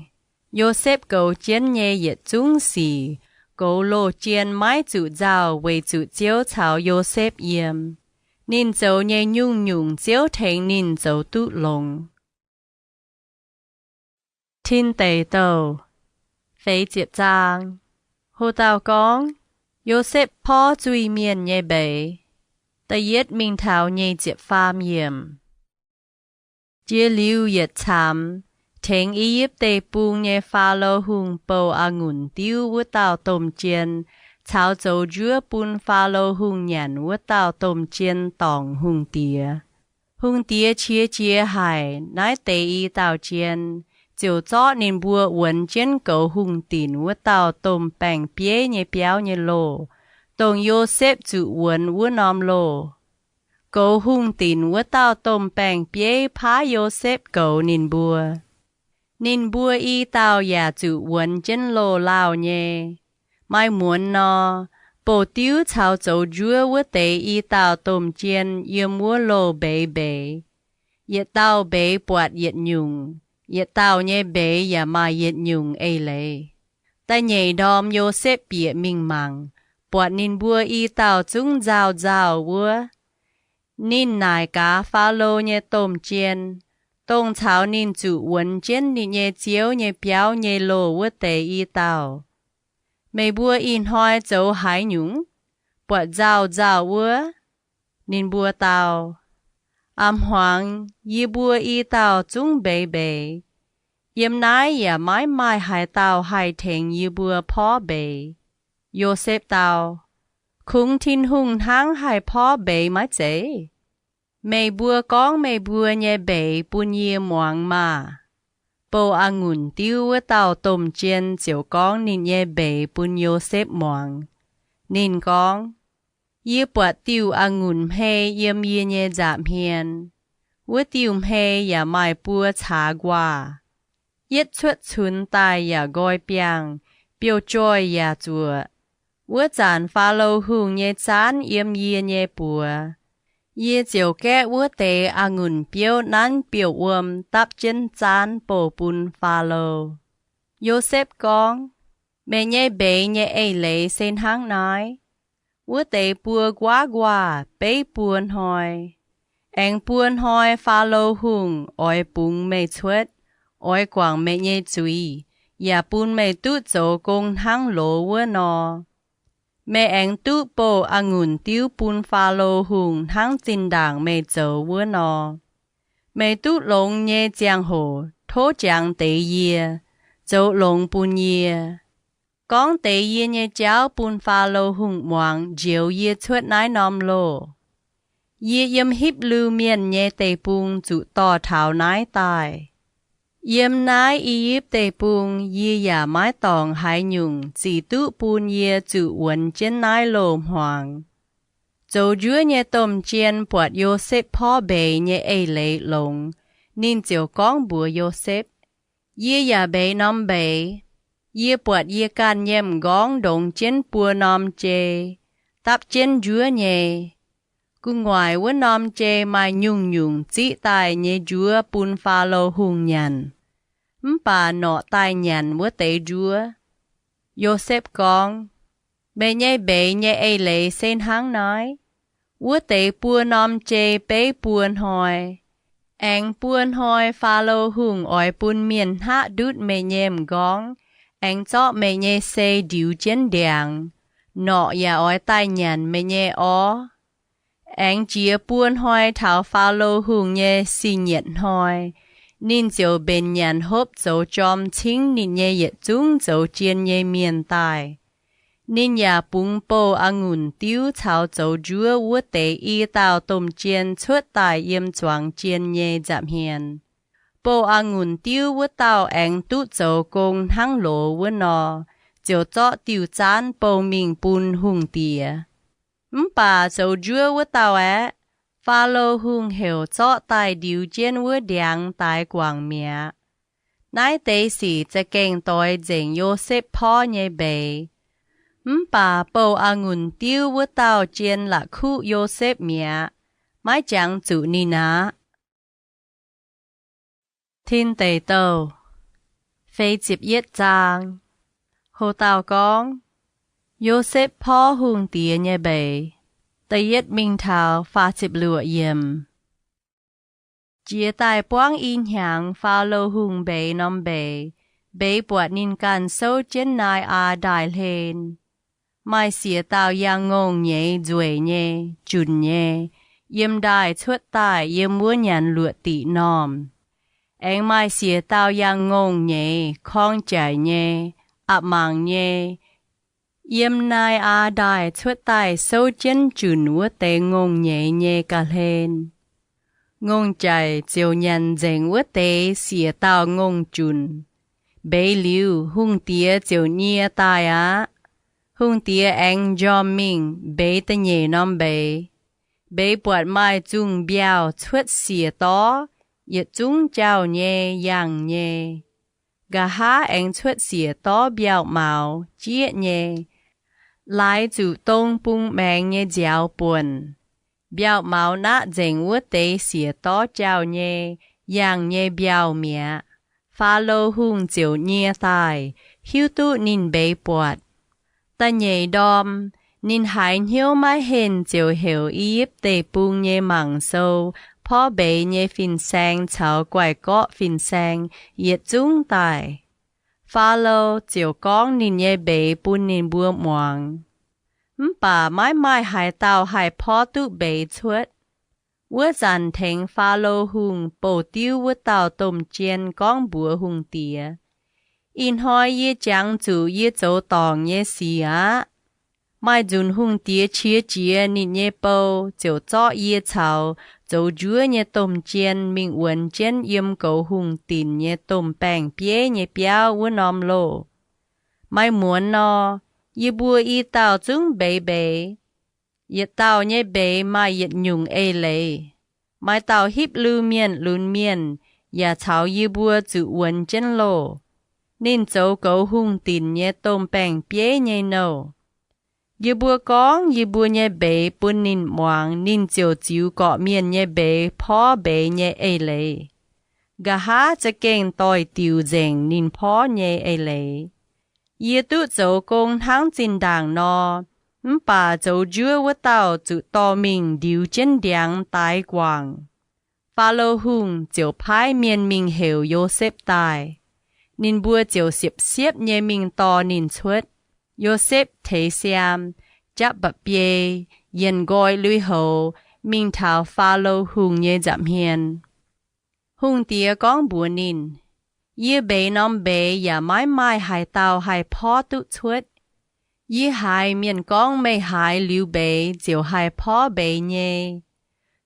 Yosepv goux jienv nyei yietc zungv sic, goux loh jien maiv zuqc nzauh weic zuqc Ziouv caux Yosepv yiem. Ninh zoux nyei nyungc-nyungc Ziouv tengx ninh zoux duqv longx. Tin Deic Douh feix ziepc zaang. Ho dauh gorngv, Yosepv porv zuiz-mienh nyei mbeix. Da'yietv mingh taux nyei ziepc faam yiemc. Jiex liuz yietc caamx, tengx I^yipv Deic-Bung nyei Faalo Hungh bouh a'ngunc diuv wuov dauh domh jien caux zoux njuov bun Faalo Hungh nyanc wuov dauh domh jien dorngc hungh diex. Hungh diex qiex jiez haic naaiv deix i dauh jien, ziouc zorqv ninh mbuo wuonx jienv goux hungh dinc wuov dauh domh baeng-bieiv nyei biauv nyei loh, dongh Yosepv zuqc wuonx wuov norm loh. Goux hungh dinc wuov dauh domh baeng-bieiv paaiv Yosepv goux ninh mbuo. Ninh mbuo i dauh yaac zuqc wuonx jienv loh lauh nyei. Maaih muonz nor, bouh diuv caux zoux njuov wuov deix i dauh domh jien yiem wuov loh mbeix mbeix. Yietc dauh mbeix buatc yietc nyungc, yietc dauh nyei mbeix yaac maaih yietc nyungc eix leiz. Da'nyeic ndorm Yosepv bieqc mingh mangc, buatc ninh mbuo i dauh zungv nzauh nzauh wuov. Ninh naaic gaax Faalo nyei domh jien, dongh caux ninh zuqc wuonx jienv ninh nyei ziouv nyei biauv nyei loh wuov deix i dauh, Meih mbuo ih hnoi zoux haaix nyungc, buatc nzauh nzauh wuov? Ninh mbuo dau, A'hmuangx yie mbuo i dauh zungv mbeix mbeix. Yiem naaiv yaac maiv maaih haaix dauh haih tengx yie mbuo porv mbeix. Yosepv dau, Kungx Tin-Hungh hnangv haih porv mbeix maiv zeiz? Meih mbuo gorngv meih mbuo nyei mbeix bun yie muangx maah! Bouh a'ngunc diuv wuov dauh domh jien ziouc gorngv ninh nyei mbeix bun Yosepv muangx. Ninh gorngv, Yie buatc diuh a'ngunc hmei yiem yie nyei nza'hmien. Wuov diuh hmei yaac maaih buo caax nquaah. Yietv cuotv cunx daaih yaac nqoi biangh, biouv-joih yaac zuoqc. Wuov zanc Faalo Hungh nyei zaanv yiem yie nyei buoz. Yie ziouc gaeqv wuov deix a'ngunc biouv nanv biouv-wuom dapv jienv zaanv bouh bun Faalo. Yosepv gorngv, Meih nyei mbeix nyei eix leiz se hnangv naaiv. Wuov deix buo nquaav nquaah beiv buo hnoi. Aengx buo hnoi Faalo Hungh oix bungx meih cuotv, oix guangc meih nyei zuiz, yaac bun meih duqv zoux gong hnangv loz wuov nor. Meih aengx duqv bouh a'ngunc diuv bun Faalo Hungh hnangv zinh ndaangc meih zoux wuov nor. Meih duqv longx nyei ziangh hoc tov jangx deix yie, zoux longx bun yie. Gorngv deix yie nyei jauv bun Faalo Hungh muangx njoux yie cuotv naaiv norm loh. Yie yiem Hipv^lu Mienh nyei deic-bung zuqc dorh taux naaiv daaih. Yiem naaiv I^yipv Deic-Bung yie yaac maiv dorngc haaix nyungc zic duqv bun yie zuqc wuonx jienv naaiv loz-hmuangx. Zoux njuov nyei domh jien buatc Yosepv porv mbeix nyei eix-leiz longx, ninh ziouc gorngv mbuox Yosepv, Yie yaac mbeix norm mbeix. Yie buatc yie ganh nyei m'nqorngv ndongx jienv buo norm jei, dapv jienv njuov nyei. Gu'nguaaic wuov norm jei maaih nyungc-nyungc ziqv daaih nyei njuov bun Faalo Hungh nyanc. Mv baac norqc daaih nyanc wuov deix njuov. Yosepv gorngv, Meih nyei mbeix nyei eix-leiz se hnangv naaiv. Wuov deix buo norm jei beiv buo hnoi. Aengx buo hnoi Faalo Hungh oix bun mienh hngaqv ndutv meih nyei m'nqorngv, aengx zorqv meih nyei sei ndiux jienv ndiangx. Norqc yaac oix daaih nyanc meih nyei orv. Aengx jiex buo hnoi taux Faalo Hungh nyei singx-nyietc hnoi, ninh ziouc mbenc nyanc hopv zoux jorm cingv ninh nyei yietc zungv zoux jien nyei mienh daaih. Ninh yaac bungx bouh a'ngunc diuv caux zoux njuov wuov deix i dauh domh jien cuotv daaih yiem zuangx jien nyei nza'hmien. Bouh a'ngunc diuv wuov dauh aengx duqv zoux gong hnangv loz wuov nor, ziouc zorqv diuh zaanv bouh mingh bun hungh diex. Mv baac zoux njuov wuov dauh aeqv, Faalo Hungh heuc zorqv daaih ndiux jienv wuov ndiangx daix guangc mi'aqv. Naaiv deix sic za'gengh doix nzengc Yosepv porv nyei mbeix. Mv baac bouh a'ngunc diuv wuov dauh jien la'kuqv Yosepv mi'aqv, maiv jangx zuqc ninh aqv. Tin Deic Douh, feix ziepc yietv zaang. Ho dauh gorngv, Yosepv porv hungh diex nyei mbeix. Da'yietv mingh taux faah ziepc luoqc yiemc. Jiex daaih buangv i hnyangx, Faalo Hungh mbeix norm mbeix, mbeix buatc ninh ganh souv jienv naaiv aa ndaaih hlen. Maaih siec dauh yangh ngongh nyeiz nzueic nyei, junc nyei, yiem ndaaih cuotv daaih yiem wuov nyanc luoqc diqc normh. Aengx maaih siec dauh yangh ngongh nyeiz korng jaic nyei, a'mangc nyei, yiem naaiv aa ndaaih cuotv daaih souv jienv junc wuov deix ngongh nyeiz nyei ga'hlen. Ngongh jaic ziouc nyanc nzengc wuov deix siec dauh ngongh junc. Mbeix liuz, hungh diex ziouc nyie daaih aqv. Hungh diex aengx njormh mingh mbeix da'nyeic norm mbeix. Mbeix buatc maaih zungh mbiauh cuotv siec dorv, yietc zungv jauh nyei, yangh nyei. Nqa'haav aengx cuotv siec dorv mbiauh maux, jieqv nyei. Laaix zuqc dong bung maengx nyei nziaaux buonc. Mbiauh maux naqv nzengc wuov deix siec dorv jauh nyei, yangh nyei mbiauh mi'aqv. Faalo Hungh ziouc nyie daaih, hiuv duqv ninh mbeix buatc. Da'nyeic ndorm, ninh haiz hnyouv maiv henh ziouc heuc I^yipv Deic-Bung nyei mangc sou porv mbeix nyei fin-saeng caux guaix gorqv fin-saeng yietc zungv daaih. Faalo ziouc gorngv ninh nyei mbeix bun ninh mbuo muangx. Mv baac maiv maaih haaix dauh haih porv duqv mbeix cuotv. Wuov zanc tengx Faalo Hungh bouh diuv wuov dauh domh jien gorngv mbuox hungh diex, Ih hnoi yie jangx zuqc yie zoux dorngc nyei sic aqv. Maaih nzunc hungh diex qiex jiez ninh nyei bou ziouc zorqv yie caux zoux njuov nyei domh jien mingh wuonx jienv yiem goux hungh dinc nyei domh baeng-bieiv nyei biauv wuov norm loh. Maaih muonz nor, yie mbuo i dauh zungv mbeix mbeix. Yietc dauh nyei mbeix maaih yietc nyungc eix-leiz. Maaih dauh Hipv^lu Mienh lunx mienh yaac caux yie mbuo zuqc wuonx jienv loh. Ninh zoux goux hungh dinc nyei domh baeng-bieiv nyei nouh. Yie mbuo gorngv yie mbuo nyei mbeix bun ninh muangx, ninh ziouc ziux gorqv-mienh nyei mbeix porv mbeix nyei eix-leiz. Nqa'haav za'gengh doix-diuc nzengc ninh porv nyei eix-leiz. Yie duqv zoux gong hnangv zinh ndaangc nor, mv baac zoux njuov wuov dauh zuqc dorh mingh ndiux jienv ndiangx daix guangc. Faalo Hungh ziouc paaiv mienh mingh heuc Yosepv daaih. Ninh mbuo ziouc siepv-siepv nyei mingh dorh ninh cuotv. Yosepv teix siaam, japv mba'biei, yienh nqoi lui-houx, mingh taux Faalo Hungh nyei nza'hmien. Hungh diex gorngv mbuox ninh, Yie mbeix norm mbeix yaac maiv maaih haaix dauh haih porv duqv cuotv. Yie haiz mienh gorngv meih haiz liuz mbeix ziouc haih porv mbeix nyei.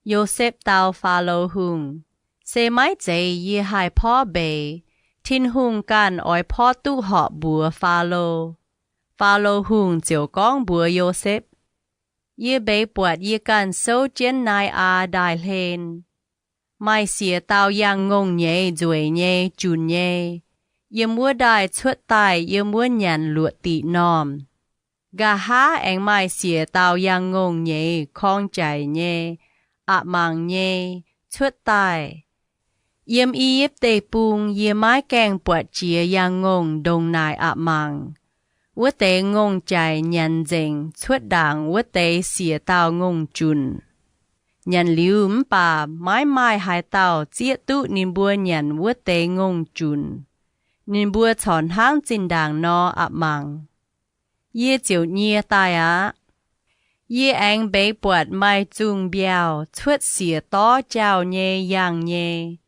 Yosepv dau Faalo Hungh, Se maiv zeiz yie haih porv mbeix. Tin-Hungh ganh oix porv duqv horpc mbuox Faalo. Faalo Hungh ziouc gorngv mbuox Yosepv, Yie mbeix buatc yie ganh souv jienv Nai^aa Ndaaih Hlen. Maaih siec dauh yangh ngongh nyeiz nzueic nyei, junc nyei, yiem wuov ndaaih cuotv daaih yiem wuov nyanc luoqc diqc normh. Nqa'haav aengx maaih siec dauh yangh ngongh nyeiz korng jaic nyei, aqc mangc nyei, cuotv daaih. Yiem I^yipv Deic-Bung yie maiv gaengh buatc jiex yangh ngongh ndongc naaic aqc mangc. Wuov deix ngongh jaic nyanc nzengc cuotv ndaangc wuov deix siec dauh ngongh junc. Nyanc liuz mv baac maiv maaih haaix dauh zieqv duqv ninh mbuo nyanc wuov deix ngongh junc. Ninh mbuo corc hnangv zinh ndaangc nor aqc mangc. Yie ziouc nyie daaih aqv. Yie aengx mbeix buatc maaih zungh mbiauh cuotv siec dorv jaauh nyei yangh nyei.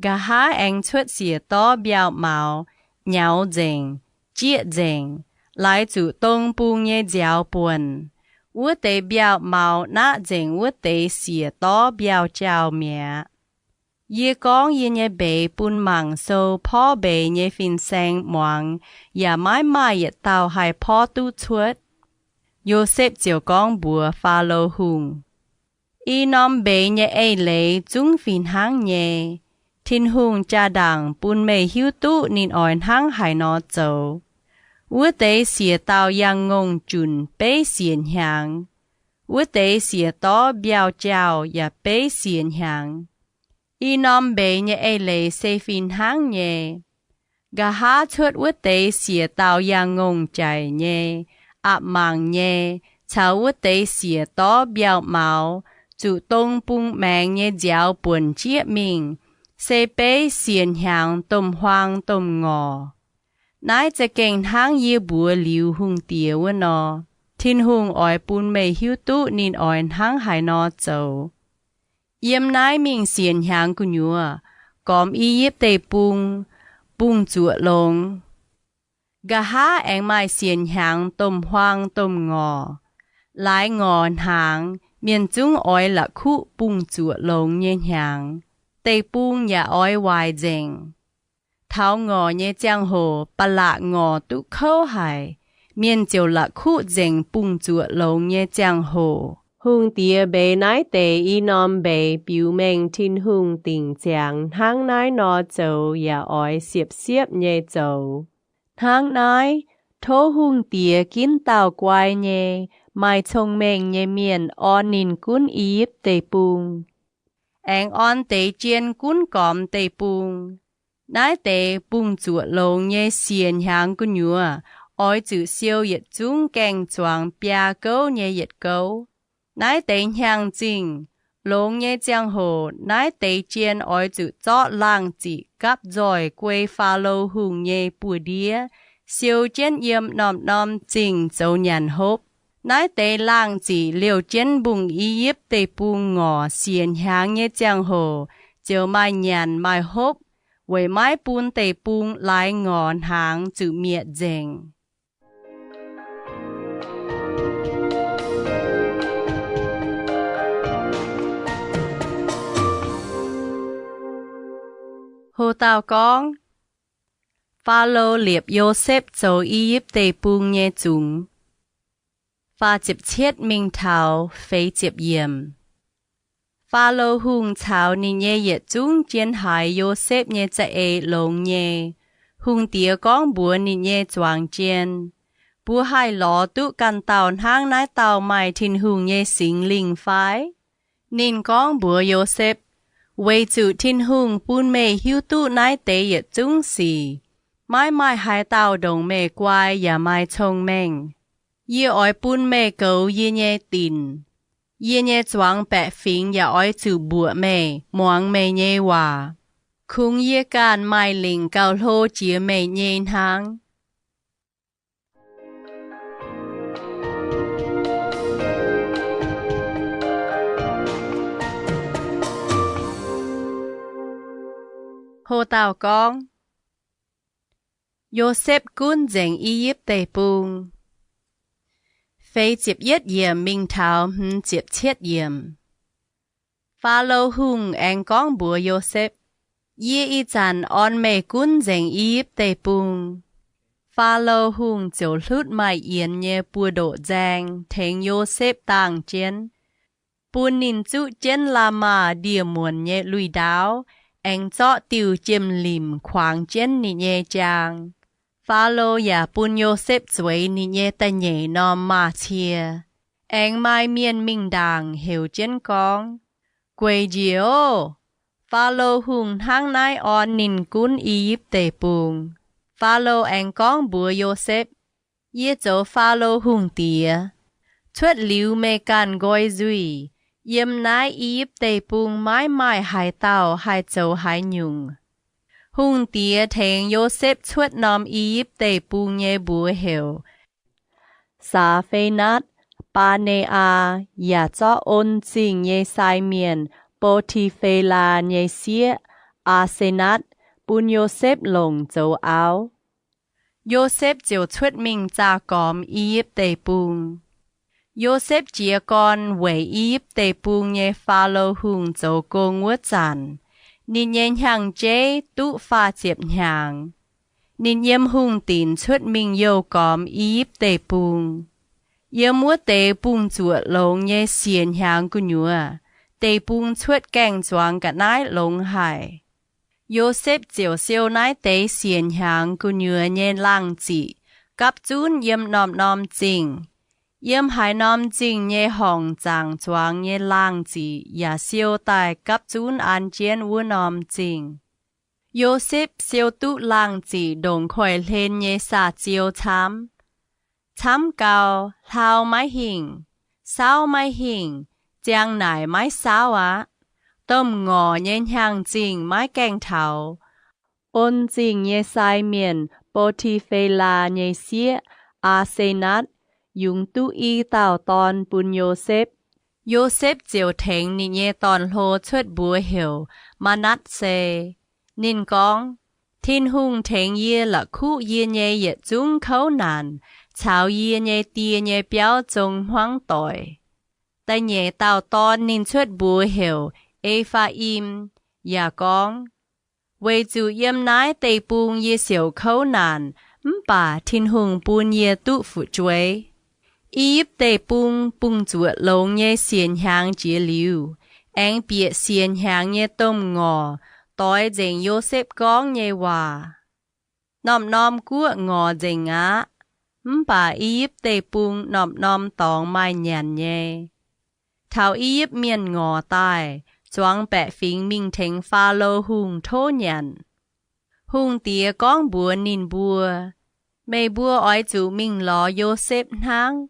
Nqa'haav aengx cuotv siec dorv mbiauh maux, nyaux nzengc, jieqv nzengc, laaix zuqc dong bung nyei nziaaux buonc. Wuov deix mbiauh maux naqv nzengc wuov deix siec dorv mbiauh jaauh mi'aqv. Yie gorngv yie nyei mbeix bun mangc sou porv mbeix nyei fin-saeng muangx, yaac maiv maaih yietc dauh haih porv duqv cuotv. Yosepv ziouc gorngv mbuox Faalo Hungh, I norm mbeix nyei eix leiz zungv fih hnangv nyei. Tin-Hungh jaa-ndaangc bun meih hiuv duqv ninh oix hnangv haaix nor zoux. Wuov deix siec dauh yangh ngongh junc beiv siec hnyangx. Wuov deix siec dorv mbiauh jaauh yaac beiv siec hnyangx. I norm mbeix nyei eix leiz se fih hnangv nyei. Nqa'haav cuotv wuov deix siec dauh yangh ngongh jaic nyei, aqc mangc nyei, caux wuov deix siec dorv mbiauh maux, zuqc dong bung maengx nyei nziaaux buonc jieqv mingh, se beiv siec hnyangx domh huaang domh ngorc. Naaiv za'gengh hnangv yie mbuox liuz hungh diex wuov nor. Tin-Hungh oix bun meih hiuv duqv ninh oix hnangv haaix nor zoux. Yiem naaiv mingh siec hnyangx gu'nyuoz, gormx I^yipv Deic-Bung, bungx-zuoqc longx. Nqa'haav aengx maaih siec hnyangx domh huaang domh ngorc. Laaix ngorc hnaangx, mienh zungv oix la'kuqv bungx-zuoqc longx nyei hnyangx. Deic-bung yaac oix waaic nzengc. Taux ngorc nyei ziangh hoc ba'laqc ngorc duqv kouv haic, mienh ziouc la'kuqv nzengc bungx-zuoqc longx nyei ziangh hoc. Hungh diex mbeix naaiv deix i norm mbeix biux mengh Tin-Hungh dingc ziangx hnangv naaiv nor zoux yaac oix siepv-siepv nyei zoux. Hnangv naaiv, tov hungh diex ginv dauh guai nyei, maaih cong-mengh nyei mienh orn ninh gunv I^yipv Deic-Bung. Aengx orn deix jien gunv gormx deic-bung. Naaiv deix bungx-zuoqc longx nyei siec hnyangx gu'nyuoz oix zuqc siou yietc zungv gaeng-zuangx biaa gouv nyei yietc gouv. Naaiv deix hnyangx-zingh longx nyei ziangh hoc, naaiv deix jien oix zuqc zorqv laangh ziqc gapv nzoih guei Faalo Hungh nyei buoz-ndiev, siou jienv yiem norm-norm zingh zoux nyanc hopv. Naaiv deix laangh ziqc liouh jienv mbungh I^yipv Deic-Bung ngorc siec hnyangx nyei ziangh hoc ziouc maaih nyanc maaih hopv, weic maiv bun deic-bung laaix ngorc hnaangx zuqc mietc nzengc. Ho dauh gorngv, Faalo liepc Yosepv zoux I^yipv Deic-Bung nyei zungx. Faah ziepc cietv mingh taux feix ziepc yiemc. Faalo Hungh caux ninh nyei yietc zungv jien haiz Yosepv nyei za'eix longx nyei. Hungh diex gorngv mbuox ninh nyei zuangx jien, Mbuo haih lorz duqv ganh dauh hnangv naaiv dauh maaih Tin-Hungh nyei Singx Lingh fai? Ninh gorngv mbuox Yosepv, Weic zuqc Tin-Hungh bun meih hiuv duqv naaiv deix yietc zungv sic, maiv maaih haaix dauh ndongc meih guai yaac maaih cong-mengh. Yie oix bun meih goux yie nyei dinc. Yie nyei zuangx baeqc fingx yaac oix zuqc mbuoqc meih, muangx meih nyei waac. Kungx yie ganh maaih lingc gauh hlo jiex meih nyei hnangv. Ho dauh gorngv, Yosepv gunv nzengc I^yipv Deic-Bung. Feix ziepc yietv yiemc mingh taux hmz ziepc cietv yiemc. Faalo Hungh aengx gorngv mbuox Yosepv, Yie ih zanc orn meih gunv nzengc I^yipv Deic-Bung. Faalo Hungh ziouc hlutv maaih yienx nyei buoz-ndoqv nzaeng tengx Yosepv dangh jienv, bun ninh zuqv jienv la'maah ndie-muonc nyei lui-ndaauv, aengx zorqv diuh jiem-limc kuangx jienv ninh nyei jaang. Faalo yaac bun Yosepv zueiz ninh nyei da'nyeic norm maaz-cie. Aengx maaih mienh mingh ndaangc heuc jienv gorngv, Gueic njiec oc! Faalo Hungh hnangv naaiv orn ninh gunv I^yipv Deic-Bung. Faalo aengx gorngv mbuox Yosepv, Yie zoux Faalo Hungh diex. Cuotv liuz meih ganh nqoi nzuih, yiem naaiv I^yipv Deic-Bung maiv maaih haaix dauh haih zoux haaix nyungc. Hungh diex tengx Yosepv cuotv norm I^yipv Deic-Bung nyei mbuox heuc Saa^fe^natv, Baa^ne^aa, yaac zorqv on zingh nyei sai mienh, Bo^ti^fe^laa, nyei sieqv, Aa^se^natv, bun Yosepv longc zoux auv. Yosepv ziouc cuotv mingh zaah gormx I^yipv Deic-Bung. Yosepv jiez gorn weic I^yipv Deic-Bung nyei Faalo Hungh zoux gong wuov zanc, ninh nyei hnyangx-jeiv duqv faah ziepc hnyangx. Ninh yiem hungh dinc cuotv mingh youh gormx I^yipv Deic-Bung. Yiem wuov deix bungx-zuoqc longx nyei siec hnyangx gu'nyuoz, deic-bung cuotv gaengh zuangx ga'naaiv longx haic. Yosepv ziouc siou naaiv deix siec hnyangx gu'nyuoz nyei laangh ziqc gapv zunv yiem norm-norm zingh. Yiem haaix norm zingh nyei horngc zaangc zuangx nyei laangh ziqc yaac siou daaih gapv zunv an jienv wuov norm zingh. Yosepv siou duqv laangh ziqc ndongc koiv-hlen nyei saa-ziou camv. Camv gau, hlau maiv hingh, saauv maiv hingh, ziang naaic maiv saauv aqv. Domh ngorc nyei hnyangx-zingh maiv gaengh taux. On zingh nyei sai mienh, Bo^ti^fe^laa, nyei sieqv, Aa^se^natv, yungz duqv i dauh dorn bun Yosepv. Yosepv ziouc tengx ninh nyei dorn-hlo cuotv mbuox heuc Maa^natv^se. Ninh gorngv, Tin-Hungh tengx yie la'kuqv yie nyei yietc zungv kouv naanc caux yie nyei die nyei biauv zong hmuangv doic. Da'nyeic dauh dorn ninh cuotv mbuox heuc E^faa^im, yaac gorngv, Weic zuqc yiem naaiv deic-bung yie siouc kouv naanc, mv baac Tin-Hungh bun yie duqv fu'jueiv. I^yipv Deic-Bung bungx-zuoqc longx nyei siec hnyangx jiex liuz, aengx bieqc siec hnyangx nyei domh ngorc doix nzengc Yosepv gorngv nyei waac. Norm-norm guoqv ngorc nzengc aqv. Mv baac I^yipv Deic-Bung norm-norm dorngx maaih nyanc nyei. Taux I^yipv Mienh ngorc daaih, zuangx baeqc fingx mingh tengx Faalo Hungh tov nyanc. Hungh diex gorngv mbuox ninh mbuo, Meih mbuo oix zuqc mingh lorz Yosepv hnangv.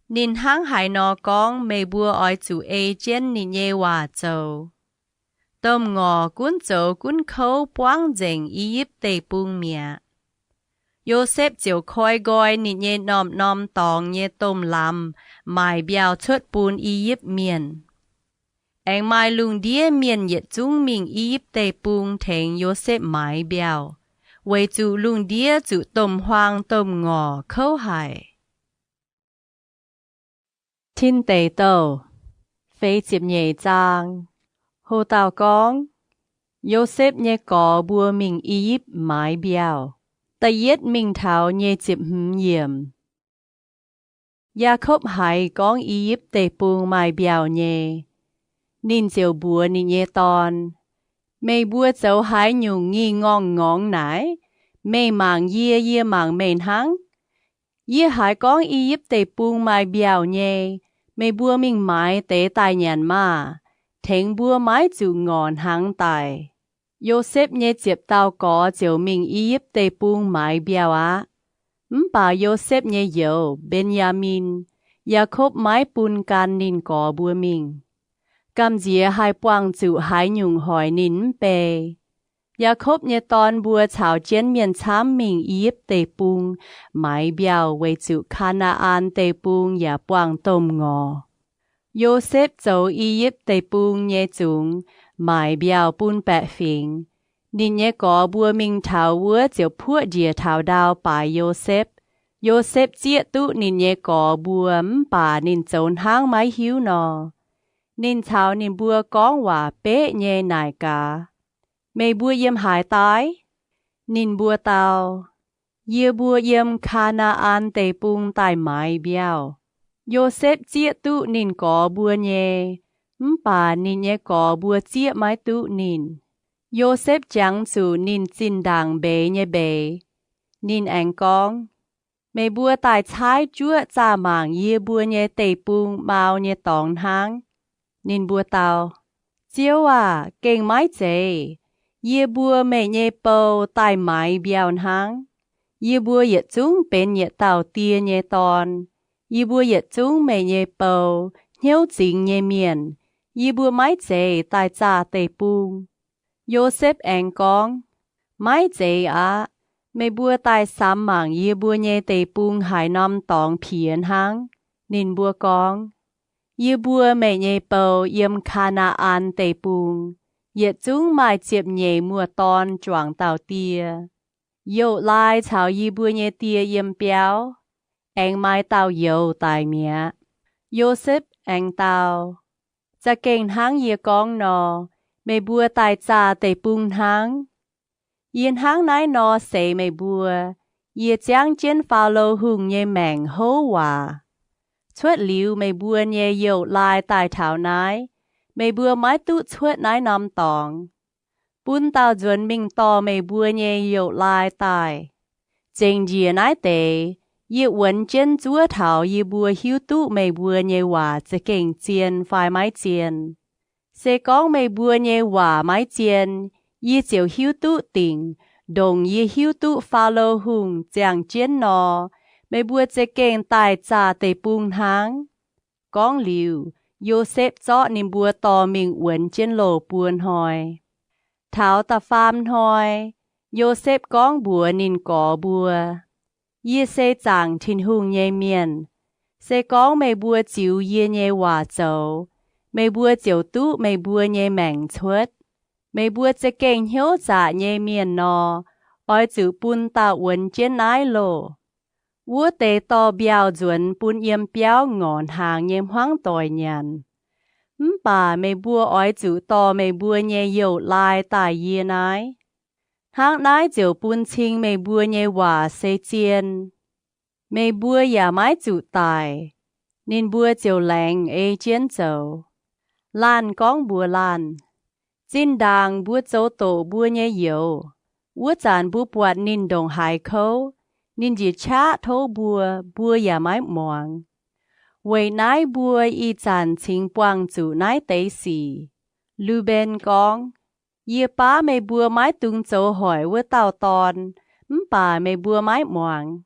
Ninh hnangv haaix nor gorngv, meih mbuo oix zuqc ei jienv ninh nyei waac zoux. Domh ngorc gunv zoux gunv kouv buangv nzengc I^yipv Deic-Bung mi'aqv. Yosepv ziouc koi nqoi ninh nyei norm-norm dorngx nyei domh lamz maaic mbiauh cuotv bun I^yipv Mienh. Aengx maaih lungh ndiev mienh yietc zungv mingh I^yipv Deic-Bung tengx Yosepv maaiz mbiauh, weic zuqc lungh ndiev zuqc domh huaang domh ngorc kouv haic. Tin Deic Douh, feix ziepc nyeic zaang. Ho dauh gorngv, Yosepv nyei gorx mbuo mingh I^yipv maaiz mbiauh. Da'yietv mingh taux nyic ziepc hmz yiemc. Yaakopv haiz gorngv I^yipv Deic-Bung maaih mbiauh nyei. Ninh ziouc mbuox ninh nyei dorn, Meih mbuo zoux haaix nyungc ngingh ngorngh ngorngx naaic? Meih mangc yie, yie mangc meih hnangv. Yie haiz gorngv I^yipv Deic-Bung maaih mbiauh nyei. Meih mbuo mingh maaiz deix daaih nyanc maah! Tengx mbuo maiv zuqc ngorc hnaangx daic. Yosepv nyei ziepc dauh gorx ziouc mingh I^yipv Deic-Bung maaiz mbiauh aqv. Mv baac Yosepv nyei youz, Mben^yaa^min, Yaakopv maiv bun gan ninh gorx mbuo mingh. Gamh nziex haih buangh zuqc haaix nyungc hoic ninh mv bei. Yaakopv nyei dorn mbuo caux jienv mienh camv mingh I^yipv Deic-Bung maaiz mbiauh weic zuqc Kaa^naa^an Deic-Bung yaac buangh domh ngorc. Yosepv zoux I^yipv Deic-Bung nyei zungx maaic mbiauh bun baeqc fingx. Ninh nyei gorx mbuo mingh taux wuov ziouc puoqv njiec taux ndau baaix Yosepv. Yosepv zieqv duqv ninh nyei gorx mbuo, mv baac ninh zoux hnangv maiv hiuv nor. Ninh caux ninh mbuo gorngv waac beqv nyei naaic gaax, Meih mbuo yiem haaix daaih? Ninh mbuo dau, Yie mbuo yiem Kaa^naa^an Deic-Bung daaih maaiz mbiauh. Yosepv zieqv duqv ninh gorx mbuo nyei, mv baac ninh nyei gorx mbuo zieqv maiv duqv ninh. Yosepv jangx zuqc ninh zinh ndaangc mbeix nyei mbeix. Ninh aengx gorngv, Meih mbuo daaih caaiv juoqv zaah mangc yie mbuo nyei deic-bung mau nyei dorngx hnangv. Ninh mbuo dau, Ziouv aah! Gengh maiv zeiz. Yie mbuo meih nyei bou daaih maaiz mbiauh hnangv. Yie mbuo yietc zungv benx yietc dauh die nyei dorn. Yie mbuo yietc zungv meih nyei bou, hnyouv zingx nyei mienh. Yie mbuo maiv zeiz daaih zaah deic-bung. Yosepv aengx gorngv, Maiv zeiz aqv. Meih mbuo daaih samx mangc yie mbuo nyei deic-bung haaix norm dorngx piex hnangv. Ninh mbuo gorngv, Yie mbuo meih nyei bou yiem Kaa^naa^an Deic-Bung, yietc zungv maaih ziepc nyeic muoz-dorn juangc dauh die. Youz-laai caux yie mbuo nyei die yiem biauv, aengx maaih dauh youz daic mi'aqv. Yosepv aengx dau, Za'gengh hnangv yie gorngv nor, meih mbuo daaih zaah deic-bung hnangv. Yie hnangv naaiv nor seix meih mbuo, yie ziangv jienv Faalo Hungh nyei maengc houv waac. Cuotv liuz meih mbuo nyei youz-laai daaih taux naaiv, meih mbuo maiv duqv cuotv naaiv norm dorngx. Bun dauh nzuonx mingh dorh meih mbuo nyei youz-laai daaih. Zengc njiec naaiv deix, yie wuonx jienv zuov taux yie mbuo hiuv duqv meih mbuo nyei waac za'gengh zien fai maiv zien. Se gorngv meih mbuo nyei waac maiv zien, yie ziouc hiuv duqv dingc, ndongc yie hiuv duqv Faalo Hungh ziangh jienv nor, meih mbuo za'gengh daaih zaah deic-bung hnangv. Gorngv liuz, Yosepv zorqv ninh mbuo dorh mingh wuonx jienv loh buo hnoi. Taux da'faam hnoi, Yosepv gorngv mbuox ninh gorx mbuo, Yie se zaangc Tin-Hungh nyei mienh. Se gorngv meih mbuo ziux yie nyei waac zoux, meih mbuo ziouc duqv meih mbuo nyei maengc cuotv. Meih mbuo za'gengh hnyouv zaqc nyei mienh nor, oix zuqc bun dauh wuonx jienv naaiv loh. Wuov deix dorh mbiauh nzuonx bun yiem biauv ngorc hnaangx nyei hmuangv doic nyanc. Mv baac meih mbuo oix zuqc dorh meih mbuo nyei youz-laai daaih yie naaiv. Hnangv naaiv ziouc bun cing meih mbuo nyei waac se zien. Meih mbuo yaac maiv zuqc daic. Ninh mbuo ziouc laengz ei jienv zoux. Laanh gorngv mbuox laanh, Zinh ndaangc mbuo zoux doqc mbuo nyei youz, wuov zanc mbuo buatc ninh ndongc haaix kouv, ninh njiec qaqv tov mbuo, mbuo yaac maiv muangx. Weic naaiv mbuo ih zanc cingx buangh zuqc naaiv deix sic. Lu^mben gorngv, Yie baav meih mbuo maiv dungx zoux hoic wuov dauh dorn, mv baac meih mbuo maiv muangx.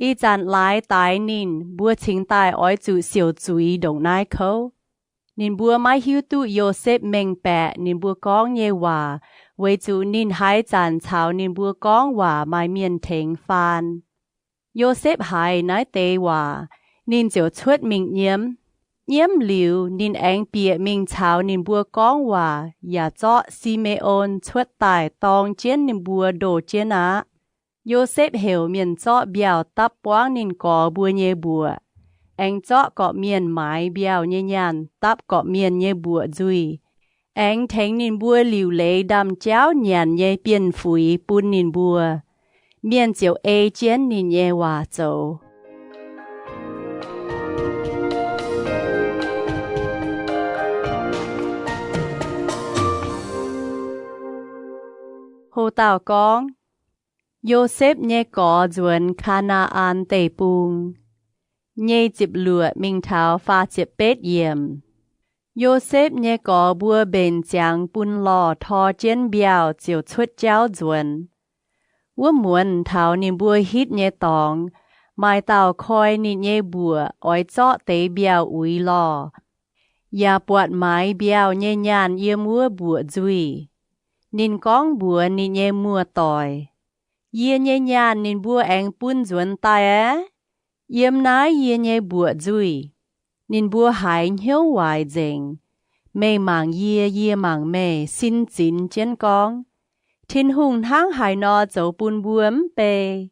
Ih zanc laaix daix ninh, mbuo cingx daaih oix zuqc siouc zuiz ndongc naaiv kouv. Ninh mbuo maiv hiuv duqv Yosepv mengh baeqc ninh mbuo gorngv nyei waac, weic zuqc ninh haaix zanc caux ninh mbuo gorngv waac maaih mienh tengx faan. Yosepv haiz naaiv deix waac, ninh ziouc cuotv mingh nyiemv. Nyiemv liuz, ninh aengx bieqc mingh caux ninh mbuo gorngv waac yaac zorqv Si^me^on cuotv daaih dorng jienv ninh mbuo ndoh jienv aqv. Yosepv heuc mienh zorqv mbiauh dapv buangv ninh gorx mbuo nyei mbuoqc, aengx zorqv gorqv-mienh maaiz mbiauh nyei nyaanh dapv gorqv-mienh nyei mbuoqc nzuih, aengx tengx ninh mbuo liuc leiz ndaamv-jauv nyanc nyei bienh fuix bun ninh mbuo. Mienh ziouc ei jienv ninh nyei waac zoux. Ho dauh gorngv, Yosepv nyei gorx nzuonx Kaa^naa^an Deic-Bung. Nyei ziepc luoqc mingh taux faah ziepc betv yiemc. Yosepv nyei gorx mbuo mbenc ziangx bun lorh tor jienv mbiauh ziouc cuotv jauv nzuonx. Wuov muonz taux ninh mbuo hitv nyei dorngx, maaih dauh koi ninh nyei mbuoqc oix zorqv deix mbiauh uix lorh, yaac buatc maaiz mbiauh nyei nyaanh yiem wuov mbuoqc nzuih. Ninh gorngv mbuox ninh nyei muoz-doic, Yie nyei nyaanh ninh mbuo aengx bun nzuonx daaih aqv. Yiem naaiv yie nyei mbuoqc nzuih. Ninh mbuo haiz hnyouv waaic nzengc. Meih mangc yie, yie mangc meih, sin zinx jienv gorngv, Tin-Hungh hnangv haaix nor zoux bun mbuo mv bei?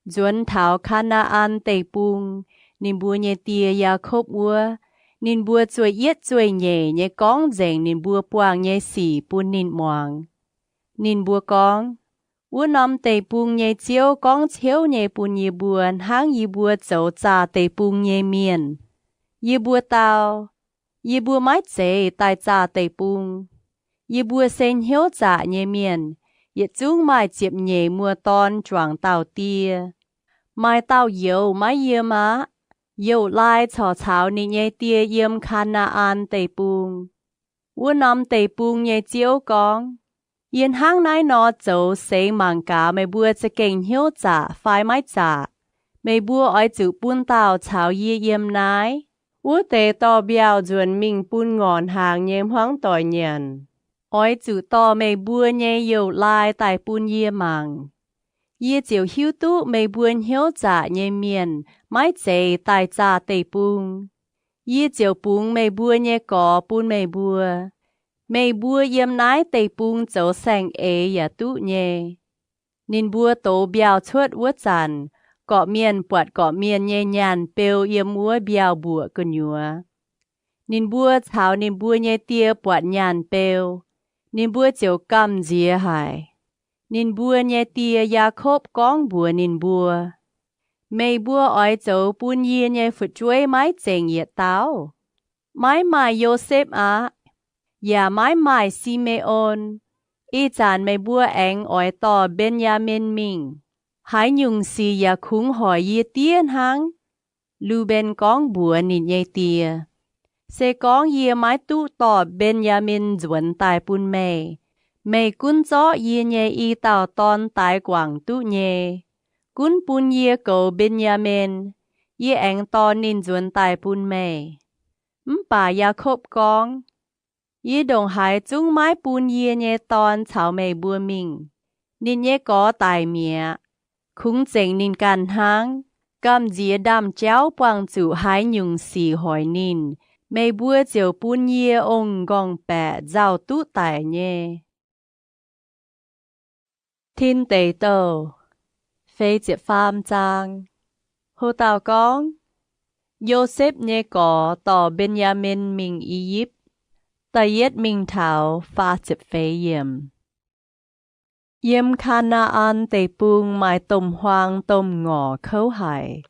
Nzuonx taux Kaa^naa^an Deic-Bung, ninh mbuo nyei die, Yaakopv wuov, Ninh mbuo zueih yietv zueih nyeic nyei gorngv nzengc ninh mbuo buangh nyei sic bun ninh muangx. Ninh mbuo gorngv, Wuov norm deic-bung nyei Ziouv gorngv ciouv nyei bun yie mbuo hnangv yie mbuo zoux zaah deic-bung nyei mienh. Yie mbuo dau, Yie mbuo maiv zeiz daaih zaah deic-bung. Yie mbuo se hnyouv zaqc nyei mienh, yietc zungv maaih ziepc nyeic muoz-dorn juangc dauh die. Maaih dauh youz maiv yiem aqv. Youz-laai corc caux ninh nyei die yiem Kaa^naa^an Deic-Bung. Wuov norm deic-bung nyei Ziouv gorngv, Yie hnangv naaiv nor zoux seix mangc gaax meih mbuo za'gengh hnyouv zaqc fai maiv zaqc. Meih mbuo oix zuqc bun dauh caux yie yiem naaiv. Wuov deix dorh mbiauh nzuonx mingh bun ngorc hnaangx nyei hmuangv doic nyanc. Oix zuqc dorh meih mbuo nyei youz-laai daaih bun yie mangc. Yie ziouc hiuv duqv meih mbuo hnyouv zaqc nyei mienh maiv zeiz daaih zaah deic-bung. Yie ziouc bungx meih mbuo nyei gorx bun meih mbuo. Meih mbuo yiem naaiv deic-bung zoux saeng-eix yaac duqv nyei. Ninh mbuo dox mbiauh cuotv wuov zanc, gorqv-mienh buatc gorqv-mienh nyei nyaanh beu yiem wuov mbiauh mbuoqc gu'nyuoz. Ninh mbuo caux ninh mbuo nyei die buatc nyaanh beu, ninh mbuo ziouc gamh nziex haic. Ninh mbuo nyei die, Yaakopv, gorngv mbuox ninh mbuo, Meih mbuo oix zoux bun yie nyei fu'jueiv maiv zengc yietc dauh? Maiv maaih Yosepv aqv, yaac maiv maaih Si^me^on. Ih zanc meih mbuo aengx oix dorh Mben^yaa^min mingh. Haaix nyungc sic yaac kungx hoic yie diev hnangv. Lu^mben gorngv mbuox ninh nyei die, Se gorngv yie maiv duqv dorh Mben^yaa^min nzuonx daaih bun meih, meih gunv zorqv yie nyei i dauh dorn daix guangc duqv nyei. Gunv bun yie goux Mben^yaa^min, yie aengx dorh ninh nzuonx daaih bun meih. Mv baac Yaakopv gorngv, Yie ndongc haaix zungv maiv bun yie nyei dorn caux meih mbuo mingh. Ninh nyei gorx daic mi'aqv. Kungx zengc ninh ganh hnangv. Gamh nziex ndaamv-jauv buangh zuqc haaix nyungc sic hoic ninh, meih mbuo ziouc bun yie ong-nqorngv-baeqc nzauh duqv daic nyei. Tin Deic Douh Feix Ziepc Faam Zaang. Ho dauh gorngv, Yosepv nyei gorx dorh Mben^yaa^min mingh I^yipv. Da'yietv mingh taux faah ziepc feix yiemc. Yiem Kaa^naa^an Deic-Bung maaih domh huaang domh ngorc kouv haic.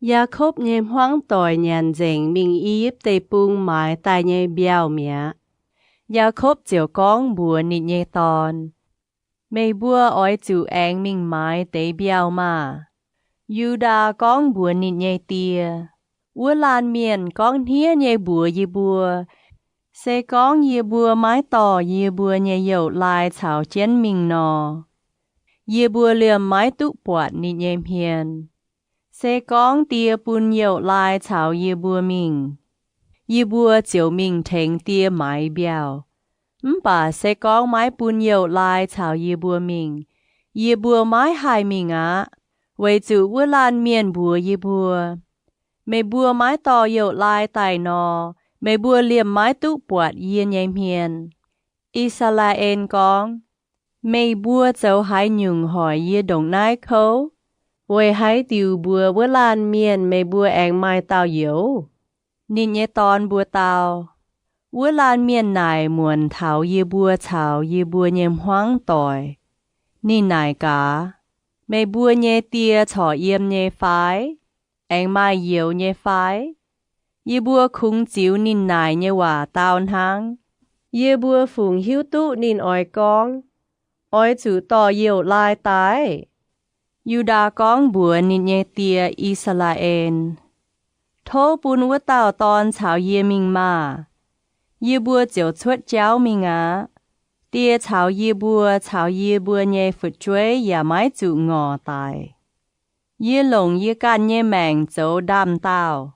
Yaakopv nyei hmuangv doic nyanc nzengc mingh I^yipv Deic-Bung maaiz daaih nyei mbiauh mi'aqv. Yaakopv ziouc gorngv mbuox ninh nyei dorn, Meih mbuo oix zuqc aengx mingh maaiz deix mbiauh maah! Yu^ndaa gorngv mbuox ninh nyei die, Wuov laanh mienh gorngv hniev nyei mbuox yie mbuo, Se gorngv yie mbuo maiv dorh yie mbuo nyei youz-laai caux jienv mingh nor, yie mbuo liemh maiv duqv buatc ninh nyei hmien. Se gorngv die bun youz-laai caux yie mbuo mingh, yie mbuo ziouc mingh tengx die maaiz mbiauh. Mv baac se gorngv maiv bun youz-laai caux yie mbuo mingh, yie mbuo maiv haih mingh aqv. Weic zuqc wuov laanh mienh mbuox yie mbuo, Meih mbuo maiv dorh youz-laai daaih nor, meih mbuo liemh maiv duqv buatc yie nyei hmien. I^saa^laa^en gorngv, Meih mbuo zoux haaix nyungc hoic yie ndongc naaiv kouv? Weic haaix diuc mbuox wuov laanh mienh meih mbuo aengx maaih dauh youz? Ninh nyei dorn mbuo dau, Wuov laanh mienh naaic muonc taux yie mbuo caux yie mbuo nyei hmuangv doic. Ninh naaic gaax, Meih mbuo nyei die corc yiem nyei fai? Aengx maaih youz nyei fai? Yie mbuo kungx ziux ninh naaic nyei waac dau hnangv. Yie mbuo fungc hiuv duqv ninh oix gorngv, Oix zuqc dorh youz-laai daaih? Yu^ndaa gorngv mbuox ninh nyei die, I^saa^laa^en, Tov bun wuov dauh dorn caux yie mingh maah! Yie mbuo ziouc cuotv jauv mingh aqv. Die caux yie mbuo caux yie mbuo nyei fu'jueiv yaac maiv zuqc ngorc daic. Yie longc yie ganh nyei maengc zoux ndaamv-daauh.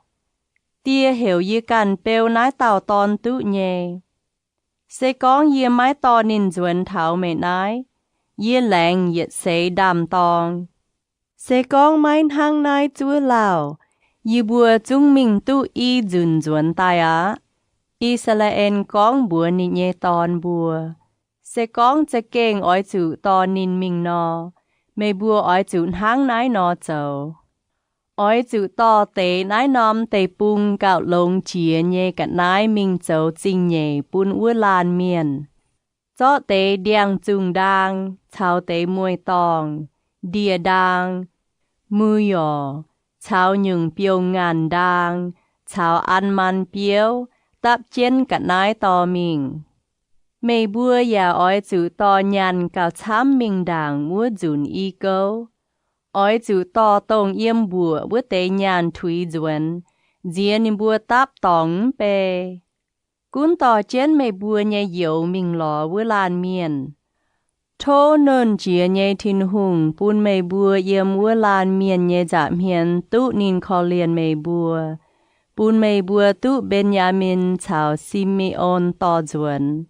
Die heuc yie ganh beu naaiv dauh dorn duqv nyei. Se gorngv yie maiv dorh ninh nzuonx taux meih naaiv, yie laengz yietc seix ndaamv-dorng. Se gorngv maiv hnangv naaiv zuov lauh, yie mbuo zungv mingh duqv i nzunc nzuonx daaih aqv. I^saa^laa^en gorngv mbuox ninh nyei dorn mbuo, Se gorngv za'gengh oix zuqc dorh ninh mingh nor, meih mbuo oix zuqc hnangv naaiv nor zoux. Oix zuqc dorh deix naaiv norm deic-bung gauh longx jiex nyei ga'naaiv mingh zoux zingh nyeic bun wuov laanh mienh. Zorqv deix ndiangx-zungh ndaang caux deix mueiz-dorngh, ndie-ndaang, mu^yorc, caux nyungc biouv-ngaanc ndaang caux an maan biouv dapv jienv ga'naaiv dorh mingh. Meih mbuo yaac oix zuqc dorh nyaanh gauh camv mingh ndaangc wuov nzunc i gouv. Oix zuqc dorh dongh yiem mbuoqc wuov deix nyaanh tuix nzuonx, nziex ninh mbuo dapv dorngx mv bei. Gunv dorh jienv meih mbuo nyei youz mingh lorz wuov laanh mienh. Tov Nernh Jiex nyei Tin-Hungh bun meih mbuo yiem wuov laanh mienh nyei nza'hmien duqv ninh korv-lienh meih mbuo, bun meih mbuo duqv Mben^yaa^min caux Si^me^on dorh nzuonx.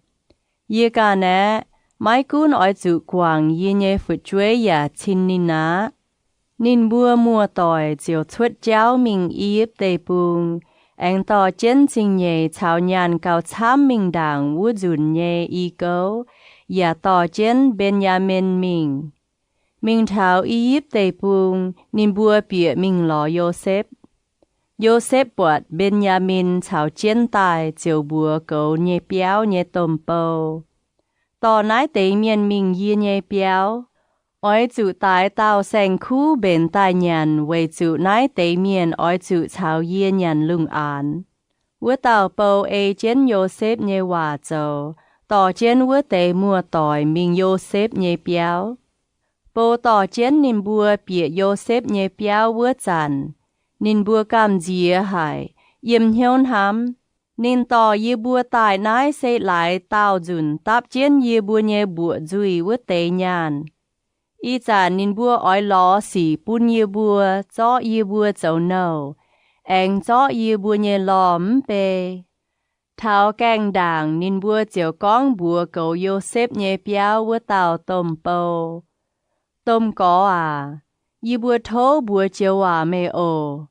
Yie ganh aeqv, maiv gunv oix zuqc guangc yie nyei fu'jueiv yaac cin ninh aqv. Ninh mbuo muoz-doic ziouc cuotv jauv mingh I^yipv Deic-Bung, aengx dorh jienv zingh nyeic caux nyaanh gauh camv mingh ndaangc wuov nzunc nyei i gouv, yaac dorh jienv Mben^yaa^min mingh. Mingh taux I^yipv Deic-Bung, ninh mbuo bieqc mingh lorz Yosepv. Yosepv buatc Mben^yaa^min caux jienv daaih ziouc mbuox goux nyei biauv nyei domh bou, Dorh naaiv deix mienh mingh yie nyei biauv. Oix zuqc daix dauh saeng-kuv mbenc daaih nyanc weic zuqc naaiv deix mienh oix zuqc caux yie nyanc lungh aanx. Wuov dauh bou ei jienv Yosepv nyei waac zoux, dorh jienv wuov deix muoz-doic mingh Yosepv nyei biauv. Bou dorh jienv ninh mbuo bieqc Yosepv nyei biauv wuov zanc, ninh mbuo gamh nziex haic, yiem hnyouv hnamv, Ninh dorh yie mbuo daaih naaiv se laaix daauh nzunc dapv jienv yie mbuo nyei mbuoqc nzuih wuov deix nyaanh. Ih zanc ninh mbuo oix lorz sic bun yie mbuo, zorqv yie mbuo zoux nouh, aengx zorqv yie mbuo nyei lorh mv bei. Taux gaengh ndaangc ninh mbuo ziouc gorngv mbuox goux Yosepv nyei biauv wuov dauh domh bou, Domh gorx aac, yie mbuo tov mbuox joux waac meih oc.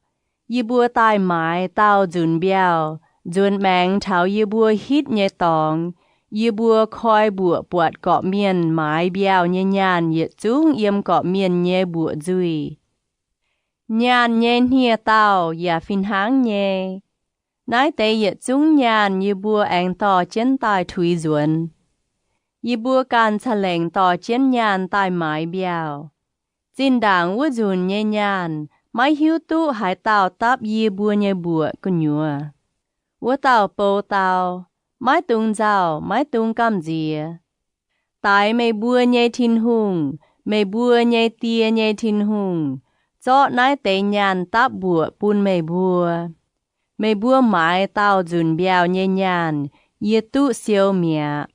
Yie mbuo daaih maaiz daauh nzunc mbiauh, nzuonx maengx taux yie mbuo hitv nyei dorngx, yie mbuo koi mbuoqc buatc gorqv-mienh maaiz mbiauh nyei nyaanh yietc zungv yiem gorqv-mienh nyei mbuoqc nzuih. Nyaanh nyei hniev-daauh yaac fih hnangv nyei. Naaiv deix yietc zungv nyaanh yie mbuo aengx dorh jienv daaih tuix nzuonx. Yie mbuo ganh ca'lengc dorh jienv nyaanh daaih maaiz mbiauh. Zinh ndaangc wuov nzunc nyei nyaanh maiv hiuv duqv haaix dauh dapv yie mbuo nyei mbuoqc gu'nyuoz. Wuov dauh bou dau, Maiv dungx nzauh, maiv dungx gamh nziex. Daix meih mbuo nyei Tin-Hungh, meih mbuo nyei die nyei Tin-Hungh, zorqv naaiv deix nyaanh dapv mbuoqc bun meih mbuo. Meih mbuo maaiz daauh nzunc mbiauh nyei nyaanh, yie duqv siou mi'aqv.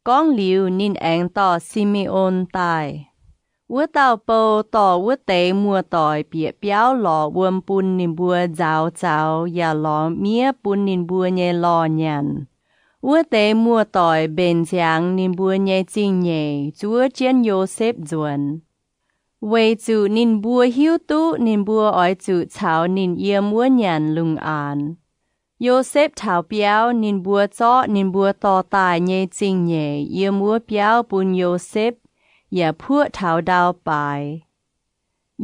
Gorngv liuz, ninh aengx dorh Si^me^on daaih. Wuov dauh bou dorh wuov deix muoz-doic bieqc biauv lorz wuom bun ninh mbuo nzaaux zaux yaac lorz miev bun ninh mbuo nyei lorh nyanc. Wuov deix muoz-doic mbenc ziangx ninh mbuo nyei zingh nyeic zuov jienv Yosepv nzuonx, weic zuqc ninh mbuo hiuv duqv ninh mbuo oix zuqc caux ninh yiem wuov nyanc lungh aanx. Yosepv taux biauv, ninh mbuo zorqv ninh mbuo dorh daaih nyei zingh nyeic yiem wuov biauv bun Yosepv, yaac puoqv taux ndau baaix.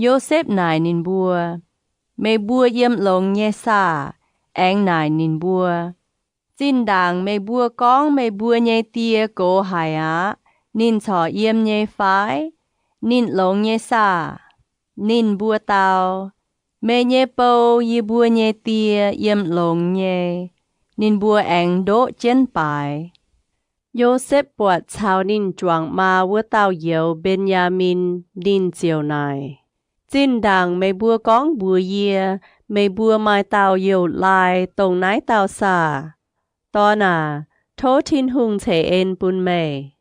Yosepv naaic ninh mbuo, Meih mbuo yiem longx nyei saah? Aengx naaic ninh mbuo, Zinh ndaangc meih mbuo gorngv meih mbuo nyei die gox haic aqv, ninh corc yiem nyei fai? Ninh longx nyei saah? Ninh mbuo dau, Meih nyei bou, yie mbuo nyei die, yiem longx nyei. Ninh mbuo aengx ndoqv jienv baaix. Yosepv buatc caux ninh juangc maa wuov dauh youz, Mben^yaa^min. Ninh ziouc naaic, Zinh ndaangc meih mbuo gorngv mbuox yie, meih mbuo maaih dauh youh laai dongh naaiv dauh saah? Dorn aac, tov Tin-Hungh ceix en bun meih.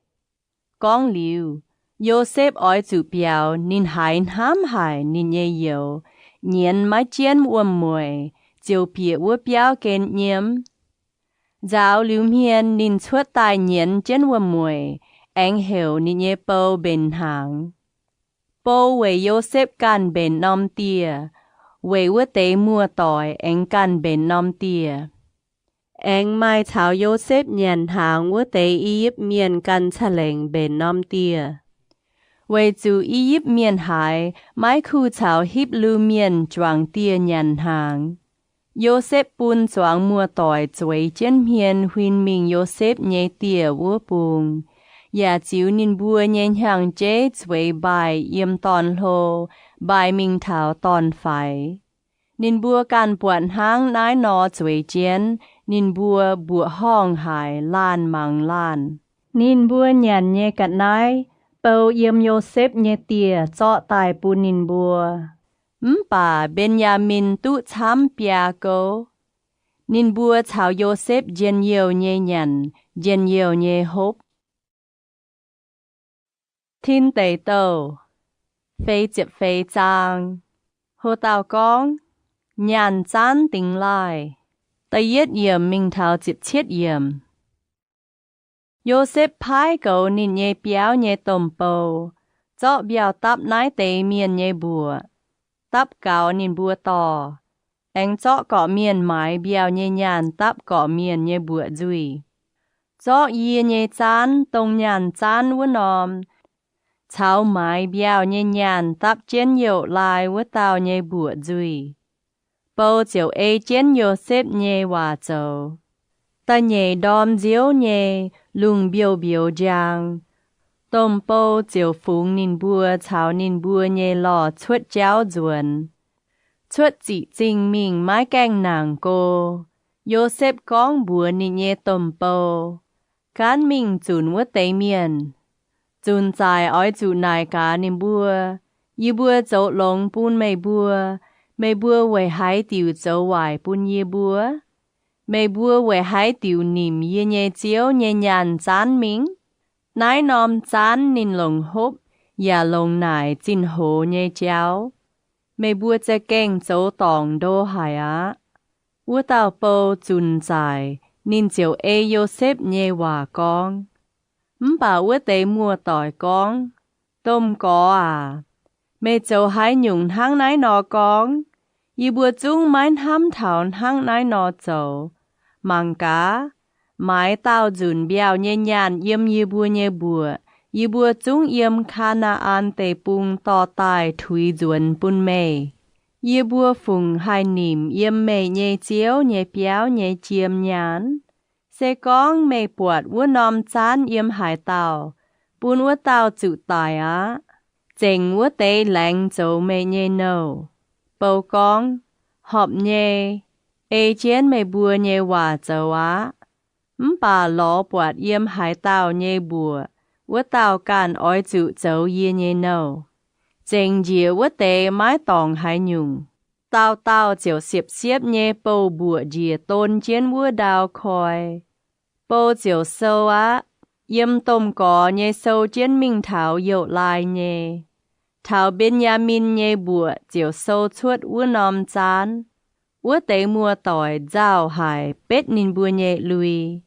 Gorngv liuz, Yosepv oix zuqc biaux ninh haiz hnamv haic ninh nyei youz, nyienz maiv jienv wuom-mueic, ziouc bieqc wuov biauv gen nyiemv. Nzaaux liuz hmien ninh cuotv daaih nyienz jienv wuom-mueic, aengx heuc ninh nyei bou mbenc hnaangx. Bou weic Yosepv ganh mbenc norm dieh, weic wuov deix muoz-doic aengx ganh mbenc norm dieh. Aengx maaih caux Yosepv nyanc hnaangx wuov deix I^yipv Mienh ganh ca'lengc mbenc norm dieh. Weic zuqc I^yipv Mienh haiz maiv kuh caux Hipv^lu Mienh juangc dieh nyanc hnaangx, Yosepv bun zuangx muoz-doic zueiz jienv hmien huin mingh Yosepv nyei dieh wuov bung, yaac ziux ninh mbuo nyei hnyangx-jeiv zueiz mbaih yiem dorn-hlo mbaih mingh taux dorn-faix. Ninh mbuo ganh buatc hnangv naaiv nor zueiz jienv, ninh mbuo mbuoqc horngh haic, laanh mangc laanh. Ninh mbuo nyanc nyei ga'naaiv bou yiem Yosepv nyei dieh zorqv daaih bun ninh mbuo. Mv baac Mben^yaa^min duqv camv biaa gouv. Ninh mbuo caux Yosepv njien-youh nyei nyanc, njien-youh nyei hopv. Tin Deic Douh feix ziepc feix zaang. Ho dauh gorngv, Nyaanh Zaanv Dingx Laaih. Da'yietv yiemc mingh taux ziepc cietv yiemc. Yosepv paaiv goux ninh nyei biauv nyei domh bou, zorqv mbiauh dapv naaiv deix mienh nyei mbuoqc, dapv gaux ninh mbuo dorh, aengx zorqv gorqv-mienh maaiz mbiauh nyei nyaanh dapv gorqv-mienh nyei mbuoqc nzuih. Zorqv yie nyei zaanv, dongh nyaanh zaanv wuov norm, caux maaiz mbiauh nyei nyaanh dapv jienv youh laai wuov dauh nyei mbuoqc nzuih. Bou ziouc ei jienv Yosepv nyei waac zoux. Da'nyeic ndorm nziouv nyei, lungh mbiouh mbiouz njang, domh bou ziouc fungx ninh mbuo caux ninh mbuo nyei lorh cuotv jauv nzuonx. Cuotv ziqc zingh mingh maiv gaengh nangc go, Yosepv gorngv mbuox ninh nyei domh bou, Gaanv mingh zunc wuov deix mienh. Zunc zaaic oix zuqc naaic gaax ninh mbuo, Yie mbuo zoux longx bun meih mbuo, meih mbuo weic haaix diuc zoux waaic bun yie mbuo? Meih mbuo weic haaix diuc nimc yie nyei ziouv nyei nyaanh zaanv mingh? Naaiv norm zaanv ninh longc hopv yaac longc naaic zinh hoz nyei jauv. Meih mbuo za'gengh zoux dorngc ndo haic aqv. Wuov dauh bou zunc zaaic, ninh ziouc ei Yosepv nyei waac gorngv. Mv baac wuov deix muoz-doic gorngv, Domh gorx aac, meih zoux haaix nyungc hnangv naaiv nor gorngv? Yie mbuo zungv maiv hnamv taux hnangv naaiv nor zoux. Mangc gaax, maaiz daauh nzunc mbiauh nyei nyaanh yiem yie mbuo nyei mbuoqc, yie mbuo zungv yiem Kaa^naa^an Deic-Bung dorh daaih tuix nzuonx bun meih. Yie mbuo fungc haih nimc yiem meih nyei ziouv nyei biauv nyei jiem nyaanh? Se gorngv meih buatc wuov norm zaanv yiem haaix dauh, bun wuov dauh zuqc daic aqv. Zengc wuov deix laengz zoux meih nyei nouh. Bou gorngv, Horpc nyei. Ei jienv meih mbuo nyei waac zoux aqv. Mv baac lorz buatc yiem haaix dauh nyei mbuoqc, wuov dauh ganh oix zuqc zoux yie nyei nouh. Zengc njiec wuov deix maiv dorngc haaix nyungc. Dauh dauh ziouc siepv-siepv nyei bouh mbuoqc njiec don jienv wuov ndau koi. Bou ziouc sou aqv. Yiem domh gorx nyei sou jienv mingh taux youh laai nyei. Taux Mben^yaa^min nyei mbuoqc ziouc sou cuotv wuov norm zaanv. Wuov deix muoz-doic nzauh haic, betv ninh mbuo nyei lui.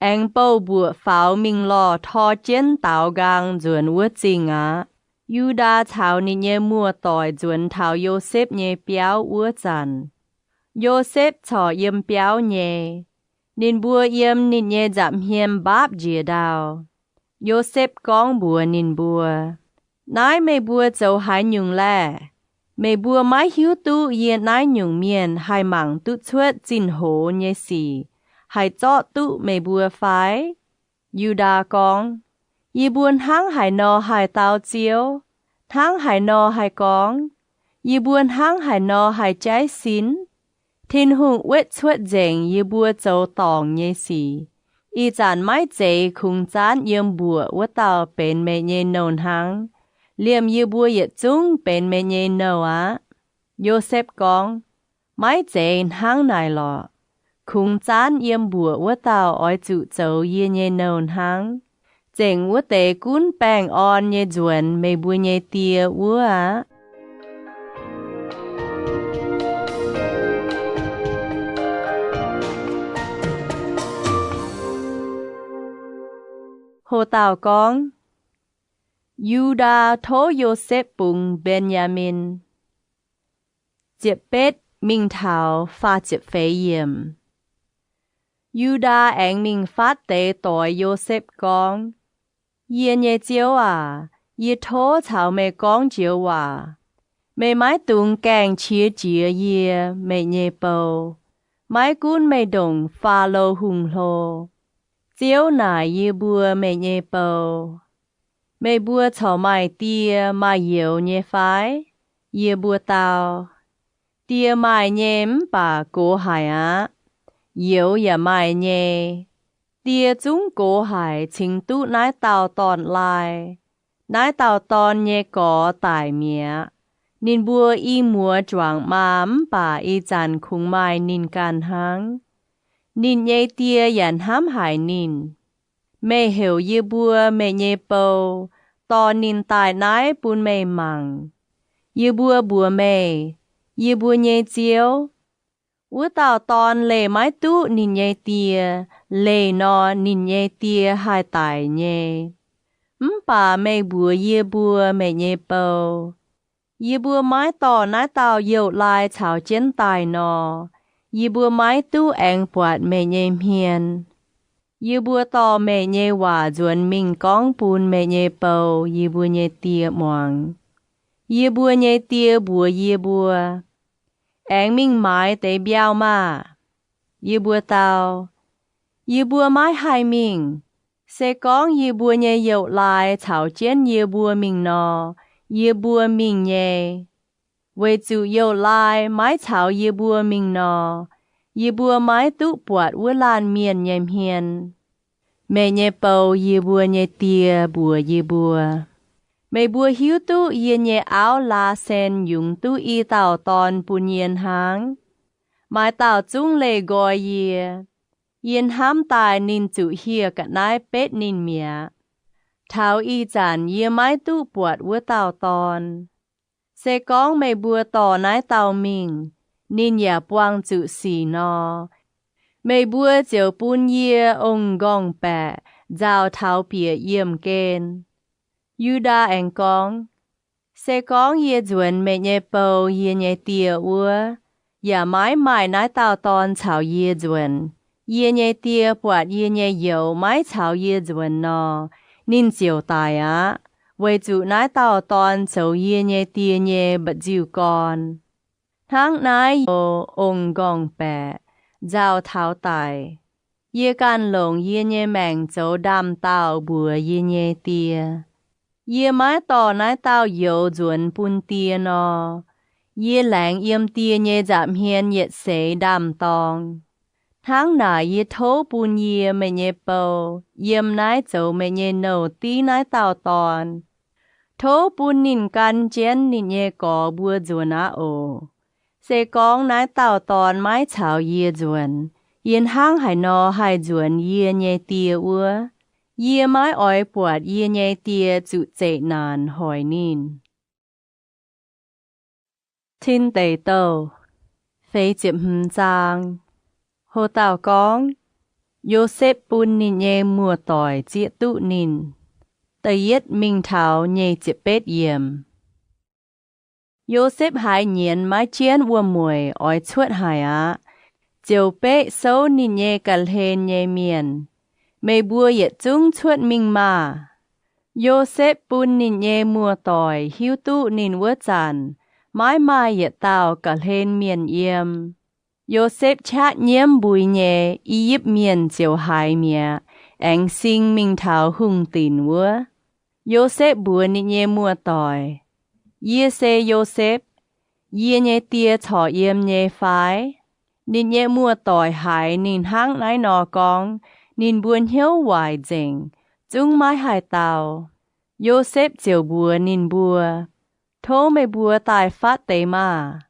Aengx bouh mbuoqc faaux mingh lorh tor jienv daaux nqaang nzuonx wuov zingh aqv. Yu^ndaa caux ninh nyei muoz-doic nzuonx taux Yosepv nyei biauv wuov zanc, Yosepv corc yiem biauv nyei. Ninh mbuo yiem ninh nyei nza'hmien mbaapv njiec ndau. Yosepv gorngv mbuox ninh mbuo, Naaiv meih mbuo zoux haaix nyungc laeh? Meih mbuo maiv hiuv duqv yie naaiv nyungc mienh haih mangc duqv cuotv zinh hoz nyei sic, haih zorqv duqv meih mbuo fai? Yu^ndaa gorngv, Yie mbuo hnangv haaix nor haih dau Ziouv? Hnangv haaix nor haih gorngv? Yie mbuo hnangv haaix nor haih jaiv sin? Tin-Hungh wetv cuotv nzengc yie mbuo zoux dorngc nyei sic. Ih zanc maiv zeiz kungx zaanv yiem mbuoqc wuov dauh benx meih nyei nouh hnangv. Liemh yie mbuo yietc zungv benx meih nyei nouh aqv. Yosepv gorngv, Maiv zeiz hnangv naaic lorqc. Kungx zaanv yiem mbuoqc wuov dauh oix zuqc zoux yie nyei nouh hnangv. Zengc wuov deix gunv baengh orn nyei nzuonx meih mbuo nyei die wuov aqv. Ho dauh gorngv, Yu^ndaa Tov Yosepv Bungx Mben^yaa^min. Ziepc betv mingh taux faah ziepc feix yiemc. Yu^ndaa aengx mingh fatv deix doix Yosepv gorngv, Yie nyei ziouv aac, Yie tov caux meih gorngv joux waac. Meih maiv dungx gaengh qiex jiez yie, meih nyei bou. Maiv gunv meih ndongc Faalo Hungh hlo, Ziouv naaic yie mbuo, meih nyei bou, Meih mbuo corc maaih die maaih youz nyei fai? Yie mbuo dau, Die maaih nyei mv baac gox haic aqv. Youz yaac maaih nyei. Die zungv gox haic cingx duqv naaiv dauh dorn-lai. Naaiv dauh dorn nyei gorx daic mi'aqv. Ninh mbuo i muoz juangc maa mv baac ih zanc kungx maaih ninh ganh hnangv. Ninh nyei die yaac hnamv haic ninh. Meih heuc yie mbuo, meih nyei bou, dorh ninh daaih naaiv bun meih mangc. Yie mbuo mbuox meih, Yie mbuo nyei ziouv, wuov dauh dorn leih maiv duqv ninh nyei die, leih nor ninh nyei die haih daic nyei. Mv baac meih mbuox yie mbuo, meih nyei bou, Yie mbuo maiv dorh naaiv dauh youz-laai caux jienv daaih nor, yie mbuo maiv duqv aengx buatc meih nyei hmien. Yie mbuo dorh meih nyei waac nzuonx mingh gorngv bun meih nyei bou, yie mbuo nyei die, muangx. Yie mbuo nyei die mbuox yie mbuo, Aengx mingh maaiz deix mbiauh maah! Yie mbuo dau, Yie mbuo maiv haih mingh. Se gorngv yie mbuo nyei youz-laai caux jienv yie mbuo mingh nor, yie mbuo mingh nyei. Weic zuqc youz-laai maiv caux yie mbuo mingh nor, yie mbuo maiv duqv buatc wuov laanh mienh nyei hmien. Meih nyei bou, yie mbuo nyei die, mbuox yie mbuo, Meih mbuo hiuv duqv yie nyei auv, Laasen, yungz duqv i dauh dorn bun yie hnangv. Maaih dauh zungv leih nqoi yie. Yie hnamv daaih ninh zuqc hieh ga'naaiv betv ninh mi'aqv. Taux ih zanc yie maiv duqv buatc wuov dauh dorn. Se gorngv meih mbuo dorh naaiv dauh mingh, ninh yaac buangh zuqc sic nor, meih mbuo ziouc bun yie ong-nqorngv-baeqc nzauh taux bieqc yiemh gen. Yu^ndaa aengx gorngv, Se gorngv yie nzuonx meih nyei bou, yie nyei die wuov, yaac maiv maaih naaiv dauh dorn caux yie nzuonx, yie nyei die buatc yie nyei youz maiv caux yie nzuonx nor, ninh ziouc daic aqv, weic zuqc naaiv dauh dorn zoux yie nyei die nyei mba'nziu-gorn. Hnangv naaiv youz ong-nqorngv-baeqc nzauh taux daic, yie ganh longc yie nyei maengc zoux ndaam-daauh mbuox yie nyei die, Yie maiv dorh naaiv dauh youz nzuonx bun die nor, yie laengz yiem die nyei nza'hmien yietc seix ndaam-dorng. Hnangv naaic yie tov bun yie, meih nyei bou, yiem naaiv zoux meih nyei nouh div naaiv dauh dorn. Tov bun ninh gan jienv ninh nyei gorx mbuo nzuonx aqv oc. Se gorngv naaiv dauh dorn maiv caux yie nzuonx, yie hnangv haaix nor haih nzuonx yie nyei die wuov? Yie maiv oix buatc yie nyei die zuqc zeqc naanc hoic ninh. Tin Deic Douh feix ziepc hmz zaang. Ho dauh gorngv, Yosepv bun ninh nyei muoz-doic zieqv duqv ninh. Da'yietv mingh taux nyic ziepc betv yiemc. Yosepv haiz nyienz maiv jienv wuom-mueic oix cuotv haic aqv, ziouc beqv souv ninh nyei ga'hlen nyei mienh, Meih mbuo yietc zungv cuotv mingh maah! Yosepv bun ninh nyei muoz-doic hiuv duqv ninh wuov zanc maiv maaih yietc dauh ga'hlen mienh yiem. Yosepv qaqv nyiemv mbui nyei I^yipv Mienh ziouc haiz mi'aqv, aengx sing mingh taux hungh dinc wuov. Yosepv mbuox ninh nyei muoz-doic, Yie se Yosepv. Yie nyei die corc yiem nyei fai? Ninh nyei muoz-doic haiz ninh hnangv naaiv nor gorngv, ninh mbuo hnyouv waaic nzengc, zungv maiv haih dau. Yosepv ziouc mbuox ninh mbuo, Tov meih mbuo daaih fatv deix maah!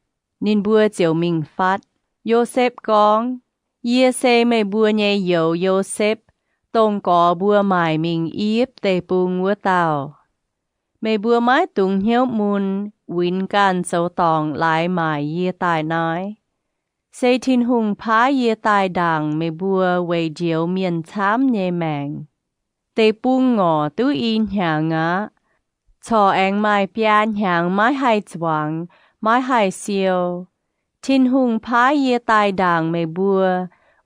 Ninh mbuo ziouc mingh fatv. Yosepv gorngv, Yie se meih mbuo nyei youz, Yosepv, dongh gorx mbuo maaic mingh I^yipv Deic-Bung wuov dauh. Meih mbuo maiv dungx hnyouv mun, uinx ganh zoux dorngc laaix maaic yie daaih naaiv. Se Tin-Hungh paaiv yie daaih ndaangc meih mbuo weic njoux mienh camv nyei maengc. Deic-bung ngorc duqv i hnyangx aqv, corc aengx maaih biaa hnyangx maiv haih zuangx, maiv haih siou. Tin-Hungh paaiv yie daaih ndaangc meih mbuo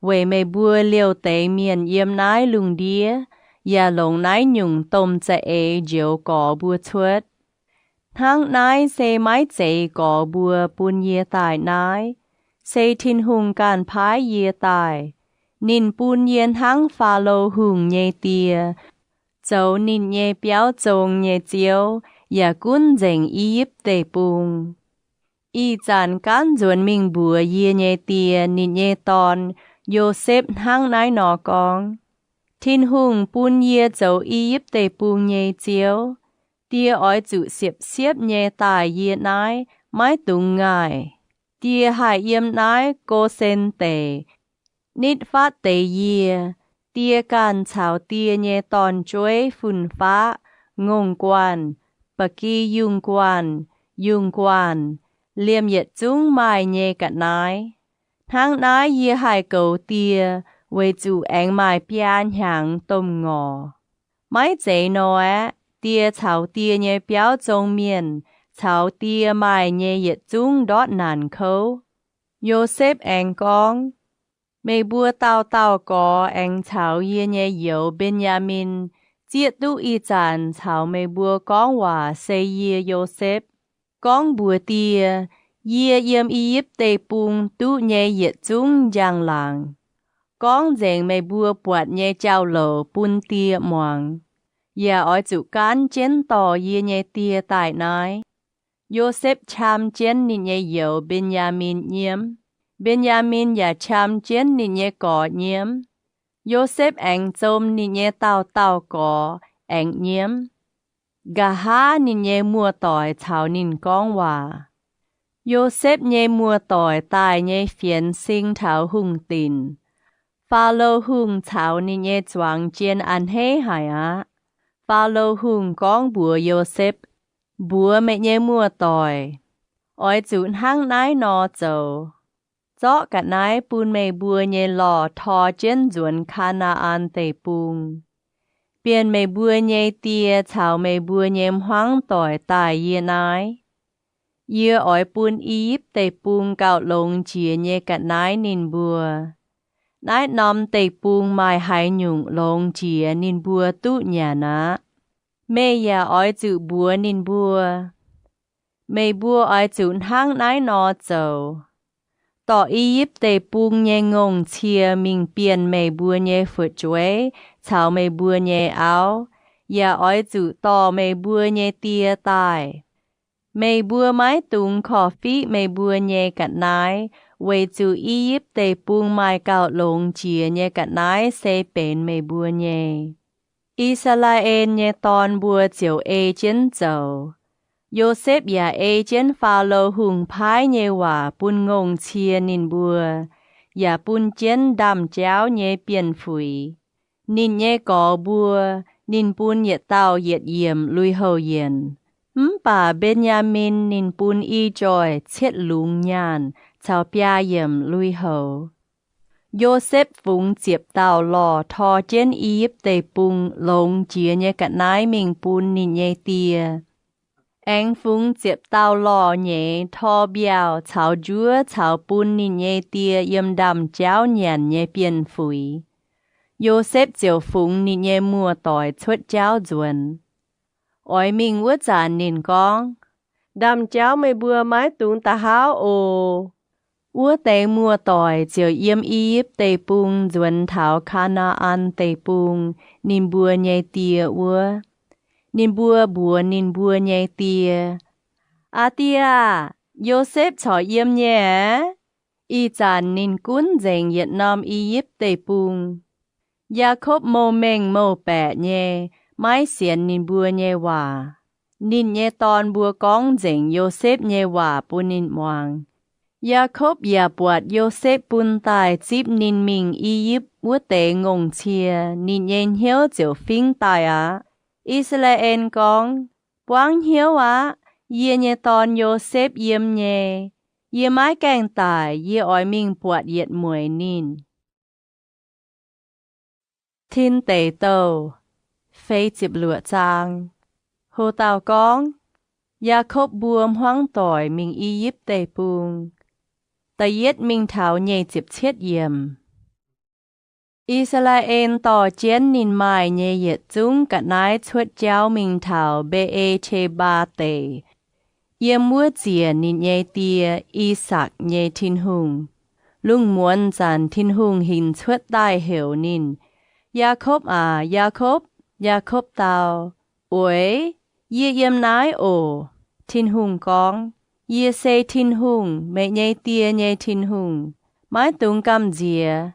weic meih mbuo liouh deix mienh yiem naaiv lungh ndiev yaac longc naaiv nyungc domh za'eix njoux gorx mbuo cuotv. Hnangv naaiv se maiv zeiz gorx mbuo bun yie daaih naaiv. Se Tin-Hungh ganh paaiv yie daaih. Ninh bun yie hnangv Faalo Hungh nyei die, zoux ninh nyei biauv zong nyei ziouv, yaac gunv nzengc I^yipv Deic-Bung. Ih zanc gaanv nzuonx mingh mbuox yie nyei die ninh nyei dorn, Yosepv, hnangv naaiv nor gorngv, Tin-Hungh bun yie zoux I^yipv Deic-Bung nyei ziouv. Die oix zuqc siepv-siepv nyei daaih yie naaiv, maiv dungx ngaih. Die haih yiem naaiv Go^sen Deic, nitv fatv deix yie. Die ganh caux die nyei dorn-jueiv, fun-faqv, ngongh guanh, ba'gi yungh guanh, yungh guanh, liemh yietc zungv maaih nyei ga'naaiv. Hnangv naaiv yie haih goux die, weic zuqc aengx maaih biaa hnyangx domh ngorc. Maiv zeiz nor aeqv, die caux die nyei biauv zong mienh caux die maaih nyei yietc zungv ndortv naanc kouv. Yosepv aengx gorngv, Meih mbuo dauh dauh gorx aengx caux yie nyei youz, Mben^yaa^min, zieqv duqv ih zanc caux meih mbuo gorngv waac se yie, Yosepv, gorngv mbuox die, Yie yiem I^yipv Deic-Bung duqv nyei yietc zungv njang-laangc. Gorngv nzengc meih mbuo buatc nyei jauv-louc bun die muangx, yaac oix zuqc gaanv jienv dorh yie nyei die daaih naaiv. Yosepv qam jienv ninh nyei youz, Mben^yaa^min, nyiemv. Mben^yaa^min yaac qam jienv ninh nyei gorx nyiemv. Yosepv aengx zom ninh nyei dauh dauh gorx aengx nyiemv. Nqa'haav ninh nyei muoz-doic caux ninh gorngv waac. Yosepv nyei muoz-doic daaih nyei fienx sing taux hungh dinc. Faalo Hungh caux ninh nyei zuangx jien a'hneiv haic aqv. Faalo Hungh gorngv mbuox Yosepv, Mbuox meih nyei muoz-doic, Oix zuqc hnangv naaiv nor zoux. Zorqv ga'naaiv bun meih mbuo nyei lorh tor jienv nzuonx Kaa^naa^an Deic-Bung. Bienh meih mbuo nyei die caux meih mbuo nyei hmuangv doic daaih yie naaiv. Yie oix bun I^yipv Deic-Bung gauh longx jiex nyei ga'naaiv ninh mbuo. Naaiv norm deic-bung maaih haaix nyungc longx jiex ninh mbuo duqv nyanc aqv. Meih yaac oix zuqc mbuox ninh mbuo, Meih mbuo oix zuqc hnangv naaiv nor zoux. Dorh I^yipv Deic-Bung nyei ngongh cie mingh bienh meih mbuo nyei fu'jueiv caux meih mbuo nyei auv, yaac oix zuqc dorh meih mbuo nyei die daaih. Meih mbuo maiv dungx korv-fiqv meih mbuo nyei ga'naaiv, weic zuqc I^yipv Deic-Bung maaih gauh longx jiex nyei ga'naaiv se benx meih mbuo nyei. I^saa^laa^en nyei dorn mbuo ziouc ei jienv zoux. Yosepv yaac ei jienv Faalo Hungh paaiv nyei waac bun ngongh cie ninh mbuo, yaac bun jienv ndaamv-jauv nyei bienh fuix. Ninh nyei gorx mbuo, ninh bun yietc dauh yietc yiemc lui-houx yienc. Mv baac Mben^yaa^min ninh bun i joih cietv lungz nyaanh caux biaa yiemc lui-houx. Yosepv fungx ziepc dauh lorh tor jienv I^yipv Deic-Bung longx jiex nyei ga'naaiv mingh bun ninh nyei die. Aengx fungx ziepc dauh lorh nyeiz tor mbiauh caux njuov caux bun ninh nyei die yiem ndaamv-jauv nyanc nyei bienh fuix. Yosepv ziouc fungx ninh nyei muoz-doic cuotv jauv nzuonx. Oix mingh wuov zanc ninh gorngv, Ndaamv-jauv meih mbuo maiv dungx da'hauv oc. Wuov deix muoz-doic ziouc yiem I^yipv Deic-Bung nzuonx taux Kaa^naa^an Deic-Bung, ninh mbuo nyei die wuov. Ninh mbuo mbuox ninh mbuo nyei die, Aa die aah! Yosepv corc yiem nyei aqv. Ih zanc ninh gunv nzengc yietc norm I^yipv Deic-Bung. Yaakopv mouh-mengh mouh-baeqc nyei, maiv sienx ninh mbuo nyei waac. Ninh nyei dorn mbuo gorngv nzengc Yosepv nyei waac bun ninh muangx. Yaakopv yaac buatc Yosepv bun daaih zipv ninh mingh I^yipv wuov deix ngongh cie, ninh nyei hnyouv ziouc fingv daaih aqv. I^saa^laa^en gorngv, Buangv hnyouv aqv. Yie nyei dorn, Yosepv, yiem nyei. Yie maiv gaengh daic. Yie oix mingh buatc yietc mueic ninh. Tin Deic Douh Feix Ziepc Luoqc Zaang. Ho dauh gorngv, Yaakopv Mbuo Hmuangv Doic Mingh I^yipv Deic-Bung. Da'yietv mingh taux nyic ziepc cietv yiemc. I^saa^laa^en dorh jienv ninh maaih nyei yietc zungv ga'naaiv cuotv jauv mingh taux Mbe^e^te^mbaa Deic, yiem wuov ziec ninh nyei die, I^sakc, nyei Tin-Hungh. Lungh muonz zanc Tin-Hungh hinc cuotv daaih heuc ninh, Yaakopv aac, Yaakopv! Yaakopv dau, Oix, yie yiem naaiv oc. Tin-Hungh gorngv, Yie se Tin-Hungh, meih nyei die nyei Tin-Hungh. Maiv dungx gamh nziex.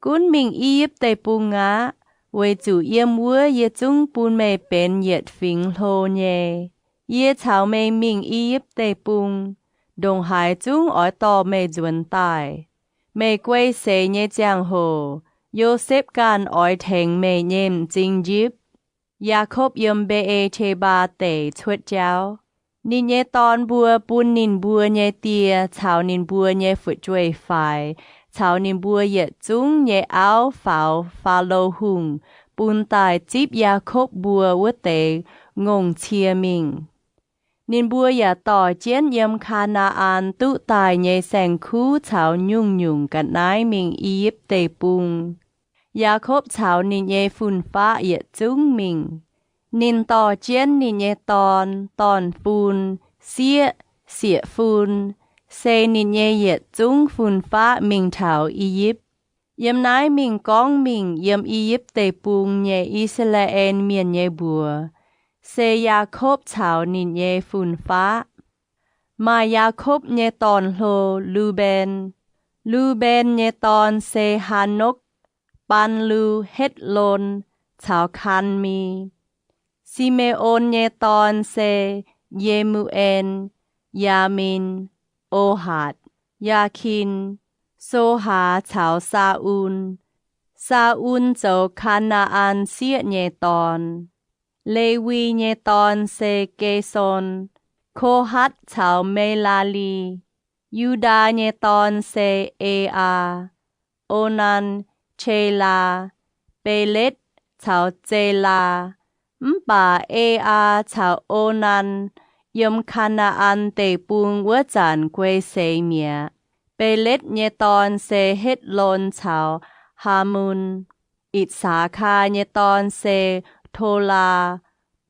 Gunv mingh I^yipv Deic-Bung aqv, weic zuqc yiem wuov yie zungv bun meih benx yietc fingx hlo nyei. Yie caux meih mingh I^yipv Deic-Bung, ndongc haaix zungv oix dorh meih nzuonx daaih. Meih guei seix nyei ziangh hoc, Yosepv ganh oix tengx meih nyei m'zing njipv. Yaakopv yiem Mbe^e^te^mbaa Deic cuotv jauv. Ninh nyei dorn mbuo bun ninh mbuo nyei die caux ninh mbuo nyei fu'jueiv-faix caux ninh mbuo yietc zungv nyei auv faaux Faalo Hungh bun daaih zipv Yaakopv mbuo wuov deix ngongh cie mingh. Ninh mbuo yaac dorh jienv yiem Kaa^naa^an duqv daaih nyei saeng-kuv caux nyungc-nyungc ga'naaiv mingh I^yipv Deic-Bung. Yaakopv caux ninh nyei fun-faqv yietc zungv mingh. Ninh dorh jienv ninh nyei dorn, dorn-fun, sieqv, sieqv-fun, se ninh nyei yietc zungv fun-faqv mingh taux I^yipv. Yiem naaiv mingh gorngv mingh yiem I^yipv Deic-Bung nyei I^saa^laa^en Mienh nyei mbuox se Yaakopv caux ninh nyei fun-faqv. Maaih Yaakopv nyei dorn-hlo, Lu^mben. Lu^mben nyei dorn se Haanokv, Baan^lu, Hetv^lon, caux Kaan^mi. Si^me^on nyei dorn se Ye^mu^en, Yaamin, Ohatc, Yaakin, Sohaa caux Saa^un. Saa^un zoux Kaa^naa^an Sieqv nyei dorn. Lewi nyei dorn se Ge^son, Ko^hatv caux Me^laa^li. Yu^ndaa nyei dorn se Eaa, Onan, Qelaa, Beletv caux Zelaa. Mv baac Eaa caux Onan yiem Kaa^naa^an Deic-Bung wuov zanc guei seix mi'aqv. Beletv nyei dorn se Hetv^lon caux Haamun. I^saa^kaa nyei dorn se Tolaa,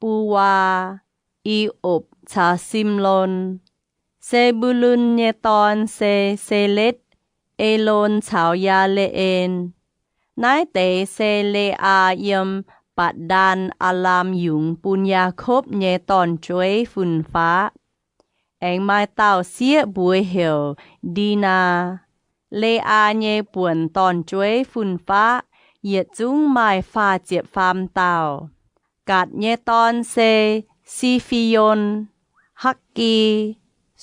Buwaa, I^opc caux Simlon. Se^mbu^lun nyei dorn se Seletv, Elon caux Yaa^le^en. Naaiv deix se Le^aa yiem Batc^ndaan Aa^laam yungz bun Yaakopv nyei dorn-jueiv fun-faqv. Aengx maaih dauh sieqv mbuox heuc Ndinaa. Le^aa nyei buonc dorn-jueiv fun-faqv yietc zungv maaih faah ziepc faam dauh. Gaatc nyei dorn se Si^fi^on, Hakv^gi,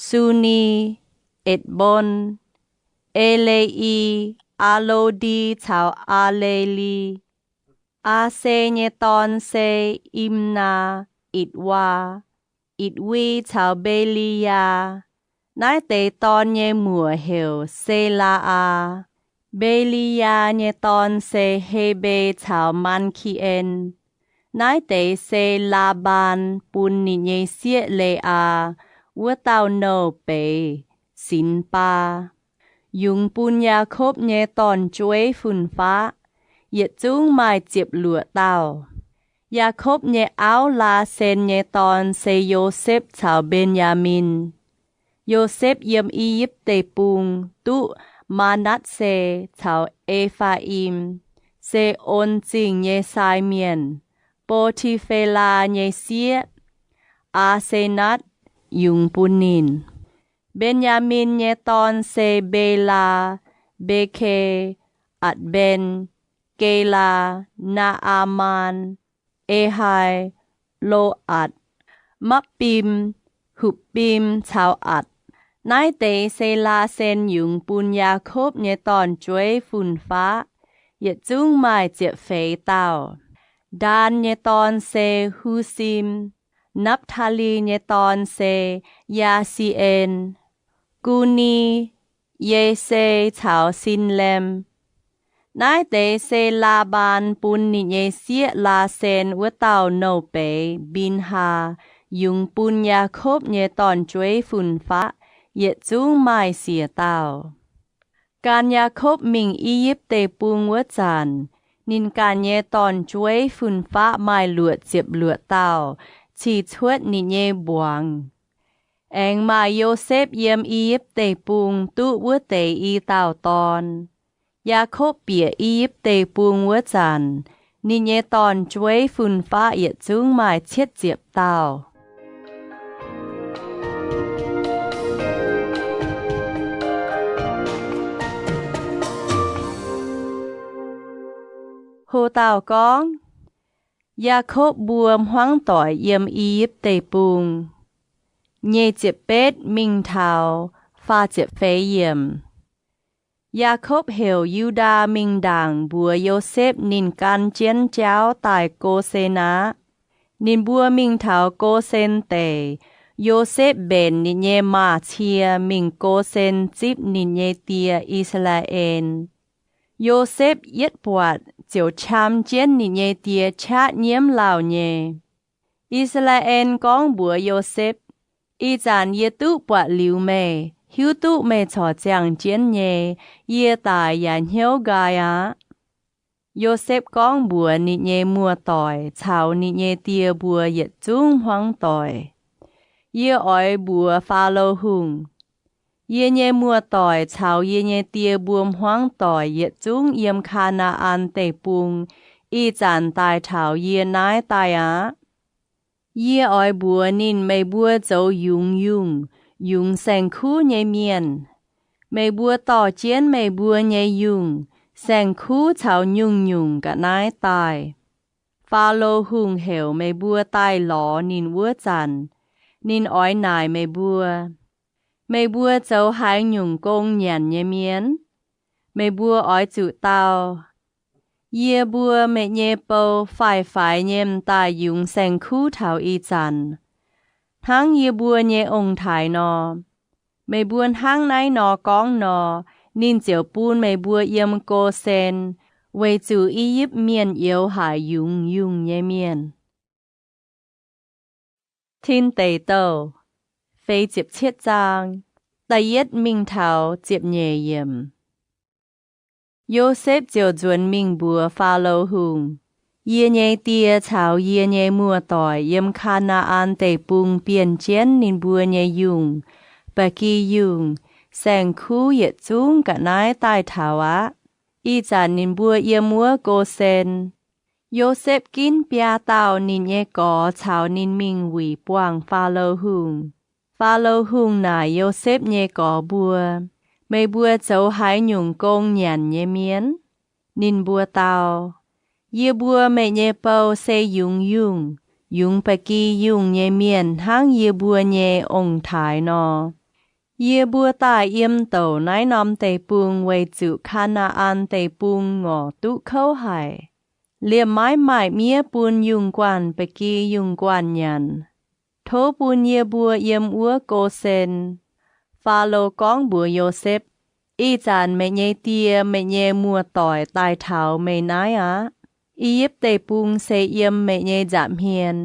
Suni, Etc^mbon, Ele^i, Aa^lo^ndi caux Aa^le^li. Aa^se nyei dorn se Imnaa, Itc^waa, Itc^wi caux Mbe^li^yaa. Naaiv deix dorn nyei muoc heuc Se^laa^aa. Mbe^li^yaa nyei dorn se Hebe caux Maan^ki^en. Naaiv deix se Laa^mbaan bun ninh nyei sieqv Le^aa wuov dauh nouh beiz, Sinx^baa. Yungz bun Yaakopv nyei dorn-jueiv fun-faqv yietc zungv maaih ziepc luoqc dauh. Yaakopv nyei auv, Laasen nyei dorn, se Yosepv caux Mben^yaa^min. Yosepv yiem I^yipv Deic-Bung duqv Maa^natv^se caux E^faa^im se On Zingh nyei sai mienh, Bo^ti^fe^laa nyei sieqv, Aa^se^natv, yungz bun ninh. Mben^yaa^min nyei dorn se Mbelaa, Mbeke, Atc^mben, Gelaa, Naa^aa^maan, Ehai, Lo^atc, Mapv^bim, Hupv^bim caux Atc. Naaiv deix se Laasen yungz bun Yaakopv nyei dorn-jueiv fun-faqv, yietc zungv maaih ziepc feix dauh. Ndaan nyei dorn se Husim. Napv^taa^li nyei dorn se Yaa^si^en, Gu^ni, Ye^se caux Sin^lem. Naaiv deix se Laa^mbaan bun ninh nyei sieqv, Laasen wuov dauh nouh beiz, Mbin^haa, yungz bun Yaakopv nyei dorn-jueiv fun-faqv, yietc zungv maaih siec dauh. Gan Yaakopv mingh I^yipv Deic-Bung wuov zanc, Ninh ganh nyei dorn-jueiv fun-faqv maaih luoqc ziepc luoqc dauh cih cuotv ninh nyei mbuangz, aengx maaih Yosepv yiem I^yipv Deic-Bung duqv wuov deix i dauh dorn. Yaakopv bieqc I^yipv Deic-Bung wuov zanc, ninh nyei dorn-jueiv fun-faqv yietc zungv maaih cietv ziepc dauh. Ho dauh gorngv, Yaakopv Mbuo Hmuangv Doic Yiem I^yipv Deic-Bung. Nyic ziepc betv mingh taux faah ziepc feix yiemc. Yaakopv heuc Yu^ndaa mingh ndaangc mbuox Yosepv ninh gan jienv jauv daaih Go^sen aqv. Ninh mbuo mingh taux Go^sen Deic, Yosepv mbenc ninh nyei maaz-cie mingh Go^sen zipv ninh nyei die, I^saa^laa^en. Yosepv yietv buatc ziouc qam jienv ninh nyei die qaqv nyiemv lauh nyei. I^saa^laa^en gorngv mbuox Yosepv, Ih zanc yie duqv buatc liuz meih, hiuv duqv meih corc ziangh jienv nyei, yie daic yaac hnyouv nqaai aqv. Yosepv gorngv mbuox ninh nyei muoz-doic caux ninh nyei die mbuo yietc zungv hmuangv doic, Yie oix mbuox Faalo Hungh, Yie nyei muoz-doic caux yie nyei die mbuo hmuangv doic yietc zungv yiem Kaa^naa^an Deic-Bung ih zanc daaih taux yie naaiv daaih aqv. Yie oix mbuox ninh meih mbuo zoux yungz yungh, yungz saeng-kuv nyei mienh. Meih mbuo dorh jienv meih mbuo nyei yungh, saeng-kuv caux nyungc-nyungc ga'naaiv daaih. Faalo Hungh heuc meih mbuo daaih lorz ninh wuov zanc, ninh oix naaic meih mbuo, Meih mbuo zoux haaix nyungc gong nyanc nyei mienh? Meih mbuo oix zuqc dau, Yie mbuo, meih nyei bou, faix-faix nyei m'daaih yungz saeng-kuv taux ih zanc, hnangv yie mbuo nyei ong-taaix nor. Meih mbuo hnangv naaiv nor gorngv nor, ninh ziouc bun meih mbuo yiem Go^sen, weic zuqc I^yipv Mienh youx haic yungz yungh nyei mienh. Tin Deic Douh, feix ziepc cietv zaang, da'yietv mingh taux ziepc nyeic yiemc. Yosepv ziouc nzuonx mingh mbuox Faalo Hungh, Yie nyei die caux yie nyei muoz-doic yiem Kaa^naa^an Deic-Bung bienh jienv ninh mbuo nyei yungh, ba'gi yungh, saeng-kuv yietc zungv ga'naaiv daaih taux aqv. Ih zanc ninh mbuo yiem wuov Go^sen. Yosepv ginv biaa dauh ninh nyei gorx caux ninh mingh wuic buangh Faalo Hungh. Faalo Hungh naaic Yosepv nyei gorx mbuo, Meih mbuo zoux haaix nyungc gong nyanc nyei mienh? Ninh mbuo dau, Yie mbuo, meih nyei bou, se yungz yungh, yungz ba'gi yungh nyei mienh hnangv yie mbuo nyei ong-taaix nor. Yie mbuo daaih yiem douc naaiv norm deic-bung weic zuqc Kaa^naa^an Deic-Bung ngorc duqv kouv haic. Liemh maiv maaih miev bun yungh guanh ba'gi yungh guanh nyanc. Tov bun yie mbuo yiem wuov Go^sen. Faalo gorngv mbuox Yosepv, Ih zanc meih nyei die, meih nyei muoz-doic daaih taux meih naaiv aqv. I^yipv Deic-Bung se yiem meih nyei nza'hmien.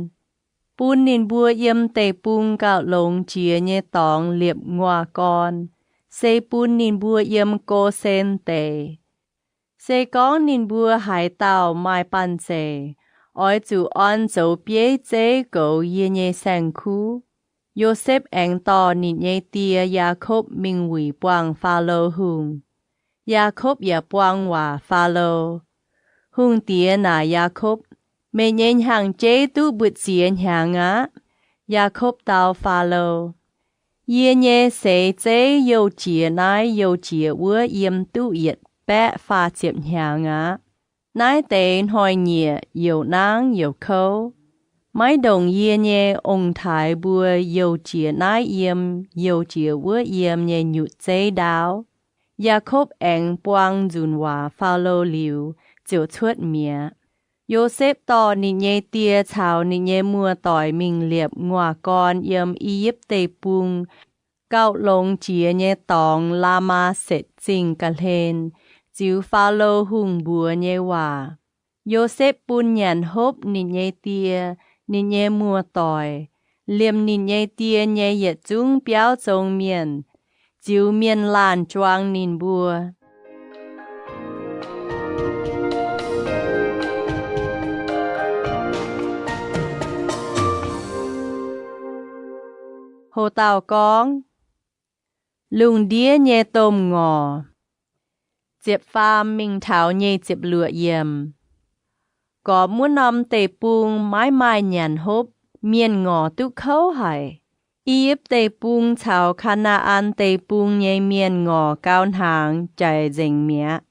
Bun ninh mbuo yiem deic-bung gauh longx jiex nyei dorngx liepc nguaaz-gorn, se bun ninh mbuo yiem Go^sen Deic. Se gorngv ninh mbuo haaix dauh maaih banh zeic, oix zuqc orn zoux bieiv zeiv goux yie nyei saeng-kuv. Yosepv aengx dorh ninh nyei die, Yaakopv, mingh wuic buangh Faalo Hungh. Yaakopv yaac buang waac Faalo. Hungh diex naaic Yaakopv, Meih nyei hnyangx-jeiv duqv mbutv ziex hnyangx aqv. Yaakopv dau Faalo, Yie nyei seix zeiv youh jiex naaiv youh jiex wuov yiem duqv yietc baeqv faah ziepc hnyangx aqv. Naaiv deix hnoi-nyieqc youc nangv youc kouv. Maiv ndongc yie nyei ong-taaix mbuo youh jiex naaiv yiem youh jiex wuov yiem nyei nyutc zeiv ndaauv. Yaakopv aengx buang nzunc waac Faalo liuz, ziouc cuotv mi'aqv. Yosepv dorh ninh nyei die caux ninh nyei muoz-doic mingh liepc nguaaz-gorn yiem I^yipv Deic-Bung gauh longx jiex nyei dorngx, Laa^maa^setc Zingh ga'hlen, ziux Faalo Hungh mbuox nyei waac. Yosepv bun nyanc hopv ninh nyei die, ninh nyei muoz-doic, liemh ninh nyei die nyei yietc zungv biauv zong mienh, ziux mienh laanh juang ninh mbuo. Dauh gorngv, Lungh Ndiev Nyei Domh Ngorc. Ziepc faam mingh taux nyic ziepc luoqc yiemc. Gormx wuov norm deic-bung maiv maaih nyanc hopv, mienh ngorc duqv kouv haic. I^yipv Deic-Bung caux Kaa^naa^an Deic-Bung nyei mienh ngorc gau hnaangx jaic nzengc mi'aqv.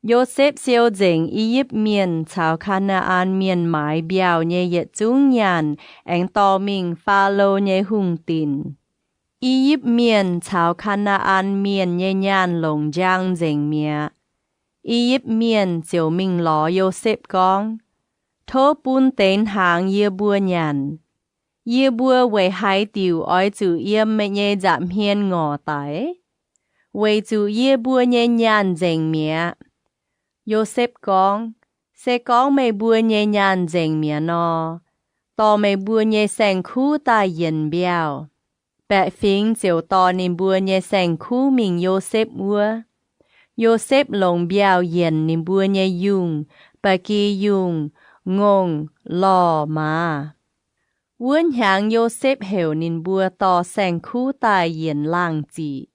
Yosepv siou nzengc I^yipv Mienh caux Kaa^naa^an Mienh maaiz mbiauh nyei yietc zungv nyaanh aengx dorh mingh Faalo nyei hungh dinc. I^yipv Mienh caux Kaa^naa^an Mienh nyei nyaanh longc njang nzengc mi'aqv. I^yipv Mienh ziouc mingh lorz Yosepv gorngv, Tov bun deix hnaangx yie mbuo nyanc. Yie mbuo weic haaix diuc oix zuqc yiem meih nyei nza'hmien ngorc daic? Weic zuqc yie mbuo nyei nyaanh nzengc mi'aqv. Yosepv gorngv, Se gorngv meih mbuo nyei nyaanh nzengc mi'aqv nor, dorh meih mbuo nyei saeng-kuv daaih yienc mbiauh. Baeqc fingx ziouc dorh ninh mbuo nyei saeng-kuv mingh Yosepv wuov. Yosepv longc mbiauh yienc ninh mbuo nyei yungh, ba'gi yungh, ngongh, lorh, maaz. Wuov hnyangx Yosepv heuc ninh mbuo dorh saeng-kuv daaih yienc laangh ziqc.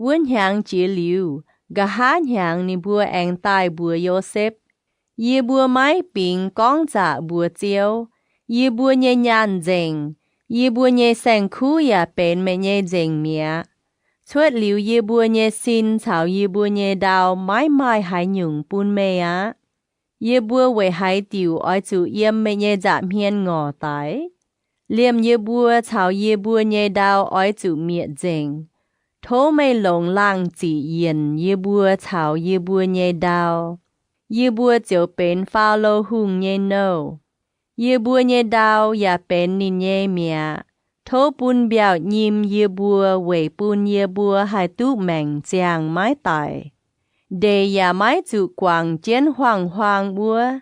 Wuov hnyangx jiex liuz, nqa'haav hnyangx ninh mbuo aengx daaih mbuox Yosepv, Yie mbuo maiv bingx gorngv zaqc mbuox Ziouv. Yie mbuo nyei nyaanh nzengc. Yie mbuo nyei saeng-kuv yaac benx meih nyei nzengc mi'aqv. Cuotv liuz yie mbuo nyei sin caux yie mbuo nyei ndau maiv maaih haaix nyungc bun meih aqv. Yie mbuo weic haaix diuc oix zuqc yiem meih nyei nza'hmien ngorc daic? Liemh yie mbuo caux yie mbuo nyei ndau oix zuqc mietc nzengc. Tov meih longc laangh ziqc yienc yie mbuo caux yie mbuo nyei ndau. Yie mbuo ziouc benx Faalo Hungh nyei nouh. Yie mbuo nyei ndau yaac benx ninh nyei mi'aqv. Tov bun mbiauh nyim yie mbuo weic bun yie mbuo haih duqv maengc ziangh maiv daic, ndeic yaac maiv zuqc guangc jienv huaang-huaang wuov.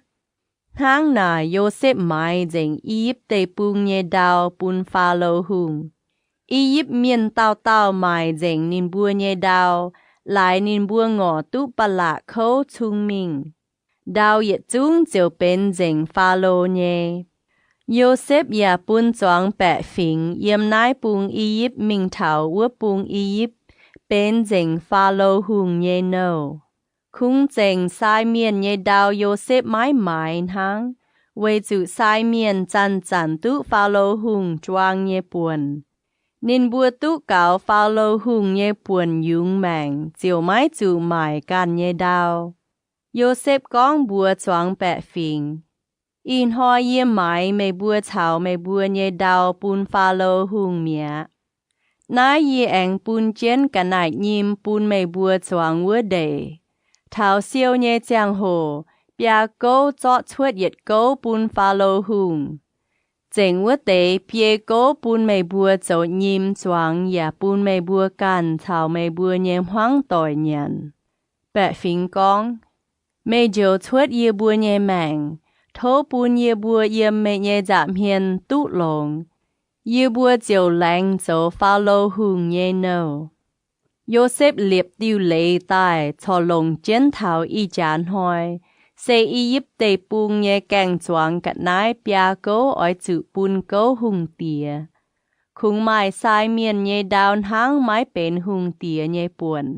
Hnangv naaic Yosepv maaiz nzengc I^yipv Deic-Bung nyei ndau bun Faalo Hungh. I^yipv Mienh dauh dauh maaic nzengc ninh mbuo nyei ndau, laaix ninh mbuo ngorc duqv ba'laqc kouv cung mingh. Ndau yietc zungv ziouc benx nzengc Faalo nyei. Yosepv yaac bun zuangx baeqc fingx yiem naaiv bung I^yipv mingh taux wuov bung I^yipv, benx nzengc Faalo Hungh nyei nouh. Kungx zengc sai mienh nyei ndau Yosepv maiv maaiz hnangv, weic zuqc sai mienh zanc-zanc duqv Faalo Hungh juang nyei buonc. Ninh mbuo duqv gaux Faalo Hungh nyei buonc yungz maengc ziouc maiv zuqc maaic ganh nyei ndau. Yosepv gorngv mbuox zuangx baeqc fingx, Ih hnoi yie maaiz meih mbuo caux meih mbuo nyei ndau bun Faalo Hungh mi'aqv. Naaiv yie aengx bun jienv ga'naaiv-nyim bun meih mbuo zuangx wuov ndeic. Taux siou nyei ziangh hoc, biaa gouv zorqv cuotv yietc gouv bun Faalo Hungh. Zengc wuov deix biei gouv bun meih mbuo zoux nyim zuangx yaac bun meih mbuo ganh caux meih mbuo nyei hmuangv doic nyanc. Baeqc fingx gorngv, Meih njoux cuotv yie mbuo nyei maengc. Tov bun yie mbuo yiem meih nyei nza'hmien duqv longx. Yie mbuo ziouc laengz zoux Faalo Hungh nyei nouh. Yosepv liepc diuh leiz daaih corc longc jienv taux ih jaax hnoi, se I^yipv Deic-Bung nyei gaeng zuangx ga'naaiv biaa gouv oix zuqc bun gouv hungh diex. Kungx maaih sai mienh nyei ndau hnangv maiv benx hungh diex nyei buonc.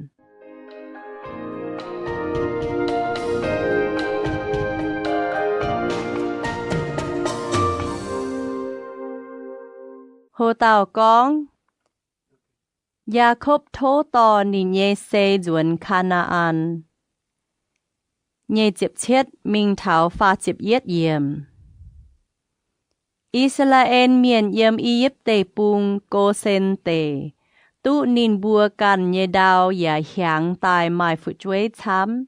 Ho dauh gorngv, Yaakopv tov dorh ninh nyei sei nzuonx Kaa^naa^an. Nyic ziepc cietv mingh taux faah ziepc yietv yiemc. I^saa^laa^en Mienh yiem I^yipv Deic-Bung, Gosen Deic, duqv ninh mbuo ganh nyei ndau yaac hiaangx daaih maaih fu'jueiv camv.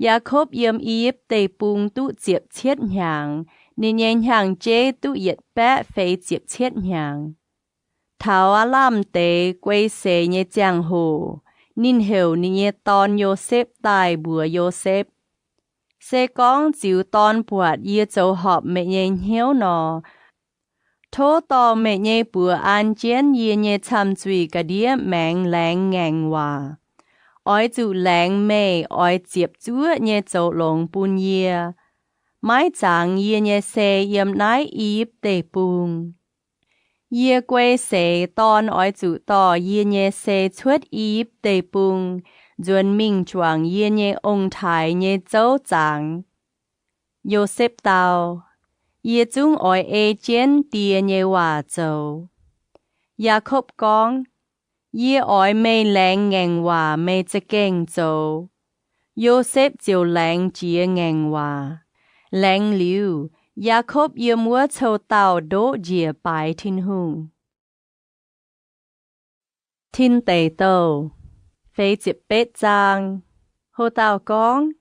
Yaakopv yiem I^yipv Deic-Bung duqv ziepc cietv hnyangx, ninh nyei hnyangx-jeiv duqv yietc baeqv feix ziepc cietv hnyangx. Taux aav lamh deix guei seix nyei ziangh hoc, ninh heuc ninh nyei dorn, Yosepv, daaih mbuox Yosepv, Se gorngv ziux dorn buatc yie zoux horpc meih nyei hnyouv nor, tov dorh meih nyei buoz an jienv yie nyei camh zuih ga'ndiev maengx laengz ngaengc waac. Oix zuqc laengz meih oix ziepc zuoqv nyei zoux longx bun yie. Maiv zangx yie nyei sei yiem naaiv I^yipv Deic-Bung. Yie guei seix dorn oix zuqc dorh yie nyei sei cuotv I^yipv Deic-Bung nzuonx mingh juangc yie nyei ong-taaix nyei zouv zaangx. Yosepv dau, Yie zungv oix ei jienv die nyei waac zoux. Yaakopv gorngv, Yie oix meih laengz ngaengc waac meih za'gengh zoux. Yosepv ziouc laengz jiex ngaengc waac. Laengz liuz, Yaakopv yiem wuov cou-dauh ndoqv njiec baaix Tin-Hungh. Tin Deic Douh Feix Ziepc Betv Zaang. Ho dauh gorngv,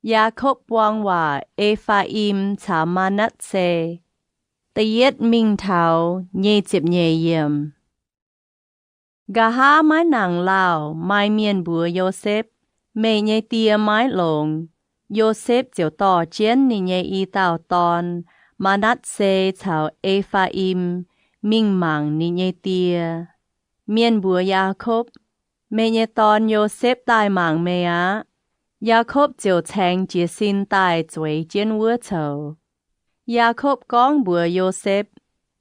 Yaakopv Buang Waac E^faa^im caux Maa^natv^se. Da'yietv mingh taux nyic ziepc nyeic yiemc. Nqa'haav maiv nangc lauh, maaih mienh mbuox Yosepv, Meih nyei die maiv longx. Yosepv ziouc dorh jienv ninh nyei i dauh dorn, Maa^natv^se caux E^faa^im, mingh mangc ninh nyei die. Mienh mbuox Yaakopv, Meih nyei dorn, Yosepv, daaih mangc meih aqv. Yaakopv ziouc caengx jiez sin daaih zueiz jienv wuov coux. Yaakopv gorngv mbuox Yosepv,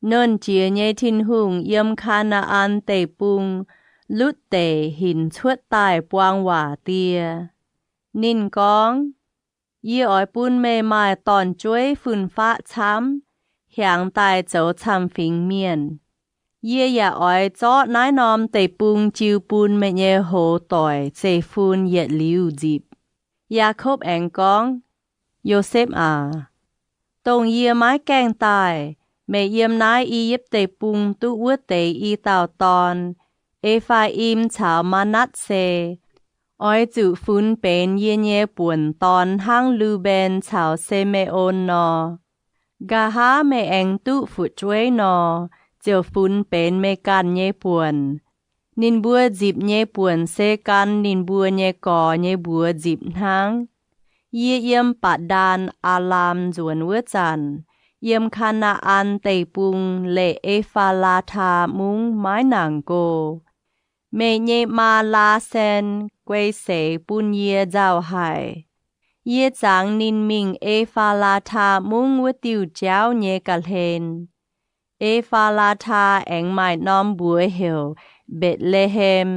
Nernh Jiex nyei Tin-Hungh yiem Kaa^naa^an Deic-Bung, Lutv Deic, hinc cuotv daaih buang waac die. Ninh gorngv, Yie oix bun meih maaih dorn-jueiv fun-faqv camv, hiaangx daaih zoux camv-fingx mienh. Yie yaac oix zorqv naaiv norm deic-bung jiu bun meih nyei hoz doic zeiv-fun yietc liuz nzipc. Yaakopv aengx gorngv, Yosepv aac, dongh yie maiv gaengh daaih, meih yiem naaiv I^yipv Deic-Bung duqv wuov deix i dauh dorn, E^faa^im caux Maa^natv^se, oix zuqc funx benx yie nyei buonc dorn hnangv Lu^mben caux Si^me^on nor. Nqa'haav meih aengx duqv fu'jueiv nor, ziouc funx benx meih ganh nyei buonc. Ninh mbuo nzipc nyei buonc se gan ninh mbuo nyei gorx nyei mbuox nzipc hnangv. Yie yiem Baac^ndaan Aalam nzuonx wuov zanc, yiem Kaa^naa^an Deic-Bung leih E^faa^laa^taa Mungv maiv nangc go. Meih nyei maa, Laa^san, guei seix bun yie nzauh haic. Yie zangx ninh mingh E^faa^laa^taa Mungv wuov diuh jauv nyei ga'hlen. E^faa^laa^taa aengx maaih norm mbuox heuc Mbetc^le^hem.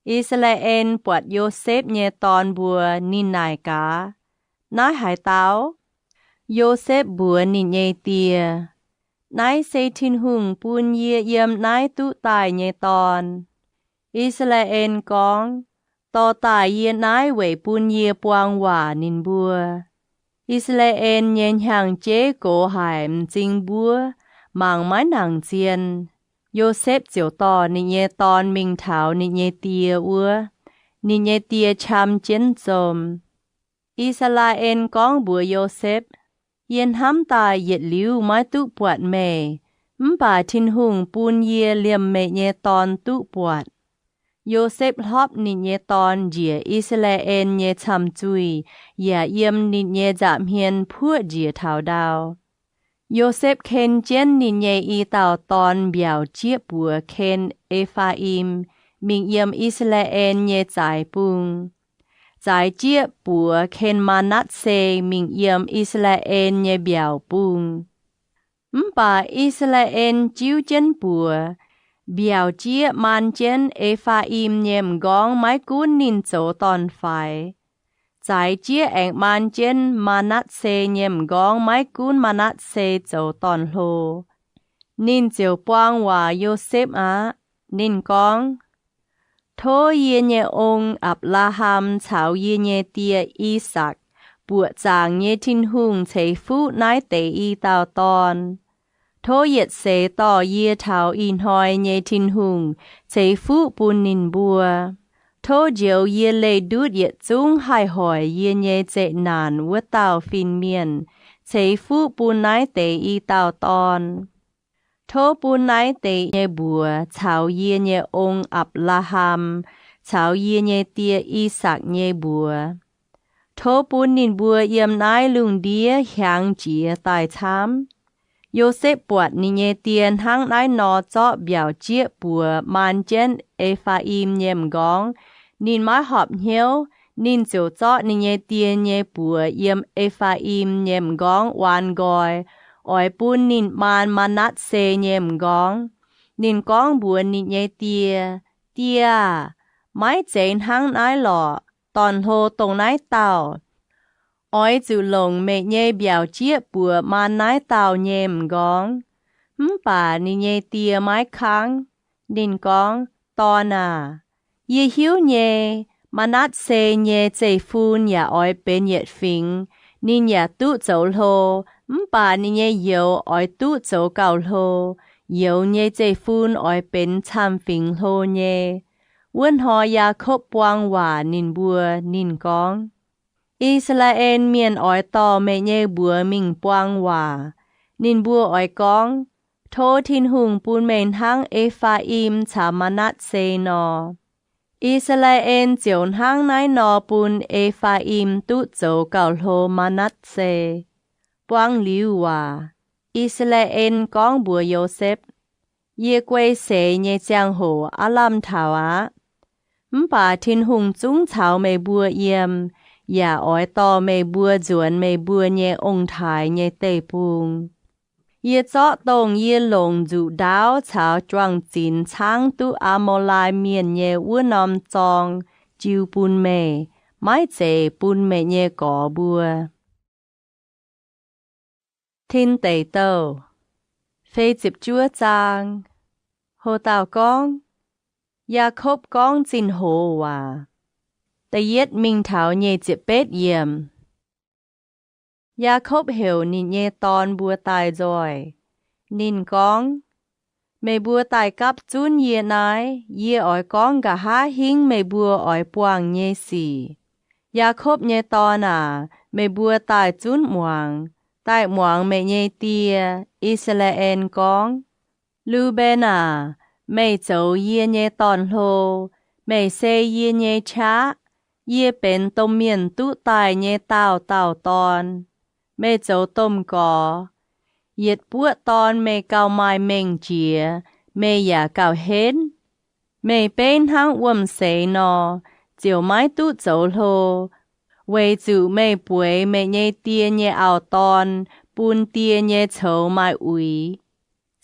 I^saa^laa^en buatc Yosepv nyei dorn mbuo, ninh naaic gaax, Naaiv haaix dauh? Yosepv mbuox ninh nyei die, Naaiv se Tin-Hungh bun yie yiem naaiv duqv daaih nyei dorn. I^saa^laa^en gorngv, Dorh daaih yie naaiv weic bun yie buang waac ninh mbuo. I^saa^laa^en nyei hnyangx-jeiv gox haic, m'zing mbuov, mangc maiv nangc zien. Yosepv ziouc dorh ninh nyei dorn mingh taux ninh nyei die wuov. Ninh nyei die qam jienv zom. I^saa^laa^en gorngv mbuox Yosepv, Yie hnamv daaih yietc liuz maiv duqv buatc meih, mv baac Tin-Hungh bun yie liemh meih nyei dorn duqv buatc. Yosepv hlopv ninh nyei dorn njiec I^saa^laa^en nyei camh zuih yaac yiem ninh nyei nza'hmien puoqv njiec taux ndau. Yosepv ken jienv ninh nyei i dauh dorn mbiaauc jieqv buoz ken E^faa^im mingh yiem I^saa^laa^en nyei zaaix bung, zaaix jieqv buoz ken Maa^natv^se mingh yiem I^saa^laa^en nyei mbiaauc bung. Mv baac I^saa^laa^en jiuv jienv buoz, mbiaauc jieqv maan jienv E^faa^im nyei m'nqorngv maiv gunv ninh zoux dorn-faix. Zaaix jieqv aengx maan jienv Maa^natv^se nyei m'nqorngv maiv gunv Maa^natv^se zoux dorn-hlo. Ninh ziouc buang waac Yosepv aqv. Ninh gorngv, Tov yie nyei ong, Apc^laa^ham, caux yie nyei die, I^sakc, buoqc zaangc nyei Tin-Hungh ceix fuqv naaiv deix i dauh dorn. Tov yietc seix dorh yie taux ih hnoi nyei Tin-Hungh ceix fuqv bun ninh mbuo. Tov njoux yie leih ndutv yietc zungv haih hoic yie nyei zeqc naanc wuov dauh fin-mienh ceix fuqv bun naaiv deix i dauh dorn. Tov bun naaiv deix nyei mbuox caux yie nyei ong, Apc^laa^ham, caux yie nyei die, I^sakc, nyei mbuox. Tov bun ninh mbuo yiem naaiv lungh ndiev hiaangx jiex daaih camv. Yosepv buatc ninh nyei die hnangv naaiv nor zorqv mbiaauc jieqv buoz maan jienv E^faa^im nyei m'nqorngv, ninh maiv horpc hnyouv. Ninh ziouc zorqv ninh nyei die nyei buoz yiem E^faa^im nyei m'nqorngv waan nqoi, oix bun ninh maan Maa^natv^se nyei m'nqorngv. Ninh gorngv mbuox ninh nyei die, Die aah! Maiv zeiz hnangv naaiv lorqc. Dorn-hlo dongh naaiv dauh. Oix zuqc longc meih nyei mbiaauc jieqv buoz maan naaiv dauh nyei m'nqorngv. Mv baac ninh nyei die maiv kangv. Ninh gorngv, Dorn aah! Yie hiuv nyei, Maa^natv^se nyei zeiv-fun yaac oix benx yietc fingx. Ninh yaac duqv zoux hlo, mv baac ninh nyei youz oix duqv zoux gauh hlo. Youz nyei zeiv-fun oix benx camv-fingx hlo nyei. Wuov hnoi Yaakopv buang waac ninh mbuo. Ninh gorngv, I^saa^laa^en Mienh oix dorh meih nyei mbuox mingh buang waac. Ninh mbuo oix gorngv, Tov Tin-Hungh bun meih hnangv E^faa^im caux Maa^natv^se nor. I^saa^laa^en ziouc hnangv naaiv nor bun E^faa^im duqv zoux gauh hlo Maa^natv^se. Buang liuz waac, I^saa^laa^en gorngv mbuox Yosepv, Yie guei seix nyei ziangh hoc aav lamh taux aqv. Mv baac Tin-Hungh zungv caux meih mbuo yiem, yaac oix dorh meih mbuo nzuonx meih mbuo nyei ong-taaix nyei deic-bung. Yie zorqv dongh yie longc nzuqc ndaauv caux juang-zinx caangv duqv Aa^mo^lai Mienh nyei wuov norm zorng jiu bun meih, maiv zeiz bun meih nyei gorx mbuo. Tin Deic Douh Fei Ziepc Juov Zaang. Ho dauh gorngv, Yaakopv gorngv zinh hoz waac. Da'yietv mingh taux nyic ziepc betv yiemc. Yaakopv heuc ninh nyei dorn mbuo daaih nzoih. Ninh gorngv, Meih mbuo daaih gapv zunv yie naaiv. Yie oix gorngv nqa'haav hingv meih mbuo oix buangh nyei sic. Yaakopv nyei dorn aac, meih mbuo daaih zunv muangx, daaih muangx meih nyei die, I^saa^laa^en, gorngv. Lu^mben aac, meih zoux yie nyei dorn-hlo. Meih se yie nyei qaqv. Yie benx domh mienh duqv daaih nyei daauh dauh dorn. Meih zoux domh gorx. Yietc buoqv dorn meih gauh maaih mengh jiex, meih yaac gauh henv. Meih beiv hnangv wuom-seix nor, ziouc maiv duqv zoux hlo, weic zuqc meih bueix meih nyei die nyei auv-dorn bun die nyei coux maaih uix.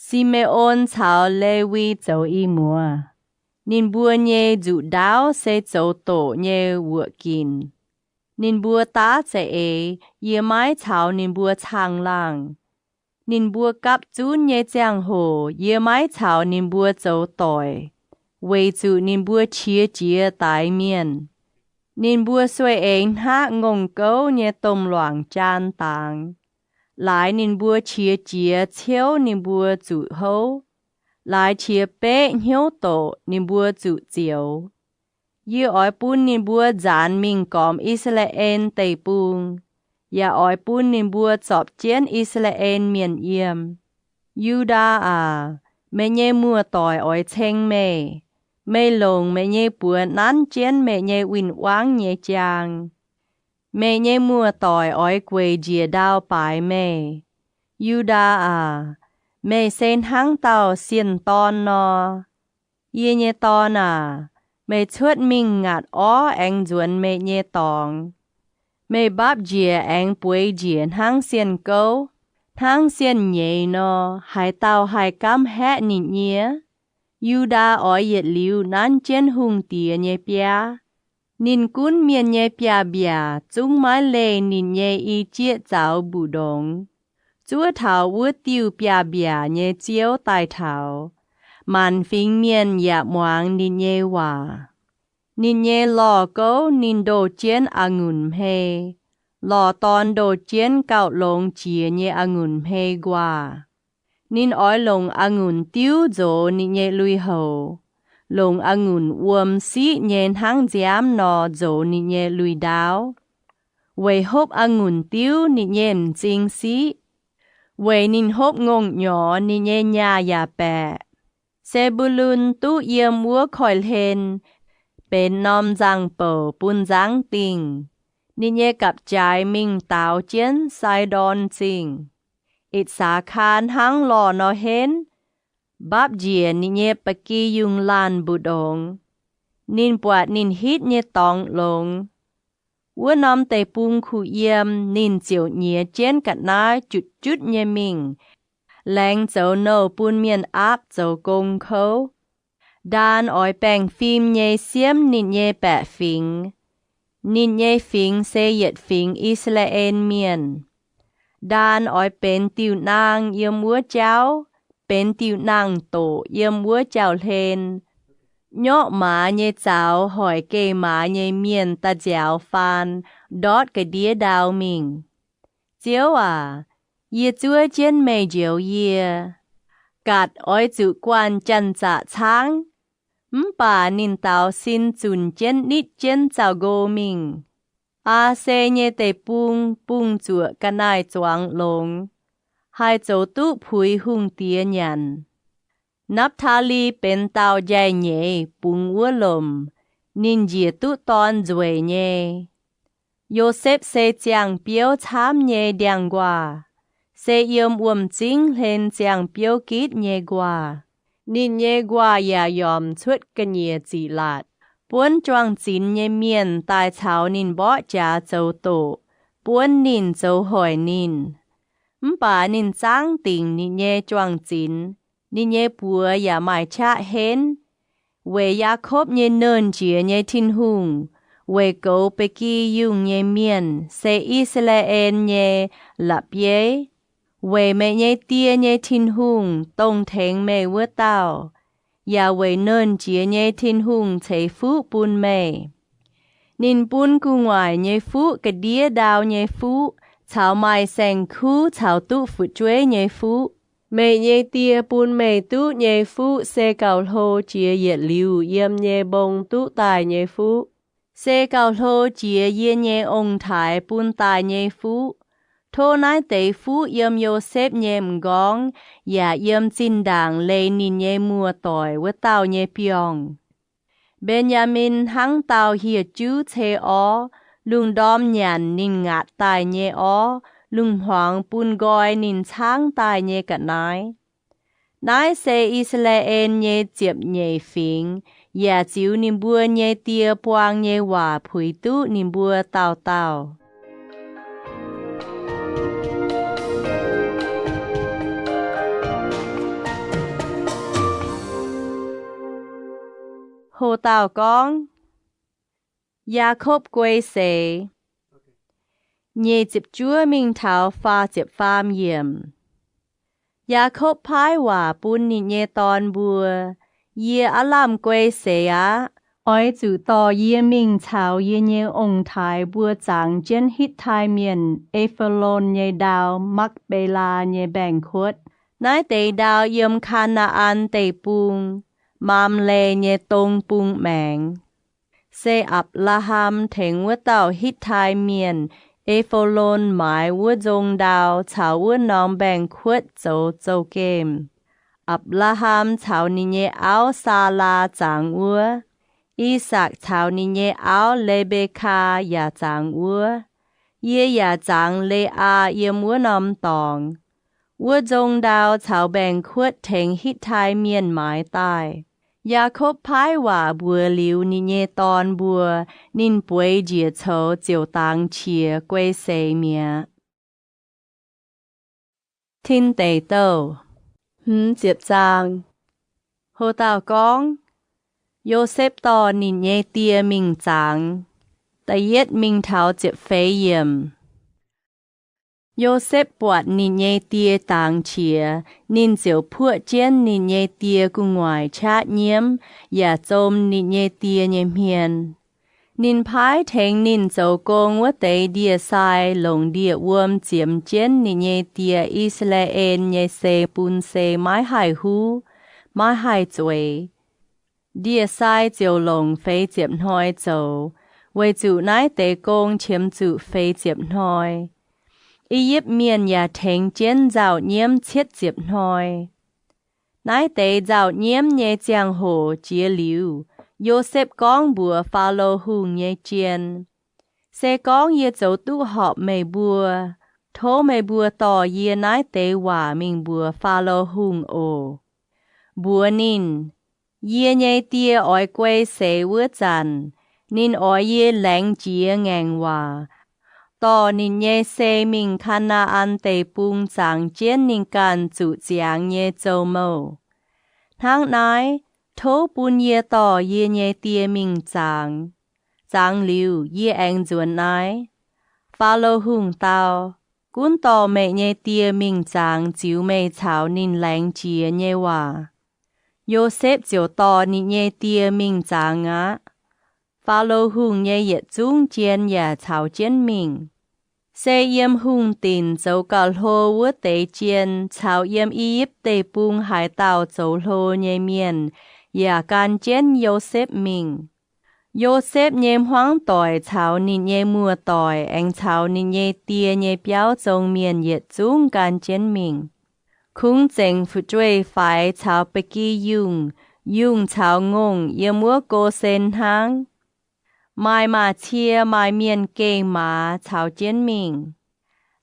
Si^me^on caux Lewi zoux i muoz. Ninh mbuo nyei nzuqc ndaauv se zoux doqc nyei wuoqc ginc. Ninh mbuo daav za'eix, yie maiv caux ninh mbuo caangh laangh. Ninh mbuo gapv zunv nyei ziangh hoc yie maiv caux ninh mbuo zoux doic, weic zuqc ninh mbuo qiex jiez daix mienh. Ninh mbuo sueih eix hnaqv ngongh gouv nyei domh luangc jaan dangx. Laaix ninh mbuo qiex jiez ciouv ninh mbuo zuqc houv. Laaix qiex beqv hnyouv doqc ninh mbuo zuqc zioux. Yie oix bun ninh mbuo nzaanx mingh gormx I^saa^laa^en Deic-Bung, yaac oix bun ninh mbuo zorpc jienv I^saa^laa^en Mienh yiem. Yu^ndaa aac, meih nyei muoz-doic oix ceng meih. Meih longc meih nyei buoz nanv jienv meih nyei win-wangv nyei jaang. Meih nyei muoz-doic oix gueic njiec ndau baaix meih. Yu^ndaa aac, meih se hnangv dauh sienh dorn nor. Yie nyei dorn aac, meih cuotv mingh ngaatc orv aengx nzuonx meih nyei dorngx. Meih mbapv njiec aengx bueix njiec hnangv sienh gouv, hnangv sienh nyeiz nor. Haaix dauh haih gaamv haeqv ninh nyie? Yu^ndaa oix yietc liuz nanv jienv hungh diex nyei biaav. Ninh gunv mienh nyei biaav-mbiaac zungv maiv leih ninh nyei i jieqv zaux mbu'ndongx. Zuov taux wuov diuh biaav-mbiaac nyei ziouv daaih taux. Maanc fingx mienh yaac muangx ninh nyei waac. Ninh nyei lorh gouv ninh ndoh jienv a'ngunc hmei. Lorh dorn ndoh jienv gauh longx jiex nyei a'ngunc hmei nquaah. Ninh oix longc a'ngunc diuv nzox ninh nyei lui-houx, longc a'ngunc wuom siqv nyei hnangv nziaamv nor nzox ninh nyei lui-ndaauv. Weic hopv a'ngunc diuv ninh nyei m'zing siqv, weic ninh hopv ngongh nyorx ninh nyei nyaah yaac baeqc. Se^mbu^lun duqv yiem wuov koiv-hlen, benx norm nzangc-bouc bun nzangv dingh. Ninh nyei gapv-jaaix mingh daaux jienv Sai^ndorn Zingh. I^saa^kaa hnangv lorh nor henv, mbapv njiec ninh nyei ba'gi yungh laanh mbu'ndongx. Ninh buatc ninh hitv nyei dorngx longx. Wuov norm deic-bung kuh yiem, ninh ziouc nyiex jienv ga'naaiv jutv-jutv nyei mingh, laengz zoux nouh bun mienh aapv zoux gong kouv. Ndaan oix baengh fim nyei siemv ninh nyei baeqc fingx. Ninh nyei fingx se yietc fingx I^saa^laa^en Mienh. Ndaan oix benx diuh naang yiem wuov jauv, benx diuh naang-doqc yiem wuov jauv-hlen. Nyorqv maaz nyei zaux hoic geh maaz nyei mienh da'nziaaux faan ndortv ga'ndiev ndau mingh. Ziouv aac, yie zuov jienv meih njoux yie. Gatc oix zuqc guanh janx-zaqc caangv, mv baac ninh daaux sin zunc jienv nitv jienv zaux-nqo mingh. Aa^se nyei deic-bung bungx zuoqc ga'naaiv-zuangx longx, haih zoux duqv puix hungh diex nyanc. Napv^taa^li benx dauh njaih nyeiz bungx wuov lomc, ninh njiec duqv dorn nzueic nyei. Yosepv se ziangh biouv camv nyei ndiangx-nquaah, se yiem wuom-zingv hlen ziangh biouv gitv nyei nquaah. Ninh nyei nquaah yaac yomc cuotv ga'nyiec ziqc laatc, buonv juang-zinx nyei mienh daaih caux ninh mborqv jaax zoux doqc, buonv ninh zoux hoic ninh. Mv baac ninh zangv dingc ninh nyei juang-zinx, ninh nyei buoz yaac maaih qaqv henv. Weic Yaakopv nyei Nernh Jiex nyei Tin-Hungh, weic goux ba'gi yungh nyei mienh, se I^saa^laa^en nyei la'bieiv, weic meih nyei die nyei Tin-Hungh, dongh tengx meih wuov dauh, yaac weic Nernh Jiex nyei Tin-Hungh ceix fuqv bun meih. Ninh bun gu'nguaaic nyei fuqv ga'ndiev ndau nyei fuqv caux maaih saeng-kuv caux duqv fu'jueiv nyei fuqv. Meih nyei die bun meih duqv nyei fuqv se gauh hlo jiex yietc liuz yiem nyei mbong duqv daaih nyei fuqv, se gauh hlo jiex yie nyei ong-taaix bun daaih nyei fuqv. Tov naaiv deix fuqv yiem Yosepv nyei m'nqorngv yaac yiem zinh ndaangc leih ninh nyei muoz-doic wuov dauh nyei biorngh. Mben^yaa^min hnangv dauh hieh juv cei orv, lungh ndorm nyanc ninh ngaatc daaih nyei orv, lungh hmuangx bun nqoi ninh caangv daaih nyei ga'naaiv. Naaiv se I^saa^laa^en nyei ziepc nyeic fingx, yaac ziux ninh mbuo nyei die buang nyei waac puix duqv ninh mbuo dauh dauh. Ho dauh gorngv, Yaakopv guei seix. Nyic ziepc juov mingh taux faah ziepc faam yiemc. Yaakopv paaiv waac bun ninh nyei dorn mbuo, Yie aav lamh guei seix aqv. Oix zuqc dorh yie mingh caux yie nyei ong-taaix mbuo zangx jienv Hitv^tai Mienh E^fo^lon nyei ndau, Makv^be^laa nyei mbaengx-kuotv. Naaiv deix ndau yiem Kaa^naa^an Deic-Bung, Maamle nyei dong bung maengx. Se Apc^laa^ham tengx wuov dauh Hitv^tai Mienh E^fo^lon maaiz wuov nzong ndau caux wuov norm mbaengx-kuotv zoux zouv-gemh. Apc^laa^ham caux ninh nyei auv, Saalaa, zangx wuov. I^sakc caux ninh nyei auv, Le^mbe^kaa, yaac zangx wuov. Yie yaac zangx Le^aa yiem wuov norm dorngx. Wuov nzong ndau caux mbaengx-kuotv tengx Hitv^tai Mienh maaiz daaih. Yaakopv paaiv waac mbuox liuz ninh nyei dorn mbuo, ninh bueix njiec coux ziouc dangx qiex guei seix mi'aqv. Tin Deic Douh hmz ziepc zaang. Ho dauh gorngv, Yosepv dorh ninh nyei die mingh zangx. Da'yietv mingh taux ziepc feix yiemc. Yosepv buatc ninh nyei die dangx qiex, ninh ziouc puoqv jienv ninh nyei die gu'nguaaic qaqv nyiemv, yaac zom ninh nyei die nyei hmien. Ninh paaiv tengx ninh zoux gong wuov deix ndie-sai longc ndie-wuom ziemx jienv ninh nyei die, I^saa^laa^en nyei, sei bun sei maiv haih huv, maiv haih zueiz. Ndie-sai ziouc longc feix ziepc hnoi zoux, weic zuqc naaiv deix gong qiemx zuqc feix ziepc hnoi. I^yipv Mienh yaac tengx jienv nzauh nyiemv cietv ziepc hnoi. Naaiv deix nzauh nyiemv nyei ziangh hoc jiex liuz, Yosepv gorngv mbuox Faalo Hungh nyei jien, Se gorngv yie zoux duqv horpc meih mbuo, tov meih mbuo dorh yie naaiv deix waac mingh mbuox Faalo Hungh oc. Mbuox ninh, Yie nyei die oix guei seix wuov zanc, Ninh oix yie laengz jiex ngaengc waac, dorh ninh nyei sei mingh Kaa^naa^an Deic-Bung zangx jienv ninh ganh zuqc ziangx nyei zou-mouh. Hnangv naaiv, tov bun yie dorh yie nyei die mingh zangx. Zangx liuz, yie aengx nzuonx naaiv. Faalo Hungh dau, Gunv dorh meih nyei die mingh zangx ziux meih caux ninh laengz jiex nyei waac. Yosepv ziouc dorh ninh nyei die mingh zangx aqv. Faalo Hungh nyei yietc zungv jien yaac caux jienv mingh. Se yiem hungh dinc zoux gauh hlo wuov deix jien caux yiem I^yipv Deic-Bung haaix dauh zoux hlo nyei mienh yaac gan jienv Yosepv mingh. Yosepv nyei hmuangv doic caux ninh nyei muoz-doic aengx caux ninh nyei die nyei biauv zong mienh yietc zungv gan jienv mingh. Kungx zengc fu'jueiv-faix caux ba'gi yungh, yungh caux ngongh yiem wuov Gosen hnangv. Maaih maaz-cie maaih mienh geh maaz caux jienv mingh.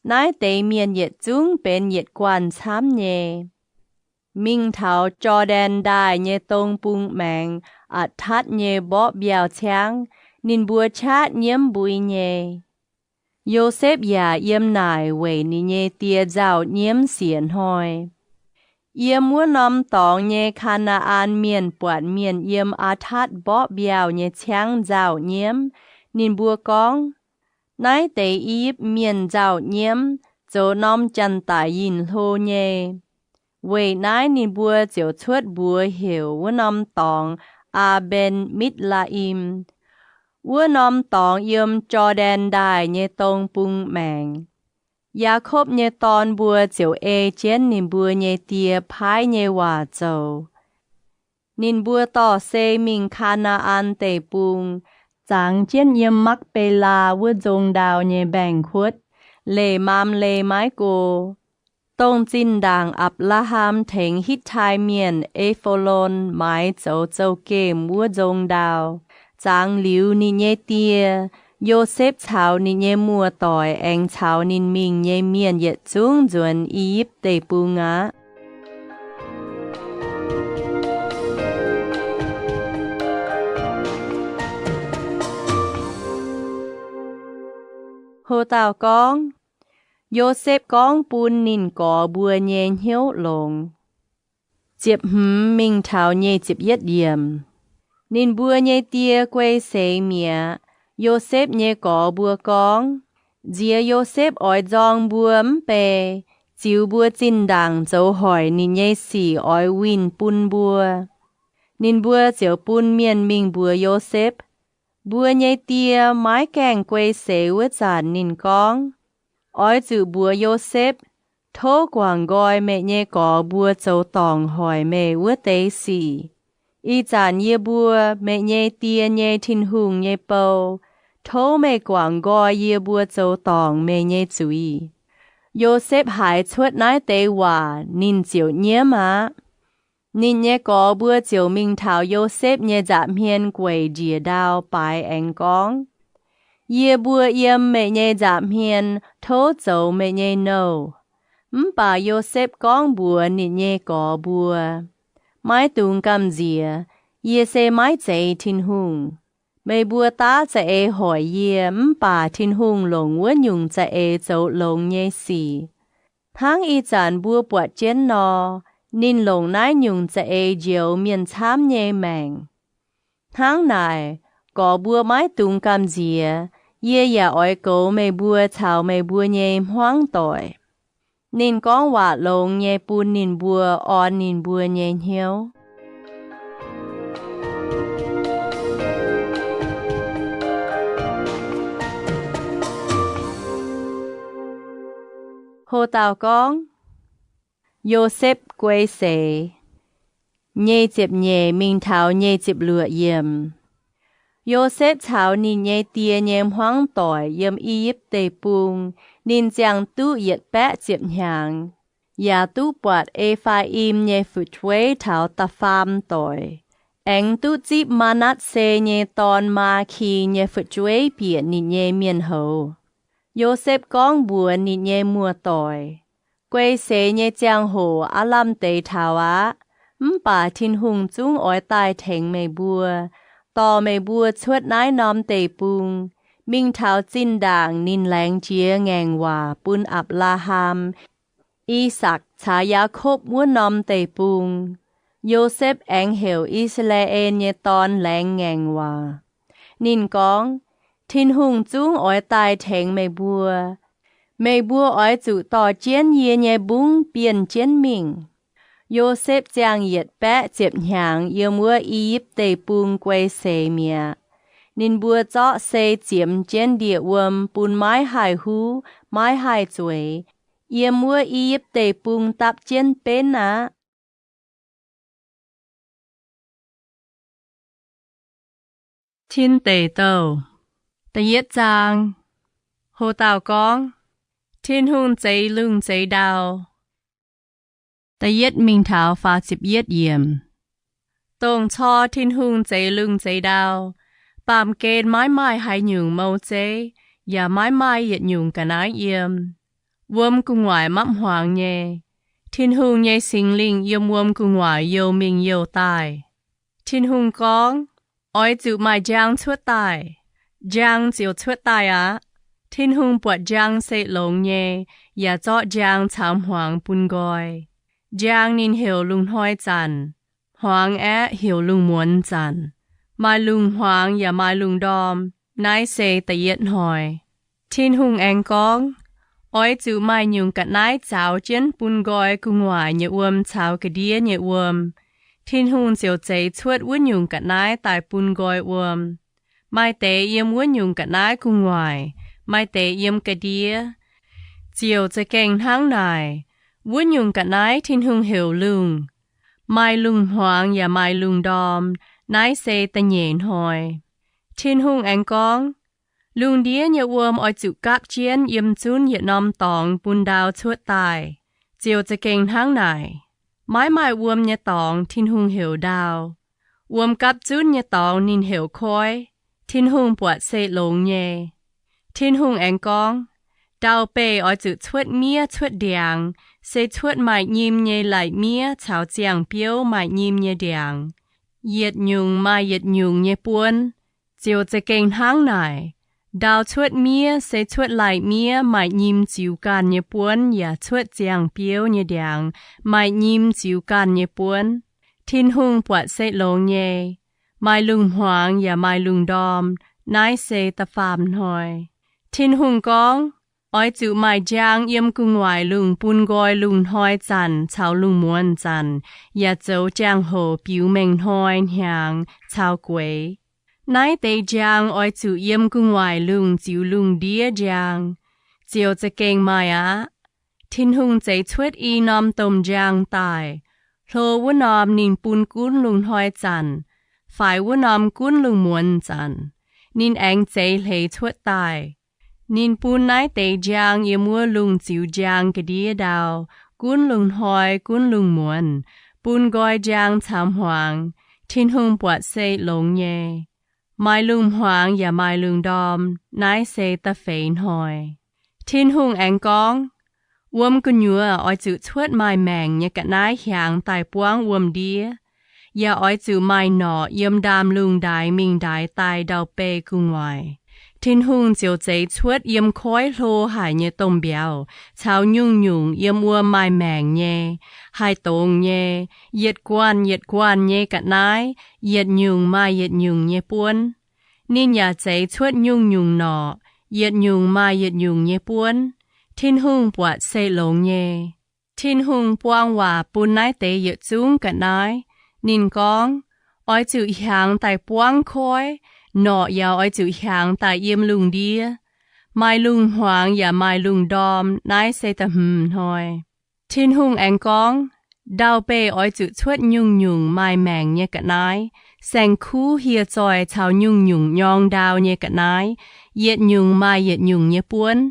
Naaiv deix mienh yietc zungv benx yietc guanh camv nyei. Mingh taux Jor^ndaen Ndaaih nyei dong bung maengx Atc^tatv nyei mborqv mbiauh ciangv, ninh mbuo qaqv nyiemv mbui nyei. Yosepv yaac yiem naaic weic ninh nyei die nzauh nyiemv siec hnoi. Yiem wuov norm dorngx nyei Kaa^naa^an Mienh buatc mienh yiem Atc^tatv mborqv mbiauh nyei ciangv nzauh nyiemv. Ninh mbuo gorngv, Naaiv deix I^yipv Mienh nzauh nyiemv, zoux norm janx-daic yinh hlo nyei. Weic naaiv ninh mbuo ziouc cuotv mbuox heuc wuov norm dorngx Aa^mben^mitv^laa^im. Wuov norm dorngx yiem Jor^ndaen Ndaaih nyei dong bung maengx. Yaakopv nyei dorn mbuo ziouc ei jienv ninh mbuo nyei die paaiv nyei waac zoux. Ninh mbuo dorh sei mingh Kaa^naa^an Deic-Bung, zangx jienv yiem Makv^be^laa wuov nzong ndau nyei mbaengx-kuotv, leih Maamle maiv go, dongh zinh ndaangc Apc^laa^ham tengx Hitv^tai Mienh, E^fo^lon, maaiz zoux zouv-gemh wuov nzong ndau. Zangx liuz ninh nyei die, Yosepv caux ninh nyei muoz-doic aengx caux ninh mingh nyei mienh yietc zungv nzuonx I^yipv Deic-Bung aqv. Ho dauh gorngv, Yosepv gorngv bun ninh gorx mbuo nyei hnyouv longx. Ziepc hmz mingh taux nyic ziepc yietv yiemc. Ninh mbuo nyei die guei seix mi'aqv. Yosepv nyei gorx mbuo gorngv, Nziex Yosepv oix nzorng mbuo mv bei, ziux mbuo zinh ndaangc zoux hoic ninh nyei sic oix winh bun mbuo. Ninh mbuo ziouc bun mienh mingh mbuox Yosepv. Mbuo nyei die maiv gaengh guei seix wuov zanc ninh gorngv, Oix zuqc mbuox Yosepv, tov guangc nqoi meih nyei gorx mbuo zoux dorngc hoic meih wuov deix sic. Ih zanc yie mbuo, meih nyei die nyei Tin-Hungh nyei bou, tov meih guangc nqoi yie mbuo zoux dorngc meih nyei zuiz. Yosepv haiz cuotv naaiv deix waac, ninh ziouc nyiemv aqv. Ninh nyei gorx mbuo ziouc mingh taux Yosepv nyei nza'hmien gueic njiec ndau baaix aengx gorngv, Yie mbuo yiem meih nyei nza'hmien tov zoux meih nyei nouh. Mv baac Yosepv gorngv mbuox ninh nyei gorx mbuo, Maiv dungx gamh nziex. Yie se maiv zeiz Tin-Hungh. Meih mbuo daav za'eix hoic yie, mv baac Tin-Hungh longc wuov nyungc za'eix zoux longx nyei sic. Hnangv ih zanc mbuo buatc jienv nor, ninh longc naaiv nyungc za'eix njoux mienh camv nyei maengc. Hnangv naaic, gorx mbuo maiv dungx gamh nziex. Yie yaac oix goux meih mbuo caux meih mbuo nyei hmuangv doic. Ninh gorngv waac longx nyei bun ninh mbuo orn ninh mbuo nyei hnyouv. Ho dauh gorngv, Yosepv guei seix. Nyic ziepc nyeic mingh taux nyic ziepc luoqc yiemc. Yosepv caux ninh nyei die nyei hmuangv doic yiem I^yipv Deic-Bung. Ninh ziangh duqv yietc baeqv ziepc hnyangx, yaac duqv buatc E^faa^im nyei fu'jueiv taux da'faam doic, aengx duqv zipv Maa^natv^se nyei dorn, Maa^ki, nyei fu'jueiv bieqc ninh nyei mienh houz. Yosepv gorngv mbuox ninh nyei muoz-doic, Guei seix nyei ziangh hoc aav lamh deix taux aqv. Mv baac Tin-Hungh zungv oix daaih tengx meih mbuo. dorh meih mbuo cuotv naaiv norm deic-bung, mingh taux zinh ndaangc ninh laengz jiex ngaengc waac bun Apc^laa^ham, I^sakc caux Yaakopv wuov norm deic-bung. Yosepv aengx heuc I^saa^laa^en nyei dorn laengz ngaengc waac. Ninh gorngv, Tin-Hungh zungv oix daaih tengx meih mbuo. Meih mbuo oix zuqc dorh jienv yie nyei mbungv bienh jienv mingh. Yosepv ziangh yietc baeqv ziepc hnyangx yiem wuov I^yipv Deic-Bung guei seix mi'aqv. Ninh mbuo zorqv sei ziemx jienv ndie-wuom bun maiv haih huv, maiv haih zueiz, yiem wuov I^yipv Deic-Bung dapv jienv benv aqv. Tin Deic Douh, da'yietv zaang. Ho dauh gorngv, Tin-Hungh zeix lungh zeix ndau. Da'yietv mingh taux faah ziepc yietv yiemc. Dongh cor Tin-Hungh zeix lungh zeix ndau, baamh gen maiv maaih haaix nyungc mou zeiv, yaac maiv maaih yietc nyungc ga'naaiv yiem. Wuom gu'nguaaic mapv hmuangx nyei. Tin-Hungh nyei Singx Lingh yiem wuom gu'nguaaic youh mingh youh daaih. Tin-Hungh gorngv, Oix zuqc maaih njang cuotv daaih. Njang ziouc cuotv daaih aqv. Tin-Hungh buatc njang se longx nyei, yaac zorqv njang caux hmuangx bun nqoi. Njang ninh heuc lungh hnoi zanc, hmuangx aeqv, heuc lungh muonz zanc. Maaih lungh hmuangx yaac maaih lungh ndorm. Naaiv se da'yietv hnoi. Tin-Hungh aengx gorngv, Oix zuqc maaih nyungc ga'naaiv zaaux jienv bun nqoi gu'nguaaic nyei wuom caux ga'ndiev nyei wuom. Tin-Hungh ziouc zeix cuotv wuov nyungc ga'naaiv daaih bun nqoi wuom. Maaih deix yiem wuov nyungc ga'naaiv gu'nguaaic, maaih deix yiem ga'ndiev. Ziouc za'gengh hnangv naaic. Wuov nyungc ga'naaiv Tin-Hungh heuc lungh. Maaih lungh hmuangx yaac maaih lungh ndorm. Naaiv se da'nyeic hnoi. Tin-Hungh aengx gorngv, Lungh ndiev nyei wuom oix zuqc gapv jienv yiem zunv yietc norm dorngx bun ndau cuotv daaih. Ziouc za'gengh hnangv naaic. Maiv maaih wuom nyei dorngx Tin-Hungh heuc ndau. Wuom gapv zunv nyei dorngx ninh heuc koiv. Tin-Hungh buatc se longx nyei. Tin-Hungh aengx gorngv, Ndau-beih oix zuqc cuotv miev cuotv ndiangx, se cuotv maaih nyim nyei lai-miev caux ziangh biouv maaih nyim nyei ndiangx. Yietc nyungc maaih yietc nyungc nyei buonv. Ziouc za'gengh hnangv naaic. Ndau cuotv miev se cuotv lai-miev maaih nyim ziux ganh nyei buonv yaac cuotv ziangh biouv nyei ndiangx maaih nyim ziux ganh nyei buonv. Tin-Hungh buatc se longx nyei. Maaih lungh hmuangx yaac maaih lungh ndorm. Naaiv se da'faam hnoi. Tin-Hungh gorngv, Oix zuqc maaih njang yiem gu'nguaaic lungh bun nqoi lungh hnoi zanc caux lungh muonz zanc, yaac zoux jangx-hoc biux mengh hnoi hnyangx caux gueix. Naaiv deix njang oix zuqc yiem gu'nguaaic lungh ziux lungh ndiev njang. Ziouc za'gengh maaih aqv. Tin-Hungh zeix cuotv i norm domh njang daaih. Hlo wuov norm ninh bun gunv lungh hnoi zanc, faix wuov norm gunv lungh muonz zanc. Ninh aengx zeix hleix cuotv daaih. Ninh bun naaiv deix njang yiem wuov lungh ziux njang ga'ndiev ndau, gunv lungh hnoi gunv lungh muonz, bun nqoi njang caux hmuangx. Tin-Hungh buatc se longx nyei. Maaih lungh hmuangx yaac maaih lungh ndorm. Naaiv se da'feix hnoi. Tin-Hungh aengx gorngv, Wuom gu'nyuoz oix zuqc cuotv maaih maengc nyei ga'naaiv hiaangx daaih buangv wuom-ndiev, yaac oix zuqc maaih norqc yiem ndaamv-lungh ndaix mingh ndaix daaih ndau-beih gu'nguaaic. Tin-Hungh ziouc zeix cuotv yiem koiv hlo haic nyei domh mbiauz caux nyungc-nyungc yiem wuom maaih maengc nyei, haih dongz nyei, yietc guanh yietc guanh nyei ga'naaiv, yietc nyungc maaih yietc nyungc nyei buonv. Ninh yaac zeix cuotv nyungc-nyungc norqc, yietc nyungc maaih yietc nyungc nyei buonv. Tin-Hungh buatc se longx nyei. Tin-Hungh buang waac bun naaiv deix yietc zungv ga'naaiv. Ninh gorngv, Oix zuqc hiaangx daaih buangv koiv. Norqc yaac oix zuqc hiaangx daaih yiem lungh ndiev. Maaih lungh hmuangx yaac maaih lungh ndorm. Naaiv se da'hmz hnoi. Tin-Hungh aengx gorngv, Ndau-beih oix zuqc cuotv nyungc-nyungc maaih maengc nyei ga'naaiv. Saeng-kuv hieh zoih caux nyungc-nyungc nyorng ndau nyei ga'naaiv, yietc nyungc maaih yietc nyungc nyei buonv.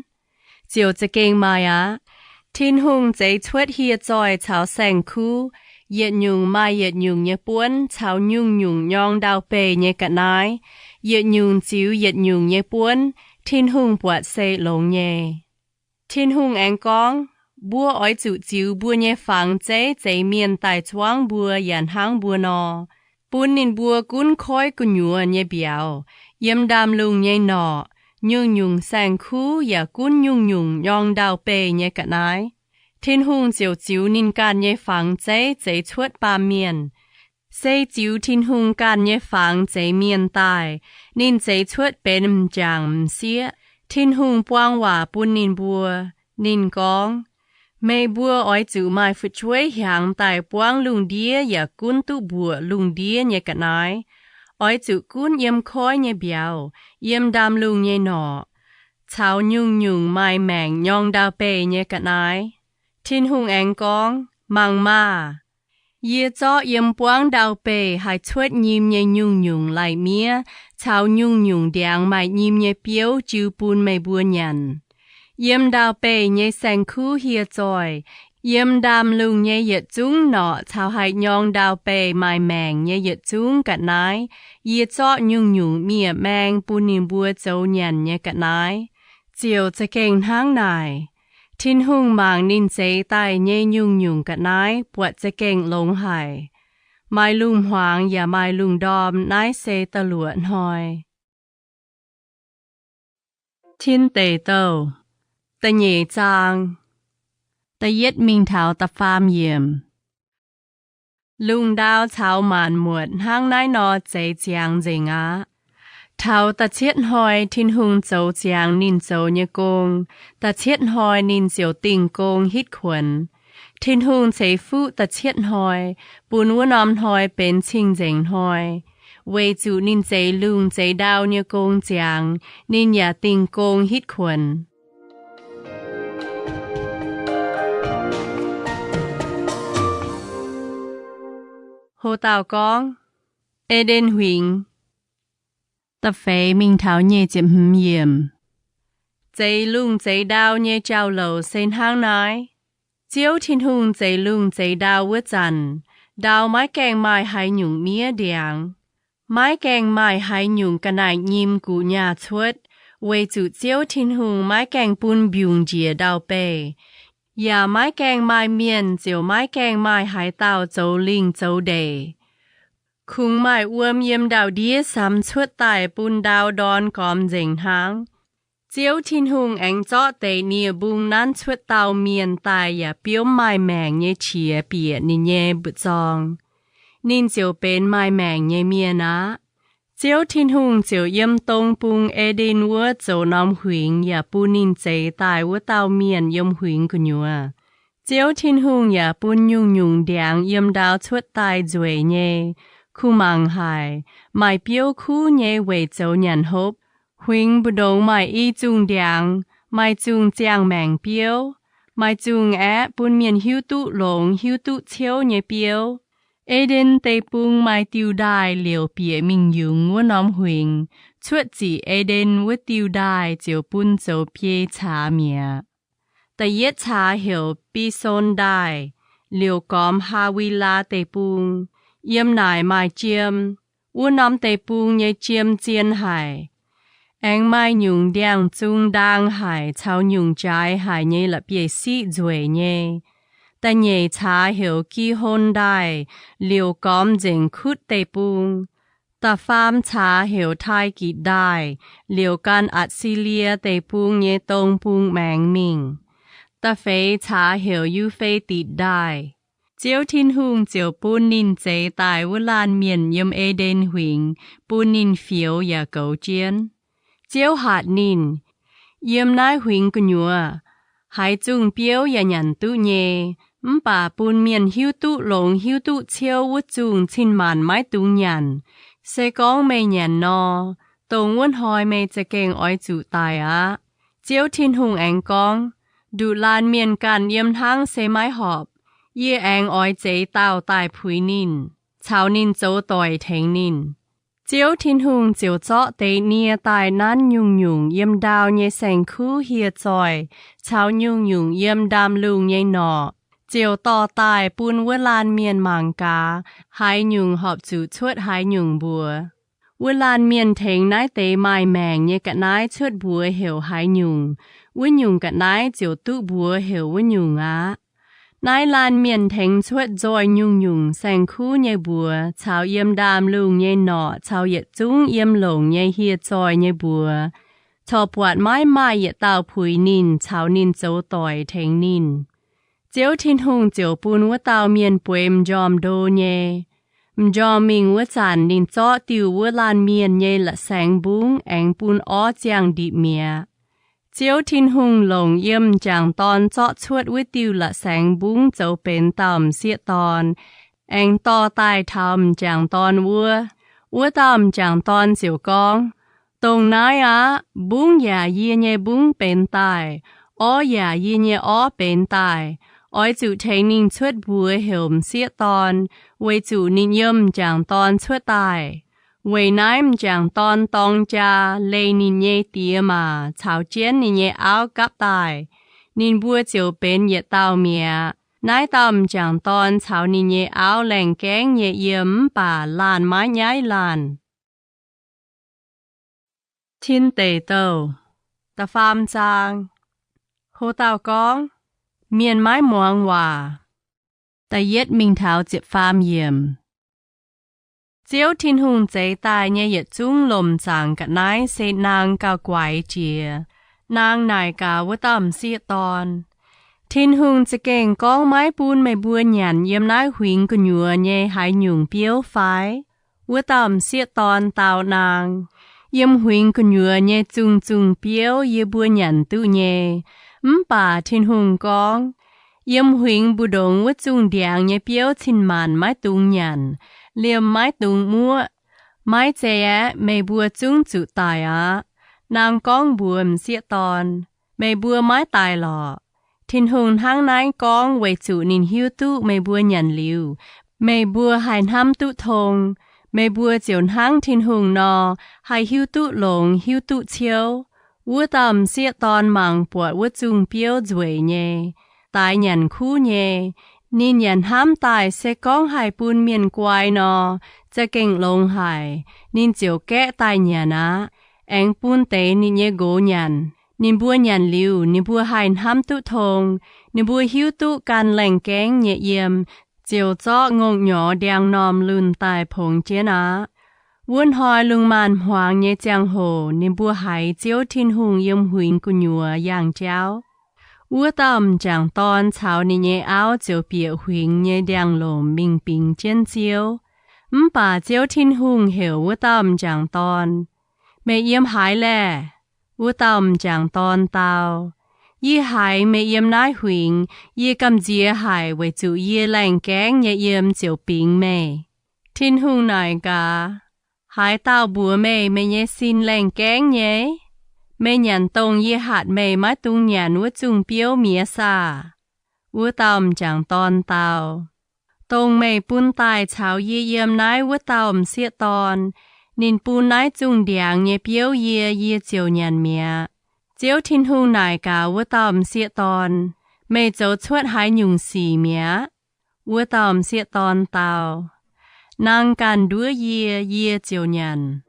Ziouc za'gengh maaih aqv. Tin-Hungh zeix cuotv hieh zoih caux saeng-kuv, yietc nyungc maaih yietc nyungc nyei buonv caux nyungc-nyungc nyorng ndau-beih nyei ga'naaiv, yietc nyungc ziux yietc nyungc nyei buonv. Tin-Hungh buatc se longx nyei. Tin-Hungh aengx gorngv, Mbuo oix zuqc ziux mbuo nyei fangx zeiv zeix mienh daaih zuangv mbuo yaac hnangv mbuo nor. bun ninh mbuo gunv koiv gu'nyuoz nyei mbiauz. Yiem ndaamv-lungh nyei norqc, nyungc-nyungc saeng-kuv yaac gunv nyungc-nyungc nyorng ndau-beih nyei ga'naaiv. Tin-Hungh ziouc ziux ninh ganh nyei fangx zeiv zeix cuotv baamh mienh. Se ziux Tin-Hungh ganh nyei fangx zeix mienh daaih, ninh zeix cuotv benx m'jangc m'sieqv. Tin-Hungh buang waac bun ninh mbuo. Ninh gorngv, Meih mbuo oix zuqc maaih fu'jueiv hiaangx daaih buangv lungh ndiev yaac gunv duqv mbuoqc lungh ndiev nyei ga'naaiv. Oix zuqc gunv yiem koiv nyei mbiauz, yiem ndaamv-lungh nyei norqc, caux nyungc-nyungc maaih maengc nyorng ndau-beih nyei ga'naaiv. Tin-Hungh aengx gorngv, Mangc maah! Yie zorqv yiem buangv ndau-beih haih cuotv nyim nyei nyungc-nyungc lai-miev caux nyungc-nyungc ndiangx maaih nyim nyei biouv jiu bun meih mbuo nyanc. Yiem ndau-beih nyei saeng-kuv hieh zoih, yiem ndaamv-lungh nyei yietc zungv norqc caux haih nyorng ndau-beih maaih maengc nyei yietc zungv ga'naaiv, yie zorqv nyungc-nyungc miev-maeng bun ninh mbuo zoux nyanc nyei ga'naaiv. Ziouc za'gengh hnangv naaic. Tin-Hungh mangc ninh zeix daaih nyei nyungc-nyungc ga'naaiv buatc za'gengh longx haic. Maaih lungh hmuangx yaac maaih lungh ndorm. Naaiv se da'luoqc hnoi. Tin Deic Douh, da'nyeic zaang, da'yietv mingh taux da'faam yiemc. Lungh ndau caux maanc muotc hnangv naaiv nor zeix ziangx nzengc aqv. Taux da'cietv hnoi Tin-Hungh zoux ziangx ninh zoux nyei gong. Da'cietv hnoi ninh ziouc dingh gong hitv kuonx. Tin-Hungh ceix fuqv da'cietv hnoi, bun wuov norm hnoi benx cing-nzengc hnoi, weic zuqc ninh zeix lungh zeix ndau nyei gong ziangx, ninh yaac dingh gong hitv kuonx. Ho dauh gorngv, E^nden Huingx. Da'feix mingh taux nyic ziepc hmz yiemc. Zeix lungh zeix ndau nyei jauv-louc se hnangv naaiv. Ziouv Tin-Hungh zeix lungh zeix ndau wuov zanc, ndau maiv gaengh maaih haaix nyungc miev ndiangx, maiv gaengh maaih haaix nyungc ga'naaiv nyim guqc nyaah cuotv, weic zuqc Ziouv Tin-Hungh maiv gaengh bun mbiungc njiec ndau-beih, yaac maiv gaengh maaih mienh ziouc maiv gaengh maaih haaix dauh zoux lingh zoux ndeic. Kungx maaih wuom yiem ndau-ndiev samx cuotv daaih bun ndau ndorn gormx nzengc hnaangx. Ziouv Tin-Hungh aengx zorqv deix nie-mbung nanv cuotv dauh mienh daaih yaac biomv maaih maengc nyei qiex bieqc ninh nyei mbu'zorng. Ninh ziouc benx maaih maengc nyei mienh aqv. Ziouv Tin-Hungh ziouc yiem dong bung E^nden wuov zoux norm huingx yaac bun ninh zeix daaih wuov dauh mienh yiem huingx gu'nyuoz. Ziouv Tin-Hungh yaac bun nyungc-nyungc ndiangx yiem ndau cuotv daaih nzueic nyei, kuh mangc haic, maaih biouv kuv nyei weic zoux nyanc hopv. Huingx mbu'ndongx maaih i zungh ndiangx, maaih zungh ziangh maengc biouv, maaih zungh aeqv, bun mienh hiuv duqv longx hiuv duqv ciouv nyei biouv. E^nden Deic-Bung maaih diuh ndaaih liouc bieqc mingh yungz wuov norm huingx. Cuotv ziqc E^nden wuov diuh ndaaih ziouc bun zoux biei caax mi'aqv. Da'yietv caax heuc Bispon Ndaaih, liouc gormx Haa^wi^laa Deic-Bung. Yiem naaic maaih jiem. Wuov norm deic-bung nyei jiem zien haic. Aengx maaih nyungc ndiangx-zung ndaang haic caux nyungc jaaix haic nyei la'bieiv-siqv nzueic nyei. Da'nyeic caax heuc Gihon Ndaaih, liouc gormx nzengc Kutv Deic-Bung. Da'faam caax heuc Taai^gitc Ndaaih, liouc gan Atc^si^lie Deic-Bung nyei dong bung maengx mingh. Da'feix caax heuc Yu^fe^ditc Ndaaih. Ziouv Tin-Hungh ziouc bun ninh zeix daaih wuov laanh mienh yiem E^nden Huingx, bun ninh fioux yaac goux jienv. Ziouv hatc ninh, Yiem naaiv huingx gu'nyuoz, haaix zungh biouv yaac nyanc duqv nyei, mv baac bun mienh hiuv duqv longx hiuv duqv ciouv wuov zungh cin-maanc maiv dungx nyanc. Se gorngv meih nyanc nor, dongh wuov hnoi meih za'gengh oix zuqc daic aqv. Ziouv Tin-Hungh aengx gorngv, Nduqc laanh mienh ganh yiem hnangv se maiv horpc. Yie aengx oix zeix dauh daaih puix ninh, caux ninh zoux doic tengx ninh. Ziouv Tin-Hungh ziouc zorqv deix nie daaih nanv nyungc-nyungc yiem ndau nyei saeng-kuv hieh zoih caux nyungc-nyungc yiem ndaamv-lungh nyei norqc, ziouc dorh daaih bun wuov laanh mienh mangc gaax haaix nyungc horpc zuqc cuotv haaix nyungc mbuox. Wuov laanh mienh tengx naaiv deix maaih maengc nyei ga'naaiv cuotv mbuox heuc haaix nyungc, wuov nyungc ga'naaiv ziouc duqv mbuox heuc wuov nyungc aqv. Naaiv laanh mienh tengx cuotv nzoih nyungc-nyungc saeng-kuv nyei mbuox caux yiem ndaamv-lungh nyei norqc caux yietc zungv yiem longc nyei hieh zoih nyei mbuox, corc buatc maiv maaih yietc dauh puix ninh caux ninh zoux doic tengx ninh. Ziouv Tin-Hungh ziouc bun wuov dauh mienh bueix m'njormh ndo nyei. M'njormh mingh wuov zanc ninh zorqv diuh wuov laanh mienh nyei la'saengx mbungv aengx bun orv ziangh ndipc mi'aqv. Ziouv Tin-Hungh longc yiem m'jangc dorn zorqv cuotv wuov diuh la'saengx mbungv zoux benx dauh m'sieqv dorn, aengx dorh daaih taux m'jangc dorn wuov. Wuov dauh m'jangc dorn ziouc gorngv, Dongh naaiv aqv. Mbungv yaac yie nyei mbungv benx daaih, orv yaac yie nyei orv benx daaih. Oix zuqc tengx ninh cuotv mbuox heuc m'sieqv dorn, weic zuqc ninh yiem m'jangc dorn cuotv daaih. Weic naaiv m'jangc dorn dorng jaa, leih ninh nyei diex maac caux jienv ninh nyei auv gapv daaih. Ninh mbuo ziouc benx yietc dauh mi'aqv. Naaiv dauh m'jangc dorn caux ninh nyei auv laengh gaengv nyei yiem mv baac laanh maiv nyaiv laanh. Tin Deic Douh, da'faam zaang. Ho dauh gorngv, Mienh maiv muangx waac. Da'yietv mingh taux ziepc faam yiemc. Ziouv Tin-Hungh zeix daaih nyei yietc zungv lomc zaangc ga'naaiv se naang gauh guaix jiex. Naang naaic gaax wuov dauh m'sieqv dorn, Tin-Hungh za'gengh gorngv maiv bun meih mbuo nyanc yiem naaiv huingx gu'nyuoz nyei haaix nyungc biouv fai? Wuov dauh m'sieqv dorn dau naang, Yiem huingx gu'nyuoz nyei zungh-zungh biouv yie mbuo nyanc duqv nyei. Mv baac Tin-Hungh gorngv, Yiem huingx mbu'ndongx wuov zungh ndiangx nyei biouv cin-maanc maiv dungx nyanc, liemh maiv dungx muoqv. Maiv zei aeqv, meih mbuo zungv zuqc daic aqv. Naang gorngv mbuox m'sieqv dorn, Meih mbuo maiv daic lorqc. Tin-Hungh hnangv naaiv gorngv weic zuqc ninh hiuv duqv meih mbuo nyanc liuz, meih mbuo haih hnamv duqv tong. Meih mbuo ziouc hnangv Tin-Hungh nor, haih hiuv duqv longx hiuv duqv ciouv. Wuov dauh m'sieqv dorn mangc buatc wuov zungh biouv nzueic nyei, daix nyanc kuv nyei. Ninh yaac hnamv daaih se gorngv haih bun mienh guai nor, za'gengh longx haic. Ninh ziouc gaeqv daaih nyanc aqv, aengx bun deix ninh nyei nqox nyanc. Ninh mbuo nyanc liuz, ninh mbuo haih hnamv duqv tong. Ninh mbuo hiuv duqv gan laengh gaengv nyei yiem, ziouc zorqv ngongh nyorx ndiangx-normh lunh daaih pongx jienv aqv. Wuov hnoi lungh maanz-hmuangx nyei ziangh hoc ninh mbuo haiz Ziouv Tin-Hungh yiem huingx gu'nyuoz yangh jauv. Wuov dauh m'jangc dorn caux ninh nyei auv ziouc bieqc huingx nyei ndiangx-lomc mingh bingx jienv Ziouv. Mv baac Ziouv Tin-Hungh heuc wuov dauh m'jangc dorn, Meih yiem haaix laeh? Wuov dauh m'jangc dorn dau, Yie haiz meih yiem naaiv huingx. Yie gamh nziex haic weic zuqc yie laengh gaengv nyei yiem ziouc bingx meih. Tin-Hungh naaic gaax, Haaix dauh mbuox meih, meih nyei sin laengh gaengv nyei? Meih nyanc dongh yie hatc meih maiv dungx nyanc wuov zungh biouv mi'aqv saah? Wuov dauh m'jangc dorn dau, Dongh meih bun daaih caux yie yiem naaiv wuov dauh m'sieqv dorn. Ninh bun naaiv zungh ndiangx nyei biouv yie, yie ziouc nyanc mi'aqv. Ziouv Tin-Hungh naaic gaax wuov dauh m'sieqv dorn, Meih zoux cuotv haaix nyungc sic mi'aqv? Wuov dauh m'sieqv dorn dau, Naang ganh nduov yie, yie ziouc nyanc.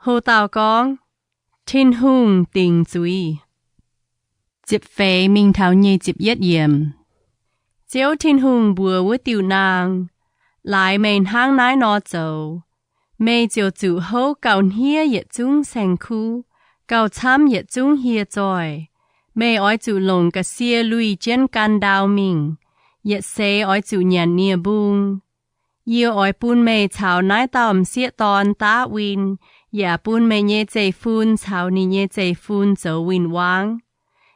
Ho dauh gorngv, Tin-Hungh dingc zuiz. Ziepc feix mingh taux nyic ziepc yietv yiemc. Ziouv Tin-Hungh mbuox wuov diuh naang, Laaix meih hnangv naaiv nor zoux, meih ziouc zuqc houv gauh hniev yietc zungv saeng-kuv, gauh camv yietc zungv hieh zoih. Meih oix zuqc longc ga'sie luih jienv gan ndau mingh. Yietc seix oix zuqc nyanc nie-mbung. Yie oix bun meih caux naaiv dauh m'sieqv dorn daav win, yaac bun meih nyei zeiv-fun caux ninh nyei zeiv-fun zoux win-wangv.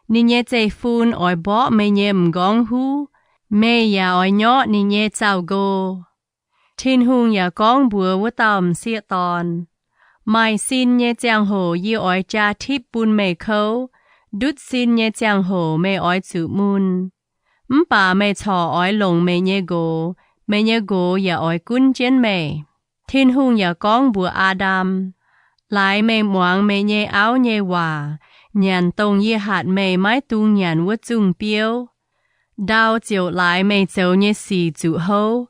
Ninh nyei zeiv-fun oix mborqv meih nyei m'nqorngv huv, meih yaac oix nyorqv ninh nyei zaux-nqo. Tin-Hungh yaac gorngv mbuox wuov dauh m'sieqv dorn, Maaih sin nyei ziangh hoc yie oix jaa tipv bun meih kouv. Ndutv sin nyei ziangh hoc meih oix zuqc mun. Mv baac meih corc oix longc meih nyei nqox. Meih nyei nqox yaac oix gunv jienv meih. Tin-Hungh yaac gorngv mbuox Aa^ndam, Laaix meih muangx meih nyei auv nyei waac, nyanc dongh yie hatc meih maiv dungx nyanc wuov zungh biouv, ndau ziouc laaix meih zoux nyei sic zuqc houv.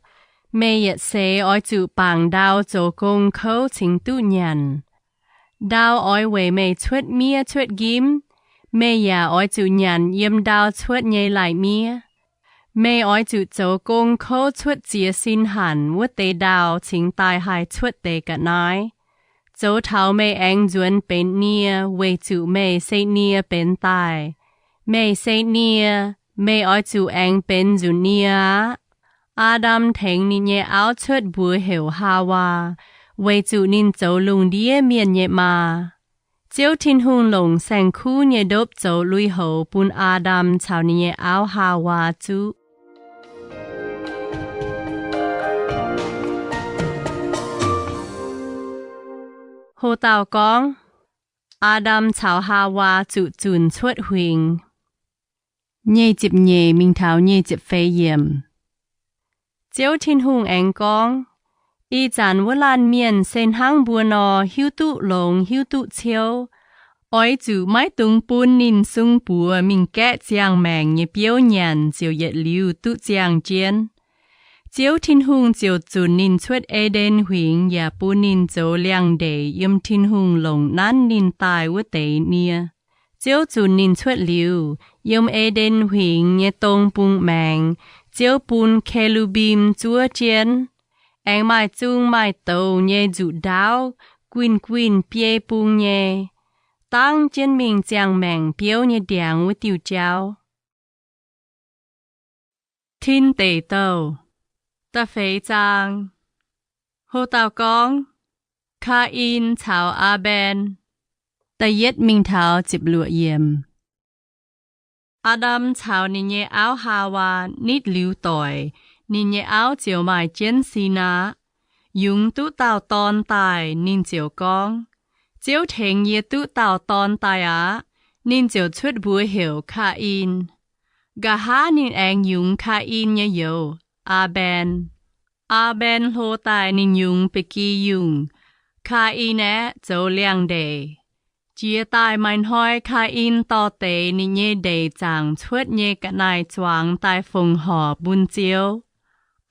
Meih yietc seix oix zuqc bangc ndau zoux gong kouv cingx duqv nyanc. Ndau oix weic meih cuotv miev cuotv njimv. Meih yaac oix zuqc nyanc yiem ndau cuotv nyei lai-miev. Meih oix zuqc zoux gong kouv cuotv ziex sin hanc wuov deix ndau cingx daaih haih cuotv deix ga'naaiv, zoux taux meih aengx nzuonx benx nie, weic zuqc meih se nie benx daaih. Meih se nie, meih oix zuqc aengx benx nzunc nie aqv. Aa^ndam tengx ninh nyei auv cuotv mbuox heuc Haawaa, weic zuqc ninh zoux lungh ndiev mienh nyei maa. Ziouv Tin-Hungh longc saeng-kuv nyei ndopv zoux lui-houx bun Aa^ndam caux ninh nyei auv, Haawaa, zuqv. Ho dauh gorngv, Aa^ndam caux Haawaa zuqc zunc cuotv huingx. Nyic ziepc nyeic mingh taux nyic ziepc feix yiemc. Ziouv Tin-Hungh aengx gorngv, Ih zanc wuov laanh mienh se hnangv mbuo nor, hiuv duqv longx hiuv duqv ciouv. Oix zuqc maiv dungx bun ninh sung buoz mingh gaeqv ziangh maengc nyei biouv nyanc ziouc yietc liuz duqv ziangh jienv. Ziouv Tin-Hungh ziouc zunc ninh cuotv E^nden Huingx yaac bun ninh zoux liangx-ndeic yiem Tin-Hungh longc nanv ninh daaih wuov deix nie. Ziouv zunc ninh cuotv liuz, yiem E^nden Huingx nyei dong bung maengx, Ziouv bun ke^lu^mbim zuov jienv. Aengx maaih zung maaih douz nyei nzuqc ndaauv guinh guinh biei bung nyei, dangv jienv mingh ziangh maengc biouv nyei ndiangx wuov diuh jauv. Tin Deic Douh da'feix zaang. Ho dauh gorngv, Kaa^in caux Aa^mben. Da'yietv mingh taux ziepc luoqc yiemc. Aa^ndam caux ninh nyei auv, Haawaa, nitv liuz doic, ninh nyei auv ziouc maaih jienv sin aqv. Yungz duqv dauh dorn daaih, ninh ziouc gorngv, Ziouv tengx yie duqv dauh dorn daaih aqv. Ninh ziouc cuotv mbuox heuc Kaa^in. Nqa'haav ninh aengx yungz Kaa^in nyei youz, Aa^mben. Aa^mben hlo daaih ninh yungz ba'gi yungh, Kaa^in aeqv, zoux liangx-ndeic. Jiex daaih maaih hnoi Kaa^in dorh deix ninh nyei ndeic zaangc cuotv nyei ga'naaiv-zuangx daaih fongc horc bun Ziouv.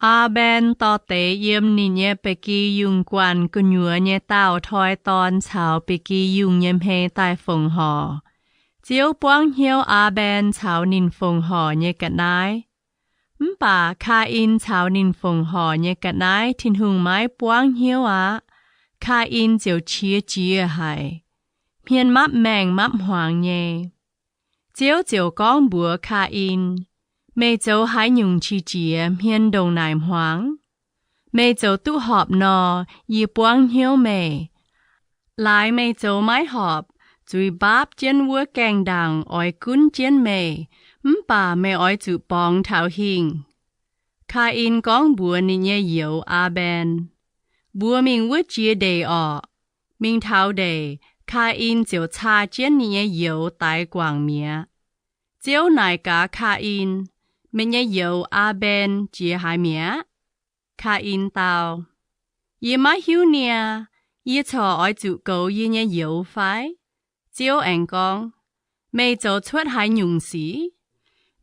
Aa^mben dorh deix yiem ninh nyei ba'gi yungh guanh gu'nyuoz nyei daauh toi dorn caux ba'gi yungh nyei hmei daaih fongc horc. Ziouv buangv hnyouv Aa^mben caux ninh fongc horc nyei ga'naaiv. Mv baac Kaa^in caux ninh fongc horc nyei ga'naaiv Tin-Hungh maiv buangv hnyouv aqv. Kaa^in ziouc qiex jiez haic, hmien mapv maengh mapv hmuangx nyei. Ziouv ziouc gorngv mbuox Kaa^in, Meih zoux haaix nyungc qiex jiez, hmien ndongc naaic hmuangx? Meih zoux duqv horpc nor, yie buangv hnyouv meih. Laaix meih zoux maiv horpc, zuiz mbaapv jienv wuov gaengh ndaangc oix gunv jienv meih, mv baac meih oix zuqc borngz taux hingh. Kaa^in gorngv mbuox ninh nyei youz, Aa^mben, Mbuo mingh wuov jiex ndeic orqc. Mingh taux ndeic, Kaa^in ziouc caa jienv ninh nyei youz daix guangc mi'aqv. Ziouv naaic gaax Kaa^in, Meih nyei youz, Aa^mben, jiex haaix mi'aqv? Kaa^in dau, Yie maiv hiuv niaa. Yie corc oix zuqc goux yie nyei youz fai? Ziouv aengx gorngv, Meih zoux cuotv haaix nyungc sic?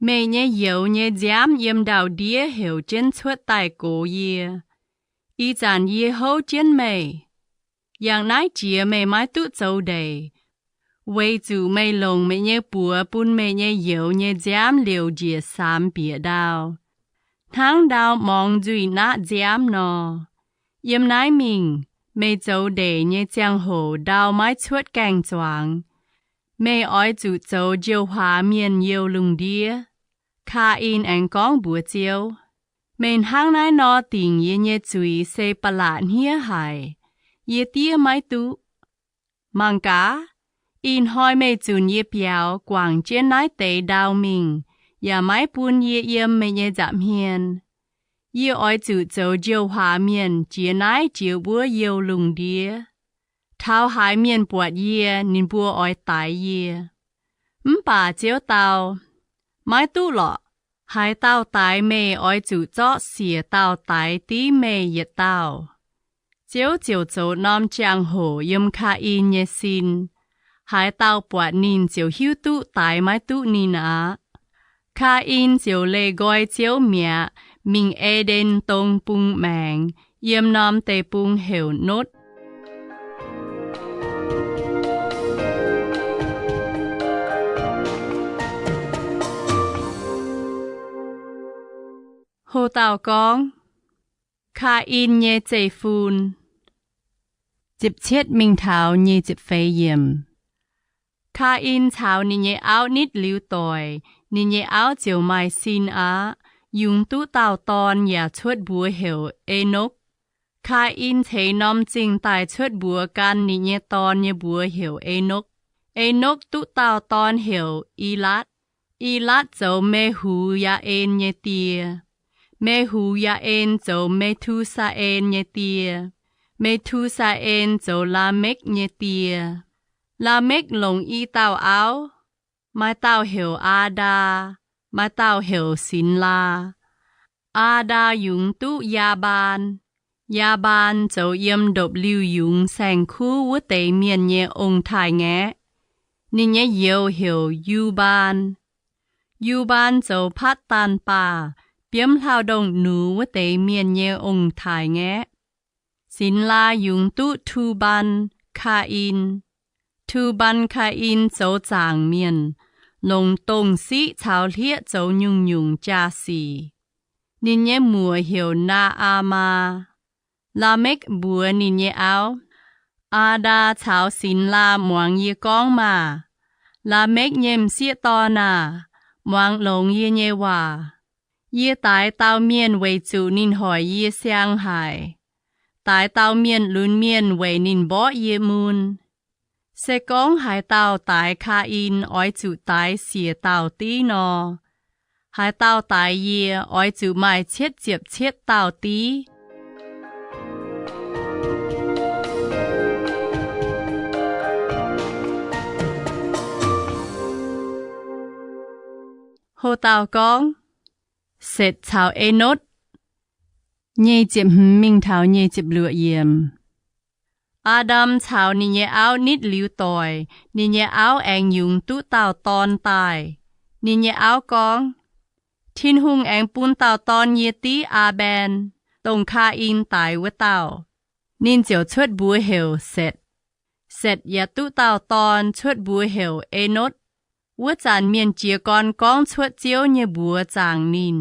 Meih nyei youz nyei nziaamv yiem ndau-ndiev heuc jienv cuotv daaih gox yie. Ih zanc yie houv jienv meih. Yangh naaiv jiex meih maiv duqv zoux ndeic, weic zuqc meih longc meih nyei buoz bun meih nyei youz nyei nziaamv liouc njiec samx bieqc ndau, hnangv ndau morngx nzuih naqv nziaamv nor. Yiem naaiv mingh, meih zoux ndeic nyei ziangh hoc ndau maiv cuotv gaengh zuangx. Meih oix zuqc zoux njiouh huaax mienh youh lungh ndiev. Kaa^in aengx gorngv mbuox Ziouv, Meih hnangv naaiv nor dingc yie nyei zuiz se ba'laqc hniev haic. Yie diev maiv duqv. Mangc gaax, ih hnoi meih zunc yie biaux guangc jienv naaiv deix ndau mingh, yaac maiv bun yie yiem meih nyei nza'hmien. Yie oix zuqc zoux njiouh huaax mienh jiex naaiv jiex wuov youh lungh ndiev. Taux haaix mienh buatc yie, ninh mbuo oix daix yie. Mv baac Ziouv dau, Maiv duqv lorqc. Haaix dauh daix meih oix zuqc zorqv siec dauh daix div meih yietc dauh. Ziouv ziouc zoux norm jangx-hoc yiem Kaa^in nyei sin. Haaix dauh buatc ninh ziouc hiuv duqv daix maiv duqv ninh aqv. Kaa^in ziouc leih nqoi Ziouv mi'aqv, mingh E^nden Dong bung maengx, yiem norm deic-bung heuc Notv. Ho dauh gorngv, Kaa^in nyei zeiv-fun. Ziepc cietv mingh taux nyic ziepc feix yiemc. Kaa^in caux ninh nyei auv nitv liuz doic, ninh nyei auv ziouc maaih sin aqv, yungz duqv dauh dorn yaac cuotv mbuox heuc Enokv. Kaa^in ceix norm zingh daaih cuotv mbuox gan ninh nyei dorn nyei mbuox heuc Enokv. Enokv duqv dauh dorn heuc Ilaatv. Ilaatv zoux Me^hu^yaa^en nyei die. Me^hu^yaa^en zoux Me^tu^saa^en nyei die. Me^tu^saa^en zoux Laamekv nyei die. Laamekv longc i dauh auv, maaih dauh heuc Aa^ndaa, maaih dauh heuc Sinx^laa. Aa^ndaa yungz duqv Yaa^mbaan. Yaa^mbaan zoux yiem ndopv-liuh yungz saeng-kuv wuov deix mienh nyei ong-taaix-ngaeqv. Ninh nyei youz heuc Yu^mbaan. Yu^mbaan zoux Patv^daan Baac, biomv hlauv-ndongh nux wuov deix mienh nyei ong-taaix-ngaeqv. Sinx^laa yungz duqv Tu^mbaan Kaa^in. Tu^mbaan Kaa^in zoux zaangc mienh, longc dongh siqv caux hlieqv zoux nyungc-nyungc jaa-sic. Ninh nyei muoc heuc Naa^aa^maa. Laamekv mbuox ninh nyei auv, Aa^ndaa caux Sinx^laa muangx yie gorngv maah! Laamekv nyei m'sieqv dorn aah! Muangx longx yie nyei waac. Yie daix dauh mienh weic zuqc ninh hoic yie siang haic. Daix dauh mienh lunx mienh weic ninh mborqv yie mun. Se gorngv haaix dauh daix Kaa^in, oix zuqc daix siec dauh div nor, haaix dauh daix yie, oix zuqc maaih cietv ziepc cietv dauh div. Ho dauh gorngv, Setc caux Enotv. Nyic ziepc hmz mingh taux nyic ziepc luoqc yiemc. Aa^ndam caux ninh nyei auv nitv liuz doic, ninh nyei auv aengx yungz duqv dauh dorn daaih. Ninh nyei auv gorngv, Tin-Hungh aengx bun dauh dorn yie div Aa^mben, dongh Kaa^in daix wuov dauh. Ninh ziouc cuotv mbuox heuc Setc. Setc yaac duqv dauh dorn, cuotv mbuox heuc Enotv. Wuov zanc mienh jiez gorn gorngv cuotv Ziouv nyei mbuox zaangc ninh.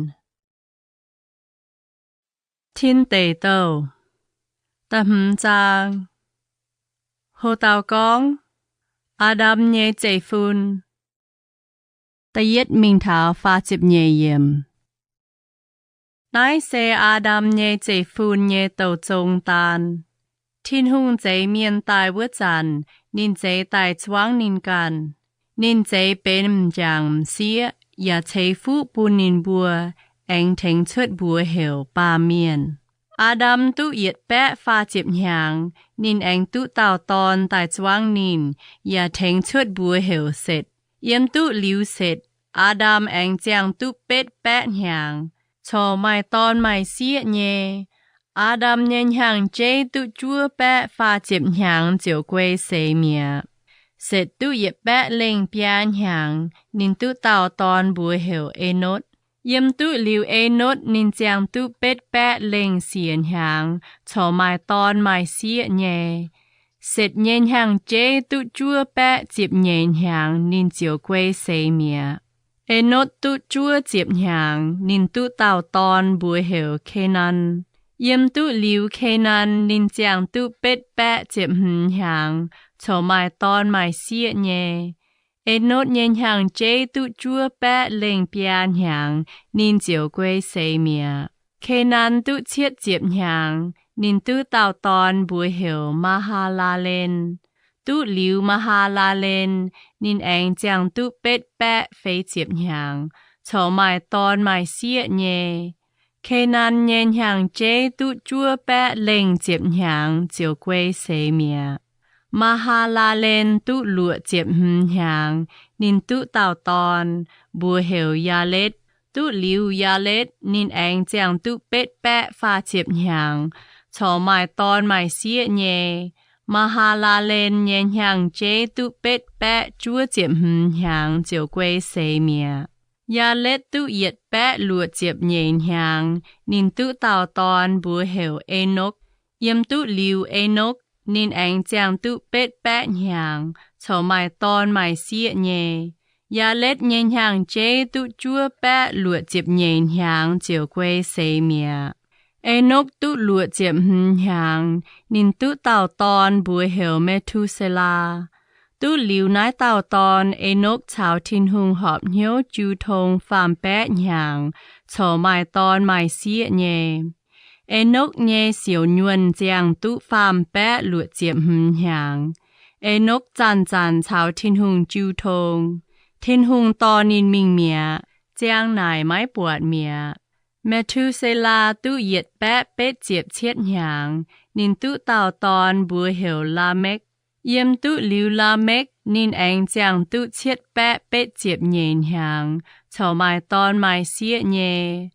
Tin Deic Douh da'hmz zaang. Ho dauh gorngv, Aa^ndam nyei zeiv-fun. Da'yietv mingh taux faah ziepc nyeic yiemc. Naaiv se Aa^ndam nyei zeiv-fun nyei douh zong daan. Tin-Hungh zeix mienh daaih wuov zanc, ninh zeix daaih zuangv ninh ganh. Ninh zeix benx m'jangc m'sieqv yaac ceix fuqv bun ninh mbuo, aengx tengx cuotv mbuox heuc baamh mienh. Aa^ndam duqv yietc baeqv faah ziepc hnyangx, ninh aengx duqv dauh dorn daaih zuangv ninh, yaac tengx cuotv mbuox heuc Setc. Yiem duqv liuz Setc, Aa^ndam aengx ziangh duqv betv baeqv hnyangx, corc maaih dorn maaih sieqv nyei. Aa^ndam nyei hnyangx-jeiv duqv juov baeqv faah ziepc hnyangx ziouc guei seix mi'aqv. Setc duqv yietc baeqv lengh biaa hnyangx, ninh duqv dauh dorn mbuox heuc Enotv. Yiem duqv liuz Enotv, ninh ziangh duqv betv baeqv lengh siec hnyangx, corc maaih dorn maaih sieqv nyei. Setc nyei hnyangx-jeiv duqv juov baeqv ziepc nyeic hnyangx, ninh ziouc guei seix mi'aqv. Enotv duqv juov ziepc hnyangx, ninh duqv dauh dorn mbuox heuc Kenan. Yiem duqv liuz Kenan, ninh ziangh duqv betv baeqv ziepc hmz hnyangx, corc maaih dorn maaih sieqv nyei. Enotv nyei hnyangx-jeiv duqv juov baeqv lengh biaa hnyangx, ninh ziouc guei seix mi'aqv. Kenan duqv cietv ziepc hnyangx, ninh duqv dauh dorn mbuox heuc Maa^haa^laa^len. Duqv liuz Maa^haa^laa^len, ninh aengx ziangh duqv betv baeqv feix ziepc hnyangx, corc maaih dorn maaih sieqv nyei. Kenan nyei hnyangx-jeiv duqv juov baeqv lengh ziepc hnyangx ziouc guei seix mi'aqv. Maa^haa^laa^len duqv luoqc ziepc hmz hnyangx, ninh duqv dauh dorn, mbuox heuc Yaaletv. Duqv liuz Yaaletv, ninh aengx ziangh duqv betv baeqv faah ziepc hnyangx, corc maaih dorn maaih sieqv nyei. Maa^haa^laa^len nyei hnyangx-jeiv duqv betv baeqv juov ziepc hmz hnyangx ziouc guei seix mi'aqv. Yaaletv duqv yietc baeqv luoqc ziepc nyeic hnyangx, ninh duqv dauh dorn mbuox heuc Enokv. Yiem duqv liuz Enokv, ninh aengx ziangh duqv betv baeqv hnyangx, corc maaih dorn maaih sieqv nyei. Yaaletv nyei hnyangx-jeiv duqv juov baeqv luoqc ziepc nyeic hnyangx ziouc guei seix mi'aqv. Enokv duqv luoqc ziepc hmz hnyangx, ninh duqv dauh dorn, mbuox heuc Me^tu^se^laa. Duqv liuz naaiv dauh dorn, Enokv caux Tin-Hungh horpc hnyouv jiu tong faam-baeqv hnyangx, corc maaih dorn maaih sieqv nyei. Enokv nyei siouc nyuonh ziangh duqv faam-baeqv luoqc ziepc hmz hnyangx. Enokv zanc-zanc caux Tin-Hungh jiu tong. Tin-Hungh dorh ninh mingh mi'aqv, ziang naaic maiv buatc mi'aqv. Me^tu^se^laa duqv yietc baeqv betv ziepc cietv hnyangx, ninh duqv dauh dorn, mbuox heuc Laamekv. Yiem duqv liuz Laamekv, ninh aengx ziangh duqv cietv baeqv betv ziepc nyeic hnyangx, corc maaih dorn maaih sieqv nyei.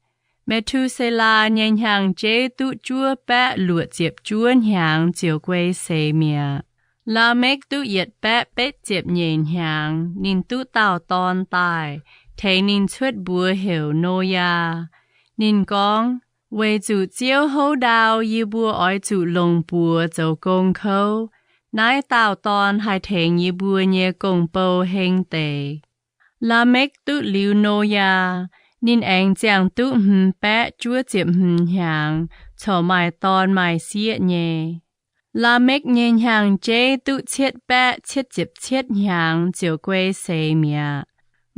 Me^tu^se^laa nyei hnyangx-jeiv duqv juov baeqv luoqc ziepc juov hnyangx ziouc guei seix mi'aqv. Laamekv duqv yietc baeqv betv ziepc nyeic hnyangx, ninh duqv dauh dorn daaih, tengx ninh cuotv mbuox heuc Noyaa. Ninh gorngv, Weic zuqc Ziouv houv ndau yie mbuo oix zuqc longc buoz zoux gong kouv, naaiv dauh dorn haih tengx yie mbuo nyei gong-bou heng deix. Laamekv duqv liuz Noyaa, ninh aengx ziangh duqv hmz baeqv juov ziepc hmz hnyangx, corc maaih dorn maaih sieqv nyei. Laamekv nyei hnyangx-jeiv duqv cietv baeqv cietv ziepc cietv hnyangx ziouc guei seix mi'aqv.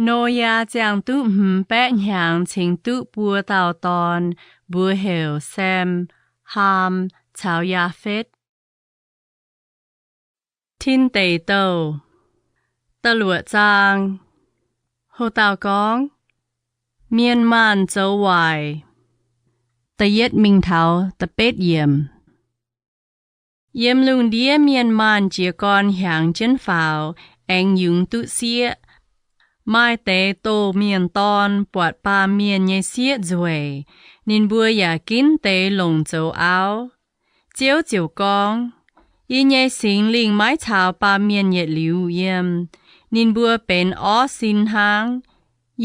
Noyaa ziangh duqv hmz baeqv hnyangx cingx duqv buo dauh dorn, mbuox heuc Sem, Haam caux Yaafetv. Tin Deic Douh da'luoqc zaang. Ho dauh gorngv, Mienh maanh zoux waaic. Da'yietv mingh taux da'betv yiemc. Yiem lungh ndiev mienh maanh jiez gorn hiaangx jienv faaux, aengx yungz duqv sieqv. Maaih deix doh mienh dorn buatc baamh mienh nyei sieqv nzueic, ninh mbuo yaac ginv deix longc zoux auv. Ziouv ziouc gorngv, Yie nyei Singx Lingh maiv caux baamh mienh yietc liuz yiem. Ninh mbuo benx orv sin hnangv.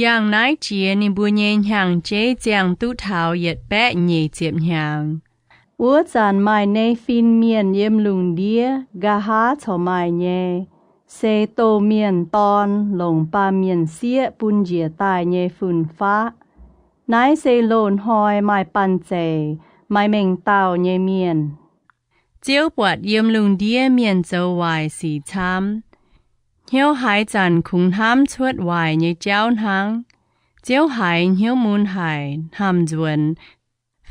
Yangh naaiv jiex ninh mbuo nyei hnyangx-jeiv ziangh duqv taux yietc baeqv nyic ziepc hnyangx. Wuov zanc maaih Nefin Mienh yiem lungh ndiev, nqa'haav corc maaih nyei, se doh mienh dorn longc baamh mienh sieqv bun njiec daaih nyei fun-faqv. Naaiv se loz-hnoi maaih banh zeic, maaih mengh dauh nyei mienh. Ziouv buatc yiem lungh ndiev mienh zoux waaic sic camv. Hnyouv haaix zanc kungx hnamv cuotv waaic nyei jauv hnangv. Ziouv haiz hnyouv mun haic, hnamv nzuonx.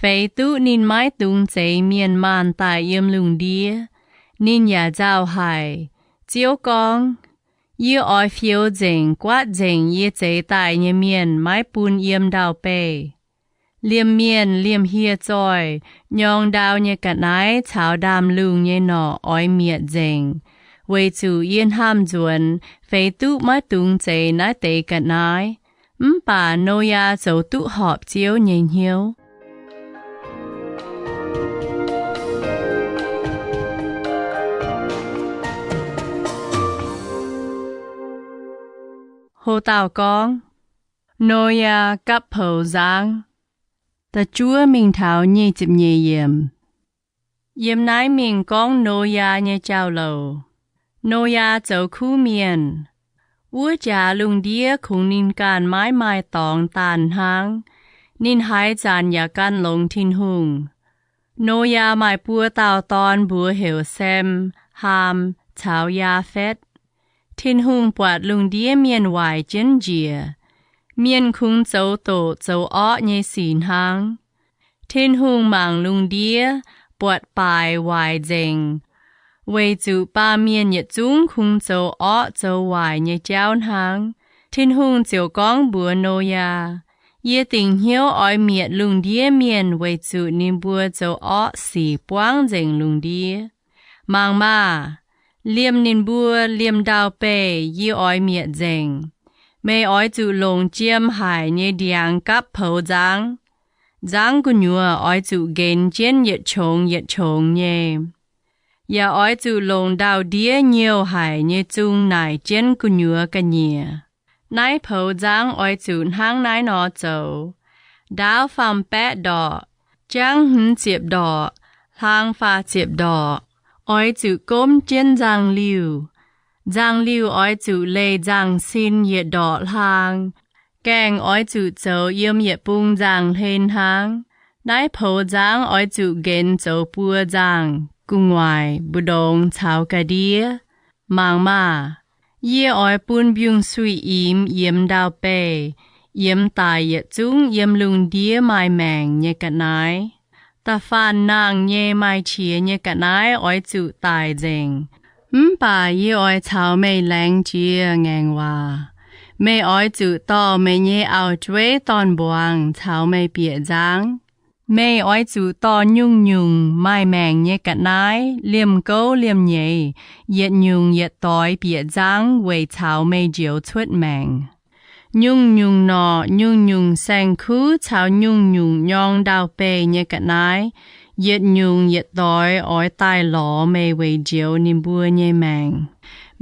Feix duqv ninh maiv dungx zeix mienh maanh daaih yiem lungh ndiev. Ninh yaac nzauh haic. Ziouv gorngv, Yie oix fioux nzengc guaatv nzengc yie zeix daaih nyei mienh maiv bun yiem ndau-beih. Liemh mienh liemh hieh zoih, nyorng ndau nyei ga'naaiv caux ndaamv-lungh nyei norqc oix mietc nzengc, weic zuqc yie hnamv nzuonx feix duqv maiv dungx zeix naaiv deix ga'naaiv. Mv baac Noyaa zoux duqv horpc Ziouv nyei hnyouv. Ho dauh gorngv, Noyaa gapv poux nzangv. Da'juov mingh taux nyic ziepc nyeic yiemc. Yiem naaiv mingh gorngv Noyaa nyei jauv-louc. Noyaa zoux kuv mienh. Wuov jaax lungh ndiev kungx ninh ganh maiv maaih dorngx daanh hnangv. Ninh haaix zanc yaac gan longx Tin-Hungh. Noyaa maaih buo dauh dorn mbuox heuc Sem, Haam caux Yaafetv. Tin-Hungh buatc lungh ndiev mienh waaic jienv njiec. Mienh kungx zoux doqc zoux orqv nyei sic hnangv. Tin-Hungh mangc lungh ndiev buatc baaix waaic nzengc, weic zuqc baamh mienh yietc zungv kungx zoux orqv zoux waaic nyei jauv hnangv. Tin-Hungh ziouc gorngv mbuox Noyaa, Yie dingc hnyouv oix mietc lungh ndiev mienh weic zuqc ninh mbuo zoux orqv sic buangv nzengc lungh ndiev. Mangc maah! Liemh ninh mbuo liemh ndau-beih yie oix mietc nzengc. Meih oix zuqc longc jiem haic nyei ndiangx gapv poux nzangv. Nzangv gu'nyuoz oix zuqc nqenx jienv yietc qongx yietc qongx nyei. Yaac oix zuqc longc ndau-ndiev nyouh haic nyei zung naaic jienv gu'nyuoz ga'nyiec. Naaiv poux nzangv oix zuqc hnangv naaiv nor zoux: ndaauv faam-baeqv ndorqc, jangv hmz ziepc ndorqc, hlang faah ziepc ndorqc. Oix zuqc gomv jienv nzangv-liuh. Nzangc-liuh oix zuqc leih nzangc-sin yietc ndorqc hlaang. Gaengh oix zuqc zoux yiem yietc bung nzangc-hlen hnangv. Naaiv poux nzangv oix zuqc nqenx zoux buo nzangh, gu'nguaaic, mbu'ndongx caux ga'ndiev. Mangc maah! Yie oix bun mbiungc-suiv-imx yiemx ndau-beih, yiemx daic yietc zungv yiem lungh ndiev maaih maengc nyei ga'naaiv. Da'faanh nangh nyei maaih qiex nyei ga'naaiv oix zuqc daic nzengc. Mv baac yie oix caux meih laengz jiex ngaengc waac. Meih oix zuqc dorh meih nyei auv-jueiv dorn-mbuangz caux meih bieqc nzangv. Meih oix zuqc dorh nyungc-nyungc maaih maengc nyei ga'naaiv, liemh gouv liemh nyeic, yietc nyungc yietc doix bieqc nzangv weic caux meih njoux cuotv maengc. Nyungc-nyungc norqc, nyungc-nyungc saeng-kuv caux nyungc-nyungc nyorng ndau-beih nyei ga'naaiv, yietc nyungc yietc doix oix daaih lorz meih weic njoux ninh mbuo nyei maengc.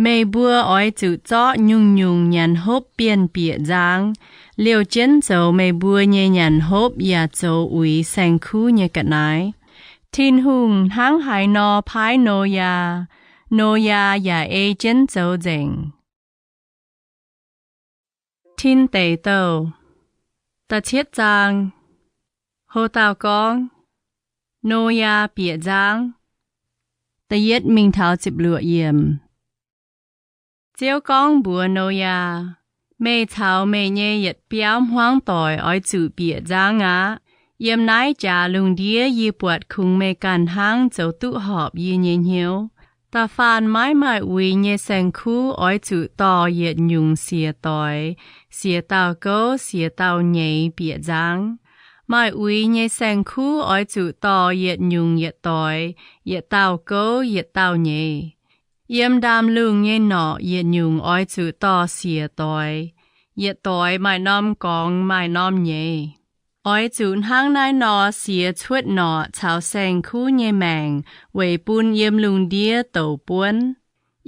Meih mbuo oix zuqc zorqv nyungc-nyungc nyanc hopv bienh bieqc nzangv. Liouh jienv zoux meih mbuo nyei nyanc hopv yaac zoux uix saeng-kuv nyei ga'naaiv. Tin-Hungh hnangv haaix nor paaiv Noyaa, Noyaa yaac ei jienv zoux nzengc. Tin Deic Douh, da'cietv zaang. Houc dauh gorngv, Noyaa bieqc nzangv. Da'yietv mingh taux ziepc luoqc yiemc. Ziouv gorngv mbuox Noyaa, Meih caux meih nyei yietc biauv hmuangv doic oix zuqc bieqc nzangv aqv. Yiem naaiv jaax lungh ndiev yie buatc kungx meih ganh hnangv zoux duqv horpc yie nyei hnyouv. Da'faanh maiv maaih uix nyei saeng-kuv oix zuqc dorh yietc nyungc siec doix, siec dauh gouv, siec dauh nyeiz bieqc nzangv. Maaih uix nyei saeng-kuv oix zuqc dorh yietc nyungc yietc doix, yietc dauh gouv, yietc dauh nyeiz. Yiem ndaamv lungh nyei norqc yietc nyungc oix zuqc dorh siec doix. Yietc doix maaih norm gorngx maaih norm nyeiz. Oix zuqc hnangv naaiv nor siec cuotv norqc caux saeng-kuv nyei maengc weic bun yiem lungh ndiev douc buonv.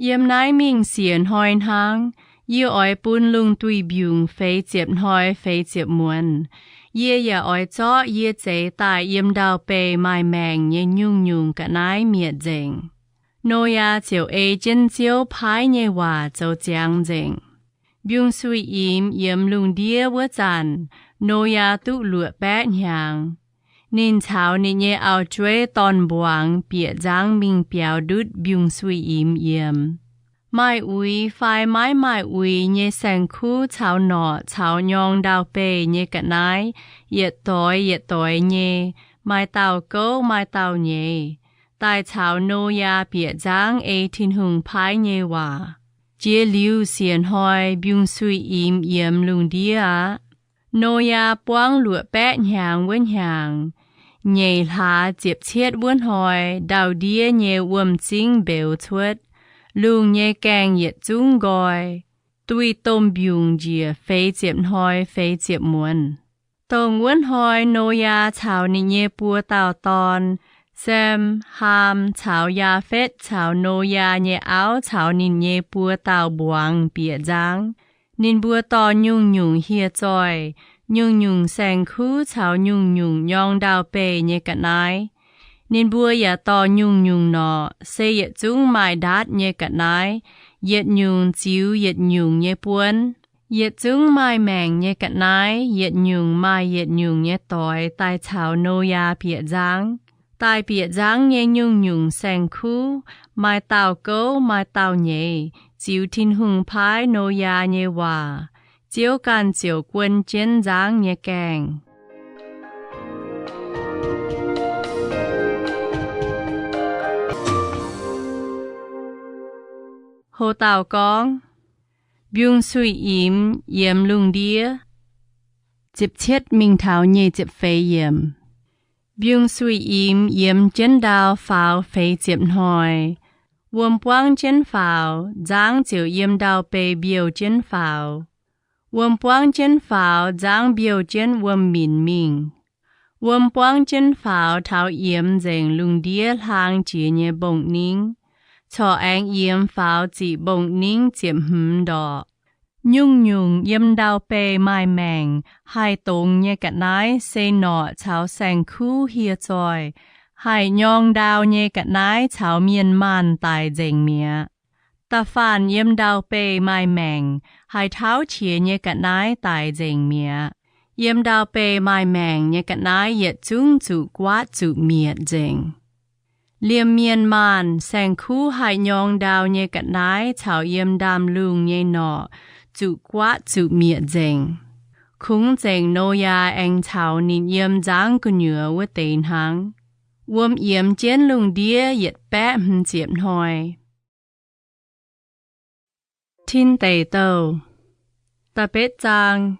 Yiem naaiv mingh siec hnoi hnangv, yie oix bun lungh duih mbiungc feix ziepc hnoi feix ziepc muonz. Yie yaac oix zorqv yie zeix daaih yiem ndau-beih maaih maengc nyei nyungc-nyungc ga'naaiv mietc nzengc. Noyaa ziouc ei jienv Ziouv paaiv nyei waac zoux ziangx nzengc. Mbiungc-suiv-imx yiemx lungh ndiev wuov zanc, Noyaa duqv luoqc baeqv hnyangx. Ninh caux ninh nyei auv-jueiv dorn-mbuangz bieqc nzangv mingh biaux ndutv mbiungc-suiv-imx yiemx. Maaih uix fai maiv maaih uix nyei saeng-kuv caux norqc caux nyorng ndau-beih nyei ga'naaiv, yietc doix yietc doix nyei, maaih dauh gouv maaih dauh nyeiz, daaih caux Noyaa bieqc nzangv ei Tin-Hungh paaiv nyei waac. Jiex liuz siec hnoi mbiungc-suiv-imx yiemx lungh ndiev aqv. Noyaa buangv luoqc baeqv hnyangx wuov hnyangx, nyeic hlaax ziepc cietv wuov hnoi ndau-ndiev nyei wuom-zingv mbeux cuotv, lungh nyei gaengh yietc zungv nqoi, duih domh mbiungc njiec feix ziepc hnoi feix ziepc muonz. Dongh wuov hnoi Noyaa caux ninh nyei buo dauh dorn, Sem, Haam caux Yaafetv caux Noyaa nyei auv caux ninh nyei buo dauh mbuangz bieqc nzangv. Ninh mbuo dorh nyungc-nyungc hieh zoih, nyungc-nyungc saeng-kuv caux nyungc-nyungc nyorng ndau-beih nyei ga'naaiv. Ninh mbuo yaac dorh nyungc-nyungc norqc, se yietc zungv maaih ndaatv nyei ga'naaiv, yietc nyungc ziux yietc nyungc nyei buonv. Yietc zungv maaih maengc nyei ga'naaiv, yietc nyungc maaih yietc nyungc nyei doix daaih caux Noyaa bieqc nzangv. Daaih bieqc nzangv nyei nyungc-nyungc saeng-kuv, maaih dauh gouv maaih dauh nyeiz, ziux Tin-Hungh paaiv Noyaa nyei waac. Ziouv ganh ziouc guon jienv nzangv nyei gaengh. Houc dauh gorngv, Mbiungc-suiv-imx yiemx lungh ndiev. Ziepc cietv mingh taux nyic ziepc feix yiemc. Mbiungc-suiv-imx yiemx jienv ndau faaux feix ziepc hnoi. Wuom buangv jienv faaux, nzangv ziouc yiem ndau-beih mbiouh jienv faaux. Wuom buangv jienv faaux, nzangv mbiouh jienv wuom-minc mingh. Wuom buangv jienv faaux taux yiemx nzengc lungh ndiev hlang jiex nyei mbong-ningv, corc aengx yiemx faaux ziqc mbong-ningv ziepc hmz ndorqc. Nyungc-nyungc yiem ndau-beih maaih maengc haih dongz nyei ga'naaiv se norqc caux saeng-kuv hieh zoih, haih nyorng ndau nyei ga'naaiv caux mienh maanh daic nzengc mi'aqv. Da'faanh yiem ndau-beih maaih maengc haih tauv qiex nyei ga'naaiv daic nzengc mi'aqv. Yiem ndau-beih maaih maengc nyei ga'naaiv yietc zungv zuqc guaatv zuqc mietc nzengc. Liemh mienh maanh, saeng-kuv haih nyorng ndau nyei ga'naaiv caux yiem ndaamv-lungh nyei norqc zuqc guaatv zuqc mietc nzengc. Kungx zengc Noyaa aengx caux ninh yiem nzangv gu'nyuoz wuov deix hnangv. Wuom yiemx jienv lungh ndiev yietc baeqv hmz ziepc hnoi. Tin Deic Douh da'betv zaang.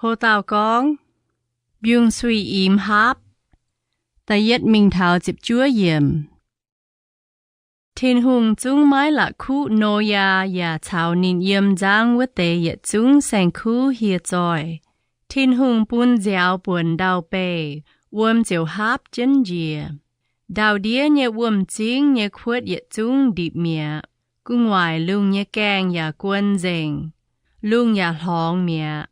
Ho dauh gorngv, Mbiungc-suiv imx haapv. Da'yietv mingh taux ziepc juov yiemc. Tin-Hungh zungv maiv la'kuqv Noyaa yaac caux ninh yiem nzangv wuov deix yietc zungv saeng-kuv hieh zoih. Tin-Hungh bun nziaaux buonc ndau-beih, wuom ziouc haapv jienv njiec. Ndau-ndiev nyei wuom-zingv nyei kuotv yietc zungv ndipc mi'aqv. Gu'nguaaic lungh nyei gaengh yaac guon nzengc. Lungh yaac hlorngx mi'aqv.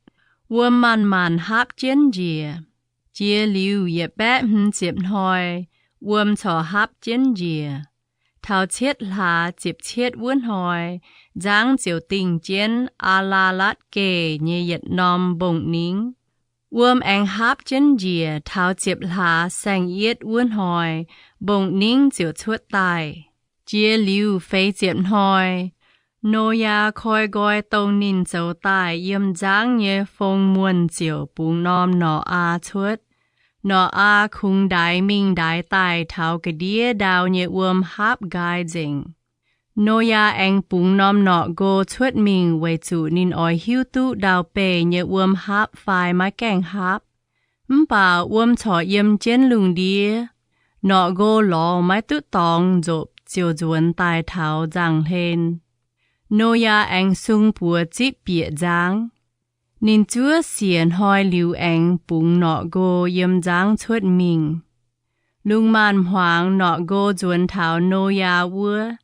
Wuom manc-manc haapv jienv njiec. Jiex liuz yietc baeqv hmz ziepc hnoi, wuom corc haapv jienv njiec. Taux cietv hlaax ziepc cietv wuov hnoi, nzangv ziouc dingh jienv Aa^laa^latv Geh nyei yietc norm mbong-ningv. Wuom aengx haapv jienv njiec taux ziepc hlaax saeng-yietv wuov hnoi, mbong-ningv ziouc cuotv daaih. Jiex liuz feix ziepc hnoi, Noyaa koi nqoi dongh ninh zoux daaih yiem nzangv nyei fong muonh ziouc bungx norm norqc aa cuotv. Norqc aa kungx ndaix mingh ndaix daaih taux ga'ndiev ndau nyei wuom haapv nqaai nzengc. Noyaa aengx bungx norm norqc nqo cuotv mingh weic zuqc ninh oix hiuv duqv ndau-beih nyei wuom haapv fai maiv gaengh haapv. Mv baac wuom corc yiem jienv lungh ndiev. Norqc nqo lorz maiv duqv dorngx nzopc ziouc nzuonx daaih taux nzangv-hlen. Noyaa aengx sung buoz zipv bieqc nzangv. Ninh zuov siec hnoi liuz aengx bungx norqc nqo yiem nzangv cuotv mingh. Lungh maanz-hmuangx norqc nqo nzuonx taux Noyaa wuov,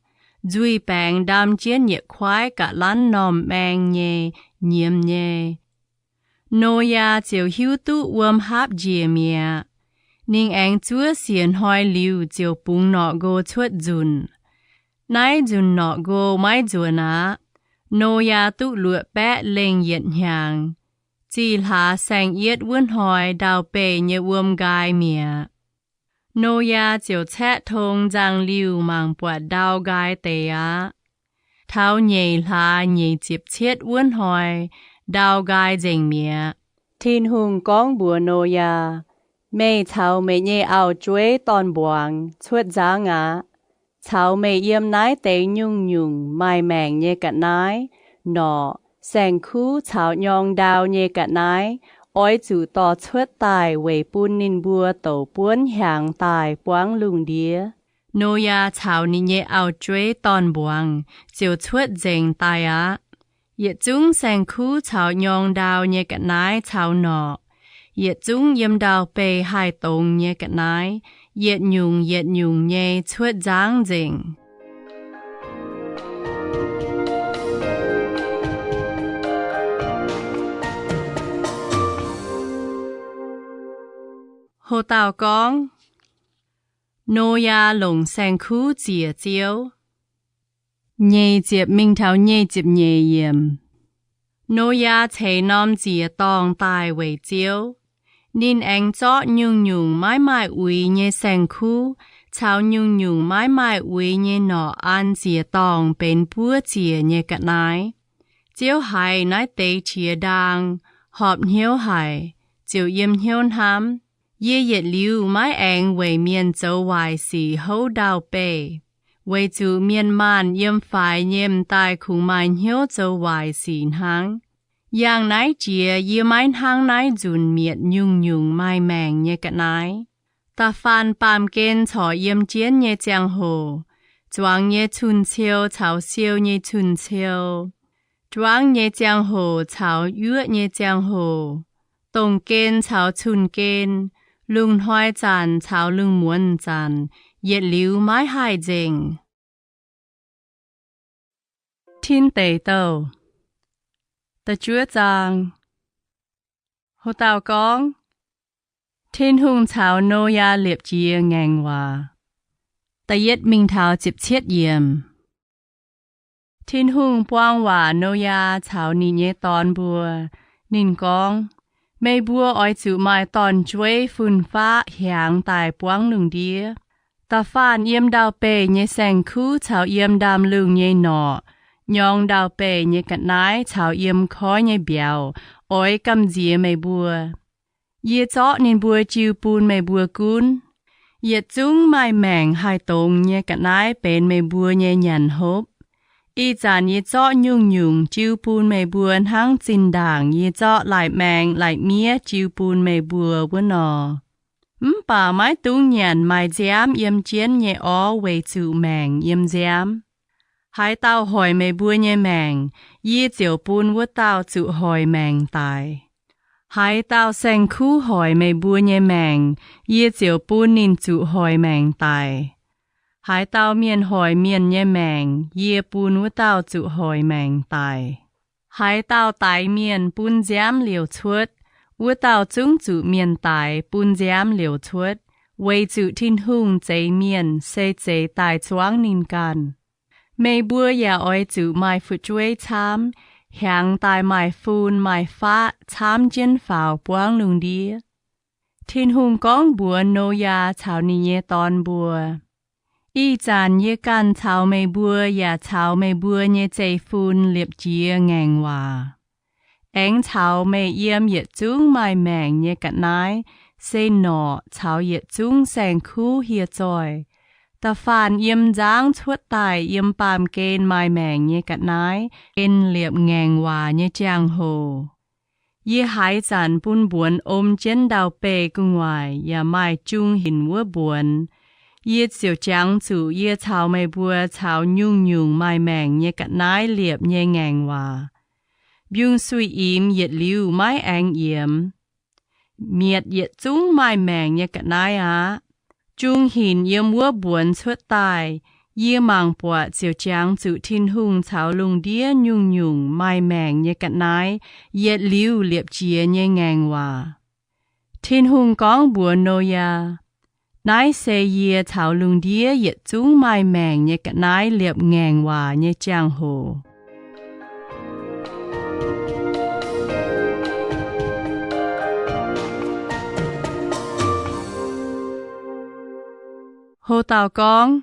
nzuih baengx ndaam jienv yietc kuaaiv ga'lanv normh maeng nyei, nyiemz nyei. Noyaa ziouc hiuv duqv wuom haapv njiec mi'aqv. Ninh aengx zuov siec hnoi liuz ziouc bungx norqc nqo cuotv nzunc. Naaiv nzunc norqc nqo maiv nzuonx aqv. Noyaa duqv luoqc baeqv lengh yietc hnyangx. Zih hlaax saeng-yietv wuov hnoi ndau-beih nyei wuom nqaai mi'aqv. Noyaa ziouc caeqv tong nzangv-liuh mangc buatc ndau nqaai deix aqv. Taux nyeic hlaax nyeic ziepc cietv wuov hnoi, ndau nqaai nzengc mi'aqv. Tin-Hungh gorngv mbuox Noyaa, Meih caux meih nyei auv-jueiv dorn-mbuangz cuotv nzangv aqv. Caux meih yiem naaiv deix nyungc-nyungc maaih maengc nyei ga'naaiv, norqc, saeng-kuv caux nyorng ndau nyei ga'naaiv oix zuqc dorh cuotv daaih weic bun ninh mbuo douc buonv hiaangx daaih buangv lungh ndiev. Noyaa caux ninh nyei auv-jueiv dorn-mbuangz ziouc cuotv nzengc daaih aqv. Yietc zungv saeng-kuv caux nyorng ndau nyei ga'naaiv caux norqc, yietc zungv yiem ndau-beih haih dongz nyei ga'naaiv, yietc nyungc yietc nyungc nyei cuotv nzangv nzengc. Ho dauh gorngv, Noyaa longc saeng-kuv ziec Ziouv. Nyeic ziepc mingh taux nyeic ziepc nyeic yiemc. Noyaa ceix norm ziec-dorngh daaih weic Ziouv. Ninh aengx zorqv nyungc-nyungc maiv maaih uix nyei saeng-kuv caux nyungc-nyungc maiv maaih uix nyei norqc an ziec-dorngh benx buov ziec nyei ga'naaiv. Ziouv haiz naaiv deix qiex ndaang, horpc hnyouv haic, ziouc yiem hnyouv hnamv, Yie yietc liuz maiv aengx weic mienh zoux waaic sic houv ndau-beih, weic zuqc mienh maanh yiem faix nyei m'daaih kungx maaih hnyouv zoux waaic sic hnangv. Yangh naaiv jiex yie maiv hnangv naaiv nzunc mietc nyungc-nyungc maaih maengc nyei ga'naaiv. Da'faanh baamh gen corc yiem jienv nyei ziangh hoc, zuangx nyei cun-ciou caux siou nyei cun-ciou, juangv nyei ziangh hoc caux yuoqv nyei ziangh hoc, dongh gen caux cun-gen, lungh hnoi zanc caux lungh muonz zanc, yietc liuz maiv haih nzengc. Tin Deic Douh da'juov zaang. Ho dauh gorngv, Tin-Hungh caux Noyaa liepc jiez ngaengc waac. Da'yietv mingh taux ziepc cietv yiemc. Tin-Hungh buang waac Noyaa caux ninh nyei dorn mbuo. Ninh gorngv, Meih mbuo oix zuqc maaih dorn-jueiv fun-faqv hiaangx daaih buangv lungh ndiev. Da'faanh yiem ndau-beih nyei saeng-kuv caux yiem ndaamv-lungh nyei norqc, nyorng ndau-beih nyei ga'naaiv caux yiem koiv nyei mbiauz, oix gamh nziex meih mbuo. Yie zorqv ninh mbuo jiu bun meih mbuo gunv. Yietc zungv maaih maengc haih dongz nyei ga'naaiv benx meih mbuo nyei nyanc hopv. Ih zanc yie zorqv nyungc-nyungc jiu bun meih mbuo hnangv zinh ndaangc yie zorqv lai-maeng lai-miev jiu bun meih mbuo wuov nor. Mv baac maiv dungx nyanc maaih nziaamv yiem jienv nyei orv weic zuqc maengc yiem nziaamv. Haaix dauh hoic meih mbuo nyei maengc, yie ziouc bun wuov dauh zuqc hoic maengc daic. Haaix dauh saeng-kuv hoic meih mbuo nyei maengc, yie ziouc bun ninh zuqc hoic maengc daic. Haaix dauh mienh hoic mienh nyei maengc, yie bun wuov dauh zuqc hoic maengc daic. Haaix dauh daix mienh bun nziaamv liouc cuotv, wuov dauh zungv zuqc mienh daix bun nziaamv liouc cuotv, weic zuqc Tin-Hungh zeix mienh se zeix daaih zuangv ninh ganh. Meih mbuo yaac oix zuqc maaih fu'jueiv camv, hiaangx daaih maaih fun maaih faqv camv jienv faaux buangv lungh ndiev. Tin-Hungh gorngv mbuox Noyaa caux ninh nyei dorn mbuo, Ih zanc yie ganh caux meih mbuo yaac caux meih mbuo nyei zeiv-fun liepc jiez ngaengc waac. Aengx caux meih yiem yietc zungv maaih maengc nyei ga'naaiv, se norqc caux yietc zungv saeng-kuv hieh zoih, da'faanh yiem nzangv cuotv daaih yiem baamh gen maaih maengc nyei ga'naaiv, en liepc ngaengc waac nyei jangx-hoc. Yie haaix zanc bun mbuonx om jienv ndau-beih gu'nguaaic yaac maaih jung hinc wuov mbuonx, yie ziouc jangx zuqc yie caux meih mbuo caux nyungc-nyungc maaih maengc nyei ga'naaiv liepc nyei ngaengc waac. Mbiungc-suiv-imx yietc liuz maiv aengx yiemx. Mietc yietc zungv maaih maengc nyei ga'naaiv aqv. Jung hinc yiem wuov mbuonx cuotv daaih, yie mangc buatc ziouc jangx zuqc Tin-Hungh caux lungh ndiev nyungc-nyungc maaih maengc nyei ga'naaiv yietc liuz liepc jiez nyei ngaengc waac. Tin-Hungh gorngv mbuox Noyaa, Naaiv se yie caux lungh ndiev yietc zungv maaih maengc nyei ga'naaiv liepc ngaengc waac nyei jangx-hoc. Ho dauh gorngv,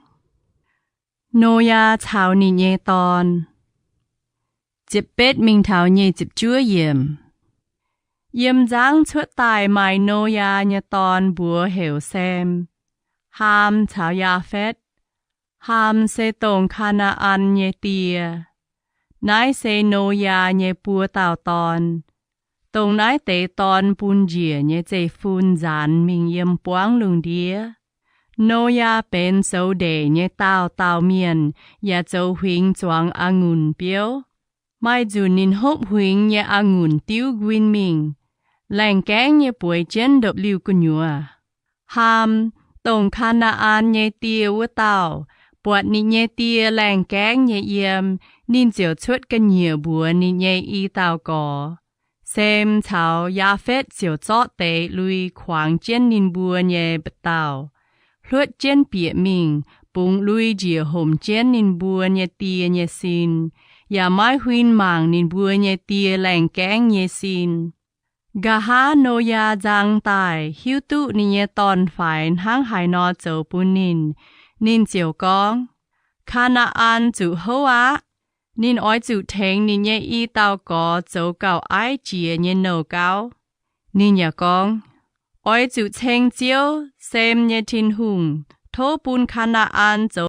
Noyaa caux ninh nyei dorn. Ziepc betv mingh taux nyic ziepc juov yiemc. Yiem nzangv cuotv daaih maaih Noyaa nyei dorn mbuox heuc Sem, Haam caux Yaafetv. Haam se dongh Kaa^naa^an nyei die. Naaiv se Noyaa nyei buo dauh dorn. Dongh naaiv deix dorn bun njiec nyei zeiv-fun nzaanx mingh yiem buangv lungh ndiev. Noyaa benx zoux ndeic nyei daauh dauh mienh yaac zoux huingx zuangx a'ngunc biouv. Maaih nzunc ninh hopv huingx nyei a'ngunc diuv nquin mingh, laengh gaengv nyei bueix jienv ndopv-liuh gu'nyuoz. Haam, dongh Kaa^naa^an nyei die wuov dauh, buatc ninh nyei die laengh gaengv nyei yiem, ninh ziouc cuotv ga'nyiec mbuox ninh nyei i dauh gorx. Sem caux Yaafetv ziouc zorqv deix lui kuangx jienv ninh mbuo nyei mba'dauh, hluotv jienv bieqc mingh, bungx lui njiec homc jienv ninh mbuo nyei die nyei sin, yaac maiv huin mangc ninh mbuo nyei die laengh gaengv nyei sin. Nqa'haav Noyaa nzang daaih hiuv duqv ninh nyei dorn-faix hnangv haaix nor zoux bun ninh, ninh ziouc gorngv, Kaa^naa^an zuqc houv aqv. Ninh oix zuqc tengx ninh nyei i dauh gorx zoux gauh aiv jiex nyei nouh gauv. Ninh yaac gorngv, Oix zuqc ceng Ziouv, Sem nyei Tin-Hungh, tov bun Kaa^naa^an zoux